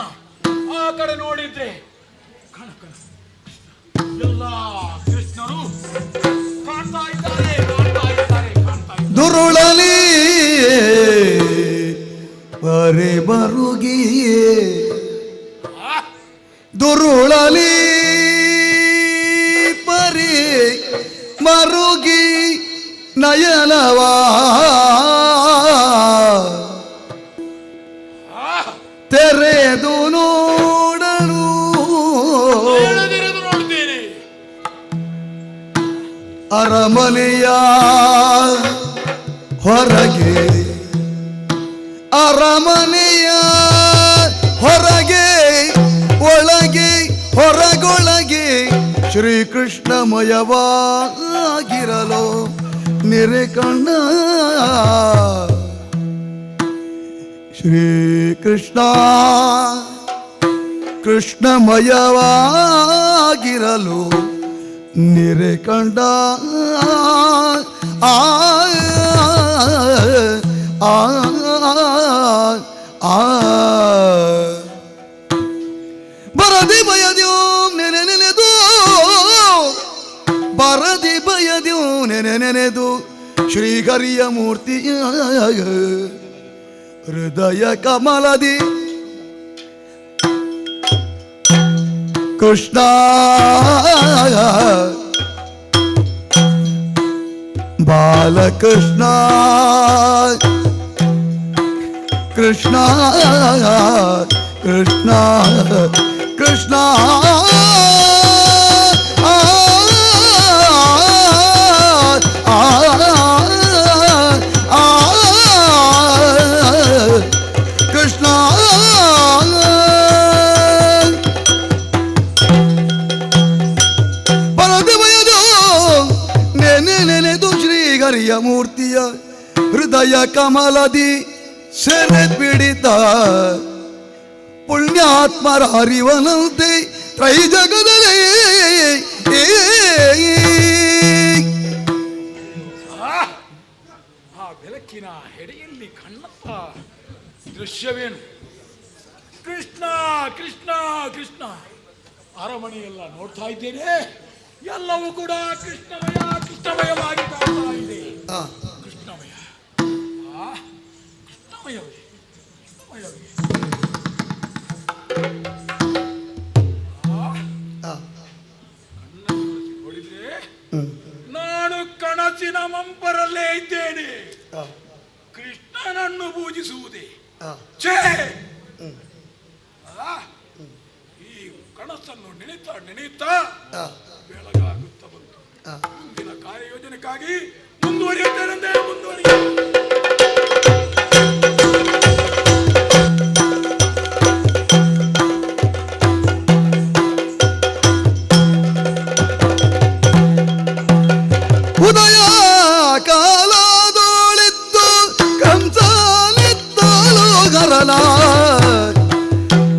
ಆ ಕಡೆ ನೋಡಿದ್ರೆ ಕಣಕಣ ಕೃಷ್ಣ, ಎಲ್ಲ ಕೃಷ್ಣರು ಕಾಣ್ತಾ ಇದ್ದಾರೆ, ಕಾಣ್ತಾ ಇದ್ದಾರೆ, ಕಾಣ್ತಾ ಇದ್ದಾರೆ. ದುರುಳಲಿ ಬರೆ ಬರುಗಿಯೇ ದುರುಳಲಿ ಪರಿ ಮರುಗಿ ನಯನವಾ ತೆರೆದು ನೋಡಲು ಅರಮನೆಯ ಹೊರಗೆ, ಅರಮನೆಯ ಹೊರಗೆ ಒಳಗೆ ಹೊರಗೊಳಗೆ ಶ್ರೀಕೃಷ್ಣಮಯವಾಗಿರಲು ನೆರೆ ಕಣ್ಣ ಶ್ರೀಕೃಷ್ಣ ಕೃಷ್ಣಮಯವಾಗಿರಲು ನೆರೆ ಕಂಡ ಆ ಆ ಆ ಬರದಿ ಬಯದ್ಯೋ ನೆನೆ ನೆನೆದು, ಬರದಿ ಬಯದ್ಯೋ ನೆನೆ ನೆನೆದು ಶ್ರೀಹರಿಯ ಮೂರ್ತಿಯ ಹೃದಯ ಕಮಲದಿ ಕೃಷ್ಣ ಬಾಲಕೃಷ್ಣ ಕೃಷ್ಣ ಕೃಷ್ಣ ಕೃಷ್ಣ ಕೃಷ್ಣ ಪರದೇವಯದು ನೆನೆ ನೆನೆದು ಶ್ರೀಹರಿಯ ಮೂರ್ತಿಯ ಹೃದಯ ಕಮಲದಿ ಸೆರೆ ಪಿಡಿತ ಪುಣ್ಯಾತ್ಮರ ಹರಿವನಂತೆ ತ್ರೈ ಜಗದಲ್ಲಿ ಆ ಬೆಳಕಿನ ಹೆಡೆಯಲ್ಲಿ ಕಣ್ಣಪ್ಪ ದೃಶ್ಯವೇನು? ಕೃಷ್ಣ ಕೃಷ್ಣ ಕೃಷ್ಣ. ಅರಮನೆಯೆಲ್ಲ ನೋಡ್ತಾ ಇದ್ದೇನೆ, ಎಲ್ಲವೂ ಕೂಡ ಕೃಷ್ಣಮಯ ಕೃಷ್ಣಮಯವಾಗಿ ಕಾಣ್ತಾ ಇದೆ. ಕೃಷ್ಣಮಯ, ಆ ಕೃಷ್ಣಮಯವೇ ಕೃಷ್ಣಮಯವೇ. ನೋಡಿದ್ರೆ ನಾನು ಕನಸಿನ ಮಂಪರಲ್ಲೇ ಇದ್ದೇನೆ. ಕೃಷ್ಣನನ್ನು ಪೂಜಿಸುವುದೇ ಛೇ! ಈ ಕನಸನ್ನು ನೆನೆತಾ ನೆನೆಯುತ್ತಾ ಬೆಳಗಾಗುತ್ತಾ ಬಂತು. ಮುಂದಿನ ಕಾರ್ಯಯೋಜನೆಗಾಗಿ ಮುಂದುವರಿಯುತ್ತೇನೆಂದೇ ಮುಂದುವರಿಯ. ಉದಯ ಕಾಲದೋಳಿದ್ದು ಕಂಸನಿದ್ದಲು ಗರಲ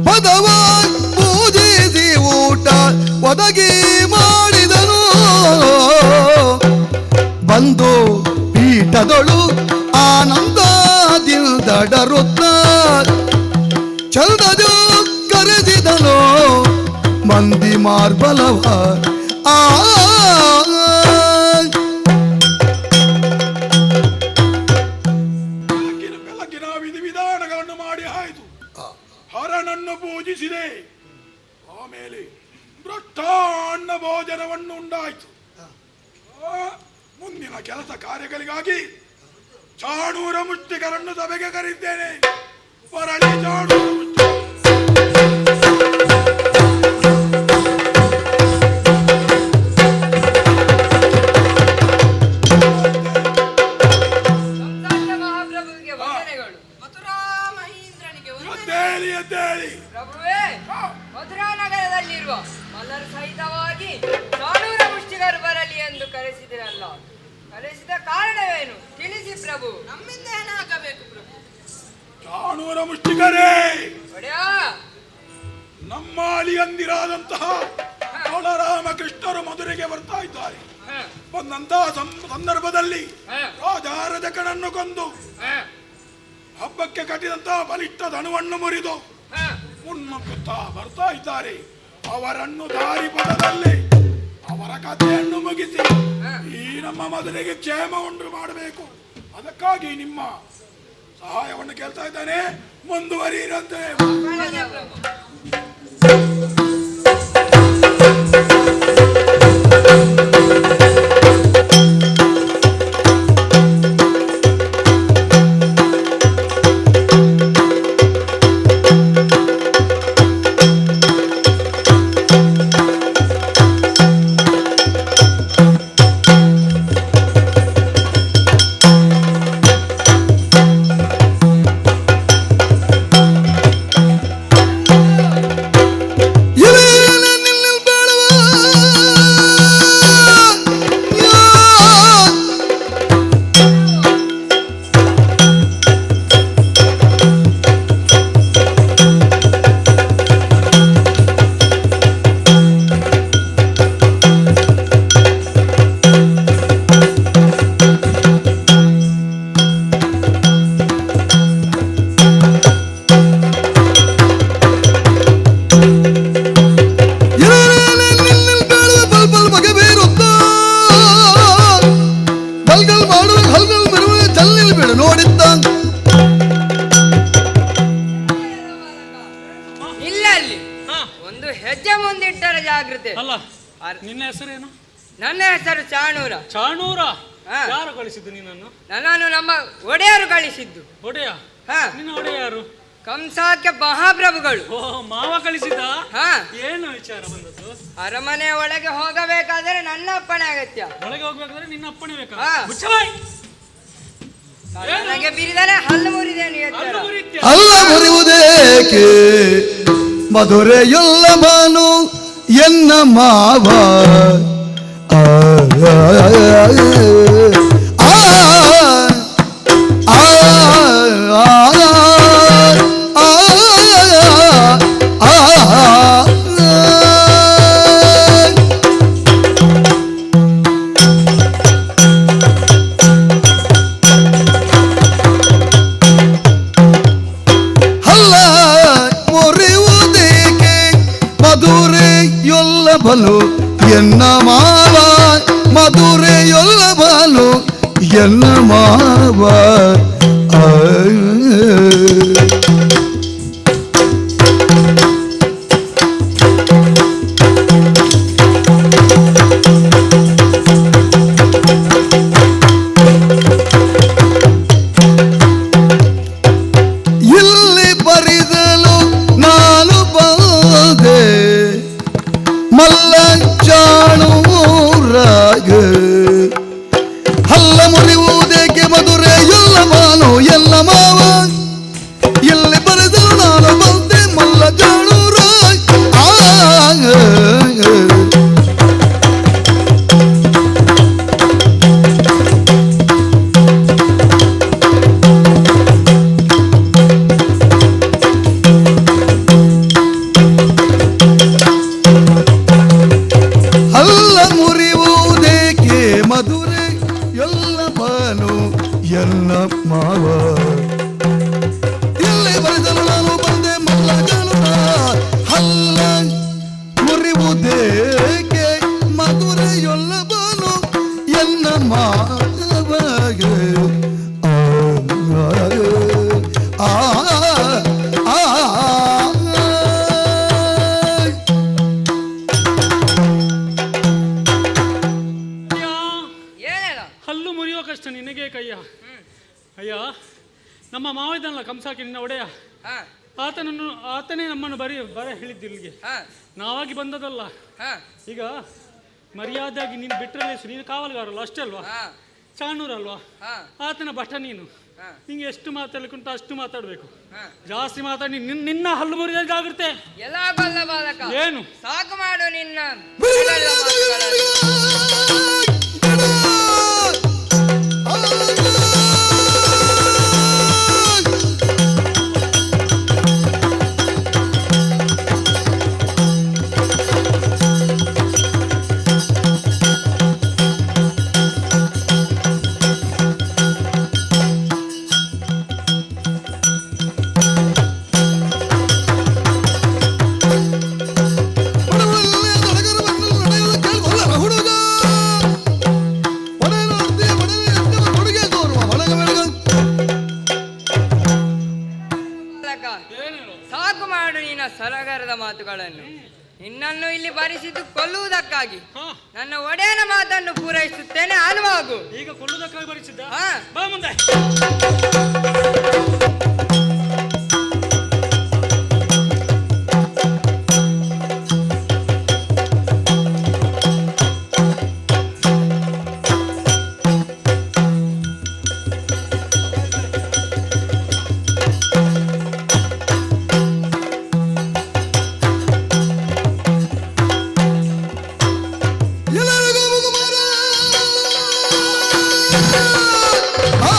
ಪದವ ಪೂಜಿಸಿ ಊಟ ಒದಗಿ ಮಾಡಿದನು. ಬಂದು ಪೀಠದೊಳು ಆನಂದದಿಂದಡರುತ್ತ ಚಂದದು ಕರೆದಿದನು ಮಂದಿ ಮಾರ್ಬಲವ. ಆ ಬೆಳಗಿನ ವಿಧಿ ವಿಧಾನಗಳನ್ನು ಮಾಡಿ ಆಯಿತು. ಹರನನ್ನು ಪೂಜಿಸಿದೆ. ಆಮೇಲೆ ಮೃಷ್ಟಾನ್ನ ಭೋಜನವನ್ನು ಉಂಡಾಯಿತು. ಮುಂದಿನ ಕೆಲಸ ಕಾರ್ಯಗಳಿಗಾಗಿ ಚಾಣೂರ ಮುಷ್ಟಿಕರನ್ನು ಸಭೆಗೆ ಕರೆದಿದ್ದೇನೆ. ಬರಲಿ ಚಾಣೂರ ಮುಷ್ಟಿ. ಮಹಾಪ್ರಭುವಿಗೆ ವಂದನೆಗಳು. ಮಥುರಾ ಮಹೀಂದ್ರನಿಗೆ ಎದ್ದೇಳಿ ಎದ್ದೇಳಿ. ಪ್ರಭುವೇ, ಮಥುರಾ ನಗರದಲ್ಲಿರುವ ಮಲ್ಲರು ಸಹಿತವಾಗಿ ಚಾಣೂರ ಮುಷ್ಟಿಗರು ಬರಲಿ ಎಂದು ಕರೆಸಿದಿರಲ್ಲ, ಕರೆಸಿದ ಕಾರಣವೇನು ತಿಳಿಸಿ ಪ್ರಭು. ನಮ್ಮಿಂದ ಏನಾಗಬೇಕು ಪ್ರಭು? ಚಾಣೂರ ಮುಷ್ಟಿಕರೇ, ಒಡೆಯ, ನಮ್ಮ ಅಳಿಯಂದಿರಾದಂತಹ ಬಲರಾಮಕೃಷ್ಣರು ಮಧುರೆಗೆ ಬರ್ತಾ ಇದ್ದಾರೆ. ಬಂದಂತಹ ಸಂದರ್ಭದಲ್ಲಿ ರಾಜಾರಜಕನನ್ನು ಕೊಂದು ಹಬ್ಬಕ್ಕೆ ಕಟ್ಟಿದಂತಹ ಬಲಿಷ್ಠ ಧನುವನ್ನು ಮುರಿದು ಮುನ್ನುಗ್ಗುತ್ತಾ ಬರ್ತಾ ಇದ್ದಾರೆ. ಅವರನ್ನು ದಾರಿ ಪದದಲ್ಲಿ ಅವರ ಕಥೆಯನ್ನು ಮುಗಿಸಿ ಈ ನಮ್ಮ ಮಧುರೆಗೆ ಕ್ಷೇಮ ಉಂಟು ಮಾಡಬೇಕು. ಅದಕ್ಕಾಗಿ ನಿಮ್ಮ ಸಹಾಯವನ್ನು ಕೇಳ್ತಾ ಇದ್ದಾನೆ. ಮುಂದುವರಿಯಿರಂತೆ. ಇಲೇನೆ ನಿನ್ನಿಲ್ ಬೇಡವ. ಆಗುತ್ತೆ. ಅಲ್ಲ, ನಿನ್ನ ಹೆಸರೇನು? ನನ್ನ ಹೆಸರು ಚಾಣೂರ. ಚಾಣೂರ? ಯಾರು ಕಳಿಸಿದ್ದು ನಿನ್ನನ್ನು? ನನ್ನನ್ನು ನಮ್ಮ ಒಡೆಯರು ಕಳಿಸಿದ್ದು. ಒಡೆಯ? ನಿನ್ನ ಒಡೆಯ ಯಾರು? ಕಂಸಾಕ್ಕೆ ಮಹಾಪ್ರಭುಗಳು. ಓ, ಮಾವ ಕಳಿಸಿದ? ಏನು ವಿಚಾರ ಬಂದದ್ದು? ಅರಮನೆಯ ಒಳಗೆ ಹೋಗಬೇಕಾದರೆ ನನ್ನ ಅಪ್ಪಣೆ ಅಗತ್ಯ. ಒಳಗೆ ಹೋಗ್ಬೇಕಾದ್ರೆ ನಿನ್ನ ಅಪ್ಪಣೆ ಬೇಕಾ? ನನಗೆ ಬಿರಿದರೆ ಹಲ್ಲು ಮುರಿದೇನು? ಅಲ್ಲ ಮುರಿಯುವುದೇಕೆ ಮಧುರೆಯುಲ್ಲ ಬಾನು ಎನ್ನ ಮಾವ ಆ ಆ ಆ ಆ. ಹಲ್ಲ ಮುರಿಯುವುದೇಕೆ ಮಧುರೆಯೊಲ್ಲಬಲು ಎನ್ನ ಮಾವ, ಮಧುರೆಯೊಲ್ಲಬಲು ಎನ್ನ ಮಾವ. ಇಲ್ಲಿ ಬರಿದಲು ನಾನು ಬಂದೆ ಮಲ್ಲ ಚಾಣೂರಾಗ. ಹಲ್ಲ ಮುರಿಯುವುದೇಕೆ ಮಧುರೆಯೊಲ್ಲ ಮಾನು ಎಲ್ಲ ಮಾವ, ಇಲ್ಲಿ ಬರೆದಲು ನಾನು ಬಂದೆ ಮಲ್ಲ ಚಾಣೂರಾಗ. ಹಲ್ಲ ಮುರಿಯುವುದೇಕೆ ಮಧುರೆ ಎಲ್ಲ ಬಾನು ಎಲ್ಲ ಮಾವ, ಇಲ್ಲಿ ಬರೆದಲು ನಾನು ಬಂದೆ ಮಲ್ಲ ಜಾನುರ. ಹಲ್ಲ ಮುರಿಯುವುದೇಕೆ ಮಧುರೆಯೊಲ್ಲ ಬಾನು ಎನ್ನ ಮಾವಗೆ. ಆ ಆ ಆ. ಹಲ್ಲು ಮುರಿಯೋ ಕಷ್ಟ ನಿನಗೆ ಕಯ್ಯ. ಅಯ್ಯ, ನಮ್ಮ ಮಾವ ಇದ್ದಾನಲ್ಲ ಕಂಸಾಕಿ ನಿನ್ನ ಒಡೆಯ, ಆತನನ್ನು ಆತನೇ ನಮ್ಮನ್ನು ಬರೀ ಬರ ಹೇಳಿದ್ದು ಇಲ್ಲಿಗೆ, ನಾವಾಗಿ ಬಂದದಲ್ಲ. ಈಗ ಮರ್ಯಾದಾಗಿ ನೀನು ಬಿಟ್ಟರೆ ನೀನು ಕಾವಲುಗಾರಲ್ಲ ಅಷ್ಟೇ ಅಲ್ವಾ, ಚಾಣೂರಲ್ವಾ, ಆತನ ಭಟ ನೀನು. ನಿಂಗೆ ಎಷ್ಟು ಮಾತಾಡ್ಲಿಕ್ಕುಂಟು ಅಷ್ಟು ಮಾತಾಡಬೇಕು, ಜಾಸ್ತಿ ಮಾತಾಡಿ ನಿನ್ನ ಹಲ್ಲು ಮುರಿದ ಜಾಗ್ರತೆ. ಎಲ್ಲ ಬಲ್ಲ ಬಾಲಕ, ಏನು ಸಾಕು ಮಾಡು ನಿನ್ನ. ಸಾಕು ಮಾಡು ನಿನ್ನ ಸಲಗರದ ಮಾತುಗಳನ್ನು. ನಿನ್ನನ್ನು ಇಲ್ಲಿ ಬರಿಸಿದ್ದು ಕೊಲ್ಲುವುದಕ್ಕಾಗಿ. ನನ್ನ ಒಡೆಯನ ಮಾತನ್ನು ಪೂರೈಸುತ್ತೇನೆ, ಅನುವಾಗು. ಈಗ ಕೊಲ್ಲುವುದಕ್ಕಾಗಿ ಬರಿಸಿದ್ದ? ಬಾ ಮುಂದೆ. ಆ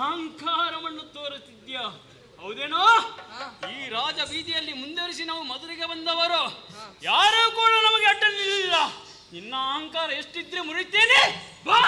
ಅಹಂಕಾರವನ್ನು ತೋರುತ್ತಿದ್ಯಾ, ಹೌದೇನೋ? ಈ ರಾಜ ಬೀದಿಯಲ್ಲಿ ಮುಂದುವರಿಸಿ ನಾವು ಮಧುರೆಗೆ ಬಂದವರು ಯಾರೂ ಕೂಡ ನಮಗೆ ಅಡ್ಡ ನಿಲ್ಲಿಲ್ಲ. ನಿನ್ನ ಅಹಂಕಾರ ಎಷ್ಟಿದ್ರೆ ಮುರಿತೇನೆ ಬಾ.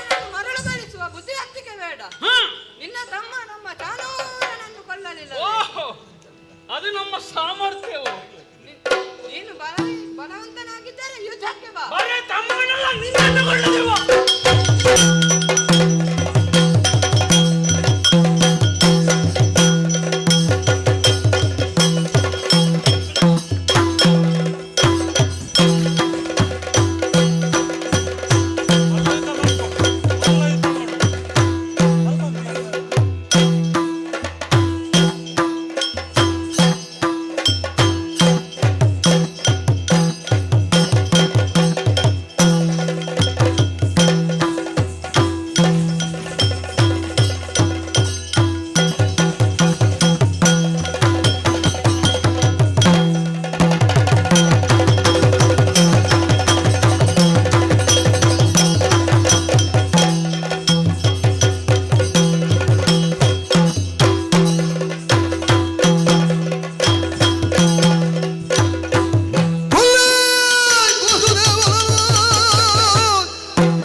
ಮರಳುಗೊಳಿಸುವ ಬುದ್ಧಿವಂತಿಕೆ ಬೇಡ. ನಿನ್ನ ತಮ್ಮ ನಮ್ಮ ಚಾಣೂರನನ್ನು ಕೊಲ್ಲಲಿಲ್ಲ. ಓಹೋ, ಅದು ನಮ್ಮ ಸಾಮರ್ಥ್ಯವು. ನೀನು ಬಲವಂತನಾಗಿದ್ದರೆ ಯುದ್ಧಕ್ಕೆ ಬಾ. ಬರೇ ತಮ್ಮನಲ್ಲ, ನಿನ್ನನ್ನು ಕೊಲ್ಲುವ.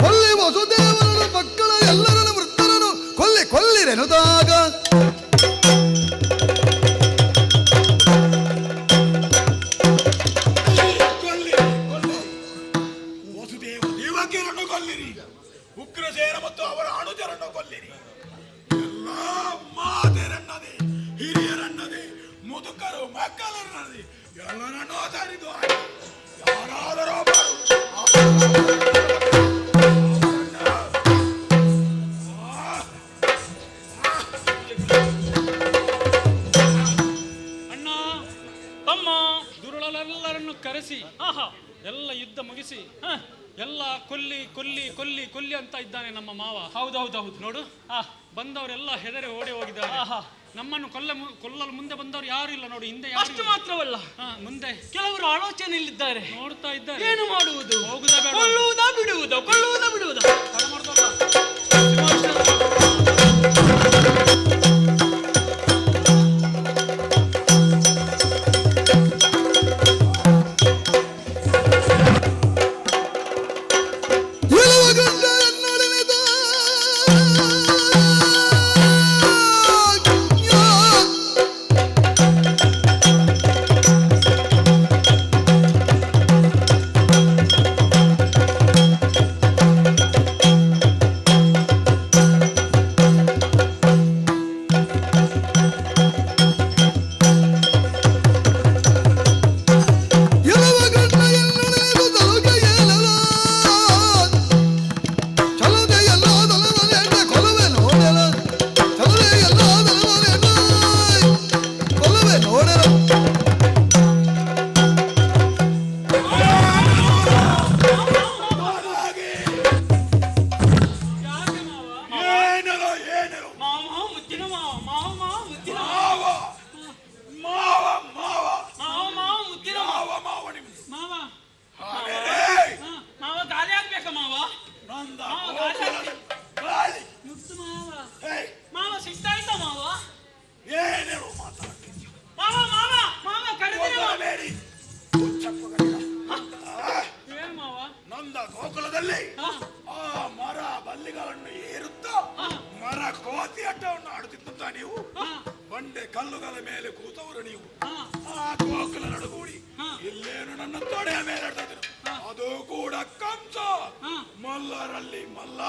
ಕೊಲ್ಲಿ ವಸುದೇವನನು ಮಕ್ಕಳ ಎಲ್ಲರನ್ನು ಮೃತರನು ಕೊಲ್ಲಿ ಕೊಲ್ಲಿರೆನುದಾಗ ಕೊಲ್ಲಿ ಕೊಲ್ಲಿ ವಸುದೇವ ದೇವಕಿಯರನ್ನು ಕೊಲ್ಲಿರಿ, ಉಗ್ರಸೇನ ಮತ್ತು ಅವರ ಅನುಜರನ್ನು ಕೊಲ್ಲಿರಿ. ಎಲ್ಲ ಮಾತೆರನ್ನದೆ, ಹಿರಿಯರನ್ನದೆ, ಮುದುಕರು ಮಕ್ಕಳನ್ನದೆ ಎಲ್ಲರನ್ನೂ ಸರಿದು ಹಾಕಿ. ಯಾರಾದರೂ ಒಬ್ಬರು ಅಣ್ಣ ತಮ್ಮ ದುರುಳರೆಲ್ಲರನ್ನು ಕರೆಸಿ, ಆಹಾ, ಎಲ್ಲ ಯುದ್ಧ ಮುಗಿಸಿ ಎಲ್ಲ ಕೊಲ್ಲಿ ಕೊಲ್ಲಿ ಕೊಲ್ಲಿ ಕೊಲ್ಲಿ ಅಂತ ಇದ್ದಾನೆ ನಮ್ಮ ಮಾವ. ಹೌದೌದೌದು. ನೋಡು, ಬಂದವರೆಲ್ಲ ಹೆದರಿ ಓಡಿ ಹೋಗಿದ್ದಾರೆ. ನಮ್ಮನ್ನು ಕೊಲ್ಲಲು ಮುಂದೆ ಬಂದವರು ಯಾರು ಇಲ್ಲ ನೋಡು, ಹಿಂದೆ ಯಾರು ಅಷ್ಟು ಇಲ್ಲ. ಮಾತ್ರವಲ್ಲ, ಮುಂದೆ ಕೆಲವರು ಆಲೋಚನೆಯಲ್ಲಿದ್ದಾರೆ, ನೋಡ್ತಾ ಇದ್ದಾರೆ. ಏನು ಮಾಡುವುದು? ಹೋಗುದಾ ಬೇಡ? ಕೊಲ್ಲುವುದಾ ಬಿಡುವುದಾ? ಕೊಲ್ಲುವುದಾ ಬಿಡುವುದಾ? ಏನದು ಏನದು? ಮಾವ ಮುದ್ದಿನ ಮಾವ, ಮಾವ ಮಾವ ಮುದ್ದಿನ ಮಾವ ಮಾವ ಮಾವ ಮಾವ ಮಾವ ಮುದ್ದಿನ ಮಾವ ಮಾವ ನಿಮ್ದು ಮಾವ. ಹಾಗೇನೇ? ಮಾವ ಗಾಲಿ ಆಗ್ಬೇಕಾ ಮಾವ? ನಂದ ಮಾವ ಗಾಲಿ ಆಗ್ಬೇಕು. ಗಾಲಿ. ಮುದ್ದು ಮಾವ. ಮಾವ ಸಿಟ್ಟಾಯ್ತಾ ಮಾವ? ಏನೇನು ಮಾತಾಡ್ತಿದ್ಯಾ? ಮಾವ ಮಾವ ಮಾವ ಕರೆದಿರಿ ಮಾವ. ಬೇಡಿ. ಏನು ಮಾವ? ನಂದ ಗೋಕುಲದಲ್ಲಿ ಆ ಮರ ಬಲ್ಲಿಗಳನ್ನು ಏರುತ್ತಾ ಮರ ಕೋತಿ ಆಟವನ್ನು ಆಡುತ್ತಿದ್ದಂತ ನೀವು, ಬಂಡೆ ಕಲ್ಲುಗಳ ಮೇಲೆ ಕೂತವರು ನೀವು, ಆ ಗೋಕುಲ ನಡುಗೂಡಿ ಇಲ್ಲೇನು ನನ್ನ ತೊಡೆಯ ಮೇಲೆ ಆಡ್ತಾ ಇದ್ರು. ಅದು ಕೂಡ ಕಂಸ, ಮಲ್ಲರಲ್ಲಿ ಮಲ್ಲ,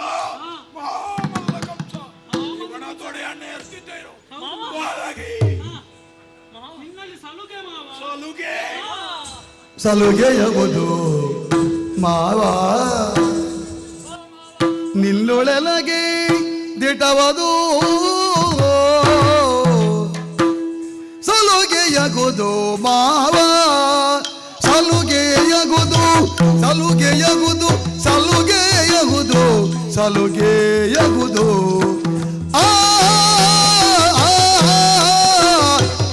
ಮಹಾಮಲ್ಲ ಕಂಸ, ಇವನ ತೊಡೆಯನ್ನು ಎರ್ತಿದ್ದೇನು. ಬಾಲಗಿ. ಮಾವ ನಿನ್ನಲ್ಲಿ ಸಲುಗೆ ಮಾವ. ಸಲುಗೆ. ಸಲುಗೆಯಗುದು ಮಾವ ನಿನ್ನೊಳಗೆ ದಿಟವದು ಸಲುಗೆಯಗುದು ಮಾವ ಸಲುಗೆಯಗುದು ಸಲುಗೆಯಗುದು ಸಲುಗೆಯಗುದು ಸಲುಗೆಯಗುದು ಆ ಆ ಆ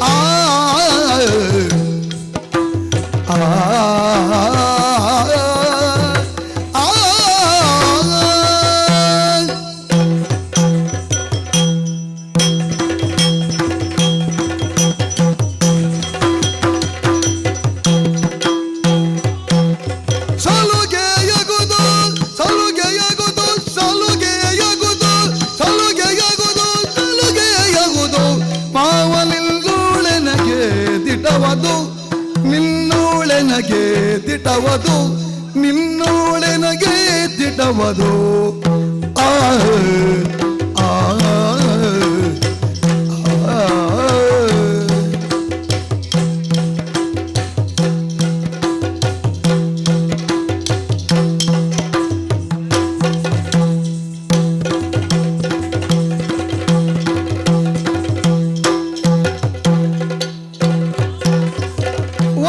ಆ ಆ ಸಲುಗೆಯಗುದು ಸಲುಗೆಯಗುದು ಸಲುಗೆಯಗುದು ಸಲುಗೆಯಗುದು ಸಲುಗೆಯಗುದು ಮಾವನಿಲ್ಲೂಳೆನಗೆ ದಿಟವದು ನಿನ್ನೋಳೆನಗೆ ದಿಟವದು ನಿನ್ನೋಳೆನಗೆ ದಿಟವದು ಆ ಆ ಆ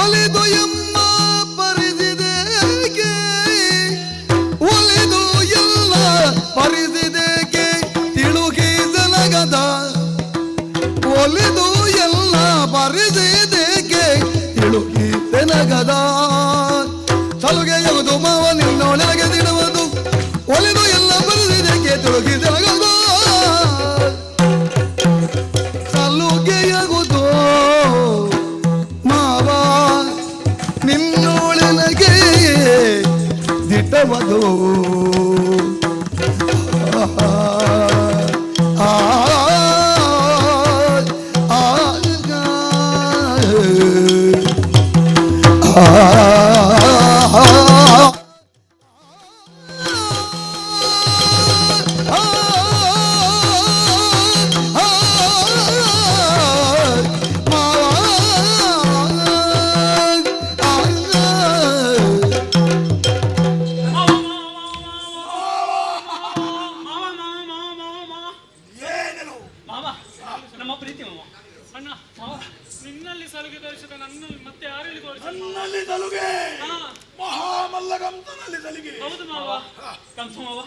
ಒಲಿದು ಎಮ್ಮ ಪರಿಸಿದೇಕೆ ಒಲಿದು ಎಲ್ಲ ಪರಿಸಿದೇಕೆ ತಿಳುಗಿದಲಗದ ಒಲಿದು ಎಲ್ಲ ಪರಿಸಿದೇಕೆ ತಿಳುಗಿದನಗದ ಸಲುಗೆಯುವುದು ಮಾವ ನಿನ್ನೊಳಗೆ ದಿಡುವುದು ಒಲಿದು ಎಲ್ಲ ಪರಿಸಿದೇಕೆ ತಿಳುಗಿದನಗದ ಸಲುಗೆಯಗುದು ಮಾವ ನಿನ್ನೋಳೆನಗೆ ದಿಟವದು ಆ ಆ ಆ ಆ ಮಾವ, ನಮ್ಮ ಪ್ರೀತಿ ಮಾವ. ಅಣ್ಣ ಮಾವ, ನಿನ್ನಲ್ಲಿ ಸಲುಗೆ ತೋರಿಸಿದ ನನ್ನಲ್ಲಿ ಮತ್ತೆ ಯಾರಲ್ಲಿ ತೋರಿಸಿದ? ನನ್ನಲ್ಲಿ ಸಲುಗೆ, ಮಹಾಮಲ್ಲ ಕಂಸನಲ್ಲಿ ಸಲಿಗೆ. ಹೌದು ಮಾವ, ಕಂಸ ಮಾವ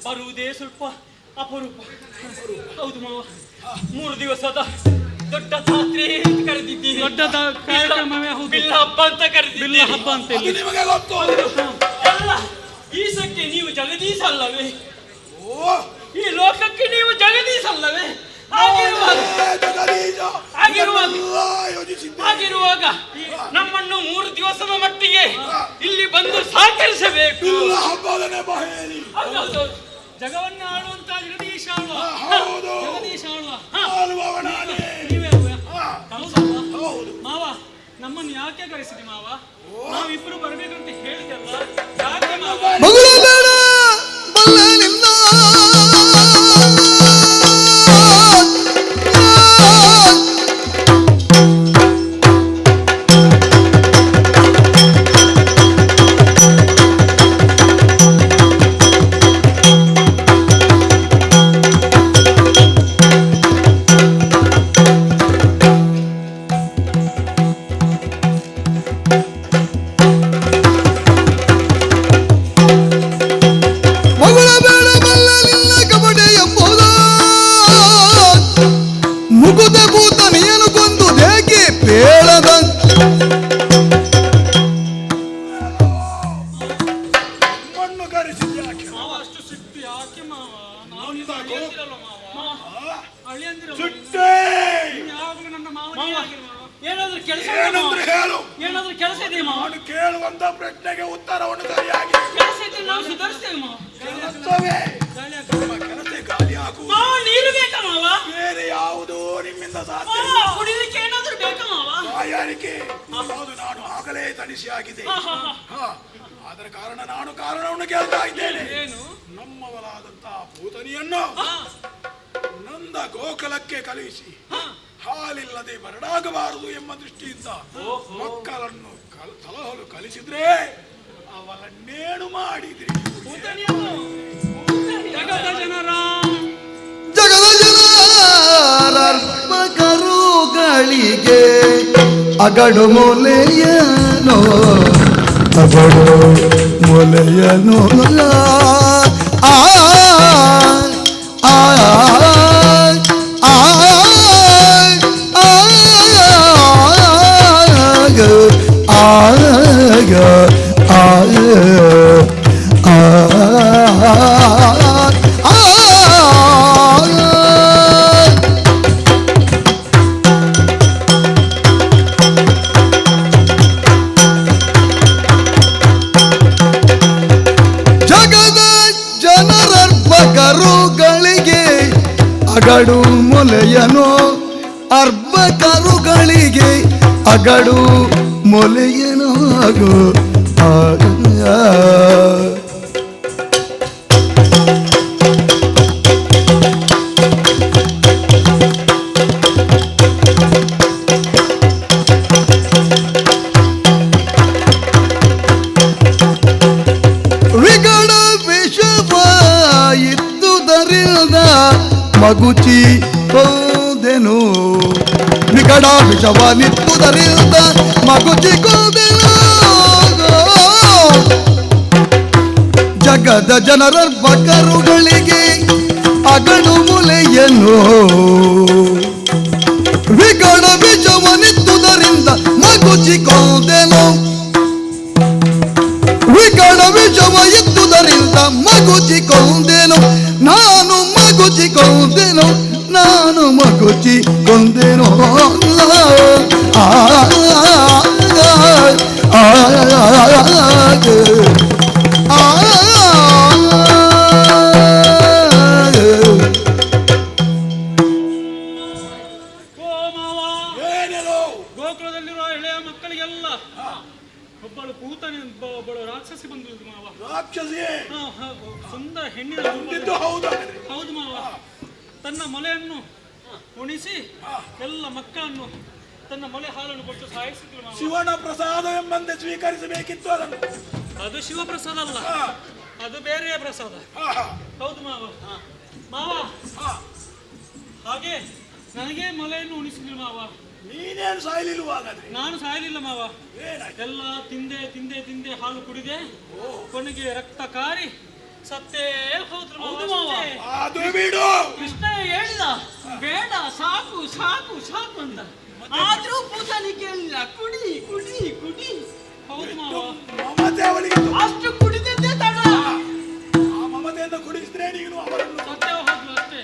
ಬರುವುದೇ ಸ್ವಲ್ಪ ಅಪರೂಪ. ಹೌದು ಮಾವ, 3 ದಿವಸದ ದೊಡ್ಡ ಜಾತ್ರೆ ಅಂತ ಕರೆದಿದ್ದೀರಿ. ದೊಡ್ಡ ಕಾರ್ಯಕ್ರಮವೇ ಹೌದು. ಬಿಲ್ಲ ಹಬ್ಬ ಅಂತ ಕರೆದಿದ್ದೀರಿ. ಬಿಲ್ಲ ಹಬ್ಬ ಅಂತ ಇಲ್ಲಿ. ಅದು ನಿಮಗೆ ಗೊತ್ತು. ಎಲ್ಲ ಈಶಕ್ಕೆ ನೀವು ಜಗದೀಶ ಅಲ್ಲವೇ? ಈ ಲೋಕಕ್ಕೆ ನೀವು ಜಗದೀಶ ಅಲ್ಲವೇ? ಹಾಗಿರುವಾಗ ಹಾಗಿರುವಾಗ ನಮ್ಮನ್ನು 3 ದಿವಸದ ಮಟ್ಟಿಗೆ ಇಲ್ಲಿ ಬಂದು ಸಹಕರಿಸಬೇಕು. ಬಿಲ್ಲ ಹಬ್ಬದ ನೆಪ ಹೇಳಿ. ಹೌದೌದು. ಜಗವನ್ನು ಆಳುವಂತ ಜಗದೀಶ ಆಳುವ. ಹೌದು. ಜಗದೀಶ ಆಳುವ. ಆಳುವವ ನಾನೇ. ನೀವೇ ಅಲ್ವಾ? ಹೌದಲ್ವಾ? ಮಾವ, ನಮ್ಮನ್ನು ಯಾಕೆ ಕರೆಸಿದೆ ಮಾವ? ನಾವಿಬ್ರು ಬರ್ಬೇಕಂತ ಹೇಳಿದೆಲ್ಲ ಯಾಕೆ ಮಾವ? ಮಗಳೇ ಬೇಡ ಬಲ್ಲೆ ನಿನ್ನ ಮಗಳ ಬೇಡ ಬಲ್ಲ ನಿನ್ನ ಕಪಟೆ ಎಂಬುದ ಮುಗುದ ಭೂತ ನೀನು ಕೊಂದು ದೇಕೆ ಪೇಳದ ಮಣ್ಣು ಕರೆಸಿದ್ಯಾಕೆ? ಮಾವ, ಅಷ್ಟು ಸಿಟ್ಟು ಯಾಕೆ ಮಾವ? ನಾವು ನಂದ ಅಳಿಯಂದಿರಲ್ವ ಮಾವ? ಅಳಿಯಂದಿರಲ್ವ? ಸಿಟ್ಟೇ! ನೀನು ಯಾವಾಗಲೂ ನನ್ನ ಮಾವನೇ ಮಾವ, ಆಗಿರು ಮಾವ. ಏನಾದ್ರೂ ಕೆಲಸ ಏನಂದ್ರೆ ಹೇಳು. ಏನಾದ್ರೂ ಕೆಲಸ ಇದೆಯಾ ಮಾವ? ನಾನು ಕೇಳುವಂತ ಪ್ರಶ್ನೆಗೆ ಉತ್ತರವನ್ನು ಸರಿಯಾಗಿ ಕೆಲಸ ಇದ್ರೆ ನಾವು ಸುಧಾರಿಸ್ತೇವೆ ಮಾವ. ಕೆಲಸವೇ ನಿಮ್ಮ ಕೆಲಸ ಗಾಲಿ ಹಾಕುವುದು. ಮಾವ, ನೀರು ಬೇಕಾ ಮಾವ? ಬೇರೆ ಯಾವುದು ನಿಮ್ಮಿಂದ ಸಾಧ್ಯ ಮಾವ, ಇಲ್ಲ. ಕುಡಿಲಿಕ್ಕೆ ಏನಾದ್ರೂ ಬೇಕಾ ಮಾವ? ಬಾಯಾರಿಕೆ ಹೌದು, ನಾನು ಆಗಲೇ ತಣಿಸಿ ಆಗಿದೆ. ಆದರ ಕಾರಣ ನಾನು ಕಾರಣವನ್ನು ಕೇಳ್ತಾ ಇದ್ದೇನೆ. ನಮ್ಮವಳಾದಂತಹ ಪೂತನಿಯನ್ನು ನಂದ ಗೋಕುಲಕ್ಕೆ ಕಳುಹಿಸಿ ಹಾಲಿಲ್ಲದೆ ಬರಡಾಗಬಾರದು ಎಂಬ ದೃಷ್ಟಿಯಿಂದ ಮಕ್ಕಳನ್ನು ಸಲಹಲು ಕಲಿಸಿದ್ರೆ ಅವರನ್ನೇನು ಮಾಡಿದ್ರಿ? ಜಗದ ಜನರ ಜಗದ ಜನರರ್ಪಕರುಗಳಿಗೆ ಅಗಡು ಮೊಲೆಯನೋ, ಅಗಡು ಮೊಲೆಯನೋ. ಆ ಆ ಆ ಆ ಆ ಆ ಆ. ಜಗದ ಜನರರ್ಪಕರುಗಳಿಗೆ ಅಗಡು ಮೊಲೆಯನು, ಅರ್ಭಕರುಗಳಿಗೆ ಅಗಡು ಮೊಲೆಯನು. ಆ ವಿಗಡ ವಿಷವ ಇದ್ದುದರಿಂದ ಮಗುಚಿ ಹೋದೆನು, ವಿಗಡ ವಿಷವನಿದ್ದುದರಿಂದ ಮಗುಚಿ ಕೊಂದೆನು. ಜಗದ ಜನರ ಬಕರುಗಳಿಗೆ ಅಗಡು ಮುಲೆಯನು, ವಿಗಡ ವಿಷವನಿದ್ದುದರಿಂದ ಮಗುಚಿ ಕೊಂದೆನು, ವಿಗಡ ವಿಷವ ಇದ್ದುದರಿಂದ ಮಗುಚಿ ಕೊಂದೆನು, ನಾನು ಮಗುಚಿ ಕೊಂದೆನು, ನಾನು ಮಗುಚಿ ಕೊಂದೆನು. ಆ ಆ ಆ ಗೋಕುಲದಲ್ಲಿರುವ ಎಳೆಯ ಮಕ್ಕಳಿಗೆಲ್ಲ ಒಬ್ಬಳು ಪೂತನಿ, ಒಬ್ಬಳು ರಾಕ್ಷಸಿ ಬಂದು ಮಾವ. ರಾಕ್ಷಸಿ ಸುಂದರ ಹೆಣ್ಣಿನ ಬಂದಿದ್ದು ಹೌದು. ಹೌದು ಮಾವ. ತನ್ನ ಮೊಲೆಯನ್ನು ಉಣಿಸಿ ಎಲ್ಲ ಮಕ್ಕಳನ್ನು ತನ್ನ ಮೊಲೆ ಹಾಲನ್ನು ಕೊಟ್ಟು ಸಾಯಿಸಿದ್ರು ಮಾವ. ಶಿವನ ಪ್ರಸಾದ ಎಂಬಂತೆ ಸ್ವೀಕರಿಸಬೇಕಿತ್ತು ಅದನ್ನು. ಅದು ಶಿವಪ್ರಸಾದ ಅಲ್ಲ, ಅದು ಬೇರೆಯ ಪ್ರಸಾದ. ಹೌದು ಮಾವ. ಮಾವ, ಹಾಗೆ ನನಗೆ ಮೊಲೆಯನ್ನು ಉಣಿಸಿದ್ರು ಮಾವ. ನೀನೇನು ಸಾಯಲಿಲ್ವ ಹಾಗಾದ್ರೆ? ನಾನು ಸಾಯಲಿಲ್ಲ ಮಾವ. ಎಲ್ಲ ತಿಂದೆ ತಿಂದೆ ತಿಂದೆ ಹಾಲು ಕುಡಿದೆ, ಕೊನೆಗೆ ರಕ್ತ ಕಾರಿ ಸತ್ತೇ ಹೋದ್ರು ಮಾವ. ಅದು ಬಿಡು. ಕೃಷ್ಣ ಹೇಳಿದ ಬೇಡ, ಸಾಕು ಸಾಕು ಸಾಕು ಅಂತ. ಆದ್ರೂ ಪೂತನಿ ಕೇಳಿಲ್ಲ. ಕುಡಿ ಕುಡಿ ಕುಡಿ. ಹೌದು ಮಾವ. ಮಮತೆ ಅವಳಿಗೆ ಅಷ್ಟು ಕುಡಿದದ್ದೇ ತಡ. ಆ ಮಮತೆಯಿಂದ ಕುಡಿಸಿದ್ರೆ ನೀನು ಅವರನ್ನು ಸತ್ತೇ ಹೋದ್ಲು ಅಷ್ಟೇ.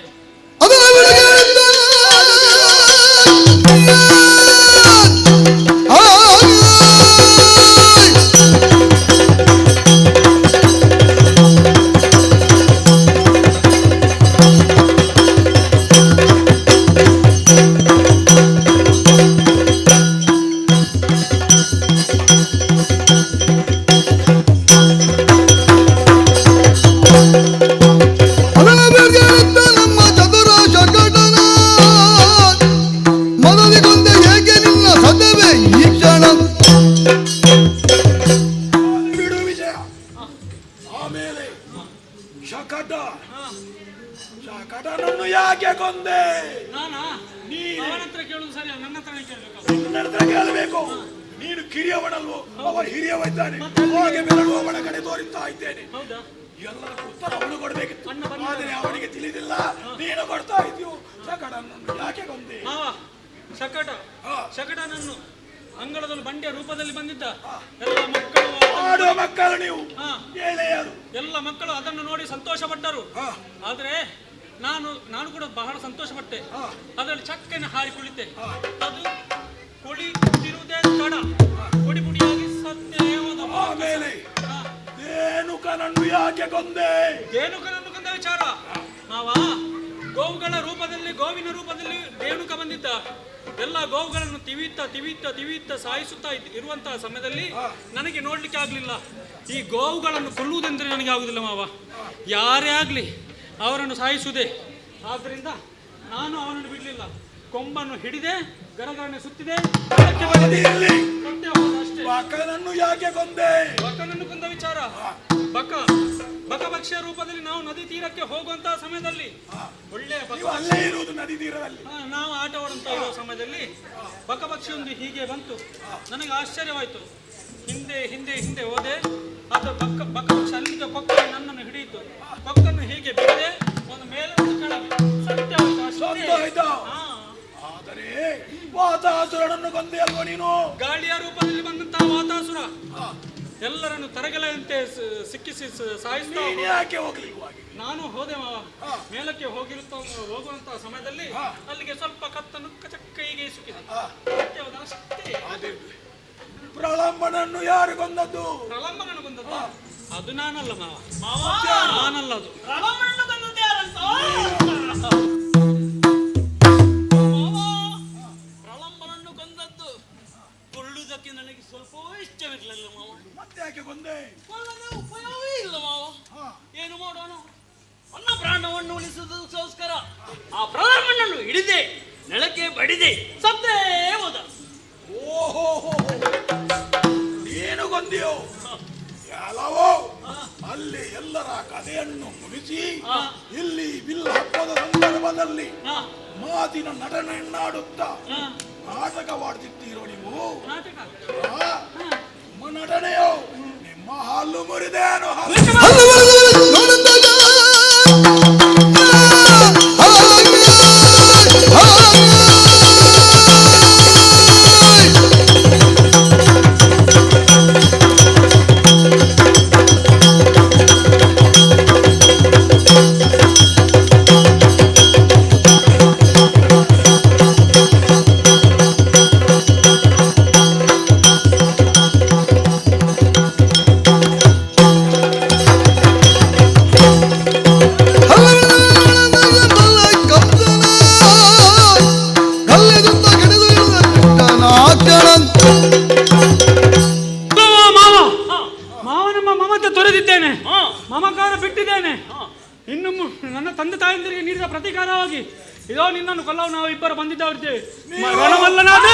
ನಮ್ಮ ಚತುರ ಶಕಟನ ಮೊದಲಿಗೊಂದೆ ಏಕೆ ನಿನ್ನ ಸದವೇ ಈ ಕ್ಷಣ. ಬಿಡು ವಿಷಯ. ಆಮೇಲೆ ಶಕಟ, ಶಕಟನನ್ನು ಯಾಕೆ ಕೊಂದೆ? ನಾನಾ? ನೀನೇ. ಅವನ ಹತ್ರ ಕೇಳುದು ಸರಿ, ನನ್ನ ಹತ್ರನೇ ಕೇಳಬೇಕು. ನಿನ್ನ ಹತ್ರ ಕೇಳಬೇಕು. ನೀನು ಕಿರಿಯವನಲ್ವೋ, ಅವ ಹಿರಿಯವ ಇದ್ದಾನೆ. ಹಾಗೆ ಬೆರಳು ಅವನ ಕಡೆ ತೋರಿಸ್ತಾ ಇದ್ದೇನೆ. ಹೌದಾ? ಎಲ್ಲದಕ್ಕೂ ಉತ್ತರ ಅವನು ಕೊಡಬೇಕಿತ್ತು, ಆದರೆ ಅವನಿಗೆ ತಿಳಿದಿಲ್ಲ. ನೀನು ಕೊಡ್ತಾ ಇದ್ದೀಯೋ. ಶಕಟನನ್ನು ಯಾಕೆ ಕೊಂದೆ? ಮಾವ, ಶಕಟ ಶಕಟನನ್ನು ಅಂಗಳದಲ್ಲಿ ಬಂಡೆಯ ರೂಪದಲ್ಲಿ ಬಂದಿದ್ದ. ಎಲ್ಲ ಮಕ್ಕಳು ಆಡುವ ಮಕ್ಕಳು ನೀವು ಎಳೆಯರು. ಎಲ್ಲ ಮಕ್ಕಳು ಅದನ್ನು ನೋಡಿ ಸಂತೋಷ ಪಟ್ಟರು. ಆದರೆ ನಾನು ನಾನು ಕೂಡ ಬಹಳ ಸಂತೋಷ ಪಟ್ಟೆ. ಅದರಲ್ಲಿ ಚಕ್ಕನೆ ಹಾರಿ ಕುಳಿತೆ. ಅದು ಕುಳಿತಿರುವುದೇ ತಡ, ಪುಡಿ ಪುಡಿಯಾಗಿ ಸತ್ತೇ ಹೋದ. ಆಮೇಲೆ ಧೇನುಕನನ್ನು ಯಾಕೆ ಕೊಂದೆ? ಧೇನುಕನನ್ನು ಕೊಂದ ವಿಚಾರ ಮಾವ. ಗೋವುಗಳ ರೂಪದಲ್ಲಿ, ಗೋವಿನ ರೂಪದಲ್ಲಿ ರೇಣುಕ ಬಂದಿದ್ದ. ಎಲ್ಲ ಗೋವುಗಳನ್ನು ತಿವಿಯುತ್ತಾ ತಿವಿಯುತ್ತಾ ತಿವಿಯುತ್ತಾ ಸಾಯಿಸುತ್ತಾ ಇರುವಂತಹ ಸಮಯದಲ್ಲಿ ನನಗೆ ನೋಡ್ಲಿಕ್ಕೆ ಆಗ್ಲಿಲ್ಲ. ಈ ಗೋವುಗಳನ್ನು ಕೊಲ್ಲುವುದೆಂದರೆ ನನಗೆ ಆಗುದಿಲ್ಲ ಮಾವ. ಯಾರೇ ಆಗಲಿ ಅವರನ್ನು ಸಾಯಿಸುವುದೇ. ಆದ್ದರಿಂದ ನಾನು ಅವನನ್ನು ಬಿಡಲಿಲ್ಲ. ಕೊಂಬನ್ನು ಹಿಡಿದೆ, ಗರಗರನೆ ಸುತ್ತಿದೆ. ಬಕನನ್ನು ಯಾಕೆ ಕೊಂದೆ? ಬಕನನ್ನು ಕೊಂದ ವಿಚಾರ, ಬಕ ಬಕ ಪಕ್ಷಿಯ ರೂಪದಲ್ಲಿ ನಾವು ನದಿ ತೀರಕ್ಕೆ ಹೋಗುವಂತಹ ಸಮಯದಲ್ಲಿ ಒಳ್ಳೆಯ ಅಲ್ಲೇ ಇರುವುದು ನದಿ ತೀರದಲ್ಲಿ ನಾವು ಆಟವಾಡುವಂತ ಇರುವ ಸಮಯದಲ್ಲಿ ಬಕ ಪಕ್ಷಿಯೊಂದು ಹೀಗೆ ಬಂತು. ನನಗೆ ಆಶ್ಚರ್ಯವಾಯಿತು. ಹಿಂದೆ ಹಿಂದೆ ಹಿಂದೆ ಹೋದೆ. ಅದು ಬಕ ಬಕ ಪಕ್ಷಿ ಅಲ್ಲಿಗೆ ಕೊಕ್ಕ ನನ್ನನ್ನು ಹಿಡಿಯಿತು. ಕೊಕ್ಕನ್ನು ಹೀಗೆ ಬಿಡದೆ ಒಂದು ಮೇಲೆ ಒಂದು ಕೆಳಗೆ ಸತ್ಯವಾಯಿತು ಅಷ್ಟೇ. ಆದರೆ ವಾತಾಸುರನನ್ನು ಕೊಂದೆ ಅಲ್ವಾ ನೀನು? ಗಾಳಿಯ ರೂಪದಲ್ಲಿ ಬಂದಂತಹ ವಾತಾಸುರ ಎಲ್ಲರನ್ನು ತರಗಲೆಯಂತೆ ಸಿಕ್ಕಿಸಿ ಸಾಯಿಸ್ತಾ. ಯಾಕೆ ಹೋಗ್ಲಿಲ್ವಾ? ನಾನು ಹೋದೆ ಮಾವ. ಮೇಲಕ್ಕೆ ಹೋಗಿರುತ್ತ ಹೋಗುವಂತಹ ಸಮಯದಲ್ಲಿ ಅಲ್ಲಿಗೆ ಸ್ವಲ್ಪ ಕತ್ತನ್ನು ಕಚಕ್ಕ ಹೀಗೆ ಸುಕ್ಕಿದೆ. ಅಷ್ಟೇ. ಪ್ರಲಂಬನನ್ನು ಯಾರು ಕೊಂದದ್ದು? ಪ್ರಲಂಬನನ್ನು ಕೊಂದದ್ದು ಅದು ನಾನಲ್ಲ ಮಾವ, ನಾನಲ್ಲ ಅದು. ಪ್ರಲಂಬನನ್ನು ಕೊಂದದ್ದು ಯಾರಂತ? ಪ್ರಲಂಬನನ್ನು ಕೊಂದದ್ದು ಕೊಳ್ಳುವುದಕ್ಕೆ ನನಗೆ ಸ್ವಲ್ಪವೂ ಇಷ್ಟವಿರಲಿಲ್ಲ ಮಾವ. ಮತ್ತೆ ಯಾಕೆ ಕೊಂದೆ? ಕೊಲ್ಲದೆ ಉಪಯೋಗವೇ ಇಲ್ಲ ಮಾವ. ಏನು ಮಾಡೋಣ? ನನ್ನ ಪ್ರಾಣವನ್ನು ಉಳಿಸುವುದಕ್ಕೋಸ್ಕರ ಆ ಪ್ರಲಂಬನನ್ನು ಹಿಡಿದೆ, ನೆಲಕ್ಕೆ ಬಡಿದೆ, ಸತ್ತೇ ಹೋದ. ಓಹೋ, ನೀನು ಕೊಂದೆಯೋ? ಎಲ್ಲವೋ ಅಲ್ಲಿ ಎಲ್ಲರ ಕಥೆಯನ್ನು ಮುಗಿಸಿ ಇಲ್ಲಿ ಬಿಲ್ ಹಬ್ಬದ ಸಂದರ್ಭದಲ್ಲಿ ಮಾತಿನ ನಟನೆಯನ್ನಾಡುತ್ತಾ ನಾಟಕವಾಡುತ್ತಿದ್ದೀರೋ ನೀವು? ನಿಮ್ಮ ನಟನೆಯೋ ನಿಮ್ಮ ಹಲ್ಲು ಮುರಿದೇನು? ಮಾವ, ಮಾವನ ಮಮತೆ ತೊರೆದಿದ್ದೇನೆ, ಮಮಕಾರ ಬಿಟ್ಟಿದ್ದೇನೆ. ಇನ್ನು ನನ್ನ ತಂದೆ ತಾಯಂದಿರಿಗೆ ನೀಡಿದ ಪ್ರತೀಕಾರವಾಗಿ ಇದೋ ನಿನ್ನನ್ನು ಕೊಲ್ಲವು ನಾವು ಇಬ್ಬರು ಬಂದಿದ್ದೇವೆ. ರಣಮಲ್ಲನಾದ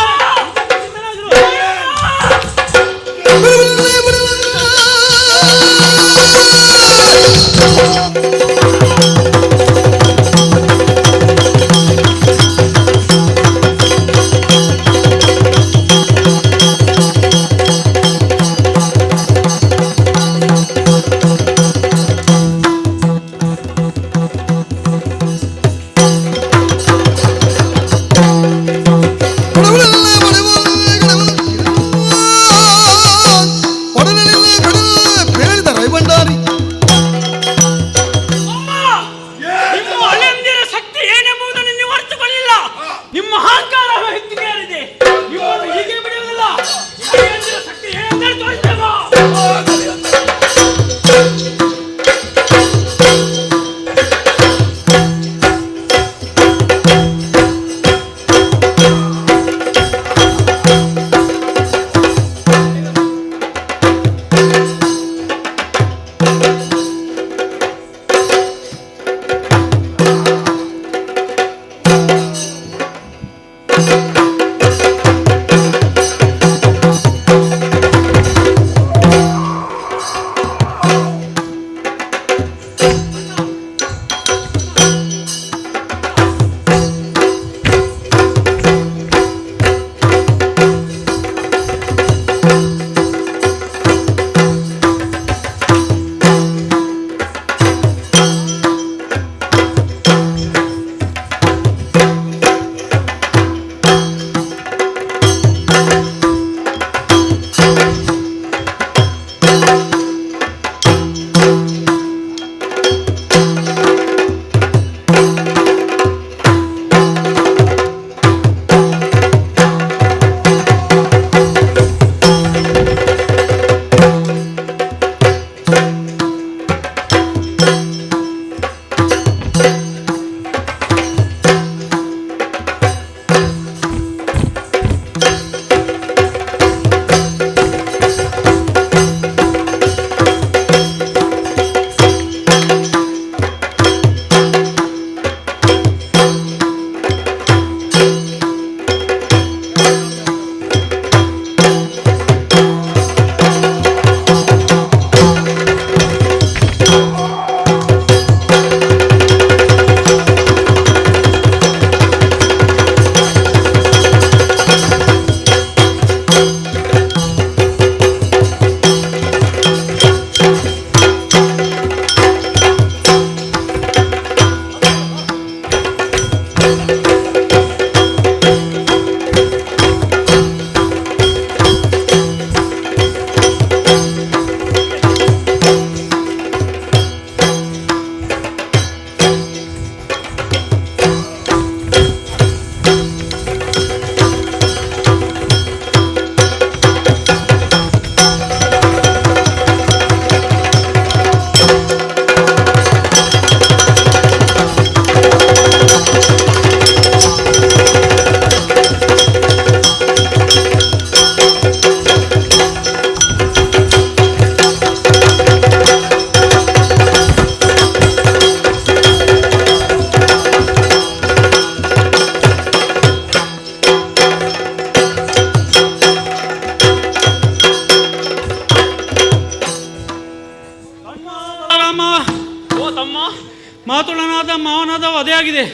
ಮಾತುಳನಾದ ಮಾವನಾದ ಅದೇ ಆಗಿದೆ.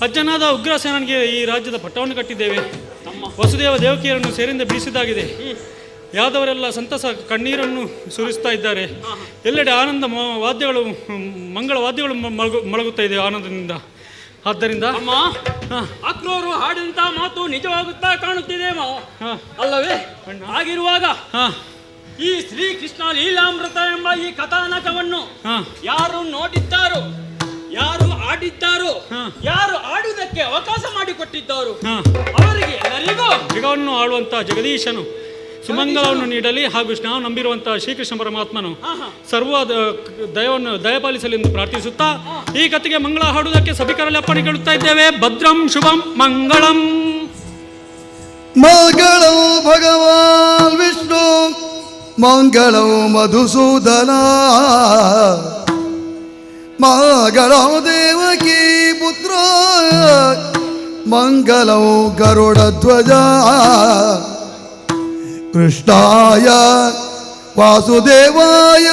ಅಜ್ಜನಾದ ಉಗ್ರಸೇನನಿಗೆ ಈ ರಾಜ್ಯದ ಪಟ್ಟವನ್ನು ಕಟ್ಟಿದ್ದೇವೆ. ವಸುದೇವ ದೇವಕಿಯರನ್ನು ಸೇರಿಂದ ಬೀಸಿದಾಗಿದೆ. ಯಾದವರೆಲ್ಲ ಸಂತಸ ಕಣ್ಣೀರನ್ನು ಸುರಿಸ್ತಾ ಇದ್ದಾರೆ. ಎಲ್ಲೆಡೆ ಆನಂದ ವಾದ್ಯಗಳು, ಮಂಗಳ ವಾದ್ಯಗಳು ಮೊಳಗುತ್ತಾ ಇದೆ ಆನಂದದಿಂದ. ಆದ್ದರಿಂದ ಅಮ್ಮ, ಅಕ್ರೂರು ಹಾಡಿದಂತಹ ಮಾತು ನಿಜವಾಗುತ್ತಾ ಕಾಣುತ್ತಿದೆ ಮಾವ, ಅಲ್ಲವೇ? ಹಾಗಿರುವಾಗ ಈ ಶ್ರೀಕೃಷ್ಣ ಲೀಲಾಮೃತ ಎಂಬ ಈ ಕಥಾನಕವನ್ನು ಯಾರು ನೋಡಿದ್ದಾರೋ, ಯಾರು ಆಡಿದ್ದಾರೋ, ಯಾರು ಆಡುವುದಕ್ಕೆ ಅವಕಾಶ ಮಾಡಿಕೊಟ್ಟಿದ್ದಾರೋ ಅವರಿಗೆ ಎಲ್ಲರಿಗೂ ಜಗವನ್ನು ಆಳುವಂತಹ ಜಗದೀಶನು ಸುಮಂಗಲವನ್ನು ನೀಡಲಿ ಹಾಗೂ ನಾವು ನಂಬಿರುವಂತಹ ಶ್ರೀಕೃಷ್ಣ ಪರಮಾತ್ಮನು ಸರ್ವ ದಯವನ್ನು ದಯಪಾಲಿಸಲಿ ಎಂದು ಪ್ರಾರ್ಥಿಸುತ್ತಾ ಈ ಕಥೆಗೆ ಮಂಗಳ ಹಾಡುವುದಕ್ಕೆ ಸಭಿಕರಲ್ಲಿ ಅಪ್ಪಣೆ ಕೇಳುತ್ತಾ ಇದ್ದೇವೆ. ಭದ್ರಂ ಶುಭಂ ಮಂಗಳಂ. ಮಂಗಳಂ ಭಗವಾನ್ ವಿಷ್ಣು ಮಂಗಳಂ ಮಧುಸೂದನ ಮಂಗಳಂ ದೇವಕೀ ಪುತ್ರ ಮಂಗಳಂ ಗರುಡಧ್ವಜ ಕೃಷ್ಣಾಯ ವಾಸುದೇವಾಯ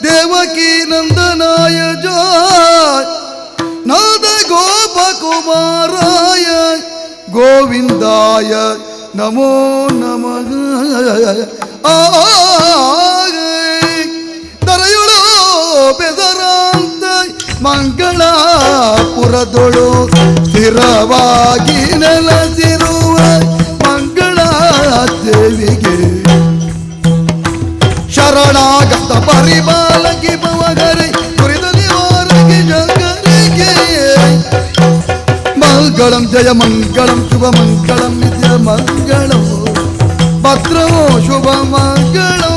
ದೇವಕೀ ನಂದನಾಯ ಜಯ ನಂದ ಗೋಪಕುಮಾರಾಯ ಗೋವಿಂದಾಯ ನಮೋ ನಮಃ. ದರೆಯುಳು ಬೆದರಾಂತ ಮಂಗಳಾಪುರದೊಳು ಸ್ಥಿರವಾಗಿ ನೆಲೆಸಿರುವ ಮಂಗಳ ದೇವಿಗೆ ಶರಣಾಗತ ಪರಿಪಾಲಕಿ ಭವಗರೆ ಕುರಿತ ನಿವಾರಕಿ ಜಗರಿಗೆ ಮಂಗಳಂ ಜಯ ಮಂಗಳಂ ಶುಭ ಮಂಗಳಂ ನಿತ್ಯ ಮಂಗಳಂ ಭದ್ರಮೋ ಶುಭ ಮಂಗಳಂ.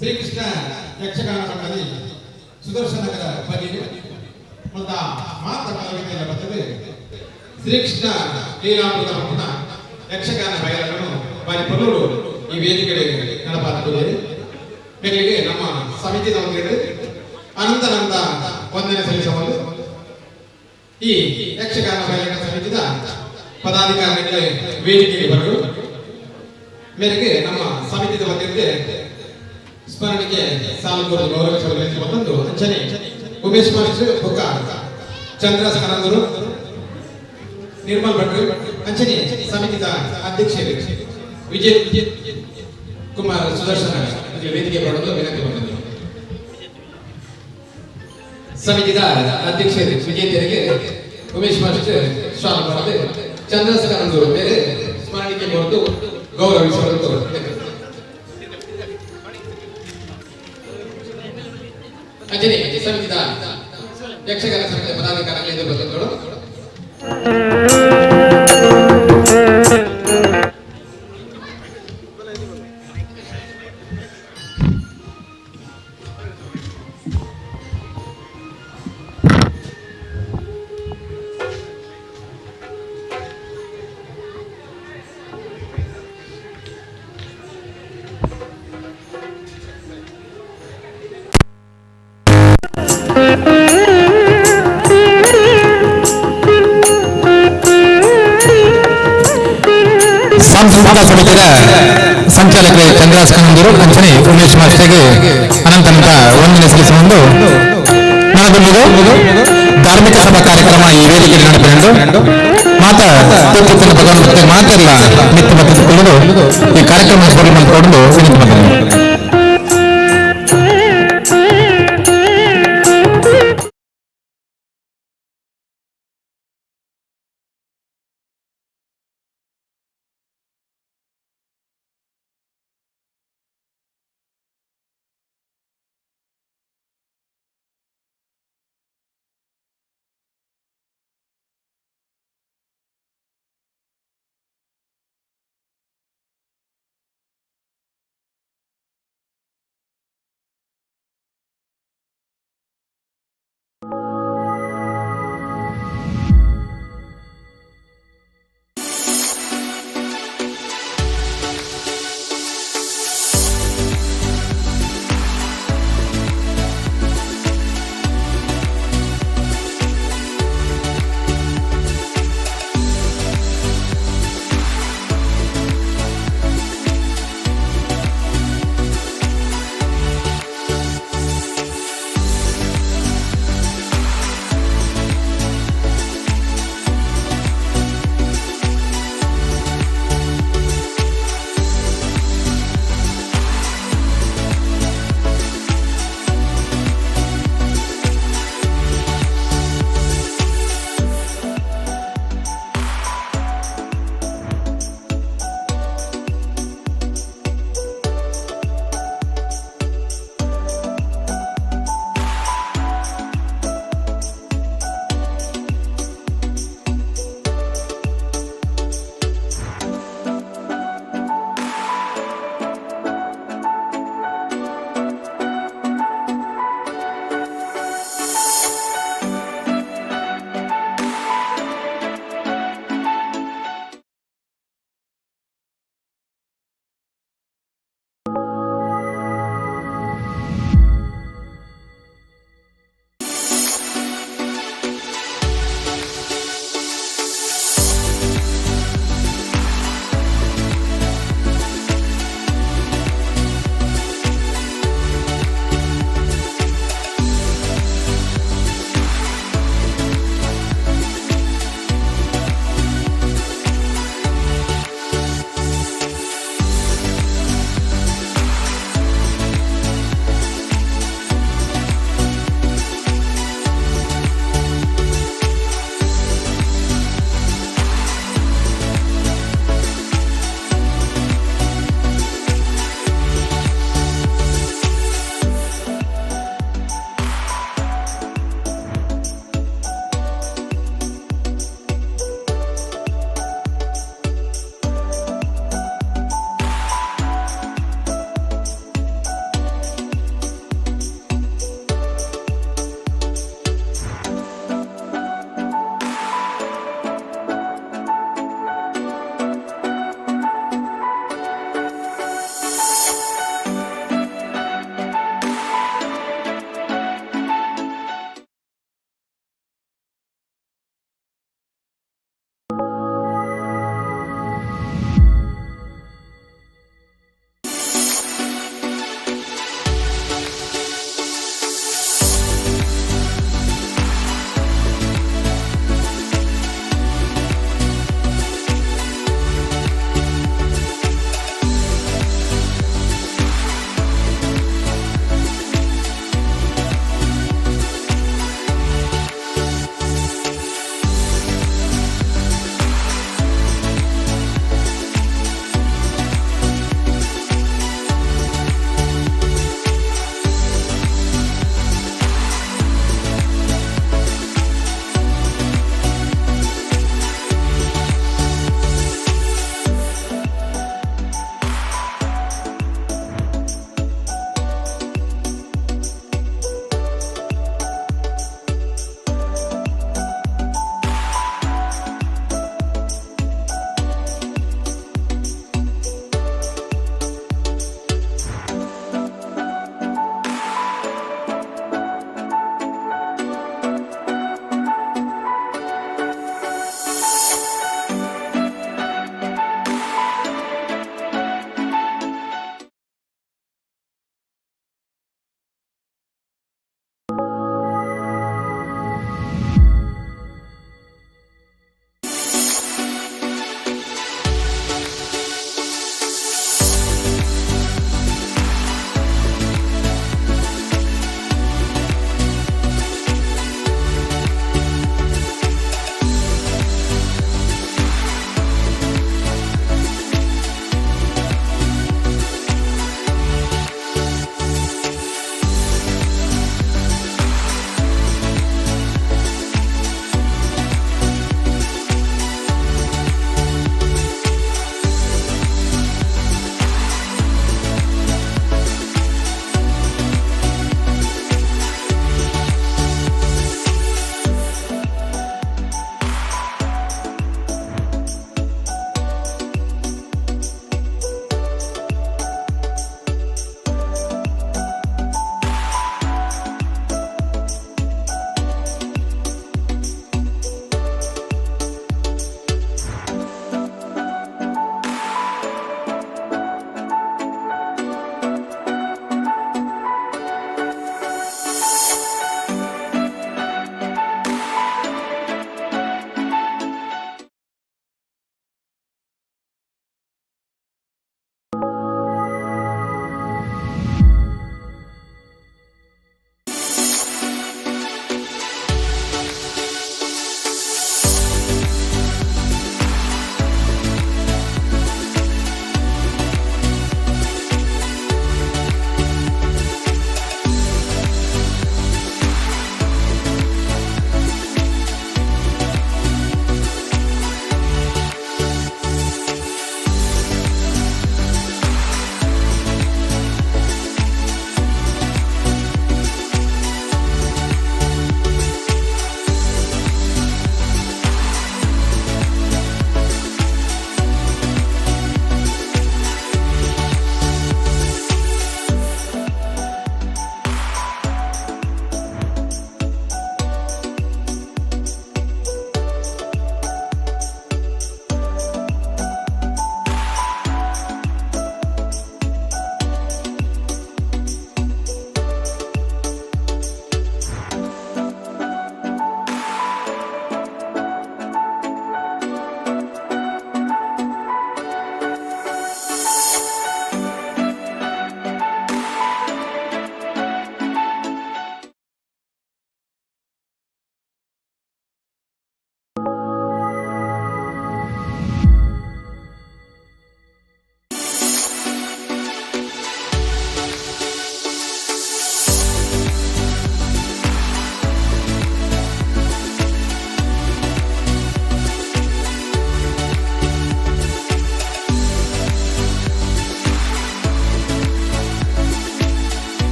ಶ್ರೀಕೃಷ್ಣ ಯಕ್ಷಗಾನ ಮಂಡಳಿ ಸುದರ್ಶನಗರ ಬಗೆಗೆ ಮತ್ತು ಮಾತ ಕಲಾವಿದೆಲ್ಲ ಬರ್ತದೆ. ಶ್ರೀಕೃಷ್ಣ ಲೀಲಾಮೃತ ಪಟ್ಟಣ ಯಕ್ಷಗಾನ ಬಯಲನ್ನು ಬಾರಿ ಪಲ್ಲೂರು ಈ ವೇದಿಕೆ ನಡಪಾತಿದೆ. ಮೇರೆಗೆ ನಮ್ಮ ಸಮಿತಿದ ಒಂದಿದೆ ಅನಂತನಂದ ವಂದನೆ ಸಲ್ಲಿಸಬಹುದು. ಈ ಯಕ್ಷಗಾನ ಬಯಲಿನ ಸಮಿತಿದ ಪದಾಧಿಕಾರಿಗಳೇ ವೇದಿಕೆಗೆ ಬರಲು ಮೇರೆಗೆ ನಮ್ಮ ಸಮಿತಿದ ವತಿಯಿಂದ ಸ್ಮರಣಿಕೆ ಸಾಲುಗೂರು ಗೌರವಿಸಲು ಮತ್ತೊಂದು ಅಂಚನೆ ಉಮೇಶ್ ಮಾಸ್ಟರ್ ಬೊಕ್ಕ ಚಂದ್ರ ಸಕನಂದರು ನಿರ್ಮಲ್ ಭಟ್ರು ಅಂಚನೆ ಸಮಿತಿದ ಅಧ್ಯಕ್ಷರು ವಿಜಯ್ ಕುಮಾರ್ ಸುದರ್ಶನ ವೇದಿಕೆ ಬರಲು ವಿನಂತಿ ಮಾಡಿದರು. ಸಮಿತಿದ ಅಧ್ಯಕ್ಷರು ವಿಜೇತರಿಗೆ ಉಮೇಶ್ ಮಾಸ್ಟರ್ ಶಾಲ್ ಮಾಡದೆ ಚಂದ್ರ ಸಕನಂದರು ಬೇರೆ ಸ್ಮರಣಿಕೆ ಬರೆದು ಗೌರವಿಸಲು. ಅಂಜನಿ ಸಮಿತಿದ ಯಕ್ಷಗಾನ ಸಮಿತಿಯ ಪದಾಧಿಕಾರಿಗಳು ಎದುರು ಬಂದವರು. ಸಾಂಸ್ಕೃತಿಕ ಸಮಿತಿಯ ಸಂಚಾಲಕರು ಚಂದ್ರಾಸ್ ಕನಂದೂರು ಅಂಚನೆ ಉಮೇಶ್ ಮಾಸ್ಟರ್ಗೆ ಅನಂತನಂತ ವಂದನೆ ಸಲ್ಲಿಸಿಕೊಂಡು ನನಗೊಂದು ಧಾರ್ಮಿಕ ಸಭಾ ಕಾರ್ಯಕ್ರಮ ಈ ವೇದಿಕೆಯಲ್ಲಿ ನಡೆಪಿಕೊಂಡು ಮಾತಾ ಭಗವಂತ ಮಾತೆಲ್ಲ ನಿತ್ಯ ಬತ್ತಿಕೊಂಡು ಈ ಕಾರ್ಯಕ್ರಮ ಮಾಡಿಕೊಂಡು ವಿನಂತಿ ಮಾಡಿದ್ದೇನೆ.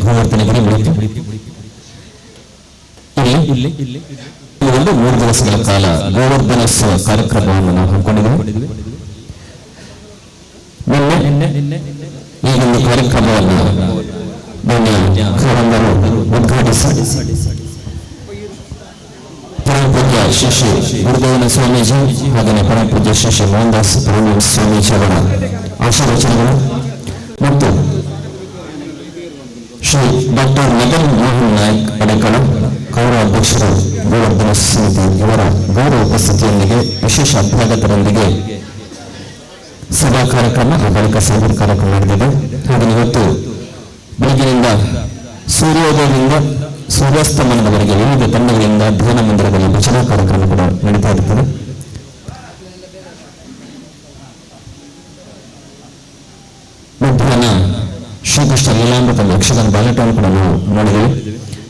ಗೋವರ್ಧನಗಿರಿ ಮುಡಿಪು. ಇಲ್ಲಿ ಇಲ್ಲಿ ಒಂದು 3 ದಿವಸಗಳ ಕಾಲ ಗೋವರ್ಧನೋತ್ಸವ ಕಾರ್ಯಕ್ರಮವನ್ನು ನಾವು ಹಮ್ಮಿಕೊಂಡಿದ್ದೇವೆ. ನಿನ್ನೆ ಈ ಒಂದು ಕಾರ್ಯಕ್ರಮವನ್ನು ಮಾನ್ಯ ಕಾರಂದರು ಉದ್ಘಾಟಿಸಿ ಪರಮಪೂಜ್ಯ ಶ್ರೀ ಶ್ರೀ ಗುರುದೇವನ ಸ್ವಾಮೀಜಿ ಹಾಗೆಯೇ ಪರಮಪೂಜ್ಯ ಶ್ರೀ ಶ್ರೀ ಮೋಹನದಾಸ್ ಪರಮಹಂಸ ಸ್ವಾಮೀಜಿ ಅವರ ಆಶೀರ್ವಚನಗಳು ಮತ್ತು ಶ್ರೀ ಡಾಕ್ಟರ್ ಮದನ್ ಮೋಹನ್ ನಾಯ್ಕ್ ಅಡೆಕಳ ಗೌರವ ಅಧ್ಯಕ್ಷರು ಗೋವರ್ಧನ ಸಮಿತಿ ಇವರ ಗೌರವ ಉಪಸ್ಥಿತಿಯೊಂದಿಗೆ ವಿಶೇಷ ಅಭ್ಯಾಗತರೊಂದಿಗೆ ಸಭಾ ಕಾರ್ಯಕ್ರಮ ಆ ಬಳಿಕ ಸಭಾ ಕಾರ್ಯಕ್ರಮ ನಡೆದಿದೆ. ಹಾಗೆ ಇವತ್ತು ಬೆಳಗಿನಿಂದ ಸೂರ್ಯೋದಯದಿಂದ ಸೂರ್ಯಾಸ್ತಮನದವರೆಗೆ ವಿವಿಧ ತಂಡಗಳಿಂದ ಧ್ಯಾನ ಮಂದಿರದಲ್ಲಿ ಭಜನಾ ಕಾರ್ಯಕ್ರಮ ಕೂಡ ನಡೀತಾ ಇರ್ತದೆ. ಮಧ್ಯಾಹ್ನ ಶ್ರೀಕೃಷ್ಣ ಲೀಲಾಮೃತ ಯಕ್ಷಗಾನ ಬಾಲಟವನ್ನು ಕೂಡ ನಾವು ನೋಡಿದ್ದೇವೆ.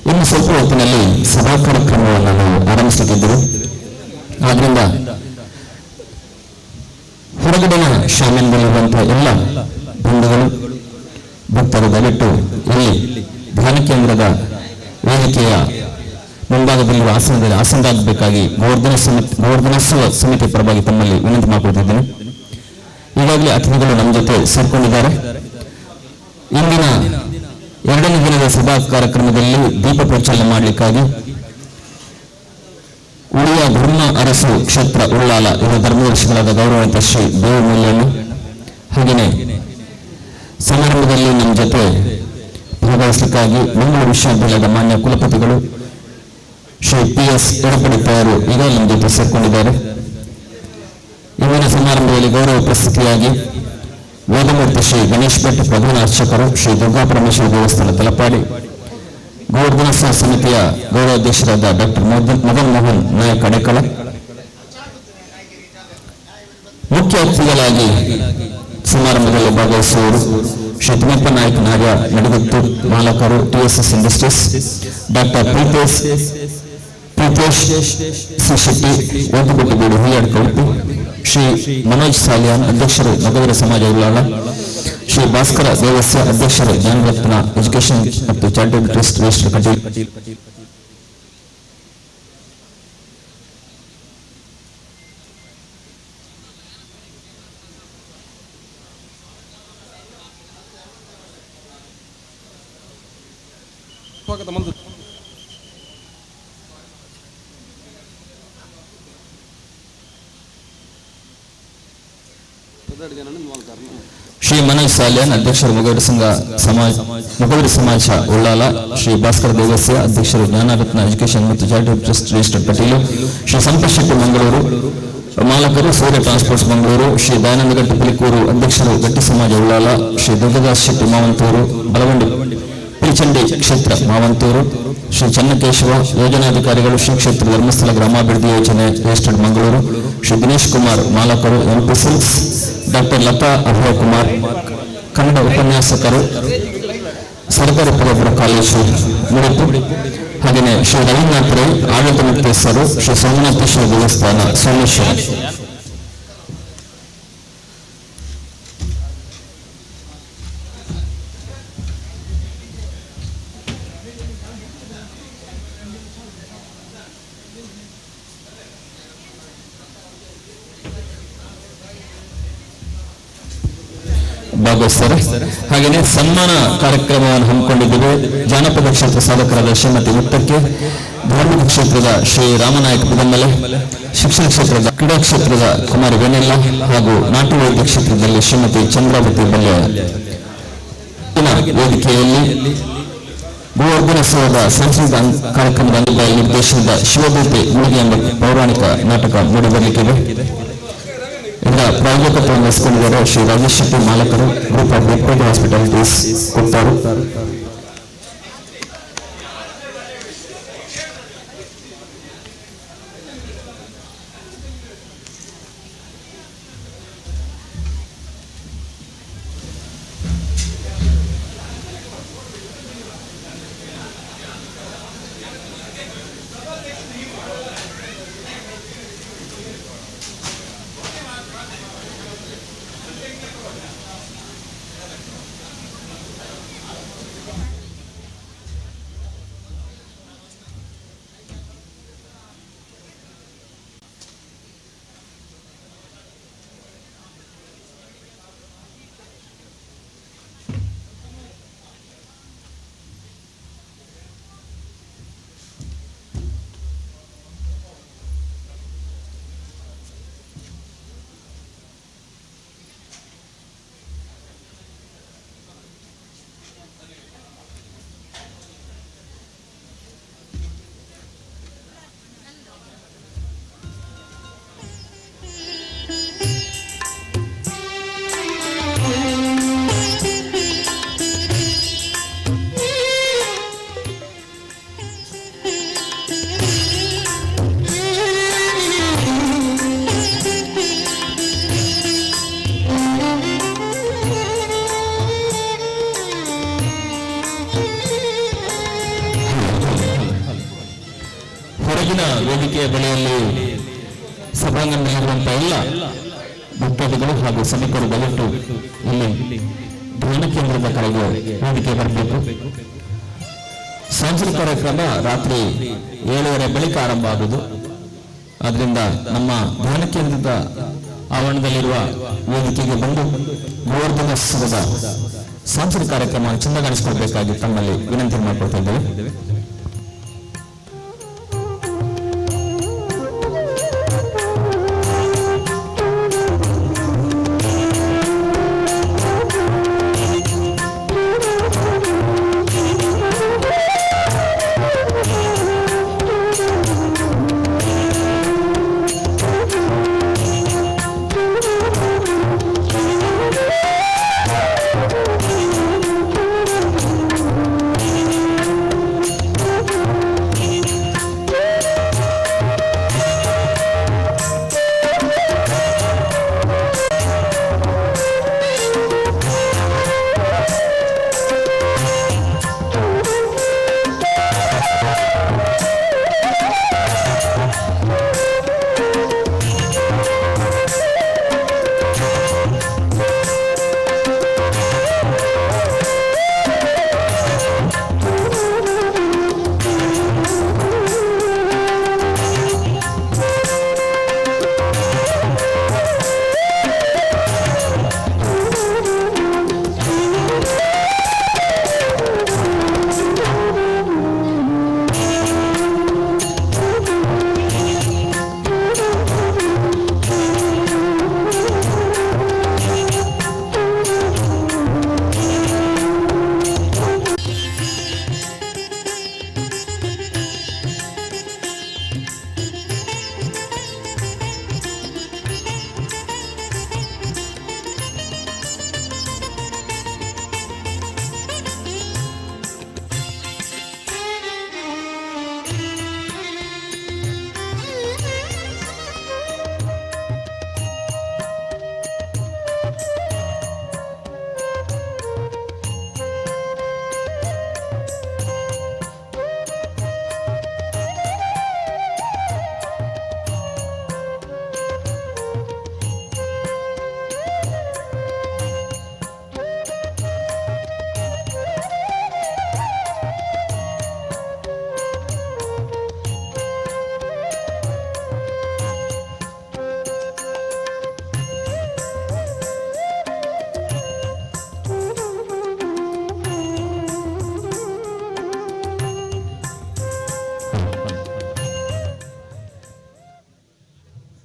ಇನ್ನು ಸ್ವಲ್ಪ ಹೊತ್ತಿನಲ್ಲಿ ಸಭಾ ಕಾರ್ಯಕ್ರಮವನ್ನು ನಾವು ಆರಂಭಿಸುತ್ತಿದ್ದೇವೆ. ಆದ್ರಿಂದ ಹೊರಗಡೆಯ ಶಾಮಿಯಾನದಲ್ಲಿರುವಂತಹ ಎಲ್ಲ ಬಂಧುಗಳು ಭಕ್ತರು ದಯವಿಟ್ಟು ಇಲ್ಲಿ ಧ್ಯಾನ ಕೇಂದ್ರದ ವೇದಿಕೆಯ ಮುಂಭಾಗದಲ್ಲಿರುವ ಆಸನದಲ್ಲಿ ಆಸನರಾಗಬೇಕಾಗಿ ಗೋವರ್ಧನೋತ್ಸವ ಸಮಿತಿ ಪರವಾಗಿ ತಮ್ಮಲ್ಲಿ ವಿನಂತಿ ಮಾಡಿಕೊಳ್ತಿದ್ದೇನೆ. ಈಗಾಗಲೇ ಅತಿಥಿಗಳು ನಮ್ಮ ಜೊತೆ ಸೇರ್ಕೊಂಡಿದ್ದಾರೆ. ಇಂದಿನ 2ನೇ ದಿನದ ಸಭಾ ಕಾರ್ಯಕ್ರಮದಲ್ಲಿ ದೀಪ ಪ್ರಜ್ವಲನೆ ಮಾಡಲಿಕ್ಕಾಗಿ ಉಳಿಯ ಧರ್ಮ ಅರಸು ಕ್ಷೇತ್ರ ಉಳ್ಳಾಲ ಇವರ ಧರ್ಮದರ್ಶಿಗಳಾದ ಗೌರವಾನ್ವಿತ ಶ್ರೀ ದೇವಮೂಲ್ಯಣ್ಣ ಹಾಗೆಯೇ ಸಮಾರಂಭದಲ್ಲಿ ನಮ್ಮ ಜೊತೆ ಭಾಗವಹಿಸಲಿಕ್ಕಾಗಿ ಮಂಗಳೂರು ವಿಶ್ವವಿದ್ಯಾಲಯದ ಮಾನ್ಯ ಕುಲಪತಿಗಳು ಶ್ರೀ ಪಿ.ಎಸ್. ಎಡಪಡಿತ್ತಾಯರು ಈಗ ನಮ್ಮ ಜೊತೆ ಸೇರ್ಕೊಂಡಿದ್ದಾರೆ. ಇಂದಿನ ಸಮಾರಂಭದಲ್ಲಿ ಗೌರವ ಉಪಸ್ಥಿತಿಯಾಗಿ ವೇದಮೂರ್ತಿ ಶ್ರೀ ಗಣೇಶ್ ಭಟ್ ಪ್ರಧಾನ ಅರ್ಚಕರು ಶ್ರೀ ದುರ್ಗಾ ಪರಮೇಶ್ವರ ದೇವಸ್ಥಾನ ತಲಪಾಡಿ, ಗೋವರ್ಧನೋತ್ಸವ ಸಮಿತಿಯ ಗೌರವಾಧ್ಯಕ್ಷರಾದ ಡಾಕ್ಟರ್ ಮದನ್ ಮೋಹನ್ ನಾಯಕ್ ಅಡೆಕಳ, ಮುಖ್ಯ ಅತಿಥಿಗಳಾಗಿ ಸಮಾರಂಭದಲ್ಲಿ ಭಾಗವಹಿಸುವವರು Shri Thimmappa Nayak ನಾರ್ಯ ನಡುಗುತ್ತು ಮಾಲಕರು TSS industries, doctor Preetesh C Shetty Otubettuboodu Huliadka Udupi, Shri Manoj Salian ಅಧ್ಯಕ್ಷರು ಮಗವೀರ ಸಮಾಜ ಉಳ್ಳಾಲ, ಶ್ರೀ ಭಾಸ್ಕರ ದೇವಸ್ಯ ಅಧ್ಯಕ್ಷರು ಜ್ಞಾನರತ್ನ ಎಜುಕೇಶನ್ ಮತ್ತು charitable trust register Kateel. Shri Manoj Salian ಅಧ್ಯಕ್ಷರು ಮೊಗವೀರ ಸಂಘ ಸಮಾಜ ಮೊಗವೀರ ಸಮಾಜ ಉಳ್ಳಾಲ, ಶ್ರೀ ಭಾಸ್ಕರ ದೇವಸ್ಯ ಅಧ್ಯಕ್ಷರು ಜ್ಞಾನರತ್ನ ಎಜುಕೇಶನ್ ಮತ್ತು charitable trust register Kateel, Shri Sampath Shetty Mangaluru ಮಾಲಕರು ಸೂರ್ಯ ಟ್ರಾನ್ಸ್ಪೋರ್ಟ್ಸ್ ಮಂಗಳೂರು, ಶ್ರೀ ದಯಾನಂದ ಗಟ್ಟಿ ಪಿಲಿಕೂರು ಅಧ್ಯಕ್ಷರು ಗಟ್ಟಿ ಸಮಾಜ ಉಳ್ಳಾಲ, ಶ್ರೀ ದುರ್ಗದಾಸ್ ಶೆಟ್ಟಿ ಮಾವಂತೂರು ಬಲವಂಡಿ ಪಿಲಿಚಂಡಿ ಕ್ಷೇತ್ರ ಮಾವಂತೂರು, ಶ್ರೀ ಚನ್ನಕೇಶವ ಯೋಜನಾಧಿಕಾರಿಗಳು ಶ್ರೀ ಕ್ಷೇತ್ರ ಧರ್ಮಸ್ಥಳ ಗ್ರಾಮಾಭಿವೃದ್ಧಿ ಯೋಜನೆ ರಿಜಿಸ್ಟರ್ಡ್ ಮಂಗಳೂರು, ಶ್ರೀ ದಿನೇಶ್ ಕುಮಾರ್ ಮಾಲಕರು MP silks, doctor Latha Abhay Kumar Kannada ಉಪನ್ಯಾಸಕರು ಸರ್ಕಾರಿ ಪದವಿ ಕಾಲೇಜು ಮುಡಿಪು, ಹಾಗೆಯೇ ಶ್ರೀ ರವೀಂದ್ರನಾಥ್ ರೈ ಆಡಳಿತ ಮುಖ್ಯಸ್ಥರು ಶ್ರೀ ಸೋಮನಾಥೇಶ್ವರ ದೇವಸ್ಥಾನ ಸೋಮೇಶ್ವರ. ಭಾಗವಹಿಸ್ತಾರೆ. ಹಾಗೆಯೇ ಸನ್ಮಾನ ಕಾರ್ಯಕ್ರಮವನ್ನು ಹಮ್ಮಿಕೊಂಡಿದ್ದೇವೆ. ಜಾನಪದ ಕ್ಷೇತ್ರ ಸಾಧಕರಾದ ಶ್ರೀಮತಿ ಉತ್ತಕ್ಕೆ, ಧಾರ್ಮಿಕ ಕ್ಷೇತ್ರದ ಶ್ರೀ ರಾಮನಾಯಕ್ ಬಿದಮಲೆ, ಶಿಕ್ಷಣ ಕ್ಷೇತ್ರದ ಕ್ರೀಡಾ ಕ್ಷೇತ್ರದ ಕುಮಾರಿ ವೆನೆಲ್ಲ ಹಾಗೂ ನಾಟು ವೈದ್ಯ ಕ್ಷೇತ್ರದಲ್ಲಿ ಶ್ರೀಮತಿ ಚಂದ್ರಾವತಿ ಬಲ್ಯ. ವೇದಿಕೆಯಲ್ಲಿ ಗೋವರ್ಧನೋತ್ಸವದ ಸಾಂಸ್ಕೃತಿಕ ಕಾರ್ಯಕ್ರಮದ ಅಂಗವಾಗಿ ನಿರ್ದೇಶನದ ಶಿವದೂತೆ ಮುಳುಗಿ ಎಂಬ ಪೌರಾಣಿಕ ನಾಟಕ ಮೂಡಿಬರಲಿಕ್ಕಿದೆ. ಇದರ ಪ್ರಾಯೋಜಕತ್ವವನ್ನು ವಹಿಸಿಕೊಂಡಿದ್ದಾರೆ ಶ್ರೀ ರಾಜೇಶ್ ಶೆಟ್ಟಿ ಮಾಲಕರು group of reputed hospitalities Kottara. ಹೊರಗಿನ ವೇದಿಕೆಯ ಬಳಿಯಲ್ಲಿ ಸಭಾಂಗಣದಲ್ಲಿರುವಂತಹ ಎಲ್ಲ ಭಕ್ತಾದಿಗಳು ಹಾಗೂ ಸಭಿಕರು ದಯವಿಟ್ಟು ಇಲ್ಲಿ ಧ್ಯಾನ ಕೇಂದ್ರದ ಕಡೆಗೆ ವೇದಿಕೆ ಬರಬೇಕು. ಸಾಂಸ್ಕೃತಿಕ ಕಾರ್ಯಕ್ರಮ ರಾತ್ರಿ 7:30 ಬಳಿಕ ಆರಂಭ ಆಗುವುದು. ಆದ್ರಿಂದ ನಮ್ಮ ಧ್ಯಾನ ಕೇಂದ್ರದ ಆವರಣದಲ್ಲಿರುವ ವೇದಿಕೆಗೆ ಬಂದು ಗೋವರ್ಧನೋತ್ಸವದ ಸಾಂಸ್ಕೃತಿಕ ಕಾರ್ಯಕ್ರಮ ಚಂದಗಾಣಿಸಿಕೊಳ್ಬೇಕಾಗಿ ತಮ್ಮಲ್ಲಿ ವಿನಂತಿ ಮಾಡಿಕೊಳ್ತಾ ಇದ್ದೇವೆ.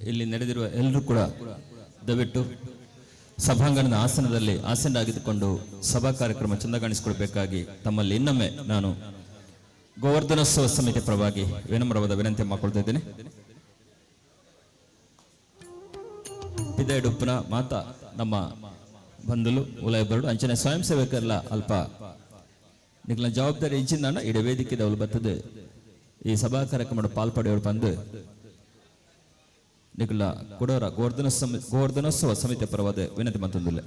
ಇಲ್ಲಿ ನಡೆದಿರುವ ಎಲ್ಲರೂ ಕೂಡ ದಯವಿಟ್ಟು ಸಭಾಂಗಣದ ಆಸನದಲ್ಲಿ ಆಸೀನರಾಗಿದ್ದುಕೊಂಡು ಸಭಾ ಕಾರ್ಯಕ್ರಮ ಚಂದಗಾಣಿಸಿಕೊಳ್ಬೇಕಾಗಿ ತಮ್ಮಲ್ಲಿ ಇನ್ನೊಮ್ಮೆ ನಾನು ಗೋವರ್ಧನೋತ್ಸವ ಸಮಿತಿ ಪರವಾಗಿ ವಿನಮ್ರವಾದ ವಿನಂತಿ ಮಾಡಿಕೊಳ್ತಾ ಇದ್ದೇನೆ. ಪಿದಾಯ್ಡುಪ್ಪನ ಮಾತಾ ನಮ್ಮ ಬಂಧುಲು ಉಲಯ ಬರಡು ಅಂಚನೆ ಸ್ವಯಂ ಸೇವಕರೆಲ್ಲ ಅಲ್ಪ ನಿಖಲ ಜವಾಬ್ದಾರಿ ಇಚ್ಚಿಂದ ಇಡೀ ವೇದಿಕೆ ಅವಳು ಬರ್ತದೆ ಈ ಸಭಾ ಕಾರ್ಯಕ್ರಮ ಪಾಲ್ಪಡೆಯವರು ಬಂದು ನಿಖಲ ಕೊಡೋರ ಗೋವರ್ಧನೋತ್ಸವ ಸಮಿತಿ ಪರವಾದ ವಿನಂತಿ ಮತ್ತೊಂದಿಲ್ಲ.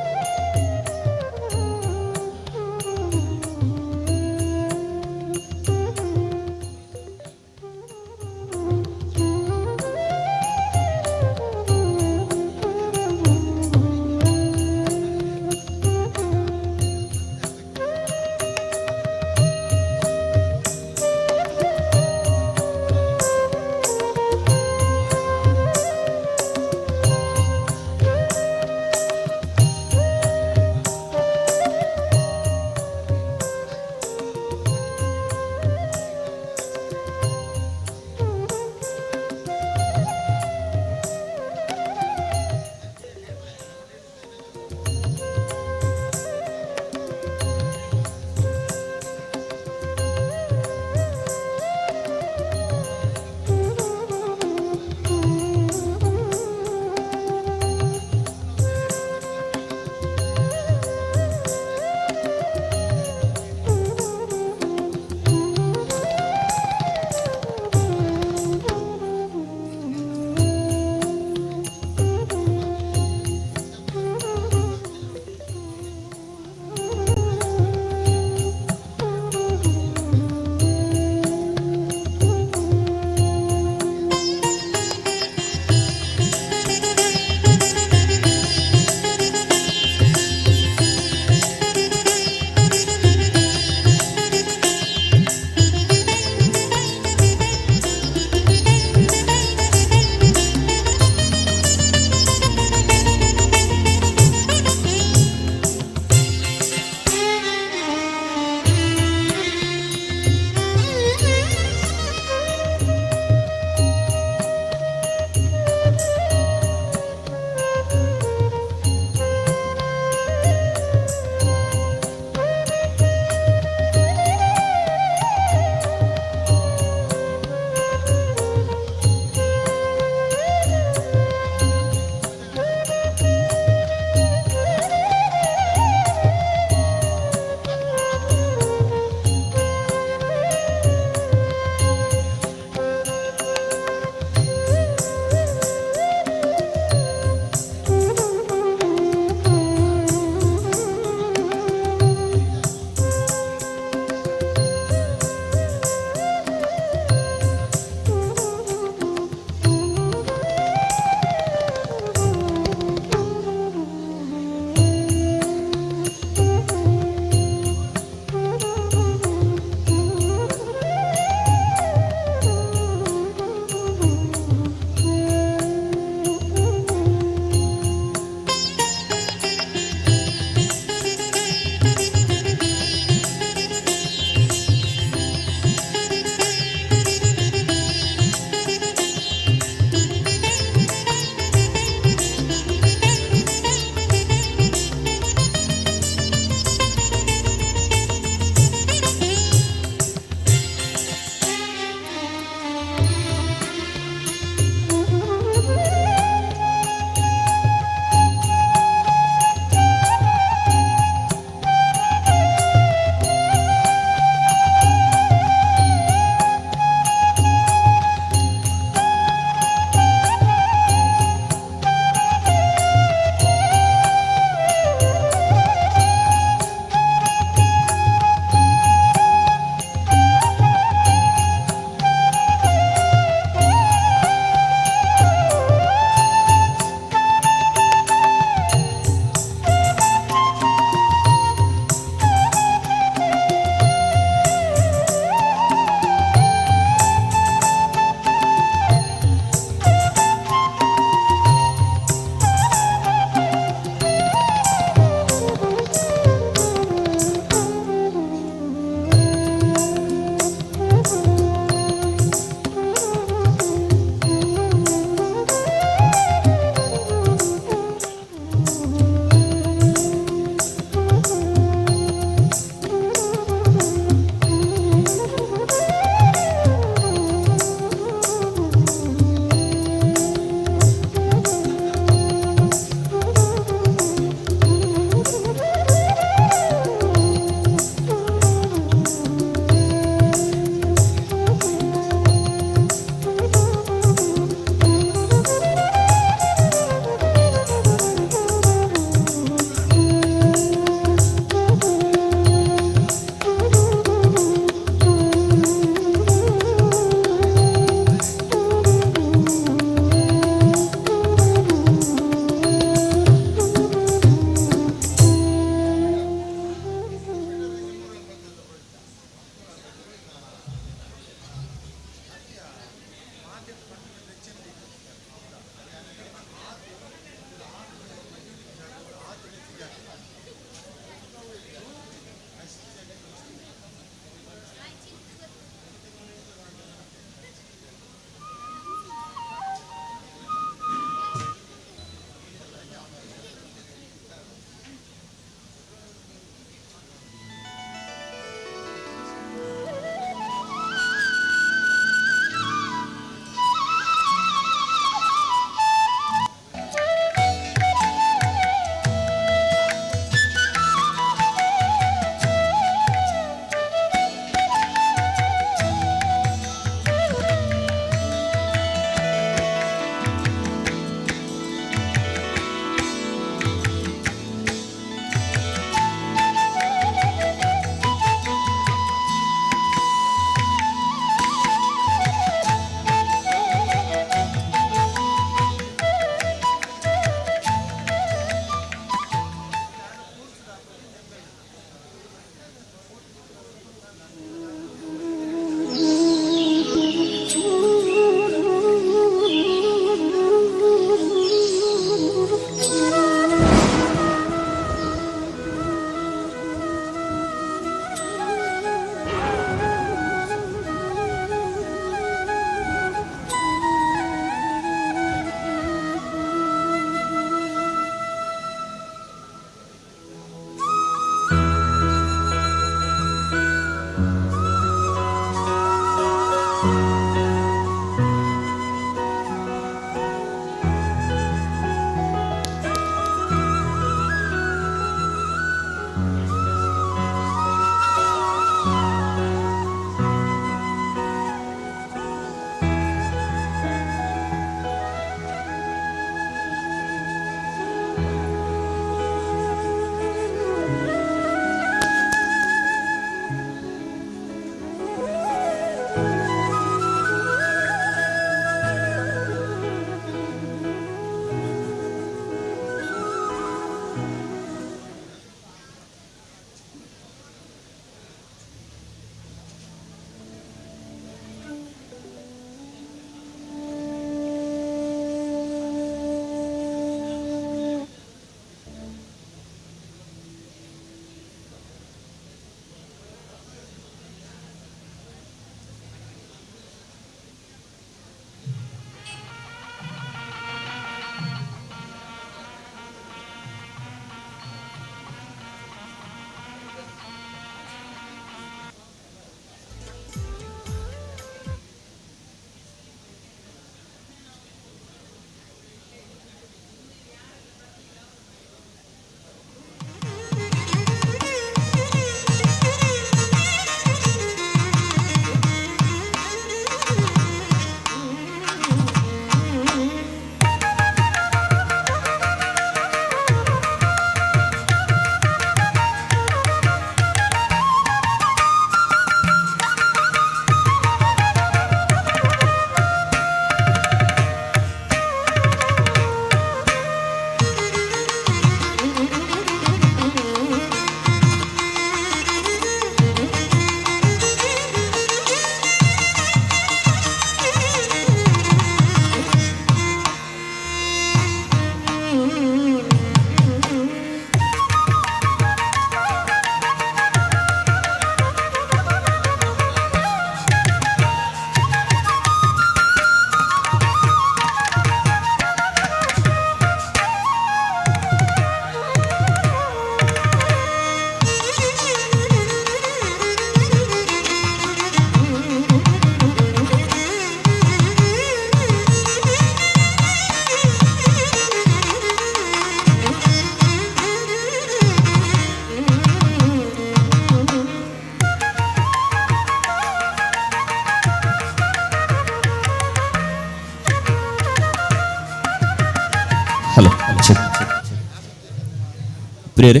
ಪ್ರಿಯರೇ,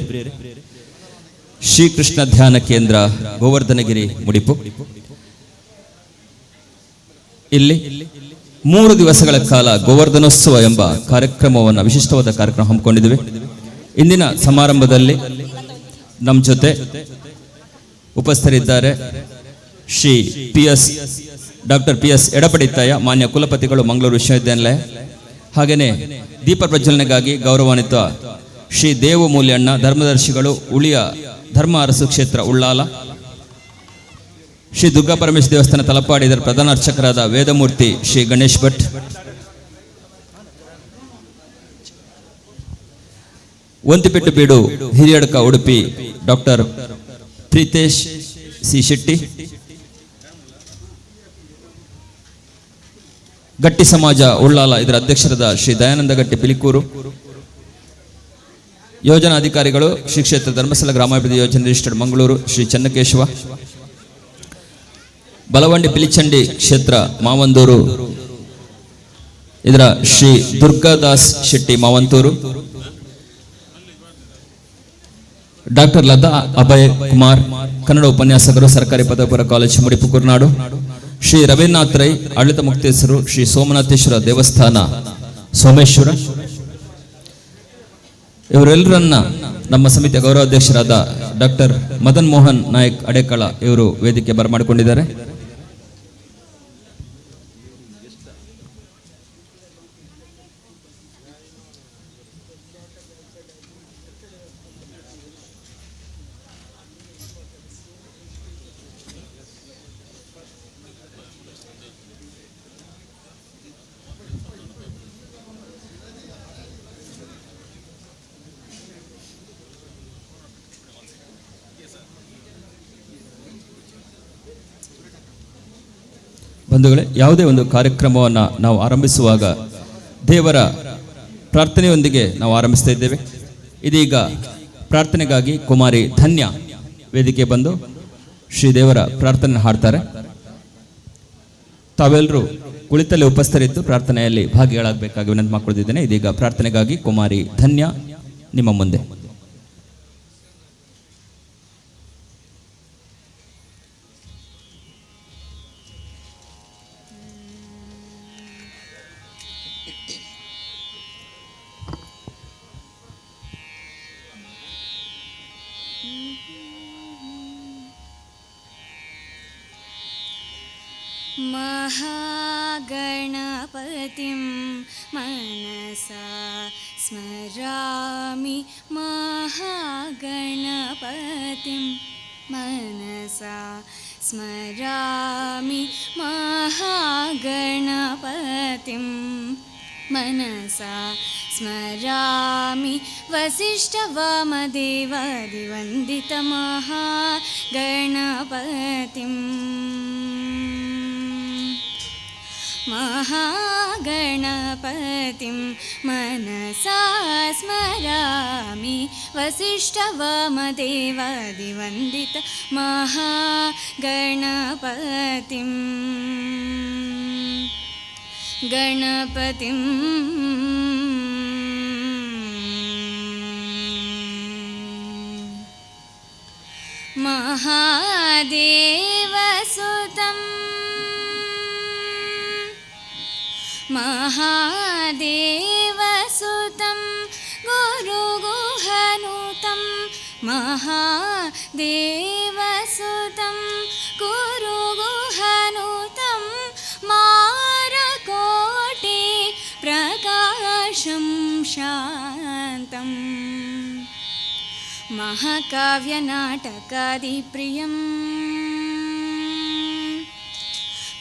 ಶ್ರೀಕೃಷ್ಣ ಧ್ಯಾನ ಕೇಂದ್ರ ಗೋವರ್ಧನಗಿರಿ ಮುಡಿಪು, ಇಲ್ಲಿ 3 ದಿವಸಗಳ ಕಾಲ ಗೋವರ್ಧನೋತ್ಸವ ಎಂಬ ಕಾರ್ಯಕ್ರಮವನ್ನು, ವಿಶಿಷ್ಟವಾದ ಕಾರ್ಯಕ್ರಮ ಹಮ್ಮಿಕೊಂಡಿದ್ದೇವೆ. ಇಂದಿನ ಸಮಾರಂಭದಲ್ಲಿ ನಮ್ಮ ಜೊತೆ ಉಪಸ್ಥಿತರಿದ್ದಾರೆ Shri P S doctor P S Edapadithaya, ಮಾನ್ಯ ಕುಲಪತಿಗಳು, ಮಂಗಳೂರು ವಿಶ್ವವಿದ್ಯಾನಿಲಯ. ಹಾಗೆಯೇ ದೀಪ ಪ್ರಜ್ವಲನೆಗಾಗಿ ಗೌರವಾನ್ವಿತ ಶ್ರೀ ದೇವು ಮೂಲ್ಯಣ್ಣ, ಧರ್ಮದರ್ಶಿಗಳು, ಉಳಿಯ ಧರ್ಮ ಅರಸು ಕ್ಷೇತ್ರ ಉಳ್ಳಾಲ, ಶ್ರೀ ದುರ್ಗಾ ಪರಮೇಶ್ವರ ದೇವಸ್ಥಾನ ತಲಪಾಡಿ ಇದರ ಪ್ರಧಾನ ಅರ್ಚಕರಾದ ವೇದಮೂರ್ತಿ ಶ್ರೀ ಗಣೇಶ್ ಭಟ್, ಒಂತಿಪೆಟ್ಟು ಬೀಡು ಹಿರಿಯಡ್ಕ ಉಡುಪಿ ಡಾಕ್ಟರ್ ಪ್ರೀತೇಶ್ ಸಿ ಶೆಟ್ಟಿ, ಗಟ್ಟಿ ಸಮಾಜ ಉಳ್ಳಾಲ ಇದರ ಅಧ್ಯಕ್ಷರಾದ ಶ್ರೀ ದಯಾನಂದ ಗಟ್ಟಿ ಪಿಲಿಕೂರು, ಯೋಜನಾ ಅಧಿಕಾರಿಗಳು ಶ್ರೀ ಕ್ಷೇತ್ರ ಧರ್ಮಸ್ಥಳ ಗ್ರಾಮಾಭಿವೃದ್ಧಿ ಯೋಜನೆ ರಿಜಿಸ್ಟರ್ಡ್ ಮಂಗಳೂರು ಶ್ರೀ ಚನ್ನಕೇಶವ, ಬಲವಂಡಿ ಪಿಲಿಚಂಡಿ ಕ್ಷೇತ್ರ ಮಾವಂದೂರು ಇದರ ಶ್ರೀ ದುರ್ಗಾದಾಸ್ ಶೆಟ್ಟಿ ಮಾವಂತೂರು, ಡಾಕ್ಟರ್ ಲತಾ ಅಭಯ್ ಕುಮಾರ್ ಕನ್ನಡ ಉಪನ್ಯಾಸಕರು, ಸರ್ಕಾರಿ ಪದವಿಪೂರ್ವ ಕಾಲೇಜು ಮುಡಿಪು ಕುರ್ನಾಡು, ಶ್ರೀ ರವೀಂದ್ರನಾಥ್ ರೈ ಆಡಳಿತ ಮುಕ್ತೇಶ್ವರು, ಶ್ರೀ ಸೋಮನಾಥೇಶ್ವರ ದೇವಸ್ಥಾನ ಸೋಮೇಶ್ವರ, ಇವರೆಲ್ಲರನ್ನ ನಮ್ಮ ಸಮಿತಿಯ ಗೌರವಾಧ್ಯಕ್ಷರಾದ ಡಾಕ್ಟರ್ ಮದನ್ ಮೋಹನ್ ನಾಯಕ್ ಅಡೇಕಳ ಇವರು ವೇದಿಕೆ ಬರಮಾಡಿಕೊಂಡಿದ್ದಾರೆ. ಬಂಧುಗಳೇ, ಯಾವುದೇ ಒಂದು ಕಾರ್ಯಕ್ರಮವನ್ನು ನಾವು ಆರಂಭಿಸುವಾಗ ದೇವರ ಪ್ರಾರ್ಥನೆಯೊಂದಿಗೆ ನಾವು ಆರಂಭಿಸ್ತಾ ಇದ್ದೇವೆ. ಇದೀಗ ಪ್ರಾರ್ಥನೆಗಾಗಿ ಕುಮಾರಿ ಧನ್ಯ ವೇದಿಕೆ ಬಂದು ಶ್ರೀದೇವರ ಪ್ರಾರ್ಥನೆ ಹಾಡ್ತಾರೆ. ತಾವೆಲ್ಲರೂ ಕುಳಿತಲ್ಲಿ ಉಪಸ್ಥಿತರಿದ್ದು ಪ್ರಾರ್ಥನೆಯಲ್ಲಿ ಭಾಗಿಗಳಾಗಬೇಕಾಗಿ ವಿನಂತಿ ಮಾಡಿಕೊಳ್ಳುತ್ತಿದ್ದೇನೆ. ಇದೀಗ ಪ್ರಾರ್ಥನೆಗಾಗಿ ಕುಮಾರಿ ಧನ್ಯ ನಿಮ್ಮ ಮುಂದೆ. महागणपतिं मनसा स्मरामि, महागणपतिं मनसा स्मरामि, महागणपतिं मनसा स्मरामि, वसिष्ठवामदेवादिवन्दितमहागणपतिम् महागणपतिं मनसा स्मरामि, वसिष्ठवामदेवादिवन्दित महागणपतिं गणपतिं महादेवसुतं महादेवसुतं गुरुगुहनुतं महादेवसुतं गुरुगुहनुतं मारकोटि प्रकाशं शान्तं महाकाव्यनाटकादिप्रियम्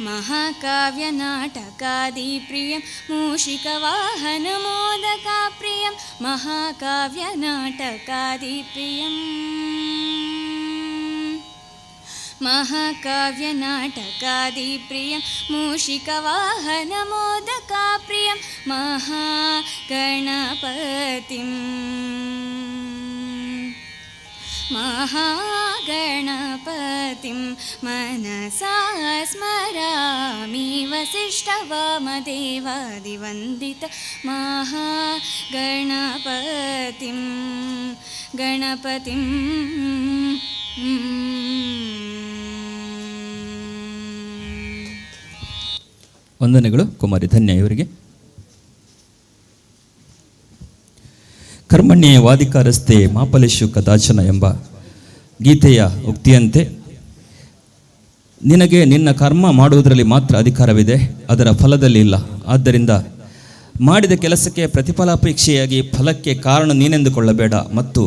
महाकाव्यनाटकादिप्रियं मूषिकवाहनमोदकाप्रियं महाकाव्यनाटकादिप्रियं महाकाव्यनाटकादिप्रियं मूषिकवाहनमोदकाप्रियं महागणपतिम् महागणपतिं मनसा स्मरामि, वसिष्ठवामदेवादिवन्दित महागणपतिं ಗಣಪತಿಂ. ವಂದನೆಗಳು ಕುಮಾರಿ ಧನ್ಯ ಇವರಿಗೆ. ಕರ್ಮಣ್ಯೇ ವಾದಿಕಾರಸ್ತೆ ಮಾಪಲೇಶು ಕದಾಚನ ಎಂಬ ಗೀತೆಯ ಉಕ್ತಿಯಂತೆ ನಿನಗೆ ನಿನ್ನ ಕರ್ಮ ಮಾಡುವುದರಲ್ಲಿ ಮಾತ್ರ ಅಧಿಕಾರವಿದೆ, ಅದರ ಫಲದಲ್ಲಿ ಇಲ್ಲ. ಆದ್ದರಿಂದ ಮಾಡಿದ ಕೆಲಸಕ್ಕೆ ಪ್ರತಿಫಲಾಪೇಕ್ಷೆಯಾಗಿ ಫಲಕ್ಕೆ ಕಾರಣ ನೀನೆಂದುಕೊಳ್ಳಬೇಡ ಮತ್ತು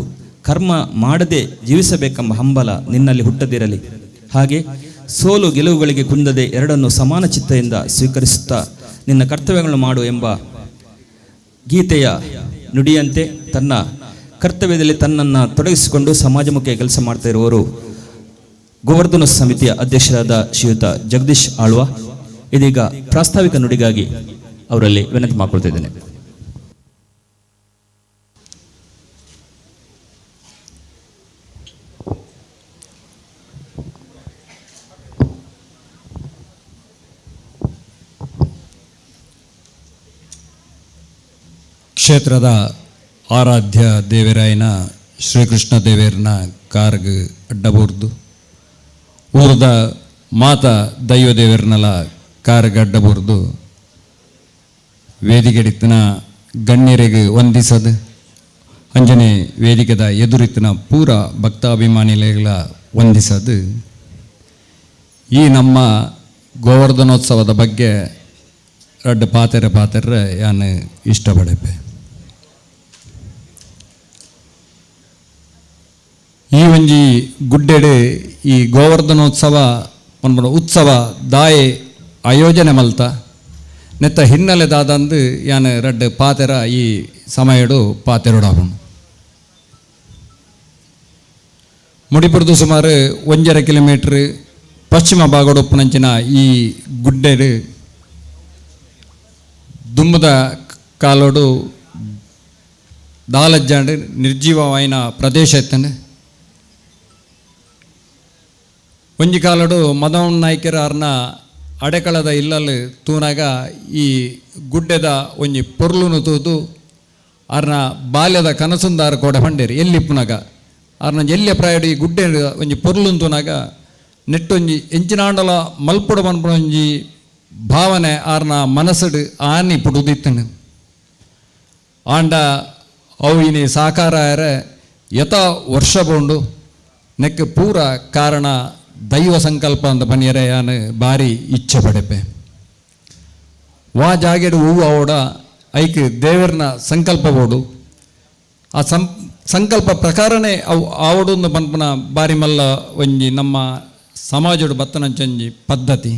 ಕರ್ಮ ಮಾಡದೆ ಜೀವಿಸಬೇಕೆಂಬ ಹಂಬಲ ನಿನ್ನಲ್ಲಿ ಹುಟ್ಟದಿರಲಿ. ಹಾಗೆ ಸೋಲು ಗೆಲುವುಗಳಿಗೆ ಕುಂದದೆ ಎರಡನ್ನು ಸಮಾನ ಚಿತ್ತದಿಂದ ಸ್ವೀಕರಿಸುತ್ತಾ ನಿನ್ನ ಕರ್ತವ್ಯಗಳನ್ನು ಮಾಡು ಎಂಬ ಗೀತೆಯ ನುಡಿಯಂತೆ ತನ್ನ ಕರ್ತವ್ಯದಲ್ಲಿ ತನ್ನನ್ನು ತೊಡಗಿಸಿಕೊಂಡು ಸಮಾಜಮುಖಿ ಕೆಲಸ ಮಾಡ್ತಾ ಇರುವವರು ಗೋವರ್ಧನ ಸಮಿತಿಯ ಅಧ್ಯಕ್ಷರಾದ ಶ್ರೀಯುತ ಜಗದೀಶ್ ಆಳ್ವ. ಇದೀಗ ಪ್ರಾಸ್ತಾವಿಕ ನುಡಿಗಾಗಿ ಅವರಲ್ಲಿ ವಿನಂತಿ ಮಾಡಿಕೊಳ್ತಿದ್ದೇನೆ. ಕ್ಷೇತ್ರದ ಆರಾಧ್ಯ ದೇವರಾಯನ ಶ್ರೀಕೃಷ್ಣ ದೇವೇರನ ಕಾರ್ಗ್ ಅಡ್ಡಬೂರ್ದು, ಊರದ ಮಾತ ದೈವ ದೇವರನ್ನೆಲ್ಲ ಕಾರ್ಗ್ ಅಡ್ಡಬೂರ್ದು ವೇದಿಕೆಡಿತ್ತಿನ ಗಣ್ಯರಿಗೆ ವಂದಿಸದು, ಅಂಜನೆ ವೇದಿಕೆದ ಎದುರಿತ್ತಿನ ಪೂರ ಭಕ್ತಾಭಿಮಾನಿಗಳ ವಂದಿಸದು. ಈ ನಮ್ಮ ಗೋವರ್ಧನೋತ್ಸವದ ಬಗ್ಗೆ ರಡ್ಡು ಪಾತೆರೆ ಪಾತೆರೆ ಯಾನು ಇಷ್ಟಪಡೆಪೆ. ಈ ಒಂಜಿ ಗುಡ್ಡೆಡು ಈ ಗೋವರ್ಧನೋತ್ಸವ ಪನ್ಪುನ ಉತ್ಸವ ದಾಯೆ ಆಯೋಜನೆ ಮಲ್ತ ನೆತ್ತ ಹಿನ್ನೆಲೆ ದಾದಂದು ಯಾನು ರಡ್ಡು ಪಾತೆರ ಈ ಸಮಯಡು ಪಾತೆರೊಡಾಪುಂಡು. ಮುಡಿಪುರದು ಸುಮಾರು 1.5 ಕಿಲೋಮೀಟ್ರ್ ಪಶ್ಚಿಮ ಭಾಗಡೊಪ್ಪುನಂಚಿನ ಈ ಗುಡ್ಡೆಡು ದುಮ್ಮದ ಕಾಲೋಡು ದಾಲಜ್ಜಾಂಡ್ ನಿರ್ಜೀವವಾಯಿನ ಪ್ರದೇಶ ಇತ್ತಂಡು. ಒಂಜಿ ಕಾಲೋಡು ಮದವನ್ ನಾಯ್ಕರ ಅರ್ನ ಅಡೆಕಳದ ಇಲ್ಲಲ್ಲಿ ತೂನಾಗ ಈ ಗುಡ್ಡೆದ ಒಂಜಿ ಪೊರ್ಲುನು ತೂದು ಅರ್ನ ಬಾಲ್ಯದ ಕನಸುಂದಾರ ಕೋಡ ಪಂಡೇರಿ ಎಲ್ಲಿಪ್ಪುನಾಗ ಅರ್ನ ಎಲ್ಲಿಯ ಪ್ರಾಯಡು ಈ ಗುಡ್ಡೆ ಒಂಜಿ ಪೊರ್ಲುನು ತೂನಾಗ ನೆಟ್ಟೊಂಜಿ ಎಂಚಿನಾಂಡಲ ಮಲ್ಪುಡ ಪನ್ಪುನ ಒಂಜಿ ಭಾವನೆ ಆರ್ನ ಮನಸ್ಸುಡು ಆನಿ ಪುಡುದಿತ್ತನು. ಆಂಡ ಅವು ಇನಿ ಸಾಕಾರ ಯಥ ವರ್ಷ ಬೋಂಡು ನೆಕ್ ಪೂರ ಕಾರಣ ದೈವ ಸಂಕಲ್ಪ ಅಂತ ಪನಿಯರೆ ಯಾನು ಭಾರಿ ಇಚ್ಛೆ ಪಡೆಪೆ. ವಾ ಜಾಗೆಡು ಹೂವು ಅವಡ ಐಕ್ ದೇವರನ ಸಂಕಲ್ಪ ಬೋಡು, ಆ ಸಂಕಲ್ಪ ಪ್ರಕಾರನೇ ಅವು ಆವಡೊಂದು ಪನ್ಪುನ ಬಾರಿ ಮಲ್ಲ ಒಂಜಿ ನಮ್ಮ ಸಮಾಜಡು ಬತ್ತನಂಚೊಂಜಿ ಪದ್ಧತಿ.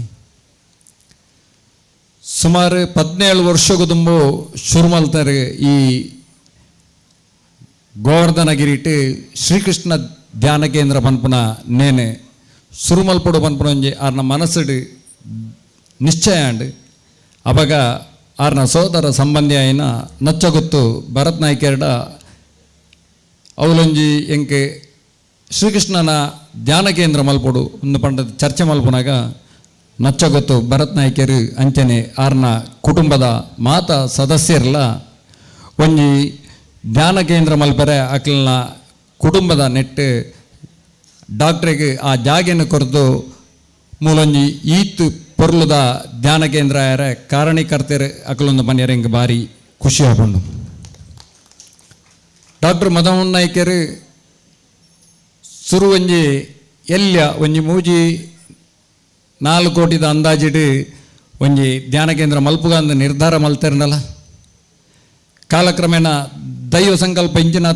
ಸುಮಾರು 17 ವರ್ಷಕ್ಕೂ ತುಂಬು ಶುರು ಮಲ್ತಾರೆ ಈ ಗೋವರ್ಧನಗಿರಿಟ್ ಶ್ರೀಕೃಷ್ಣ ಧ್ಯಾನ ಕೇಂದ್ರ ಪನ್ಪುನ ನೇನೆ ಸುರುಮಲ್ಪಡು ಪನ್ಪುನ ಒಂಜಿ ಆರ್ನ ಮನಸ್ಸುಡು ನಿಶ್ಚಯ ಅಂಡ್. ಅವಾಗ ಆರ್ನ ಸೋದರ ಸಂಬಂಧಿ ಆಯಿನ ನಚ್ಚಗೊತ್ತು ಭರತ್ ನಾಯ್ಕೆರಡ ಅವಲೊಂಜಿ ಎಂಕೆ ಶ್ರೀಕೃಷ್ಣನ ಧ್ಯಾನ ಕೇಂದ್ರ ಮಲ್ಪಡು ಒಂದು ಪಂಡದ ಚರ್ಚೆ ಮಲ್ಪುನಾಗ ನಚ್ಚಗೊತ್ತು ಭರತ್ ನಾಯ್ಕೆರು ಅಂಚನೆ ಆರ್ನ ಕುಟುಂಬದ ಮಾತ ಸದಸ್ಯರ್ಲ ಒಂಜಿ ಧ್ಯಾನ ಕೇಂದ್ರ ಮಲ್ಪರೆ ಅಕ್ಲನ ಕುಟುಂಬದ ನೆಟ್ಟು ಡಾಕ್ಟ್ರಿಗೆ ಆ ಜಾಗೆಯನ್ನು ಕೊರೆದು ಮೂಲೊಂಜಿ ಈತ್ ಪೊರ್ಲುದ ಧ್ಯಾನ ಕೇಂದ್ರ ಆಯರೆ ಕಾರಣೀಕರ್ತರು ಅಕಲೊಂದು ಮನೆಯರ ಹಿಂಗೆ ಭಾರಿ ಖುಷಿ ಆಪುಂಡು. ಡಾಕ್ಟರ್ ಮದಮೋಹನ್ ನಾಯ್ಕರು ಸುರು ಒಂಜಿ ಎಲ್ಯ ಒಂಜಿ 3-4 ಕೋಟಿದ ಅಂದಾಜಿಡು ಒಂಜಿ ಧ್ಯಾನ ಕೇಂದ್ರ ಮಲ್ಪುಗ ಅಂದ್ ನಿರ್ಧಾರ ಮಲ್ತಿರ್ನಲ್ಲ. ಕಾಲಕ್ರಮೇಣ ದೈವ ಸಂಕಲ್ಪ ಇಂಜಿನ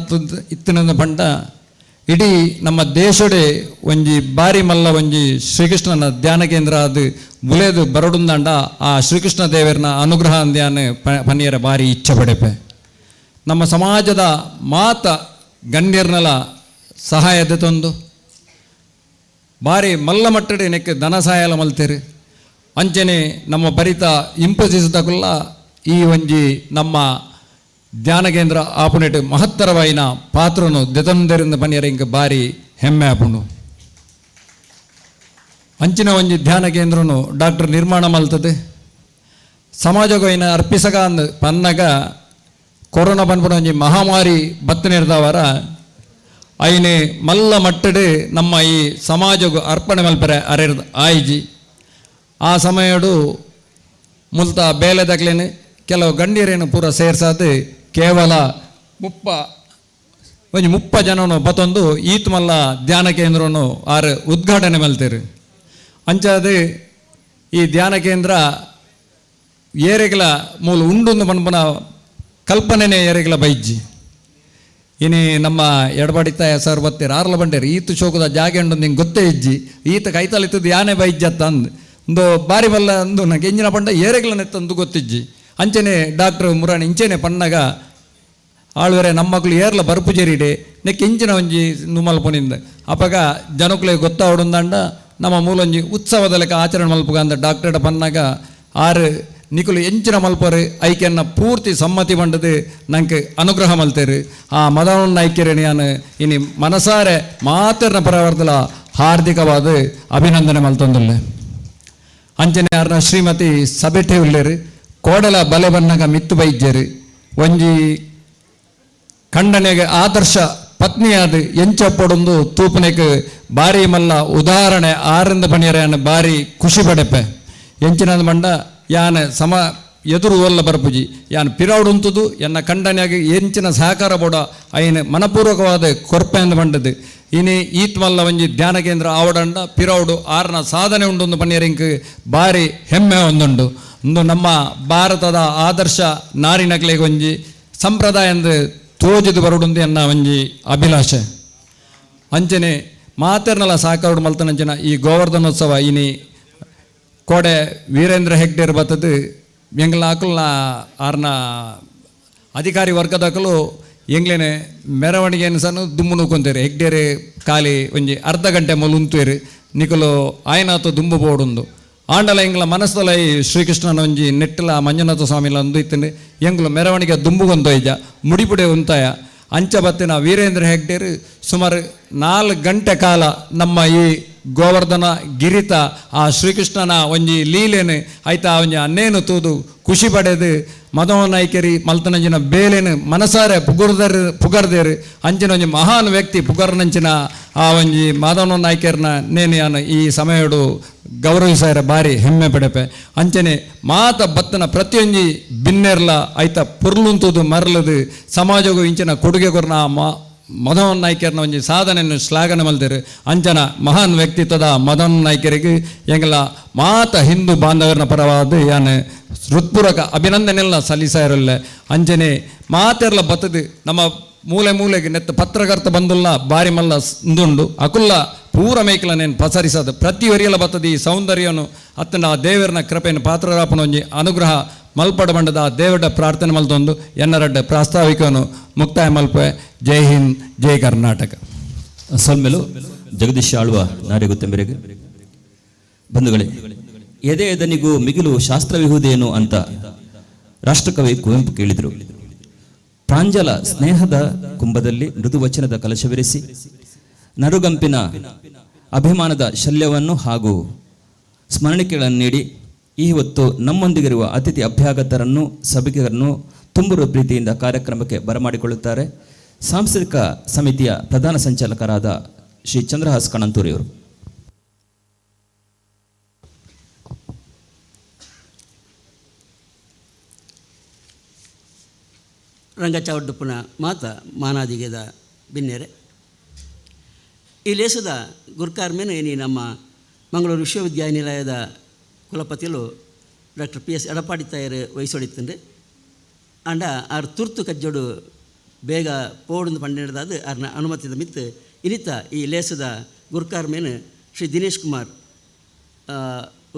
ಇತ್ತಿನ ಪಂಡ ಇಡೀ ನಮ್ಮ ದೇಶಡೆ ಒಂಜಿ ಬಾರಿ ಮಲ್ಲ ಒಂಜಿ ಶ್ರೀಕೃಷ್ಣನ ಧ್ಯಾನ ಕೇಂದ್ರ ಅದು ಬುಲೇದು ಬರಡುಂದಾಂಡ ಆ ಶ್ರೀಕೃಷ್ಣ ದೇವರನ ಅನುಗ್ರಹ ಅಂದ್ಯಾನ ಪನಿಯರ ಬಾರಿ ಇಚ್ಛೆ ಪಡೆಪೆ. ನಮ್ಮ ಸಮಾಜದ ಮಾತ ಗಣ್ಯರ್ನಲ ಸಹಾಯದ ತಂದು ಬಾರಿ ಮಲ್ಲ ಮಟ್ಟಡೆ ನೆಕ್ಕೆ ಧನ ಸಹಾಯ ಮಲ್ತೇರು. ಅಂಚನೆ ನಮ್ಮ ಬರಿತ ಇಂಪೋಸಿಸದಕುಲ್ಲ ಈ ಒಂಜಿ ನಮ್ಮ ಧ್ಯಾನ ಕೇಂದ್ರ ಆಪುನೆಟ್ ಮಹತ್ತರವಾಯಿನ ಪಾತ್ರನು ದೆತಂದರಿಂದ ಪನಿಯರ ಇಂಕ ಬಾರಿ ಹೆಮ್ಮೆ ಆಪುಂಡು. ಅಂಚಿನ ಒಂಜಿ ಧ್ಯಾನ ಕೇಂದ್ರನು ಡಾಕ್ಟರ್ ನಿರ್ಮಾಣ ಮಲ್ತದೆ ಸಮಾಜಗೋಯಿನ ಅರ್ಪಿಸಗ ಅಂದ್ ಪನ್ನಗ ಕೊರೋನಾ ಪನ್ಪುನ ಒಂಜಿ ಮಹಾಮಾರಿ ಬತ್ತು ನಿರ್ದವರ ಐನೆ ಮಲ್ಲ ಮಟ್ಟಡು ನಮ್ಮ ಈ ಸಮಾಜಗು ಅರ್ಪಣೆ ಮಲ್ಪರೆ ಅರೆರ್ ಆಯ್ಜಿ. ಆ ಸಮಯಡು ಮುಲ್ತ ಬೇಲೆದಕ್ಲೇನು ಕೆಲವು ಗಂಡೀರೇನು ಪೂರ ಸೇರ್ಸಾದು ಕೇವಲ ಮುಪ್ಪ ಒಂಜಿ ಮುಪ್ಪ ಜನನು ಬತ್ತೊಂದು ಈತ್ ಮಲ್ಲ ಧ್ಯಾನ ಕೇಂದ್ರನು ಆರು ಉದ್ಘಾಟನೆ ಮಲ್ತೇರು. ಅಂಚಾದ ಈ ಧ್ಯಾನ ಕೇಂದ್ರ ಏರೆಗಳ ಮೂಲ ಉಂಡೊಂದು ಪನ್ಪುನ ಕಲ್ಪನೆನೇ ಏರೆಗಳ ಬೈಜ್ಜಿ. ಇನಿ ನಮ್ಮ ಎಡಬಡಿತಾಯ ಸರ್ ಬತ್ತೀರ ಆರ್ಲ ಬಂಡೇರು ಈತ ಶೋಕದ ಜಾಗೆ ಉಂಡು ನಿಂಗೆ ಗೊತ್ತೇ ಇಜ್ಜಿ, ಈತ ಕೈತಲಿತ್ತದ ಯಾನೆ ಬೈಜ್ಜತ್ತ ಅಂದ್ ಒಂದು ಬಾರಿ ಬಲ್ಲ ಅಂದು ನಂಗೆ ಎಂಜಿನ ಪಂಡ ಏರೆಗಳ ನೆತ್ತಂದು ಗೊತ್ತಿಜ್ಜಿ. ಅಂಚೆನೆ ಡಾಕ್ಟ್ರ್ ಮುರಾಣಿ ಇಂಚೆನೆ ಪಣ್ಣಗ ಆಳ್ವರೆ ನಮ್ಮ ಮಕ್ಕಳು ಏರ್ಲ ಬರುಪುಜೇರಿಡೆ ನೆಕ್ ಇಂಚಿನ ಒಂಜಿ ನುಮಲ್ ಪುನಿಂದ ಅಪಗ ಜನಕುಲೆ ಗೊತ್ತಾವಡುಂದಂಡ ನಮ್ಮ ಮೂಲೊಂಜಿ ಉತ್ಸವದ ಲೆಕ್ಕ ಆಚರಣೆ ಮಲ್ಪುಗ ಅಂದ ಡಾಕ್ಟರ್ ಪನ್ನಾಗ ಆರು ನಿಕುಲು ಎಂಚಿನ ಮಲ್ಪರು ಐಕೆನ್ನ ಪೂರ್ತಿ ಸಮ್ಮತಿ ಬಂಡದು ನಂಗೆ ಅನುಗ್ರಹ ಮಲ್ತೇರು. ಆ ಮದವನ್ನ ಐಕ್ಯರೇಣಿ ನಾನು ಇನಿ ಮನಸಾರೆ ಮಾತರ್ನ ಪರವರ್ದಲ ಹಾರ್ದಿಕವಾದ ಅಭಿನಂದನೆ ಮಲ್ತೊಂದುಲ್ಲೆ. ಅಂಚನೆ ಆರ್ನ ಶ್ರೀಮತಿ ಸಬೆಟೆ ಉಲ್ಲೇರು ಕೋಡಲ ಬಲೆ ಬನ್ನಗ ಮಿತ್ತು ಬೈಜ್ಜೇರು ಒಂಜಿ ಖಂಡನೆಗೆ ಆದರ್ಶ ಪತ್ನಿಯಾದ ಎಂಚಪ್ಪೊಡೊಂದು ತೂಪನೆಗೆ ಬಾರಿ ಮಲ್ಲ ಉದಾಹರಣೆ ಆರಿಂದ ಬಣಿಯರ ಬಾರಿ ಖುಷಿ ಪಡೆಪೆ. ಎಂಚಿನದ ಮಂಡ ಯಾನ ಸಮ ಎದುರು ಒಲ್ಲ ಬರಪುಜಿ ಯಾನ್ ಪಿರೌಡುಂತುದು ಎನ್ನ ಖಂಡನೆಯಾಗಿ ಎಂಚಿನ ಸಹಕಾರ ಬೋಡ ಐನ ಮನಪೂರ್ವಕವಾದ ಕೊರ್ಪೆ ಅಂದ ಮಂಡದು. ಇನಿ ಈತ್ ಮಲ್ಲ ಒಂಜಿ ಧ್ಯಾನ ಕೇಂದ್ರ ಆವಡಂಡ ಪಿರೌಡು ಆರ್ನ ಸಾಧನೆ ಉಂಡೊಂದು ಪನ್ನಿಯರಿಂಕ್ ಬಾರಿ ಹೆಮ್ಮೆ ಒಂದುಂಡು. ಒಂದು ನಮ್ಮ ಭಾರತದ ಆದರ್ಶ ನಾರಿನಕ್ಲೆಗೆ ಒಂಜಿ ಸಂಪ್ರದಾಯ ಅಂದು ತೋಜಿದು ಬರುಡುಂದು ಎನ್ನ ಒಂಜಿ ಅಭಿಲಾಷೆ. ಅಂಚನೆ ಮಾತೆರ್ನಲ ಸಹಕಾರ ಮಲ್ತನಂಚಿನ ಈ ಗೋವರ್ಧನೋತ್ಸವ ಇನಿ ಕೋಡೆ ವೀರೇಂದ್ರ ಹೆಗ್ಡೇರ್ ಬತ್ತದು ಎಂಗ್ಲ ಅಕಲ್ನ ಆರ್ನ ಅಧಿಕಾರಿ ವರ್ಗದಕಲು ಎಂಗ್ಲೇನೆ ಮೆರವಣಿಗೆ ಸಣ್ಣ ದುಮ್ಮು ನೂಕೊಂತೇರು ಹೆಗ್ಡೇರು ಖಾಲಿ ಒಂಜಿ ಅರ್ಧ ಗಂಟೆ ಮೊಲು ಉಂತೇರು ನಿಕಲು ಆಯನಾತು ದುಂಬು ಬೋಡುಂದು ಆಂಡಲ ಎಂಗ್ಲ ಮನಸ್ಸಲ ಈ ಶ್ರೀಕೃಷ್ಣನ ಒಂಜಿ ನೆಟ್ಟಲ ಮಂಜುನಾಥ ಸ್ವಾಮಿಲ ಅಂದು ಇತ್ತಂಡು ಎಂಗ್ಲು ಮೆರವಣಿಗೆ ದುಂಬುಗೊಂದು ಇಜ್ಜ ಮುಡಿಪುಡೆ ಉಂತಾಯ. ಅಂಚ ಬತ್ತಿನ ವೀರೇಂದ್ರ ಹೆಗ್ಡೇರು ಸುಮಾರು 4 ಗಂಟೆ ಕಾಲ ನಮ್ಮ ಈ ಗೋವರ್ಧನ ಗಿರಿತ ಆ ಶ್ರೀಕೃಷ್ಣನ ಒಂಜಿ ಲೀಲೆನು ಆಯ್ತಾ ಒಂಜಿ ಅನ್ನೇನು ತೂದು ಖುಷಿ ಪಡೆದು ಮದವ ನಾಯ್ಕರಿ ಮಲ್ತನಂಚಿನ ಬೇಲೆನು ಮನಸಾರೆ ಪುಗರ್ದರ್ ಪುಗರ್ದೇರು ಅಂಚಿನ ಒಂಜಿ ಮಹಾನ್ ವ್ಯಕ್ತಿ ಪುಗರ್ನಂಚಿನ ಆ ಒಂಜಿ ಮಾಧವನ ನಾಯ್ಕರ್ನ ನೇನು ಈ ಸಮಯಡು ಗೌರವಿಸಾರ ಬಾರಿ ಹೆಮ್ಮೆ ಪಡೆಪೆ. ಅಂಚನೆ ಮಾತ ಬತ್ತನ ಪ್ರತಿಯೊಂಜಿ ಬಿನ್ನೆರ್ಲ ಆಯ್ತಾ ಪುರ್ಲುಂತುದು ಮರಲದು ಸಮಾಜಗೂ ಇಂಚಿನ ಕೊಡುಗೆ ಕೊರ್ನ ಮದನ್ ನಾಯ್ಕರ್ನ ಒಂಜಿ ಸಾಧನೆಯನ್ನು ಶ್ಲಾಘನೆ ಮಲ್ತೇರು. ಅಂಚನ ಮಹಾನ್ ವ್ಯಕ್ತಿತ್ವದ ಮದನ್ ನಾಯ್ಕರಿಗೆ ಎಂಗಲ ಮಾತ ಹಿಂದೂ ಬಾಂಧವರನ ಪರವಾದ ಯಾನು ಹೃತ್ಪೂರ್ವಕ ಅಭಿನಂದನೆಲ್ಲ ಸಲ್ಲಿಸಾರಲ್ಲ. ಅಂಚನೆ ಮಾತೆರ್ಲ ಬತ್ತದು ನಮ್ಮ ಮೂಲೆ ಮೂಲೆಗೆ ನೆತ್ತ ಪತ್ರಕರ್ತ ಬಂದುಲ್ಲ ಬಾರಿ ಮಲ್ಲ ಇಂದುಂಡು ಅಕುಲ್ಲ ಪೂರ ಮೇಕಲ ನೇನು ಪಸರಿಸದು ಪ್ರತಿ ಒರಿಯಲ ಬತ್ತದ ಈ ಸೌಂದರ್ಯನು ಅತ್ತನ ಆ ದೇವರನ ಕೃಪೆಯನ್ನು ಪಾತ್ರರಾಪನ ಒಂಜಿ ಅನುಗ್ರಹ ಮಲ್ಪಡ ಬಂಡದ ಆ ದೇವರ ಪ್ರಾರ್ಥನೆ ಮಲ್ತೊಂದು ಎನ್ನರಡ್ಡ ಪ್ರಾಸ್ತಾವಿಕವನ್ನು ಮುಕ್ತಾಯ ಮಲ್ಪೆ. ಜೈ ಹಿಂದ್, ಜೈ ಕರ್ನಾಟಕ. ಸೊಲ್ಮೆಲು ಜಗದೀಶ್ ಆಳ್ವ ನಾರಿಗುತ್ತೆಂಬರಿಗೆ. ಬಂಧುಗಳೇ, ಎದೆ ಎದನಿಗೂ ಮಿಗಿಲು ಶಾಸ್ತ್ರವಿಹುದೇನು ಅಂತ ರಾಷ್ಟ್ರಕವಿ ಕುವೆಂಪು ಕೇಳಿದರು. ಪ್ರಾಂಜಲ ಸ್ನೇಹದ ಕುಂಭದಲ್ಲಿ ಮೃದುವಚನದ ಕಲಶವಿರಿಸಿ ನರುಗಂಪಿನ ಅಭಿಮಾನದ ಶಲ್ಯವನ್ನು ಹಾಗೂ ಸ್ಮರಣಿಕೆಗಳನ್ನು ನೀಡಿ ಈ ಹೊತ್ತು ನಮ್ಮೊಂದಿಗಿರುವ ಅತಿಥಿ ಅಭ್ಯಾಗತರನ್ನು ಸಭಿಕರನ್ನು ತುಂಬುರು ಪ್ರೀತಿಯಿಂದ ಕಾರ್ಯಕ್ರಮಕ್ಕೆ ಬರಮಾಡಿಕೊಳ್ಳುತ್ತಾರೆ ಸಾಂಸ್ಕೃತಿಕ ಸಮಿತಿಯ ಪ್ರಧಾನ ಸಂಚಾಲಕರಾದ ಶ್ರೀ ಚಂದ್ರಹಾಸ್ ಕಣಂತೂರಿಯವರು. ರಂಗಚಾವಡ್ಡುಪ್ಪನ ಮಾತ ಮಾನಾದಿಗೆದ ಬಿನ್ನೆರೆ ಈ ಲೇಸದ ಗುರ್ಕಾರ್ಮೇನೆ ನೀ ನಮ್ಮ ಮಂಗಳೂರು ವಿಶ್ವವಿದ್ಯಾನಿಲಯದ ಕುಲಪತಿಲು ಡಾಕ್ಟರ್ ಪಿ ಎಸ್ ಎಡಪಾಡಿ ತಾಯರು ವಹಿಸೊಡಿತ್ತಂಡೆ ಅಂಡ ಆರ್ ತುರ್ತು ಕಜ್ಜೋಡು ಬೇಗ ಪೋಡುಂದು ಪಂಡಿಡ್ದಾದ ಆರ್ನ ಅನುಮತಿದ ಮಿತ್ತು ಇನಿತ ಈ ಲೇಸದ ಗುರ್ಕಾರ್ಮೇನೆ ಶ್ರೀ ದಿನೇಶ್ ಕುಮಾರ್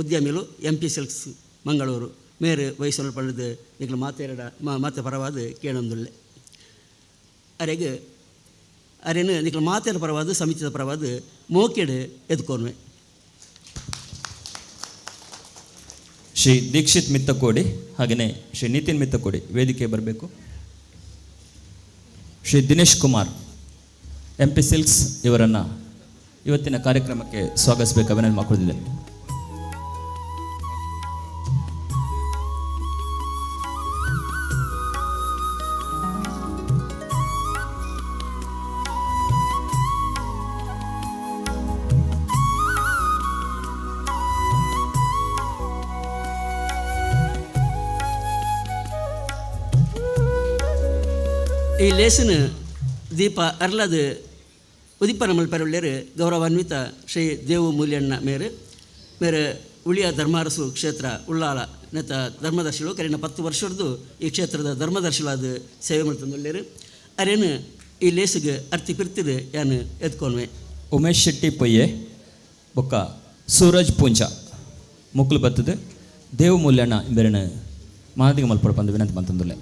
ಉದ್ಯಮಿಲು ಎಂ ಪಿ ಸಿಲ್ಕ್ಸ್ ಮಂಗಳೂರು ಮೇರು ವಹಿಸಲು ಪಡೆದು ನಿಗಳು ಮಾತೇರಡ ಮಾತೆ ಪರವಾದ ಕೇಳೊಂದುಳ್ಳೆ ಅರೆಗೆ ಅರೇನು ನಿಗಳು ಮಾತೇರ ಪರವಾದ ಸಮಿತಿದ ಪರವಾದ ಮೋಕೆಡು ಎದ್ಕೋನ್ವೆ. ಶ್ರೀ ದೀಕ್ಷಿತ್ ಮಿತ್ತಕೋಡಿ ಹಾಗೆಯೇ ಶ್ರೀ ನಿತಿನ್ ಮಿತ್ತಕೋಡಿ ವೇದಿಕೆ ಬರಬೇಕು. Shri Dinesh Kumar M P silks ಇವರನ್ನು ಇವತ್ತಿನ ಕಾರ್ಯಕ್ರಮಕ್ಕೆ ಸ್ವಾಗತಿಸಬೇಕು ಅಭಿನಂದನೆ ಮಾಡಿಕೊಂಡಿದ್ದೇನೆ. ಈ ಲೇಸನ್ ದೀಪ ಅರ್ಲದ ಉದಿಪನ ಮಲ್ಪೆರುಳ್ಳೇರು ಗೌರವಾನ್ವಿತ ಶ್ರೀ ದೇವು ಮೂಲ್ಯಣ್ಣ ಮೇರು ಮೇರೆ ಉಳಿಯ ಧರ್ಮಾರಸು ಕ್ಷೇತ್ರ ಉಳ್ಳಾಲ ನೆತ್ತ ಧರ್ಮದರ್ಶಿಗಳು ಕರಿನ 10 ವರ್ಷದ್ದು ಈ ಕ್ಷೇತ್ರದ ಧರ್ಮದರ್ಶಿಗಳಾದ ಸೇವೆ ಮಾಡ್ತಂದುಳ್ಳೇರು. ಅರೇನು ಈ ಲೇಸಿಗೆ ಅರ್ತಿ ಪಿರ್ತಿರು ಯಾನು ಎತ್ಕೊನ್ವೆ. ಉಮೇಶ್ ಶೆಟ್ಟಿ ಪೊಯ್ಯೆ ಬೊಕ್ಕ ಸೂರಜ್ ಪೂಂಜಾ ಮುಕ್ಕಲು ಬತ್ತದು ದೇವು ಮೂಲ್ಯಣ್ಣ ಇಂಬೆರಣ ಮಾದಿಗ ಮಲ್ಪಡ ಪಂದು ವಿನಂತಿ ಮಂತಂದುಲ್ಲೆ.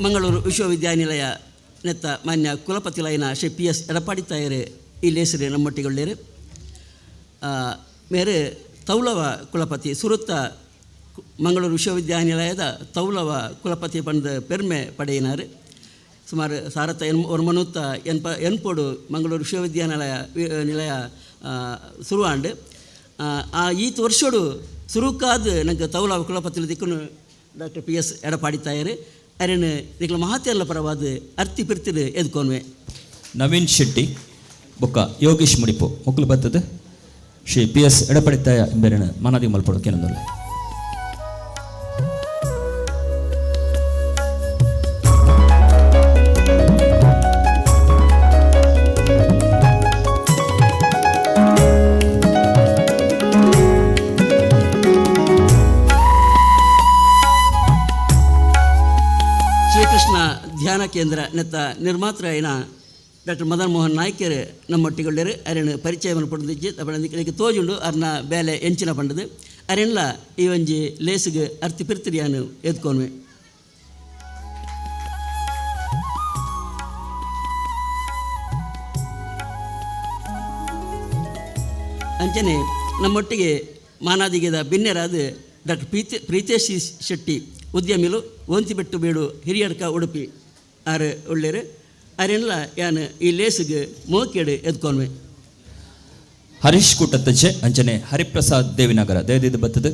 ಮಂಗಳೂರು ವಿಶ್ವವಿದ್ಯಾನಿಲಯ ನೆತ್ತ ಮಾನ್ಯ ಕುಲಪತಿಲಾಯಿನ ಶ್ರೀ ಪಿ ಎಸ್ ಎಡಪಾಡಿ ತಾಯರು ಈ ಲೇಸರು ನಮ್ಮೊಟ್ಟಿಗೊಳ್ಳೇರು. ಮೇರೆ ತೌಲವ ಕುಲಪತಿ ಸುರುತ್ತ ಮಂಗಳೂರು ವಿಶ್ವವಿದ್ಯಾನಿಲಯದ ತೌಲವ ಕುಲಪತಿ ಪಂದ ಪೆರ್ಮೆ ಪಡೆಯಿನಾರು. ಸುಮಾರು ಸಾರತ್ತ ಎನ್ ಒರ್ಮನೂತ್ತ ಎನ್ಪ ಎನ್ಪೋಡು ಮಂಗಳೂರು ವಿಶ್ವವಿದ್ಯಾನಿಲಯ ನಿಲಯ ಸುರುವಾಂಡು. ಆ ಈತ್ ವರ್ಷೋಡು ಸುರುಕಾದ ನಂಗೆ ತೌಲವ ಕುಲಪತಿ ದಿಕ್ಕನು ಡಾಕ್ಟರ್ ಪಿ ಎಸ್ ಎಡಪಾಡಿ ತಾಯರು. ಅರೇನು ನಿಕ್ಲ ಮಹಾತ್ಯಲ್ಲ ಪರವಾದ ಅರ್ತಿ ಪಿರ್ತಿರು ಎದ್ಕೊನ್ವೆ. ನವೀನ್ ಶೆಟ್ಟಿ ಬೊಕ್ಕ ಯೋಗೇಶ್ ಮುಡಿಪು ಮೊಕ್ಕಲು ಬತ್ತದ ಶ್ರೀ ಪಿ ಎಸ್ ಎಡಪಡಿತಾಯ ಇಂಬೆರಣ ಮಾನಾದಿ ಮಲ್ಪಡು ಕೇನಂದೊಲ್ಲೆ. ಶ್ರೀಕೃಷ್ಣ ಧ್ಯಾನ ಕೇಂದ್ರ ನೆತ್ತ ನಿರ್ಮಾತೃ అయిన ಡಾಕ್ಟರ್ ಮದನ್ ಮೋಹನ್ ನಾಯ್ಕರ್ ನಮ್ಮೊಟ್ಟಿಗೊಳ್ಳರು. ಅರೆನ್ ಪರಿಚಯವನ್ನು ಪಡೆದಿಜ್ಜಿ ತಪ್ಪಣ ತೋಜುಂಡು ಅರ್ನ ಬೇಲೆ ಎಂಚಿನ ಪಂಡದು ಅರೆನ್ಲ ಈ ಒಂಜಿ ಲೇಸುಗೆ ಅರ್ತಿ ಪಿರ್ತಿರಿಯಾನು ಎದ್ಕೊನ್ವೆ. ಅಂಚನೆ ನಮ್ಮೊಟ್ಟಿಗೆ ಮಾನಾದಿಗೆದ ಬಿನ್ನೆರಾದ ಡಾಕ್ಟರ್ ಪ್ರೀತೇಶ್ ಶೆಟ್ಟಿ ಉದ್ಯಮಿಲು ಓಂತಿಬೆಟ್ಟು ಬೀಡು ಹಿರಿಯಡ್ಕ ಉಡುಪಿ ಆರು ಒಳ್ಳೇರು. ಅರೆನ್ಲ ಯಾನ್ ಈ ಲೇಸುಗೆ ಮೋಕೆಡು ಎದ್ಕೊನ್ವೆ. ಹರೀಶ್ ಕೂಟತ್ತಜ್ಜೆ ಅಂಚನೆ ಹರಿಪ್ರಸಾದ್ ದೇವಿನಗರ ದಯದಿದ್ದು ಬತ್ತದು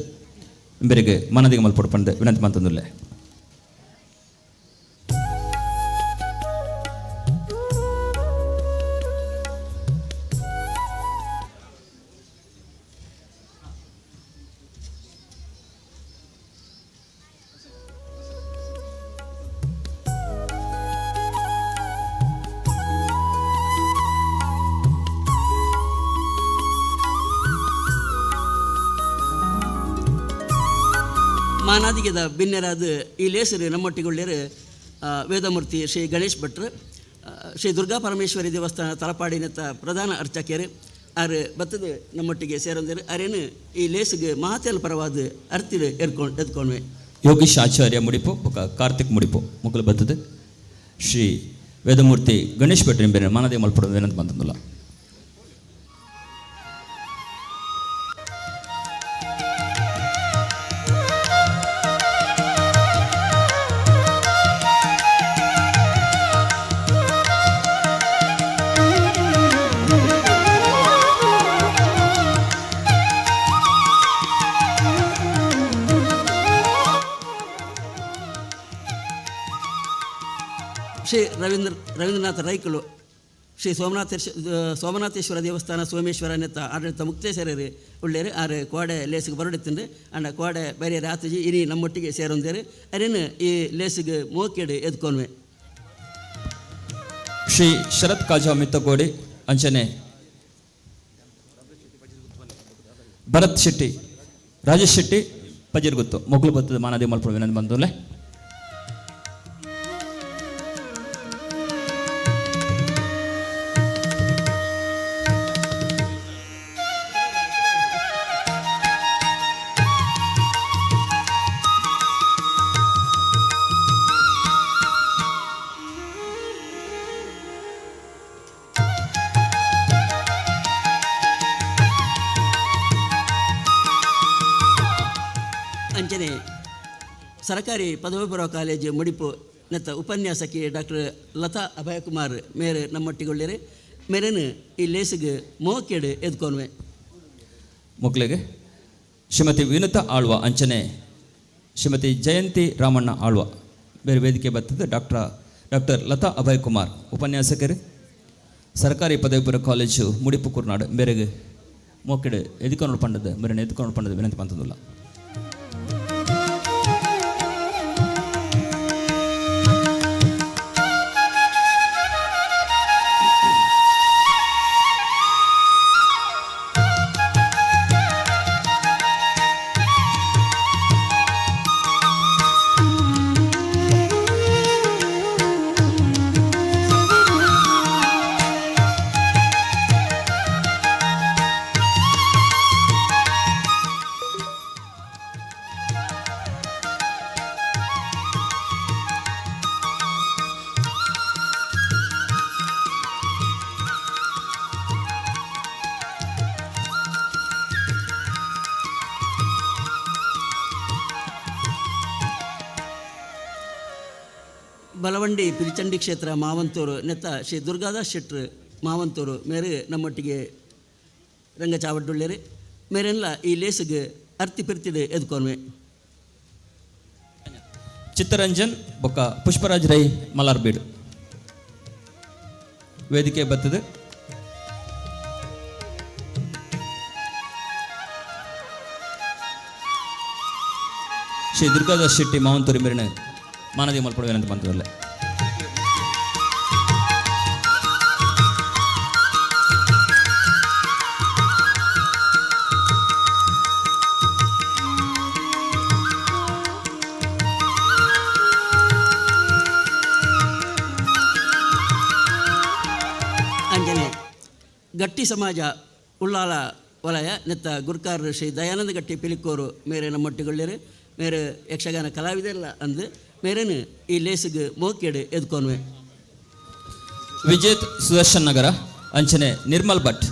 ಇಂಬರಿಗೆ ಮನದಿಗೆ ಮಲ್ಪೊಡು ಪಂಡ ವಿನಂತಿ ಮಂತಂದುಲ್ಲೆ. ಮಾನಾದಿಗೆದ ಬಿನ್ನೆರಾದ ಈ ಲೇಸರು ನಮ್ಮೊಟ್ಟಿಗೊಳ್ಳೇರು ವೇದಮೂರ್ತಿ ಶ್ರೀ ಗಣೇಶ್ ಭಟ್ರು, ಶ್ರೀ ದುರ್ಗಾ ಪರಮೇಶ್ವರಿ ದೇವಸ್ಥಾನ ತಲಪಾಡಿನತ್ತ ಪ್ರಧಾನ ಅರ್ಚಕರು ಆರು ಬತ್ತದ ನಮ್ಮೊಟ್ಟಿಗೆ ಸೇರೊಂದರು. ಅರೇನು ಈ ಲೇಸುಗೆ ಮಹಾತೇಲ ಪರವಾದ ಅರ್ತಿಡು ಎದ್ಕೊಂಡ್ವೆ. ಯೋಗೀಶ್ ಆಚಾರ್ಯ ಮುಡಿಪು ಬೊಕ್ಕ ಕಾರ್ತಿಕ್ ಮುಡಿಪು ಮುಕ್ಕಲು ಬತ್ತದ ಶ್ರೀ ವೇದಮೂರ್ತಿ ಗಣೇಶ್ ಭಟ್ರು ಬೇರೆ ಮಾನದೇ ಮಲ್ಪಡೋದು ಏನಂತ ಬಂತಂದಿಲ್ಲ. ಶ್ರೀ ರವೀಂದ್ರನಾಥ ರೈಕುಲು ಶ್ರೀ ಸೋಮನಾಥೇಶ್ವರ ದೇವಸ್ಥಾನ ಸೋಮೇಶ್ವರ ನೆತ್ತ ಆಡಳಿತ ಮುಕ್ತೇಶ್ವರರು ಉಳ್ಳೇರು. ಆರು ಕೋಡೆ ಲೇಸಿಗೆ ಬರಡುತ್ತಂಡು ಅಂಡ ಕೋಡೆ ಬೇರೆ ರಾತ್ರಿ ಇನಿ ನಮ್ಮೊಟ್ಟಿಗೆ ಸೇರೊಂದೇರು. ಅರೇನು ಈ ಲೇಸಿಗೆ ಮೋಕೆಡು ಎದ್ಕೊನ್ವೆ. ಶ್ರೀ ಶರತ್ ಕಾಜಾ ಮಿತ್ತಗೋಡಿ ಅಂಚನೆ ಭರತ್ ಶೆಟ್ಟಿ ರಾಜೇಶ್ ಶೆಟ್ಟಿ ಪಜಿರ್ಗುತ್ತು ಮೊಗ್ಲು ಬತ್ತದ ಮಾನದಿ ಮಲ್ಪಡು ವಿನಂತಿ ಬಂದೋಲೆ. ಅಂಚನೆ ಸರಕಾರಿ ಪದವಿ ಪೂರ್ವ ಕಾಲೇಜು ಮುಡಿಪು ನೆತ್ತ ಉಪನ್ಯಾಸಕಿ ಡಾಕ್ಟರ್ ಲತಾ ಅಭಯಕುಮಾರ್ ಮೇರೆ ನಮ್ಮೊಟ್ಟಿಗೊಳ್ಳೇರು. ಮೇರೇನು ಈ ಲೇಸಿಗೆ ಮೋಕೆಡು ಎದ್ಕೊನ್ವೆ. ಮಕ್ಕಳಿಗೆ ಶ್ರೀಮತಿ ವಿನುತಾ ಆಳ್ವ ಅಂಚನೆ ಶ್ರೀಮತಿ ಜಯಂತಿ ರಾಮಣ್ಣ ಆಳ್ವ ಬೇರೆ ವೇದಿಕೆ ಬರ್ತದೆ. ಡಾಕ್ಟರ್ ಲತಾ ಅಭಯ್ ಕುಮಾರ್ ಉಪನ್ಯಾಸಕರು, ಸರ್ಕಾರಿ ಪದವಿ ಪೂರ್ವ ಕಾಲೇಜು ಮುಡಿಪು ಕುರ್ನಾಡು ಬೇರೆಗೆ ಮೋಕೆಡು ಎದುಕೊಂಡು ಪಂಡದ ಬೇರೆ ಎದುಕೊಂಡು ಪಂಡದ ವಿನಂತಿ ಪಂತದಿಲ್ಲ. ಬಲವಂಡಿ ಪಿರಿಚಂಡಿ ಕ್ಷೇತ್ರ ಮಾವಂತೂರು ನೆತ್ತ ಶ್ರೀ ದುರ್ಗಾದಾಸ್ ಶೆಟ್ರು ಮಾವಂತೂರು ಮೇರೆ ನಮ್ಮೊಟ್ಟಿಗೆ ರಂಗಚಾವಡ್ಡುಳ್ಳೇರು ಮೇರೆಲ್ಲ ಈ ಲೇಸುಗೆ ಅರ್ತಿ ಪಿರ್ತಿಡು ಎದ್ಕೊನ್ವೆ. ಚಿತ್ತರಂಜನ್ ಬೊಕ್ಕ ಪುಷ್ಪರಾಜ್ ರೈ ಮಲಾರ್ಬೀಡು ವೇದಿಕೆ ಬರ್ತದೆ. ಶ್ರೀ ದುರ್ಗಾದಾಸ್ ಶೆಟ್ಟಿ ಮಾವಂತೂರು ಮೇರಿನ ಮಾನದಿ ಮಲ್ಪಡ ವಿನಂತಿ ಪಂತದಲ್ಲೇ. ಅಂಜನೆ ಗಟ್ಟಿ ಸಮಾಜ ಉಳ್ಳಾಲ ವಲಯ ನೆತ್ತ ಗುರ್ಕಾರ್ ಶ್ರೀ ದಯಾನಂದ ಗಟ್ಟಿ ಪಿಲಿಕೋರು ಮೇರೆ ನಮ್ಮೊಟ್ಟಿಗೊಳ್ಳೇರು ಮೇರೆ ಯಕ್ಷಗಾನ ಕಲಾವಿದೆಲ್ಲ ಅಂದು ಮೇರೇನು ಈ ಲೇಸುಗೆ ಮೋಕೆಡು ಎದ್ಕೊನ್ವೆ. ವಿಜೇತ್ ಸುದರ್ಶನ್ ನಗರ ಅಂಚನೆ ನಿರ್ಮಲ್ ಭಟ್.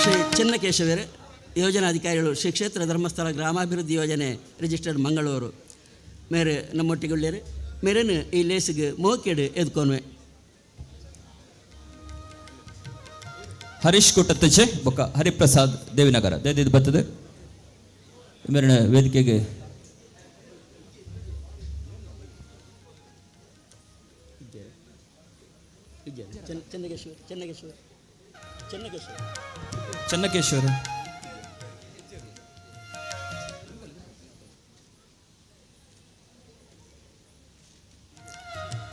ಶ್ರೀ ಚೆನ್ನಕೇಶವರೇ ಯೋಜನಾಧಿಕಾರಿಗಳು ಶ್ರೀ ಕ್ಷೇತ್ರ ಧರ್ಮಸ್ಥಳ ಗ್ರಾಮಾಭಿವೃದ್ಧಿ ಯೋಜನೆ ರಿಜಿಸ್ಟರ್ಡ್ ಮಂಗಳೂರು ಮೇರೆ ನಮ್ಮೊಟ್ಟಿಗೊಳ್ಳೇರು ಮೇರೇನು ಈ ಲೇಸಿಗೆ ಮೋಕೆಡು ಎದ್ಕೊನ್ವೆ. ಹರೀಶ್ ಕೊಟ್ಟತ್ತಚೆ ಬೊಕ್ಕ ಹರಿಪ್ರಸಾದ್ ದೇವಿನಗರ ದೇದಿದ್ದು ಬರ್ತದೆ ಮೇರಿನ ವೇದಿಕೆಗೆ. ಚೆನ್ನಕೇಶ್ವರ ಚೆನ್ನಕೇಶ್ವರ ಚೆನ್ನಕೇಶ್ವರ ಚೆನ್ನಕೇಶ್ವರ.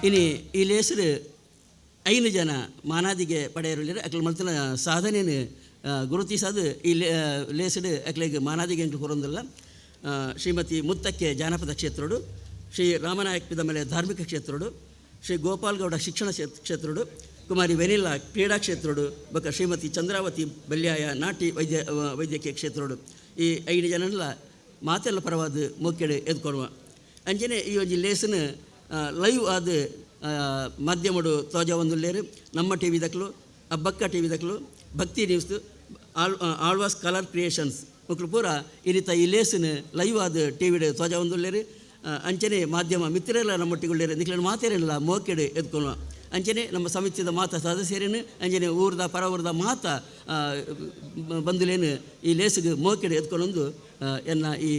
ಇನಿ ಈ ಲೇಸರು 5 ಜನ ಮಾನಾದಿಗೆ ಪಡೆಯರುಳ್ಳೇರು ಅಕ್ಲ ಮಲ್ತನ ಸಾಧನೆಯನ್ನು ಗುರುತಿಸದು ಈ ಲೇಸಡು ಅಕ್ಲೆಗ್ ಮಾನಾದಿಗೆ ಅಂಕ್ಲು ಕೊರೊಂದಿಲ್ಲ. ಶ್ರೀಮತಿ ಮುತ್ತಕ್ಕೆ ಜಾನಪದ ಕ್ಷೇತ್ರಡು, ಶ್ರೀ ರಾಮನಾಯಕ್ ಪಿದಮಲೆ ಧಾರ್ಮಿಕ ಕ್ಷೇತ್ರಡು, ಶ್ರೀ ಗೋಪಾಲ್ಗೌಡ ಶಿಕ್ಷಣ ಕ್ಷೇತ್ರಡು, ಕುಮಾರಿ ವೆನಿಲಾ ಕ್ರೀಡಾ ಕ್ಷೇತ್ರಡು, ಬೊಕ್ಕ ಶ್ರೀಮತಿ ಚಂದ್ರಾವತಿ ಬಲ್ಯಾಯ ನಾಟಿ ವೈದ್ಯಕೀಯ ಕ್ಷೇತ್ರಡು. ಈ 5 ಜನಲ್ಲ ಮಾತೆಲ್ಲ ಪರವಾದ ಮೋಕೆಡು ಎದ್ಕೊಡುವ. ಅಂಚನೆ ಈ ಒಂಜಿ ಲೇಸನ್ ಲೈವ್ ಆದ ಮಾಧ್ಯಮಡು ತೋಜ ಒಂದುಲ್ಲೇರು ನಮ್ಮ ಟಿ ವಿ ದಕ್ಲು, ಅಬ್ಬಕ್ಕ ಟಿ ವಿ ದಕ್ಲು, Bhakti news, Alva's colour creations ಮಕ್ಕಳು ಪೂರ ಈ ರೀತಿ ಈ ಲೇಸನ್ ಲೈವ್ ಆದ ಟಿ ವಿಡು ತೋಜ ಒಂದುಲ್ಲೇರು. ಅಂಚನೆ ಮಾಧ್ಯಮ ಮಿತ್ರರೆಲ್ಲ ನಮ್ಮೊಟ್ಟಿಗುಳ್ಳೇರು ನಿಕ್ಲೆನ ಮಾತೇರಿಲ್ಲ ಮೋಕೆಡು ಎದ್ಕೊಳುವ. ಅಂಚನೆ ನಮ್ಮ ಸಮಿತಿದ ಮಾತ ಸದಸ್ಯರೇನು ಅಂಚನೆ ಊರ್ದ ಪರ ಊರ್ದ ಮಾತ ಬಂಧುಲೇನು ಈ ಲೇಸಿಗೆ ಮೋಕೆಡು ಎದ್ಕೊಂಡೊಂದು ಎನ್ನ ಈ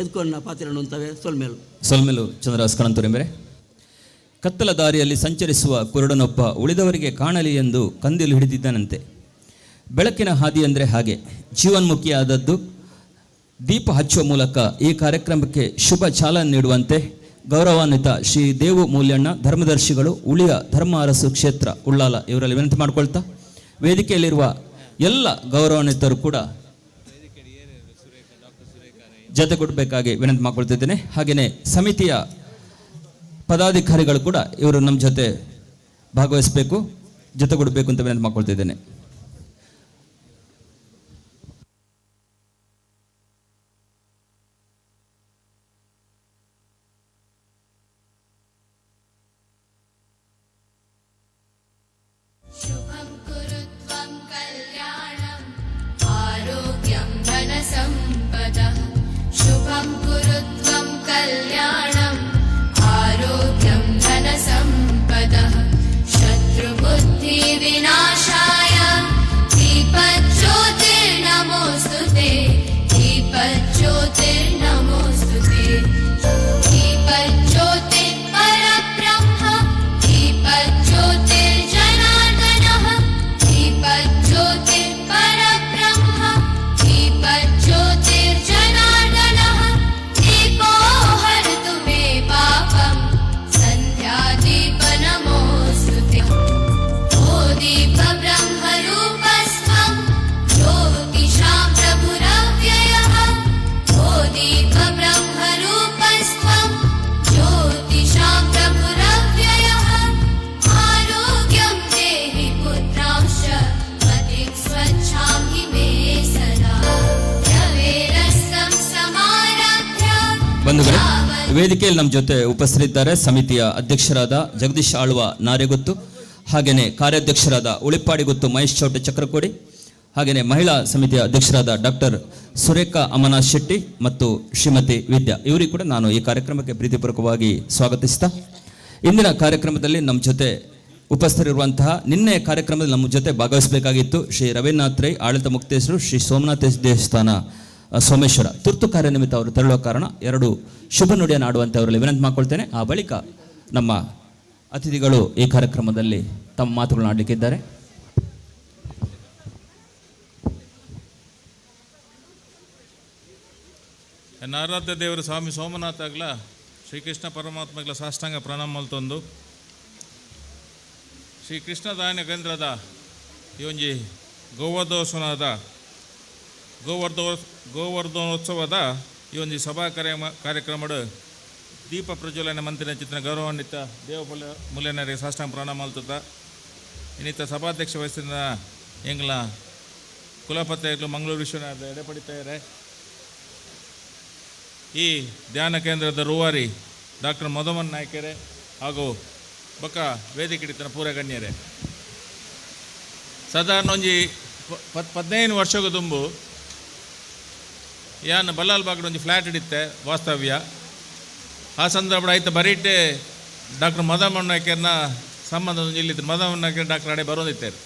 ಎದ್ಕೊಂಡ ಪಾತ್ರ ಅಂತವೆ ಸೊಲ್ಮೇಲು. ಸೊಲ್ಮೇಲು ಚಂದ್ರದಾಸ್ ಕಣಂತೂರಿ ಮೇರೆ. ಕತ್ತಲ ದಾರಿಯಲ್ಲಿ ಸಂಚರಿಸುವ ಕುರುಡನೊಬ್ಬ ಉಳಿದವರಿಗೆ ಕಾಣಲಿ ಎಂದು ಕಂದಿಲು ಹಿಡಿದಿದ್ದನಂತೆ. ಬೆಳಕಿನ ಹಾದಿ ಅಂದರೆ ಹಾಗೆ ಜೀವನ್ಮುಖಿಯಾದದ್ದು. ದೀಪ ಹಚ್ಚುವ ಮೂಲಕ ಈ ಕಾರ್ಯಕ್ರಮಕ್ಕೆ ಶುಭ ಚಾಲನೆ ನೀಡುವಂತೆ ಗೌರವಾನ್ವಿತ ಶ್ರೀ ದೇವು ಮೂಲ್ಯಣ್ಣ ಧರ್ಮದರ್ಶಿಗಳು ಉಳಿಯ ಧರ್ಮ ಅರಸು ಕ್ಷೇತ್ರ ಉಳ್ಳಾಲ ಇವರಲ್ಲಿ ವಿನಂತಿ ಮಾಡಿಕೊಳ್ತಾ, ವೇದಿಕೆಯಲ್ಲಿರುವ ಎಲ್ಲ ಗೌರವಾನ್ವಿತರು ಕೂಡ ಜೊತೆಗೂಡಬೇಕಾಗಿ ವಿನಂತಿ ಮಾಡಿಕೊಳ್ತಿದ್ದೇನೆ. ಹಾಗೆಯೇ ಸಮಿತಿಯ ಪದಾಧಿಕಾರಿಗಳು ಕೂಡ ಇವರು ನಮ್ಮ ಜೊತೆ ಭಾಗವಹಿಸಬೇಕು, ಜೊತೆಗೂಡಬೇಕು ಅಂತ ವಿನಂತಿ ಮಾಡಿಕೊಳ್ತಿದ್ದೇನೆ. ವೇದಿಕೆಯಲ್ಲಿ ನಮ್ಮ ಜೊತೆ ಉಪಸ್ಥಿತರಿದ್ದಾರೆ ಸಮಿತಿಯ ಅಧ್ಯಕ್ಷರಾದ ಜಗದೀಶ್ ಆಳ್ವ ನಾರೆಗುತ್ತು, ಹಾಗೆಯೇ ಕಾರ್ಯಾಧ್ಯಕ್ಷರಾದ ಉಳಿಪ್ಪಾಡಿಗುತ್ತು ಮಹೇಶ್ ಚೌಟೆ ಚಕ್ರಕೋಡಿ, ಹಾಗೆಯೇ ಮಹಿಳಾ ಸಮಿತಿಯ ಅಧ್ಯಕ್ಷರಾದ ಡಾಕ್ಟರ್ ಸುರೇಖಾ ಅಮನಾಥ್ ಶೆಟ್ಟಿ ಮತ್ತು ಶ್ರೀಮತಿ ವಿದ್ಯಾ. ಇವರಿಗೆ ಕೂಡ ನಾನು ಈ ಕಾರ್ಯಕ್ರಮಕ್ಕೆ ಪ್ರೀತಿಪೂರ್ವಕವಾಗಿ ಸ್ವಾಗತಿಸ್ತಾ, ಇಂದಿನ ಕಾರ್ಯಕ್ರಮದಲ್ಲಿ ನಮ್ಮ ಜೊತೆ ಉಪಸ್ಥಿತರಿರುವಂತಹ, ನಿನ್ನೆ ಕಾರ್ಯಕ್ರಮದಲ್ಲಿ ನಮ್ಮ ಜೊತೆ ಭಾಗವಹಿಸಬೇಕಾಗಿತ್ತು ಶ್ರೀ ರವೀಂದ್ರನಾಥ್ ರೈ, ಆಡಳಿತ ಮುಕ್ತೇಶ್ವರು, ಶ್ರೀ ಸೋಮನಾಥ ದೇವಸ್ಥಾನ ಸೋಮೇಶ್ವರ, ತುರ್ತು ಕಾರ್ಯನಿಮಿತ್ತ ಅವರು ತೆರಳುವ ಕಾರಣ ಎರಡು ಶುಭ ನುಡಿಯನ್ನು ಆಡುವಂತೆ ಅವರಲ್ಲಿ ವಿನಂತಿ ಮಾಡಿಕೊಳ್ತೇನೆ. ಆ ಬಳಿಕ ನಮ್ಮ ಅತಿಥಿಗಳು ಈ ಕಾರ್ಯಕ್ರಮದಲ್ಲಿ ತಮ್ಮ ಮಾತುಗಳನ್ನು ಆಡಲಿಕ್ಕಿದ್ದಾರೆ. ಆರಾಧ್ಯ ದೇವರು ಸ್ವಾಮಿ ಸೋಮನಾಥ ಆಗ್ಲ ಶ್ರೀಕೃಷ್ಣ ಪರಮಾತ್ಮಗಳ ಸಾಷ್ಟಾಂಗ ಪ್ರಣಾಮ ತಂದು ಶ್ರೀಕೃಷ್ಣ ದಾನ ಕೇಂದ್ರದ ಈ ಒಂಜಿ ಗೋವರ್ಧೋತ್ಸವದ ಗೋವರ್ಧನೋತ್ಸವದ ಈ ಒಂಜಿ ಸಭಾ ಕಾರ್ಯಕ್ರಮಡು ದೀಪ ಪ್ರಜ್ವಲನೆ ಮಂತ್ರಿನ ಚಿತ್ರ ಗೌರವಾನ್ವಿತ ದೇವಪುಲ ಮುಲ್ಯನರಿಗೆ ಸಾಷ್ಟಾಂಗ ಪ್ರಣಾಮ ಮಲ್ತುತ್ತ ಇನ್ನಿತ ಸಭಾಧ್ಯಕ್ಷ ವಹಿಸಿದ ಎಂಗ್ಲ ಕುಲಪತಿಗಳು ಮಂಗಳೂರು ವಿಶ್ವನಾಥ ಎಡೆಪಡಿತಾರೆ. ಈ ಧ್ಯಾನ ಕೇಂದ್ರದ ರೂವಾರಿ ಡಾಕ್ಟರ್ ಮಧುಮನ್ ನಾಯ್ಕರೆ ಹಾಗೂ ಬೊಕ್ಕ ವೇದಿಕೆ ಹಿಡಿತನ ಪೂರ ಗಣ್ಯರೇ, ಸಾಧಾರಣ ಒಂಜಿ 15 ವರ್ಷಗ ದುಂಬು ಯಾನ್ ಬಲ್ಲಾಲ್ ಬಾಗಡ್ ಒಂಜಿ ಫ್ಲ್ಯಾಟ್ ಹಿಡಿತೆ ವಾಸ್ತವ್ಯ. ಆ ಸಂದರ್ಭ ಆಯ್ತು ಬರೀಟೆ ಡಾಕ್ಟರ್ ಮದಮನ್ ನಾಯ್ಕರ್ನ ಸಂಬಂಧ ಒಂಜಿ ಇಲ್ಲಿತ್ತು. ಮದಮನ್ ನಾಯ್ಕರ್ ಡಾಕ್ಟರ್ ಅಡೆ ಬರೋದಿತ್ತಾರೆ.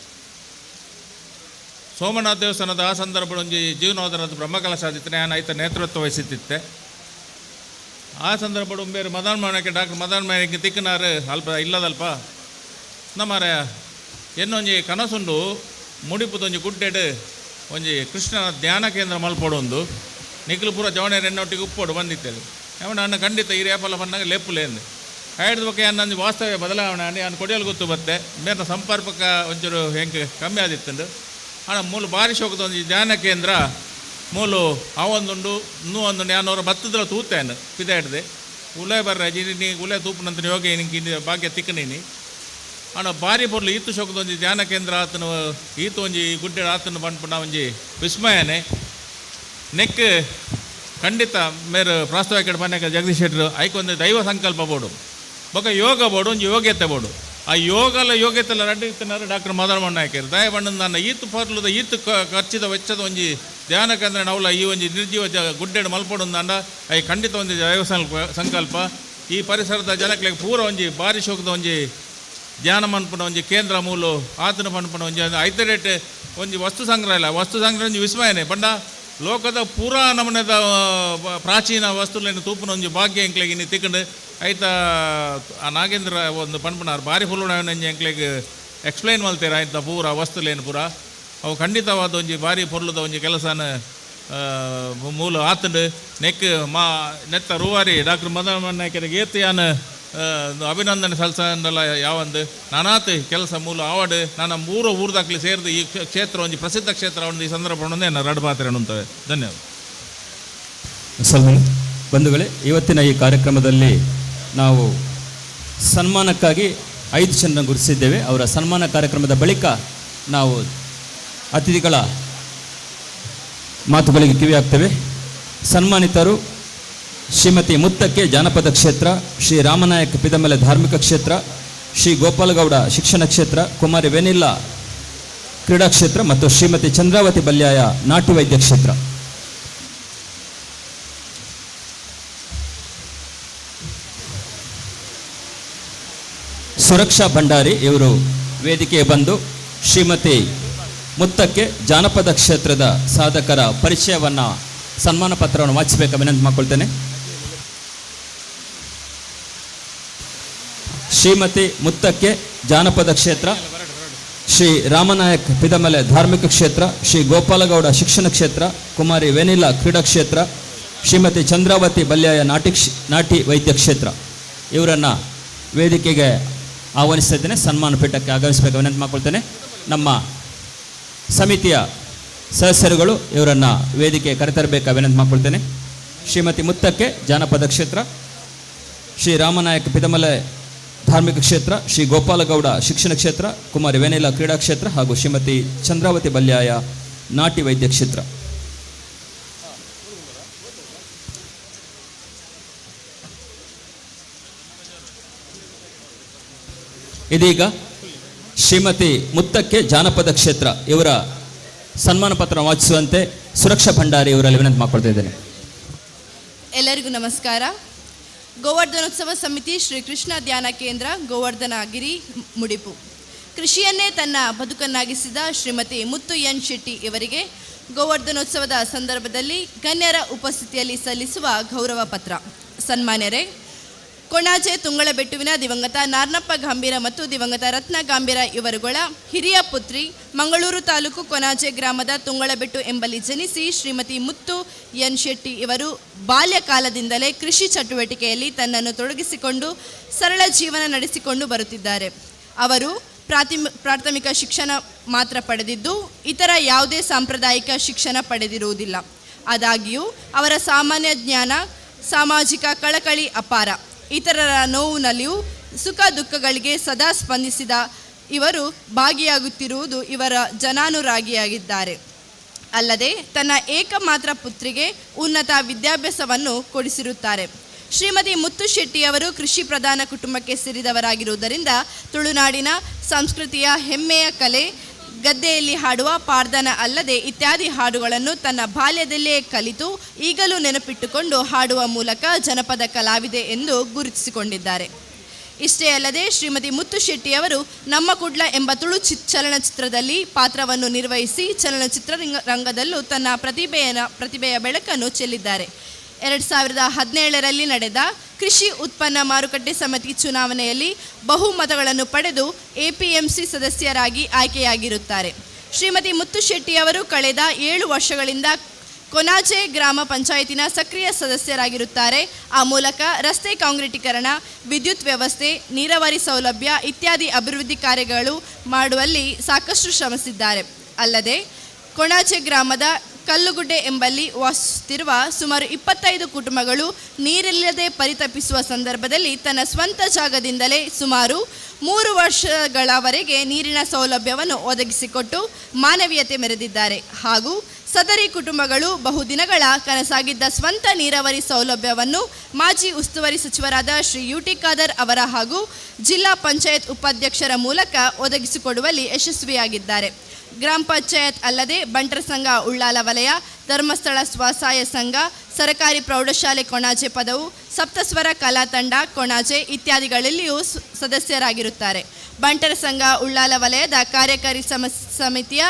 ಸೋಮನಾಥ ದೇವಸ್ಥಾನದ ಆ ಸಂದರ್ಭ ಒಂಜಿ ಜೀವನೋದರದ ಬ್ರಹ್ಮಕಲಶ ಆದಿತ್ತು. ನಾನು ಆಯ್ತ ನೇತೃತ್ವ ವಹಿಸುತ್ತಿದ್ದೆ. ಆ ಸಂದರ್ಭ ಬೇರೆ ಮದನ್ ಮಾಣಕ್ಕೆ ಡಾಕ್ಟರ್ ಮದನ್ ಮಾಣಕ್ಕೆ ತಿಕ್ಕನಾರು ಅಲ್ಪ ಇಲ್ಲದಲ್ಪ ನಮ್ಮರ ಎನ್ನೊಂಜಿ ಕನಸುಂಡು ಮುಡಿಪುದೊಂಜಿ ಗುಡ್ಡೆಡು ಒಂಜಿ ಕೃಷ್ಣನ ಧ್ಯಾನ ಕೇಂದ್ರ ಮಲ್ಪೊಡೊಂದು ನಿಖಿಲ್ ಪೂರ ಜವಣೇರು ಎನ್ನೊಟ್ಟಿಗೆ ಉಪ್ಪೋಡು ಬಂದಿತ್ತೇವೆ. ಅವನ ಅಣ್ಣ ಖಂಡಿತ ಈ ರೇಪಲ ಬಂದಾಗ ಲೇಪುಲೇಂದು ಆಯ್ದ ಬಗ್ಗೆ ಅನ್ನೊಂದು ವಾಸ್ತವ್ಯ ಬದಲಾವಣೆ ಅಣ್ಣ ನಾನು ಕೊಡಿಯಲು ಗೊತ್ತು ಬತ್ತೆ ಮೇರ್ನ ಸಂಪರ್ಕ ಒಂಚೂರು ಹೆಂಗೆ ಕಮ್ಮಿ ಆದಿತ್ತಂಡು. ಅಣ್ಣ ಮೂಲು ಬಾರಿ ಶೋಕದ ಒಂಜಿ ಧ್ಯಾನ ಕೇಂದ್ರ ಮೂಲು ಅವೊಂದುಂಡು ಇನ್ನೂ ಒಂದುಂಡು ಯಾನವರ ಬತ್ತದ್ರ ತೂತೇನು ಪಿದ ಹಿಡ್ದೆ ಉಲೆ ಬರ್ರ ನೀ ಉಲೆ ತೂಪುನಂತ ಯೋಗ ನಿಂಗೆ ಭಾಗ್ಯ ತಿಕ್ಕನೀನಿ ಅಣ್ಣ ಬಾರಿ ಪೊರ್ಲು ಈತು ಶೋಕದ ಒಂಜಿ ಧ್ಯಾನ ಕೇಂದ್ರ ಆತನ ಈತು ಒಂಜಿ ಗುಡ್ಡೆ ಆತನ ಪನ್ಪುನ ಒಂಜಿ ವಿಸ್ಮಯನೆ ನೆಕ್ ಖಂಡಿತ ಮೇರು ಪ್ರಾಸ್ತಾವಿಕ ಪನ್ಯಾಕ ಜಗದೀಶ್ ಶೆಟ್ಟರು ಐಕೊಂದು ದೈವ ಸಂಕಲ್ಪ ಬೋಡು ಬೊಕ ಯೋಗ ಬೋಡು ಒಂಜಿ ಯೋಗ್ಯತೆ ಬೋಡು. ಆ ಯೋಗಲ ಯೋಗ್ಯತೆಲ್ಲ ರಡ್ಡು ಇತ್ತನಾರು ಡಾಕ್ಟರ್ ಮದನ ಮಣ್ಣಾಯ್ಕರು ದಯ ಬಣ್ಣ ನನ್ನ ಈತು ಪರ್ಲುದ ಈತು ಖರ್ಚಿದ ವೆಚ್ಚದ ಒಂಜಿ ಧ್ಯಾನ ಕೇಂದ್ರ ನವಲ ಈ ಒಂಜಿ ನಿರ್ಜೀವ ಗುಡ್ಡೆಡು ಮಲ್ಪೊಡು ಅಂಡ I ಖಂಡಿತ ಒಂಜಿ ದೈವ ಸಂಕಲ್ಪ ಈ ಪರಿಸರದ ಜನಕ್ಲೆಗ್ ಪೂರ ಒಂಜಿ ಬಾರಿ ಶೋಕದ ಒಂಜಿ ಧ್ಯಾನ ಮನ್ಪುನ ಒಂಜಿ ಕೇಂದ್ರ ಮೂಲು ಆತನ ಪನ್ಪುನ ಒಂಜಿ ಐತರೇಟ್ ಒಂಜಿ ವಸ್ತು ಸಂಗ್ರಹ ಇಲ್ಲ ವಸ್ತು ಸಂಗ್ರಹ ಒಂಜಿ ವಿಸ್ಮಯನೇ ಬಂಡ ಲೋಕದ ಪೂರಾ ನಮೂನೆದ ಪ್ರಾಚೀನ ವಸ್ತುಗಳನ್ನು ತೂಪುನ ಒಂಜಿ ಭಾಗ್ಯ ಎಂಕ್ಲೆಗ್ ಇನ್ನು ತಿಕ್ಕಂಡು ಐತ ಆ ನಾಗೇಂದ್ರ ಒಂದು ಪನ್ಪುನಾರ್ ಬಾರಿ ಫುಲ್ಲು ಒಂಜಿ ಎಂಕ್ಲೆಗ್ ಎಕ್ಸ್ಪ್ಲೈನ್ ಮಲ್ತೇರು ಆಯ್ತ ಪೂರ ವಸ್ತುಲೇನು ಪೂರ ಅವು ಖಂಡಿತವಾದ ಒಂಜಿ ಬಾರಿ ಪೊರ್ಲುದ ಒಂಜಿ ಕೆಲಸನ ಮೂಲ ಆತಂಡು ನೆಕ್ ಮಾ ನೆತ್ತ ರೂವಾರಿ ಡಾಕ್ಟರ್ ಮದನ ನಾಯ್ಕರಿಗೆ ಏತ್ ಯಾನ್ ಅಭಿನಂದನೆ ಸಲ್ಸಂದಲ್ಲ ಯಾವಂದು ನಾನಾತ್ ಕೆಲಸ ಮೂಲ ಆವಾಡು ನಾನು ಮೂರು ಊರ್ದಾಕ್ಲಿ ಸೇರಿದು ಈ ಕ್ಷೇತ್ರ ಒಂಜಿ ಪ್ರಸಿದ್ಧ ಕ್ಷೇತ್ರ ಒಂದು ಈ ಸಂದರ್ಭ ನಾನು ರಡ್ ಮಾತ್ರ ಅಂತವೆ. ಧನ್ಯವಾದ. ಬಂಧುಗಳೇ, ಇವತ್ತಿನ ಈ ಕಾರ್ಯಕ್ರಮದಲ್ಲಿ ನಾವು ಸನ್ಮಾನಕ್ಕಾಗಿ 5 ಜನರನ್ನು ಗುರುತಿಸಿದ್ದೇವೆ. ಅವರ ಸನ್ಮಾನ ಕಾರ್ಯಕ್ರಮದ ಬಳಿಕ ನಾವು ಅತಿಥಿಗಳ ಮಾತುಗಳಿಗೆ ಕಿವಿ ಹಾಕ್ತೇವೆ. ಸನ್ಮಾನಿತರು ಶ್ರೀಮತಿ ಮುತ್ತಕ್ಕೆ ಜಾನಪದ ಕ್ಷೇತ್ರ, ಶ್ರೀ ರಾಮನಾಯಕ್ ಪಿದಮಲೆ ಧಾರ್ಮಿಕ ಕ್ಷೇತ್ರ, ಶ್ರೀ ಗೋಪಾಲಗೌಡ ಶಿಕ್ಷಣ ಕ್ಷೇತ್ರ, ಕುಮಾರಿ ವೆನಿಲ್ಲಾ ಕ್ರೀಡಾ ಕ್ಷೇತ್ರ ಮತ್ತು ಶ್ರೀಮತಿ ಚಂದ್ರಾವತಿ ಬಲ್ಯಾಯ ನಾಟಿ ವೈದ್ಯ ಕ್ಷೇತ್ರ. ಸುರಕ್ಷಾ ಭಂಡಾರಿ ಇವರು ವೇದಿಕೆಗೆ ಬಂದು ಶ್ರೀಮತಿ ಮುತ್ತಕ್ಕೆ ಜಾನಪದ ಕ್ಷೇತ್ರದ ಸಾಧಕರ ಪರಿಚಯವನ್ನು ಸನ್ಮಾನ ಪತ್ರವನ್ನು ವಾಚಿಸಬೇಕು ವಿನಂತಿ ಮಾಡಿಕೊಳ್ತೇನೆ. ಶ್ರೀಮತಿ ಮುತ್ತಕ್ಕೆ ಜಾನಪದ ಕ್ಷೇತ್ರ, ಶ್ರೀ ರಾಮನಾಯಕ್ ಪಿದಮಲೆ ಧಾರ್ಮಿಕ ಕ್ಷೇತ್ರ, ಶ್ರೀ ಗೋಪಾಲಗೌಡ ಶಿಕ್ಷಣ ಕ್ಷೇತ್ರ, ಕುಮಾರಿ ವೆನಿಲಾ ಕ್ರೀಡಾ ಕ್ಷೇತ್ರ, ಶ್ರೀಮತಿ ಚಂದ್ರಾವತಿ ಬಲ್ಯಾಯ ನಾಟಿ ವೈದ್ಯ ಕ್ಷೇತ್ರ ಇವರನ್ನು ವೇದಿಕೆಗೆ ಆಹ್ವಾನಿಸ್ತಾ ಇದ್ದೇನೆ. ಸನ್ಮಾನ ಪೀಠಕ್ಕೆ ಆಗಮಿಸಬೇಕು ವಿನಂತಿ ಮಾಡಿಕೊಳ್ತೇನೆ. ನಮ್ಮ ಸಮಿತಿಯ ಸದಸ್ಯರುಗಳು ಇವರನ್ನು ವೇದಿಕೆ ಕರೆತರಬೇಕು ವಿನಂತಿ ಮಾಡಿಕೊಳ್ತೇನೆ. ಶ್ರೀಮತಿ ಮುತ್ತಕ್ಕೆ ಜಾನಪದ ಕ್ಷೇತ್ರ, ಶ್ರೀ ರಾಮನಾಯಕ್ ಪಿದಮಲೆ ಧಾರ್ಮಿಕ ಕ್ಷೇತ್ರ, ಶ್ರೀ ಗೋಪಾಲಗೌಡ ಶಿಕ್ಷಣ ಕ್ಷೇತ್ರ, ಕುಮಾರಿ ವೆನಿಲಾ ಕ್ರೀಡಾ ಕ್ಷೇತ್ರ ಹಾಗೂ ಶ್ರೀಮತಿ ಚಂದ್ರಾವತಿ ಬಲ್ಯಾಯ ನಾಟಿ ವೈದ್ಯ ಕ್ಷೇತ್ರ. ಇದೀಗ ಶ್ರೀಮತಿ ಮುತ್ತಕ್ಕೆ ಜಾನಪದ ಕ್ಷೇತ್ರ ಇವರ ಸನ್ಮಾನ ಪತ್ರ ವಾಚಿಸುವಂತೆ ಸುರಕ್ಷಾ ಭಂಡಾರಿ ಇವರಲ್ಲಿ ವಿನಂತಿ ಮಾಡಿಕೊಳ್ತಾ ಇದ್ದೇನೆ. ಎಲ್ಲರಿಗೂ ನಮಸ್ಕಾರ. ಗೋವರ್ಧನೋತ್ಸವ ಸಮಿತಿ ಶ್ರೀ ಕೃಷ್ಣ ಧ್ಯಾನ ಕೇಂದ್ರ, ಗೋವರ್ಧನಗಿರಿ, ಮುಡಿಪು. ಕೃಷಿಯನ್ನೇ ತನ್ನ ಬದುಕನ್ನಾಗಿಸಿದ ಶ್ರೀಮತಿ ಮುತ್ತು ಎನ್ ಶೆಟ್ಟಿ ಇವರಿಗೆ ಗೋವರ್ಧನೋತ್ಸವದ ಸಂದರ್ಭದಲ್ಲಿ ಗಣ್ಯರ ಉಪಸ್ಥಿತಿಯಲ್ಲಿ ಸಲ್ಲಿಸುವ ಗೌರವ ಪತ್ರ. ಸನ್ಮಾನ್ಯರೇ, ಕೊಣಾಜೆ ತುಂಗಳಬೆಟ್ಟುವಿನ ದಿವಂಗತ ನಾರ್ನಪ್ಪ ಗಾಂಭೀರ ಮತ್ತು ದಿವಂಗತ ರತ್ನ ಗಾಂಭೀರ ಇವರುಗಳ ಹಿರಿಯ ಪುತ್ರಿ, ಮಂಗಳೂರು ತಾಲೂಕು ಕೊಣಾಜೆ ಗ್ರಾಮದ ತುಂಗಳಬೆಟ್ಟು ಎಂಬಲ್ಲಿ ಜನಿಸಿ ಶ್ರೀಮತಿ ಮುತ್ತು ಎನ್ ಶೆಟ್ಟಿ ಇವರು ಬಾಲ್ಯಕಾಲದಿಂದಲೇ ಕೃಷಿ ಚಟುವಟಿಕೆಯಲ್ಲಿ ತನ್ನನ್ನು ತೊಡಗಿಸಿಕೊಂಡು ಸರಳ ಜೀವನ ನಡೆಸಿಕೊಂಡು ಬರುತ್ತಿದ್ದಾರೆ. ಅವರು ಪ್ರಾಥಮಿಕ ಶಿಕ್ಷಣ ಮಾತ್ರ ಪಡೆದಿದ್ದು ಇತರ ಯಾವುದೇ ಸಾಂಪ್ರದಾಯಿಕ ಶಿಕ್ಷಣ ಪಡೆದಿರುವುದಿಲ್ಲ. ಆದಾಗ್ಯೂ ಅವರ ಸಾಮಾನ್ಯ ಜ್ಞಾನ, ಸಾಮಾಜಿಕ ಕಳಕಳಿ ಅಪಾರ. ಇತರರ ನೋವಿನಲ್ಲಿಯೂ ಸುಖ ದುಃಖಗಳಿಗೆ ಸದಾ ಸ್ಪಂದಿಸಿದ ಇವರು ಭಾಗಿಯಾಗುತ್ತಿರುವುದು ಇವರ ಜನಾನುರಾಗಿಯಾಗಿದ್ದಾರೆ. ಅಲ್ಲದೆ ತನ್ನ ಏಕಮಾತ್ರ ಪುತ್ರಿಗೆ ಉನ್ನತ ವಿದ್ಯಾಭ್ಯಾಸವನ್ನು ಕೊಡಿಸಿರುತ್ತಾರೆ. ಶ್ರೀಮತಿ ಮುತ್ತು ಶೆಟ್ಟಿಯವರು ಕೃಷಿ ಪ್ರಧಾನ ಕುಟುಂಬಕ್ಕೆ ಸೇರಿದವರಾಗಿರುವುದರಿಂದ ತುಳುನಾಡಿನ ಸಂಸ್ಕೃತಿಯ ಹೆಮ್ಮೆಯ ಕಲೆ ಗದ್ದೆಯಲ್ಲಿ ಹಾಡುವ ಪಾರ್ದನ ಅಲ್ಲದೆ ಇತ್ಯಾದಿ ಹಾಡುಗಳನ್ನು ತನ್ನ ಬಾಲ್ಯದಲ್ಲೇ ಕಲಿತು ಈಗಲೂ ನೆನಪಿಟ್ಟುಕೊಂಡು ಹಾಡುವ ಮೂಲಕ ಜನಪದ ಕಲಾವಿದೆ ಎಂದು ಗುರುತಿಸಿಕೊಂಡಿದ್ದಾರೆ. ಇಷ್ಟೇ ಅಲ್ಲದೆ ಶ್ರೀಮತಿ ಮುತ್ತು ಶೆಟ್ಟಿಯವರು ನಮ್ಮ ಕುಡ್ಲ ಎಂಬ ತುಳು ಚಲನಚಿತ್ರದಲ್ಲಿ ಪಾತ್ರವನ್ನು ನಿರ್ವಹಿಸಿ ಚಲನಚಿತ್ರ ರಂಗದಲ್ಲೂ ತನ್ನ ಪ್ರತಿಭೆಯ ಬೆಳಕನ್ನು ಚೆಲ್ಲಿದ್ದಾರೆ. 2017ರಲ್ಲಿ ನಡೆದ ಕೃಷಿ ಉತ್ಪನ್ನ ಮಾರುಕಟ್ಟೆ ಸಮಿತಿ ಚುನಾವಣೆಯಲ್ಲಿ ಬಹುಮತಗಳನ್ನು ಪಡೆದು ಎಪಿಎಂಸಿ ಸದಸ್ಯರಾಗಿ ಆಯ್ಕೆಯಾಗಿರುತ್ತಾರೆ. ಶ್ರೀಮತಿ ಮುತ್ತು ಶೆಟ್ಟಿಯವರು ಕಳೆದ 7 ವರ್ಷಗಳಿಂದ ಕೊನಾಜೆ ಗ್ರಾಮ ಪಂಚಾಯತಿನ ಸಕ್ರಿಯ ಸದಸ್ಯರಾಗಿರುತ್ತಾರೆ. ಆ ಮೂಲಕ ರಸ್ತೆ ಕಾಂಕ್ರೀಟೀಕರಣ, ವಿದ್ಯುತ್ ವ್ಯವಸ್ಥೆ, ನೀರಾವರಿ ಸೌಲಭ್ಯ ಇತ್ಯಾದಿ ಅಭಿವೃದ್ಧಿ ಕಾರ್ಯಗಳು ಮಾಡುವಲ್ಲಿ ಸಾಕಷ್ಟು ಶ್ರಮಿಸಿದ್ದಾರೆ. ಅಲ್ಲದೆ ಕೊಣಾಜೆ ಗ್ರಾಮದ ಕಲ್ಲುಗುಡ್ಡೆ ಎಂಬಲ್ಲಿ ವಾಸಿಸುತ್ತಿರುವ ಸುಮಾರು 25 ಕುಟುಂಬಗಳು ನೀರಿಲ್ಲದೆ ಪರಿತಪಿಸುವ ಸಂದರ್ಭದಲ್ಲಿ ತನ್ನ ಸ್ವಂತ ಜಾಗದಿಂದಲೇ ಸುಮಾರು 3 ವರ್ಷಗಳವರೆಗೆ ನೀರಿನ ಸೌಲಭ್ಯವನ್ನು ಒದಗಿಸಿಕೊಟ್ಟು ಮಾನವೀಯತೆ ಮೆರೆದಿದ್ದಾರೆ. ಹಾಗೂ ಸದರಿ ಕುಟುಂಬಗಳು ಬಹುದಿನಗಳ ಕನಸಾಗಿದ್ದ ಸ್ವಂತ ನೀರಾವರಿ ಸೌಲಭ್ಯವನ್ನು ಮಾಜಿ ಉಸ್ತುವಾರಿ ಸಚಿವರಾದ ಶ್ರೀ ಯು.ಟಿ. ಖಾದರ್ ಅವರ ಹಾಗೂ ಜಿಲ್ಲಾ ಪಂಚಾಯತ್ ಉಪಾಧ್ಯಕ್ಷರ ಮೂಲಕ ಒದಗಿಸಿಕೊಡುವಲ್ಲಿ ಯಶಸ್ವಿಯಾಗಿದ್ದಾರೆ. ಗ್ರಾಮ ಪಂಚಾಯತ್ ಅಲ್ಲದೆ ಬಂಟರ ಸಂಘ ಉಳ್ಳಾಲ ವಲಯ, ಧರ್ಮಸ್ಥಳ ಸ್ವಸಹಾಯ ಸಂಘ, ಸರಕಾರಿ ಪ್ರೌಢಶಾಲೆ ಕೊಣಾಜೆ ಪದವು, ಸಪ್ತಸ್ವರ ಕಲಾ ತಂಡ ಕೊಣಾಜೆ ಇತ್ಯಾದಿಗಳಲ್ಲಿಯೂ ಸದಸ್ಯರಾಗಿರುತ್ತಾರೆ. ಬಂಟರ ಸಂಘ ಉಳ್ಳಾಲ ವಲಯದ ಕಾರ್ಯಕಾರಿ ಸಮಿತಿಯ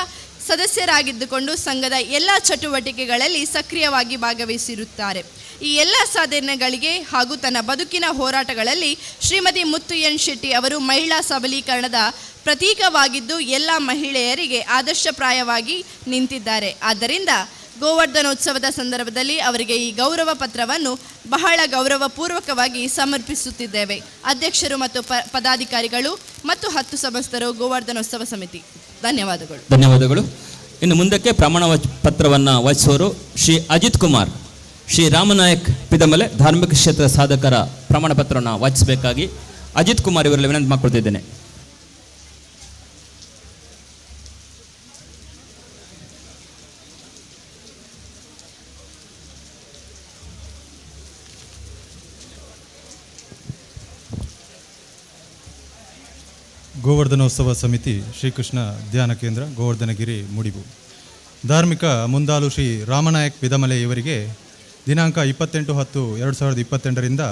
ಸದಸ್ಯರಾಗಿದ್ದುಕೊಂಡು ಸಂಘದ ಎಲ್ಲ ಚಟುವಟಿಕೆಗಳಲ್ಲಿ ಸಕ್ರಿಯವಾಗಿ ಭಾಗವಹಿಸಿರುತ್ತಾರೆ. ಈ ಎಲ್ಲ ಸಾಧನೆಗಳಿಗೆ ಹಾಗೂ ತನ್ನ ಬದುಕಿನ ಹೋರಾಟಗಳಲ್ಲಿ ಶ್ರೀಮತಿ ಮುತ್ತು ಎನ್ ಶೆಟ್ಟಿ ಅವರು ಮಹಿಳಾ ಸಬಲೀಕರಣದ ಪ್ರತೀಕವಾಗಿದ್ದು ಎಲ್ಲ ಮಹಿಳೆಯರಿಗೆ ಆದರ್ಶಪ್ರಾಯವಾಗಿ ನಿಂತಿದ್ದಾರೆ. ಆದ್ದರಿಂದ ಗೋವರ್ಧನೋತ್ಸವದ ಸಂದರ್ಭದಲ್ಲಿ ಅವರಿಗೆ ಈ ಗೌರವ ಪತ್ರವನ್ನು ಬಹಳ ಗೌರವಪೂರ್ವಕವಾಗಿ ಸಮರ್ಪಿಸುತ್ತಿದ್ದೇವೆ. ಅಧ್ಯಕ್ಷರು ಮತ್ತು ಪದಾಧಿಕಾರಿಗಳು ಮತ್ತು 10 ಸಮಸ್ತರು ಗೋವರ್ಧನೋತ್ಸವ ಸಮಿತಿ. ಧನ್ಯವಾದಗಳು. ಧನ್ಯವಾದಗಳು. ಇನ್ನು ಮುಂದಕ್ಕೆ ಪ್ರಮಾಣ ಪತ್ರವನ್ನು ವಾಚಿಸುವರು ಶ್ರೀ ಅಜಿತ್ ಕುಮಾರ್, ಶ್ರೀ ರಾಮನಾಯಕ್ ಪಿದಮಲೆ ಧಾರ್ಮಿಕ ಕ್ಷೇತ್ರ ಸಾಧಕರ ಪ್ರಮಾಣ ಪತ್ರವನ್ನು ವಾಚಿಸಬೇಕಾಗಿ ಅಜಿತ್ ಕುಮಾರ್ ಇವರಲ್ಲಿ ವಿನಂತಿ ಮಾಡಿಕೊಳ್ತಿದ್ದೇನೆ. ಗೋವರ್ಧನೋತ್ಸವ ಸಮಿತಿ ಶ್ರೀಕೃಷ್ಣ ಧ್ಯಾನ ಕೇಂದ್ರ, ಗೋವರ್ಧನಗಿರಿ, ಮುಡಿಬು. ಧಾರ್ಮಿಕ ಮುಂದಾಲು ಶ್ರೀ ರಾಮನಾಯಕ್ ಪಿದಮಲೆ ಇವರಿಗೆ ದಿನಾಂಕ 28/10/2022ರಿಂದ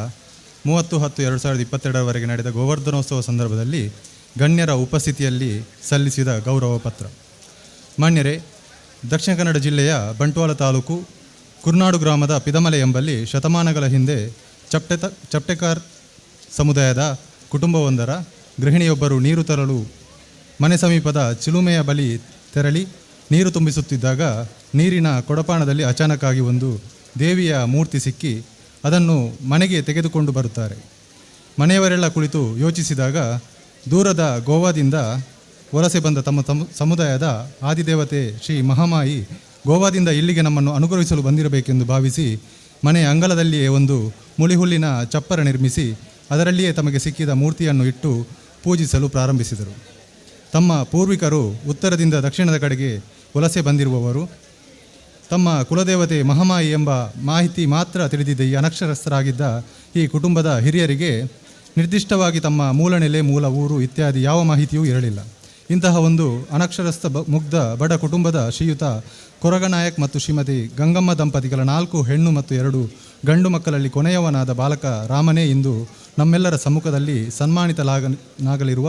30/10/2022ರವರೆಗೆ ನಡೆದ ಗೋವರ್ಧನೋತ್ಸವ ಸಂದರ್ಭದಲ್ಲಿ ಗಣ್ಯರ ಉಪಸ್ಥಿತಿಯಲ್ಲಿ ಸಲ್ಲಿಸಿದ ಗೌರವ ಪತ್ರ. ಮಾನ್ಯರೇ, ದಕ್ಷಿಣ ಕನ್ನಡ ಜಿಲ್ಲೆಯ ಬಂಟ್ವಾಳ ತಾಲೂಕು ಕುರ್ನಾಡು ಗ್ರಾಮದ ಪಿದಮಲೆ ಎಂಬಲ್ಲಿ ಶತಮಾನಗಳ ಹಿಂದೆ ಚಪ್ಟೆಕಾರ್ ಸಮುದಾಯದ ಕುಟುಂಬವೊಂದರ ಗೃಹಿಣಿಯೊಬ್ಬರು ನೀರು ತರಲು ಮನೆ ಸಮೀಪದ ಚಿಲುಮೆಯ ಬಳಿ ತೆರಳಿ ನೀರು ತುಂಬಿಸುತ್ತಿದ್ದಾಗ ನೀರಿನ ಕೊಡಪಾನದಲ್ಲಿ ಅಚಾನಕ್ಕಾಗಿ ಒಂದು ದೇವಿಯ ಮೂರ್ತಿ ಸಿಕ್ಕಿ ಅದನ್ನು ಮನೆಗೆ ತೆಗೆದುಕೊಂಡು ಬರುತ್ತಾರೆ. ಮನೆಯವರೆಲ್ಲ ಕುಳಿತು ಯೋಚಿಸಿದಾಗ ದೂರದ ಗೋವಾದಿಂದ ವಲಸೆ ಬಂದ ತಮ್ಮ ಸಮುದಾಯದ ಆದಿದೇವತೆ ಶ್ರೀ ಮಹಾಮಾಯಿ ಗೋವಾದಿಂದ ಇಲ್ಲಿಗೆ ನಮ್ಮನ್ನು ಅನುಗ್ರಹಿಸಲು ಬಂದಿರಬೇಕೆಂದು ಭಾವಿಸಿ ಮನೆಯ ಅಂಗಳದಲ್ಲಿಯೇ ಒಂದು ಮುಳಿಹುಲ್ಲಿನ ಚಪ್ಪರ ನಿರ್ಮಿಸಿ ಅದರಲ್ಲಿಯೇ ತಮಗೆ ಸಿಕ್ಕಿದ ಮೂರ್ತಿಯನ್ನು ಇಟ್ಟು ಪೂಜಿಸಲು ಪ್ರಾರಂಭಿಸಿದರು. ತಮ್ಮ ಪೂರ್ವಿಕರು ಉತ್ತರದಿಂದ ದಕ್ಷಿಣದ ಕಡೆಗೆ ವಲಸೆ ಬಂದಿರುವವರು. ತಮ್ಮ ಕುಲದೇವತೆ ಮಹಾಮಾಯಿ ಎಂಬ ಮಾಹಿತಿ ಮಾತ್ರ ತಿಳಿದಿದ್ದ ಈ ಅನಕ್ಷರಸ್ಥರಾಗಿದ್ದ ಈ ಕುಟುಂಬದ ಹಿರಿಯರಿಗೆ ನಿರ್ದಿಷ್ಟವಾಗಿ ತಮ್ಮ ಮೂಲ ನೆಲೆ, ಮೂಲ ಊರು ಇತ್ಯಾದಿ ಯಾವ ಮಾಹಿತಿಯೂ ಇರಲಿಲ್ಲ. ಇಂತಹ ಒಂದು ಅನಕ್ಷರಸ್ಥ ಮುಗ್ಧ ಬಡ ಕುಟುಂಬದ ಶ್ರೀಯುತ ಕೊರಗನಾಯಕ್ ಮತ್ತು ಶ್ರೀಮತಿ ಗಂಗಮ್ಮ ದಂಪತಿಗಳ 4 ಹೆಣ್ಣು ಮತ್ತು 2 ಗಂಡು ಮಕ್ಕಳಲ್ಲಿ ಕೊನೆಯವನಾದ ಬಾಲಕ ರಾಮನೇ ಇಂದು ನಮ್ಮೆಲ್ಲರ ಸಮ್ಮುಖದಲ್ಲಿ ಸನ್ಮಾನಿತನಾಗಲಿರುವ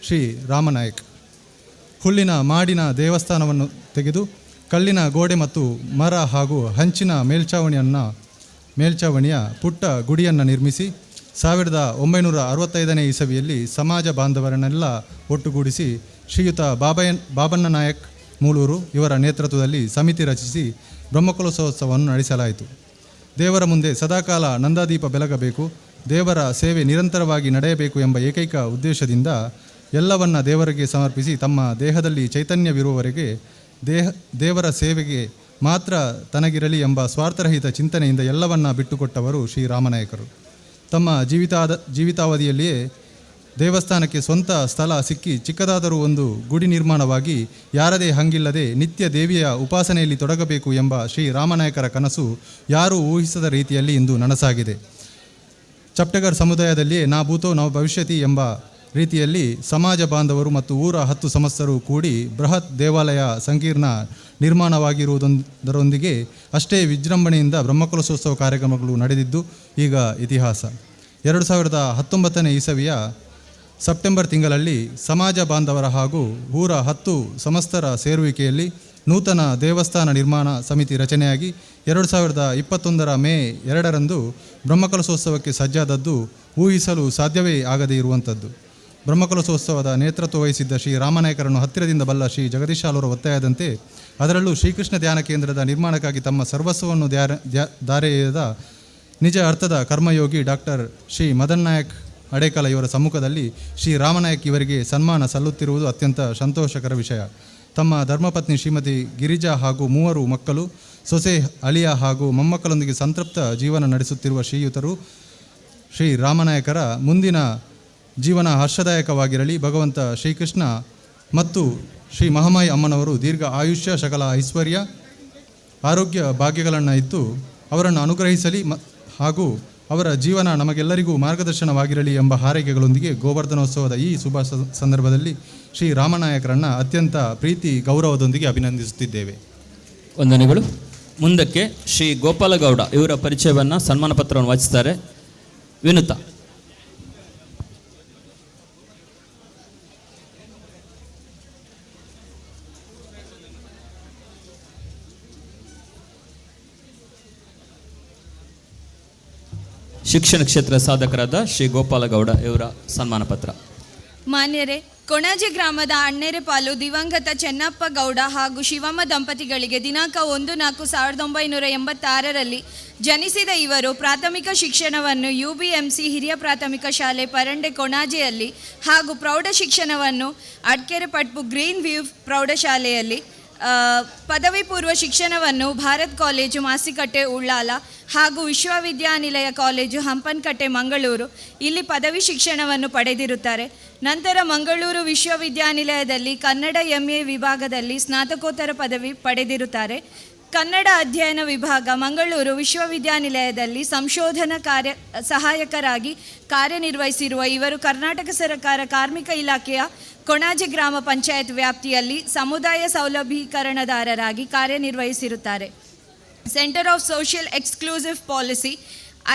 ಶ್ರೀ ರಾಮನಾಯಕ್. ಹುಲ್ಲಿನ ಮಾಡಿನ ದೇವಸ್ಥಾನವನ್ನು ತೆಗೆದು ಕಲ್ಲಿನ ಗೋಡೆ ಮತ್ತು ಮರ ಹಾಗೂ ಹಂಚಿನ ಮೇಲ್ಛಾವಣಿಯ ಪುಟ್ಟ ಗುಡಿಯನ್ನು ನಿರ್ಮಿಸಿ 1965ನೇ ಇಸವಿಯಲ್ಲಿ ಸಮಾಜ ಬಾಂಧವರನ್ನೆಲ್ಲ ಒಟ್ಟುಗೂಡಿಸಿ ಶ್ರೀಯುತ ಬಾಬಣ್ಣ ನಾಯಕ್ ಮೂಳೂರು ಇವರ ನೇತೃತ್ವದಲ್ಲಿ ಸಮಿತಿ ರಚಿಸಿ ಬ್ರಹ್ಮಕಲಶೋತ್ಸವವನ್ನು ನಡೆಸಲಾಯಿತು. ದೇವರ ಮುಂದೆ ಸದಾಕಾಲ ನಂದಾದೀಪ ಬೆಳಗಬೇಕು, ದೇವರ ಸೇವೆ ನಿರಂತರವಾಗಿ ನಡೆಯಬೇಕು ಎಂಬ ಏಕೈಕ ಉದ್ದೇಶದಿಂದ ಎಲ್ಲವನ್ನ ದೇವರಿಗೆ ಸಮರ್ಪಿಸಿ ತಮ್ಮ ದೇಹದಲ್ಲಿ ಚೈತನ್ಯವಿರುವವರೆಗೆ ದೇವರ ಸೇವೆಗೆ ಮಾತ್ರ ತನಗಿರಲಿ ಎಂಬ ಸ್ವಾರ್ಥರಹಿತ ಚಿಂತನೆಯಿಂದ ಎಲ್ಲವನ್ನ ಬಿಟ್ಟುಕೊಟ್ಟವರು ಶ್ರೀ ರಾಮನಾಯಕರು. ತಮ್ಮ ಜೀವಿತಾವಧಿಯಲ್ಲಿಯೇ ದೇವಸ್ಥಾನಕ್ಕೆ ಸ್ವಂತ ಸ್ಥಳ ಸಿಕ್ಕಿ ಚಿಕ್ಕದಾದರೂ ಒಂದು ಗುಡಿ ನಿರ್ಮಾಣವಾಗಿ ಯಾರದೇ ಹಂಗಿಲ್ಲದೆ ನಿತ್ಯ ದೇವಿಯ ಉಪಾಸನೆಯಲ್ಲಿ ತೊಡಗಬೇಕು ಎಂಬ ಶ್ರೀ ರಾಮನಾಯಕರ ಕನಸು ಯಾರೂ ಊಹಿಸದ ರೀತಿಯಲ್ಲಿ ಇಂದು ನನಸಾಗಿದೆ. ಚಪ್ಟಗರ್ ಸಮುದಾಯದಲ್ಲಿಯೇ ನಾ ಭೂತೋ ನಾವು ಭವಿಷ್ಯತಿ ಎಂಬ ರೀತಿಯಲ್ಲಿ ಸಮಾಜ ಬಾಂಧವರು ಮತ್ತು ಊರ 10 ಸಮಸ್ತರು ಕೂಡಿ ಬೃಹತ್ ದೇವಾಲಯ ಸಂಕೀರ್ಣ ನಿರ್ಮಾಣವಾಗಿರುವುದರೊಂದಿಗೆ ಅಷ್ಟೇ ವಿಜೃಂಭಣೆಯಿಂದ ಬ್ರಹ್ಮಕಲಶೋತ್ಸವ ಕಾರ್ಯಕ್ರಮಗಳು ನಡೆದಿದ್ದು ಈಗ ಇತಿಹಾಸ. 2019ನೇ ಇಸವಿಯ ಸೆಪ್ಟೆಂಬರ್ ತಿಂಗಳಲ್ಲಿ ಸಮಾಜ ಬಾಂಧವರ ಹಾಗೂ ಊರ 10 ಸಮಸ್ತರ ಸೇರುವಿಕೆಯಲ್ಲಿ ನೂತನ ದೇವಸ್ಥಾನ ನಿರ್ಮಾಣ ಸಮಿತಿ ರಚನೆಯಾಗಿ 2021ರ ಮೇ 2ರಂದು ಬ್ರಹ್ಮಕಲಶೋತ್ಸವಕ್ಕೆ ಸಜ್ಜಾದದ್ದು ಊಹಿಸಲು ಸಾಧ್ಯವೇ ಆಗದೇ ಇರುವಂಥದ್ದು. ಬ್ರಹ್ಮಕಲಶೋತ್ಸವದ ನೇತೃತ್ವ ವಹಿಸಿದ್ದ ಶ್ರೀ ರಾಮನಾಯಕರನ್ನು ಹತ್ತಿರದಿಂದ ಬಲ್ಲ ಶ್ರೀ ಜಗದೀಶಾಲೂರ ಒತ್ತಾಯದಂತೆ, ಅದರಲ್ಲೂ ಶ್ರೀಕೃಷ್ಣ ಧ್ಯಾನ ಕೇಂದ್ರದ ನಿರ್ಮಾಣಕ್ಕಾಗಿ ತಮ್ಮ ಸರ್ವಸ್ವವನ್ನು ಧಾರೆಯದ ನಿಜ ಅರ್ಥದ ಕರ್ಮಯೋಗಿ ಡಾಕ್ಟರ್ ಶ್ರೀ ಮದನ್ ನಾಯಕ್ ಅಡೇಕಲ ಇವರ ಸಮ್ಮುಖದಲ್ಲಿ ಶ್ರೀ ರಾಮನಾಯಕ್ ಇವರಿಗೆ ಸನ್ಮಾನ ಸಲ್ಲುತ್ತಿರುವುದು ಅತ್ಯಂತ ಸಂತೋಷಕರ ವಿಷಯ. ತಮ್ಮ ಧರ್ಮಪತ್ನಿ ಶ್ರೀಮತಿ ಗಿರಿಜಾ ಹಾಗೂ 3 ಮಕ್ಕಳು, ಸೊಸೆ ಅಳಿಯ ಹಾಗೂ ಮೊಮ್ಮಕ್ಕಳೊಂದಿಗೆ ಸಂತೃಪ್ತ ಜೀವನ ನಡೆಸುತ್ತಿರುವ ಶ್ರೀಯುತರು ಶ್ರೀ ರಾಮನಾಯಕರ ಮುಂದಿನ ಜೀವನ ಹರ್ಷದಾಯಕವಾಗಿರಲಿ. ಭಗವಂತ ಶ್ರೀಕೃಷ್ಣ ಮತ್ತು ಶ್ರೀ ಮಹಾಮಾಯಿ ಅಮ್ಮನವರು ದೀರ್ಘ ಆಯುಷ್ಯ, ಸಕಲ ಐಶ್ವರ್ಯ, ಆರೋಗ್ಯ ಭಾಗ್ಯಗಳನ್ನು ಇತ್ತು ಅವರನ್ನು ಅನುಗ್ರಹಿಸಲಿ ಹಾಗೂ ಅವರ ಜೀವನ ನಮಗೆಲ್ಲರಿಗೂ ಮಾರ್ಗದರ್ಶನವಾಗಿರಲಿ ಎಂಬ ಹಾರೈಕೆಗಳೊಂದಿಗೆ ಗೋವರ್ಧನೋತ್ಸವದ ಈ ಶುಭ ಸಂದರ್ಭದಲ್ಲಿ ಶ್ರೀ ರಾಮನಾಯಕರನ್ನು ಅತ್ಯಂತ ಪ್ರೀತಿ ಗೌರವದೊಂದಿಗೆ ಅಭಿನಂದಿಸುತ್ತಿದ್ದೇವೆ. ವಂದನೆಗಳು. ಮುಂದಕ್ಕೆ ಶ್ರೀ ಗೋಪಾಲಗೌಡ ಇವರ ಪರಿಚಯವನ್ನು ಸನ್ಮಾನ ಪತ್ರವನ್ನು ವಾಚಿಸ್ತಾರೆ. ವಿನುತಾ. ಶಿಕ್ಷಣ ಕ್ಷೇತ್ರ ಸಾಧಕರಾದ ಶ್ರೀ ಗೋಪಾಲಗೌಡ ಇವರ ಸನ್ಮಾನ ಪತ್ರ. ಮಾನ್ಯರೇ, ಕೊಣಾಜೆ ಗ್ರಾಮದ ಅಣ್ಣೆರೆಪಾಲು ದಿವಂಗತ ಚೆನ್ನಪ್ಪ ಗೌಡ ಹಾಗೂ ಶಿವಮ್ಮ ದಂಪತಿಗಳಿಗೆ ದಿನಾಂಕ 1-4-1986ರಲ್ಲಿ ಜನಿಸಿದ ಇವರು ಪ್ರಾಥಮಿಕ ಶಿಕ್ಷಣವನ್ನು UBMC ಹಿರಿಯ ಪ್ರಾಥಮಿಕ ಶಾಲೆ ಪರಂಡೆ ಕೊಣಾಜೆಯಲ್ಲಿ ಹಾಗೂ ಪ್ರೌಢ ಶಿಕ್ಷಣವನ್ನು ಅಡ್ಕೆರೆ ಪಟ್ಪು ಗ್ರೀನ್ ವ್ಯೂ ಪ್ರೌಢಶಾಲೆಯಲ್ಲಿ, ಪದವಿ ಪೂರ್ವ ಶಿಕ್ಷಣವನ್ನು ಭಾರತ್ ಕಾಲೇಜು ಮಾಸಿಕಟ್ಟೆ ಉಳ್ಳಾಲ ಹಾಗೂ ವಿಶ್ವವಿದ್ಯಾನಿಲಯ ಕಾಲೇಜು ಹಂಪನಕಟ್ಟೆ ಮಂಗಳೂರು ಇಲ್ಲಿ ಪದವಿ ಶಿಕ್ಷಣವನ್ನು ಪಡೆದಿರುತ್ತಾರೆ. ನಂತರ ಮಂಗಳೂರು ವಿಶ್ವವಿದ್ಯಾನಿಲಯದಲ್ಲಿ ಕನ್ನಡ MA ವಿಭಾಗದಲ್ಲಿ ಸ್ನಾತಕೋತ್ತರ ಪದವಿ ಪಡೆದಿರುತ್ತಾರೆ. ಕನ್ನಡ ಅಧ್ಯಯನ ವಿಭಾಗ ಮಂಗಳೂರು ವಿಶ್ವವಿದ್ಯಾನಿಲಯದಲ್ಲಿ ಸಂಶೋಧನಾ ಕಾರ್ಯ ಸಹಾಯಕರಾಗಿ ಕಾರ್ಯನಿರ್ವಹಿಸಿರುವ ಇವರು ಕರ್ನಾಟಕ ಸರ್ಕಾರ ಕಾರ್ಮಿಕ ಇಲಾಖೆಯ ಕೊಣಾಜೆ ಗ್ರಾಮ ಪಂಚಾಯತ್ ವ್ಯಾಪ್ತಿಯಲ್ಲಿ ಸಮುದಾಯ ಸೌಲಭ್ಯೀಕರಣದಾರರಾಗಿ ಕಾರ್ಯನಿರ್ವಹಿಸಿರುತ್ತಾರೆ. Centre of social exclusive policy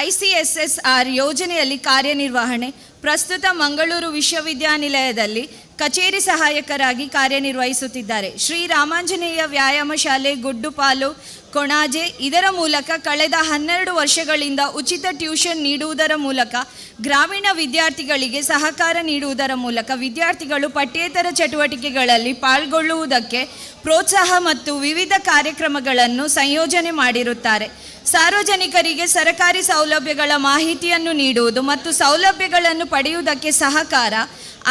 ICSSR ಯೋಜನೆಯಲ್ಲಿ ಕಾರ್ಯನಿರ್ವಹಣೆ. ಪ್ರಸ್ತುತ ಮಂಗಳೂರು ವಿಶ್ವವಿದ್ಯಾನಿಲಯದಲ್ಲಿ ಕಚೇರಿ ಸಹಾಯಕರಾಗಿ ಕಾರ್ಯನಿರ್ವಹಿಸುತ್ತಿದ್ದಾರೆ. ಶ್ರೀ ರಾಮಾಂಜನೇಯ ವ್ಯಾಯಾಮ ಶಾಲೆ ಗುಡ್ಡುಪಾಲು ಕೊಣಾಜೆ ಇದರ ಮೂಲಕ ಕಳೆದ 12 ವರ್ಷಗಳಿಂದ ಉಚಿತ ಟ್ಯೂಷನ್ ನೀಡುವುದರ ಮೂಲಕ ಗ್ರಾಮೀಣ ವಿದ್ಯಾರ್ಥಿಗಳಿಗೆ ಸಹಕಾರ ನೀಡುವುದರ ಮೂಲಕ ವಿದ್ಯಾರ್ಥಿಗಳು ಪಠ್ಯೇತರ ಚಟುವಟಿಕೆಗಳಲ್ಲಿ ಪಾಲ್ಗೊಳ್ಳುವುದಕ್ಕೆ ಪ್ರೋತ್ಸಾಹ ಮತ್ತು ವಿವಿಧ ಕಾರ್ಯಕ್ರಮಗಳನ್ನು ಸಂಯೋಜನೆ ಮಾಡಿರುತ್ತಾರೆ. ಸಾರ್ವಜನಿಕರಿಗೆ ಸರಕಾರಿ ಸೌಲಭ್ಯಗಳ ಮಾಹಿತಿಯನ್ನು ನೀಡುವುದು ಮತ್ತು ಸೌಲಭ್ಯಗಳನ್ನು ಪಡೆಯುವುದಕ್ಕೆ ಸಹಕಾರ,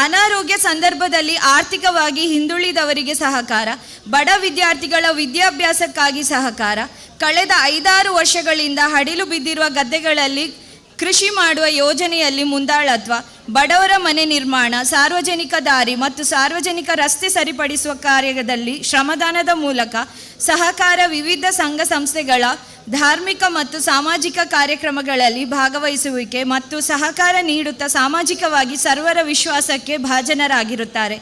ಅನಾರೋಗ್ಯ ಸಂದರ್ಭದಲ್ಲಿ ಆರ್ಥಿಕವಾಗಿ ಹಿಂದುಳಿದವರಿಗೆ ಸಹಕಾರ, ಬಡ ವಿದ್ಯಾರ್ಥಿಗಳ ವಿದ್ಯಾಭ್ಯಾಸಕ್ಕಾಗಿ ಸಹಕಾರ, ಕಳೆದ 5-6 ವರ್ಷಗಳಿಂದ ಹಡಿಲು ಬಿದ್ದಿರುವ ಗದ್ದೆಗಳಲ್ಲಿ ಕೃಷಿ ಮಾಡುವ ಯೋಜನೆಯಲ್ಲಿ ಮುಂದಾಳತ್ವ, ಬಡವರ ಮನೆ ನಿರ್ಮಾಣ, ಸಾರ್ವಜನಿಕ ದಾರಿ ಮತ್ತು ಸಾರ್ವಜನಿಕ ರಸ್ತೆ ಸರಿಪಡಿಸುವ ಕಾರ್ಯದಲ್ಲಿ ಶ್ರಮದಾನದ ಮೂಲಕ ಸಹಕಾರ, ವಿವಿಧ ಸಂಘ ಸಂಸ್ಥೆಗಳ ಧಾರ್ಮಿಕ ಮತ್ತು ಸಾಮಾಜಿಕ ಕಾರ್ಯಕ್ರಮಗಳಲ್ಲಿ ಭಾಗವಹಿಸುವಿಕೆ ಮತ್ತು ಸಹಕಾರ ನೀಡುತ್ತಾ ಸಾಮಾಜಿಕವಾಗಿ ಸರ್ವರ ವಿಶ್ವಾಸಕ್ಕೆ ಭಾಜನರಾಗಿರುತ್ತಾರೆ.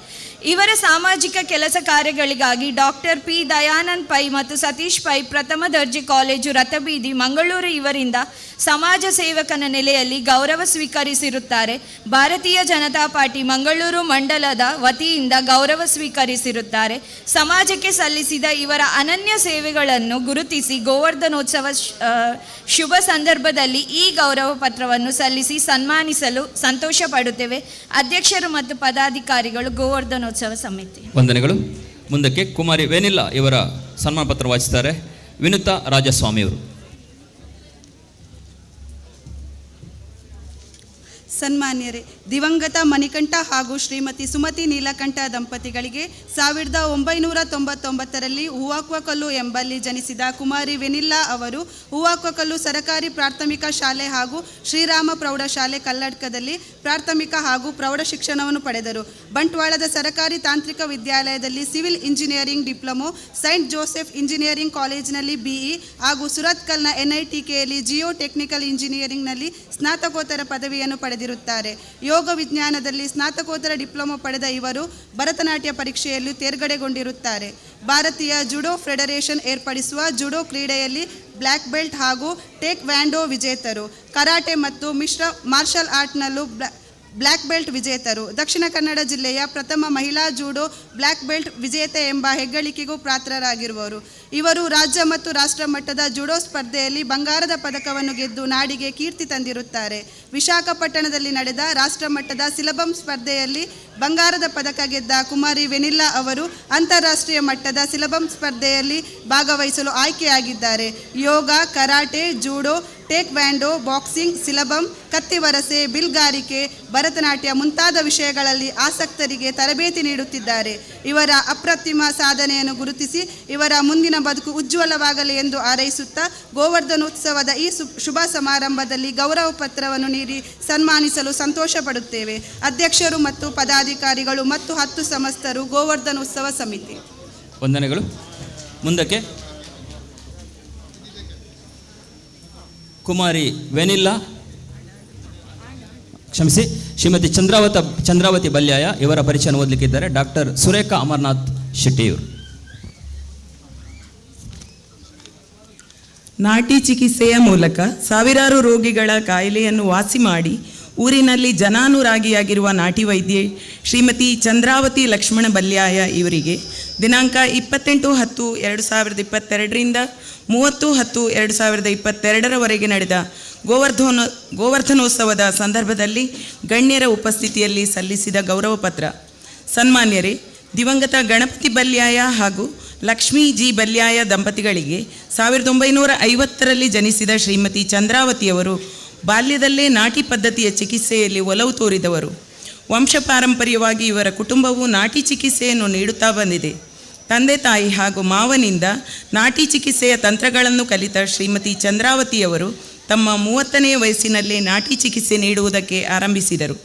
ಇವರ ಸಾಮಾಜಿಕ ಕೆಲಸ ಕಾರ್ಯಗಳಿಗಾಗಿ ಡಾಕ್ಟರ್ ಪಿ ದಯಾನಂದ್ ಪೈ ಮತ್ತು ಸತೀಶ್ ಪೈ ಪ್ರಥಮ ದರ್ಜೆ ಕಾಲೇಜು, ರಥಬೀದಿ, ಮಂಗಳೂರು ಇವರಿಂದ ಸಮಾಜ ಸೇವಕನ ನೆಲೆಯಲ್ಲಿ ಗೌರವ ಸ್ವೀಕರಿಸಿರುತ್ತಾರೆ. ಭಾರತೀಯ ಜನತಾ ಪಾರ್ಟಿ ಮಂಗಳೂರು ಮಂಡಲದ ವತಿಯಿಂದ ಗೌರವ ಸ್ವೀಕರಿಸಿರುತ್ತಾರೆ. ಸಮಾಜಕ್ಕೆ ಸಲ್ಲಿಸಿದ ಇವರ ಅನನ್ಯ ಸೇವೆಗಳನ್ನು ಗುರುತಿಸಿ ಗೋವರ್ಧನೋತ್ಸವ ಶುಭ ಸಂದರ್ಭದಲ್ಲಿ ಈ ಗೌರವ ಪತ್ರವನ್ನು ಸಲ್ಲಿಸಿ ಸನ್ಮಾನಿಸಲು ಸಂತೋಷ ಪಡುತ್ತೇವೆ. ಅಧ್ಯಕ್ಷರು ಮತ್ತು ಪದಾಧಿಕಾರಿಗಳು, ಗೋವರ್ಧನೋತ್ಸವ ಸಮಿತಿ. ವಂದನೆಗಳು. ಮುಂದಕ್ಕೆ ಕುಮಾರಿ ವೆನಿಲ್ಲಾ ಇವರ ಸನ್ಮಾನ ಪತ್ರ ವಾಚಿಸ್ತಾರೆ ವಿನುತಾ ರಾಜಸ್ವಾಮಿಯವರು. ಸನ್ಮಾನ್ಯರೇ, ದಿವಂಗತ ಮಣಿಕಂಠ ಹಾಗೂ ಶ್ರೀಮತಿ ಸುಮತಿ ನೀಲಕಂಠ ದಂಪತಿಗಳಿಗೆ 1999ರಲ್ಲಿ ಹೂವಾಕ್ವಕಲ್ಲು ಎಂಬಲ್ಲಿ ಜನಿಸಿದ ಕುಮಾರಿ ವೆನಿಲ್ಲಾ ಅವರು ಹೂವಾಕ್ವಕಲ್ಲು ಸರಕಾರಿ ಪ್ರಾಥಮಿಕ ಶಾಲೆ ಹಾಗೂ ಶ್ರೀರಾಮ ಪ್ರೌಢಶಾಲೆ ಕಲ್ಲಡ್ಕದಲ್ಲಿ ಪ್ರಾಥಮಿಕ ಹಾಗೂ ಪ್ರೌಢ ಶಿಕ್ಷಣವನ್ನು ಪಡೆದರು. ಬಂಟ್ವಾಳದ ಸರಕಾರಿ ತಾಂತ್ರಿಕ ವಿದ್ಯಾಲಯದಲ್ಲಿ civil engineering diploma, Saint Joseph engineering ಕಾಲೇಜಿನಲ್ಲಿ ಬಿಇ ಹಾಗೂ ಸುರತ್ಕಲ್ನ ಎನ್ಐಟಿಕೆಯಲ್ಲಿ ಜಿಯೋ ಟೆಕ್ನಿಕಲ್ ಇಂಜಿನಿಯರಿಂಗ್ನಲ್ಲಿ ಸ್ನಾತಕೋತ್ತರ ಪದವಿಯನ್ನು ಪಡೆದಿರುತ್ತಾರೆ. ಯೋಗ ವಿಜ್ಞಾನದಲ್ಲಿ ಸ್ನಾತಕೋತ್ತರ ಡಿಪ್ಲೊಮೊ ಪಡೆದ ಇವರು ಭರತನಾಟ್ಯ ಪರೀಕ್ಷೆಯಲ್ಲಿ ತೇರ್ಗಡೆಗೊಂಡಿರುತ್ತಾರೆ. ಭಾರತೀಯ ಜುಡೋ ಫೆಡರೇಷನ್ ಏರ್ಪಡಿಸುವ ಜುಡೋ ಕ್ರೀಡೆಯಲ್ಲಿ ಬ್ಲ್ಯಾಕ್ ಬೆಲ್ಟ್ ಹಾಗೂ ಟೇಕ್ ವ್ಯಾಂಡೋ ವಿಜೇತರು. ಕರಾಟೆ ಮತ್ತು ಮಿಶ್ರ marshal ಆರ್ಟ್ನಲ್ಲೂ black belt ವಿಜೇತರು. Dakshina Kannada ಜಿಲ್ಲೆಯ ಪ್ರಥಮ ಮಹಿಳಾ ಜೂಡೋ ಬ್ಲ್ಯಾಕ್ ಬೆಲ್ಟ್ ವಿಜೇತೆ ಎಂಬ ಹೆಗ್ಗಳಿಕೆಗೂ ಪಾತ್ರರಾಗಿರುವರು. ಇವರು ರಾಜ್ಯ ಮತ್ತು ರಾಷ್ಟ್ರ ಮಟ್ಟದ ಜುಡೋ ಸ್ಪರ್ಧೆಯಲ್ಲಿ ಬಂಗಾರದ ಪದಕವನ್ನು ಗೆದ್ದು ನಾಡಿಗೆ ಕೀರ್ತಿ ತಂದಿರುತ್ತಾರೆ. ವಿಶಾಖಪಟ್ಟಣದಲ್ಲಿ ನಡೆದ ರಾಷ್ಟ್ರ ಮಟ್ಟದ ಸಿಲಬಂ ಸ್ಪರ್ಧೆಯಲ್ಲಿ ಬಂಗಾರದ ಪದಕ ಗೆದ್ದ ಕುಮಾರಿ ವೆನಿಲ್ಲಾ ಅವರು ಅಂತಾರಾಷ್ಟ್ರೀಯ ಮಟ್ಟದ ಸಿಲಬಂ ಸ್ಪರ್ಧೆಯಲ್ಲಿ ಭಾಗವಹಿಸಲು ಆಯ್ಕೆಯಾಗಿದ್ದಾರೆ. Yoga, karate, judo, taekwondo, boxing, silambam, ಕತ್ತಿವರಸೆ, ಬಿಲ್ಗಾರಿಕೆ, Bharatanatyam ಮುಂತಾದ ವಿಷಯಗಳಲ್ಲಿ ಆಸಕ್ತರಿಗೆ ತರಬೇತಿ ನೀಡುತ್ತಿದ್ದಾರೆ. ಇವರ ಅಪ್ರತಿಮ ಸಾಧನೆಯನ್ನು ಗುರುತಿಸಿ ಇವರ ಮುಂದಿನ ಬದುಕು ಉಜ್ವಲವಾಗಲಿ ಎಂದು ಹಾರೈಸುತ್ತಾ ಗೋವರ್ಧನೋತ್ಸವದ ಈ ಶುಭ ಸಮಾರಂಭದಲ್ಲಿ ಗೌರವ ಪತ್ರವನ್ನು ನೀಡಿ ಸನ್ಮಾನಿಸಲು ಸಂತೋಷ ಪಡುತ್ತೇವೆ. ಅಧ್ಯಕ್ಷರು ಮತ್ತು ಪದಾಧಿಕಾರಿಗಳು ಮತ್ತು 10 ಸಮಸ್ತರು, ಗೋವರ್ಧನೋತ್ಸವ ಸಮಿತಿ. ವಂದನೆಗಳು. ಮುಂದಕ್ಕೆ ಕುಮಾರಿ ವೆನಿಲ್ಲಾ, ಕ್ಷಮಿಸಿ, ಶ್ರೀಮತಿ ಚಂದ್ರಾವತಿ ಬಲ್ಯಾಯ ಇವರ ಪರಿಚಯ ಓದಲಿಕ್ಕಿದ್ದಾರೆ ಡಾಕ್ಟರ್ ಸುರೇಖಾ ಅಮರ್ನಾಥ್ ಶೆಟ್ಟಿಯವರು. ನಾಟಿ ಚಿಕಿತ್ಸೆಯ ಮೂಲಕ ಸಾವಿರಾರು ರೋಗಿಗಳ ಕಾಯಿಲೆಯನ್ನು ವಾಸಿ ಮಾಡಿ ಊರಿನಲ್ಲಿ ಜನಾನುರಾಗಿಯಾಗಿರುವ ನಾಟಿ ವೈದ್ಯೆ ಶ್ರೀಮತಿ ಚಂದ್ರಾವತಿ ಲಕ್ಷ್ಮಣ ಬಲ್ಯಾಯ ಇವರಿಗೆ ದಿನಾಂಕ 28/10/2022ರಿಂದ 30/10/2022ರವರೆಗೆ ನಡೆದ ಗೋವರ್ಧನೋತ್ಸವದ ಸಂದರ್ಭದಲ್ಲಿ ಗಣ್ಯರ ಉಪಸ್ಥಿತಿಯಲ್ಲಿ ಸಲ್ಲಿಸಿದ ಗೌರವ ಪತ್ರ. ಸನ್ಮಾನ್ಯರೇ, ದಿವಂಗತ ಗಣಪತಿ ಬಲ್ಯಾಯ ಹಾಗೂ ಲಕ್ಷ್ಮೀ ಜಿ ಬಲ್ಯಾಯ ದಂಪತಿಗಳಿಗೆ 1950ರಲ್ಲಿ ಜನಿಸಿದ ಶ್ರೀಮತಿ ಚಂದ್ರಾವತಿಯವರು ಬಾಲ್ಯದಲ್ಲೇ ನಾಟಿ ಪದ್ಧತಿಯ ಚಿಕಿತ್ಸೆಯಲ್ಲಿ ಒಲವು ತೋರಿದವರು. ವಂಶಪಾರಂಪರ್ಯವಾಗಿ ಇವರ ಕುಟುಂಬವು ನಾಟಿ ಚಿಕಿತ್ಸೆಯನ್ನು ನೀಡುತ್ತಾ ಬಂದಿದೆ. ತಂದೆ ತಾಯಿ ಹಾಗೂ ಮಾವನಿಂದ ನಾಟಿ ಚಿಕಿತ್ಸೆಯ ತಂತ್ರಗಳನ್ನು ಕಲಿತ ಶ್ರೀಮತಿ ಚಂದ್ರಾವತಿಯವರು ತಮ್ಮ 30ನೇ ವಯಸ್ಸಿನಲ್ಲೇ ನಾಟಿ ಚಿಕಿತ್ಸೆ ನೀಡುವುದಕ್ಕೆ ಆರಂಭಿಸಿದರು.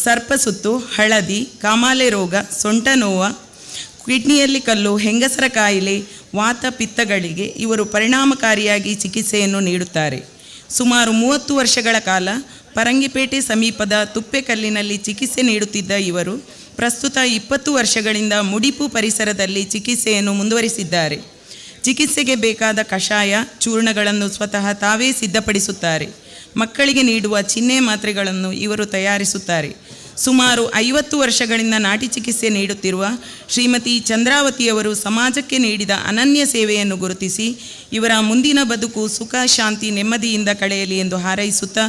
ಸರ್ಪಸುತ್ತು, ಹಳದಿ, ಕಾಮಾಲೆ ರೋಗ, ಸೊಂಟ ನೋವು, ಕಿಡ್ನಿಯಲ್ಲಿ ಕಲ್ಲು, ಹೆಂಗಸರ ಕಾಯಿಲೆ, ವಾತ ಪಿತ್ತಗಳಿಗೆ ಇವರು ಪರಿಣಾಮಕಾರಿಯಾಗಿ ಚಿಕಿತ್ಸೆಯನ್ನು ನೀಡುತ್ತಾರೆ. ಸುಮಾರು 30 ವರ್ಷಗಳ ಕಾಲ ಪರಂಗಿಪೇಟೆ ಸಮೀಪದ ತುಪ್ಪೆಕಲ್ಲಿನಲ್ಲಿ ಚಿಕಿತ್ಸೆ ನೀಡುತ್ತಿದ್ದ ಇವರು ಪ್ರಸ್ತುತ 20 ವರ್ಷಗಳಿಂದ ಮುಡಿಪು ಪರಿಸರದಲ್ಲಿ ಚಿಕಿತ್ಸೆಯನ್ನು ಮುಂದುವರಿಸಿದ್ದಾರೆ. ಚಿಕಿತ್ಸೆಗೆ ಬೇಕಾದ ಕಷಾಯ ಚೂರ್ಣಗಳನ್ನು ಸ್ವತಃ ತಾವೇ ಸಿದ್ಧಪಡಿಸುತ್ತಾರೆ. ಮಕ್ಕಳಿಗೆ ನೀಡುವ ಚಿಹ್ನೆ ಮಾತ್ರೆಗಳನ್ನು ಇವರು ತಯಾರಿಸುತ್ತಾರೆ. ಸುಮಾರು 50 ವರ್ಷಗಳಿಂದ ನಾಟಿ ಚಿಕಿತ್ಸೆ ನೀಡುತ್ತಿರುವ ಶ್ರೀಮತಿ ಚಂದ್ರಾವತಿಯವರು ಸಮಾಜಕ್ಕೆ ನೀಡಿದ ಅನನ್ಯ ಸೇವೆಯನ್ನು ಗುರುತಿಸಿ ಇವರ ಮುಂದಿನ ಬದುಕು ಸುಖ, ಶಾಂತಿ, ನೆಮ್ಮದಿಯಿಂದ ಕಳೆಯಲಿ ಎಂದು ಹಾರೈಸುತ್ತಾ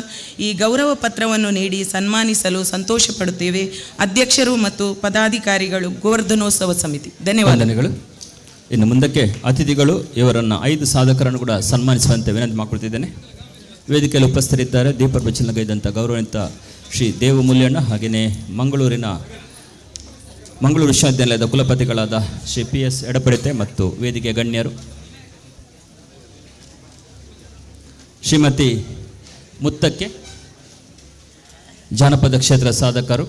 ಈ ಗೌರವ ಪತ್ರವನ್ನು ನೀಡಿ ಸನ್ಮಾನಿಸಲು ಸಂತೋಷಪಡುತ್ತೇವೆ. ಅಧ್ಯಕ್ಷರು ಮತ್ತು ಪದಾಧಿಕಾರಿಗಳು, ಗೋವರ್ಧನೋತ್ಸವ ಸಮಿತಿ. ಧನ್ಯವಾದಗಳು. ಇನ್ನು ಮುಂದಕ್ಕೆ ಅತಿಥಿಗಳು ಇವರನ್ನು 5 ಸಾಧಕರನ್ನು ಕೂಡ ಸನ್ಮಾನಿಸುವಂತೆ ವಿನಂತಿ ಮಾಡಿಕೊಳ್ತಿದ್ದೇನೆ. ವೇದಿಕೆಯಲ್ಲಿ ಉಪಸ್ಥಿತರಿದ್ದಾರೆ ದೀಪ ಪ್ರಜ್ವಲನಗೈದಂಥ ಗೌರವಾನ್ವಿತ ಶ್ರೀ ದೇವ ಮುಲ್ಯಣ್ಣ, ಹಾಗೆಯೇ ಮಂಗಳೂರು ವಿಶ್ವವಿದ್ಯಾಲಯದ ಕುಲಪತಿಗಳಾದ ಶ್ರೀ ಪಿ.ಎಸ್. ಎಡಪಡಿತೆ ಮತ್ತು ವೇದಿಕೆಯ ಗಣ್ಯರು ಶ್ರೀಮತಿ ಮುತ್ತಕ್ಕೆ, ಜಾನಪದ ಕ್ಷೇತ್ರ ಸಾಧಕರು,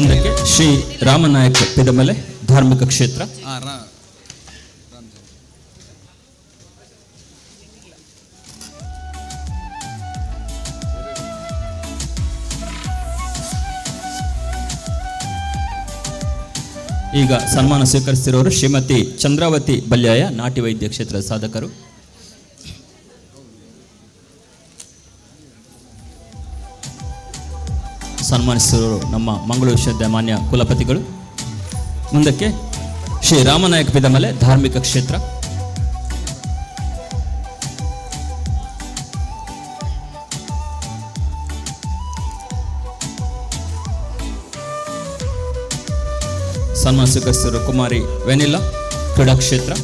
ಮುಂದಕ್ಕೆ ಶ್ರೀ ರಾಮನಾಯಕ್ ಪಿದಮಲೆ, ಧಾರ್ಮಿಕ ಕ್ಷೇತ್ರ. ಈಗ ಸನ್ಮಾನ ಸ್ವೀಕರಿಸಿರೋರು ಶ್ರೀಮತಿ ಚಂದ್ರಾವತಿ ಬಲ್ಯಾಯ, ನಾಟಿ ವೈದ್ಯ ಕ್ಷೇತ್ರದ ಸಾಧಕರು. ಸನ್ಮಾನಿಸಿರೋರು ನಮ್ಮ ಮಂಗಳೂರು ವಿಶ್ವವಿದ್ಯಾಲಯ ಮಾನ್ಯ ಕುಲಪತಿಗಳು. ಮುಂದಕ್ಕೆ ಶ್ರೀ ರಾಮನಾಯಕ ಪಿದಮಲೆ, ಧಾರ್ಮಿಕ ಕ್ಷೇತ್ರ. ಸನ್ಮಾನ ಸ್ವೀಕರಿಸಿರುವ ಕುಮಾರಿ ವೆನಿಲಾ, ಕ್ರೀಡಾ ಕ್ಷೇತ್ರ.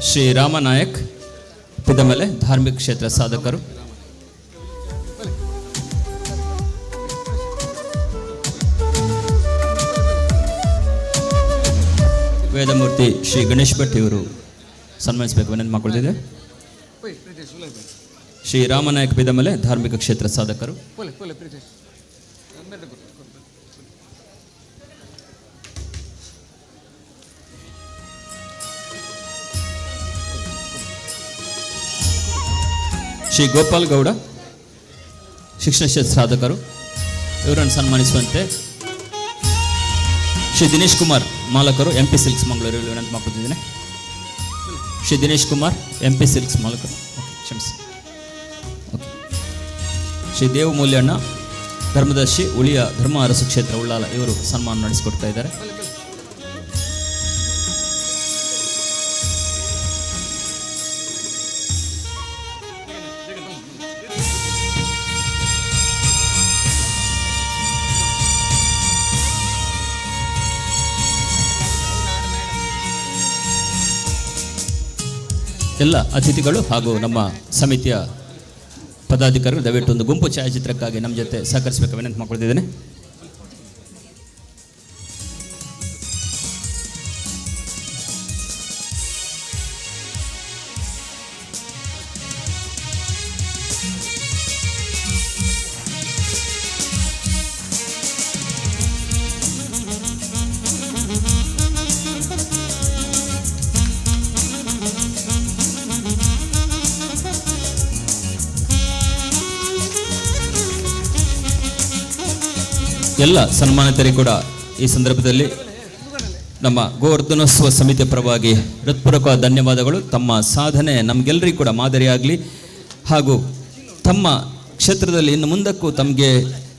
ಶ್ರೀ ರಾಮನಾಯಕ್ ಪಿದಮಲೆ, ಧಾರ್ಮಿಕ ಕ್ಷೇತ್ರ ಸಾಧಕರು. ವೇದಮೂರ್ತಿ ಶ್ರೀ ಗಣೇಶ್ ಭಟ್ ಇವರು ಸನ್ಮಾನಿಸಬೇಕು ವಿನಂತಿ ಮಾಡಿಕೊಳ್ಳುತ್ತಿದೆ. ಶ್ರೀ ರಾಮನಾಯಕ್ ಪಿದಮಲೆ, ಧಾರ್ಮಿಕ ಕ್ಷೇತ್ರ ಸಾಧಕರು. ಶ್ರೀ ಗೋಪಾಲ್ ಗೌಡ, ಶಿಕ್ಷಣ ಕ್ಷೇತ್ರ ಸಾಧಕರು, ಇವರನ್ನು ಸನ್ಮಾನಿಸುವಂತೆ ಶ್ರೀ ದಿನೇಶ್ ಕುಮಾರ್ ಮಾಲಕರು, ಎಂ ಪಿ ಸಿಲ್ಕ್ಸ್ ಮಂಗಳೂರು ವಿನಂತಿ ಮಾಡಿಕೊಂಡಿದ್ದೇನೆ. Shri Dinesh Kumar, M P silks ಮಾಲಕರು, ಕ್ಷಮಿಸಿ. ಓಕೆ. ಶ್ರೀ ದೇವಮೂಲ್ಯಣ್ಣ ಧರ್ಮದರ್ಶಿ, ಉಳಿಯ ಧರ್ಮ ಅರಸು ಕ್ಷೇತ್ರ ಉಳ್ಳಾಲ ಇವರು ಸನ್ಮಾನ ನಡೆಸಿಕೊಡ್ತಾ ಇದ್ದಾರೆ. ಎಲ್ಲ ಅತಿಥಿಗಳು ಹಾಗೂ ನಮ್ಮ ಸಮಿತಿಯ ಪದಾಧಿಕಾರಿಗಳು ದಯವಿಟ್ಟು ಒಂದು ಗುಂಪು ಛಾಯಾಚಿತ್ರಕ್ಕಾಗಿ ನಮ್ಮ ಜೊತೆ ಸಹಕರಿಸಬೇಕು ವಿನಂತಿ ಮಾಡಿಕೊಳ್ತಿದ್ದೇನೆ. ಎಲ್ಲ ಸನ್ಮಾನಿತರಿಗೆ ಕೂಡ ಈ ಸಂದರ್ಭದಲ್ಲಿ ನಮ್ಮ ಗೋವರ್ಧನೋತ್ಸವ ಸಮಿತಿಯ ಪರವಾಗಿ ಹೃತ್ಪೂರ್ವಕ ಧನ್ಯವಾದಗಳು. ತಮ್ಮ ಸಾಧನೆ ನಮಗೆಲ್ಲರಿಗೂ ಕೂಡ ಮಾದರಿಯಾಗಲಿ ಹಾಗೂ ತಮ್ಮ ಕ್ಷೇತ್ರದಲ್ಲಿ ಇನ್ನು ಮುಂದಕ್ಕೂ ತಮಗೆ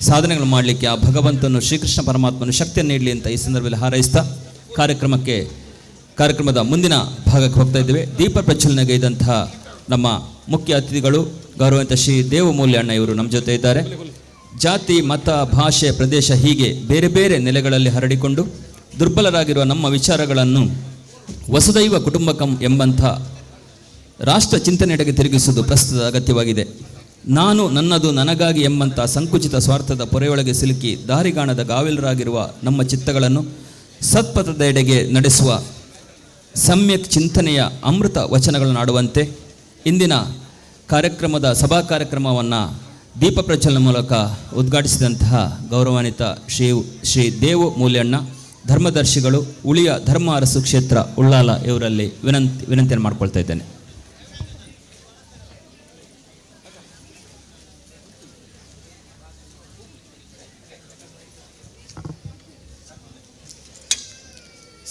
ಸಾಧನೆಗಳು ಮಾಡಲಿಕ್ಕೆ ಆ ಭಗವಂತನು ಶ್ರೀಕೃಷ್ಣ ಪರಮಾತ್ಮನು ಶಕ್ತಿಯನ್ನು ನೀಡಲಿ ಅಂತ ಈ ಸಂದರ್ಭದಲ್ಲಿ ಹಾರೈಸ್ತಾ ಕಾರ್ಯಕ್ರಮದ ಮುಂದಿನ ಭಾಗಕ್ಕೆ ಹೋಗ್ತಾ ಇದ್ದೇವೆ. ದೀಪ ಪ್ರಜ್ವಲನೆಗೈದಂತಹ ನಮ್ಮ ಮುಖ್ಯ ಅತಿಥಿಗಳು ಗೌರವಾನ್ವಿತ ಶ್ರೀ ದೇವಮೂಲ್ಯಣ್ಣ ಇವರು ನಮ್ಮ ಜೊತೆ ಇದ್ದಾರೆ. ಜಾತಿ, ಮತ, ಭಾಷೆ, ಪ್ರದೇಶ ಹೀಗೆ ಬೇರೆ ಬೇರೆ ನೆಲೆಗಳಲ್ಲಿ ಹರಡಿಕೊಂಡು ದುರ್ಬಲರಾಗಿರುವ ನಮ್ಮ ವಿಚಾರಗಳನ್ನು ವಸುದೈವ ಕುಟುಂಬಕಂ ಎಂಬಂಥ ರಾಷ್ಟ್ರ ಚಿಂತನೆಡೆಗೆ ತಿರುಗಿಸುವುದು ಪ್ರಸ್ತುತ ಅಗತ್ಯವಾಗಿದೆ. ನಾನು, ನನ್ನದು, ನನಗಾಗಿ ಎಂಬಂಥ ಸಂಕುಚಿತ ಸ್ವಾರ್ಥದ ಪೊರೆಯೊಳಗೆ ಸಿಲುಕಿ ದಾರಿಗಾಣದ ಗಾವಿಲರಾಗಿರುವ ನಮ್ಮ ಚಿತ್ತಗಳನ್ನು ಸತ್ಪಥದೆಡೆಗೆ ನಡೆಸುವ ಸಮ್ಯಕ್ ಚಿಂತನೆಯ ಅಮೃತ ವಚನಗಳನ್ನು ಆಡುವಂತೆ ಇಂದಿನ ಕಾರ್ಯಕ್ರಮದ ಸಭಾ ಕಾರ್ಯಕ್ರಮವನ್ನು ದೀಪ ಪ್ರಜ್ವಲನ ಮೂಲಕ ಉದ್ಘಾಟಿಸಿದಂತಹ ಗೌರವಾನ್ವಿತ ಶ್ರೀ ಶ್ರೀ ದೇವು ಮೂಲ್ಯಣ್ಣ ಧರ್ಮದರ್ಶಿಗಳು, ಉಳಿಯ ಧರ್ಮ ಅರಸು ಕ್ಷೇತ್ರ ಉಳ್ಳಾಲ ಇವರಲ್ಲಿ ವಿನಂತಿಯನ್ನು ಮಾಡಿಕೊಳ್ತಾ ಇದ್ದೇನೆ.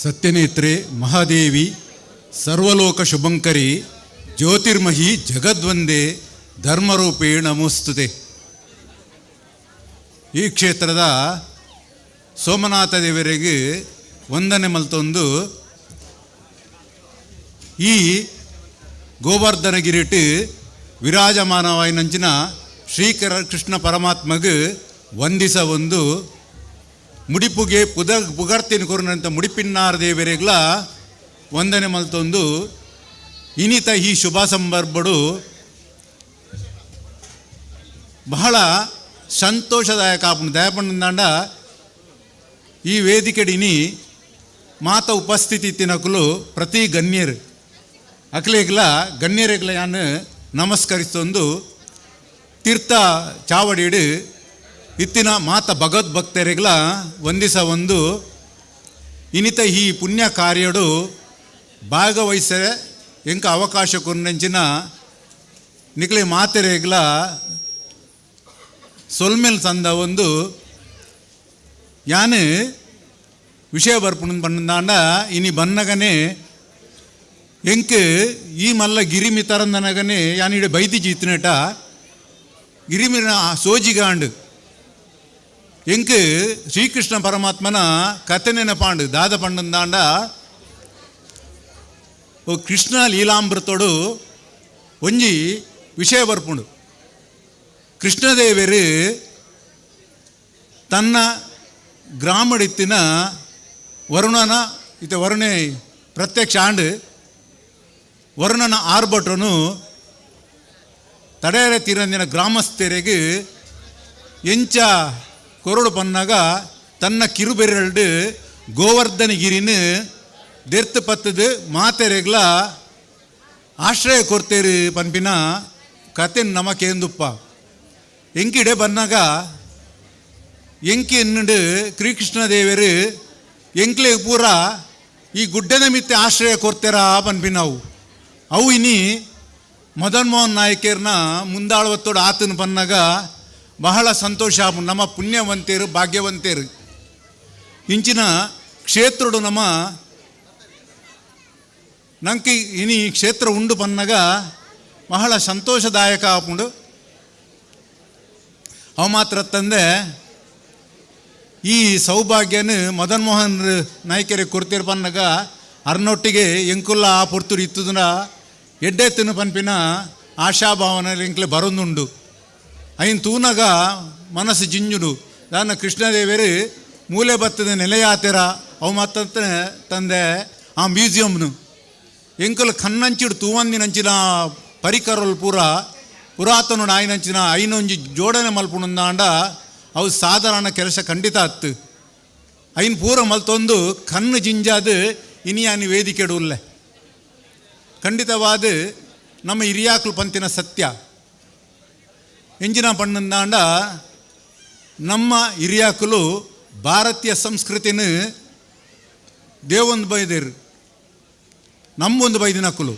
ಸತ್ಯನೇತ್ರೆ ಮಹಾದೇವಿ ಸರ್ವಲೋಕ ಶುಭಂಕರಿ ಜ್ಯೋತಿರ್ಮಹಿ ಜಗದ್ವಂದೇ ಧರ್ಮರೂಪೇ ನಮೋಸ್ತುತೆ. ಈ ಕ್ಷೇತ್ರದ ಸೋಮನಾಥ ದೇವರಿಗೆ ವಂದನೆ ಮಲ್ತೊಂದು ಈ ಗೋವರ್ಧನಗಿರಿಟ್ ವಿರಾಜಮಾನವಾಯಿನಂಚಿನ ಶ್ರೀಕೃಷ್ಣ ಪರಮಾತ್ಮಗ್ ವಂದಿಸ ಒಂದು ಮುಡಿಪುಗೆ ಪುಗರ್ತಿನ ಕೊರನಂತ ಮುಡಿಪಿನ್ನಾರ ದೇವರಿಗ್ಲ ವಂದನೆ ಮಲ್ತೊಂದು ಇನಿತ ಈ ಶುಭ ಸಂದರ್ಭಡು ಬಹಳ ಸಂತೋಷದಾಯಕ ಆಪುಂಡು. ದಯಪಂಡ ಈ ವೇದಿಕೆಡಿನಿ ಮಾತ ಉಪಸ್ಥಿತಿ ಇತ್ತಿನಕುಲು ಪ್ರತಿ ಗಣ್ಯರು ಅಕ್ಲೆಗ್ಲ ಗಣ್ಯರೆಗ್ಲ ಯಾನ್ ನಮಸ್ಕರಿಸೊಂದು ತೀರ್ಥ ಚಾವಡಿಡು ಇತ್ತಿನ ಮಾತ ಭಗವದ್ಭಕ್ತರಿಗ್ಲ ವಂದಿಸ ಒಂದು ಇನಿತ ಈ ಪುಣ್ಯ ಕಾರ್ಯಡು ಭಾಗವಹಿಸರೆ ಎಂಕ ಅವಕಾಶ ಕೊರ್ನಂಚಿನ ನಿಕ್ಲೆ ಮಾತೆರೆಗ್ಲ ಸೊಲ್ಮೆಲ್ ಸಂದ ಒಂದು ಯಾನು ವಿಷಯ ಬರ್ಪುಣ ಪಂಡಾಂಡ ಇನಿ ಬನ್ನಗನೆ ಎಂಕ್ ಈ ಮಲ್ಲ ಗಿರಿಮಿ ತರಂದನಗನೆ ಯಾನಿಡೆ ಬೈದಿ ಜೀತನೇಟ ಗಿರಿಮಿನ ಸೋಜಿಗಾಂಡು ಎಂಕ್ ಶ್ರೀಕೃಷ್ಣ ಪರಮಾತ್ಮನ ಕತೆ ನೆನಪಾಂಡು ದಾದ ಪಂಡಂದಾಂಡ ಓ ಕೃಷ್ಣ ಲೀಲಾಮೃತೋಡು ಒಂಜಿ ವಿಷಯ ಬರ್ಪುಂಡು. ಕೃಷ್ಣದೇವರು ತನ್ನ ಗ್ರಾಮಡಿತ್ತಿನ ವರುಣನ ಇತ ವರುಣೆ ಪ್ರತ್ಯಕ್ಷ ಆಂಡು ವರುಣನ ಆರ್ಭಟನು ತಡೆಯರ ತೀರಂದಿನ ಗ್ರಾಮಸ್ಥರಿಗೆ ಎಂಚ ಕೊರಡು ಪನ್ನಾಗ ತನ್ನ ಕಿರುಬೆರಳು ಗೋವರ್ಧನಗಿರಿನ ದೆರ್ತು ಪತ್ತದು ಮಾತೆರೆಗ್ಲ ಆಶ್ರಯ ಕೊರ್ತೇರು ಪನ್ಪಿನ ಕತೆ ನಮಕೇಂದುಪ್ಪ. ಎಂಕಿಡೆ ಬನ್ನಾಗ ಎಂಕಿ ಎನ್ನುಂಡು ಶ್ರೀಕೃಷ್ಣದೇವರು ಎಂಕ್ಲೆ ಪೂರ ಈ ಗುಡ್ಡದ ಮಿತ್ತೆ ಆಶ್ರಯ ಕೊರ್ತೆರಾ ಪನ್ಪಿನವು. ಅವು ಇನಿ ಮದನ್ ಮೋಹನ್ ನಾಯಕರ್ನ ಮುಂದಾಳ್ವತ್ತೋಡು ಆತನ ಪನ್ನಾಗ ಬಹಳ ಸಂತೋಷ. ನಮ್ಮ ಪುಣ್ಯವಂತೇರು ಭಾಗ್ಯವಂತೇರು ಇಂಚಿನ ಕ್ಷೇತ್ರಡು ನಮ್ಮ ನಂಗೆ ಇನಿ ಕ್ಷೇತ್ರ ಉಂಡು ಪನ್ನಾಗ ಬಹಳ ಸಂತೋಷದಾಯಕ ಆಪುಂಡು. ಅವು ಮಾತ್ರ ತಂದೆ ಈ ಸೌಭಾಗ್ಯನ ಮದನ್ ಮೋಹನ್ ನಾಯ್ಕರಿಗೆ ಕೊಡ್ತಿರ್ ಪನ್ನಾಗ ಅರ್ನೊಟ್ಟಿಗೆ ಎಂಕುಲ್ಲ ಆ ಪೊರ್ತುರು ಇತ್ತದನ ಎಡ್ಡೆತ್ತಿನ ಪನ್ಪಿನ ಆಶಾಭಾವನೆ ಎಂಕ್ಲೆ ಬರೊಂದುಂಡು. ಐನ್ ತೂನಗ ಮನಸ್ಸು ಜಿಂಜುಡು ದಾನ ಕೃಷ್ಣದೇವರು ಮೂಲೆ ಬತ್ತದ ನೆಲೆಯಾತೆರ ಅವು ಮತ್ತ ತಂದೆ ಆ ಮ್ಯೂಸಿಯಂನು ಎಂಕುಲು ಕಣ್ಣಂಚಿಡು ತೂವಂದಿನಂಚಿನ ಪರಿಕರಲು ಪೂರ ಪುರಾತನ ಆಯ್ನಂಚಿನ ಐನೊಂಜಿ ಜೋಡಣೆ ಮಲ್ಪುಣಂದಾಂಡ ಅವು ಸಾಧಾರಣ ಕೆಲಸ ಖಂಡಿತ ಅತ್ತು. ಐನ್ ಪೂರ ಮಲ್ತೊಂದು ಕಣ್ಣು ಜಿಂಜಾದು ಇನಿಯಾನಿ ವೇದಿಕೆಡು ಉಲ್ಲೆ ಖಂಡಿತವಾದ ನಮ್ಮ ಹಿರಿಯಾಕ್ಲು ಪಂತಿನ ಸತ್ಯ. ಎಂಜಿನ ಪಣ್ಣಂದಾಂಡ ನಮ್ಮ ಹಿರಿಯಾಕಲು ಭಾರತೀಯ ಸಂಸ್ಕೃತಿನ ದೇವೊಂದು ಬೈದಿರು ನಮ್ಮೊಂದು ಬೈದಿನಕುಲು.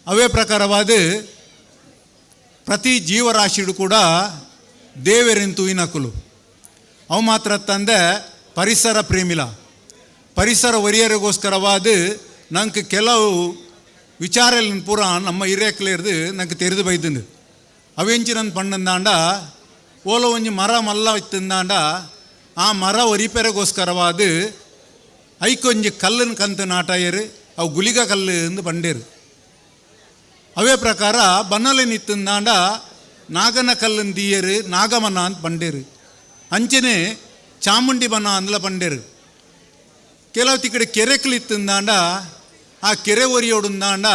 ಅವೇ ಪ್ರಕಾರವಾದ ಪ್ರತಿ ಜೀವರಾಶಿಡು ಕೂಡ ದೇವರಿಂತು ಇನಕುಲು. ಅವು ಮಾತ್ರ ತಂದೆ ಪರಿಸರ ಪ್ರೇಮಿಲ ಪರಿಸರ ಒರಿಯರಿಗೋಸ್ಕರವಾದ ನಂಗೆ ಕೆಲವು ವಿಚಾರ ಪೂರ ನಮ್ಮ ಹಿರಿಯಕ್ಲೇರ್ದು ನಂಗೆ ತೆರೆದು ಬೈದುಂಡು. ಅವೆಂಚಿನ ಪಣ್ಣಂದಾಂಡ ಓಲ ಒಂಜಿ ಮರ ಮಲ್ಲ ಇತ್ತಂದಾಂಡ ಆ ಮರ ಒರಿಪೆರೆಗೋಸ್ಕರವಾದ ಐಕೊಂಜಿ ಕಲ್ಲನ್ನು ಕಂತು ನಾಟಾಯರು ಅವು ಗುಲಿಗ ಕಲ್ಲು ಎಂದು ಬಂಡೇರು. ಅವೇ ಪ್ರಕಾರ ಬನ್ನಲೆ ನಿತ್ತಂದಾಂಡ ನಾಗನ ಕಲ್ಲನ್ನು ದೀಯರು ನಾಗಮನ ಅಂತ ಬಂಡೇರು. ಅಂಚನೆ ಚಾಮುಂಡಿ ಬನ ಅಂದ್ಲ ಬಂಡೇರು. ಕೆಲವು ತಿಕಡೆ ಕೆರೆಕ್ಲು ಇತ್ತಂದಾಂಡ ಆ ಕೆರೆ ಒರಿಯೋಡುಂದಾಂಡ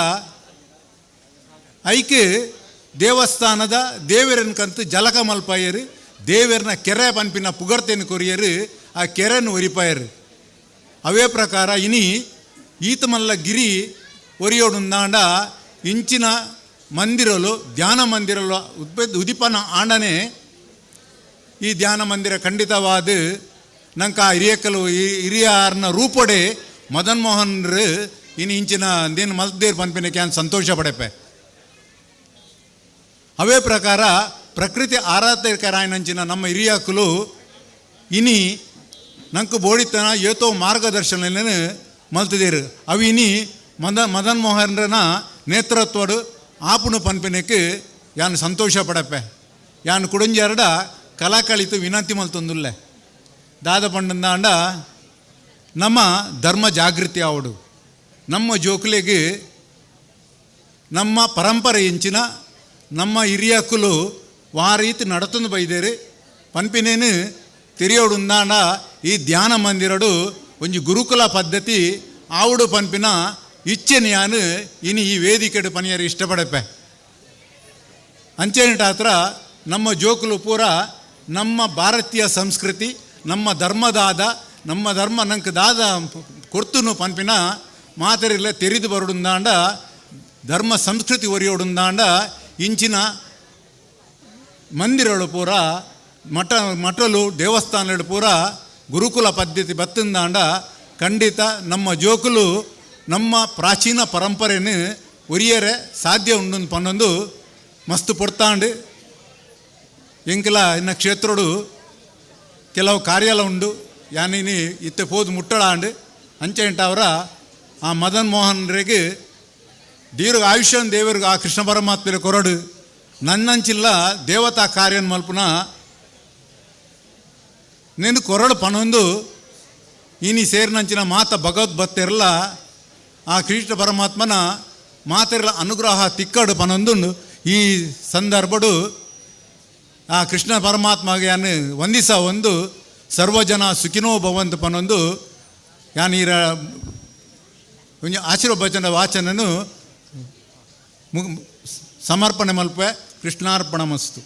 ಐಕೆ ದೇವಸ್ಥಾನದ ದೇವರನ್ ಕಂತು ಜಲಕ ಮಲ್ಪಾಯರು ದೇವರನ ಕೆರೆ ಪನ್ಪಿನ ಪುಗರ್ತೇನು ಕೊರಿಯರು ಆ ಕೆರೆಯನ್ನು ಒರಿಪಾಯರು. ಅವೇ ಪ್ರಕಾರ ಇನಿ ಈತಮಲ್ಲ ಗಿರಿ ಒರಿಯೋಡುಂದಾಂಡ ಇಂಚಿನ ಮಂದಿರಲು ಧ್ಯಾನ ಮಂದಿರಲು ಉದಿಪನ ಆಂಡನೆ ಈ ಧ್ಯಾನ ಮಂದಿರ ಖಂಡಿತವಾದ ನಂಗೆ ಆ ಹಿರಿಯಕಲು ಹಿರಿಯಾರ್ನ ರೂಪೊಡೆ ಮದನ್ ಮೋಹನ್ರು ಇನ್ನು ಇಂಚಿನ ದೇನು ಮಲ್ದೇರ್ ಪನ್ಪಿನಕ್ಕೆ ಅನ್ ಸಂತೋಷ ಪಡೆಪೆ. ಅವೇ ಪ್ರಕಾರ ಪ್ರಕೃತಿ ಆರಾಧಕರಾಯನಂಚಿನ ನಮ್ಮ ಹಿರಿಯಕಲು ಇನಿ ನಂಗೆ ಬೋಡಿತನ ಏತೋ ಮಾರ್ಗದರ್ಶನ ಮಲ್ತಿದೇರು. ಅವು ಇನಿ ಮದನ್ ಮೋಹನ್ರನ ನೇತೃತ್ವಡು ಆಪುಣ ಪನ್ಪಿನಕ್ಕೆ ಯಾನು ಸಂತೋಷ ಪಡಪೆ. ಯಾನು ಕುಡಂಜಾರಡ ಕಲಾಕಳಿತು ವಿನಂತಿ ಮಲ್ತೊಂದುಲ್ಲೆ ದಾದ ಪಂಡಂದಾಂಡ ನಮ್ಮ ಧರ್ಮ ಜಾಗೃತಿ ಆವಡು ನಮ್ಮ ಜೋಕುಲೆಗೆ ನಮ್ಮ ಪರಂಪರೆ ಎಂಚಿನ ನಮ್ಮ ಹಿರಿಯಕುಲು ವಾರೀತಿ ನಡತಂದು ಬೈದೇರು ಪನ್ಪಿನೇನು ತೆರಿಯೋಡುಂದಾಂಡ ಈ ಧ್ಯಾನ ಮಂದಿರಡು ಒಂಜಿ ಗುರುಕುಲ ಪದ್ಧತಿ ಆವುಡು ಪನ್ಪಿನ ಇಚ್ಛೆನ ಯಾನು ಇನಿ ಈ ವೇದಿಕೆಡು ಪನಿಯರು ಇಷ್ಟಪಡಪೆ. ಅಂಚೆನಿಟ ಹತ್ರ ನಮ್ಮ ಜೋಕುಲು ಪೂರ ನಮ್ಮ ಭಾರತೀಯ ಸಂಸ್ಕೃತಿ ನಮ್ಮ ಧರ್ಮದಾದ ನಮ್ಮ ಧರ್ಮ ನಂಗೆ ದಾದ ಕೊರ್ತುನು ಪನ್ಪಿನ ಮಾತರಿಲ್ಲ ತೆರಿದು ಬರುಡುಂದಾಂಡ ಧರ್ಮ ಸಂಸ್ಕೃತಿ ಒರಿಯೋಡುಂದಾಂಡ ಇಂಚಿನ ಮಂದಿರಳು ಪೂರ ಮಠ ಮಠಲು ದೇವಸ್ಥಾನಗಳು ಪೂರ ಗುರುಕುಲ ಪದ್ಧತಿ ಬತ್ತಂದಾಂಡ ಖಂಡಿತ ನಮ್ಮ ಜೋಕುಲು ನಮ್ಮ ಪ್ರಾಚೀನ ಪರಂಪರೆಯನ್ನು ಒರಿಯರೆ ಸಾಧ್ಯ ಉಂಡು ಪನ್ನೊಂದು ಮಸ್ತ್ ಪೊರ್ತಾಂಡು. ಎಂಕಲ ಇನ್ನ ಕ್ಷೇತ್ರಡು ಕೆಲವು ಕಾರ್ಯಾಲ ಉಂಡು ಯಾನಿನಿ ಇತ್ತೆ ಪೋದು ಮುಟ್ಟಳಾಂಡು ಅಂಚೆಂಟವರ ಆ ಮದನ್ ಮೋಹನ್ ರೆಗ್ ದೀರ್ಘ ಆಯುಷ್ಯನ್ ದೇವರಿಗೆ ಆ ಕೃಷ್ಣ ಪರಮಾತ್ಮರ ಕೊರಡು ನನ್ನಂಚಿಲ್ಲ ದೇವತಾ ಕಾರ್ಯನ್ ಮಲ್ಪುನ నేను ಕೊರಡು ಪನೊಂದು ಇನಿ ಸೇರಿನಂಚಿನ ಮಾತ ಭಗವದ್ಭಕ್ತರೆಲ್ಲ ಆ ಕೃಷ್ಣ ಪರಮಾತ್ಮನ ಮಾತೆರಲ ಅನುಗ್ರಹ ತಿಕ್ಕಡು ಪನೊಂದು ಈ ಸಂದರ್ಭಡು ಆ ಕೃಷ್ಣ ಪರಮಾತ್ಮಗೆ ಯಾನು ವಂದಿಸ ಒಂದು ಸರ್ವಜನ ಸುಖಿನೋ ಭವಂತ ಪನೊಂದು ಯಾನ್ ಈರ ಒಂಜಿ ಆಶೀರ್ವಚನ ವಾಚನನು ಸಮರ್ಪಣೆ ಮಲ್ಪೆ ಕೃಷ್ಣಾರ್ಪಣ ಮಸ್ತು.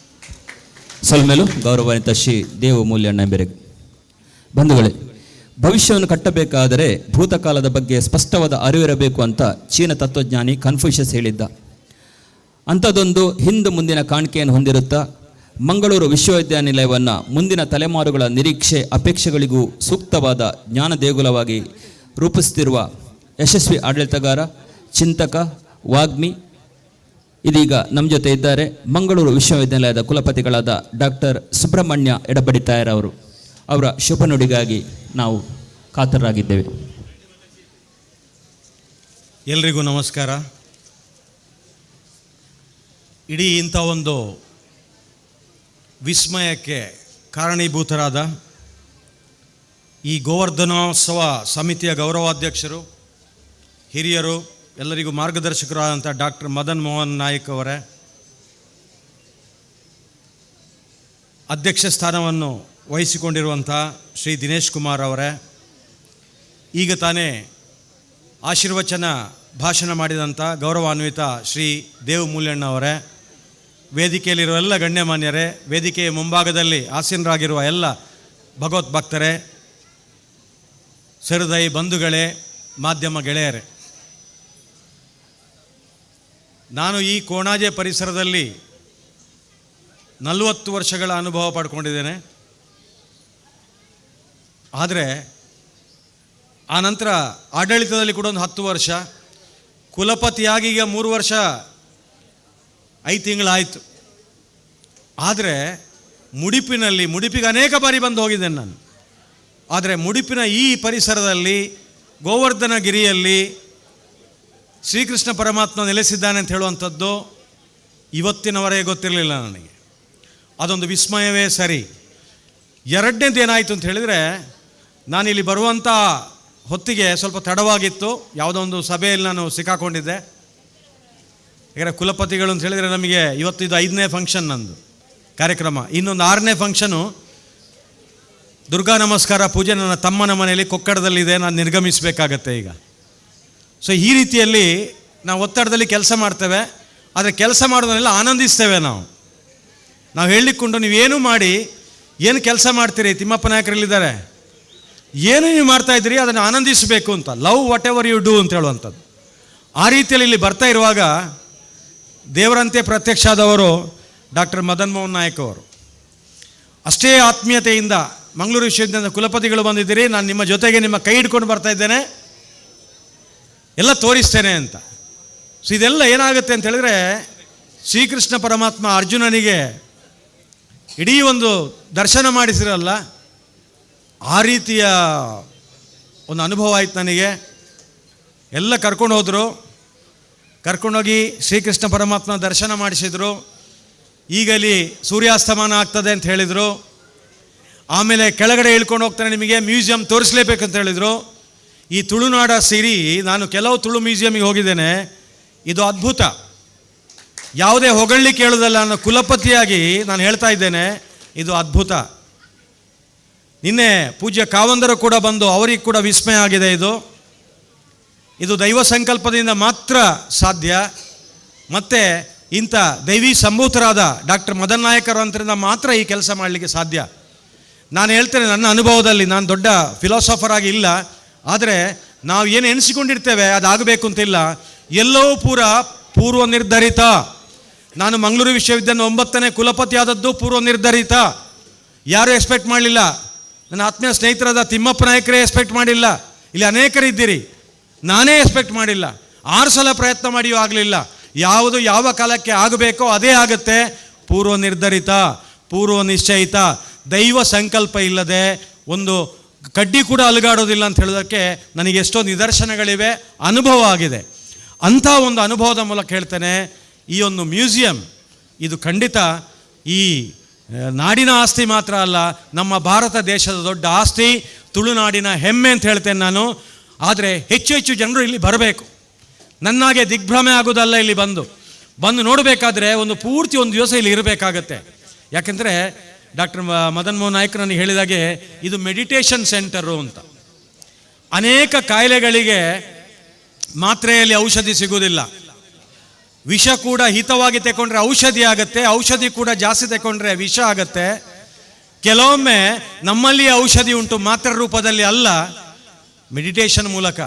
ಸೊಲ್ಮೇಲು ಗೌರವಾನ್ವಿತ ಶ್ರೀ ದೇವ ಮೂಲ್ಯಣ್ಣ ಬೆರೆಗ್. ಬಂಧುಗಳೇ, ಭವಿಷ್ಯವನ್ನು ಕಟ್ಟಬೇಕಾದರೆ ಭೂತಕಾಲದ ಬಗ್ಗೆ ಸ್ಪಷ್ಟವಾದ ಅರಿವಿರಬೇಕು ಅಂತ ಚೀನ ತತ್ವಜ್ಞಾನಿ ಕನ್ಫ್ಯೂಷಸ್ ಹೇಳಿದ್ದ. ಅಂಥದ್ದೊಂದು ಹಿಂದು ಮುಂದಿನ ಕಾಣಿಕೆಯನ್ನು ಹೊಂದಿರುತ್ತಾ ಮಂಗಳೂರು ವಿಶ್ವವಿದ್ಯಾನಿಲಯವನ್ನು ಮುಂದಿನ ತಲೆಮಾರುಗಳ ನಿರೀಕ್ಷೆ ಅಪೇಕ್ಷೆಗಳಿಗೂ ಸೂಕ್ತವಾದ ಜ್ಞಾನ ದೇಗುಲವಾಗಿ ರೂಪಿಸುತ್ತಿರುವ ಯಶಸ್ವಿ ಆಡಳಿತಗಾರ, ಚಿಂತಕ, ವಾಗ್ಮಿ ಇದೀಗ ನಮ್ಮ ಜೊತೆ ಇದ್ದಾರೆ ಮಂಗಳೂರು ವಿಶ್ವವಿದ್ಯಾನಿಲಯದ ಕುಲಪತಿಗಳಾದ ಡಾಕ್ಟರ್ ಸುಬ್ರಹ್ಮಣ್ಯ ಎಡಬಡಿತಾಯರವರು. ಅವರ ಶುಭ ನುಡಿಗಾಗಿ ನಾವು ಕಾತರರಾಗಿದ್ದೇವೆ. ಎಲ್ರಿಗೂ ನಮಸ್ಕಾರ. ಇಡೀ ಇಂಥ ಒಂದು ವಿಸ್ಮಯಕ್ಕೆ ಕಾರಣೀಭೂತರಾದ ಈ ಗೋವರ್ಧನೋತ್ಸವ ಸಮಿತಿಯ ಗೌರವಾಧ್ಯಕ್ಷರು, ಹಿರಿಯರು, ಎಲ್ಲರಿಗೂ ಮಾರ್ಗದರ್ಶಕರಾದಂಥ ಡಾಕ್ಟರ್ ಮದನ್ ಮೋಹನ್ ನಾಯಕ್ ಅವರೇ, ಅಧ್ಯಕ್ಷ ಸ್ಥಾನವನ್ನು ವಹಿಸಿಕೊಂಡಿರುವಂಥ ಶ್ರೀ ದಿನೇಶ್ ಕುಮಾರ್ ಅವರೇ, ಈಗ ತಾನೇ ಆಶೀರ್ವಚನ ಭಾಷಣ ಮಾಡಿದಂಥ ಗೌರವಾನ್ವಿತ ಶ್ರೀ ದೇವ್ ಮೂಲ್ಯಣ್ಣ ಅವರೇ, ವೇದಿಕೆಯಲ್ಲಿರುವ ಎಲ್ಲ ಗಣ್ಯಮಾನ್ಯರೇ, ವೇದಿಕೆಯ ಮುಂಭಾಗದಲ್ಲಿ ಆಸೀನರಾಗಿರುವ ಎಲ್ಲ ಭಗವತ್ ಭಕ್ತರೇ, ಸಹೃದಯಿ ಬಂಧುಗಳೇ, ಮಾಧ್ಯಮ ಗೆಳೆಯರೇ, ನಾನು ಈ ಕೋಣಾಜೆ ಪರಿಸರದಲ್ಲಿ 40 ವರ್ಷಗಳ ಅನುಭವ ಪಡ್ಕೊಂಡಿದ್ದೇನೆ. ಆದರೆ ಆ ನಂತರ ಆಡಳಿತದಲ್ಲಿ ಕೂಡ ಒಂದು 10 ವರ್ಷ, ಕುಲಪತಿಯಾಗಿ ಈಗ 3 ವರ್ಷ 5 ತಿಂಗಳಾಯಿತು. ಆದರೆ ಮುಡಿಪಿಗೆ ಅನೇಕ ಬಾರಿ ಬಂದು ಹೋಗಿದ್ದೇನೆ ನಾನು. ಆದರೆ ಮುಡಿಪಿನ ಈ ಪರಿಸರದಲ್ಲಿ ಗೋವರ್ಧನಗಿರಿಯಲ್ಲಿ ಶ್ರೀಕೃಷ್ಣ ಪರಮಾತ್ಮ ನೆಲೆಸಿದ್ದಾನೆ ಅಂತ ಹೇಳುವಂಥದ್ದು ಇವತ್ತಿನವರೆಗೆ ಗೊತ್ತಿರಲಿಲ್ಲ ನನಗೆ. ಅದೊಂದು ವಿಸ್ಮಯವೇ ಸರಿ. ಎರಡನೇದು ಏನಾಯಿತು ಅಂತ ಹೇಳಿದರೆ, ನಾನಿಲ್ಲಿ ಬರುವಂಥ ಹೊತ್ತಿಗೆ ಸ್ವಲ್ಪ ತಡವಾಗಿತ್ತು. ಯಾವುದೋ ಒಂದು ಸಭೆಯಲ್ಲಿ ನಾನು ಸಿಕ್ಕಾಕೊಂಡಿದ್ದೆ. ಯಾಕಂದರೆ ಕುಲಪತಿಗಳು ಅಂತ ಹೇಳಿದರೆ ನಮಗೆ ಇವತ್ತು ಇದು 5ನೇ ಫಂಕ್ಷನ್ ನಂದು ಕಾರ್ಯಕ್ರಮ, ಇನ್ನೊಂದು 6ನೇ ಫಂಕ್ಷನು ದುರ್ಗಾ ನಮಸ್ಕಾರ ಪೂಜೆ ನನ್ನ ತಮ್ಮನ ಮನೆಯಲ್ಲಿ ಕೊಕ್ಕಡದಲ್ಲಿದೆ, ನಾನು ನಿರ್ಗಮಿಸಬೇಕಾಗತ್ತೆ ಈಗ. ಸೊ ಈ ರೀತಿಯಲ್ಲಿ ನಾವು ಒತ್ತಡದಲ್ಲಿ ಕೆಲಸ ಮಾಡ್ತೇವೆ, ಆದರೆ ಕೆಲಸ ಮಾಡೋದನ್ನೆಲ್ಲ ಆನಂದಿಸ್ತೇವೆ. ನಾವು ಹೇಳಲಿಕ್ಕೊಂಡು ನೀವೇನು ಮಾಡಿ ಏನು ಕೆಲಸ ಮಾಡ್ತೀರಿ, ತಿಮ್ಮಪ್ಪ ನಾಯಕರಲ್ಲಿದ್ದಾರೆ, ಏನು ನೀವು ಮಾಡ್ತಾಯಿದ್ದೀರಿ ಅದನ್ನು ಆನಂದಿಸಬೇಕು ಅಂತ, love whatever you do ಅಂತ ಹೇಳುವಂಥದ್ದು. ಆ ರೀತಿಯಲ್ಲಿ ಇಲ್ಲಿ ಬರ್ತಾ ಇರುವಾಗ ದೇವರಂತೆ ಪ್ರತ್ಯಕ್ಷ ಆದವರು ಡಾಕ್ಟರ್ ಮದನ್ ಮೋಹನ್ ನಾಯಕ್ ಅವರು. ಅಷ್ಟೇ ಆತ್ಮೀಯತೆಯಿಂದ ಮಂಗಳೂರು ವಿಶ್ವವಿದ್ಯಾಲಯದ ಕುಲಪತಿಗಳು ಬಂದಿದ್ದೀರಿ, ನಾನು ನಿಮ್ಮ ಜೊತೆಗೆ ನಿಮ್ಮ ಕೈ ಹಿಡ್ಕೊಂಡು ಬರ್ತಾ ಇದ್ದೇನೆ, ಎಲ್ಲ ತೋರಿಸ್ತೇನೆ ಅಂತ. ಸೊ ಇದೆಲ್ಲ ಏನಾಗುತ್ತೆ ಅಂತ ಹೇಳಿದ್ರೆ, ಶ್ರೀಕೃಷ್ಣ ಪರಮಾತ್ಮ ಅರ್ಜುನನಿಗೆ ಇಡೀ ಒಂದು ದರ್ಶನ ಮಾಡಿಸಿರಲ್ಲ, ಆ ರೀತಿಯ ಒಂದು ಅನುಭವ ಆಯ್ತು ನನಗೆ. ಎಲ್ಲ ಕರ್ಕೊಂಡು ಹೋದರು, ಕರ್ಕೊಂಡೋಗಿ ಶ್ರೀಕೃಷ್ಣ ಪರಮಾತ್ಮ ದರ್ಶನ ಮಾಡಿಸಿದರು. ಈಗ ಇಲ್ಲಿ ಸೂರ್ಯಾಸ್ತಮಾನ ಆಗ್ತದೆ ಅಂತ ಹೇಳಿದರು. ಆಮೇಲೆ ಕೆಳಗಡೆ ಇಳ್ಕೊಂಡು ಹೋಗ್ತಾನೆ, ನಿಮಗೆ ಮ್ಯೂಸಿಯಂ ತೋರಿಸಲೇಬೇಕಂತ ಹೇಳಿದರು. ಈ ತುಳುನಾಡ ಸಿರಿ, ನಾನು ಕೆಲವು ತುಳು ಮ್ಯೂಸಿಯಮಿಗೆ ಹೋಗಿದ್ದೇನೆ, ಇದು ಅದ್ಭುತ. ಯಾವುದೇ ಹೊಗಳಲಿಕ್ಕೆ ಹೇಳೋದಲ್ಲ, ನಾನು ಕುಲಪತಿಯಾಗಿ ನಾನು ಹೇಳ್ತಾ ಇದ್ದೇನೆ, ಇದು ಅದ್ಭುತ. ನಿನ್ನೆ ಪೂಜ್ಯ ಕಾವಂದರು ಕೂಡ ಬಂದು ಅವರಿಗೆ ಕೂಡ ವಿಸ್ಮಯ ಆಗಿದೆ. ಇದು ಇದು ದೈವ ಸಂಕಲ್ಪದಿಂದ ಮಾತ್ರ ಸಾಧ್ಯ. ಮತ್ತು ಇಂಥ ದೈವಿ ಸಂಭೂತರಾದ ಡಾಕ್ಟರ್ ಮದನ್ ನಾಯಕರು ಅಂತರಿಂದ ಮಾತ್ರ ಈ ಕೆಲಸ ಮಾಡಲಿಕ್ಕೆ ಸಾಧ್ಯ. ನಾನು ಹೇಳ್ತೇನೆ, ನನ್ನ ಅನುಭವದಲ್ಲಿ ನಾನು ದೊಡ್ಡ ಫಿಲಾಸಫರ್ ಆಗಿ ಇಲ್ಲ, ಆದರೆ ನಾವು ಏನು ಎಣಿಸಿಕೊಂಡಿರ್ತೇವೆ ಅದಾಗಬೇಕು ಅಂತಿಲ್ಲ. ಎಲ್ಲವೂ ಪೂರ ಪೂರ್ವ ನಿರ್ಧರಿತ. ನಾನು ಮಂಗಳೂರು ವಿಶ್ವವಿದ್ಯಾಲಯದ 9ನೇ ಕುಲಪತಿ ಆದದ್ದು ಪೂರ್ವ ನಿರ್ಧರಿತ. ಯಾರೂ ಎಕ್ಸ್ಪೆಕ್ಟ್ ಮಾಡಲಿಲ್ಲ. ನನ್ನ ಆತ್ಮೀಯ ಸ್ನೇಹಿತರಾದ ತಿಮ್ಮಪ್ಪ ನಾಯಕರೇ ಎಕ್ಸ್ಪೆಕ್ಟ್ ಮಾಡಿಲ್ಲ. ಇಲ್ಲಿ ಅನೇಕರಿದ್ದೀರಿ, ನಾನೇ ಎಕ್ಸ್ಪೆಕ್ಟ್ ಮಾಡಿಲ್ಲ. 6 ಸಲ ಪ್ರಯತ್ನ ಮಾಡಿಯೂ ಆಗಲಿಲ್ಲ. ಯಾವುದು ಯಾವ ಕಾಲಕ್ಕೆ ಆಗಬೇಕೋ ಅದೇ ಆಗುತ್ತೆ. ಪೂರ್ವ ನಿರ್ಧರಿತ, ಪೂರ್ವ ನಿಶ್ಚಯಿತ, ದೈವ ಸಂಕಲ್ಪ ಇಲ್ಲದೆ ಒಂದು ಕಡ್ಡಿ ಕೂಡ ಅಲುಗಾಡೋದಿಲ್ಲ ಅಂತ ಹೇಳೋದಕ್ಕೆ ನನಗೆ ಎಷ್ಟೋ ನಿದರ್ಶನಗಳಿವೆ, ಅನುಭವ ಆಗಿದೆ. ಅಂಥ ಒಂದು ಅನುಭವದ ಮೂಲಕ ಹೇಳ್ತೇನೆ, ಈ ಒಂದು ಮ್ಯೂಸಿಯಂ ಇದು ಖಂಡಿತ ಈ ನಾಡಿನ ಆಸ್ತಿ ಮಾತ್ರ ಅಲ್ಲ, ನಮ್ಮ ಭಾರತ ದೇಶದ ದೊಡ್ಡ ಆಸ್ತಿ, ತುಳುನಾಡಿನ ಹೆಮ್ಮೆ ಅಂತ ಹೇಳ್ತೇನೆ ನಾನು. ಆದರೆ ಹೆಚ್ಚು ಹೆಚ್ಚು ಜನರು ಇಲ್ಲಿ ಬರಬೇಕು. ನನ್ನಾಗೆ ದಿಗ್ಭ್ರಮೆ ಆಗೋದಲ್ಲ, ಇಲ್ಲಿ ಬಂದು ಬಂದು ನೋಡಬೇಕಾದ್ರೆ ಒಂದು ಪೂರ್ತಿ ಒಂದು ದಿವಸ ಇಲ್ಲಿ ಇರಬೇಕಾಗತ್ತೆ. ಯಾಕೆಂದರೆ ಡಾಕ್ಟರ್ ಮದನ್ ಮೋಹನ್ ನಾಯ್ಕ ನನಗೆ ಹೇಳಿದಾಗೆ ಇದು ಮೆಡಿಟೇಷನ್ ಸೆಂಟರು ಅಂತ. ಅನೇಕ ಕಾಯಿಲೆಗಳಿಗೆ ಮಾತ್ರೆಯಲ್ಲಿ ಔಷಧಿ ಸಿಗುವುದಿಲ್ಲ. ವಿಷ ಕೂಡ ಹಿತವಾಗಿ ತಗೊಂಡ್ರೆ ಔಷಧಿ ಆಗತ್ತೆ, ಔಷಧಿ ಕೂಡ ಜಾಸ್ತಿ ತಗೊಂಡ್ರೆ ವಿಷ ಆಗತ್ತೆ. ಕೆಲವೊಮ್ಮೆ ನಮ್ಮಲ್ಲಿ ಔಷಧಿ ಉಂಟು, ಮಾತ್ರೆ ರೂಪದಲ್ಲಿ ಅಲ್ಲ, ಮೆಡಿಟೇಷನ್ ಮೂಲಕ.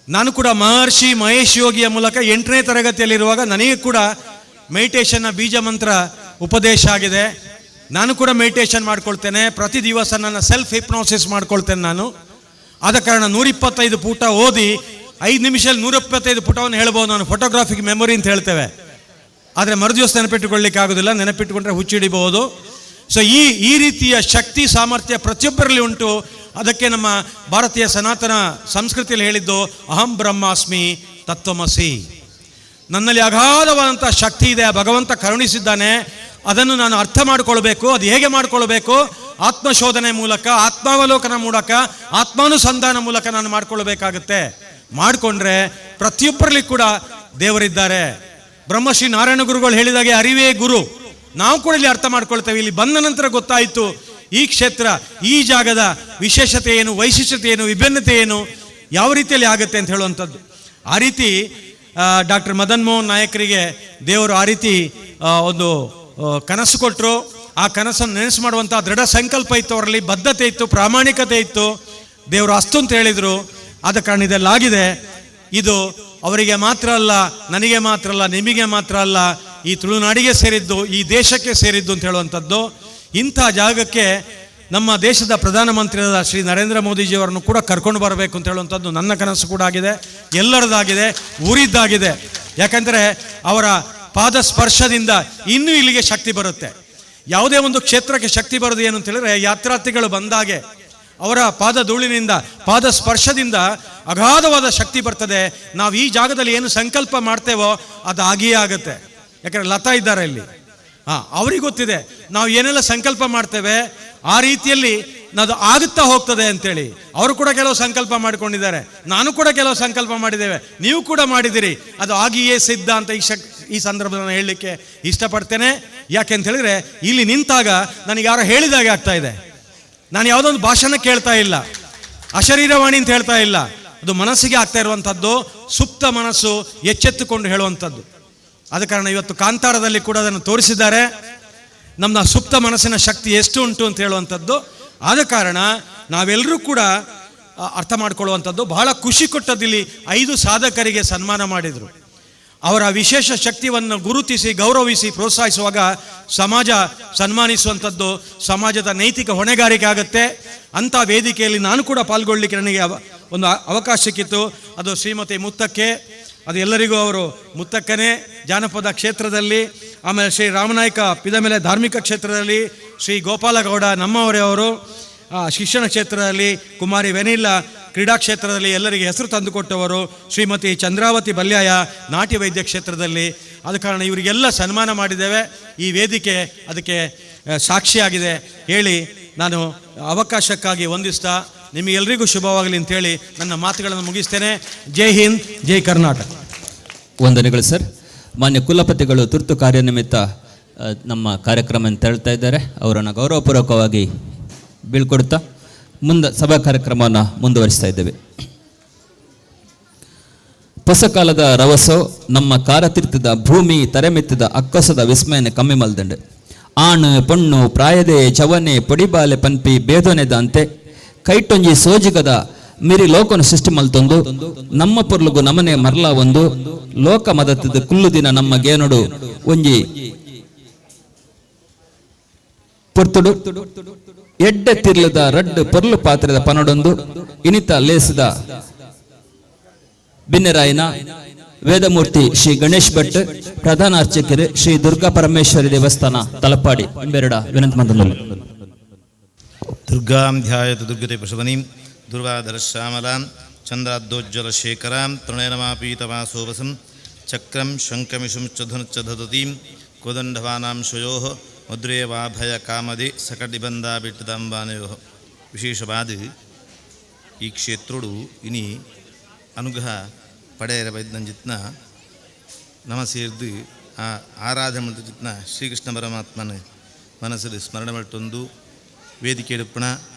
ನಾನು ಕೂಡ ಮಹರ್ಷಿ ಮಹೇಶ್ ಯೋಗಿಯ ಮೂಲಕ 8ನೇ ತರಗತಿಯಲ್ಲಿರುವಾಗ ನನಗೆ ಕೂಡ ಮೆಡಿಟೇಷನ್ನ ಬೀಜ ಮಂತ್ರ ಉಪದೇಶ ಆಗಿದೆ. ನಾನು ಕೂಡ ಮೆಡಿಟೇಷನ್ ಮಾಡ್ಕೊಳ್ತೇನೆ, ಪ್ರತಿ ದಿವಸ ನನ್ನ ಸೆಲ್ಫ್ ಹಿಪ್ನೋಸಿಸ್ ಮಾಡ್ಕೊಳ್ತೇನೆ ನಾನು. ಆದ ಕಾರಣ 125 ಪುಟ ಓದಿ 5 ನಿಮಿಷದಲ್ಲಿ 125 ಪುಟವನ್ನು ಹೇಳ್ಬೋದು ನಾನು. ಫೋಟೋಗ್ರಾಫಿಕ್ ಮೆಮೊರಿ ಅಂತ ಹೇಳ್ತೇವೆ, ಆದರೆ ಮರುದಿವಸ ನೆನಪಿಟ್ಟುಕೊಳ್ಳಿಕ್ಕೆ ಆಗೋದಿಲ್ಲ, ನೆನಪಿಟ್ಟುಕೊಂಡ್ರೆ ಹುಚ್ಚಿಡಿಬಹುದು. ಸೊ ಈ ರೀತಿಯ ಶಕ್ತಿ ಸಾಮರ್ಥ್ಯ ಪ್ರತಿಯೊಬ್ಬರಲ್ಲಿ ಉಂಟು. ಅದಕ್ಕೆ ನಮ್ಮ ಭಾರತೀಯ ಸನಾತನ ಸಂಸ್ಕೃತಿಯಲ್ಲಿ ಹೇಳಿದ್ದು ಅಹಂ ಬ್ರಹ್ಮಾಸ್ಮಿ ತತ್ವಮಸಿ. ನನ್ನಲ್ಲಿ ಅಗಾಧವಾದಂಥ ಶಕ್ತಿ ಇದೆ, ಆ ಭಗವಂತ ಕರುಣಿಸಿದ್ದಾನೆ, ಅದನ್ನು ನಾನು ಅರ್ಥ ಮಾಡಿಕೊಳ್ಬೇಕು. ಅದು ಹೇಗೆ ಮಾಡಿಕೊಳ್ಬೇಕು? ಆತ್ಮಶೋಧನೆ ಮೂಲಕ, ಆತ್ಮಾವಲೋಕನ ಮೂಲಕ, ಆತ್ಮಾನುಸಂಧಾನ ಮೂಲಕ ನಾನು ಮಾಡಿಕೊಳ್ಬೇಕಾಗತ್ತೆ. ಮಾಡಿಕೊಂಡ್ರೆ ಪ್ರತಿಯೊಬ್ಬರಲ್ಲಿ ಕೂಡ ದೇವರಿದ್ದಾರೆ. ಬ್ರಹ್ಮಶ್ರೀ ನಾರಾಯಣ ಗುರುಗಳು ಹೇಳಿದಾಗೆ ಅರಿವೇ ಗುರು. ನಾವು ಕೂಡ ಇಲ್ಲಿ ಅರ್ಥ ಮಾಡ್ಕೊಳ್ತೇವೆ. ಇಲ್ಲಿ ಬಂದ ನಂತರ ಗೊತ್ತಾಯಿತು ಈ ಕ್ಷೇತ್ರ, ಈ ಜಾಗದ ವಿಶೇಷತೆ ಏನು, ವೈಶಿಷ್ಟ್ಯತೆ ಏನು, ವಿಭಿನ್ನತೆ ಏನು, ಯಾವ ರೀತಿಯಲ್ಲಿ ಆಗುತ್ತೆ ಅಂತ ಹೇಳುವಂಥದ್ದು. ಆ ರೀತಿ ಡಾಕ್ಟರ್ ಮದನ್ ಮೋಹನ್ ನಾಯಕರಿಗೆ ದೇವರು ಆ ರೀತಿ ಒಂದು ಕನಸು ಕೊಟ್ಟರು. ಆ ಕನಸನ್ನು ನೆನೆಸು ಮಾಡುವಂಥ ದೃಢ ಸಂಕಲ್ಪ ಇತ್ತು ಅವರಲ್ಲಿ, ಬದ್ಧತೆ ಇತ್ತು, ಪ್ರಾಮಾಣಿಕತೆ ಇತ್ತು. ದೇವರು ಅಸ್ತು ಅಂತ ಹೇಳಿದರು. ಆದ ಕಾರಣ ಇದೆಲ್ಲ ಆಗಿದೆ. ಇದು ಅವರಿಗೆ ಮಾತ್ರ ಅಲ್ಲ, ನನಗೆ ಮಾತ್ರ ಅಲ್ಲ, ನಿಮಗೆ ಮಾತ್ರ ಅಲ್ಲ, ಈ ತುಳುನಾಡಿಗೆ ಸೇರಿದ್ದು, ಈ ದೇಶಕ್ಕೆ ಸೇರಿದ್ದು ಅಂತ ಹೇಳುವಂಥದ್ದು. ಇಂಥ ಜಾಗಕ್ಕೆ ನಮ್ಮ ದೇಶದ ಪ್ರಧಾನಮಂತ್ರಿಯಾದ ಶ್ರೀ ನರೇಂದ್ರ ಮೋದಿಜಿಯವರನ್ನು ಕೂಡ ಕರ್ಕೊಂಡು ಬರಬೇಕು ಅಂತ ಹೇಳುವಂಥದ್ದು ನನ್ನ ಕನಸು ಕೂಡ ಆಗಿದೆ, ಎಲ್ಲರದ್ದಾಗಿದೆ, ಊರಿದ್ದಾಗಿದೆ. ಯಾಕಂದರೆ ಅವರ ಪಾದ ಸ್ಪರ್ಶದಿಂದ ಇನ್ನೂ ಇಲ್ಲಿಗೆ ಶಕ್ತಿ ಬರುತ್ತೆ. ಯಾವುದೇ ಒಂದು ಕ್ಷೇತ್ರಕ್ಕೆ ಶಕ್ತಿ ಬರೋದು ಏನು ಅಂತ ಹೇಳಿದ್ರೆ, ಯಾತ್ರಾರ್ಥಿಗಳು ಬಂದಾಗೆ ಅವರ ಪಾದ ಧೂಳಿನಿಂದ, ಪಾದ ಸ್ಪರ್ಶದಿಂದ ಅಗಾಧವಾದ ಶಕ್ತಿ ಬರ್ತದೆ. ನಾವು ಈ ಜಾಗದಲ್ಲಿ ಏನು ಸಂಕಲ್ಪ ಮಾಡ್ತೇವೋ ಅದು ಆಗಿಯೇ ಆಗುತ್ತೆ. ಯಾಕಂದರೆ ಲತಾ ಇದ್ದಾರೆ ಇಲ್ಲಿ, ಹಾಂ, ಅವ್ರಿಗೆ ಗೊತ್ತಿದೆ ನಾವು ಏನೆಲ್ಲ ಸಂಕಲ್ಪ ಮಾಡ್ತೇವೆ ಆ ರೀತಿಯಲ್ಲಿ ಅದು ಆಗುತ್ತಾ ಹೋಗ್ತದೆ ಅಂತೇಳಿ. ಅವರು ಕೂಡ ಕೆಲವು ಸಂಕಲ್ಪ ಮಾಡಿಕೊಂಡಿದ್ದಾರೆ, ನಾನು ಕೂಡ ಕೆಲವು ಸಂಕಲ್ಪ ಮಾಡಿದ್ದೇವೆ, ನೀವು ಕೂಡ ಮಾಡಿದ್ದೀರಿ. ಅದು ಆಗಿಯೇ ಸಿದ್ಧ ಅಂತ ಈ ಸಂದರ್ಭದಲ್ಲಿ ನಾನು ಹೇಳಲಿಕ್ಕೆ ಇಷ್ಟಪಡ್ತೇನೆ. ಯಾಕೆ ಅಂತ ಹೇಳಿದರೆ, ಇಲ್ಲಿ ನಿಂತಾಗ ನನಗೆ ಯಾರೋ ಹೇಳಿದಾಗೆ ಆಗ್ತಾ ಇದೆ. ನಾನು ಯಾವುದೋ ಒಂದು ಭಾಷಣ ಕೇಳ್ತಾ ಇಲ್ಲ, ಅಶರೀರವಾಣಿ ಅಂತ ಹೇಳ್ತಾ ಇಲ್ಲ, ಅದು ಮನಸ್ಸಿಗೆ ಆಗ್ತಾ ಇರುವಂಥದ್ದು, ಸುಪ್ತ ಮನಸ್ಸು ಎಚ್ಚೆತ್ತುಕೊಂಡು ಹೇಳುವಂಥದ್ದು. ಆದ ಕಾರಣ ಇವತ್ತು ಕಾಂತಾರದಲ್ಲಿ ಕೂಡ ಅದನ್ನು ತೋರಿಸಿದ್ದಾರೆ, ನಮ್ಮ ಸುಪ್ತ ಮನಸ್ಸಿನ ಶಕ್ತಿ ಎಷ್ಟು ಉಂಟು ಅಂತ ಹೇಳುವಂಥದ್ದು. ಆದ ಕಾರಣ ನಾವೆಲ್ಲರೂ ಕೂಡ ಅರ್ಥ ಮಾಡಿಕೊಳ್ಳುವಂಥದ್ದು. ಬಹಳ ಖುಷಿ ಕೊಟ್ಟದ್ದಿಲ್ಲಿ 5 ಸಾಧಕರಿಗೆ ಸನ್ಮಾನ ಮಾಡಿದರು. ಅವರ ವಿಶೇಷ ಶಕ್ತಿಯನ್ನು ಗುರುತಿಸಿ, ಗೌರವಿಸಿ, ಪ್ರೋತ್ಸಾಹಿಸುವಾಗ ಸಮಾಜ ಸನ್ಮಾನಿಸುವಂಥದ್ದು ಸಮಾಜದ ನೈತಿಕ ಹೊಣೆಗಾರಿಕೆ ಆಗುತ್ತೆ. ಅಂಥ ವೇದಿಕೆಯಲ್ಲಿ ನಾನು ಕೂಡ ಪಾಲ್ಗೊಳ್ಳಲಿಕ್ಕೆ ನನಗೆ ಒಂದು ಅವಕಾಶ ಸಿಕ್ಕಿತ್ತು. ಅದು ಶ್ರೀಮತಿ ಮುತ್ತಕ್ಕೆ, ಅದು ಎಲ್ಲರಿಗೂ ಅವರು ಮುತ್ತಕ್ಕನೇ ಜಾನಪದ ಕ್ಷೇತ್ರದಲ್ಲಿ, ಆಮೇಲೆ ಶ್ರೀ ರಾಮನಾಯಕ ಪಿದಮೇಲೆ ಧಾರ್ಮಿಕ ಕ್ಷೇತ್ರದಲ್ಲಿ, ಶ್ರೀ ಗೋಪಾಲಗೌಡ ನಮ್ಮವರೇ ಅವರು ಶಿಕ್ಷಣ ಕ್ಷೇತ್ರದಲ್ಲಿ, ಕುಮಾರಿ ವೆನಿಲ್ಲಾ ಕ್ರೀಡಾ ಕ್ಷೇತ್ರದಲ್ಲಿ ಎಲ್ಲರಿಗೆ ಹೆಸರು ತಂದುಕೊಟ್ಟವರು, ಶ್ರೀಮತಿ ಚಂದ್ರಾವತಿ ಬಲ್ಯಾಯ ನಾಟಿ ವೈದ್ಯ ಕ್ಷೇತ್ರದಲ್ಲಿ. ಆದ ಕಾರಣ ಇವರಿಗೆಲ್ಲ ಸನ್ಮಾನ ಮಾಡಿದ್ದೇವೆ. ಈ ವೇದಿಕೆ ಅದಕ್ಕೆ ಸಾಕ್ಷಿಯಾಗಿದೆ ಹೇಳಿ ನಾನು ಅವಕಾಶಕ್ಕಾಗಿ ವಂದಿಸ್ತಾ ನಿಮಗೆಲ್ಲರಿಗೂ ಶುಭವಾಗಲಿ ಅಂತೇಳಿ ನನ್ನ ಮಾತುಗಳನ್ನು ಮುಗಿಸ್ತೇನೆ. ಜೈ ಹಿಂದ್, ಜೈ ಕರ್ನಾಟಕ. ವಂದನೆಗಳು ಸರ್. ಮಾನ್ಯ ಕುಲಪತಿಗಳು ತುರ್ತು ಕಾರ್ಯನಿಮಿತ್ತ ನಮ್ಮ ಕಾರ್ಯಕ್ರಮ ತೆರಳ್ತಾ ಇದ್ದಾರೆ. ಅವರನ್ನು ಗೌರವಪೂರ್ವಕವಾಗಿ ಬೀಳ್ಕೊಡುತ್ತಾ ಮುಂದೆ ಸಭಾ ಕಾರ್ಯಕ್ರಮವನ್ನು ಮುಂದುವರಿಸ್ತಾ ಇದ್ದೇವೆ. ಹೊಸ ಕಾಲದ ರವಸೋ ನಮ್ಮ ಕಾರತಿರ್ತಿದ ಭೂಮಿ ತರೆಮೆತ್ತಿದ ಅಕ್ಕಸದ ವಿಸ್ಮಯನ ಕಮ್ಮಿ ಮಲ್ದಂಡೆ. ಆಣ್ ಪೊಣ್ಣು ಪ್ರಾಯದೆ ಜವನೆ ಪೊಡಿಬಾಲೆ ಪನ್ಪಿ ಬೇದೊನೆದಂತೆ ಕೈಟೊಂಜಿ ಸೋಜಿಗದ ಮಿರಿ ಲೋಕನ ಸೃಷ್ಟಿ ಮಲ್ತೊಂದು ನಮ್ಮ ಪೊರ್ಲುಗು ನಮನೆ ಮರ್ಲ ಒಂದು ಲೋಕ ಮದತ್ತದ ಕುಲ್ಲು ದಿನ ನಮ್ಮ ಗೇನೊಡು ಒಂಜಿ ಪೊರ್ತುಡು ಎಡ್ಡೆ ತಿರ್ಲದ ರಡ್ಡು ಪೊರ್ಲು ಪಾತ್ರದ ಪನಡೊಂದು ಇನಿತ ಲೇಸದ ಬಿನ್ನೆರಾಯನ ವೇದಮೂರ್ತಿ ಶ್ರೀ ಗಣೇಶ್ ಭಟ್, ಪ್ರಧಾನ ಅರ್ಚಕರು ಶ್ರೀ ದುರ್ಗಾ ಪರಮೇಶ್ವರಿ ದೇವಸ್ಥಾನ ತಲಪಾಡಿ ಬೆರಡ ವಿನಂತಿ ಮಂದನಲ್ಲಿ. ದುರ್ಗಾಂ ಧ್ಯಾಯತ ದುರ್ಗತೆ ಪಶುಪನೀಂ ದುರ್ವಾಧರಶ್ಯಾಮಲಾಂ ಚಂದ್ರಾದ್ದೋಜ್ವಲಶೇಖರಾಂ ತೃಣಯನಮಾಪೀತವಾಸೋವಸಂ ಚಕ್ರಂ ಶಂಕಮಿಷುಂ ಚ ಧನುಚ್ಚ ದದತೀಂ ಕೋದಂಡವಾನಾಂ ಶಯೋಃ ಮುದ್ರೇವಾಭಯ ಕಾಮದೆ ಸಕಟಿಬಂಧಾಬಿಟ್ಟದಾಂಬಾನಯೋಃ. ವಿಶೇಷವಾದ ಈ ಕ್ಷೇತ್ರೋಡು ಇನಿ ಅನುಗ್ರಹ ಪಡೆಯರ ವೈದ್ಯಂಜಿತ್ನ ನಮ ಸೇರ್ದು ಆ ಆರಾಧನೆ ಮಂತ್ರಜಿತ್ನ ಶ್ರೀಕೃಷ್ಣ ಪರಮಾತ್ಮನ ಮನಸ್ಸಲ್ಲಿ ಸ್ಮರಣೆ ಮಟ್ಟೊಂದು ವೇದಿಕೆ ಉಪ್ಪಣ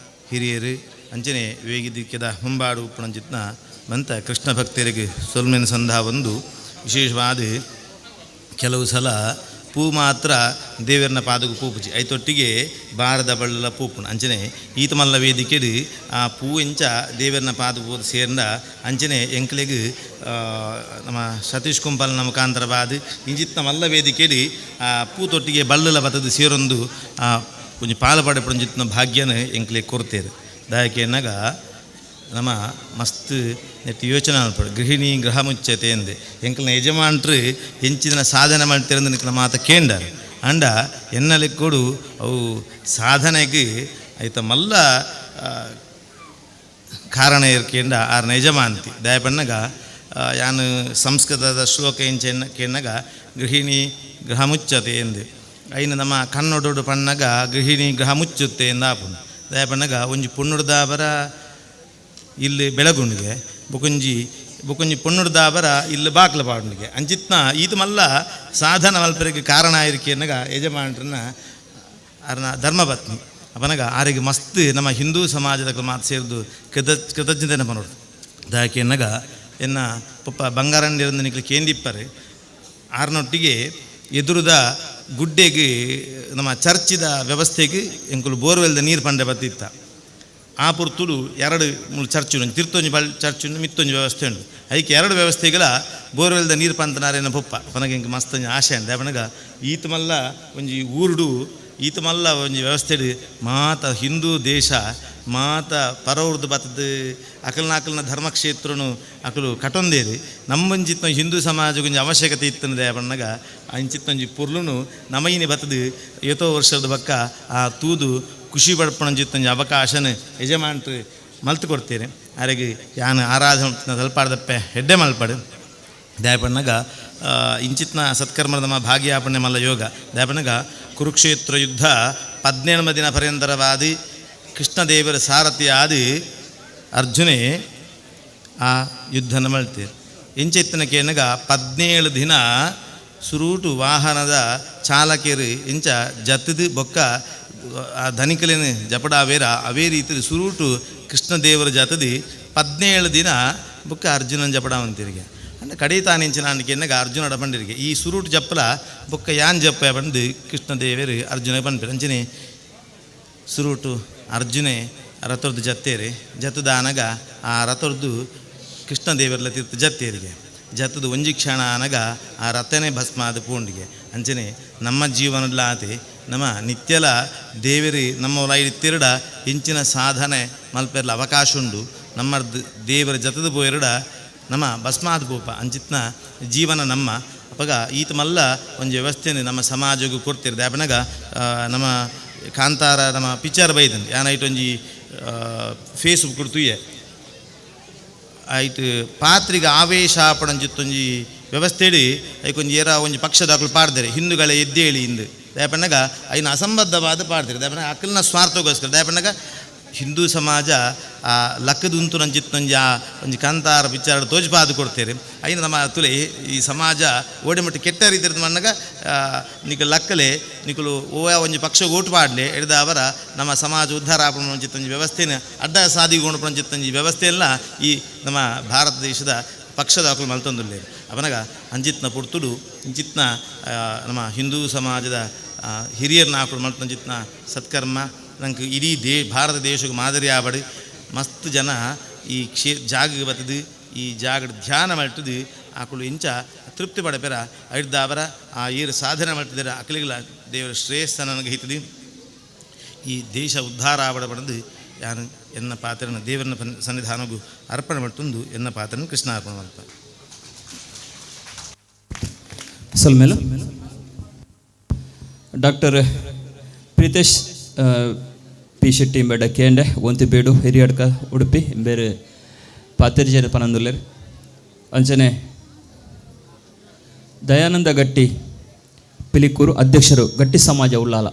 ಹಿರಿಯರು ಅಂಚನೆ ವೇದಿಕೆದ ಮುಂಬಾಡು ಉಪ್ಪಣಂಜಿತ್ನ ಮಂತ ಕೃಷ್ಣ ಭಕ್ತರಿಗೆ ಸೊಲ್ಮೆನ ಸಂಧ ಒಂದು ವಿಶೇಷವಾದ ಕೆಲವು ಸಲ ಪೂ ಮಾತ್ರ ದೇವರನ ಪಾದకు ಪೂಪುಜಿ ಐತೊಟ್ಟಿಗೆ ಬಾರದ ಬಳ್ಳಲ ಪೂಪುಣ ಅಂಚನೆ ಈತಮಲ್ಲ ವೇದಿಕೆಡು ಆ ಪೂ ಎಂಚ ದೇವರನ ಪಾದ ಪೂ ಸೇರ್ಂದ ಅಂಚನೆ ಎಂಕ್ಲೆಗ್ ನಮ್ಮ ಸತೀಶ್ ಕುಂಪಲ್ನ ಮುಖಾಂತರ ಬಾದ್ ಇಂಜಿತ್ನ ಮಲ್ಲ ವೇದಿಕೆಡು ಆ ಪೂ ತೊಟ್ಟಿಗೆ ಬಳ್ಳಲ ಬತ್ತದು ಸೇರೊಂದು ಆ ಒಂಜಿ ಪಾಲ ಪಡೆಪುಂಜಿತ್ನ ಭಾಗ್ಯನ ಎಂಕ್ಲೆ ಕೊರ್ತೇರು. ದಾಯಕೆನ್ನಗ ನಮ್ಮ ಮಸ್ತ್ ನೆಟ್ ಯೋಚನೆ ಅನ್ಪಡು ಗೃಹಿಣಿ ಗೃಹ ಮುಚ್ಚತೆ ಎಂದೆ ಎಂಕಲ್ನ ಯಜಮಾನ್ರು ಹೆಂಚಿನ ಸಾಧನೆ ಮಾಡ್ತಿರಂದು ನಿಕ್ಲ ಮಾತ ಕೇಂಡಾರ ಅಂಡ ಎನ್ನಲೆ ಕೊಡು ಅವು ಸಾಧನೆಗೆ ಐತ ಮಲ್ಲ ಕಾರಣ ಇರ್ಕೇಂಡ ಆರ್ನ ಯಜಮಾಂತಿ ದಯಪಣ್ಣಗ ಯಾನು ಸಂಸ್ಕೃತದ ಶ್ಲೋಕ ಎಂಚ ಕೇಣ್ಣಗ ಗೃಹಿಣಿ ಗೃಹ ಮುಚ್ಚತೆ ಎಂದು ಐನ ನಮ್ಮ ಕನ್ನಡೋಡು ಪಣ್ಣಗ ಗೃಹಿಣಿ ಗೃಹ ಮುಚ್ಚುತ್ತೆ ಎಂದಾಪುಂಡು. ದಯಪಣ್ಣಗ ಒಂಜಿ ಪುಣ್ಣುಡ್ದಾಬರ ಇಲ್ಲಿ ಬೆಳಗುಂಡಿಗೆ ಬೊಕೊಂಜಿ ಬೊಕೊಂಜಿ ಪೊಣ್ಣುಡ್ದಾಬರ ಇಲ್ಲಿ ಬಾಕ್ಲ ಪಾಡುಂಡಿಗೆ ಅಂಚಿತ್ನ ಈತ ಮಲ್ಲ ಸಾಧನ ಮಲ್ಪರಿಗೆ ಕಾರಣ ಇರಿಕೆನ್ನಗ ಯಜಮಾನ್ರನ್ನ ಆರ್ನ ಧರ್ಮಪತ್ನಿ ಅಪನಗ ಆರಿಗೆ ಮಸ್ತ್ ನಮ್ಮ ಹಿಂದೂ ಸಮಾಜದ ಮಾತು ಸೇರಿದು ಕೃತಜ್ಞತೆ ಪನೋಡು. ದಾಕೆನ್ನಗ ಎನ್ನ ಪಪ್ಪ ಬಂಗಾರಂಡಿರಂದು ನಿಕ್ಲೆ ಕೇಂದಿಪ್ಪರೆ ಆರ್ನೊಟ್ಟಿಗೆ ಎದುರುದ ಗುಡ್ಡೆಗೆ ನಮ್ಮ ಚರ್ಚಿದ ವ್ಯವಸ್ಥೆಗೆ ಎಂಕುಲು ಬೋರ್ವೆಲ್ದ ನೀರು ಪಂಡೆ ಬತ್ತಿತ್ತ ಆ ಪುರ್ತುಡು ಎರಡು ಮೂರು ಚರ್ಚು ಉಂಟು ತಿರ್ತೊಂಜಿ ಬಲ್ ಚರ್ಚು ಉಂಟು ಮಿತ್ತೊಂಜಿ ವ್ಯವಸ್ಥೆ ಉಂಟು ಐಕೆ ಎರಡು ವ್ಯವಸ್ಥೆಗಳ ಬೋರ್ವೆಲ್ದ ನೀರು ಪಂತನಾರೇನ ಪೊಪ್ಪ ಪನಗ ಎಂಕ್ ಮಸ್ತ್ ಒಂಜಿ ಆಶೆ ಉಂಟು. ಪನಗ ಈತ ಮಲ್ಲ ಒಂಜಿ ಊರುಡು ಈತ ಮಲ್ಲ ಒಂಜಿ ವ್ಯವಸ್ಥೆಡು ಮಾತ ಹಿಂದೂ ದೇಶ ಮಾತ ಪರವರ್ದು ಬತ್ತದ ಅಕಲ್ನ ಧರ್ಮಕ್ಷೇತ್ರನು ಅಕಲು ಕಟೊಂದೇರಿ ನಮ್ಮಂಚಿತ್ತ ಹಿಂದೂ ಸಮಾಜಕ್ಕೊಂಜಿ ಅವಶ್ಯಕತೆ ಇತ್ತನದೆ ಪಣ್ಣಗ ಅಂಚಿತ್ತೊಂಜಿ ಪೊರ್ಲುನು ನಮಯಿನಿ ಬತ್ತದು ಏತೋ ವರ್ಷದ ಬಕ್ಕ ಆ ತೂದು ಖುಷಿ ಪಡ್ಪಣಂಜಿತ್ತೊಂಜಿ ಅವಕಾಶನ ಯಜಮಾನ್ರು ಮಲ್ತು ಕೊಡ್ತೇನೆ ಅರೆಗೆ ಯಾನು ಆರಾಧನೆ ತಲ್ಪಾಡ್ದಪ್ಪೆ ಹೆಡ್ಡೆ ಮಲ್ಪಡು ದಯಪಣ್ಣಗ ಇಂಚಿತ್ನ ಸತ್ಕರ್ಮದ ನಮ್ಮ ಭಾಗ್ಯಾಪಣೆ ಮಲ್ಲ ಯೋಗ ದಯಪಣ್ಣಗ ಕುರುಕ್ಷೇತ್ರ ಯುದ್ಧ 17 ದಿನ ಪರ್ಯಂತರವಾದಿ ಕೃಷ್ಣದೇವರ ಸಾರಥಿಯಾದಿ ಅರ್ಜುನೇ ಆ ಯುದ್ಧನ ಮಲ್ತೇರು. ಇಂಚಿತ್ತನ ಕೇನಗ 17 ದಿನ ಸುರೂಟು ವಾಹನದ ಚಾಲಕರು ಇಂಚ ಜತ್ತದು ಬೊಕ್ಕ ಆ ಧನಿಕಲೇನು ಜಪಡಾವೇರ ಅವೇ ರೀತಿ ಸುರೂಟು ಕೃಷ್ಣದೇವರ ಜತದಿ 17 ದಿನ ಬೊಕ್ಕ ಅರ್ಜುನನ ಜಪಡಾವಂತಿರಿಗೆ ಅಂದರೆ ಕಡೆ ತಾನಿಂಚಿನ ಅನ್ಕೆನ್ನಗ ಅರ್ಜುನ ಬಂದಿರಿಗೆ ಈ ಸುರೂಟು ಜಪ್ಪಲ ಬೊಕ್ಕ ಯಾನ್ ಜಪ್ಪ ಬಂದು ಕೃಷ್ಣದೇವರು ಅರ್ಜುನ ಬಂದ್ಬಿರ ಅಂಚನೆ ಸುರೂಟು ಅರ್ಜುನೆ ರಥದ್ದು ಜತ್ತೇರಿ ಜತ್ತದ ಅನಗ ಆ ರಥದ್ದು ಕೃಷ್ಣದೇವರಲ್ಲ ತೀರ್ಥ ಜತ್ತೇರಿಗೆ ಜತ್ತದ ಒಂಜಿ ಕ್ಷಣ ಅನಗ ಆ ರಥನೇ ಭಸ್ಮ ಆದ ಪೂಂಡಿಗೆ ಅಂಚನೆ ನಮ್ಮ ಜೀವನದಲ್ಲಾತೆ ನಮ್ಮ ನಿತ್ಯಲ ದೇವರಿ ನಮ್ಮ ತಿರುಡ ಇಂಚಿನ ಸಾಧನೆ ಮಲ್ಪೆರ್ಲ ಅವಕಾಶ ಉಂಡು ನಮ್ಮ ದೇವರ ಜತದ ಪೋಯರಡ ನಮ್ಮ ಭಸ್ಮಾದ ಪೋಪ ಅಂಚಿತ್ನ ಜೀವನ ನಮ್ಮ ಅಪಗ ಈತ ಮಲ್ಲ ಒಂಜಿ ವ್ಯವಸ್ಥೆನ ನಮ್ಮ ಸಮಾಜಕ್ಕೂ ಕೊಡ್ತಿರ್ದೆ ಅಪನಗ ನಮ್ಮ ಕಾಂತಾರ ನಮ್ಮ ಪಿಕ್ಚರ್ ಬೈದನ್ ಯಾನೈಟ್ ಒಂಜಿ ಫೇಸ್ಬುಕ್ ತುಯ್ಯೆ ಆಯ್ತು ಪಾತ್ರಿಗ ಆವೇಶ ಪಡಂಜಿತ್ತೊಂಜಿ ವ್ಯವಸ್ಥೆಡಿ ಐಕೊಂಜಿ ಏರ ಒಂಜಿ ಪಕ್ಷದಾಕಲು ಪಾಡ್ದರೆ ಹಿಂದೂಗಳ ಎದ್ದೇಳಿ ಹಿಂದೆ ದಯಪಣ್ಣಗ ಐನ ಅಸಂಬದ್ಧವಾದ ಪಾಡ್ತಾರೆ ದಯಪಣ್ಣಗ ಅಕಲ್ನ ಸ್ವಾರ್ಥಗೋಸ್ಕರ ದಯಪಣ್ಣಗ ಹಿಂದೂ ಸಮಾಜ ಆ ಲಕ್ಕದುಂತು ನಂಜಿತ್ತೊಂಜಿ ಆ ಒಂಜಿ ಕಾಂತಾರ ಪಿಕ್ಚರ್ ತೋಜ್ಪಾದು ಕೊಡ್ತೇವೆ ಐನ ನಮ್ಮ ತುಲೆ ಈ ಸಮಾಜ ಓಡಿಮಟ್ಟ ಕೆಟ್ಟ ರೀತಿ ಮಣ್ಣಗ ನಿಕ ಲಕ್ಕಲೆ ನಿಕಲು ಓ ಒಂಜಿ ಪಕ್ಷ ಓಟು ಪಾಡಲೆ ಎಡ್ದ ಅವರ ನಮ್ಮ ಸಮಾಜ ಉದ್ಧಾರ ಆಪಣ ವ್ಯವಸ್ಥೆನ ಅಡ್ಡ ಸಾದಿಗೊಂಡು ಚಿತ್ತೊಂಜಿ ವ್ಯವಸ್ಥೆಯೆಲ್ಲ ಈ ನಮ್ಮ ಭಾರತ ದೇಶದ ಪಕ್ಷದ ಅಕಲು ಮಲ್ತೊಂದುಲ್ಲೇರು ಅವನಗ ಅಂಜಿತ್ನ ಪುರ್ತುಡು ಇಂಚಿತ್ನ ನಮ್ಮ ಹಿಂದೂ ಸಮಾಜದ ಹಿರಿಯರನ್ನ ಆಕುಳು ಮಲ್ತಂಜಿತ್ನ ಸತ್ಕರ್ಮ ನಂಗೆ ಇಡೀ ಭಾರತ ದೇಶಕ್ಕೆ ಮಾದರಿ ಆಬಡು ಮಸ್ತ್ ಜನ ಈ ಜಾಗಗೆ ಬರ್ತದೆ ಈ ಜಾಗಡ್ ಧ್ಯಾನ ಮಾಡ್ತದೆ ಆಕುಳು ಇಂಚ ತೃಪ್ತಿ ಪಡಪೆರ ಐಡ್ದಾವರ ಆ ಈರು ಸಾಧನೆ ಮಾಡ್ತಿದ್ದೀರ ಅಕಲಿಗಳ ದೇವರ ಶ್ರೇಯಸ್ಸ ನನಗೆ ಹಿತದಿ ಈ ದೇಶ ಉದ್ಧಾರ ಆವಡ ಪಡೆದು ಯಾನು ಎನ್ನ ಪಾತ್ರನ ದೇವರನ್ನ ಸನ್ನಿಧಾನಗೂ ಅರ್ಪಣೆ ಮಾಡ್ತಂದು ಎನ್ನ ಪಾತ್ರನ ಕೃಷ್ಣ ಅರ್ಪಣೆ ಮಾಡ್ತ ಸಲ್ಮೇಲು ಡಾಕ್ಟರ್ ಪ್ರೀತೇಶ್ ಪಿ ಶೆಟ್ಟಿ ಇಂಬೇಡ ಕೇಂಡೆ ಒಂತಿಬೀಡು ಹಿರಿಯಡ್ಕ ಉಡುಪಿ ಬೇರೆ ಪಾತಿರ್ಜನ ಪನಂದುಲ್ಲೇರ್ ಅಂಚನೆ ದಯಾನಂದ ಗಟ್ಟಿ ಪಿಲಿಕೂರು ಅಧ್ಯಕ್ಷರು ಗಟ್ಟಿ ಸಮಾಜ ಉಳ್ಳಾಲ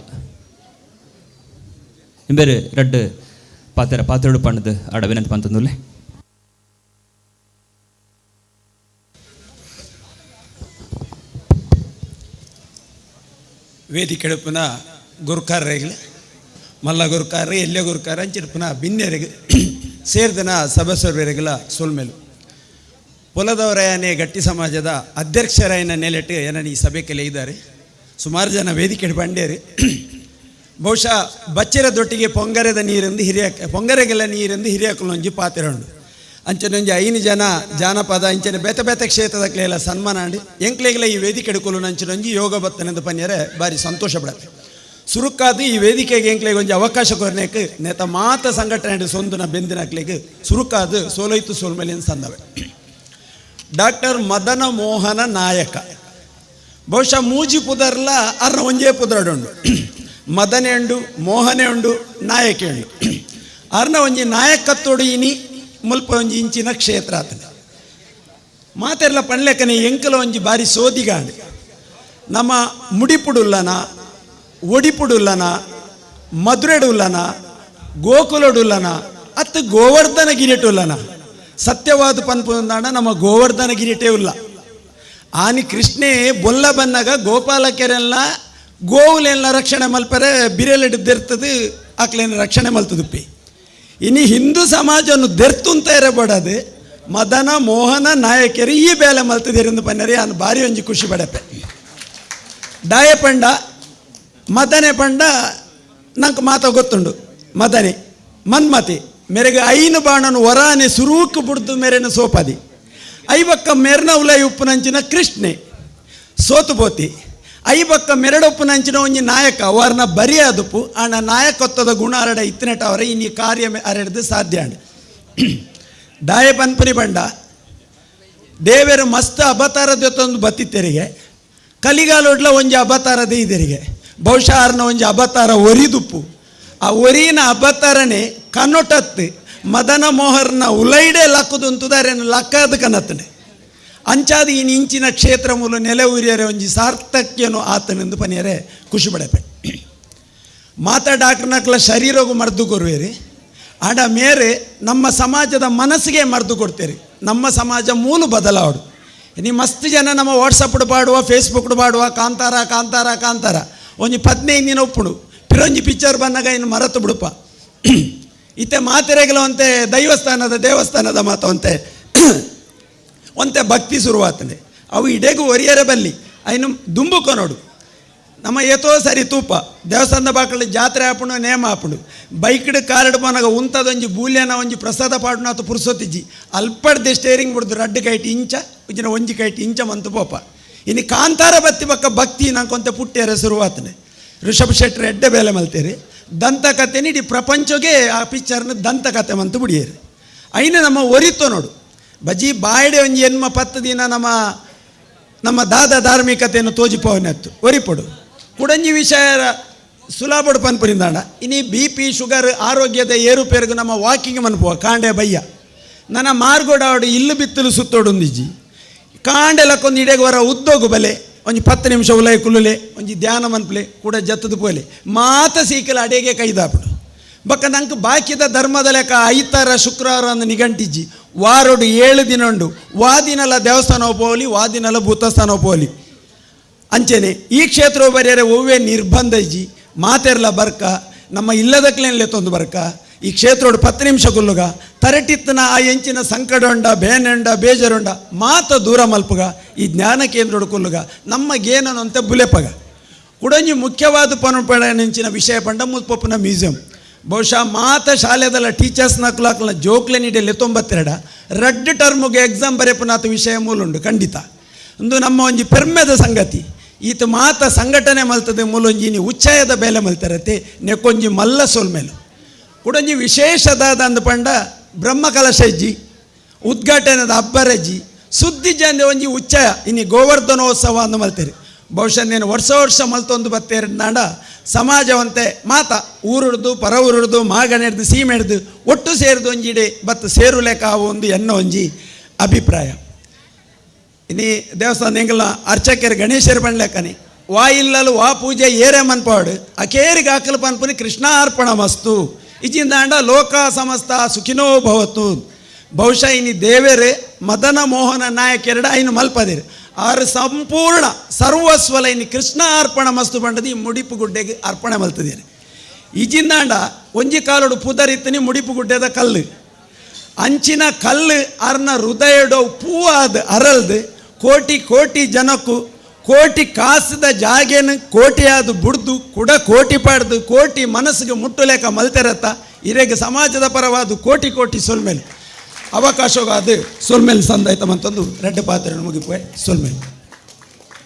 ಇಂಬೇರೆ ರಡ್ಡ್ ಪಾತ್ರ ಪಾತ್ರೆಡು ಪಂಡದು ಆಡ ವಿನಂತಿ ಪಂತಂದುಲ್ಲೆ. ವೇದಿಕೆಡುಪುನ ಗುರುಕಾರರಿಗೆ ಮಲ್ಲ ಗುರುಕಾರ ಎಲ್ಲೆ ಗುರುಕಾರ ಅಂಚಿಡ್ಪುನ ಬಿನ್ನೆರಿಗೆ ಸೇರ್ದನ ಸಭೆಸರ್ವರಿಗೆಲ್ಲ ಸೊಲ್ಮೇಲು ಪೊಲದವರಯನೇ ಗಟ್ಟಿ ಸಮಾಜದ ಅಧ್ಯಕ್ಷರಾಯನ ನೆಲೆಟ್ಟು ಏನನ್ನ ಈ ಸಭೆಕೆಲ್ಲ ಇದ್ದಾರೆ. ಸುಮಾರು ಜನ ವೇದಿಕೆ ಬಂಡೇರಿ. ಬಹುಶಃ ಬಚ್ಚಿರ ದೊಟ್ಟಿಗೆ ಪೊಂಗರೆದ ನೀರೆಂದು ಹಿರಿಯ ಪೊಂಗರೆಗೆಲ್ಲ ನೀರೆಂದು ಹಿರಿಯಕುಲೊಂಜಿ ಪಾತ್ರೆ ಉಂಡು ಅಂಚನೊಂಜಿ 5 ಜನ ಜಾನಪದ ಅಂಚನೆ ಬೇತೆ ಬೇತೆ ಕ್ಷೇತ್ರದ ಕ್ಲೇಲ ಸನ್ಮಾನ ಅಂಡು ಎಂಕ್ಲೆಗೆಲ್ಲ ಈ ವೇದಿಕೆ ಎಡುಕೊಲು ನಂಚಿನೊಂಜಿ ಯೋಗ ಬತ್ತನೆಂದು ಪನ್ಯರೆ ಭಾರಿ ಸಂತೋಷ ಪಡತ್ತೆ. ಸುರುಕಾದು ಈ ವೇದಿಕೆಗೆ ಎಂಕ್ಲೆಗೆ ಒಂಜಿ ಅವಕಾಶ ಕೊರ್ನೇಕ್ ನೇತ ಮಾತ ಸಂಘಟನೆ ಸೊಂದುನ ಬೆಂದಿನಕ್ಲೆಗೆ ಸುರುಕಾದು ಸೋಲೈತು ಸೋಲ್ಮೇಲೆ ಸಂದವೆ. ಡಾಕ್ಟರ್ ಮದನ ಮೋಹನ ನಾಯಕ ಬಹುಶಃ ಮೂಜಿ ಪುದರ್ಲ ಅರ್ನ ಒಂಜೇ ಪುದರಡುಂಡು ಮದನೆ ಉಂಡು ಮೋಹನೆ ಉಂಡು ನಾಯಕೆ ಉಂಡು ಅರ್ನ ಒಂಜಿ ನಾಯಕತ್ತೋಡು ಇನಿ ಮುಲ್ಪ ಒಂಜಿ ಇಂಚಿನ ಕ್ಷೇತ್ರ ಆತನ ಮಾತೆಲ್ಲ ಪಣ್ಲೆಕ್ಕನೆ ಎಂಕಲ ಒಂಜಿ ಬಾರಿ ಸೋದಿಗಾಂಡು ನಮ್ಮ ಮುಡಿಪುಡುಲ್ಲನ ಒಡಿಪುಡುಲ್ಲನ ಮಧುರೆಡುಲ್ಲನ ಗೋಕುಲಡುಲ್ಲನ ಅತ್ತು ಗೋವರ್ಧನ ಗಿರಿಟುಲ್ಲನ ಸತ್ಯವಾದ ಪನ್ಪುಂದಾಣ ನಮ್ಮ ಗೋವರ್ಧನ ಗಿರಿಟೇ ಉಲ್ಲ ಆನಿ ಕೃಷ್ಣೆ ಬೊಲ್ಲ ಬನ್ನಾಗ ಗೋಪಾಲಕೆರೆಲ್ಲ ಗೋವುಲೆಲ್ಲ ರಕ್ಷಣೆ ಮಲ್ಪರೆ ಬಿರೆಲೆಡ್ದಿರ್ತದೆ ಆಕ್ಲೇನ ರಕ್ಷಣೆ ಮಲ್ತದುಪ್ಪಿ. ಇನಿ ಹಿಂದೂ ಸಮಾಜವನ್ನು ದೆರ್ತುಂತ ಇರಬಾಡದು ಮದನ ಮೋಹನ ನಾಯಕರು ಈ ಬೇಲೆ ಮಲ್ತದಿರಂದು ಪನ್ನರಿ ಅನ್ ಭಾರಿ ಒಂಜಿ ಖುಷಿ ಪಡಪೆ. ದಾಯ ಪಂಡ ಮದನೆ ಪಂಡ ನಂಗೆ ಮಾತ ಗೊತ್ತುಂಡು ಮದನೆ ಮನ್ಮತಿ ಮೇರೆಗೆ 5 ಬಾಣನು ವರಾನೆ ಸುರೂಕು ಬುಡ್ದು ಮೇರೆನ ಸೋಪಾದಿ ಐಬಕ್ಕ ಮೆರ್ನ ಉಲೈ ಉಪ್ಪುನಂಚಿನ ಕೃಷ್ಣೆ ಸೋತು ಪೋತಿ ಐಬಕ್ಕ ಮೆರಡೊಪ್ಪುನಂಚಿನ ಒಂಜಿ ನಾಯಕ ವಾರ್ನ ಬರಿಯಾದುಪ್ಪು ಆಣ ನಾಯಕತ್ವದ ಗುಣ ಅರಡ ಇತ್ತನೆಟ ಅವರ ಇನ್ನು ಕಾರ್ಯ ಅರಡ್ದು ಸಾಧ್ಯ ಅಂಡ್ ದಾಯ ಪನ್ಪುನಿ ಬಂಡ ದೇವರು ಮಸ್ತ್ ಅಬತಾರದ ಬತ್ತಿತ್ತೆರಿಗೆ ಕಲಿಗಾಲೊಡ್ಲ ಒಂಜಿ ಅಬತಾರದ ಇದರಿಗೆ ಬಹುಶಃ ಅರ್ನ ಒಂಜಿ ಅಬತಾರ ಒರಿದುಪ್ಪು ಆ ಒರಿನ ಅಬತಾರನೆ ಕನ್ನೊಟತ್ತು ಮದನ ಮೋಹರ್ನ ಉಲೈಡೆ ಲಕ್ಕದುಂತುದಾರೇನು ಲಕ್ಕದ ಕನತ್ತನೆ ಅಂಚಾದ ಇನ್ ಇಂಚಿನ ಕ್ಷೇತ್ರ ಮೂಲ ನೆಲೆ ಉರಿಯರೆ ಒಂಜಿ ಸಾರ್ಥಕ್ಯನು ಆತನೆಂದು ಪನಿಯರೆ ಖುಷಿ ಪಡಪೆ. ಮಾತಾ ಡಾಕ್ಟರ್ನಕ್ಲ ಶರೀರಗೂ ಮರ್ದು ಕೊರುವೇರಿ ಆಡ ಮೇರೆ ನಮ್ಮ ಸಮಾಜದ ಮನಸ್ಸಿಗೆ ಮರ್ದು ಕೊಡ್ತೀರಿ. ನಮ್ಮ ಸಮಾಜ ಮೂಲ ಬದಲಾವಡು ನೀ ಮಸ್ತ್ ಜನ ನಮ್ಮ ವಾಟ್ಸಪ್ ಪಾಡುವ ಫೇಸ್ಬುಕ್ ಪಾಡುವ ಕಾಂತಾರ ಕಾಂತಾರ ಕಾಂತಾರ ಒಂಜಿ 15 ದಿನ ಒಪ್ಪುಡು ಪಿರೊಂಜಿ ಪಿಕ್ಚರ್ ಬಂದಾಗ ಇನ್ನು ಮರತು ಬಿಡುಪ ಇತ್ತೆ ಮಾತೆರೆಗಲವಂತೆ ದೈವಸ್ಥಾನದ ದೇವಸ್ಥಾನದ ಮಾತವಂತೆ ಒಂತೆ ಭಕ್ತಿ ಶುರುವಾತನೆ ಅವು ಇಡೆಗೂ ಒರಿಯರೆ ಬಲ್ಲಿ ಐನು ದುಂಬುಕೊ ನೋಡು ನಮ್ಮ ಏತೋ ಸರಿ ತೂಪ ದೇವಸ್ಥಾನದ ಬಾಕಳಿ ಜಾತ್ರೆ ಆಪುಂಡು ನೇಮ ಆಪುಂಡು ಬೈಕ್ಡ್ ಕಾರ್ಡ್ ಪೋನಾಗ ಉಂತದೊಂಜಿ ಬೂಲ್ಯನ ಒಂಜಿ ಪ್ರಸಾದ ಪಾಡುನಾತು ಪುರ್ಸೊತ್ತಿಜ್ಜಿ ಅಲ್ಪಡ್ದೆ ಸ್ಟೇರಿಂಗ್ ಬಿಡ್ದು ರಡ್ಡು ಕೈಟ್ ಇಂಚ ಇಜಿನ ಒಂಜಿ ಕೈಟ್ ಇಂಚ ಮಂತು ಪೋಪ ಇನ್ನು ಕಾಂತಾರ ಬತ್ತಿ ಬಕ್ಕ ಭಕ್ತಿ ನಂಕೊಂತೆ ಪುಟ್ಟಿಯರೆ ಶುರುವಾತನೆ. ಋಷಭ್ ಶೆಟ್ಟರ್ ಎಡ್ಡೆ ಬೇಲೆ ಮಲ್ತೇರಿ ದಂತಕಥೆ ಇಡೀ ಪ್ರಪಂಚಗೆ ಆ ಪಿಕ್ಚರ್ನ ದಂತಕಥೆ ಮಂತು ಬಿಡಿಯೇರಿ ಐನ ನಮ್ಮ ಒರಿತೋ ನೋಡು ಬಜಿ ಬಾಯ್ಡೆ ಒಂಜಿ ಎನ್ಮ 10 ದಿನ ನಮ್ಮ ನಮ್ಮ ದಾದ ಧಾರ್ಮಿಕತೆಯನ್ನು ತೋಜಿಪವನೆತ್ತು ಒರಿಪೊಡು ಕುಡಂಜಿ ವಿಷಯ ಸುಲಾಬಡು ಪನ್ಪುರಿಂದಾಂಡ ಇನಿ B P sugar ಆರೋಗ್ಯದ ಏರುಪೇರುಗು ನಮ್ಮ ವಾಕಿಂಗ್ ಮನ್ಪುವ ಕಾಂಡೆ ಬಯ್ಯ ನನ್ನ ಮಾರ್ಗೋಡಾವಡು ಇಲ್ಲು ಬಿತ್ತಲು ಸುತ್ತೋಡುಂದಿಜ್ಜಿ ಕಾಂಡೆ ಲಕ್ಕೊಂದು ಇಡೆಗೆ ವರ ಉದ್ದೋಗು ಬಲೆ ಒಂಜಿ 10 ನಿಮಿಷ ಉಲೈ ಕುಲ್ಲುಲೆ ಒಂಜಿ ಧ್ಯಾನ ಮನ್ಪಲೆ ಕೂಡ ಜತ್ತದ ಪೋಲೆ ಮಾತ ಸೀಕಲ ಅಡೆಗೆ ಕೈದಾಪಡು ಬಕ್ಕ ನಂಗೆ ಬಾಕಿದ ಧರ್ಮದ ಲೆಕ್ಕ ಐತಾರ ಶುಕ್ರವಾರ ಅಂದು ನಿಘಂಟಿಜ್ಜಿ ವಾರೋಡು 7 ದಿನ ಉಂಡು ವಾದಿನಲ ದೇವಸ್ಥಾನ ಪೋಲಿ ವಾದಿನಲ ಭೂತಸ್ಥಾನ ಪೋಲಿ ಅಂಚೆನೆ ಈ ಕ್ಷೇತ್ರ ಬರೆಯರೆ ಒವ್ವೇ ನಿರ್ಬಂಧ ಇಜ್ಜಿ ಮಾತೆರ್ಲ ಬರ್ಕ ನಮ್ಮ ಇಲ್ಲದಕ್ಲೇನ್ಲೆ ತೊಂದು ಬರ್ಕ ಈ ಕ್ಷೇತ್ರೋಡು 10 ನಿಮಿಷ ಕುಲ್ಲುಗ ತರಟಿತ್ತನ ಆ ಎಂಚಿನ ಸಂಕಡೊಂಡ ಬೇನೆಂಡ ಬೇಜರುಂಡ ಮಾತ ದೂರ ಮಲ್ಪುಗ ಈ ಜ್ಞಾನ ಕೇಂದ್ರೋಡು ಕುಲ್ಲುಗ ನಮ್ಮ ಗೇನನಂತೆ ಬುಲೆಪಗ. ಕುಡೊಂಜಿ ಮುಖ್ಯವಾದ ಪನುಪಡೆಂಚಿನ ವಿಷಯ ಪಂಡ ಮುಲ್ಪೊಪ್ಪುನ ಮ್ಯೂಸಿಯಂ. ಬಹುಶಃ ಮಾತ ಶಾಲೆದಲ್ಲ ಟೀಚರ್ಸ್ ನಕುಲಾಕಲ ಜೋಕ್ಲೆ ನೀಡಿ 92 ರಡ್ಡು ಟರ್ಮ್ಗೆ ಎಕ್ಸಾಮ್ ಬರೆಪುನಾತ ವಿಷಯ ಮೂಲುಂಡು ಖಂಡಿತ. ಒಂದು ನಮ್ಮ ಒಂಜಿ ಪೆರ್ಮೆದ ಸಂಗತಿ. ಈತ ಮಾತ ಸಂಘಟನೆ ಮಲ್ತದೆ ಮೂಲೊಂಜಿ ನೀ ಉಚ್ಚಾಯದ ಬೇಲೆ ಮಲ್ತರತೆ ನೆಕ್ಕೊಂಜಿ ಮಲ್ಲ ಸೋಲ್ಮೇಲು. ಕುಡೊಂಜಿ ವಿಶೇಷದಾದ ಅಂದ ಪಂಡ ಬ್ರಹ್ಮಕಲಶ ಇಜ್ಜಿ, ಉದ್ಘಾಟನೆದ ಅಬ್ಬರಜ್ಜಿ, ಸುದ್ದಿ ಜಂದೆ ಒಂಜಿ ಉಚ್ಚಾಯ ಇನ್ನು ಗೋವರ್ಧನೋತ್ಸವ ಅಂದು ಮಲ್ತೇರಿ. ಬಹುಶಃ ನೀನು ವರ್ಷ ವರ್ಷ ಮಲ್ತೊಂದು ಬತ್ತೇರಿನಾಡ ಸಮಾಜವಂತೆ ಮಾತ ಊರುಡ್ದು ಪರ ಊರುಡ್ದು ಮಾಗಣೆ ಹಿಡ್ದು ಸೀಮೆ ಹಿಡ್ದು ಒಟ್ಟು ಸೇರಿದು ಒಂಜಿಡೆ ಬತ್ತು ಸೇರುಲೇಕ ಒಂದು ಎನ್ನೋ ಒಂಜಿ ಅಭಿಪ್ರಾಯ. ಇನಿ ದೇವಸ್ಥಾನ ಎಂಗಲ ಅರ್ಚಕರು ಗಣೇಶರು ಪಣ್ಲೇಕನಿ ವಾ ಇಲ್ಲಲು ವಾ ಪೂಜೆ ಏರೆ ಮನ್ಪಾಡು ಅಕೇರಿಗೆ ಹಾಕಲು ಪನ್ಪುನಿ ಕೃಷ್ಣಾರ್ಪಣ ಮಸ್ತು ಇಜಿಂದಾಂಡ ಲೋಕ ಸಮಸ್ತ ಸುಖಿನೋ ಭವತು. ಬಹುಶಃ ಇನಿ ದೇವೇರೆ ಮದನ ಮೋಹನ ನಾಯಕ ಎರಡು ಐನು ಮಲ್ಪದಿರು ಆರು ಸಂಪೂರ್ಣ ಸರ್ವಸ್ವಲ ಇನಿ ಕೃಷ್ಣ ಅರ್ಪಣ ಮಸ್ತು ಬಂಡದಿ ಈ ಮುಡಿಪು ಗುಡ್ಡೆಗೆ ಅರ್ಪಣೆ ಮಲ್ತದಿರಿ. ಇಜಿಂದಾಂಡ ಒಂಜಿ ಕಾಲೋಡು ಪುದರಿತ್ತನಿ ಮುಡಿಪು ಗುಡ್ಡೆದ ಕಲ್ಲು ಅಂಚಿನ ಕಲ್ಲು ಅರ್ನ ಹೃದಯಡೋ ಪೂವಾದ ಅರಲ್ದು ಕೋಟಿ ಕೋಟಿ ಜನಕ್ಕೂ ಕೋಟಿ ಕಾಸದ ಜಾಗೇನು ಕೋಟಿಯಾದ ಬುಡ್ದು ಕುಡ ಕೋಟಿ ಪಾಡ್ದು ಕೋಟಿ ಮನಸ್ಸಿಗೆ ಮುಟ್ಟುಲೇಕ ಮಲ್ತೆರತ್ತ ಇರೆಗೆ ಸಮಾಜದ ಪರವಾದ ಕೋಟಿ ಕೋಟಿ ಸೊಲ್ಮೇಲೆ ಅವಕಾಶವಾದ ಸೊಲ್ಮೇಲೆ ಸಂದಾಯ್ತ ಮಂತಂದು ರೆಡ್ಡ ಪಾತ್ರೆ ಮುಗಿಪೋಯ್ ಸೊಲ್ಮೇಲೆ.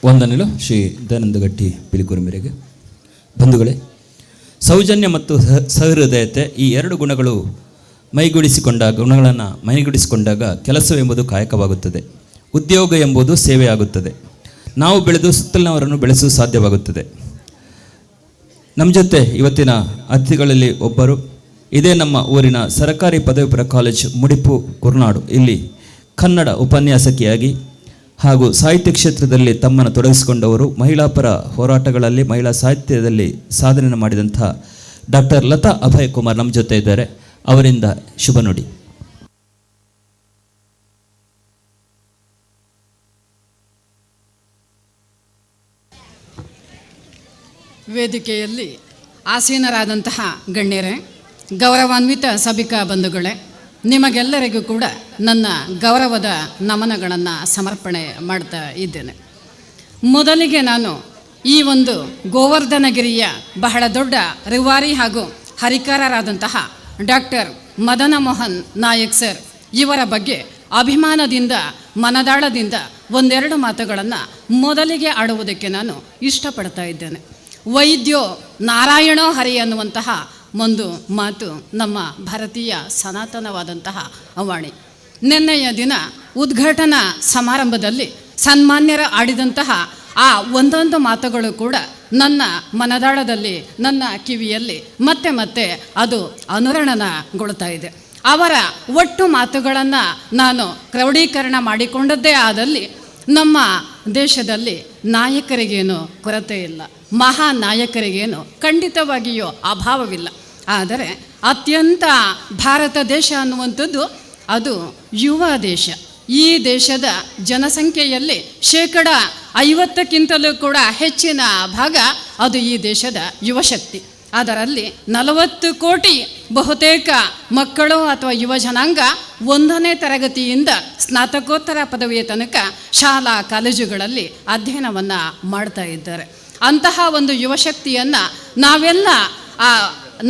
ವಂದನೆಗಳು ಶ್ರೀ ದಯಾನಂದ ಗಟ್ಟಿ ಪಿಲಿಕೂರು ಮೇರೆಗೆ. ಬಂಧುಗಳೇ, ಸೌಜನ್ಯ ಮತ್ತು ಸಹೃದಯತೆ ಈ ಎರಡು ಗುಣಗಳು ಗುಣಗಳನ್ನು ಮೈಗೂಡಿಸಿಕೊಂಡಾಗ ಕೆಲಸವೆಂಬುದು ಕಾಯಕವಾಗುತ್ತದೆ, ಉದ್ಯೋಗ ಎಂಬುದು ಸೇವೆಯಾಗುತ್ತದೆ, ನಾವು ಬೆಳೆದು ಸುತ್ತಲಿನವರನ್ನು ಬೆಳೆಸಲು ಸಾಧ್ಯವಾಗುತ್ತದೆ. ನಮ್ಮ ಜೊತೆ ಇವತ್ತಿನ ಅತಿಥಿಗಳಲ್ಲಿ ಒಬ್ಬರು ಇದೇ ನಮ್ಮ ಊರಿನ ಸರ್ಕಾರಿ ಪದವಿಪೂರ್ವ ಕಾಲೇಜ್ ಮುಡಿಪು ಕುರ್ನಾಡು, ಇಲ್ಲಿ ಕನ್ನಡ ಉಪನ್ಯಾಸಕಿಯಾಗಿ ಹಾಗೂ ಸಾಹಿತ್ಯ ಕ್ಷೇತ್ರದಲ್ಲಿ ತಮ್ಮನ್ನು ತೊಡಗಿಸಿಕೊಂಡವರು, ಮಹಿಳಾ ಪರ ಹೋರಾಟಗಳಲ್ಲಿ ಮಹಿಳಾ ಸಾಹಿತ್ಯದಲ್ಲಿ ಸಾಧನೆ ಮಾಡಿದಂಥ ಡಾಕ್ಟರ್ ಲತಾ ಅಭಯ್ ಕುಮಾರ್ ನಮ್ಮ ಜೊತೆ ಇದ್ದಾರೆ. ಅವರಿಂದ ಶುಭ ನುಡಿ. ವೇದಿಕೆಯಲ್ಲಿ ಆಸೀನರಾದಂತಹ ಗಣ್ಯರೇ, ಗೌರವಾನ್ವಿತ ಸಭಿಕಾ ಬಂಧುಗಳೇ, ನಿಮಗೆಲ್ಲರಿಗೂ ಕೂಡ ನನ್ನ ಗೌರವದ ನಮನಗಳನ್ನು ಸಮರ್ಪಣೆ ಮಾಡ್ತಾ ಇದ್ದೇನೆ. ಮೊದಲಿಗೆ ನಾನು ಈ ಒಂದು ಗೋವರ್ಧನಗಿರಿಯ ಬಹಳ ದೊಡ್ಡ ರುವಾರಿ ಹಾಗೂ ಹರಿಕಾರರಾದಂತಹ ಡಾಕ್ಟರ್ ಮದನ ಮೋಹನ್ ನಾಯಕ್ ಸರ್ ಇವರ ಬಗ್ಗೆ ಅಭಿಮಾನದಿಂದ ಮನದಾಳದಿಂದ ಒಂದೆರಡು ಮಾತುಗಳನ್ನು ಮೊದಲಿಗೆ ಆಡುವುದಕ್ಕೆ ನಾನು ಇಷ್ಟಪಡ್ತಾ ಇದ್ದೇನೆ. ವೈದ್ಯೋ ನಾರಾಯಣೋ ಹರಿ ಅನ್ನುವಂತಹ ಒಂದು ಮಾತು ನಮ್ಮ ಭಾರತೀಯ ಸನಾತನವಾದಂತಹ ವಾಣಿ. ನಿನ್ನೆಯ ದಿನ ಉದ್ಘಾಟನಾ ಸಮಾರಂಭದಲ್ಲಿ ಸನ್ಮಾನ್ಯರ ಆಡಿದಂತಹ ಆ ಒಂದೊಂದು ಮಾತುಗಳು ಕೂಡ ನನ್ನ ಮನದಾಳದಲ್ಲಿ, ನನ್ನ ಕಿವಿಯಲ್ಲಿ ಮತ್ತೆ ಮತ್ತೆ ಅದು ಅನುರಣನಗೊಳ್ತಾ ಇದೆ. ಅವರ ಒಟ್ಟು ಮಾತುಗಳನ್ನು ನಾನು ಕ್ರೌಢೀಕರಣ ಮಾಡಿಕೊಂಡದ್ದೇ ಆದಲ್ಲಿ ನಮ್ಮ ದೇಶದಲ್ಲಿ ನಾಯಕರಿಗೇನು ಕೊರತೆ ಇಲ್ಲ, ಮಹಾ ನಾಯಕರಿಗೇನು ಖಂಡಿತವಾಗಿಯೂ ಅಭಾವವಿಲ್ಲ. ಆದರೆ ಅತ್ಯಂತ ಭಾರತ ದೇಶ ಅನ್ನುವಂಥದ್ದು ಅದು ಯುವ ದೇಶ. ಈ ದೇಶದ ಜನಸಂಖ್ಯೆಯಲ್ಲಿ 50% ಕೂಡ ಹೆಚ್ಚಿನ ಭಾಗ ಅದು ಈ ದೇಶದ ಯುವಶಕ್ತಿ. ಅದರಲ್ಲಿ 40 ಕೋಟಿ ಬಹುತೇಕ ಮಕ್ಕಳು ಅಥವಾ ಯುವ ಜನಾಂಗ 1ನೇ ತರಗತಿಯಿಂದ ಸ್ನಾತಕೋತ್ತರ ಪದವಿಯ ತನಕ ಶಾಲಾ ಕಾಲೇಜುಗಳಲ್ಲಿ ಅಧ್ಯಯನವನ್ನು ಮಾಡ್ತಾ ಇದ್ದಾರೆ. ಅಂತಹ ಒಂದು ಯುವಶಕ್ತಿಯನ್ನು ನಾವೆಲ್ಲ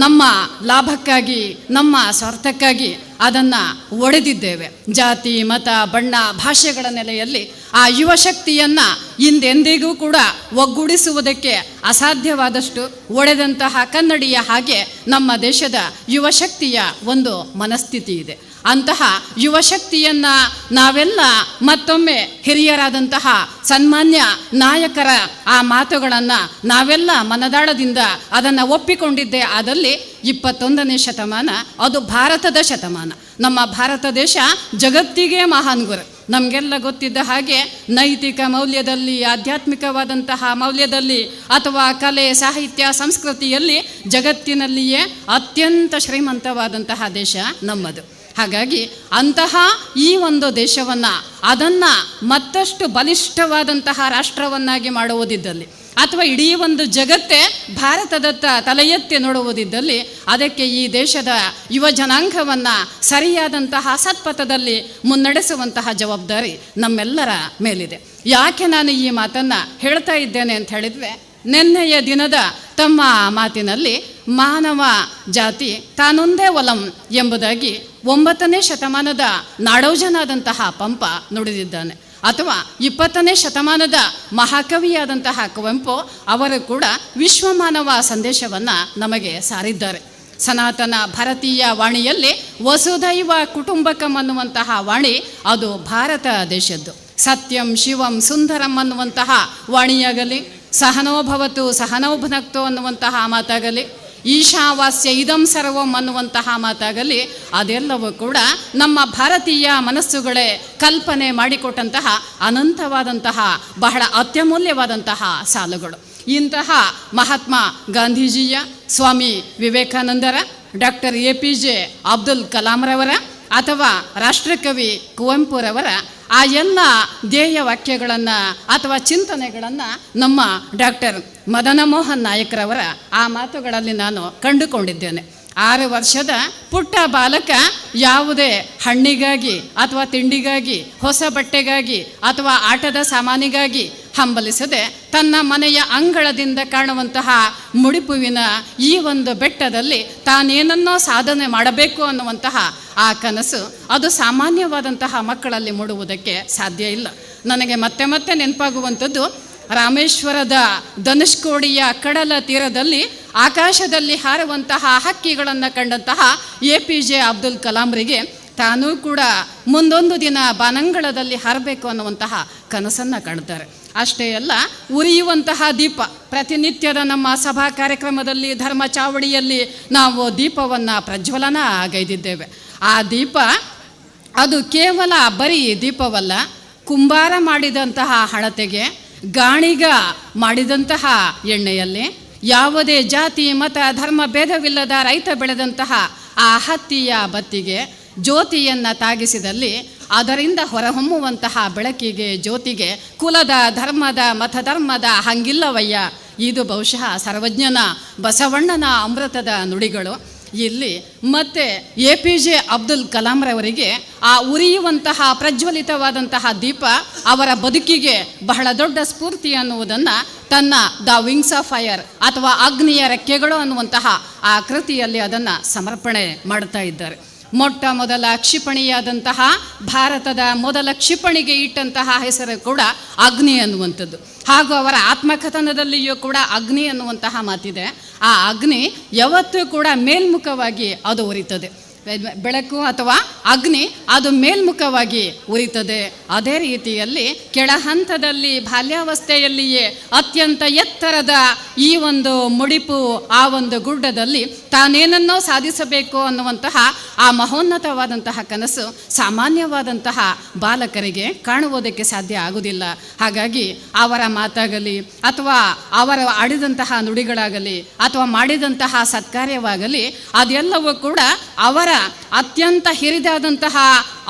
ನಮ್ಮ ಲಾಭಕ್ಕಾಗಿ, ನಮ್ಮ ಸ್ವಾರ್ಥಕ್ಕಾಗಿ ಅದನ್ನು ಒಡೆದಿದ್ದೇವೆ. ಜಾತಿ, ಮತ, ಬಣ್ಣ, ಭಾಷೆಗಳ ನೆಲೆಯಲ್ಲಿ ಆ ಯುವಶಕ್ತಿಯನ್ನು ಹಿಂದೆಂದಿಗೂ ಕೂಡ ಒಗ್ಗೂಡಿಸುವುದಕ್ಕೆ ಅಸಾಧ್ಯವಾದಷ್ಟು ಒಡೆದಂತಹ ಕನ್ನಡಿಯ ಹಾಗೆ ನಮ್ಮ ದೇಶದ ಯುವಶಕ್ತಿಯ ಒಂದು ಮನಸ್ಥಿತಿ ಇದೆ. ಅಂತಹ ಯುವಶಕ್ತಿಯನ್ನು ನಾವೆಲ್ಲ ಮತ್ತೊಮ್ಮೆ ಹಿರಿಯರಾದಂತಹ ಸನ್ಮಾನ್ಯ ನಾಯಕರ ಆ ಮಾತುಗಳನ್ನು ನಾವೆಲ್ಲ ಮನದಾಳದಿಂದ ಅದನ್ನು ಒಪ್ಪಿಕೊಂಡಿದ್ದೇ ಆದಲ್ಲಿ 21ನೇ ಶತಮಾನ ಅದು ಭಾರತದ ಶತಮಾನ. ನಮ್ಮ ಭಾರತ ದೇಶ ಜಗತ್ತಿಗೆ ಮಹಾನ್ ಗುರು. ನಮಗೆಲ್ಲ ಗೊತ್ತಿದ್ದ ಹಾಗೆ ನೈತಿಕ ಮೌಲ್ಯದಲ್ಲಿ, ಆಧ್ಯಾತ್ಮಿಕವಾದಂತಹ ಮೌಲ್ಯದಲ್ಲಿ ಅಥವಾ ಕಲೆ, ಸಾಹಿತ್ಯ, ಸಂಸ್ಕೃತಿಯಲ್ಲಿ ಜಗತ್ತಿನಲ್ಲಿಯೇ ಅತ್ಯಂತ ಶ್ರೀಮಂತವಾದಂತಹ ದೇಶ ನಮ್ಮದು. ಹಾಗಾಗಿ ಅಂತಹ ಈ ಒಂದು ದೇಶವನ್ನು ಅದನ್ನು ಮತ್ತಷ್ಟು ಬಲಿಷ್ಠವಾದಂತಹ ರಾಷ್ಟ್ರವನ್ನಾಗಿ ಮಾಡುವುದಿದ್ದಲ್ಲಿ ಅಥವಾ ಇಡೀ ಒಂದು ಜಗತ್ತೇ ಭಾರತದತ್ತ ತಲೆ ಎತ್ತಿ ನೋಡುವುದಿದ್ದಲ್ಲಿ ಅದಕ್ಕೆ ಈ ದೇಶದ ಯುವ ಜನಾಂಗವನ್ನು ಸರಿಯಾದಂತಹ ಸತ್ಪಥದಲ್ಲಿ ಮುನ್ನಡೆಸುವಂತಹ ಜವಾಬ್ದಾರಿ ನಮ್ಮೆಲ್ಲರ ಮೇಲಿದೆ. ಯಾಕೆ ನಾನು ಈ ಮಾತನ್ನು ಹೇಳ್ತಾ ಇದ್ದೇನೆ ಅಂತ ಹೇಳಿದರೆ, ನಿನ್ನೆಯ ದಿನದ ತಮ್ಮ ಮಾತಿನಲ್ಲಿ ಮಾನವ ಜಾತಿ ತಾನೊಂದೇ ಒಲಂ ಎಂಬುದಾಗಿ 9ನೇ ಶತಮಾನದ ನಾಡೋಜನಾದಂತಹ ಪಂಪ ನುಡಿದಿದ್ದಾನೆ. ಅಥವಾ 20ನೇ ಶತಮಾನದ ಮಹಾಕವಿಯಾದಂತಹ ಕುವೆಂಪು ಅವರು ಕೂಡ ವಿಶ್ವಮಾನವ ಸಂದೇಶವನ್ನು ನಮಗೆ ಸಾರಿದ್ದಾರೆ. ಸನಾತನ ಭಾರತೀಯ ವಾಣಿಯಲ್ಲಿ ವಸುಧೈವ ಕುಟುಂಬಕಂ ಅನ್ನುವಂತಹ ವಾಣಿ ಅದು ಭಾರತ ದೇಶದ್ದು. ಸತ್ಯಂ ಶಿವಂ ಸುಂದರಂ ಅನ್ನುವಂತಹ ವಾಣಿಯಾಗಲಿ, ಸಹನೋ ಭವತು ಸಹನೋ ಭುನಕ್ತು ಅನ್ನುವಂತಹ ಮಾತಾಗಲಿ, ಈಶಾವಾಸ್ಯ ಇದಂ ಸರ್ವಂ ಅನ್ನುವಂತಹ ಮಾತಾಗಲಿ, ಅದೆಲ್ಲವೂ ಕೂಡ ನಮ್ಮ ಭಾರತೀಯ ಮನಸ್ಸುಗಳೇ ಕಲ್ಪನೆ ಮಾಡಿಕೊಟ್ಟಂತಹ ಅನಂತವಾದಂತಹ ಬಹಳ ಅತ್ಯಮೂಲ್ಯವಾದಂತಹ ಸಾಲುಗಳು. ಇಂತಹ ಮಹಾತ್ಮ ಗಾಂಧೀಜಿಯ, ಸ್ವಾಮಿ ವಿವೇಕಾನಂದರ, ಡಾಕ್ಟರ್ APJ Abdul ಕಲಾಂರವರ ಅಥವಾ ರಾಷ್ಟ್ರಕವಿ ಕುವೆಂಪುರವರ ಆ ಎಲ್ಲ ಧ್ಯೇಯ ವಾಕ್ಯಗಳನ್ನು ಅಥವಾ ಚಿಂತನೆಗಳನ್ನು ನಮ್ಮ ಡಾಕ್ಟರ್ ಮದನ ಮೋಹನ್ ನಾಯಕರವರ ಆ ಮಾತುಗಳಲ್ಲಿ ನಾನು ಕಂಡುಕೊಂಡಿದ್ದೇನೆ. 6 ವರ್ಷದ ಪುಟ್ಟ ಬಾಲಕ ಯಾವುದೇ ಹಣ್ಣಿಗಾಗಿ ಅಥವಾ ತಿಂಡಿಗಾಗಿ, ಹೊಸ ಬಟ್ಟೆಗಾಗಿ ಅಥವಾ ಆಟದ ಸಾಮಾನಿಗಾಗಿ ಹಂಬಲಿಸದೆ ತನ್ನ ಮನೆಯ ಅಂಗಳದಿಂದ ಕಾಣುವಂತಹ ಮುಡಿಪುವಿನ ಈ ಒಂದು ಬೆಟ್ಟದಲ್ಲಿ ತಾನೇನನ್ನೋ ಸಾಧನೆ ಮಾಡಬೇಕು ಅನ್ನುವಂತಹ ಆ ಕನಸು ಅದು ಸಾಮಾನ್ಯವಾದಂತಹ ಮಕ್ಕಳಲ್ಲಿ ಮೂಡುವುದಕ್ಕೆ ಸಾಧ್ಯ ಇಲ್ಲ. ನನಗೆ ಮತ್ತೆ ಮತ್ತೆ ನೆನಪಾಗುವಂಥದ್ದು ರಾಮೇಶ್ವರದ ಧನುಷ್ಕೋಡಿಯ ಕಡಲ ತೀರದಲ್ಲಿ ಆಕಾಶದಲ್ಲಿ ಹಾರುವಂತಹ ಹಕ್ಕಿಗಳನ್ನು ಕಂಡಂತಹ APJ Abdul ಕಲಾಂರಿಗೆ ತಾನೂ ಕೂಡ ಮುಂದೊಂದು ದಿನ ಬಾನಂಗಳದಲ್ಲಿ ಹಾರಬೇಕು ಅನ್ನುವಂತಹ ಕನಸನ್ನು ಕಾಣುತ್ತಾರೆ. ಅಷ್ಟೇ ಅಲ್ಲ, ಉರಿಯುವಂತಹ ದೀಪ ಪ್ರತಿನಿತ್ಯದ ನಮ್ಮ ಸಭಾ ಕಾರ್ಯಕ್ರಮದಲ್ಲಿ ಧರ್ಮ ಚಾವಡಿಯಲ್ಲಿ ನಾವು ದೀಪವನ್ನು ಪ್ರಜ್ವಲನ ಗೈದಿದ್ದೇವೆ. ಆ ದೀಪ ಅದು ಕೇವಲ ಬರೀ ದೀಪವಲ್ಲ, ಕುಂಬಾರ ಮಾಡಿದಂತಹ ಹಣತೆಗೆ, ಗಾಣಿಗ ಮಾಡಿದಂತಹ ಎಣ್ಣೆಯಲ್ಲಿ, ಯಾವುದೇ ಜಾತಿ ಮತ ಧರ್ಮ ಭೇದವಿಲ್ಲದ ರೈತ ಬೆಳೆದಂತಹ ಆ ಹತ್ತಿಯ ಬತ್ತಿಗೆ ಜ್ಯೋತಿಯನ್ನು ತಾಗಿಸಿದಲ್ಲಿ ಅದರಿಂದ ಹೊರಹೊಮ್ಮುವಂತಹ ಬೆಳಕಿಗೆ, ಜ್ಯೋತಿಗೆ ಕುಲದ ಧರ್ಮದ ಮತಧರ್ಮದ ಹಂಗಿಲ್ಲವಯ್ಯ. ಇದು ಬಹುಶಃ ಸರ್ವಜ್ಞನ ಬಸವಣ್ಣನ ಅಮೃತದ ನುಡಿಗಳು. ಇಲ್ಲಿ ಮತ್ತೆ APJ Abdul ಕಲಾಂರವರಿಗೆ ಆ ಉರಿಯುವಂತಹ ಪ್ರಜ್ವಲಿತವಾದಂತಹ ದೀಪ ಅವರ ಬದುಕಿಗೆ ಬಹಳ ದೊಡ್ಡ ಸ್ಫೂರ್ತಿ ಅನ್ನುವುದನ್ನು ತನ್ನ the wings of fire ಅಥವಾ ಅಗ್ನಿಯ ರೆಕ್ಕೆಗಳು ಅನ್ನುವಂತಹ ಆ ಕೃತಿಯಲ್ಲಿ ಅದನ್ನು ಸಮರ್ಪಣೆ ಮಾಡ್ತಾ ಇದ್ದಾರೆ. ಮೊಟ್ಟ ಮೊದಲ ಕ್ಷಿಪಣಿಯಾದಂತಹ ಭಾರತದ ಮೊದಲ ಕ್ಷಿಪಣಿಗೆ ಇಟ್ಟಂತಹ ಹೆಸರು ಕೂಡ ಅಗ್ನಿ ಅನ್ನುವಂಥದ್ದು. ಹಾಗೂ ಅವರ ಆತ್ಮಕಥನದಲ್ಲಿಯೂ ಕೂಡ ಅಗ್ನಿ ಅನ್ನುವಂತಹ ಮಾತಿದೆ. ಆ ಅಗ್ನಿ ಯಾವತ್ತೂ ಕೂಡ ಮೇಲ್ಮುಖವಾಗಿ ಅದು ಉರಿತದೆ. ಬೆಳಕು ಅಥವಾ ಅಗ್ನಿ ಅದು ಮೇಲ್ಮುಖವಾಗಿ ಉರಿತದೆ. ಅದೇ ರೀತಿಯಲ್ಲಿ ಕೆಳಹಂತದಲ್ಲಿ ಬಾಲ್ಯಾವಸ್ಥೆಯಲ್ಲಿಯೇ ಅತ್ಯಂತ ಎತ್ತರದ ಈ ಒಂದು ಮುಡಿಪು ಆ ಒಂದು ಗುಡ್ಡದಲ್ಲಿ ತಾನೇನನ್ನೋ ಸಾಧಿಸಬೇಕು ಅನ್ನುವಂತಹ ಆ ಮಹೋನ್ನತವಾದಂತಹ ಕನಸು ಸಾಮಾನ್ಯವಾದಂತಹ ಬಾಲಕರಿಗೆ ಕಾಣುವುದಕ್ಕೆ ಸಾಧ್ಯ ಆಗುವುದಿಲ್ಲ. ಹಾಗಾಗಿ ಅವರ ಮಾತಾಗಲಿ ಅಥವಾ ಅವರ ಆಡಿದಂತಹ ನುಡಿಗಳಾಗಲಿ ಅಥವಾ ಮಾಡಿದಂತಹ ಸತ್ಕಾರ್ಯವಾಗಲಿ ಅದೆಲ್ಲವೂ ಕೂಡ ಅವರ ಅತ್ಯಂತ ಹಿರಿದಾದಂತಹ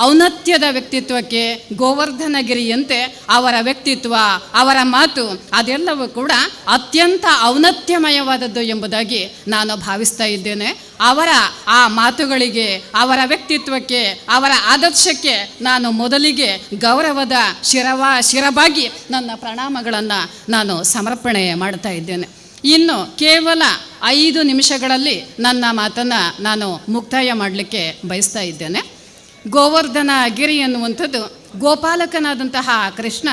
ಔನ್ನತ್ಯದ ವ್ಯಕ್ತಿತ್ವಕ್ಕೆ ಗೋವರ್ಧನಗಿರಿಯಂತೆ ಅವರ ವ್ಯಕ್ತಿತ್ವ, ಅವರ ಮಾತು ಅದೆಲ್ಲವೂ ಕೂಡ ಅತ್ಯಂತ ಔನ್ನತ್ಯಮಯವಾದದ್ದು ಎಂಬುದಾಗಿ ನಾನು ಭಾವಿಸ್ತಾ ಇದ್ದೇನೆ. ಅವರ ಆ ಮಾತುಗಳಿಗೆ, ಅವರ ವ್ಯಕ್ತಿತ್ವಕ್ಕೆ, ಅವರ ಆದರ್ಶಕ್ಕೆ ನಾನು ಮೊದಲಿಗೆ ಗೌರವದ ಶಿರಬಾಗಿ ನನ್ನ ಪ್ರಣಾಮಗಳನ್ನು ನಾನು ಸಮರ್ಪಣೆ ಮಾಡ್ತಾ ಇದ್ದೇನೆ. ಇನ್ನು ಕೇವಲ 5 ನಿಮಿಷಗಳಲ್ಲಿ ನನ್ನ ಮಾತನ್ನು ನಾನು ಮುಕ್ತಾಯ ಮಾಡಲಿಕ್ಕೆ ಬಯಸ್ತಾ ಇದ್ದೇನೆ. ಗೋವರ್ಧನ ಗಿರಿ ಎನ್ನುವಂಥದ್ದು ಗೋಪಾಲಕನಾದಂತಹ ಕೃಷ್ಣ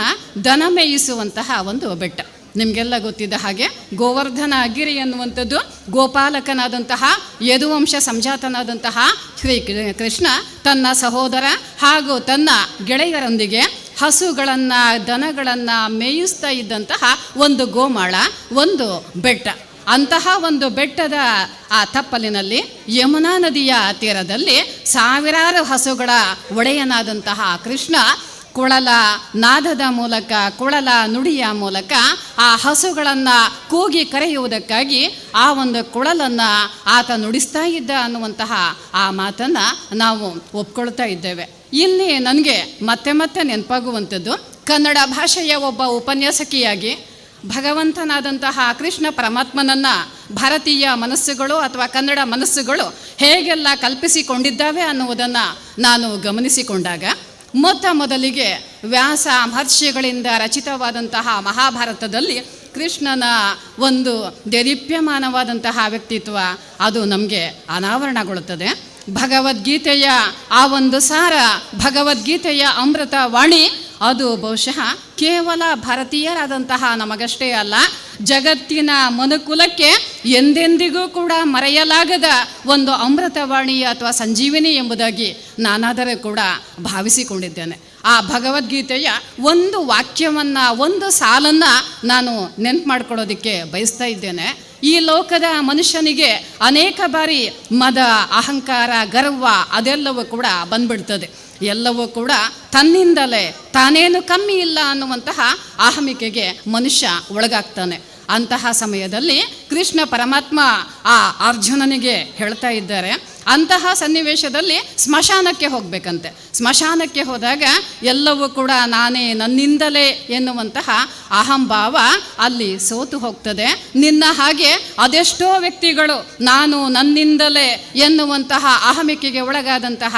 ದನ ಮೇಯಿಸುವಂತಹ ಒಂದು ಬೆಟ್ಟ. ನಿಮಗೆಲ್ಲ ಗೊತ್ತಿದ್ದ ಹಾಗೆ ಗೋವರ್ಧನ ಗಿರಿ ಎನ್ನುವಂಥದ್ದು ಗೋಪಾಲಕನಾದಂತಹ ಯದುವಂಶ ಸಂಜಾತನಾದಂತಹ ಶ್ರೀ ಕೃಷ್ಣ ತನ್ನ ಸಹೋದರ ಹಾಗೂ ತನ್ನ ಗೆಳೆಯರೊಂದಿಗೆ ಹಸುಗಳನ್ನು ದನಗಳನ್ನು ಮೇಯಿಸ್ತಾ ಇದ್ದಂತಹ ಒಂದು ಗೋಮಾಳ, ಒಂದು ಬೆಟ್ಟ. ಅಂತಹ ಒಂದು ಬೆಟ್ಟದ ಆ ತಪ್ಪಲಿನಲ್ಲಿ ಯಮುನಾ ನದಿಯ ತೀರದಲ್ಲಿ ಸಾವಿರಾರು ಹಸುಗಳ ಒಡೆಯನಾದಂತಹ ಕೃಷ್ಣ ಕೊಳಲ ನಾದದ ಮೂಲಕ, ಕೊಳಲ ನುಡಿಯ ಮೂಲಕ ಆ ಹಸುಗಳನ್ನು ಕೂಗಿ ಕರೆಯುವುದಕ್ಕಾಗಿ ಆ ಒಂದು ಕೊಳಲನ್ನು ಆತ ನುಡಿಸ್ತಾ ಇದ್ದ ಅನ್ನುವಂತಹ ಆ ಮಾತನ್ನು ನಾವು ಒಪ್ಕೊಳ್ತಾ ಇದ್ದೇವೆ. ಇಲ್ಲಿ ನನಗೆ ಮತ್ತೆ ಮತ್ತೆ ನೆನಪಾಗುವಂಥದ್ದು, ಕನ್ನಡ ಭಾಷೆಯ ಒಬ್ಬ ಉಪನ್ಯಾಸಕಿಯಾಗಿ ಭಗವಂತನಾದಂತಹ ಕೃಷ್ಣ ಪರಮಾತ್ಮನನ್ನು ಭಾರತೀಯ ಮನಸ್ಸುಗಳು ಅಥವಾ ಕನ್ನಡ ಮನಸ್ಸುಗಳು ಹೇಗೆಲ್ಲ ಕಲ್ಪಿಸಿಕೊಂಡಿದ್ದಾವೆ ಅನ್ನುವುದನ್ನು ನಾನು ಗಮನಿಸಿಕೊಂಡಾಗ, ಮೊತ್ತ ಮೊದಲಿಗೆ ವ್ಯಾಸ ಮಹರ್ಷಿಗಳಿಂದ ರಚಿತವಾದಂತಹ ಮಹಾಭಾರತದಲ್ಲಿ ಕೃಷ್ಣನ ಒಂದು ದೇದೀಪ್ಯಮಾನವಾದಂತಹ ವ್ಯಕ್ತಿತ್ವ ಅದು ನಮಗೆ ಅನಾವರಣಗೊಳ್ಳುತ್ತದೆ. ಭಗವದ್ಗೀತೆಯ ಆ ಒಂದು ಸಾರ, ಭಗವದ್ಗೀತೆಯ ಅಮೃತ ವಾಣಿ ಅದು ಬಹುಶಃ ಕೇವಲ ಭಾರತೀಯರಾದಂತಹ ನಮಗಷ್ಟೇ ಅಲ್ಲ, ಜಗತ್ತಿನ ಮನುಕುಲಕ್ಕೆ ಎಂದೆಂದಿಗೂ ಕೂಡ ಮರೆಯಲಾಗದ ಒಂದು ಅಮೃತವಾಣಿ ಅಥವಾ ಸಂಜೀವಿನಿ ಎಂಬುದಾಗಿ ನಾನಾದರೆ ಕೂಡ ಭಾವಿಸಿಕೊಂಡಿದ್ದೇನೆ. ಆ ಭಗವದ್ಗೀತೆಯ ಒಂದು ವಾಕ್ಯವನ್ನು, ಒಂದು ಸಾಲನ್ನು ನಾನು ನೆನ್ಪು ಮಾಡ್ಕೊಳ್ಳೋದಕ್ಕೆ ಬಯಸ್ತಾ ಇದ್ದೇನೆ. ಈ ಲೋಕದ ಮನುಷ್ಯನಿಗೆ ಅನೇಕ ಬಾರಿ ಮದ, ಅಹಂಕಾರ, ಗರ್ವ ಅದೆಲ್ಲವೂ ಕೂಡ ಬಂದ್ಬಿಡ್ತದೆ. ಎಲ್ಲವೂ ಕೂಡ ತನ್ನಿಂದಲೇ, ತಾನೇನು ಕಮ್ಮಿ ಇಲ್ಲ ಅನ್ನುವಂತಹ ಅಹಮಿಕೆಗೆ ಮನುಷ್ಯ ಒಳಗಾಗ್ತಾನೆ. ಅಂತಹ ಸಮಯದಲ್ಲಿ ಕೃಷ್ಣ ಪರಮಾತ್ಮ ಆ ಅರ್ಜುನನಿಗೆ ಹೇಳ್ತಾ ಇದ್ದಾರೆ. ಅಂತಹ ಸನ್ನಿವೇಶದಲ್ಲಿ ಸ್ಮಶಾನಕ್ಕೆ ಹೋಗಬೇಕಂತೆ. ಸ್ಮಶಾನಕ್ಕೆ ಹೋದಾಗ ಎಲ್ಲವೂ ಕೂಡ ನಾನೇ, ನನ್ನಿಂದಲೇ ಎನ್ನುವಂತಹ ಅಹಂಭಾವ ಅಲ್ಲಿ ಸೋತು ಹೋಗ್ತದೆ. ನಿನ್ನ ಹಾಗೆ ಅದೆಷ್ಟೋ ವ್ಯಕ್ತಿಗಳು ನಾನು, ನನ್ನಿಂದಲೇ ಎನ್ನುವಂತಹ ಅಹಮಿಕೆಗೆ ಒಳಗಾದಂತಹ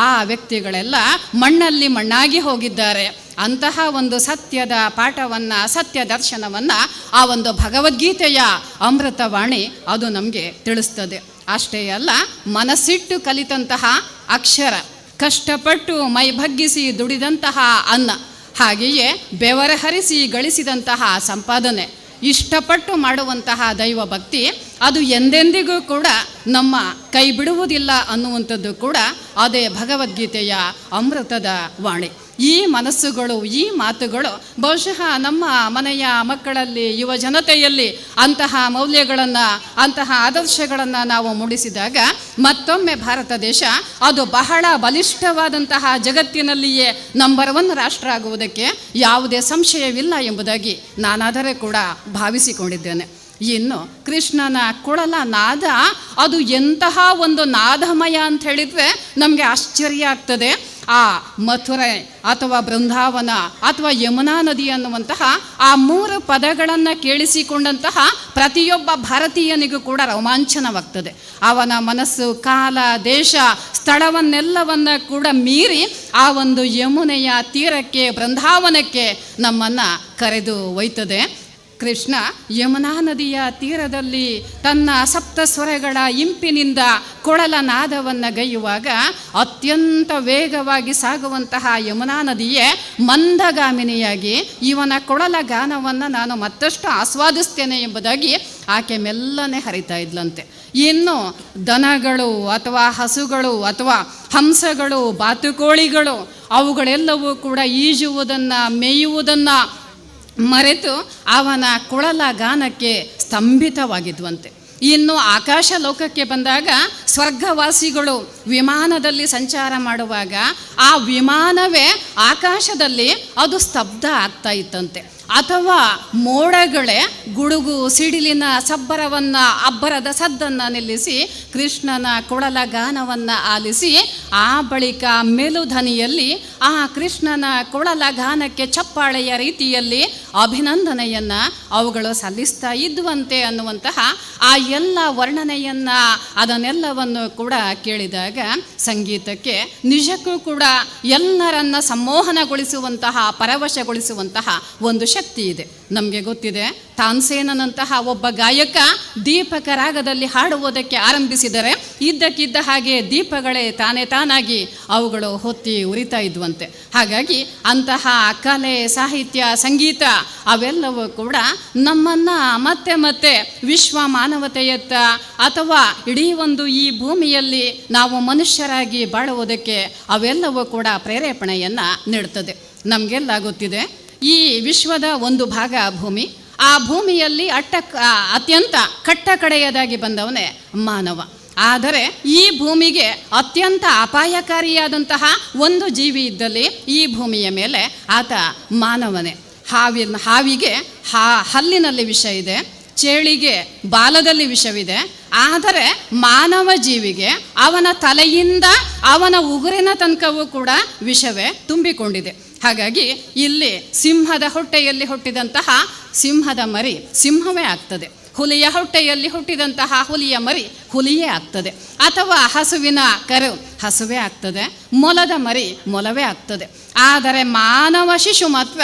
ಆ ವ್ಯಕ್ತಿಗಳೆಲ್ಲ ಮಣ್ಣಲ್ಲಿ ಮಣ್ಣಾಗಿ ಹೋಗಿದ್ದಾರೆ. ಅಂತಹ ಒಂದು ಸತ್ಯದ ಪಾಠವನ್ನು, ಸತ್ಯ ದರ್ಶನವನ್ನು ಆ ಒಂದು ಭಗವದ್ಗೀತೆಯ ಅಮೃತವಾಣಿ ಅದು ನಮಗೆ ತಿಳಿಸ್ತದೆ. ಅಷ್ಟೇ ಅಲ್ಲ, ಮನಸ್ಸಿಟ್ಟು ಕಲಿತಂತಹ ಅಕ್ಷರ, ಕಷ್ಟಪಟ್ಟು ಮೈಭಗ್ಗಿಸಿ ದುಡಿದಂತಹ ಅನ್ನ, ಹಾಗೆಯೇ ಬೆವರ ಹರಿಸಿ ಗಳಿಸಿದಂತಹ ಸಂಪಾದನೆ, ಇಷ್ಟಪಟ್ಟು ಮಾಡುವಂತಹ ದೈವ ಭಕ್ತಿ ಅದು ಎಂದೆಂದಿಗೂ ಕೂಡ ನಮ್ಮ ಕೈ ಬಿಡುವುದಿಲ್ಲ ಅನ್ನುವಂಥದ್ದು ಕೂಡ ಅದೇ ಭಗವದ್ಗೀತೆಯ ಅಮೃತದ ವಾಣಿ. ಈ ಮನಸ್ಸುಗಳು, ಈ ಮಾತುಗಳು ಬಹುಶಃ ನಮ್ಮ ಮನೆಯ ಮಕ್ಕಳಲ್ಲಿ, ಯುವ ಜನತೆಯಲ್ಲಿ ಅಂತಹ ಮೌಲ್ಯಗಳನ್ನು, ಅಂತಹ ಆದರ್ಶಗಳನ್ನು ನಾವು ಮೂಡಿಸಿದಾಗ ಮತ್ತೊಮ್ಮೆ ಭಾರತ ದೇಶ ಅದು ಬಹಳ ಬಲಿಷ್ಠವಾದಂತಹ ಜಗತ್ತಿನಲ್ಲಿಯೇ ನಂಬರ್ 1 ರಾಷ್ಟ್ರ ಆಗುವುದಕ್ಕೆ ಯಾವುದೇ ಸಂಶಯವಿಲ್ಲ ಎಂಬುದಾಗಿ ನಾನಾದರೆ ಕೂಡ ಭಾವಿಸಿಕೊಂಡಿದ್ದೇನೆ. ಇನ್ನು ಕೃಷ್ಣನ ಕೊಳಲ ನಾದ ಅದು ಎಂತಹ ಒಂದು ನಾದಮಯ ಅಂತ ಹೇಳಿದರೆ ನಮಗೆ ಆಶ್ಚರ್ಯ ಆಗ್ತದೆ. ಆ ಮಥುರೆ ಅಥವಾ ಬೃಂದಾವನ ಅಥವಾ ಯಮುನಾ ನದಿ ಅನ್ನುವಂತಹ ಆ 3 ಪದಗಳನ್ನು ಕೇಳಿಸಿಕೊಂಡಂತಹ ಪ್ರತಿಯೊಬ್ಬ ಭಾರತೀಯನಿಗೂ ಕೂಡ ರೋಮಾಂಚನವಾಗ್ತದೆ. ಅವನ ಮನಸ್ಸು ಕಾಲ, ದೇಶ, ಸ್ಥಳವನ್ನೆಲ್ಲವನ್ನ ಕೂಡ ಮೀರಿ ಆ ಒಂದು ಯಮುನೆಯ ತೀರಕ್ಕೆ, ಬೃಂದಾವನಕ್ಕೆ ನಮ್ಮನ್ನು ಕರೆದು ಒಯ್ತದೆ. ಕೃಷ್ಣ ಯಮುನಾ ನದಿಯ ತೀರದಲ್ಲಿ ತನ್ನ ಸಪ್ತ ಸ್ವರಗಳ ಇಂಪಿನಿಂದ ಕೊಳಲ ನಾದವನ್ನು ಗೈಯುವಾಗ ಅತ್ಯಂತ ವೇಗವಾಗಿ ಸಾಗುವಂತಹ ಯಮುನಾ ನದಿಯೇ ಮಂದಗಾಮಿನಿಯಾಗಿ ಇವನ ಕೊಳಲ ಗಾನವನ್ನು ನಾನು ಮತ್ತಷ್ಟು ಆಸ್ವಾದಿಸ್ತೇನೆ ಎಂಬುದಾಗಿ ಆಕೆ ಮೆಲ್ಲನೆ ಹರಿತಾ ಇದ್ಲಂತೆ. ಇನ್ನು ದನಗಳು ಅಥವಾ ಹಸುಗಳು ಅಥವಾ ಹಂಸಗಳು, ಬಾತುಕೋಳಿಗಳು ಅವುಗಳೆಲ್ಲವೂ ಕೂಡ ಈಜುವುದನ್ನು, ಮೇಯುವುದನ್ನು ಮರೆತು ಅವನ ಕೊಳಲ ಗಾನಕ್ಕೆ ಸ್ತಂಭಿತವಾಗಿದ್ವಂತೆ. ಇನ್ನು ಆಕಾಶ ಲೋಕಕ್ಕೆ ಬಂದಾಗ ಸ್ವರ್ಗವಾಸಿಗಳು ವಿಮಾನದಲ್ಲಿ ಸಂಚಾರ ಮಾಡುವಾಗ ಆ ವಿಮಾನವೇ ಆಕಾಶದಲ್ಲಿ ಅದು ಸ್ತಬ್ಧ ಆಗ್ತಾ ಇತ್ತಂತೆ. ಅಥವಾ ಮೋಡಗಳೇ ಗುಡುಗು ಸಿಡಿಲಿನ ಸಬ್ಬರವನ್ನು, ಅಬ್ಬರದ ಸದ್ದನ್ನು ನಿಲ್ಲಿಸಿ ಕೃಷ್ಣನ ಕೊಳಲ ಗಾನವನ್ನು ಆಲಿಸಿ ಆ ಬಳಿಕ ಮೇಲುಧನಿಯಲ್ಲಿ ಆ ಕೃಷ್ಣನ ಕೊಳಲ ಗಾನಕ್ಕೆ ಚಪ್ಪಾಳೆಯ ರೀತಿಯಲ್ಲಿ ಅಭಿನಂದನೆಯನ್ನು ಅವುಗಳು ಸಲ್ಲಿಸ್ತಾ ಇದ್ವಂತೆ ಅನ್ನುವಂತಹ ಆ ಎಲ್ಲ ವರ್ಣನೆಯನ್ನು ಅದನ್ನೆಲ್ಲವನ್ನು ಕೂಡ ಕೇಳಿದಾಗ ಸಂಗೀತಕ್ಕೆ ನಿಜಕ್ಕೂ ಕೂಡ ಎಲ್ಲರನ್ನ ಸಂಮೋಹನಗೊಳಿಸುವಂತಹ, ಪರವಶಗೊಳಿಸುವಂತಹ ಒಂದು ಶಕ್ತಿ ಇದೆ. ನಮಗೆ ಗೊತ್ತಿದೆ, ತಾನ್ಸೇನಂತಹ ಒಬ್ಬ ಗಾಯಕ ದೀಪಕ ರಾಗದಲ್ಲಿ ಹಾಡುವುದಕ್ಕೆ ಆರಂಭಿಸಿದರೆ ಇದ್ದಕ್ಕಿದ್ದ ಹಾಗೆ ದೀಪಗಳೇ ತಾನೇ ತಾನಾಗಿ ಅವುಗಳು ಹೊತ್ತಿ ಉರಿತಾ ಇದ್ವಂತೆ. ಹಾಗಾಗಿ ಅಂತಹ ಕಲೆ, ಸಾಹಿತ್ಯ, ಸಂಗೀತ ಅವೆಲ್ಲವೂ ಕೂಡ ನಮ್ಮನ್ನು ಮತ್ತೆ ಮತ್ತೆ ವಿಶ್ವ ಮಾನವತೆಯತ್ತ ಅಥವಾ ಇಡೀ ಒಂದು ಈ ಭೂಮಿಯಲ್ಲಿ ನಾವು ಮನುಷ್ಯರಾಗಿ ಬಾಳುವುದಕ್ಕೆ ಅವೆಲ್ಲವೂ ಕೂಡ ಪ್ರೇರೇಪಣೆಯನ್ನು ನೀಡುತ್ತದೆ. ನಮಗೆಲ್ಲ ಗೊತ್ತಿದೆ, ಈ ವಿಶ್ವದ ಒಂದು ಭಾಗ ಭೂಮಿ. ಆ ಭೂಮಿಯಲ್ಲಿ ಅತ್ಯಂತ ಕಟ್ಟ ಕಡೆಯದಾಗಿ ಬಂದವನೇ ಮಾನವ. ಆದರೆ ಈ ಭೂಮಿಗೆ ಅತ್ಯಂತ ಅಪಾಯಕಾರಿಯಾದಂತಹ ಒಂದು ಜೀವಿ ಇದ್ದಲ್ಲಿ ಈ ಭೂಮಿಯ ಮೇಲೆ ಆತ ಮಾನವನೇ. ಹಾವಿಗೆ ಹಲ್ಲಿನಲ್ಲಿ ವಿಷ ಇದೆ, ಚೇಳಿಗೆ ಬಾಲದಲ್ಲಿ ವಿಷವಿದೆ. ಆದರೆ ಮಾನವ ಜೀವಿಗೆ ಅವನ ತಲೆಯಿಂದ ಅವನ ಉಗುರಿನ ತನಕವೂ ಕೂಡ ವಿಷವೇ ತುಂಬಿಕೊಂಡಿದೆ. ಹಾಗಾಗಿ ಇಲ್ಲಿ ಸಿಂಹದ ಹೊಟ್ಟೆಯಲ್ಲಿ ಹುಟ್ಟಿದಂತಹ ಸಿಂಹದ ಮರಿ ಸಿಂಹವೇ ಆಗ್ತದೆ, ಹುಲಿಯ ಹೊಟ್ಟೆಯಲ್ಲಿ ಹುಟ್ಟಿದಂತಹ ಹುಲಿಯ ಮರಿ ಹುಲಿಯೇ ಆಗ್ತದೆ, ಅಥವಾ ಹಸುವಿನ ಕರು ಹಸುವೇ ಆಗ್ತದೆ, ಮೊಲದ ಮರಿ ಮೊಲವೇ ಆಗ್ತದೆ. ಆದರೆ ಮಾನವ ಶಿಶು ಮಾತ್ರ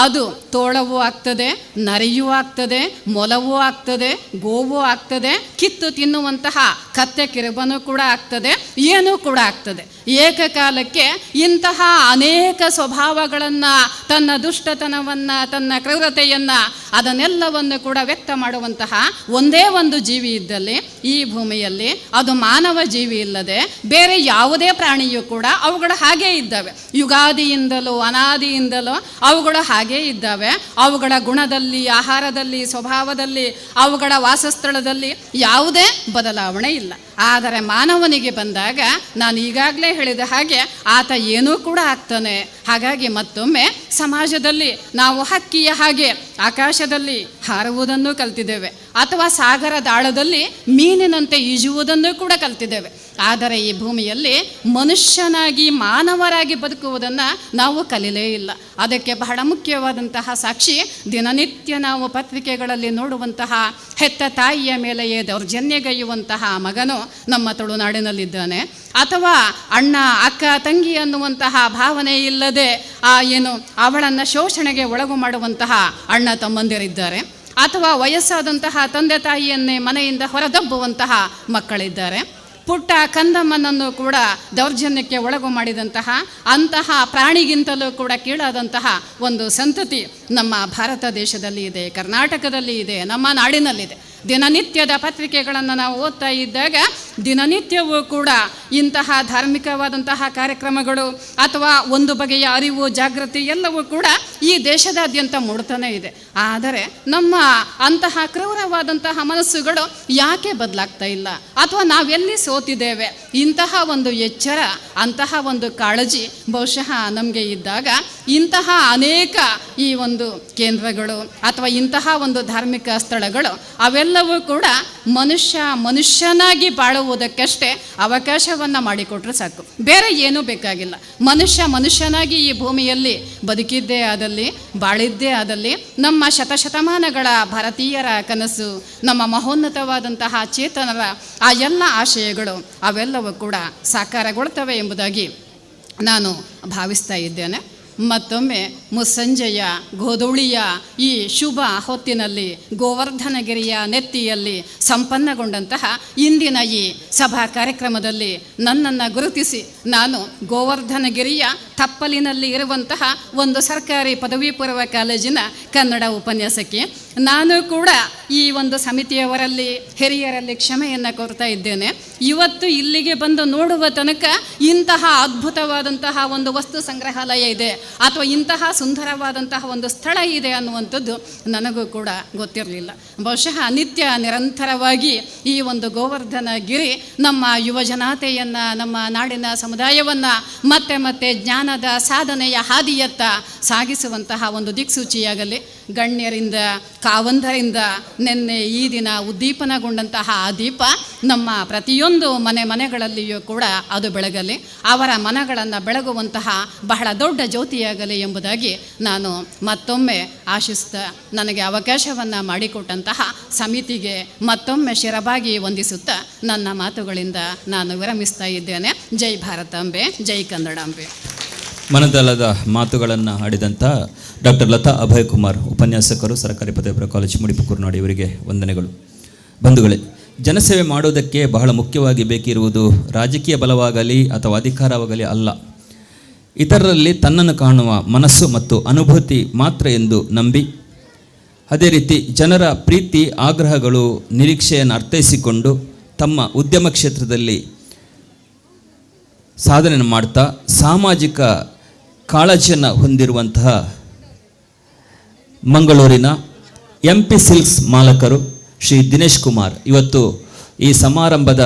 ಅದು ತೋಳವೂ ಆಗ್ತದೆ, ನರಿಯೂ ಆಗ್ತದೆ, ಮೊಲವೂ ಆಗ್ತದೆ, ಗೋವೂ ಆಗ್ತದೆ, ಕಿತ್ತು ತಿನ್ನುವಂತಹ ಕತ್ತೆ ಕಿರುಬನೂ ಕೂಡ ಆಗ್ತದೆ, ಏನೂ ಕೂಡ ಆಗ್ತದೆ. ಏಕಕಾಲಕ್ಕೆ ಇಂತಹ ಅನೇಕ ಸ್ವಭಾವಗಳನ್ನು, ತನ್ನ ದುಷ್ಟತನವನ್ನು, ತನ್ನ ಕ್ರೂರತೆಯನ್ನು, ಅದನ್ನೆಲ್ಲವನ್ನು ಕೂಡ ವ್ಯಕ್ತ ಮಾಡುವಂತಹ ಒಂದೇ ಒಂದು ಜೀವಿ ಇದ್ದಲ್ಲಿ ಈ ಭೂಮಿಯಲ್ಲಿ ಅದು ಮಾನವ ಜೀವಿ ಇಲ್ಲದೆ ಬೇರೆ ಯಾವುದೇ ಪ್ರಾಣಿಯೂ ಕೂಡ ಅವುಗಳು ಹಾಗೇ ಇದ್ದಾವೆ. ಯುಗಾದಿಯಿಂದಲೂ ಅನಾದಿಯಿಂದಲೂ ಅವುಗಳು ಹಾಗೇ ಇದ್ದಾವೆ. ಅವುಗಳ ಗುಣದಲ್ಲಿ, ಆಹಾರದಲ್ಲಿ, ಸ್ವಭಾವದಲ್ಲಿ, ಅವುಗಳ ವಾಸಸ್ಥಳದಲ್ಲಿ ಯಾವುದೇ ಬದಲಾವಣೆ ಇಲ್ಲ. ಆದರೆ ಮಾನವನಿಗೆ ಬಂದಾಗ ನಾನು ಈಗಾಗಲೇ ಹೇಳಿದ ಹಾಗೆ ಆತ ಏನೂ ಕೂಡ ಆಗ್ತಾನೆ. ಹಾಗಾಗಿ ಮತ್ತೊಮ್ಮೆ ಸಮಾಜದಲ್ಲಿ ನಾವು ಹಕ್ಕಿಯ ಹಾಗೆ ಆಕಾಶದಲ್ಲಿ ಹಾರುವುದನ್ನು ಕಲ್ತಿದ್ದೇವೆ, ಅಥವಾ ಸಾಗರದಾಳದಲ್ಲಿ ಮೀನಿನಂತೆ ಈಜುವುದನ್ನು ಕೂಡ ಕಲ್ತಿದ್ದೇವೆ. ಆದರೆ ಈ ಭೂಮಿಯಲ್ಲಿ ಮನುಷ್ಯನಾಗಿ ಮಾನವರಾಗಿ ಬದುಕುವುದನ್ನು ನಾವು ಕಲೀಲೇ ಇಲ್ಲ. ಅದಕ್ಕೆ ಬಹಳ ಮುಖ್ಯವಾದಂತಹ ಸಾಕ್ಷಿ ದಿನನಿತ್ಯ ನಾವು ಪತ್ರಿಕೆಗಳಲ್ಲಿ ನೋಡುವಂತಹ ಹೆತ್ತ ತಾಯಿಯ ಮೇಲೆಯೇ ದೌರ್ಜನ್ಯಗೈಯುವಂತಹ ಮಗನು ನಮ್ಮ ತುಳುನಾಡಿನಲ್ಲಿದ್ದಾನೆ. ಅಥವಾ ಅಣ್ಣ ಅಕ್ಕ ತಂಗಿ ಅನ್ನುವಂತಹ ಭಾವನೆ ಇಲ್ಲದೆ ಆ ಏನು ಅವಳನ್ನು ಶೋಷಣೆಗೆ ಒಳಗು ಮಾಡುವಂತಹ ಅಣ್ಣ ತಮ್ಮಂದಿರಿದ್ದಾರೆ. ಅಥವಾ ವಯಸ್ಸಾದಂತಹ ತಂದೆ ತಾಯಿಯನ್ನೇ ಮನೆಯಿಂದ ಹೊರದಬ್ಬುವಂತಹ ಮಕ್ಕಳಿದ್ದಾರೆ. ಪುಟ್ಟ ಕಂದಮ್ಮನನ್ನು ಕೂಡ ದೌರ್ಜನ್ಯಕ್ಕೆ ಒಳಗು ಮಾಡಿದಂತಹ ಅಂತಹ ಪ್ರಾಣಿಗಿಂತಲೂ ಕೂಡ ಕೀಳಾದಂತಹ ಒಂದು ಸಂತತಿ ನಮ್ಮ ಭಾರತ ದೇಶದಲ್ಲಿ ಇದೆ, ಕರ್ನಾಟಕದಲ್ಲಿ ಇದೆ, ನಮ್ಮ ನಾಡಿನಲ್ಲಿದೆ. ದಿನನಿತ್ಯದ ಪತ್ರಿಕೆಗಳನ್ನು ನಾವು ಓದ್ತಾ ಇದ್ದಾಗ ದಿನನಿತ್ಯವೂ ಕೂಡ ಇಂತಹ ಧಾರ್ಮಿಕವಾದಂತಹ ಕಾರ್ಯಕ್ರಮಗಳು ಅಥವಾ ಒಂದು ಬಗೆಯ ಅರಿವು ಜಾಗೃತಿ ಎಲ್ಲವೂ ಕೂಡ ಈ ದೇಶದಾದ್ಯಂತ ಮೂಡ್ತಾನೆ ಇದೆ. ಆದರೆ ನಮ್ಮ ಅಂತಹ ಕ್ರೂರವಾದಂತಹ ಮನಸ್ಸುಗಳು ಯಾಕೆ ಬದಲಾಗ್ತಾ ಇಲ್ಲ, ಅಥವಾ ನಾವೆಲ್ಲಿ ಸೋತಿದ್ದೇವೆ? ಇಂತಹ ಒಂದು ಎಚ್ಚರ, ಅಂತಹ ಒಂದು ಕಾಳಜಿ ಬಹುಶಃ ನಮಗೆ ಇದ್ದಾಗ ಇಂತಹ ಅನೇಕ ಈ ಒಂದು ಕೇಂದ್ರಗಳು ಅಥವಾ ಇಂತಹ ಒಂದು ಧಾರ್ಮಿಕ ಸ್ಥಳಗಳು ಅವೆಲ್ಲವೂ ಕೂಡ ಮನುಷ್ಯ ಮನುಷ್ಯನಾಗಿ ಬಾಳುವುದಕ್ಕಷ್ಟೇ ಅವಕಾಶವನ್ನು ಮಾಡಿಕೊಟ್ರೆ ಸಾಕು, ಬೇರೆ ಏನೂ ಬೇಕಾಗಿಲ್ಲ. ಮನುಷ್ಯ ಮನುಷ್ಯನಾಗಿ ಈ ಭೂಮಿಯಲ್ಲಿ ಬದುಕಿದ್ದೇ ಆದಲ್ಲಿ, ಬಾಳಿದ್ದೇ ಆದಲ್ಲಿ ನಮ್ಮ ಶತಶತಮಾನಗಳ ಭಾರತೀಯರ ಕನಸು, ನಮ್ಮ ಮಹೋನ್ನತವಾದಂತಹ ಚೇತನರ ಆ ಎಲ್ಲ ಆಶಯಗಳು ಅವೆಲ್ಲವೂ ಕೂಡ ಸಾಕಾರಗೊಳ್ತವೆ ಎಂಬುದಾಗಿ ನಾನು ಭಾವಿಸ್ತಾ ಇದ್ದೇನೆ. ಮತ್ತೊಮ್ಮೆ ಮುಸ್ಸಂಜೆಯ ಗೋಧೂಳಿಯ ಈ ಶುಭ ಹೊತ್ತಿನಲ್ಲಿ ಗೋವರ್ಧನಗಿರಿಯ ನೆತ್ತಿಯಲ್ಲಿ ಸಂಪನ್ನಗೊಂಡಂತಹ ಇಂದಿನ ಈ ಸಭಾ ಕಾರ್ಯಕ್ರಮದಲ್ಲಿ ನನ್ನನ್ನು ಗುರುತಿಸಿ ನಾನು ಗೋವರ್ಧನಗಿರಿಯ ತಪ್ಪಲಿನಲ್ಲಿ ಇರುವಂತಹ ಒಂದು ಸರ್ಕಾರಿ ಪದವಿ ಪೂರ್ವ ಕಾಲೇಜಿನ ಕನ್ನಡ ಉಪನ್ಯಾಸಕಿ. ನಾನು ಕೂಡ ಈ ಒಂದು ಸಮಿತಿಯವರಲ್ಲಿ ಹಿರಿಯರಲ್ಲಿ ಕ್ಷಮೆಯನ್ನು ಕೋರ್ತಾ ಇದ್ದೇನೆ. ಇವತ್ತು ಇಲ್ಲಿಗೆ ಬಂದು ನೋಡುವ ತನಕ ಇಂತಹ ಅದ್ಭುತವಾದಂತಹ ಒಂದು ವಸ್ತು ಸಂಗ್ರಹಾಲಯ ಇದೆ ಅಥವಾ ಇಂತಹ ಸುಂದರವಾದಂತಹ ಒಂದು ಸ್ಥಳ ಇದೆ ಅನ್ನುವಂಥದ್ದು ನನಗೂ ಕೂಡ ಗೊತ್ತಿರಲಿಲ್ಲ. ಬಹುಶಃ ನಿತ್ಯ ನಿರಂತರವಾಗಿ ಈ ಒಂದು ಗೋವರ್ಧನ ಗಿರಿ ನಮ್ಮ ಯುವ ಜನತೆಯನ್ನು, ನಮ್ಮ ನಾಡಿನ ಸಮುದಾಯವನ್ನು ಮತ್ತೆ ಮತ್ತೆ ಜ್ಞಾನದ ಸಾಧನೆಯ ಹಾದಿಯತ್ತ ಸಾಗಿಸುವಂತಹ ಒಂದು ದಿಕ್ಸೂಚಿಯಾಗಲಿ. ಗಣ್ಯರಿಂದ, ಕಾವಂದರಿಂದ ನಿನ್ನೆ ಈ ದಿನ ಉದ್ದೀಪನಗೊಂಡಂತಹ ಆ ದೀಪ ನಮ್ಮ ಪ್ರತಿಯೊಂದು ಮನೆ ಮನೆಗಳಲ್ಲಿಯೂ ಕೂಡ ಅದು ಬೆಳಗಲಿ, ಅವರ ಮನಗಳನ್ನು ಬೆಳಗುವಂತಹ ಬಹಳ ದೊಡ್ಡ ಜ್ಯೋತಿಯಾಗಲಿ ಎಂಬುದಾಗಿ ನಾನು ಮತ್ತೊಮ್ಮೆ ಆಶಿಸ್ತಾ ನನಗೆ ಅವಕಾಶವನ್ನು ಮಾಡಿಕೊಟ್ಟಂತಹ ಸಮಿತಿಗೆ ಮತ್ತೊಮ್ಮೆ ಶಿರಬಾಗಿ ವಂದಿಸುತ್ತಾ ನನ್ನ ಮಾತುಗಳಿಂದ ನಾನು ವಿರಮಿಸ್ತಾ ಇದ್ದೇನೆ. ಜೈ ಭಾರತಾಂಬೆ, ಜೈ ಕನ್ನಡಾಂಬೆ. ಮನದಲ್ಲದ ಮಾತುಗಳನ್ನು ಆಡಿದಂಥ ಡಾಕ್ಟರ್ ಲತಾ ಅಭಯ್ ಕುಮಾರ್, ಉಪನ್ಯಾಸಕರು, ಸರ್ಕಾರಿ ಪದವಿ ಕಾಲೇಜು, ಮುಡಿಪು ಕುರ್ನಾಡು ಇವರಿಗೆ ವಂದನೆಗಳು. ಬಂಧುಗಳೇ, ಜನಸೇವೆ ಮಾಡೋದಕ್ಕೆ ಬಹಳ ಮುಖ್ಯವಾಗಿ ಬೇಕಿರುವುದು ರಾಜಕೀಯ ಬಲವಾಗಲಿ ಅಥವಾ ಅಧಿಕಾರವಾಗಲಿ ಅಲ್ಲ, ಇತರರಲ್ಲಿ ತನ್ನನ್ನು ಕಾಣುವ ಮನಸ್ಸು ಮತ್ತು ಅನುಭೂತಿ ಮಾತ್ರ ಎಂದು ನಂಬಿ, ಅದೇ ರೀತಿ ಜನರ ಪ್ರೀತಿ, ಆಗ್ರಹಗಳು, ನಿರೀಕ್ಷೆಯನ್ನು ಅರ್ಥೈಸಿಕೊಂಡು ತಮ್ಮ ಉದ್ಯಮ ಕ್ಷೇತ್ರದಲ್ಲಿ ಸಾಧನೆ ಮಾಡ್ತಾ ಸಾಮಾಜಿಕ ಕಾಳಜಿಯನ್ನು ಹೊಂದಿರುವಂತಹ ಮಂಗಳೂರಿನ ಎಂ ಪಿ ಸಿಲ್ಕ್ಸ್ ಮಾಲಕರು ಶ್ರೀ ದಿನೇಶ್ ಕುಮಾರ್ ಇವತ್ತು ಈ ಸಮಾರಂಭದ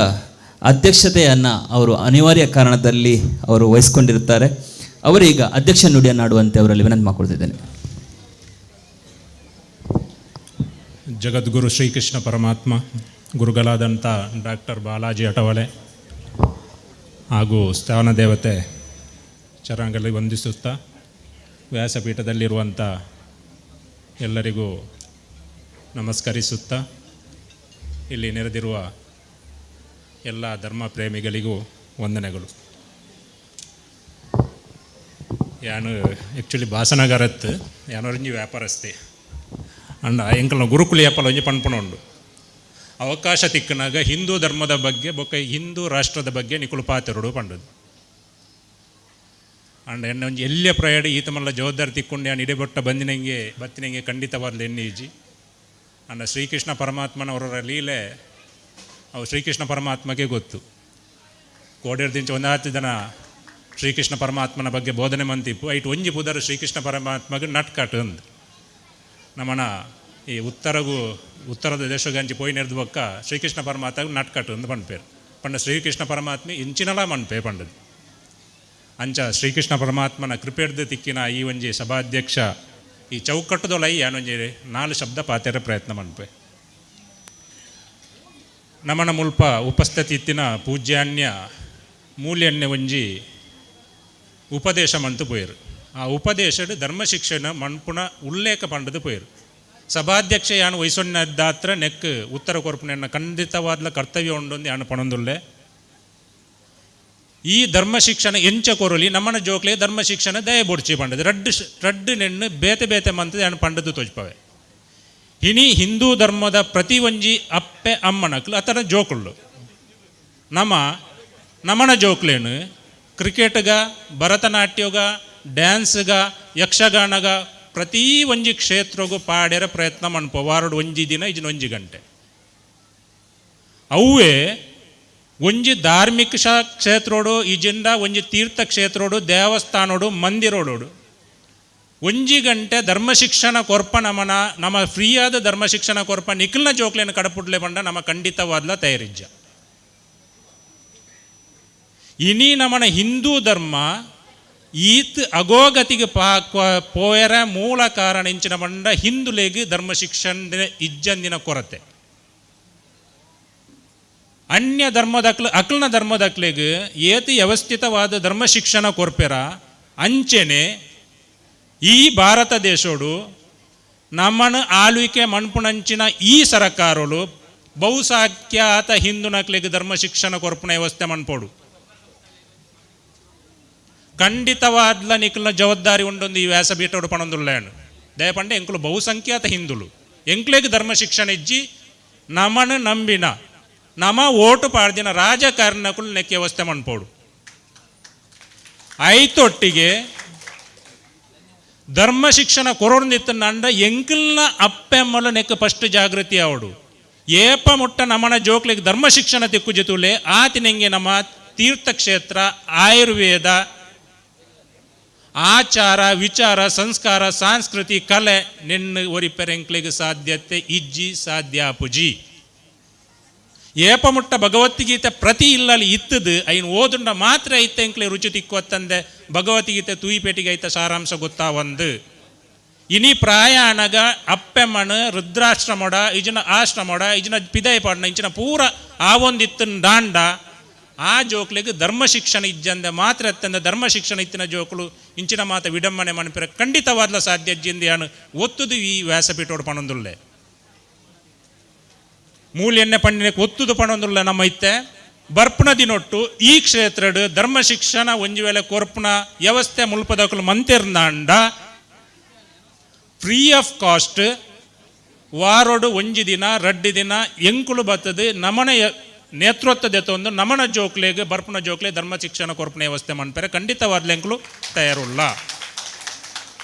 ಅಧ್ಯಕ್ಷತೆಯನ್ನು ಅವರು ಅನಿವಾರ್ಯ ಕಾರಣದಲ್ಲಿ ಅವರು ವಹಿಸಿಕೊಂಡಿರುತ್ತಾರೆ. ಅವರೀಗ ಅಧ್ಯಕ್ಷ ನುಡಿಯನ್ನಾಡುವಂತೆ ಅವರಲ್ಲಿ ವಿನಂತಿ ಮಾಡಿಕೊಳ್ತಿದ್ದೇನೆ. ಜಗದ್ಗುರು ಶ್ರೀಕೃಷ್ಣ ಪರಮಾತ್ಮ ಗುರುಗಳಾದಂಥ ಡಾಕ್ಟರ್ ಬಾಲಾಜಿ ಅಠವಳೆ ಹಾಗೂ ಸ್ಥಾನ ದೇವತೆ ಚರಣಗಳಲ್ಲಿ ವಂದಿಸುತ್ತಾ ವ್ಯಾಸಪೀಠದಲ್ಲಿರುವಂಥ ಎಲ್ಲರಿಗೂ ನಮಸ್ಕರಿಸುತ್ತಾ ಇಲ್ಲಿ ನೆರೆದಿರುವ ಎಲ್ಲ ಧರ್ಮ ಪ್ರೇಮಿಗಳಿಗೂ ವಂದನೆಗಳು. ಯಾನು ಆ್ಯಕ್ಚುಲಿ ಭಾಸನಗರತ್ತು ಯಾನೊರಿಂಜಿ ವ್ಯಾಪಾರಸ್ತೆ ಅಂಡ ಎಂಕಲ್ನ ಗುರುಕುಲಿ ಅಪ್ಪಲ ಒಂಜಿ ಪನ್ಪುಣ ಉಂಡು. ಅವಕಾಶ ತಿಕ್ಕನಾಗ ಹಿಂದೂ ಧರ್ಮದ ಬಗ್ಗೆ ಬೊಕ್ಕ ಹಿಂದೂ ರಾಷ್ಟ್ರದ ಬಗ್ಗೆ ನಿಕುಲು ಪಾತೆರಡು ಪಂಡದು. ಅಂಡ ಎನ್ನ ಒಂಜಿ ಎಲ್ಲಿಯ ಪ್ರಯಾಣ ಈತ ಮಲ್ಲ ಜವಾಬ್ದಾರಿ ತಿಕ್ಕೊಂಡು ಯಾನ್ ಇಡೆಬೊಟ್ಟ ಬಂದಿನಂಗೆ ಬತ್ತಿನಂಗೆ ಖಂಡಿತವಾದ್ಲ ಎಣ್ಣೆ ಈಜಿ. ಅಂಡ ಶ್ರೀಕೃಷ್ಣ ಪರಮಾತ್ಮನವರ ಲೀಲೆ ಅವು ಶ್ರೀಕೃಷ್ಣ ಪರಮಾತ್ಮಗೆ ಗೊತ್ತು. ಕೋಡೇರ್ದಿಂಚ ಒಂದಾತು ಜನ ಶ್ರೀಕೃಷ್ಣ ಪರಮಾತ್ಮನ ಬಗ್ಗೆ ಬೋಧನೆ ಮಂತಿಪ್ಪು ಐಟ್ ಒಂಜಿ ಪುದರ್ ಶ್ರೀಕೃಷ್ಣ ಪರಮಾತ್ಮಗೆ ನಟ್ಕಟ್ ಅಂದು. ನಮ್ಮನ ಈ ಉತ್ತರಗೂ ಉತ್ತರದ ದೇಶಗಂಚಿ ಪೋಯಿ ನೆರೆದು ಬೊಕ್ಕ ಶ್ರೀಕೃಷ್ಣ ಪರಮಾತ್ಮ ನಟ್ಕಟ್ ಅಂದು ಪಂಡ್ಪೇರು. ಪಂಡ ಶ್ರೀಕೃಷ್ಣ ಪರಮಾತ್ಮೆ ಇಂಚಿನಲ ಮನ್ಪೆ ಪಂಡದು. ಅಂಚ ಶ್ರೀಕೃಷ್ಣ ಪರಮಾತ್ಮನ ಕೃಪೆಡ್ದು ತಿಕ್ಕಿನ ಈ ಒಂಜಿ ಸಭಾಧ್ಯಕ್ಷ ಈ ಚೌಕಟ್ಟದೊಲೈ ಯಾನೊಂಜಿ 4 ಶಬ್ದ ಪಾತೆರ ಪ್ರಯತ್ನ ಮನ್ಪೆ. ನಮನ ಮುಲ್ಪ ಉಪಸ್ಥಿತಿ ಇತ್ತಿನ ಪೂಜ್ಯಾನ್ಯ ಮೂಲ್ಯನ್ಯ ಒಂಜಿ ಉಪದೇಶ ಮಂತು ಪೋಯರು. ಆ ಉಪದೇಶಡ್ ಧರ್ಮ ಶಿಕ್ಷಣ ಮನ್ಪುಣ ಉಲ್ಲೇಖ ಪಂಡದು ಪೋಯರು. ಸಭಾಧ್ಯಕ್ಷ ಯಾನು ವಯಸ್ಸೊನ್ನದಾತ್ರ ನೆಕ್ ಉತ್ತರ ಕೊರ್ಪುನ ಖಂಡಿತವಾದ ಕರ್ತವ್ಯ ಉಂಡೊಂದು ಯಾನು ಪಣೊಂದುಲ್ಲೆ. ಈ ಧರ್ಮ ಶಿಕ್ಷಣ ಎಂಚ ಕೊರಲಿ ನಮ್ಮನ ಜೋಕ್ಲೆ ಧರ್ಮ ಶಿಕ್ಷಣ ದಯ ಬೊಡ್ಚಿ ಪಂಡದು ರಡ್ಡು ರಡ್ಡು ನೆಣ್ಣು ಬೇತೆ ಬೇತೆ ಮಂತದ ಯಾನು ಪಂಡದು ತೋಜ್ಪವೆ. ಇನಿ ಹಿಂದೂ ಧರ್ಮದ ಪ್ರತಿ ಒಂಜಿ ಅಪ್ಪೆ ಅಮ್ಮನಕ್ಲು ಅತನ ಜೋಕುಳ್ಳು ನಮ್ಮ ನಮನ ಜೋಕ್ಲೇನು ಕ್ರಿಕೆಟ್ಗ ಭರತನಾಟ್ಯಗ ಡ್ಯಾನ್ಸ್ಗ ಯಕ್ಷಗಾನಗ ಪ್ರತಿ ಒಂಜಿ ಕ್ಷೇತ್ರಗೂ ಪಾಡ್ಯರ ಪ್ರಯತ್ನ ಮನ್ಪೋ ವಾರಡು ಒಂಜಿ ದಿನ ಇಜಿನ ಒಂಜಿ ಗಂಟೆ. ಅವೇ ಒಂಜಿ ಧಾರ್ಮಿಕ ಕ್ಷೇತ್ರೋಡು ಇಜಿಂದ ಒಂಜಿ ತೀರ್ಥ ಕ್ಷೇತ್ರೋಡು ದೇವಸ್ಥಾನೋಡು ಮಂದಿರೋಡು ಒಂಜಿ ಗಂಟೆ ಧರ್ಮ ಶಿಕ್ಷಣ ಕೊರ್ಪ ನಮನ ನಮ್ಮ ಫ್ರೀಯಾದ ಧರ್ಮ ಶಿಕ್ಷಣ ಕೊರ್ಪ ನಿಖಲ್ನ ಜೋಕ್ಲೇನ ಕಡಪುಡ್ಲೆ ಬಂಡ ನಮ್ಮ ಖಂಡಿತವಾದ್ಲ ತಯಾರಿಜ್ಜ. ಇನಿ ನಮನ ಹಿಂದೂ ಧರ್ಮ ಈತ್ ಅಗೋಗತಿಗೆ ಪೋಯರ ಮೂಲ ಕಾರಣ ಇಂಚಿನ ಬಂಡ ಹಿಂದುಲೆಗೆ ಧರ್ಮ ಶಿಕ್ಷಣ ಇಜ್ಜಂದಿನ ಕೊರತೆ. ಅನ್ಯ ಧರ್ಮದಕ್ಲು ಅಕ್ಲನ ಧರ್ಮದಕ್ಲೆಗ್ ಏತಿ ವ್ಯವಸ್ಥಿತವಾದ ಧರ್ಮ ಶಿಕ್ಷಣ ಕೊರ್ಪೆರ ಅಂಚೆನೆ ಈ ಭಾರತ ದೇಶೋಡು ನಮ್ಮನ ಆಳ್ವಿಕೆ ಮಣ್ಪುಣಂಚಿನ ಈ ಸರಕಾರಲು ಬಹುಸಂಖ್ಯಾತ ಹಿಂದೂ ನಕ್ಲೆಗ್ ಧರ್ಮ ಶಿಕ್ಷಣ ಕೊರ್ಪುಣ ವ್ಯವಸ್ಥೆ ಮನ್ಪೋಡು. ಖಂಡಿತವಾದ್ಲ ನಿಖಲ್ನ ಜವಾಬ್ದಾರಿ ಉಂಡೊಂದು ಈ ವ್ಯಾಸಪೀಠೋಡು ಪಣೊಂದುಲ್ಲೇನು ದಯಪಂಡೆ ಎಂಕುಲು ಬಹುಸಂಖ್ಯಾತ ಹಿಂದುಲು ಎಂಕ್ಲೆಗ್ ಧರ್ಮ ಶಿಕ್ಷಣ ಇಜ್ಜಿ ನಮನ ನಂಬಿನ ನಮ ಓಟು ಪಾಡ್ದಿನ ರಾಜಕಾರಣಕ್ಕೂ ನೆಕ್ಕೆ ವ್ಯವಸ್ಥೆ ಮನ್ಪೋಡು. ಐತೊಟ್ಟಿಗೆ ಧರ್ಮ ಶಿಕ್ಷಣ ಕೊರೋಂದಿತ್ತು ನಂಡ ಎಂಕಲ್ನ ಅಪ್ಪೆಮ್ಮಲ ನೆಕ್ಕ ಫಸ್ಟ್ ಜಾಗೃತಿ ಅವಡು. ಏಪ ಮುಟ್ಟ ನಮನ ಜೋಕ್ಲಿಗೆ ಧರ್ಮ ಶಿಕ್ಷಣ ತಿಕ್ಕು ಜೊತುಲೆ ಆತಿನೆಂಗೆ ನಮ್ಮ ತೀರ್ಥಕ್ಷೇತ್ರ ಆಯುರ್ವೇದ ಆಚಾರ ವಿಚಾರ ಸಂಸ್ಕಾರ ಸಂಸ್ಕೃತಿ ಕಲೆ ನಿನ್ನ ಒರಿಪೆರೆಂಕ್ಲಿಗೆ ಸಾಧ್ಯತೆ ಇಜ್ಜಿ ಸಾಧ್ಯ ಪುಜಿ. ಏಪ ಮುಟ್ಟ ಭಗವದ್ಗೀತೆ ಪ್ರತಿ ಇಲ್ಲಲ್ಲಿ ಇತ್ತದು ಐನು ಓದುಂಡ ಮಾತ್ರ ಐತೆ ಎಂಕ್ಲೆ ರುಚಿ ತಿಕ್ಕೊತ್ತಂದೆ ಭಗವದ್ಗೀತೆ ತೂಯಿಪೇಟಿಗೆ ಐತ ಸಾರಾಂಶ ಗೊತ್ತಾವಂದು. ಇನಿ ಪ್ರಾಯಾಣಗ ಅಪ್ಪೆಮ್ಮನ ರುದ್ರಾಶ್ರಮೊಡ ಇಜಿನ ಆಶ್ರಮೊಡ ಇಜಿನ ಪಿದಯ ಪಾಡ್ನ ಇಂಚಿನ ಪೂರ ಆವೊಂದಿತ್ತು ದಾಂಡ ಆ ಜೋಕ್ಲಿಗೆ ಧರ್ಮ ಶಿಕ್ಷಣ ಇಜ್ಜಂದೆ ಮಾತ್ರ ಅತ್ತಂದೆ ಧರ್ಮ ಶಿಕ್ಷಣ ಇತ್ತಿನ ಜೋಕುಲು ಇಂಚಿನ ಮಾತ ವಿಡಂಬನೆ ಮನಪಿರ ಖಂಡಿತವಾದ್ಲ ಸಾಧ್ಯ ಜಿಂದಿಯಾನು ಒತ್ತುದು ಈ ವ್ಯಾಸಪೀಠೋಡು ಪಣೊಂದುಲ್ಲೆ. ಮೂಲ್ಯನ್ನೆ ಪಂಡಿನ ಒತ್ತುದು ಪಣೊಂದುಲ್ಲ ನಮ್ಮ ಇತ್ತೆ ಬರ್ಪುಣ ದಿನೊಟ್ಟು ಈ ಕ್ಷೇತ್ರಡ್ ಧರ್ಮ ಶಿಕ್ಷಣ ಒಂಜಿ ವೇಳೆ ಕೊರ್ಪುಣ ವ್ಯವಸ್ಥೆ ಮುಲ್ಪದಕಲು ಮಂತಿರ್ನಾಂಡ ಫ್ರೀ ಆಫ್ ಕಾಸ್ಟ್ ವಾರೋಡು ಒಂಜಿ ದಿನ ರಡ್ಡಿ ದಿನ ಎಂಕುಲು ಬರ್ತದೆ ನಮನ ನೇತೃತ್ವದ ಒಂದು ನಮನ ಜೋಕ್ಲೆಗೆ ಬರ್ಪುಣ ಜೋಕ್ಲೆ ಧರ್ಮ ಶಿಕ್ಷಣ ಕೊರ್ಪುಣ ವ್ಯವಸ್ಥೆ ಮನ್ಪೆರೆ ಖಂಡಿತವಾದ್ಲ ಎಂಕುಲು ತಯಾರುಲ್ಲ.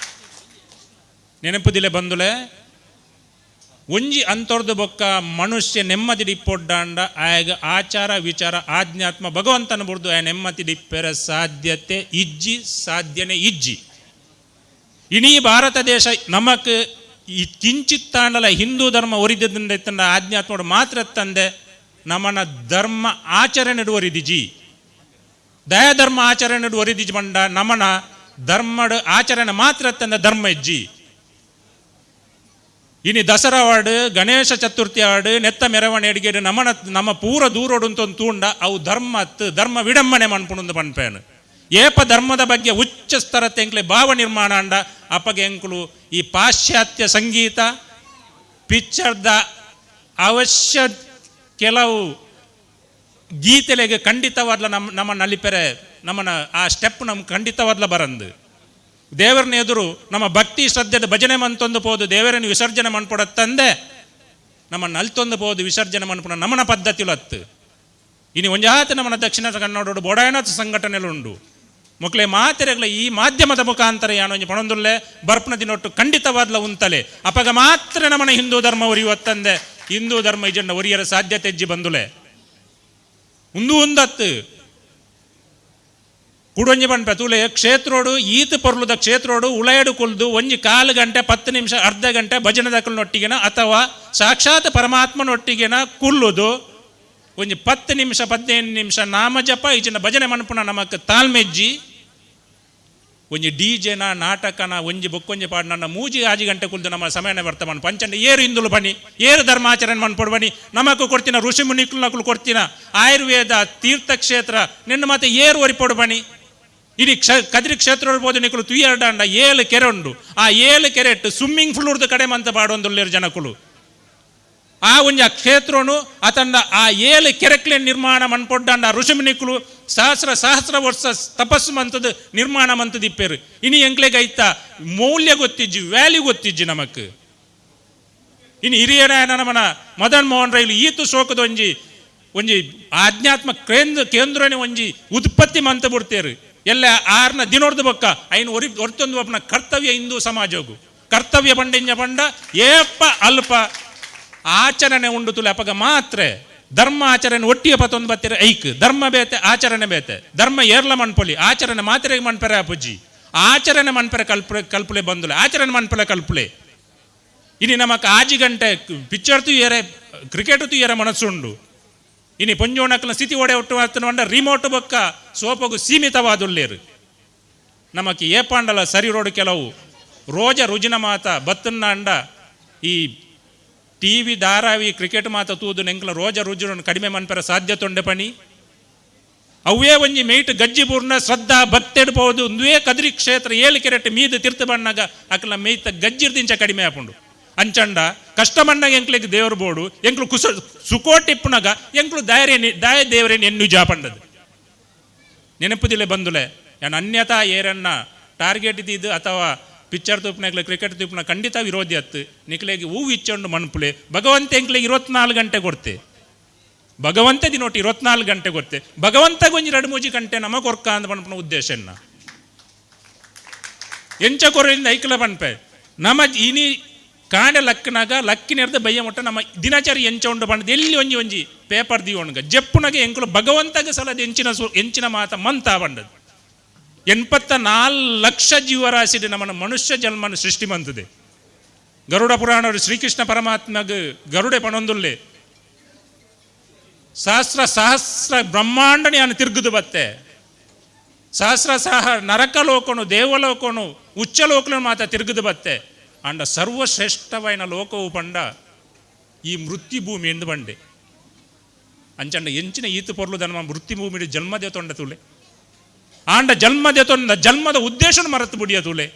ನೆನಪುದಿಲೆ ಬಂದುಲೆ ಒಂಜಿ ಅಂತರ್ದು ಬೊಕ್ಕ ಮನುಷ್ಯ ನೆಮ್ಮದಿ ಡಿಪ್ಪೊಡ್ಡಾಂಡ ಆಯಗ ಆಚಾರ ವಿಚಾರ ಆಧ್ಯಾತ್ಮ ಭಗವಂತನ ಬುರ್ದು ಆಯ ನೆಮ್ಮದಿ ಡಿಪ್ಪೆರ ಸಾಧ್ಯತೆ ಇಜ್ಜಿ ಸಾಧ್ಯನೆ ಇಜ್ಜಿ. ಇಡೀ ಭಾರತ ದೇಶ ನಮಕ್ ಈ ಕಿಂಚಿತ್ತಾಂಡಲ ಹಿಂದೂ ಧರ್ಮ ಒರಿದ್ದಿಂದ ಇತ್ತಂಡ ಆಧ್ಯಾತ್ಮ ಮಾತ್ರ ತಂದೆ ನಮನ ಧರ್ಮ ಆಚರಣೆ ಒರಿದಿಜಿ ದಯಾಧರ್ಮ ಆಚರಣೆ ಒರಿದಿಜಿ ಬಂಡ ನಮನ ಧರ್ಮಡ್ ಆಚರಣೆ ಮಾತ್ರ ತಂದೆ ಧರ್ಮ ಇಜ್ಜಿ. ಇನಿ ದಸರಾ ವಾರ್ಡ್ ಗಣೇಶ ಚತುರ್ಥಿ ವಾರ್ಡ್ ನೆತ್ತ ಮೆರವಣೆ ಅಡಿಗೆ ನಮನ ನಮ್ಮ ಪೂರ ದೂರೋಡು ತೂಂಡ ಅವು ಧರ್ಮ ಅತ್ತು ಧರ್ಮ ವಿಡಂಬನೆ ಮನ್ಪುಣಂದು ಪನ್ಪೇನು. ಏಪ ಧರ್ಮದ ಬಗ್ಗೆ ಉಚ್ಚ ಸ್ತರ ತೆಂಕ್ಲೆ ಭಾವ ನಿರ್ಮಾಣ ಅಂಡ ಅಪ್ಪಗೆ ಎಂಕುಲು ಈ ಪಾಶ್ಚಾತ್ಯ ಸಂಗೀತ ಪಿಕ್ಚರ್ದ ಅವಶ್ಯ ಕೆಲವು ಗೀತೆಲೆಗೆ ಖಂಡಿತವಾದ್ಲ ನಮ್ಮ ನಮ್ಮ ನಲಿಪೆರೆ ನಮ್ಮನ ಆ ಸ್ಟೆಪ್ ನಮ್ಗೆ ಖಂಡಿತವಾದ್ಲ ಬರಂದು. ದೇವರನ್ನ ಎದುರು ನಮ್ಮ ಭಕ್ತಿ ಶ್ರದ್ಧೆದ ಭಜನೆ ಮಂತೊಂದು ಪೋದು ದೇವರನ್ನು ವಿಸರ್ಜನೆ ಮನ್ಪೊಡತ್ತಂದೆ ನಮ್ಮ ನಲ್ತೊಂದು ಪೋದು ವಿಸರ್ಜನೆ ಮನ್ಪುನ ನಮ್ಮನ ಪದ್ಧತಿಲು ಅತ್ತು. ಇನಿ ಒಂಜಾತ ನಮ್ಮನ ದಕ್ಷಿಣ ಕನ್ನಡ ಬೋಡಾಯನಾಥ ಸಂಘಟನೆಲುಂಡು. ಮೊಕ್ಲೆ ಮಾತೆರೆಗ್ಲ ಈ ಮಾಧ್ಯಮದ ಮುಖಾಂತರ ಯಾನೊಂಜಿ ಪಣೊಂದುಲ್ಲೆ ಬರ್ಪನ ದಿನೊಟ್ಟು ಖಂಡಿತವಾದ್ಲ ಉಂತಲೆ ಅಪಗ ಮಾತ್ರ ನಮ್ಮನ ಹಿಂದೂ ಧರ್ಮ ಒರಿಯುವತ್ತಂದೆ ಹಿಂದೂ ಧರ್ಮ ಇಜನ್ನ ಒರಿಯರ ಸಾಧ್ಯತೆ ಹೆಜ್ಜಿ ಬಂದುಲೆ ಉಂದು ಉಂದತ್ತು. ಕುಡೊಂಜಿ ಪನ್ಪೆ ತೂಲೆ ಕ್ಷೇತ್ರೋಡು ಈತ ಪೊರ್ಲುದ ಕ್ಷೇತ್ರೋಡು ಉಳಯಡು ಕುಲ್ದು ಒಂಜಿ ಕಾಲು ಗಂಟೆ 10 ನಿಮಿಷ ಅರ್ಧ ಗಂಟೆ ಭಜನೆ ದಕ್ಕಲ್ನೊಟ್ಟಿಗೆನ ಅಥವಾ ಸಾಕ್ಷಾತ್ ಪರಮಾತ್ಮನೊಟ್ಟಿಗೆನ ಕುಲ್ಲುದು ಒಂಜಿ 10 ನಿಮಿಷ 15 ನಿಮಿಷ ನಾಮಜಪ ಈಚಿನ ಭಜನೆ ಮನ್ಪುನ ನಮಕ್ ತಾಳ್ಮೆಜ್ಜಿ ಒಂಜಿ ಡಿ ಜೆನ ನಾಟಕನ ಒಂಜಿ ಬೊಕ್ಕೊಂಜಿ ಪಾಡ್ ನನ್ನ ಮೂಜಿ ಆಜಿ ಗಂಟೆ ಕುಲ್ದು ನಮ್ಮ ಸಮಯನ ವರ್ತಮಾನ ಪಂಚಂಡ ಏರು ಹಿಂದುಲು ಬನ್ನಿ ಏರು ಧರ್ಮಾಚರಣೆ ಮನ್ಪೊಡು ಬನ್ನಿ ನಮಕು ಕೊಡ್ತಿನ ಋಷಿ ಮುನಿಕ್ಲು ಕೊಡ್ತಿನ ಆಯುರ್ವೇದ ತೀರ್ಥಕ್ಷೇತ್ರ ನಿನ್ನ ಮತ್ತೆ ಏರು ಒರಿಪೊಡು ಬನ್ನಿ. ಇಡೀ ಕದ್ರಿ ಕ್ಷೇತ್ರ ಇರ್ಬೋದು ನಿಕ್ಕಲು ತುಯ್ಯರ್ಡಾಂಡ 7 ಕೆರೆ ಉಂಡು. ಆ 7 ಕೆರೆ ಇಟ್ಟು ಸ್ವಿಮ್ಮಿಂಗ್ ಪೂಲ್ ಉರ್ದು ಕಡೆ ಮಂತ ಪಾಡೊಂದುಲ್ಲೇರು ಜನಕುಲು. ಆ ಒಂಜಿ ಆ ಕ್ಷೇತ್ರನು ಆತಂಡ ಆ 7 ಕೆರೆಕ್ಲೆ ನಿರ್ಮಾಣ ಮನ್ಪೊಡ್ಡಾಂಡ ಋಷಿಮುನಿಕುಲು ಸಹಸ್ರ ಸಹಸ್ರ ವರ್ಷ ತಪಸ್ಸು ಮಂತದ್ದು ನಿರ್ಮಾಣ ಮಂತದ್ದು ಇಪ್ಪೇರು. ಇನಿ ಎಂಕ್ಲೆಗ್ ಐತ ಮೌಲ್ಯ ಗೊತ್ತಿಜ್ಜಿ, ವ್ಯಾಲ್ಯೂ ಗೊತ್ತಿಜ್ಜಿ ನಮಕ್. ಇನಿ ಹಿರಿಯರ ನಮನ ಮದನ್ ಮೋಹನ್ ರೈಲು ಈತು ಶೋಕದ ಒಂಜಿ ಒಂಜಿ ಆಧ್ಯಾತ್ಮ ಕೇಂದ್ರನೇ ಒಂಜಿ ಉತ್ಪತ್ತಿ ಮಂತ ಬಿಡ್ತೇರು. ಎಲ್ಲ ಆರ್ನ ದಿನೋರ್ದು ಬೊಕ್ಕ ಐನು ಒರ್ತೊಂದು ಒಪ್ಪನ ಕರ್ತವ್ಯ ಹಿಂದೂ ಸಮಾಜಗು ಕರ್ತವ್ಯ ಪಂಡಿಂಜ ಪಂಡ ಏಪ ಅಲ್ಪ ಆಚರಣೆ ಉಂಡು ತುಲೆ ಅಪಗ ಮಾತ್ರ ಧರ್ಮ ಆಚರಣೆ ಒಟ್ಟಿಗೆ ಪತ್ತೊಂದು ಬತ್ತೀರ ಐಕ್ ಧರ್ಮ ಬೇತೆ ಆಚರಣೆ ಬೇತೆ ಧರ್ಮ ಏರ್ಲ ಮನ್ಪೊಲಿ ಆಚರಣೆ ಮಾತ್ರೆಗೆ ಮನ್ಪೆರೆ ಅಪುಜ್ಜಿ ಆಚರಣೆ ಮನ್ಪೆರೆ ಕಲ್ಪುಲೆ ಬಂದುಲೆ ಆಚರಣೆ ಮನ್ಪಲೆ ಕಲ್ಪುಲೆ. ಇನಿ ನಮಕ್ ಆಜಿ ಗಂಟೆ ಪಿಕ್ಚರ್ ತುಯ್ಯರೆ ಕ್ರಿಕೆಟ್ ತುಯ್ಯರೆ ಮನಸ್ಸುಂಡು. ಇನಿ ಪೊಂಜೋಣಕ್ಲ ಸ್ಥಿತಿ ಒಡೆ ಒಟ್ಟು ಮಾತನ ರಿಮೋಟ್ ಬೊಕ್ಕ ಸೋಪಗು ಸೀಮಿತವಾದುಲ್ಲೇರು. ನಮಕ್ ಏಪಾಂಡಲ ಸರಿ ರೋಡು ಕೆಲವು ರೋಜ ರುಜಿನ ಮಾತ ಬತ್ತನ್ನ ಅಂಡ ಈ ಟಿ ವಿ ಧಾರಾವಿ ಕ್ರಿಕೆಟ್ ಮಾತ ತೂದು ನೆಂಕ್ಲ ರೋಜ ರುಜಿನ ಕಡಿಮೆ ಮನ್ಪೆರ ಸಾಧ್ಯತೆ ಉಂಡೆ ಪಣಿ. ಅವೇ ಒಂಜಿ ಮೇಟ್ ಗಜ್ಜಿ ಪೂರ್ಣ ಶ್ರದ್ಧಾ ಭಕ್ತೆಡ್ಬೋದು ಒಂದುವೇ ಕದ್ರಿ ಕ್ಷೇತ್ರ 7 ಕೆರೆಟ್ ಮೀದು ತೀರ್ಥ ಬಣ್ಣಗ ಅಕ್ಲ ಮೇಯ್ತ ಗಜ್ಜಿರ್ದಿಂಚ ಕಡಿಮೆ ಆಪುಂಡು. ಅಂಚಂಡ ಕಷ್ಟ ಮಣ್ಣಾಗ ಎಂಕ್ಲೆಗ್ ದೇವರು ಬೋಡು ಎಂಕ್ಲು ಕುಸ ಸುಕೋಟಿಪ್ಪುನಗ ಎಂಕ್ಲು ದಾಯರೇನಿ ದಾಯ ದೇವರೇನು ಎನ್ನು ಜಾಪಂಡದು ನೆನಪುದಿಲ್ಲ ಬಂದುಲೆ. ಯಾನ್ ಅನ್ಯತಾ ಏರನ್ನ ಟಾರ್ಗೆಟ್ ಇದ್ದಿದ್ದು ಅಥವಾ ಪಿಕ್ಚರ್ ತೂಪ್ನಾಗ್ಲೆ ಕ್ರಿಕೆಟ್ ತೂಪ್ನ ಖಂಡಿತ ವಿರೋಧಿ ಅತ್ತು ನಿಕ್ಲೆಗೆ ಹೂವು ಇಚ್ಚೊಂಡು ಮನ್ಪುಲೆ ಭಗವಂತ ಎಂಕ್ಲೆಗೆ 24 ಗಂಟೆ ಕೊಡ್ತೆ ಭಗವಂತ ದಿನೋಟಿ 24 ಗಂಟೆ ಕೊಡ್ತೆ ಭಗವಂತಗೆ ಒಂಜಿ 2-3 ಗಂಟೆ ನಮ ಕೊರ್ಕ ಅಂದ ಪನ್ಪುನ ಉದ್ದೇಶ ಎನ್ನ ಎಂಚ ಕೊರಲಿಂದ ಐಕ್ಲ ಪನ್ಪೆ ನಮ ಇನಿ ಕಾಂಡೆ ಲಕ್ಕನಾಗ ಲಕ್ಕಿನೆರ್ದ ಬಯ್ಯ ಮುಟ್ಟ ನಮ್ಮ ದಿನಚರಿ ಎಂಚ ಉಂಡು ಪಂಡದು ಎಲ್ಲಿ ಒಂಜಿ ಒಂಜಿ ಪೇಪರ್ ದಿಯೋಣಗ ಜಪ್ಪುನಗ ಎಂಕುಲು ಭಗವಂತಗ ಸಲದ ಎಂಚಿನ ಮಾತ ಮಂತ ಬಂಡದು. 84 ಲಕ್ಷ ಜೀವರಾಶಿ ನಮ್ಮನ್ನು ಮನುಷ್ಯ ಜನ್ಮನ ಸೃಷ್ಟಿ ಮಂತದೆ. ಗರುಡ ಪುರಾಣರು ಶ್ರೀಕೃಷ್ಣ ಪರಮಾತ್ಮಗ ಗರುಡೆ ಪಣೊಂದುಲ್ಲೆ ಸಹಸ್ರ ಸಹಸ್ರ ಬ್ರಹ್ಮಾಂಡನೆ ಅನ್ನು ತಿರುಗುದು ಬತ್ತೆ ಸಹಸ್ರ ಸಹ ನರಕ ಲೋಕನು ದೇವಲೋಕನು ಉಚ್ಚ ಲೋಕನು ಮಾತ ತಿರುಗುದು ಬತ್ತೆ ಅಂಡ ಸರ್ವಶ್ರೇಷ್ಠವಾಯಿನ ಲೋಕವು ಪಂಡ ಈ ಮೃತ್ಯುಭೂಮಿ ಎಂದು ಬಂಡೆ. ಅಂಚಂಡ ಎಂಚಿನ ಈತು ಪೊರ್ಲು ನಮ್ಮ ಮೃತ್ಯುಭೂಮಿ ಜನ್ಮದೇ ತೊಂಡ ತುಲೆ ಆಂಡ ಜನ್ಮದೇ ತೊಂಡ ಜನ್ಮದ ಉದ್ದೇಶನ ಮರೆತು ಬುಡಿಯ ತುಲೆ.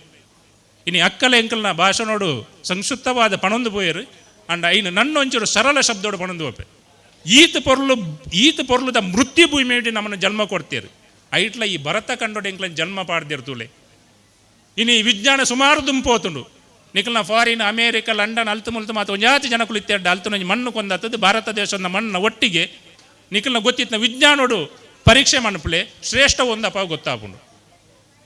ಇನಿ ಅಕ್ಕಲ ಎಂಕಲ್ನ ಭಾಷಣೋಡು ಸಂಕ್ಷಿಪ್ತವಾದ ಪಣೊಂದು ಪೋಯರು ಅಂಡ ಐನು ನನ್ನೊಂಚೂರು ಸರಳ ಶಬ್ದೋಡು ಪಣೊಂದು ಹೋಪೆ ಈತ ಪೊರ್ಲುದ ಮೃತ್ಯುಭೂಮಿ ನಮ್ಮನ್ನು ಜನ್ಮ ಕೊಡ್ತೀರು ಐಟ್ಲ ಈ ಭರತ ಕಂಡೋಡು ಎಂಕ್ಲನ್ ಜನ್ಮ ಪಾಡ್ದಿರು ತುಲೆ. ಇನಿ ವಿಜ್ಞಾನ ಸುಮಾರು ದುಂಪೋತುಂಡು ನಿಕಲ್ನ ಫಾರಿನ್ ಅಮೇರಿಕ ಲಂಡನ್ ಅಲ್ತು ಮುಲ್ತು ಮಾತು ಒಂಜಾತಿ ಜನಕುಲು ಇತ್ತೆಡ್ಡ ಅಲ್ತು ಮಣ್ಣು ಕೊಂದತ್ತದು ಭಾರತ ದೇಶದ ಮಣ್ಣ ಒಟ್ಟಿಗೆ ನಿಕಲ್ನ ಗೊತ್ತಿತ್ತಿನ ವಿಜ್ಞಾನೋಡು ಪರೀಕ್ಷೆ ಮನ್ಪುಲೆ ಶ್ರೇಷ್ಠ ಒಂದಪ್ಪ ಗೊತ್ತಾಪುಂಡು.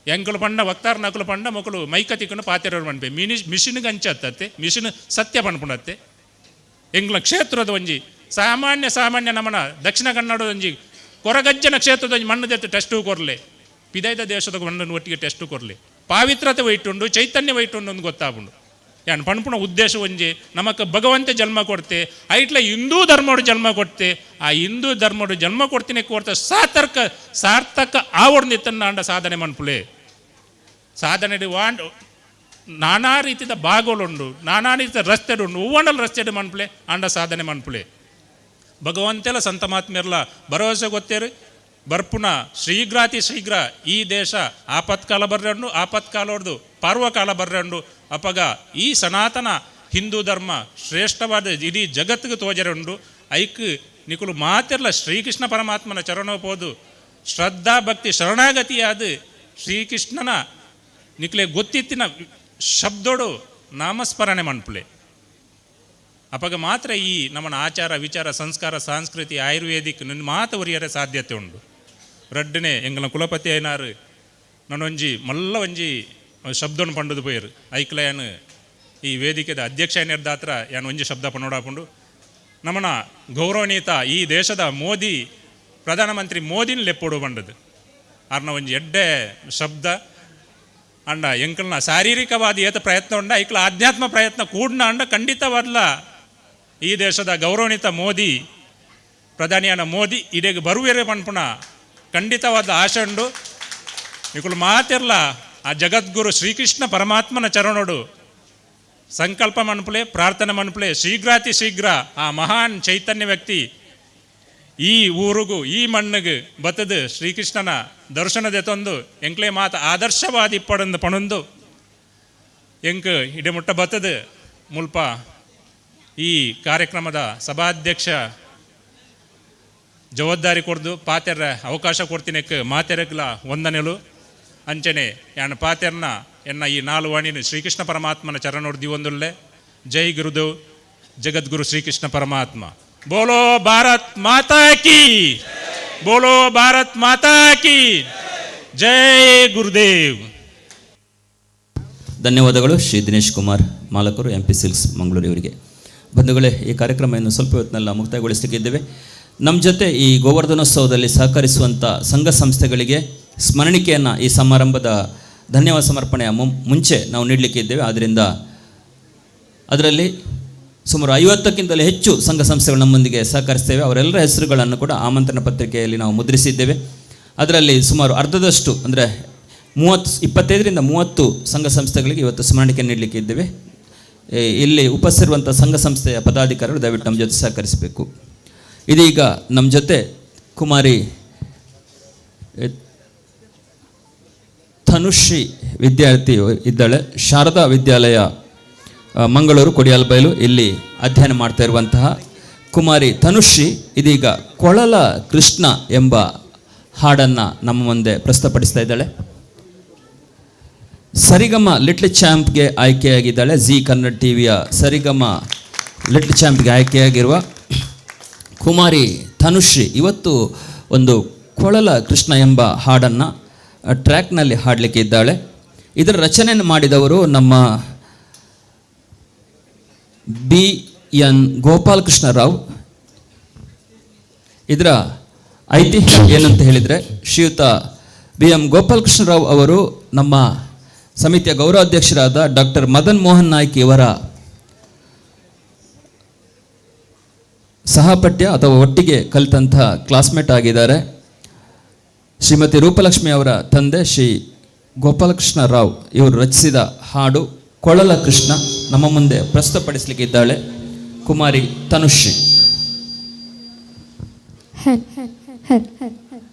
ಎಂಕಲು ಪಂಡ ವಕ್ತಾರ ನಕಲು ಪಂಡ ಮೊಕಲು ಮೈಕ ತಿಕ್ಕನು ಪಾತೆರರು ಮನ್ಪೆ ಮಿಷಿನ್ ಗಂಚತ್ತತ್ತೆ ಮಿಷಿನ್ ಸತ್ಯ ಪನ್ಪುಣತ್ತೆ. ಎಂಗ್ಲ ಕ್ಷೇತ್ರದ ಒಂಜಿ ಸಾಮಾನ್ಯ ಸಾಮಾನ್ಯ ನಮನ ದಕ್ಷಿಣ ಕನ್ನಡದ ಒಂಜಿ ಕೊರಗಜ್ಜನ ಕ್ಷೇತ್ರದ ಒಂಜಿ ಮಣ್ಣು ದೆತ್ತು ಟೆಸ್ಟು ಕೊರ್ಲೆ ಪಿದೈದ ದೇಶದ ಮಣ್ಣನ್ನು ಒಟ್ಟಿಗೆ ಟೆಸ್ಟು ಕೊರ್ಲೆ ಪಾವಿತ್ರತೆ ವೈಟುಂಡು ಚೈತನ್ಯ ವೈಟುಂಡು ಒಂದು ಗೊತ್ತಾಪುಂಡು. ಯಾನ್ ಪಣಪುಣ ಉದ್ದೇಶ ಒಂಜಿ ನಮಕ್ ಭಗವಂತ ಜನ್ಮ ಕೊಡ್ತೆ ಐಟ್ಲ ಹಿಂದೂ ಧರ್ಮೋಡು ಜನ್ಮ ಕೊಡ್ತೆ ಆ ಹಿಂದೂ ಧರ್ಮೋಡು ಜನ್ಮ ಕೊಡ್ತೀನಿ ಕೊಡ್ತೆ ಸಾರ್ಥಕ ಆವರ್ಣಿತನ್ನ ಅಂಡ ಸಾಧನೆ ಮನ್ಪುಲೆ ಸಾಧನೆ ವಾಂಡ್ ನಾನಾ ರೀತಿಯ ಭಾಗಗಳುಂಡು ನಾನಾ ರೀತಿಯ ರಸ್ತೆಡುಂಡು ಹೂವಣ್ಣಲ್ಲಿ ರಸ್ತೆಡು ಮನ್ಪುಲೆ ಅಂಡ ಸಾಧನೆ ಮನ್ಪುಲೆ. ಭಗವಂತೆಲ್ಲ ಸಂತ ಮಹಾತ್ಮೆರ್ಲ ಭರವಸೆ ಗೊತ್ತೇರು ಬರ್ಪುಣ ಶೀಘ್ರಾತಿ ಶೀಘ್ರ ಈ ದೇಶ ಆಪತ್ಕಾಲ ಬರ್ರಂಡು ಆಪತ್ಕಾಲೋಡ್ದು ಪರ್ವಕಾಲ ಬರ್ರಂಡು ಅಪಗ ಈ ಸನಾತನ ಹಿಂದೂ ಧರ್ಮ ಶ್ರೇಷ್ಠವಾದ ಇಡೀ ಜಗತ್ತಿಗೆ ತೋಜರುಂಡು ಐಕ್ ನಿಕುಲು ಮಾತೆರ್ಲ ಶ್ರೀಕೃಷ್ಣ ಪರಮಾತ್ಮನ ಚರಣೋಪೋದು ಶ್ರದ್ಧಾ ಭಕ್ತಿ ಶರಣಾಗತಿಯಾದ ಶ್ರೀಕೃಷ್ಣನ ನಿಕ್ಲೆ ಗೊತ್ತಿತ್ತಿನ ಶಬ್ದೋಡು ನಾಮಸ್ಮರಣೆ ಮನ್ಪುಲೆ. ಅಪಗ ಮಾತ್ರ ಈ ನಮ್ಮನ ಆಚಾರ ವಿಚಾರ ಸಂಸ್ಕಾರ ಸಂಸ್ಕೃತಿ ಆಯುರ್ವೇದಿಕ್ ನಿನ್ನ ಮಾತ ಒರಿಯರೆ ಸಾಧ್ಯತೆ ಉಂಡು. ರಡ್ಡನೆ ಎಂಗಲ ಕುಲಪತಿ ಐನಾರು ನಾನೊಂಜಿ ಮಲ್ಲ ಒಂಜಿ ಶಬ್ದವನ್ನು ಪಂಡದು ಪೋಯರು ಐಕ್ಲಯನ್ ಈ ವೇದಿಕೆದ ಅಧ್ಯಕ್ಷ ಏನಿರ್ದಾತ್ರ ಯಾನ್ ಒಂಜಿ ಶಬ್ದ ಪನ್ನೋಡಾಪುಂಡು. ನಮ್ಮನ ಗೌರವನೀತ ಈ ದೇಶದ ಮೋದಿ ಪ್ರಧಾನಮಂತ್ರಿ ಮೋದಿನ ಲೆಪ್ಪೋಡು ಬಂಡದು ಆರ್ನ ಒಂಜಿ ಎಡ್ಡೆ ಶಬ್ದ ಅಂಡ ಎಂಕಲ್ನ ಶಾರೀರಿಕವಾದ ಏತ ಪ್ರಯತ್ನ ಉಂಡ ಐಕ್ಲ ಆಧ್ಯಾತ್ಮ ಪ್ರಯತ್ನ ಕೂಡ್ನ ಅಂಡ ಖಂಡಿತವಾದ್ಲ ಈ ದೇಶದ ಗೌರವನೀತ ಮೋದಿ ಪ್ರಧಾನಿಯಾನ ಮೋದಿ ಇಡೆಗೆ ಬರುವೆರೆ ಪನ್ಪುಣ ಖಂಡಿತವಾದ ಆಶೆ ಉಂಡು. ನಿಕುಲು ಮಾತಿರ್ಲ ಆ ಜಗದ್ಗುರು ಶ್ರೀಕೃಷ್ಣ ಪರಮಾತ್ಮನ ಚರಣೋಡು ಸಂಕಲ್ಪ ಮನ್ಪುಲೆ ಪ್ರಾರ್ಥನೆ ಮನ್ಪುಲೆ ಶೀಘ್ರಾತಿ ಶೀಘ್ರ ಆ ಮಹಾನ್ ಚೈತನ್ಯ ವ್ಯಕ್ತಿ ಈ ಊರುಗು ಈ ಮಣ್ಣಿಗೆ ಬತ್ತದು ಶ್ರೀಕೃಷ್ಣನ ದರ್ಶನದ ತಂದು ಎಂಕ್ಲೆ ಮಾತ ಆದರ್ಶವಾದಿ ಇಪ್ಪಡಂದು ಪಣೊಂದು ಎಂಕ್ ಇಡೆಮುಟ್ಟ ಬತ್ತದು ಮುಲ್ಪ ಈ ಕಾರ್ಯಕ್ರಮದ ಸಭಾಧ್ಯಕ್ಷ ಜವಾಬ್ದಾರಿ ಕೊಡ್ದು ಪಾತೆರ ಅವಕಾಶ ಕೊಡ್ತೀನಕ್ಕೆ ಮಾತೆರಗ್ಲ ವಂದನೆಲು. ಅಂಚನೆ ಯಾನ್ ಪಾತೆರ್ನ ಎನ್ನ ಈ ನಾಲು ವಾಣಿನ ಶ್ರೀಕೃಷ್ಣ ಪರಮಾತ್ಮನ ಚರಣೋಡ್ ದಿವೊಂದುಲ್ಲೆ. ಜೈ ಗುರುದೇವ್ ಜಗದ್ಗುರು ಶ್ರೀಕೃಷ್ಣ ಪರಮಾತ್ಮ. ಬೋಲೋ ಭಾರತ್ ಮಾತಾ ಕಿ, ಬೋಲೋ ಭಾರತ್ ಮಾತಾ ಕಿ ಜೈ ಗುರುದೇವ್. ಧನ್ಯವಾದಗಳು ಶ್ರೀ ದಿನೇಶ್ ಕುಮಾರ್ ಮಾಲಕರು ಎಂ ಪಿ ಸಿಲ್ಕ್ಸ್ ಮಂಗಳೂರು ಇವರಿಗೆ. ಬಂಧುಗಳೇ, ಈ ಕಾರ್ಯಕ್ರಮವನ್ನು ಸ್ವಲ್ಪ ಹೊತ್ತಿನಲ್ಲ ಮುಕ್ತಾಯಗೊಳಿಸಲಿಕ್ಕಿದ್ದೇವೆ. ನಮ್ಮ ಜೊತೆ ಈ ಗೋವರ್ಧನೋತ್ಸವದಲ್ಲಿ ಸಹಕರಿಸುವಂಥ ಸಂಘ ಸಂಸ್ಥೆಗಳಿಗೆ ಸ್ಮರಣಿಕೆಯನ್ನು ಈ ಸಮಾರಂಭದ ಧನ್ಯವಾದ ಸಮರ್ಪಣೆಯ ಮುಂಚೆ ನಾವು ನೀಡಲಿಕ್ಕೆ ಇದ್ದೇವೆ. ಆದ್ದರಿಂದ ಅದರಲ್ಲಿ ಸುಮಾರು 50ಕ್ಕಿಂತಲೂ ಹೆಚ್ಚು ಸಂಘ ಸಂಸ್ಥೆಗಳು ನಮ್ಮೊಂದಿಗೆ ಸಹಕರಿಸ್ತೇವೆ. ಅವರೆಲ್ಲರ ಹೆಸರುಗಳನ್ನು ಕೂಡ ಆಮಂತ್ರಣ ಪತ್ರಿಕೆಯಲ್ಲಿ ನಾವು ಮುದ್ರಿಸಿದ್ದೇವೆ. ಅದರಲ್ಲಿ ಸುಮಾರು ಅರ್ಧದಷ್ಟು ಅಂದರೆ 25ರಿಂದ 30 ಸಂಘ ಸಂಸ್ಥೆಗಳಿಗೆ ಇವತ್ತು ಸ್ಮರಣಿಕೆ ನೀಡಲಿಕ್ಕೆ ಇದ್ದೇವೆ. ಇಲ್ಲಿ ಉಪಸ್ಥಿರುವಂಥ ಸಂಘ ಸಂಸ್ಥೆಯ ಪದಾಧಿಕಾರಿಗಳು ದಯವಿಟ್ಟು ನಮ್ಮ ಜೊತೆ ಸಹಕರಿಸಬೇಕು. ಇದೀಗ ನಮ್ಮ ಜೊತೆ ಕುಮಾರಿ ತನುಶ್ರೀ ವಿದ್ಯಾರ್ಥಿ ಇದ್ದಾಳೆ. ಶಾರದಾ ವಿದ್ಯಾಲಯ ಮಂಗಳೂರು ಕೊಡಿಯಾಲ್ಬೈಲು ಇಲ್ಲಿ ಅಧ್ಯಯನ ಮಾಡ್ತಾ ಇರುವಂತಹ ಕುಮಾರಿ ತನುಶ್ರೀ ಇದೀಗ ಕೊಳಲ ಕೃಷ್ಣ ಎಂಬ ಹಾಡನ್ನು ನಮ್ಮ ಮುಂದೆ ಪ್ರಸ್ತುತಪಡಿಸ್ತಾ ಇದ್ದಾಳೆ. ಸರಿಗಮ ಲಿಟ್ಲ್ ಚಾಂಪ್ಗೆ ಆಯ್ಕೆಯಾಗಿದ್ದಾಳೆ. ಜೀ ಕನ್ನಡ ಟಿ ವಿಯ ಸರಿಗಮ ಲಿಟ್ಲ್ ಚಾಂಪ್ಗೆ ಆಯ್ಕೆಯಾಗಿರುವ ಕುಮಾರಿ ತನುಶ್ರೀ ಇವತ್ತು ಒಂದು ಕೊಳಲ ಕೃಷ್ಣ ಎಂಬ ಹಾಡನ್ನು ಟ್ರ್ಯಾಕ್ನಲ್ಲಿ ಹಾಡಲಿಕ್ಕೆ ಇದ್ದಾಳೆ. ಇದರ ರಚನೆಯನ್ನು ಮಾಡಿದವರು ನಮ್ಮ ಬಿ ಎನ್ ಗೋಪಾಲಕೃಷ್ಣ ರಾವ್. ಇದರ ಐತಿಹ್ಯ ಏನಂತ ಹೇಳಿದರೆ, ಶ್ರೀಯುತ ಬಿ ಎಂ ಗೋಪಾಲಕೃಷ್ಣ ರಾವ್ ಅವರು ನಮ್ಮ ಸಮಿತಿಯ ಗೌರವಾಧ್ಯಕ್ಷರಾದ ಡಾಕ್ಟರ್ ಮದನ್ ಮೋಹನ್ ನಾಯ್ಕ್ ಇವರ ಸಹಪಠ್ಯ ಅಥವಾ ಒಟ್ಟಿಗೆ ಕಲಿತಂಥ ಕ್ಲಾಸ್ಮೇಟ್ ಆಗಿದ್ದಾರೆ. ಶ್ರೀಮತಿ ರೂಪಲಕ್ಷ್ಮಿ ಅವರ ತಂದೆ ಶ್ರೀ ಗೋಪಾಲಕೃಷ್ಣ ರಾವ್ ಇವರು ರಚಿಸಿದ ಹಾಡು ಕೊಳಲ ಕೃಷ್ಣ ನಮ್ಮ ಮುಂದೆ ಪ್ರಸ್ತುತಪಡಿಸಲಿಕ್ಕೆ ಇದ್ದಾಳೆ ಕುಮಾರಿ ತನುಶ್ರೀ. ಹರ್ ಹರ್ ಹರ್ ಹರ್ ಹರ್.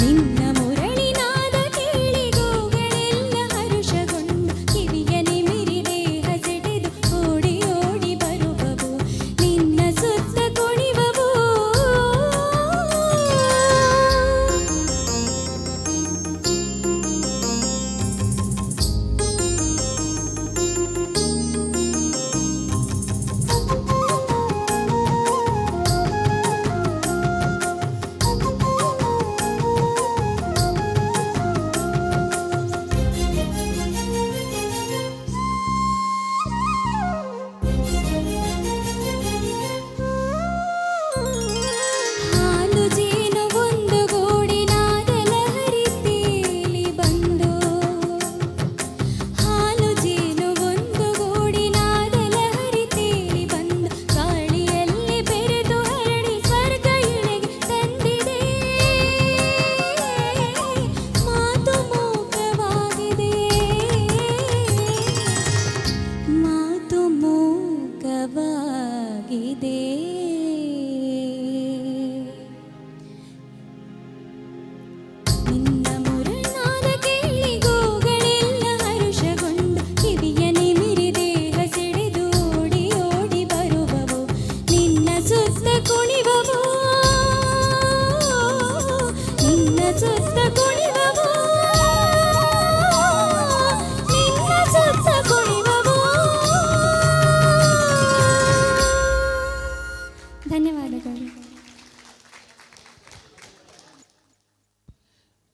ನಿನ್ನ ಮುರಳಿನಾದ ಕೇಳಿ ಗೋಗಳೆಲ್ಲ ಹರುಷಗೊಂಡು ಕಿವಿಯ ನಿಮಿರಿ ದೇಹ ಸೆಟೆದು ಓಡಿ ಓಡಿ ಬರುವವು, ನಿನ್ನ ಸುತ್ತ ಕುಣಿವವು. ಹಾಲು ಜೇನು ಒಂದು ಗೂಡಿನಾದ ಲಹರಿ ತೇಲಿ ಬಂದು, ಹಾಲು ಜೇನು ಒಂದು ಗೂಡಿನಾದ ಲಹರಿ ತೇಲಿ ಬಂದು, ಗಾಳಿಯಲ್ಲಿ ಬೆರೆತು ಹರಡಿ ಸ್ವರ್ಗ ಇಳೆಗೆ ತಂದಿದೆ. ಮಾತು ಮೂಕವಾಗಿದೆ, ಮಾತು ಮೂಕವಾಗಿದೆ. ನಿನ್ನ ಮುರಳನಾದ ಕೇಳಿ ಗೋಗಳೆಲ್ಲ ಹರುಷಗೊಂಡು ಕಿವಿಯ ನಿಮಿರಿ ದೇಹ ಸೆಳೆದು ಓಡಿ ಓಡಿ ಬರುವವು, ನಿನ್ನ ಸುತ್ತ ಕುಣಿವವು, ನಿನ್ನ ಸುತ್ತ ಕುಣಿವವು, ನಿನ್ನ ಸುತ್ತ ಕುಣಿವವು. ಧನ್ಯವಾದಗಳು.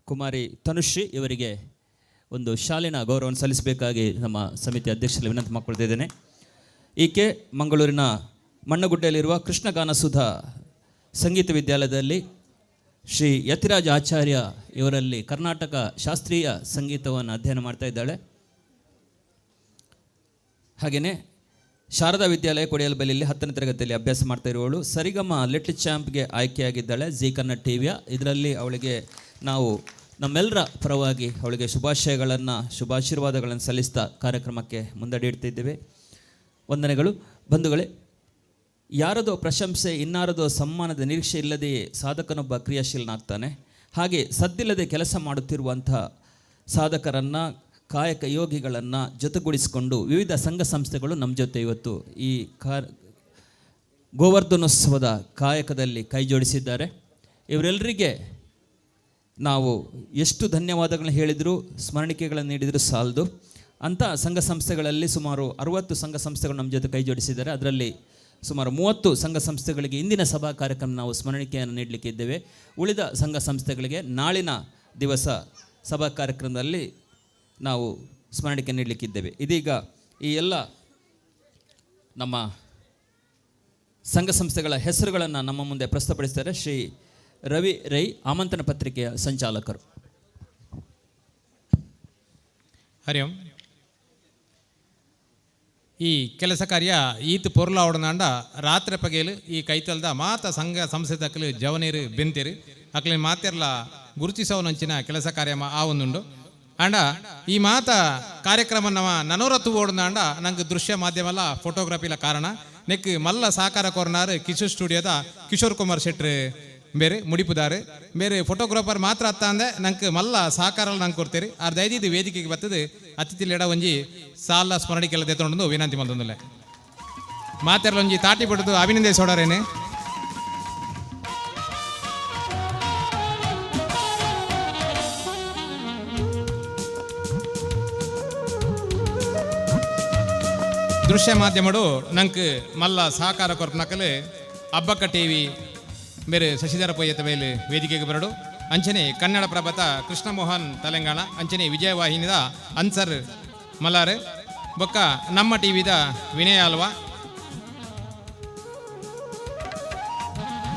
ಕುಮಾರಿ ತನುಶ್ರೀ ಇವರಿಗೆ ಒಂದು ಶಾಲಿನ ಗೌರವವನ್ನು ಸಲ್ಲಿಸಬೇಕಾಗಿ ನಮ್ಮ ಸಮಿತಿ ಅಧ್ಯಕ್ಷರಲ್ಲಿ ವಿನಂತಿ ಮಾಡಿಕೊಳ್ತಿದ್ದೇನೆ. ಈಕೆ ಮಂಗಳೂರಿನ ಮಣ್ಣಗುಡ್ಡೆಯಲ್ಲಿರುವ ಕೃಷ್ಣಗಾನಸುಧಾ ಸಂಗೀತ ವಿದ್ಯಾಲಯದಲ್ಲಿ ಶ್ರೀ ಯತಿರಾಜ ಆಚಾರ್ಯ ಇವರಲ್ಲಿ ಕರ್ನಾಟಕ ಶಾಸ್ತ್ರೀಯ ಸಂಗೀತವನ್ನು ಅಧ್ಯಯನ ಮಾಡ್ತಾ ಇದ್ದಾಳೆ. ಹಾಗೆಯೇ ಶಾರದಾ ವಿದ್ಯಾಲಯ ಕೊಡಿಯಲ್ಬೆಲೆಯಲ್ಲಿ 10ನೇ ತರಗತಿಯಲ್ಲಿ ಅಭ್ಯಾಸ ಮಾಡ್ತಾ ಇರುವವಳು ಸರಿಗಮ ಲಿಟ್ಲ್ ಚಾಂಪ್ಗೆ ಆಯ್ಕೆಯಾಗಿದ್ದಾಳೆ ಜೀ ಕನ್ನಡ ಟಿ ವಿಯ. ಇದರಲ್ಲಿ ಅವಳಿಗೆ ನಾವು ನಮ್ಮೆಲ್ಲರ ಪರವಾಗಿ ಅವಳಿಗೆ ಶುಭಾಶಯಗಳನ್ನು, ಶುಭಾಶೀರ್ವಾದಗಳನ್ನು ಸಲ್ಲಿಸ್ತಾ ಕಾರ್ಯಕ್ರಮಕ್ಕೆ ಮುಂದಡಿ ಇಡ್ತಿದ್ದೇವೆ. ವಂದನೆಗಳು. ಬಂಧುಗಳೇ, ಯಾರದೋ ಪ್ರಶಂಸೆ ಇನ್ನಾರದೋ ಸಮ್ಮಾನದ ನಿರೀಕ್ಷೆ ಇಲ್ಲದೆಯೇ ಸಾಧಕನೊಬ್ಬ ಕ್ರಿಯಾಶೀಲನಾಗ್ತಾನೆ. ಹಾಗೆ ಸದ್ದಿಲ್ಲದೆ ಕೆಲಸ ಮಾಡುತ್ತಿರುವಂಥ ಸಾಧಕರನ್ನು, ಕಾಯಕ ಯೋಗಿಗಳನ್ನು ಜೊತೆಗೂಡಿಸಿಕೊಂಡು ವಿವಿಧ ಸಂಘ ಸಂಸ್ಥೆಗಳು ನಮ್ಮ ಜೊತೆ ಇವತ್ತು ಈ ಗೋವರ್ಧನೋತ್ಸವದ ಕಾಯಕದಲ್ಲಿ ಕೈ ಜೋಡಿಸಿದ್ದಾರೆ. ಇವರೆಲ್ಲರಿಗೆ ನಾವು ಎಷ್ಟು ಧನ್ಯವಾದಗಳನ್ನ ಹೇಳಿದರೂ, ಸ್ಮರಣಿಕೆಗಳನ್ನು ನೀಡಿದರೂ ಸಾಲದು. ಅಂಥ ಸಂಘ ಸಂಸ್ಥೆಗಳಲ್ಲಿ ಸುಮಾರು 60 ಸಂಘ ಸಂಸ್ಥೆಗಳು ನಮ್ಮ ಜೊತೆ ಕೈ ಜೋಡಿಸಿದ್ದಾರೆ. ಅದರಲ್ಲಿ ಸುಮಾರು 30 ಸಂಘ ಸಂಸ್ಥೆಗಳಿಗೆ ಇಂದಿನ ಸಭಾ ಕಾರ್ಯಕ್ರಮ ನಾವು ಸ್ಮರಣಿಕೆಯನ್ನು ನೀಡಲಿಕ್ಕೆ ಇದ್ದೇವೆ. ಉಳಿದ ಸಂಘ ಸಂಸ್ಥೆಗಳಿಗೆ ನಾಳಿನ ದಿವಸ ಸಭಾ ಕಾರ್ಯಕ್ರಮದಲ್ಲಿ ನಾವು ಸ್ಮರಣಿಕೆ ನೀಡಲಿಕ್ಕಿದ್ದೇವೆ. ಇದೀಗ ಈ ಎಲ್ಲ ನಮ್ಮ ಸಂಘ ಸಂಸ್ಥೆಗಳ ಹೆಸರುಗಳನ್ನು ನಮ್ಮ ಮುಂದೆ ಪ್ರಸ್ತುತಪಡಿಸ್ತಾರೆ ಶ್ರೀ ರವಿ ರೈ, ಆಮಂತ್ರಣ ಪತ್ರಿಕೆಯ ಸಂಚಾಲಕರು. ಹರಿ ಓಂ. ಈ ಕೆಲಸ ಕಾರ್ಯ ಈತ್ ಪೊರ್ಲ ಅವಡನಾಂಡ ರಾತ್ರಿ ಪಗೇಲು ಈ ಕೈತಲ್ದ ಮಾತ ಸಂಘ ಸಂಸ್ಥೆ ತಕ್ಕಲು ಜವನೀರು ಬೆಂತೀರು ಅಕ್ಲಿನ ಮಾತೆರ್ಲ ಗುರುತಿಸೋನಂಚಿನ ಕೆಲಸ ಕಾರ್ಯ ಆ ಒಂದುಂಡು. ಆಂಡ ಈ ಮಾತ ಕಾರ್ಯಕ್ರಮ ನವ ನನೋರತ್ತು ಓಡನಾಂಡ ನಂಗೆ ದೃಶ್ಯ ಮಾಧ್ಯಮಲ್ಲ ಫೋಟೋಗ್ರಫಿಲ ಕಾರಣ ನೆಕ್ ಮಲ್ಲ ಸಹಕಾರ ಕೋರ್ನಾರು ಕಿಶೋರ್ ಸ್ಟುಡಿಯೋದ ಕಿಶೋರ್ ಕುಮಾರ್ ಶೆಟ್ರು ಬೇರೆ ಮುಡಿಪುದಾರು ಬೇರೆ ಫೋಟೋಗ್ರಾಫರ್ ಮಾತ್ರ ಅತ್ತ ಅಂದೆ ನಂಗೆ ಮಲ್ಲ ಸಹಕಾರ ನಂಗೆ ಕೊಡ್ತೀರಿ. ಆರ್ ದಯದಿದ್ದು ವೇದಿಕೆಗೆ ಬರ್ತದೆ ಅತಿಥಿ ಲೆಡ ಒಂಜಿ ಸಾಲ ಸ್ಮರಣಿಕೆಲ್ಲ ತೆತ್ತೊಂಡು ವಿನಂತಿ ಮಲ್ತೊಂದುಲ್ಲೆ ಮಾತೆರ್ಲ ಒಂಜಿ ತಾಟಿ ಬಿಡುದು ಅಭಿನಂದಿಸೋಡರೇನೆ. ದೃಶ್ಯ ಮಾಧ್ಯಮಡು ನಂಗೆ ಮಲ್ಲ ಸಹಕಾರ ಕೊರ್ಪನಕಲು ಅಬ್ಬಕ್ಕ ಟಿ ವಿ ಬೇರೆ ಶಶಿಧರ ಪೊಯ್ಯತ ಮೇಲೆ ವೇದಿಕೆಗೆ ಬರಡು ಅಂಚನೆ ಕನ್ನಡ ಪ್ರಭತ ಕೃಷ್ಣಮೋಹನ್ ತೆಲಂಗಾಣ ಅಂಚನೆ ವಿಜಯವಾಹಿನಿದ ಅನ್ಸರ್ ಮಲಾರ್ ಬೊಕ್ಕ ನಮ್ಮ ಟಿ ವಿದ ವಿನಯ ಅಲ್ವಾ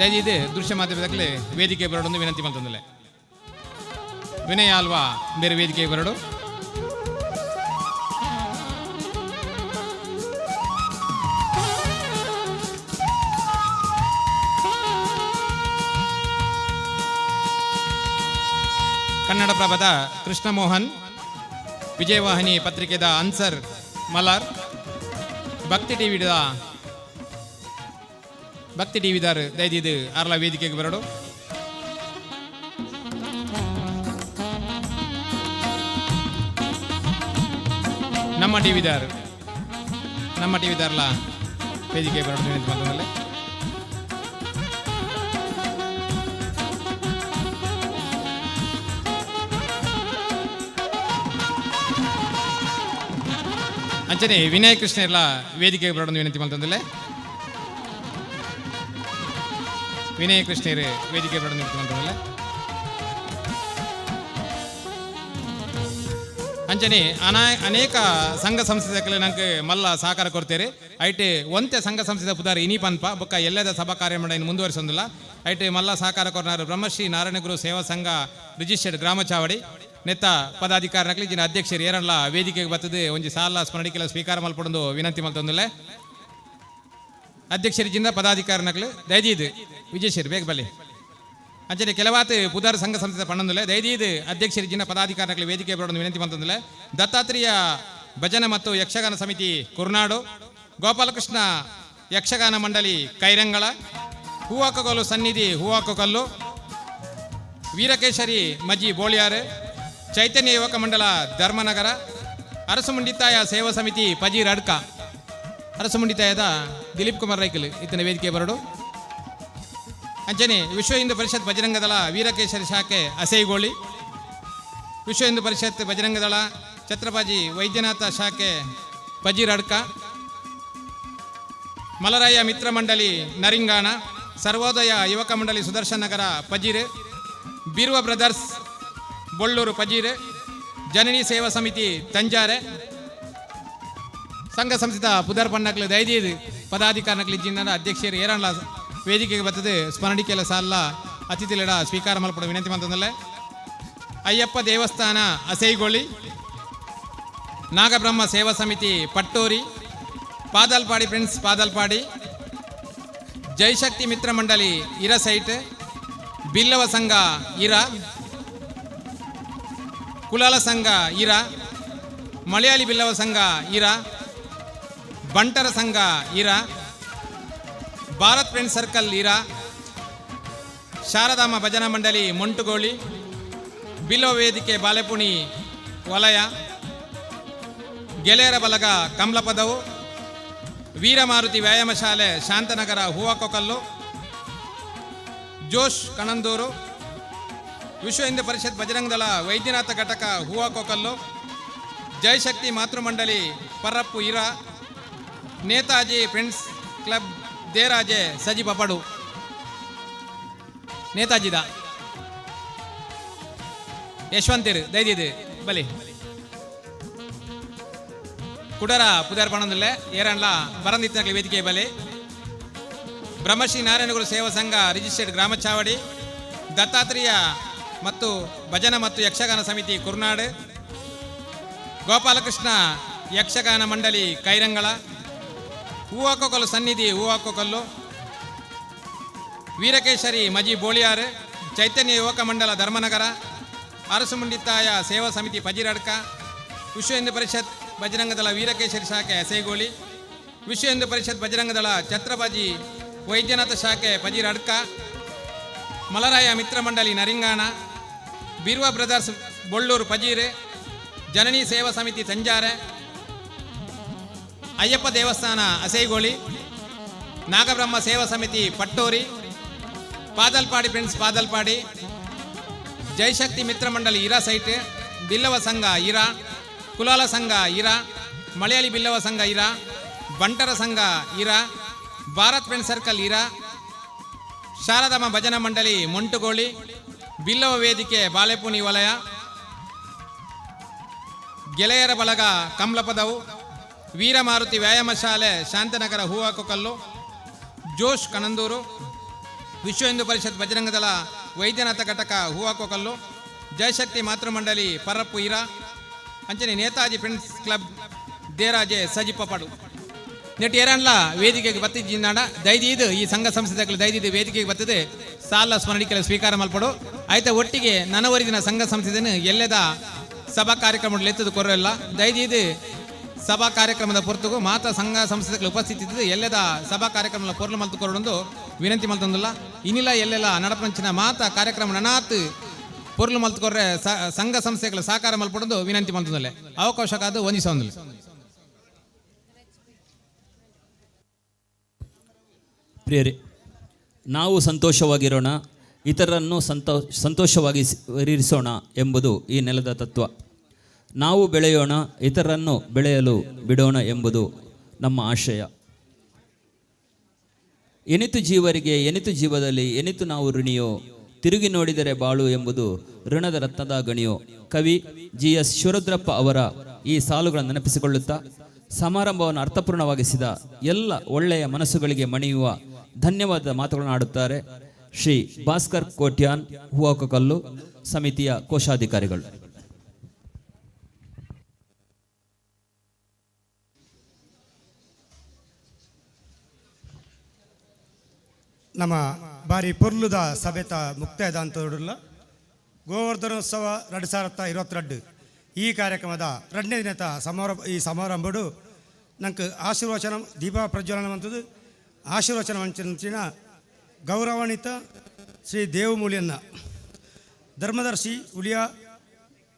ದಯದಿದ್ದು ದೃಶ್ಯ ಮಾಧ್ಯಮದಕ್ಕಲೆ ವೇದಿಕೆ ಬರಡೊಂದು ವಿನಂತಿ ಮಲ್ತೊಂದುಲ್ಲೆ ವಿನಯ ಅಲ್ವಾ ಬೇರೆ ವೇದಿಕೆಗೆ ಬರಡು. ಕನ್ನಡ ಪ್ರಭದ ಕೃಷ್ಣಮೋಹನ್ ವಿಜಯವಾಹಿನಿ ಪತ್ರಿಕೆದ ಅನ್ಸರ್ ಮಲಾರ್ ಭಕ್ತಿ ಟಿವಿದ ಭಕ್ತಿ ಟಿವಿದಾರ್ ದಯದಿದ್ದು ಅರ್ಲ ವೇದಿಕೆಗೆ ಬರಡು. ನಮ್ಮ ಟಿವಿದಾರ್, ನಮ್ಮ ಟಿವಿದಾರ್ಲ ವೇದಿಕೆ ಬರೋದು ವಿನಂತಿ ಮಾಡ್ತದಲ್ಲ. ಅಂಚನೆ ವಿನಯ್ ಕೃಷ್ಣ ಎಲ್ಲ ವೇದಿಕೆಗೆ ಬರೋದು ವಿನಂತಿ ಮಾಡ್ತಂದಲ್ಲೇ. ವಿನಯ ಕೃಷ್ಣರು ವೇದಿಕೆ ಬರೋದು ವಿನಂತಿ ಮಾಡ್ತಂದಲ್ಲೇ. ಅಂಚನೆ ಅನೇಕ ಸಂಘ ಸಂಸ್ಥೆಗಳ ನಂಗೆ ಮಲ್ಲ ಸಹಕಾರ ಕೊಡ್ತೇವೆ. ಐಟೆ ಒಂತೆ ಸಂಘ ಸಂಸ್ಥೆದ ಪುದಾರ್ ಇನಿ ಪನ್ಪ ಬೊಕ್ಕ ಎಲ್ಲದ ಸಭಾ ಕಾರ್ಯ ಮುಂದುವರಿಸೊಂದಿಲ್ಲ. ಐಟೆ ಮಲ್ಲ ಸಹಕಾರ ಕೊರ್ನಾರು ಬ್ರಹ್ಮಶ್ರೀ ನಾರಾಯಣಗುರು ಸೇವಾ ಸಂಘ ರಿಜಿಸ್ಟರ್ಡ್ ಗ್ರಾಮ ಚಾವಡಿ ನೆತ್ತ ಪದಾಧಿಕಾರಿನಕ್ಲಿ ಜಿನ ಅಧ್ಯಕ್ಷರು ಏರಲ್ಲ ವೇದಿಕೆಗೆ ಬರ್ತದೆ ಒಂಜಿ ಸಾಲ ಸ್ಮರಣಿಕೆಲ್ಲ ಸ್ವೀಕಾರ ಮಲ್ಪಡೊಂದು ವಿನಂತಿ ಮಲ್ತೊಂದಿಲ್ಲ. ಅಧ್ಯಕ್ಷರು ಜಿಂದ ಪದಾಧಿಕಾರಿನಕ್ಲು ದಯದೀದು ವಿಜಯಶ್ರೀ ಬೇಗ ಬಲ್ಲಿ. ಅಂಚನೆ ಕೆಲವಾತು ಪುದಾರ್ ಸಂಘ ಸಂಸ್ಥೆ ಪಣ್ಣೊಂದಿಲ್ಲ. ದಯದೀದು ಅಧ್ಯಕ್ಷರು ಜಿನ್ನ ಪದಾಧಿಕಾರಿನಕ್ಲು ವೇದಿಕೆ ಬರೋದು ವಿನಂತಿ ಮಲ್ತೊಂದಿಲ್ಲ. ದತ್ತಾತ್ರೇಯ ಭಜನೆ ಮತ್ತು ಯಕ್ಷಗಾನ ಸಮಿತಿ ಕುರ್ನಾಡು, ಗೋಪಾಲಕೃಷ್ಣ ಯಕ್ಷಗಾನ ಮಂಡಳಿ ಕೈರಂಗಳ, ಹೂವಾಕಗಲ್ಲು ಸನ್ನಿಧಿ ಹೂವಾಕಗಲ್ಲು, ವೀರಕೇಶರಿ ಮಜ್ಜಿ ಬೋಳಿಯಾರು, ಚೈತನ್ಯ ಯುವಕ ಮಂಡಲ ಧರ್ಮನಗರ, ಅರಸುಮುಂಡಿತಾಯ ಸೇವಾ ಸಮಿತಿ ಪಜೀರ್ ಅಡ್ಕ, ಅರಸುಮುಂಡಿತಾಯದ ದಿಲೀಪ್ ಕುಮಾರ್ ರೈಕಲ್ ಇತನ ವೇದಿಕೆ ಬರಡು. ಅಂಚನೆ ವಿಶ್ವ ಹಿಂದೂ ಪರಿಷತ್ ಬಜರಂಗದಳ ವೀರಕೇಶರಿ ಶಾಖೆ ಅಸೈಗೋಳಿ, ವಿಶ್ವ ಹಿಂದೂ ಪರಿಷತ್ ಬಜರಂಗದಳ ಛತ್ರಪಾಜಿ ವೈದ್ಯನಾಥ ಶಾಖೆ ಪಜೀರ್ ಅಡ್ಕ, ಮಲರಾಯ ಮಿತ್ರ ಮಂಡಳಿ ನರಿಂಗಾಣ, ಸರ್ವೋದಯ ಯುವಕ ಮಂಡಳಿ ಸುದರ್ಶನ್ ನಗರ ಪಜೀರ್, ಬೀರುವ ಬ್ರದರ್ಸ್ ಬೊಳ್ಳೂರು ಪಜೀರ್, ಜನನಿ ಸೇವಾ ಸಮಿತಿ ತಂಜಾರೆ, ಸಂಘ ಸಂಸ್ಥೆದ ಪುದರ್ ಪಣ್ಣಕ್ಲು ದೈದೀದ್ ಪದಾಧಿಕಾರಿನಕ್ಲು ಜಿನ್ನದ ಅಧ್ಯಕ್ಷರು ಏರಣ್ಲ ವೇದಿಕೆಗೆ ಬರ್ತದೆ ಸ್ಮರಣಿಕೆಲ್ಲ ಸಾಲ ಅತಿಥಿಲೆಡ ಸ್ವೀಕಾರ ಮಲ್ಪಡ ವಿನಂತಿ ಮಾಡ್ತಂದಲ್ಲೇ. ಅಯ್ಯಪ್ಪ ದೇವಸ್ಥಾನ ಅಸೈಗೋಳಿ, ನಾಗಬ್ರಹ್ಮ ಸೇವಾ ಸಮಿತಿ ಪಟ್ಟೋರಿ, ಪಾದಲ್ಪಾಡಿ ಫ್ರೆಂಡ್ಸ್ ಪಾದಲ್ಪಾಡಿ, ಜೈಶಕ್ತಿ ಮಿತ್ರ ಮಂಡಳಿ ಇರ ಸೈಟ್, ಬಿಲ್ಲವ ಸಂಘ ಇರ, ಕುಲಾಲ ಸಂಘ ಇರ, ಮಲಯಾಳಿ ಬಿಲ್ಲವ ಸಂಘ ಇರ, ಬಂಟರ ಸಂಘ ಇರ, ಭಾರತ್ ಫ್ರೆಂಡ್ ಸರ್ಕಲ್ ಇರ, ಶಾರದಾಮ ಭಜನಾ ಮಂಡಳಿ ಮೊಂಟುಗೋಳಿ, ಬಿಲ್ಲವ ವೇದಿಕೆ ಬಾಲೆಪುಣಿ ವಲಯ, ಗೆಳೆಯರ ಬಲಗ ಕಮಲಪದವು, ವೀರಮಾರುತಿ ವ್ಯಾಯಾಮ ಶಾಲೆ ಶಾಂತನಗರ ಹೂವಾಕೊಕಲ್ಲು, ಜೋಶ್ ಕಣಂದೂರು, ವಿಶ್ವ ಹಿಂದೂ ಪರಿಷತ್ ಬಜರಂಗದಳ ವೈದ್ಯನಾಥ ಘಟಕ ಹೂವಾಕೊಕಲ್ಲು, ಜಯಶಕ್ತಿ ಮಾತೃಮಂಡಳಿ ಪರಪ್ಪು ಇರ, ನೇತಾಜಿ ಫ್ರೆಂಡ್ಸ್ ಕ್ಲಬ್ ದೇರಾಜೆ ಸಜಿ ಪಪಡು ನೇತಾಜಿದ ಯಶವಂತಿರು ದೈದಿದು ಬಲಿ ಕುಡರ ಪುದಾರ್ ಪಣಂದುಲ್ಲೆ ಏರಣ್ಲ ಬರಂದಿತ್ತನಕ್ಲೆ ವೇದಿಕೆ ಬಲಿ. ಬ್ರಹ್ಮಶ್ರೀ ನಾರಾಯಣಗುರು ಸೇವಾ ಸಂಘ ರಿಜಿಸ್ಟರ್ಡ್ ಗ್ರಾಮ ಚಾವಡಿ, ದತ್ತಾತ್ರೇಯ ಮತ್ತು ಭಜನಾ ಮತ್ತು ಯಕ್ಷಗಾನ ಸಮಿತಿ ಕುರ್ನಾಡು, ಗೋಪಾಲಕೃಷ್ಣ ಯಕ್ಷಗಾನ ಮಂಡಳಿ ಕೈರಂಗಳ, ಹೂವಾಕೊಕಲ್ಲು ಸನ್ನಿಧಿ ಹೂವಾಕೊಕಲ್ಲು, ವೀರಕೇಶರಿ ಮಜಿ ಬೋಳಿಯಾರು, ಚೈತನ್ಯ ಯುವಕ ಮಂಡಲ ಧರ್ಮನಗರ, ಅರಸುಮುಂಡಿತ್ತಾಯ ಸೇವಾ ಸಮಿತಿ ಪಜಿರಡ್ಕ, ವಿಶ್ವ ಹಿಂದೂ ಪರಿಷತ್ ಬಜರಂಗದಳ ವೀರಕೇಶರಿ ಶಾಖೆ ಅಸೇಗೋಳಿ, ವಿಶ್ವ ಹಿಂದೂ ಪರಿಷತ್ ಬಜರಂಗದಳ ಛತ್ರಬಾಜಿ ವೈದ್ಯನಾಥ ಶಾಖೆ ಪಜಿರಡ್ಕ, ಮಲರಾಯ ಮಿತ್ರ ಮಂಡಳಿ ನರಿಂಗಾಣ, ಬಿರ್ವ ಬ್ರದರ್ಸ್ ಬೊಳ್ಳೂರು ಪಜೀರೆ, ಜನನಿ ಸೇವಾ ಸಮಿತಿ ತಂಜಾರೆ, ಅಯ್ಯಪ್ಪ ದೇವಸ್ಥಾನ ಅಸೈಗೋಳಿ, ನಾಗಬ್ರಹ್ಮ ಸೇವಾ ಸಮಿತಿ ಪಟ್ಟೋರಿ, ಪಾದಲ್ಪಾಡಿ ಫ್ರೆಂಡ್ಸ್ ಪಾದಲ್ಪಾಡಿ, ಜಯಶಕ್ತಿ ಮಿತ್ರ ಮಂಡಳಿ ಇರಾ ಸೈಟ್, ಬಿಲ್ಲವ ಸಂಘ ಇರಾ, ಕುಲಾಲ ಸಂಘ ಇರಾ, ಮಲಯಾಳಿ ಬಿಲ್ಲವ ಸಂಘ ಇರಾ, ಬಂಟರ ಸಂಘ ಇರಾ, ಭಾರತ್ ಫ್ರೆಂಡ್ ಸರ್ಕಲ್ ಇರಾ, ಶಾರದಮ್ಮ ಭಜನಾ ಮಂಡಳಿ ಮೊಂಟುಗೋಳಿ, ಬಿಲ್ಲವ ವೇದಿಕೆ ಬಾಳೆಪುಣಿ ವಲಯ, ಗೆಳೆಯರ ಬಳಗ ಕಮಲಪದವು, ವೀರಮಾರುತಿ ವ್ಯಾಯಾಮ ಶಾಲೆ ಶಾಂತನಗರ ಹೂವಾಕುಕಲ್ಲು, ಜೋಶ್ ಕಣಂದೂರು, ವಿಶ್ವ ಹಿಂದೂ ಪರಿಷತ್ ಬಜರಂಗದಳ ವೈದ್ಯನಾಥ ಘಟಕ ಹೂವಾಕೋಕಲ್ಲು, ಜಯಶಕ್ತಿ ಮಾತೃಮಂಡಳಿ ಪರಪ್ಪು ಇರಾ, ಅಂಚನೆ ನೇತಾಜಿ ಫ್ರೆಂಡ್ಸ್ ಕ್ಲಬ್ ದೇರಾಜೆ ಸಜಿಪಪಡು. ನೆಟ್ ಏರನ್ಲ ವೇದಿಕೆಗೆ ಬತ್ತಿಜ್ಜಿಂದಾಂಡ ದೈದೀದು ಈ ಸಂಘ ಸಂಸ್ಥೆಗಳು ದೈದೀದು ವೇದಿಕೆಗೆ ಬತ್ತದೆ ಸಾಲ ಸ್ಮರಣಿಕೆಲ ಸ್ವೀಕಾರ ಮಲ್ಪಡು. ಆಯ್ತ ಒಟ್ಟಿಗೆ ನನವರಿದಿನ ಸಂಘ ಸಂಸ್ಥೆಯನ್ನು ಎಲ್ಲದ ಸಭಾ ಕಾರ್ಯಕ್ರಮ ಎತ್ತದು ಕೊರಲ್ಲ. ದೈದೀದು ಸಭಾ ಕಾರ್ಯಕ್ರಮದ ಪೊರ್ತುಗು ಮಾತಾ ಸಂಘ ಸಂಸ್ಥೆಗಳ ಉಪಸ್ಥಿತಿ ಇದ್ದು ಎಲ್ಲದ ಸಭಾ ಕಾರ್ಯಕ್ರಮದ ಪೊರ್ಲು ಮಲ್ತು ಕೊರಡೊಂದು ವಿನಂತಿ ಮಲ್ತೊಂದಿಲ್ಲ. ಇನ್ನಿಲ್ಲ ಎಲ್ಲೆಲ್ಲ ನಡಪಂಚಿನ ಮಾತಾ ಕಾರ್ಯಕ್ರಮ ನನಾತ್ ಪೊರ್ಲು ಮಲ್ತು ಕೊರ್ರೆ ಸಂಘ ಸಂಸ್ಥೆಗಳ ಸಹಕಾರ ಮಲ್ಪಡೊಂದು ವಿನಂತಿ ಮಲ್ತೊಂದಿಲ್ಲ. ಅವಕಾಶ ಕಾದು ವಂದಿಸೊಂದಿಲ್ಲ. ಪ್ರಿಯರೇ, ನಾವು ಸಂತೋಷವಾಗಿರೋಣ, ಇತರರನ್ನು ಸಂತೋಷವಾಗಿ ಇರಿಸೋಣ ಎಂಬುದು ಈ ನೆಲದ ತತ್ವ. ನಾವು ಬೆಳೆಯೋಣ, ಇತರರನ್ನು ಬೆಳೆಯಲು ಬಿಡೋಣ ಎಂಬುದು ನಮ್ಮ ಆಶಯ. ಎನಿತು ಜೀವರಿಗೆ ಎನಿತು ಜೀವದಲ್ಲಿ ಎನಿತು ನಾವು ಋಣಿಯೋ, ತಿರುಗಿ ನೋಡಿದರೆ ಬಾಳು ಎಂಬುದು ಋಣದ ರತ್ನದ ಗಣಿಯೋ. ಕವಿ ಜಿ ಎಸ್ ಶಿವರುದ್ರಪ್ಪ ಅವರ ಈ ಸಾಲುಗಳನ್ನು ನೆನಪಿಸಿಕೊಳ್ಳುತ್ತಾ ಸಮಾರಂಭವನ್ನು ಅರ್ಥಪೂರ್ಣವಾಗಿಸಿದ ಎಲ್ಲ ಒಳ್ಳೆಯ ಮನಸ್ಸುಗಳಿಗೆ ಮಣಿಯುವ ಧನ್ಯವಾದ ಮಾತುಗಳನ್ನು ಆಡುತ್ತಾರೆ ಶ್ರೀ ಭಾಸ್ಕರ್ ಕೋಟ್ಯಾನ್, ಹೂವಾಕಕಲ್ಲು ಸಮಿತಿಯ ಕೋಶಾಧಿಕಾರಿಗಳು. ನಮ್ಮ ಬಾರಿ ಪೊರ್ಲುದ ಸಭೆತ ಮುಕ್ತಾಯದ ಅಂತೋಡುಲ್ಲ ಗೋವರ್ಧನೋತ್ಸವ 2022 ಈ ಕಾರ್ಯಕ್ರಮದ ಎರಡನೇ ದಿನದ ಈ ಸಮಾರಂಭಡು ನಂಗೆ ಆಶೀರ್ವಚನ ದೀಪ ಪ್ರಜ್ವಲನ ಅಂತದ್ದು ಆಶೀರ್ವಚನ ಮಂಚಿನ ಗೌರವಾನ್ವಿತ ಶ್ರೀ ದೇವಮೂಲಿಯನ್ನ ಧರ್ಮದರ್ಶಿ ಉಳಿಯ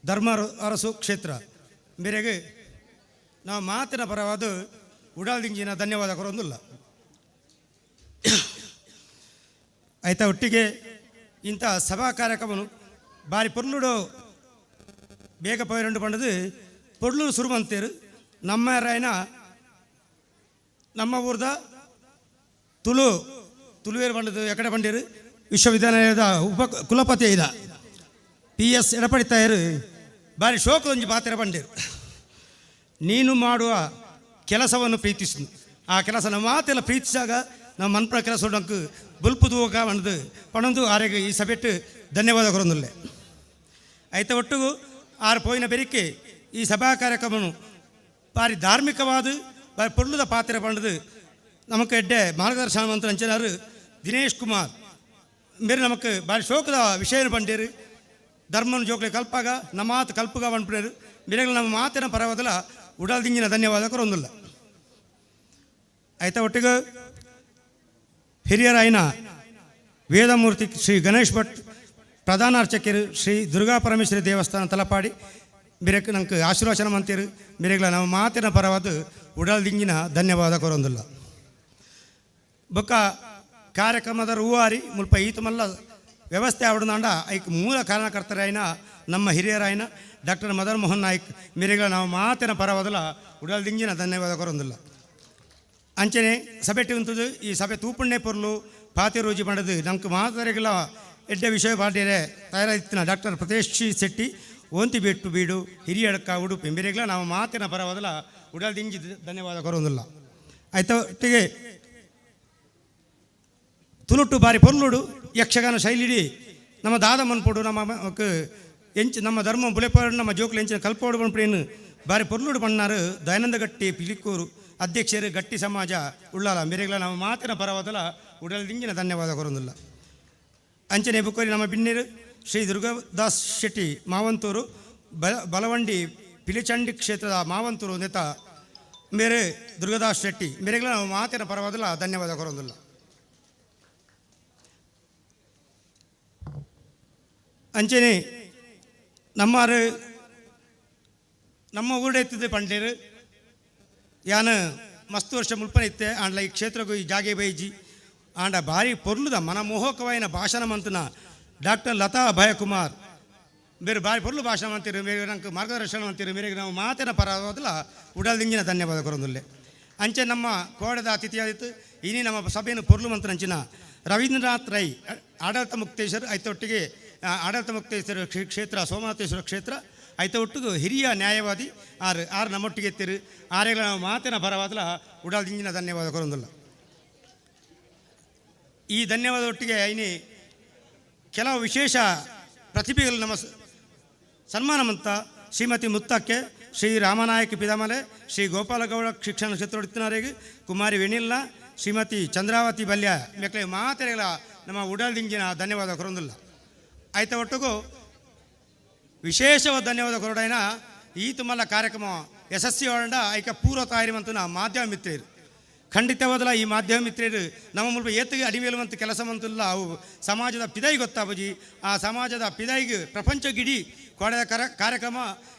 ಧರ್ಮ ಅರಸು ಕ್ಷೇತ್ರ ಮೇರೆಗೆ ನಾವು ಮಾತಿನ ಪರವಾದ ಉಡಾಲ್ದಿಂಗಿನ ಧನ್ಯವಾದ ಕೊರೊಂದಿಲ್ಲ. ಆಯ್ತಾ ಒಟ್ಟಿಗೆ ಇಂಥ ಸಭಾ ಕಾರ್ಯಕ್ರಮನು ಬಾರಿ ಪೊರ್ಲುಡು ಬೇಗ ಪೋಯರಂಡು ಪಂಡದು ಪೊರ್ಲು ಸುರುಮಂತೇರು ನಮ್ಮ ರಾಯನ ನಮ್ಮ ಊರ್ದ ತುಳು ತುಳುವೇರು ಪಂಡದು ಎಕಡೆ ಪಂಡೇರು ವಿಶ್ವವಿದ್ಯಾಲಯದ ಉಪ ಕುಲಪತಿ ಇದ ಪಿ ಎಸ್ ಎಡಪಡಿತಾಯರು ಬಾರಿ ಶೋಕದೊಂಜಿ ಪಾತ್ರ ಪಂಡೇರು. ನೀನು ಮಾಡುವ ಕೆಲಸವನ್ನು ಪ್ರೀತಿಸು, ಆ ಕೆಲಸ ನಮ್ಮ ಮಾತೆಲ್ಲ ಪ್ರೀತಿಸಾಗ ನಮ್ಮ ಮನ್ಪುನ ಕೆಲಸ ನಂಗೆ ಬೊಲ್ಪು ತೂಕ ಪಂಡ್ದು ಪಣೊಂದು ಆರೆಗ್ ಈ ಸಭೆಟ್ ಧನ್ಯವಾದ ಕೊರೊಂದುಲ್ಲೆ. ಐತ ಒಟ್ಟುಗು ಆರು ಪೋಯಿನ ಬೆರಿಕೆ ಈ ಸಭಾ ಕಾರ್ಯಕ್ರಮನು ಬಾರಿ ಧಾರ್ಮಿಕವಾದ ಬಾರಿ ಪೊರ್ಲುದ ಪಾತ್ರ ಪಂಡ್ದು ನಮಕ್ ಎಡ್ಡೆ ಮಾರ್ಗದರ್ಶನ ಮಂತ್ರ ಅಂಚನಾರು ದಿನೇಶ್ ಕುಮಾರ್ ಮೇರೆ ನಮಕ್ ಬಾರಿ ಶೋಕದ ವಿಷಯ ಪಂಡೇರು. ಧರ್ಮನ ಜೋಕ್ಲೆ ಕಲ್ಪಾಗ ನಮ್ಮ ಮಾತು ಕಲ್ಪುಗ ಪನ್ಪುನೇರು ಮೇರೆಗಳ ನಮ್ಮ ಮಾತಿನ ಪರವಾದಲ ಉಡಲ್ದಿಂಗಿನ ಧನ್ಯವಾದ ಕೊರೊಂದುಲ್ಲ. ಆಯ್ತಾ ಒಟ್ಟಿಗೆ ಹಿರಿಯರಾಯನ ವೇದಮೂರ್ತಿ ಶ್ರೀ ಗಣೇಶ್ ಭಟ್ ಪ್ರಧಾನ ಅರ್ಚಕರು ಶ್ರೀ ದುರ್ಗಾ ಪರಮೇಶ್ವರಿ ದೇವಸ್ಥಾನ ತಲಪಾಡಿ ಮೇರೆಕ್ ನಂಗೆ ಆಶೀರ್ವಚನ ಮಂತೀರು ಮೇರೆಗಳ ನಮ್ಮ ಮಾತಿನ ಪರವಾದ ಉಡಲ್ದಿಂಗಿನ ಧನ್ಯವಾದ ಕೊರೊಂದಿಲ್ಲ. ಬೊಕ್ಕ ಕಾರ್ಯಕ್ರಮದ ರೂವಾರಿ ಮುಲ್ಪ ಈತ ಮಲ್ಲ ವ್ಯವಸ್ಥೆ ಆವಡನಾಂಡ ಐಕ್ ಮೂಲ ಕಾರಣಕರ್ತರಾಯನ ನಮ್ಮ ಹಿರಿಯರಾಯನ ಡಾಕ್ಟರ್ ಮದನ್ ಮೋಹನ್ ನಾಯ್ಕ್ ಮೇರೆಗಳ ನಾವು ಮಾತಿನ ಪರವಾದಲ ಉಡಲ್ದಿಂಗಿನ ಧನ್ಯವಾದ ಕೊರೊಂದಿಲ್ಲ. ಅಂಚನೆ ಸಭೆ ಉಂತದು ಈ ಸಭೆ ತೂಪಣ್ಣೆ ಪೊರ್ಲು ಪಾತಿ ರೋಜಿ ಪಂಡದು ನಮ್ಗೆ ಮಾತರೆಗಳ ಎಡ್ಡೆ ವಿಷಯ ಪಾಡ್ಯರೆ ತಯಾರಿತ್ತಿನ ಡಾಕ್ಟರ್ ಪ್ರತೇಶ್ ಶೆಟ್ಟಿ ಓಂತಿ ಬೆಟ್ಟು ಬೀಡು ಹಿರಿಯಡ್ಕ ಉಡುಪಿ ಮೇರೆಗಳ ನಾವು ಮಾತಿನ ಪರವಾದಲ ಉಡಲ್ದಿಂಗಿ ಧನ್ಯವಾದ ಕೊರೊಂದಿಲ್ಲ. ಆಯ್ತಾ ಒಟ್ಟಿಗೆ ತುಳುಟು ಬಾರಿ ಪೊರ್ಲುಡು ಯಕ್ಷಗಾನ ಶೈಲಿಡಿ ನಮ್ಮ ದಾದ ಮನ್ಪೊಡು ನಮ್ಮ ಎಂಚು ನಮ್ಮ ಧರ್ಮ ಬುಲೆಪಾಡು ನಮ್ಮ ಜೋಕ್ಲು ಎಂಚಿನ ಕಲ್ಪೋಡು ಪನ್ಪುನೇನು ಬಾರಿ ಪೊರ್ಲುಡು ಪಣ್ಣಾರು ದಯಾನಂದ ಗಟ್ಟಿ ಪಿಲಿಕೂರು ಅಧ್ಯಕ್ಷರು ಗಟ್ಟಿ ಸಮಾಜ ಉಳ್ಳಾಲ ಮೇರೆಗಳ ನಮ್ಮ ಮಾತಿನ ಪರವಾದಲ ಉಡಲ್ದಿಂಗಿನ ಧನ್ಯವಾದ ಕೊರೊಂದಿಲ್ಲ. ಅಂಚನೆ ಬುಕ್ಕೋರಿ ನಮ್ಮ ಬಿನ್ನೇರು ಶ್ರೀ ದುರ್ಗಾದಾಸ್ ಶೆಟ್ಟಿ ಮಾವಂತೂರು ಬಲವಂಡಿ ಪಿಲಿಚಂಡಿ ಕ್ಷೇತ್ರದ ಮಾವಂತೂರು ನೇತ ಮೇರೆ ದುರ್ಗಾದಾಸ್ ಶೆಟ್ಟಿ ಮೇರೆಗಳ ನಮ್ಮ ಮಾತಿನ ಪರವಾದಲ ಧನ್ಯವಾದ ಕೊರೊಂದಿಲ್ಲ. ಅಂಚನೆ ನಮ್ಮಾರು ನಮ್ಮ ಊರುಡೆ ಪಂಡೇರು ಯಾನ ಮಸ್ತ್ ವರ್ಷ ಮುಲ್ಪನ ಇತ್ತೆ ಆಂಡ್ಲ ಈ ಕ್ಷೇತ್ರಗೂ ಈ ಜಾಗೆ ಬೈಜಿ ಆಂಡ ಭಾರಿ ಪೊರ್ಲುದ ಮನಮೋಹಕವಾಯಿನ ಭಾಷಣ ಮಂತನ ಡಾಕ್ಟರ್ ಲತಾ ಅಭಯಕುಮಾರ್ ಬೇರೆ ಭಾರಿ ಪೊರ್ಲು ಭಾಷಣ ಅಂತೀರಿ ಮೇರೆ ನಂಗೆ ಮಾರ್ಗದರ್ಶನ ಅಂತೀರಿ ಮೇರೆಗೆ ನಾವು ಮಾತಿನ ಪರವಾದಲ ಉಡಲ್ದಿಂಗಿನ ಧನ್ಯವಾದ ಕೊರೊಂದುಲ್ಲೆ. ಅಂಚೆ ನಮ್ಮ ಕೋಡದ ಅತಿಥಿಯಾದಿತ್ತು ಇನಿ ನಮ್ಮ ಸಭೆಯನ್ನು ಪೊರ್ಲು ಮಂತನಂಚಿನ ರವೀಂದ್ರನಾಥ್ ರೈ ಆಡಳಿತ ಮುಕ್ತೇಶ್ವರ ಐತೊಟ್ಟಿಗೆ ಆಡಳಿತ ಮುಕ್ತೇಶ್ವರ ಕ್ಷೇತ್ರ ಸೋಮನಾಥೇಶ್ವರ ಕ್ಷೇತ್ರ ಐತ ಒಟ್ಟಿಗೆ ಹಿರಿಯ ನ್ಯಾಯವಾದಿ ಆರು ಆರು ನಮ್ಮೊಟ್ಟಿಗೆ ಎತ್ತಿರು ಆರೆಗಳ ನಾವು ಮಾತಿನ ಪರವಾದಲ ಉಡಲ್ದಿಂಗಿನ ಧನ್ಯವಾದ ಕೊರೊಂದಿಲ್ಲ. ಈ ಧನ್ಯವಾದ ಒಟ್ಟಿಗೆ ಐನಿ ಕೆಲವು ವಿಶೇಷ ಪ್ರತಿಭೆಗಳು ನಮ್ಮ ಸನ್ಮಾನ ಮಂತ ಶ್ರೀಮತಿ ಮುತ್ತಕ್ಕೆ ಶ್ರೀ ರಾಮನಾಯಕ ಪಿದಾಮಲೆ ಶ್ರೀ ಗೋಪಾಲಗೌಡ ಶಿಕ್ಷಣ ಕ್ಷೇತ್ರ ಕುಮಾರಿ ವೆನಿಲ್ಲ ಶ್ರೀಮತಿ ಚಂದ್ರಾವತಿ ಬಲ್ಯ ಮೇಕ್ಲೆ ಮಾತೆರೆಗಳ ನಮ್ಮ ಉಡಲ್ದಿಂಗಿನ ಧನ್ಯವಾದ ಕೊರೊಂದಿಲ್ಲ. ಆಯ್ತ ಒಟ್ಟಿಗೂ ವಿಶೇಷವಾದ ಧನ್ಯವಾದ ಕೊರಡೈನ ಈ ತುಮಲ್ಲ ಕಾರ್ಯಕ್ರಮ ಯಶಸ್ವಿ ಒಳಂಡ ಐಕ ಪೂರ್ವ ತಯಾರಿ ಮಂತನ ಮಾಧ್ಯಮ ಮಿತ್ರರು ಖಂಡಿತವಾದಲ ಈ ಮಾಧ್ಯಮ ಮಿತ್ರರು ನಮ್ಮ ಮುಲ್ಪ ಏತಿಗೆ ಅಡಿಮೇಲುವಂತ ಕೆಲಸ ಮಂತಿಲ್ಲ ಅವು ಸಮಾಜದ ಪಿದೈ ಗೊತ್ತಾಬಜಿ ಆ ಸಮಾಜದ ಪಿದೈಗೆ ಪ್ರಪಂಚ ಗಿಡಿ ಕೊಡೆದ ಕಾರ್ಯಕ್ರಮ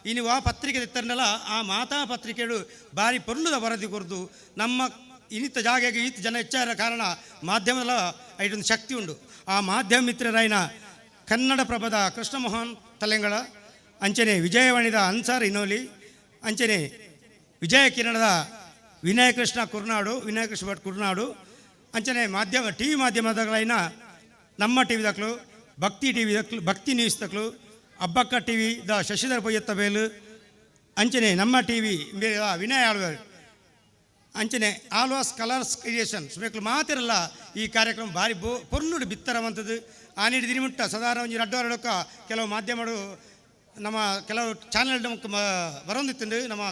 ಇನ್ನು ಆ ಪತ್ರಿಕೆ ತೆತ್ತರ್ನಲ್ಲ ಆ ಮಾತಾ ಪತ್ರಿಕೆಗಳು ಭಾರಿ ಪೊರ್ಲುದ ವರದಿ ಕೊರ್ದು ನಮ್ಮ ಇನಿತ ಜಾಗೆಗೆ ಈತ ಜನ ಹೆಚ್ಚಾರ ಕಾರಣ ಮಾಧ್ಯಮದ ಐಟೊಂದು ಶಕ್ತಿ ಉಂಡು. ಆ ಮಾಧ್ಯಮ ಮಿತ್ರರಾಯಿನ ಕನ್ನಡ ಪ್ರಭದ ಕೃಷ್ಣಮೋಹನ್ ತಲೆಂಗಳ, ಅಂಚನೆ ವಿಜಯವಾಣಿದ ಅನ್ಸಾರ್ ಇನೋಲಿ, ಅಂಚನೆ ವಿಜಯ ಕಿರಣದ ವಿನಯಕೃಷ್ಣ ಕುರ್ನಾಡು, ವಿನಯಕೃಷ್ಣ ಭಟ್ ಕುರ್ನಾಡು, ಅಂಚನೆ ಮಾಧ್ಯಮ ಟಿ ವಿ ಮಾಧ್ಯಮದಗಳೈನ ನಮ್ಮ ಟಿ ವಿ ದಕ್ಲು, ಭಕ್ತಿ ಟಿ ವಿ ದಕ್ಲು, ಭಕ್ತಿ ನ್ಯೂಸ್ ದಕ್ಲು, Abbakka T V the Shashidhara Poyyattabelu, ಅಂಚನೆ ನಮ್ಮ ಟಿ ವಿ ವಿನಯ್ ಆಳ್ವೇರ್, ಅಂಚನೆ ಆಲ್ವಾಸ್ ಕಲರ್ಸ್ ಕ್ರಿಯೇಷನ್ ಸುಮೇಕ್ಲು ಮಾತಿರಲ್ಲ. ಈ ಕಾರ್ಯಕ್ರಮ ಭಾರಿ ಬೋ ಪೊರ್ಲುಡು ಬಿತ್ತರವಂಥದ್ದು. ಆ ನೀಡಿ ದಿನಮುಟ್ಟ ಸಾಧಾರಣ ಒಂಜಿ ರಡ್ಡು ಕೆಲವು ಮಾಧ್ಯಮಡು ನಮ್ಮ ಕೆಲವು ಚಾನೆಲ್ ನಮಕ್ ಬರೊಂದಿತ್ತುಂಡು, ನಮ್ಮ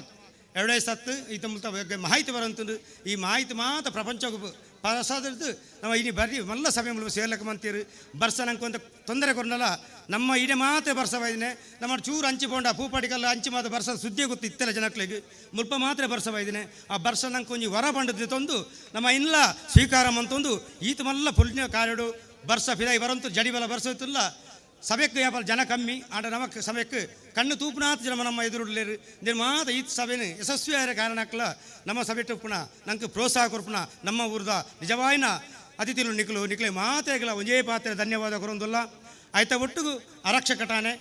ಅಡ್ವರ್ಟೈಸ್ ಅತ್ತು ಈತ ಮುಲ್ತ ಬಗ್ಗೆ ಮಾಹಿತಿ ಬರೋಂತುಂಡು. ಈ ಮಾಹಿತಿ ಮಾತ್ರ ಪ್ರಪಂಚಕ್ಕೆ ಪ್ರಸಾದಿದ್ದು ನಮ್ಮ ಇನಿ ಬರ್ರಿ ಮಲ್ಲ ಸಭೆ ಮೂಲಕ ಸೇರ್ಲಕ್ಕ ಮಂತೀರು. ಬರ್ಸ ನಂಗೆ ಒಂದು ತೊಂದರೆ ಕೊಡಲ್ಲ, ನಮ್ಮ ಇಡೆ ಮಾತ್ರ ಬರ್ಸ ಬೈದಿನಿ. ನಮ್ಮ ಚೂರು ಹಂಚಿ ಪೋಂಡ ಪೂಪಾಟಿಕಲ್ಲ ಹಂಚಿ ಮಾತ್ರ ಬರ್ಸ ಸುದ್ದಿ ಗೊತ್ತು ಇತ್ತಲ್ಲ ಜನಕ್ಳಿಗೆ, ಮುಲ್ಪ ಮಾತ್ರ ಬರ್ಸ ಬೈದಿನಿ. ಆ ಬರ್ಸ ನಂಗೆ ಒಂಜಿ ವರ ಪಂಡದ್ದು ತಂದು ನಮ್ಮ ಇಲ್ಲ ಸ್ವೀಕಾರ ಮಂತೊಂದು ಈತ ಮಲ್ಲ ಪುಣ್ಯ ಕಾರ್ಯಡು ಬರ್ಸ ಫಿದಾಯಿ ಬರಂತು ಜಡಿಬಲ ಬರ್ಸೋತಿಲ್ಲ. ಸಭೆಕ್ಕೆ ಯಾಪಲ್ ಜನ ಕಮ್ಮಿ ಆಂಡ ನಮಕ್ ಸಭೆಕ್ಕೆ ಕಣ್ಣು ತೂಪುನಾಥ ಜನ ನಮ್ಮ ಎದುರುಡ್ಲೇರು ನಿರ್ಮಾತ ಈತ ಸಭೆನ ಯಶಸ್ವಿಯಾದ ಕಾರಣಕ್ಕಲ ನಮ್ಮ ಸಭೆ ಟುಪ್ಪುನ ನಂಗೆ ಪ್ರೋತ್ಸಾಹ ಕೊರ್ಪುನ ನಮ್ಮ ಊರ್ದ ನಿಜವಾಯಿನ ಅತಿಥಿಲು ನಿಕ್ಲು ನಿಕ್ಲೆ ಮಾತೆಗಳ ಒಂಜೇ ಪಾತ್ರೆ ಧನ್ಯವಾದ ಕೊರೊಂದುಲ್ಲ. ಆಯ್ತ ಒಟ್ಟಿಗೂ ಆರಕ್ಷಕಟಾನೆ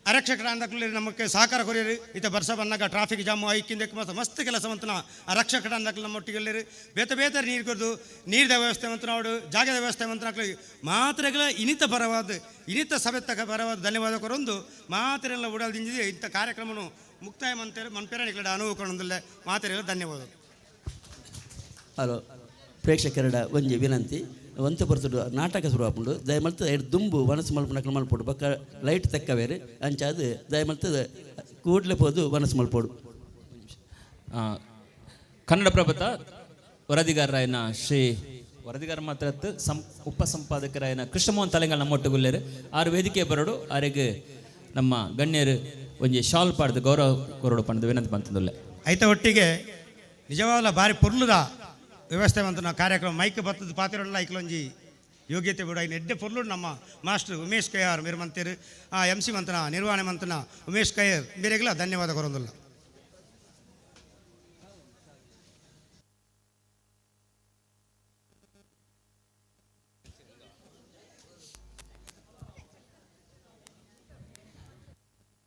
ಆರಕ್ಷಕರ ಅಂದಕ್ಲೆ ನಮಗೆ ಸಹಕಾರ ಕೊರಿಯರು. ಈತ ಬರ್ಸ ಬಂದಾಗ ಟ್ರಾಫಿಕ್ ಜಾಮು ಐಕ್ಕಿಂದಕ್ಕೆ ಮಸ್ತ್ ಮಸ್ತ್ ಕೆಲಸ ಮಂತನ ಆರಕ್ಷಕಟ ಅಂದಕ್ಲೆ ನಮ್ಮೊಟ್ಟಿಗೆ ಬೇತ ಬೇತ ನೀರು ಕೊರದು ನೀರಿನ ವ್ಯವಸ್ಥೆ ಮಂತನ ಅವಡು ಜಾಗದ ವ್ಯವಸ್ಥೆ ಮಂತನ ಮಾತ್ರೆಗಳ ಇನಿತ ಪರವಾದ ಇನಿತ ಸಭೆತಕ ಪರವಾದ ಧನ್ಯವಾದ ಕೊರೊಂದು ಮಾತ್ರೆಲ್ಲ ಉಡಲ್ದಿಂಜಿದೆ ಇಂಥ ಕಾರ್ಯಕ್ರಮನು ಮುಕ್ತಾಯ ಮಂತೇರು ಮನ್ಪೇರ ಅನುವು ಮಾತ್ರೆಲ್ಲ ಧನ್ಯವಾದ. ಹಲೋ ಪ್ರೇಕ್ಷಕರಡ ಒಂಜಿ ವಿನಂತಿ, ಒಂತೆ ಪೊರ್ತುಡು ನಾಟಕ ಶುರು ಆಪುಂಡು, ದಯಮಲ್ತ್ ಐಡ್ ದುಂಬು ವನಸು ಮಲ್ಪುನಕುಲು ಮಲ್ಪೊಡು, ಬೊಕ್ಕ ಲೈಟ್ ತೆಕ್ಕವೇರು ಅಂಚಾದ್ ದಯಮಲ್ತ್ ಕೂಡ್ಲೆ ಪೋದು ವನಸು ಮಲ್ಪೊಡು. ಕನ್ನಡ ಪ್ರಭತ ವರದಿಗಾರರಾಯನ ಶ್ರೀ ವರದಿಗಾರ ಮಾತ್ರ ಉಪ ಸಂಪಾದಕರಾಯನ ಕೃಷ್ಣಮೋಹನ್ ತಲೆಂಗಲ್ ನಮ್ಮೊಟ್ಟುಗುಲ್ಲೇರು ಆರು ವೇದಿಕೆ ಬರೋಡು ಆರೆಗ್ ನಮ್ಮ ಗಣ್ಯರು ಒಂಜಿ ಶಾಲ್ ಪಾಡ್ದು ಗೌರವ ಕೊರಡು ಪಂಡ್ದು ವಿನಂತಿ ಮಂತಂದುಲ್ಲೆ. ಐತ ಒಟ್ಟಿಗೆ ನಿಜವಾದ ಭಾರಿ ಪೊರ್ಲುದ ವ್ಯವಸ್ಥೆ ಮಂತನ ಕಾರ್ಯಕ್ರಮ ಮೈಕ್ ಬತ್ತದ ಪಾತಿರಲ್ಲ ಐಕ್ಲೊಂಜಿ ಯೋಗ್ಯತೆ ಬಿಡು ಐನ ಎಡ್ಡೆ ಪೊರ್ಲು ನಮ್ಮ ಮಾಸ್ಟರ್ ಉಮೇಶ್ ಕೈಯಾರ್ ಮೇರು ಮಂತೇರು, ಆ ಎಂ ಸಿ ಮಂತನ ನಿರ್ವಹಣೆ ಮಂತನ ಉಮೇಶ್ ಕೈಯರ್ ಮೇರೆಗೆಲ್ಲ ಧನ್ಯವಾದ ಕೊರೊಂದುಲ್ಲ.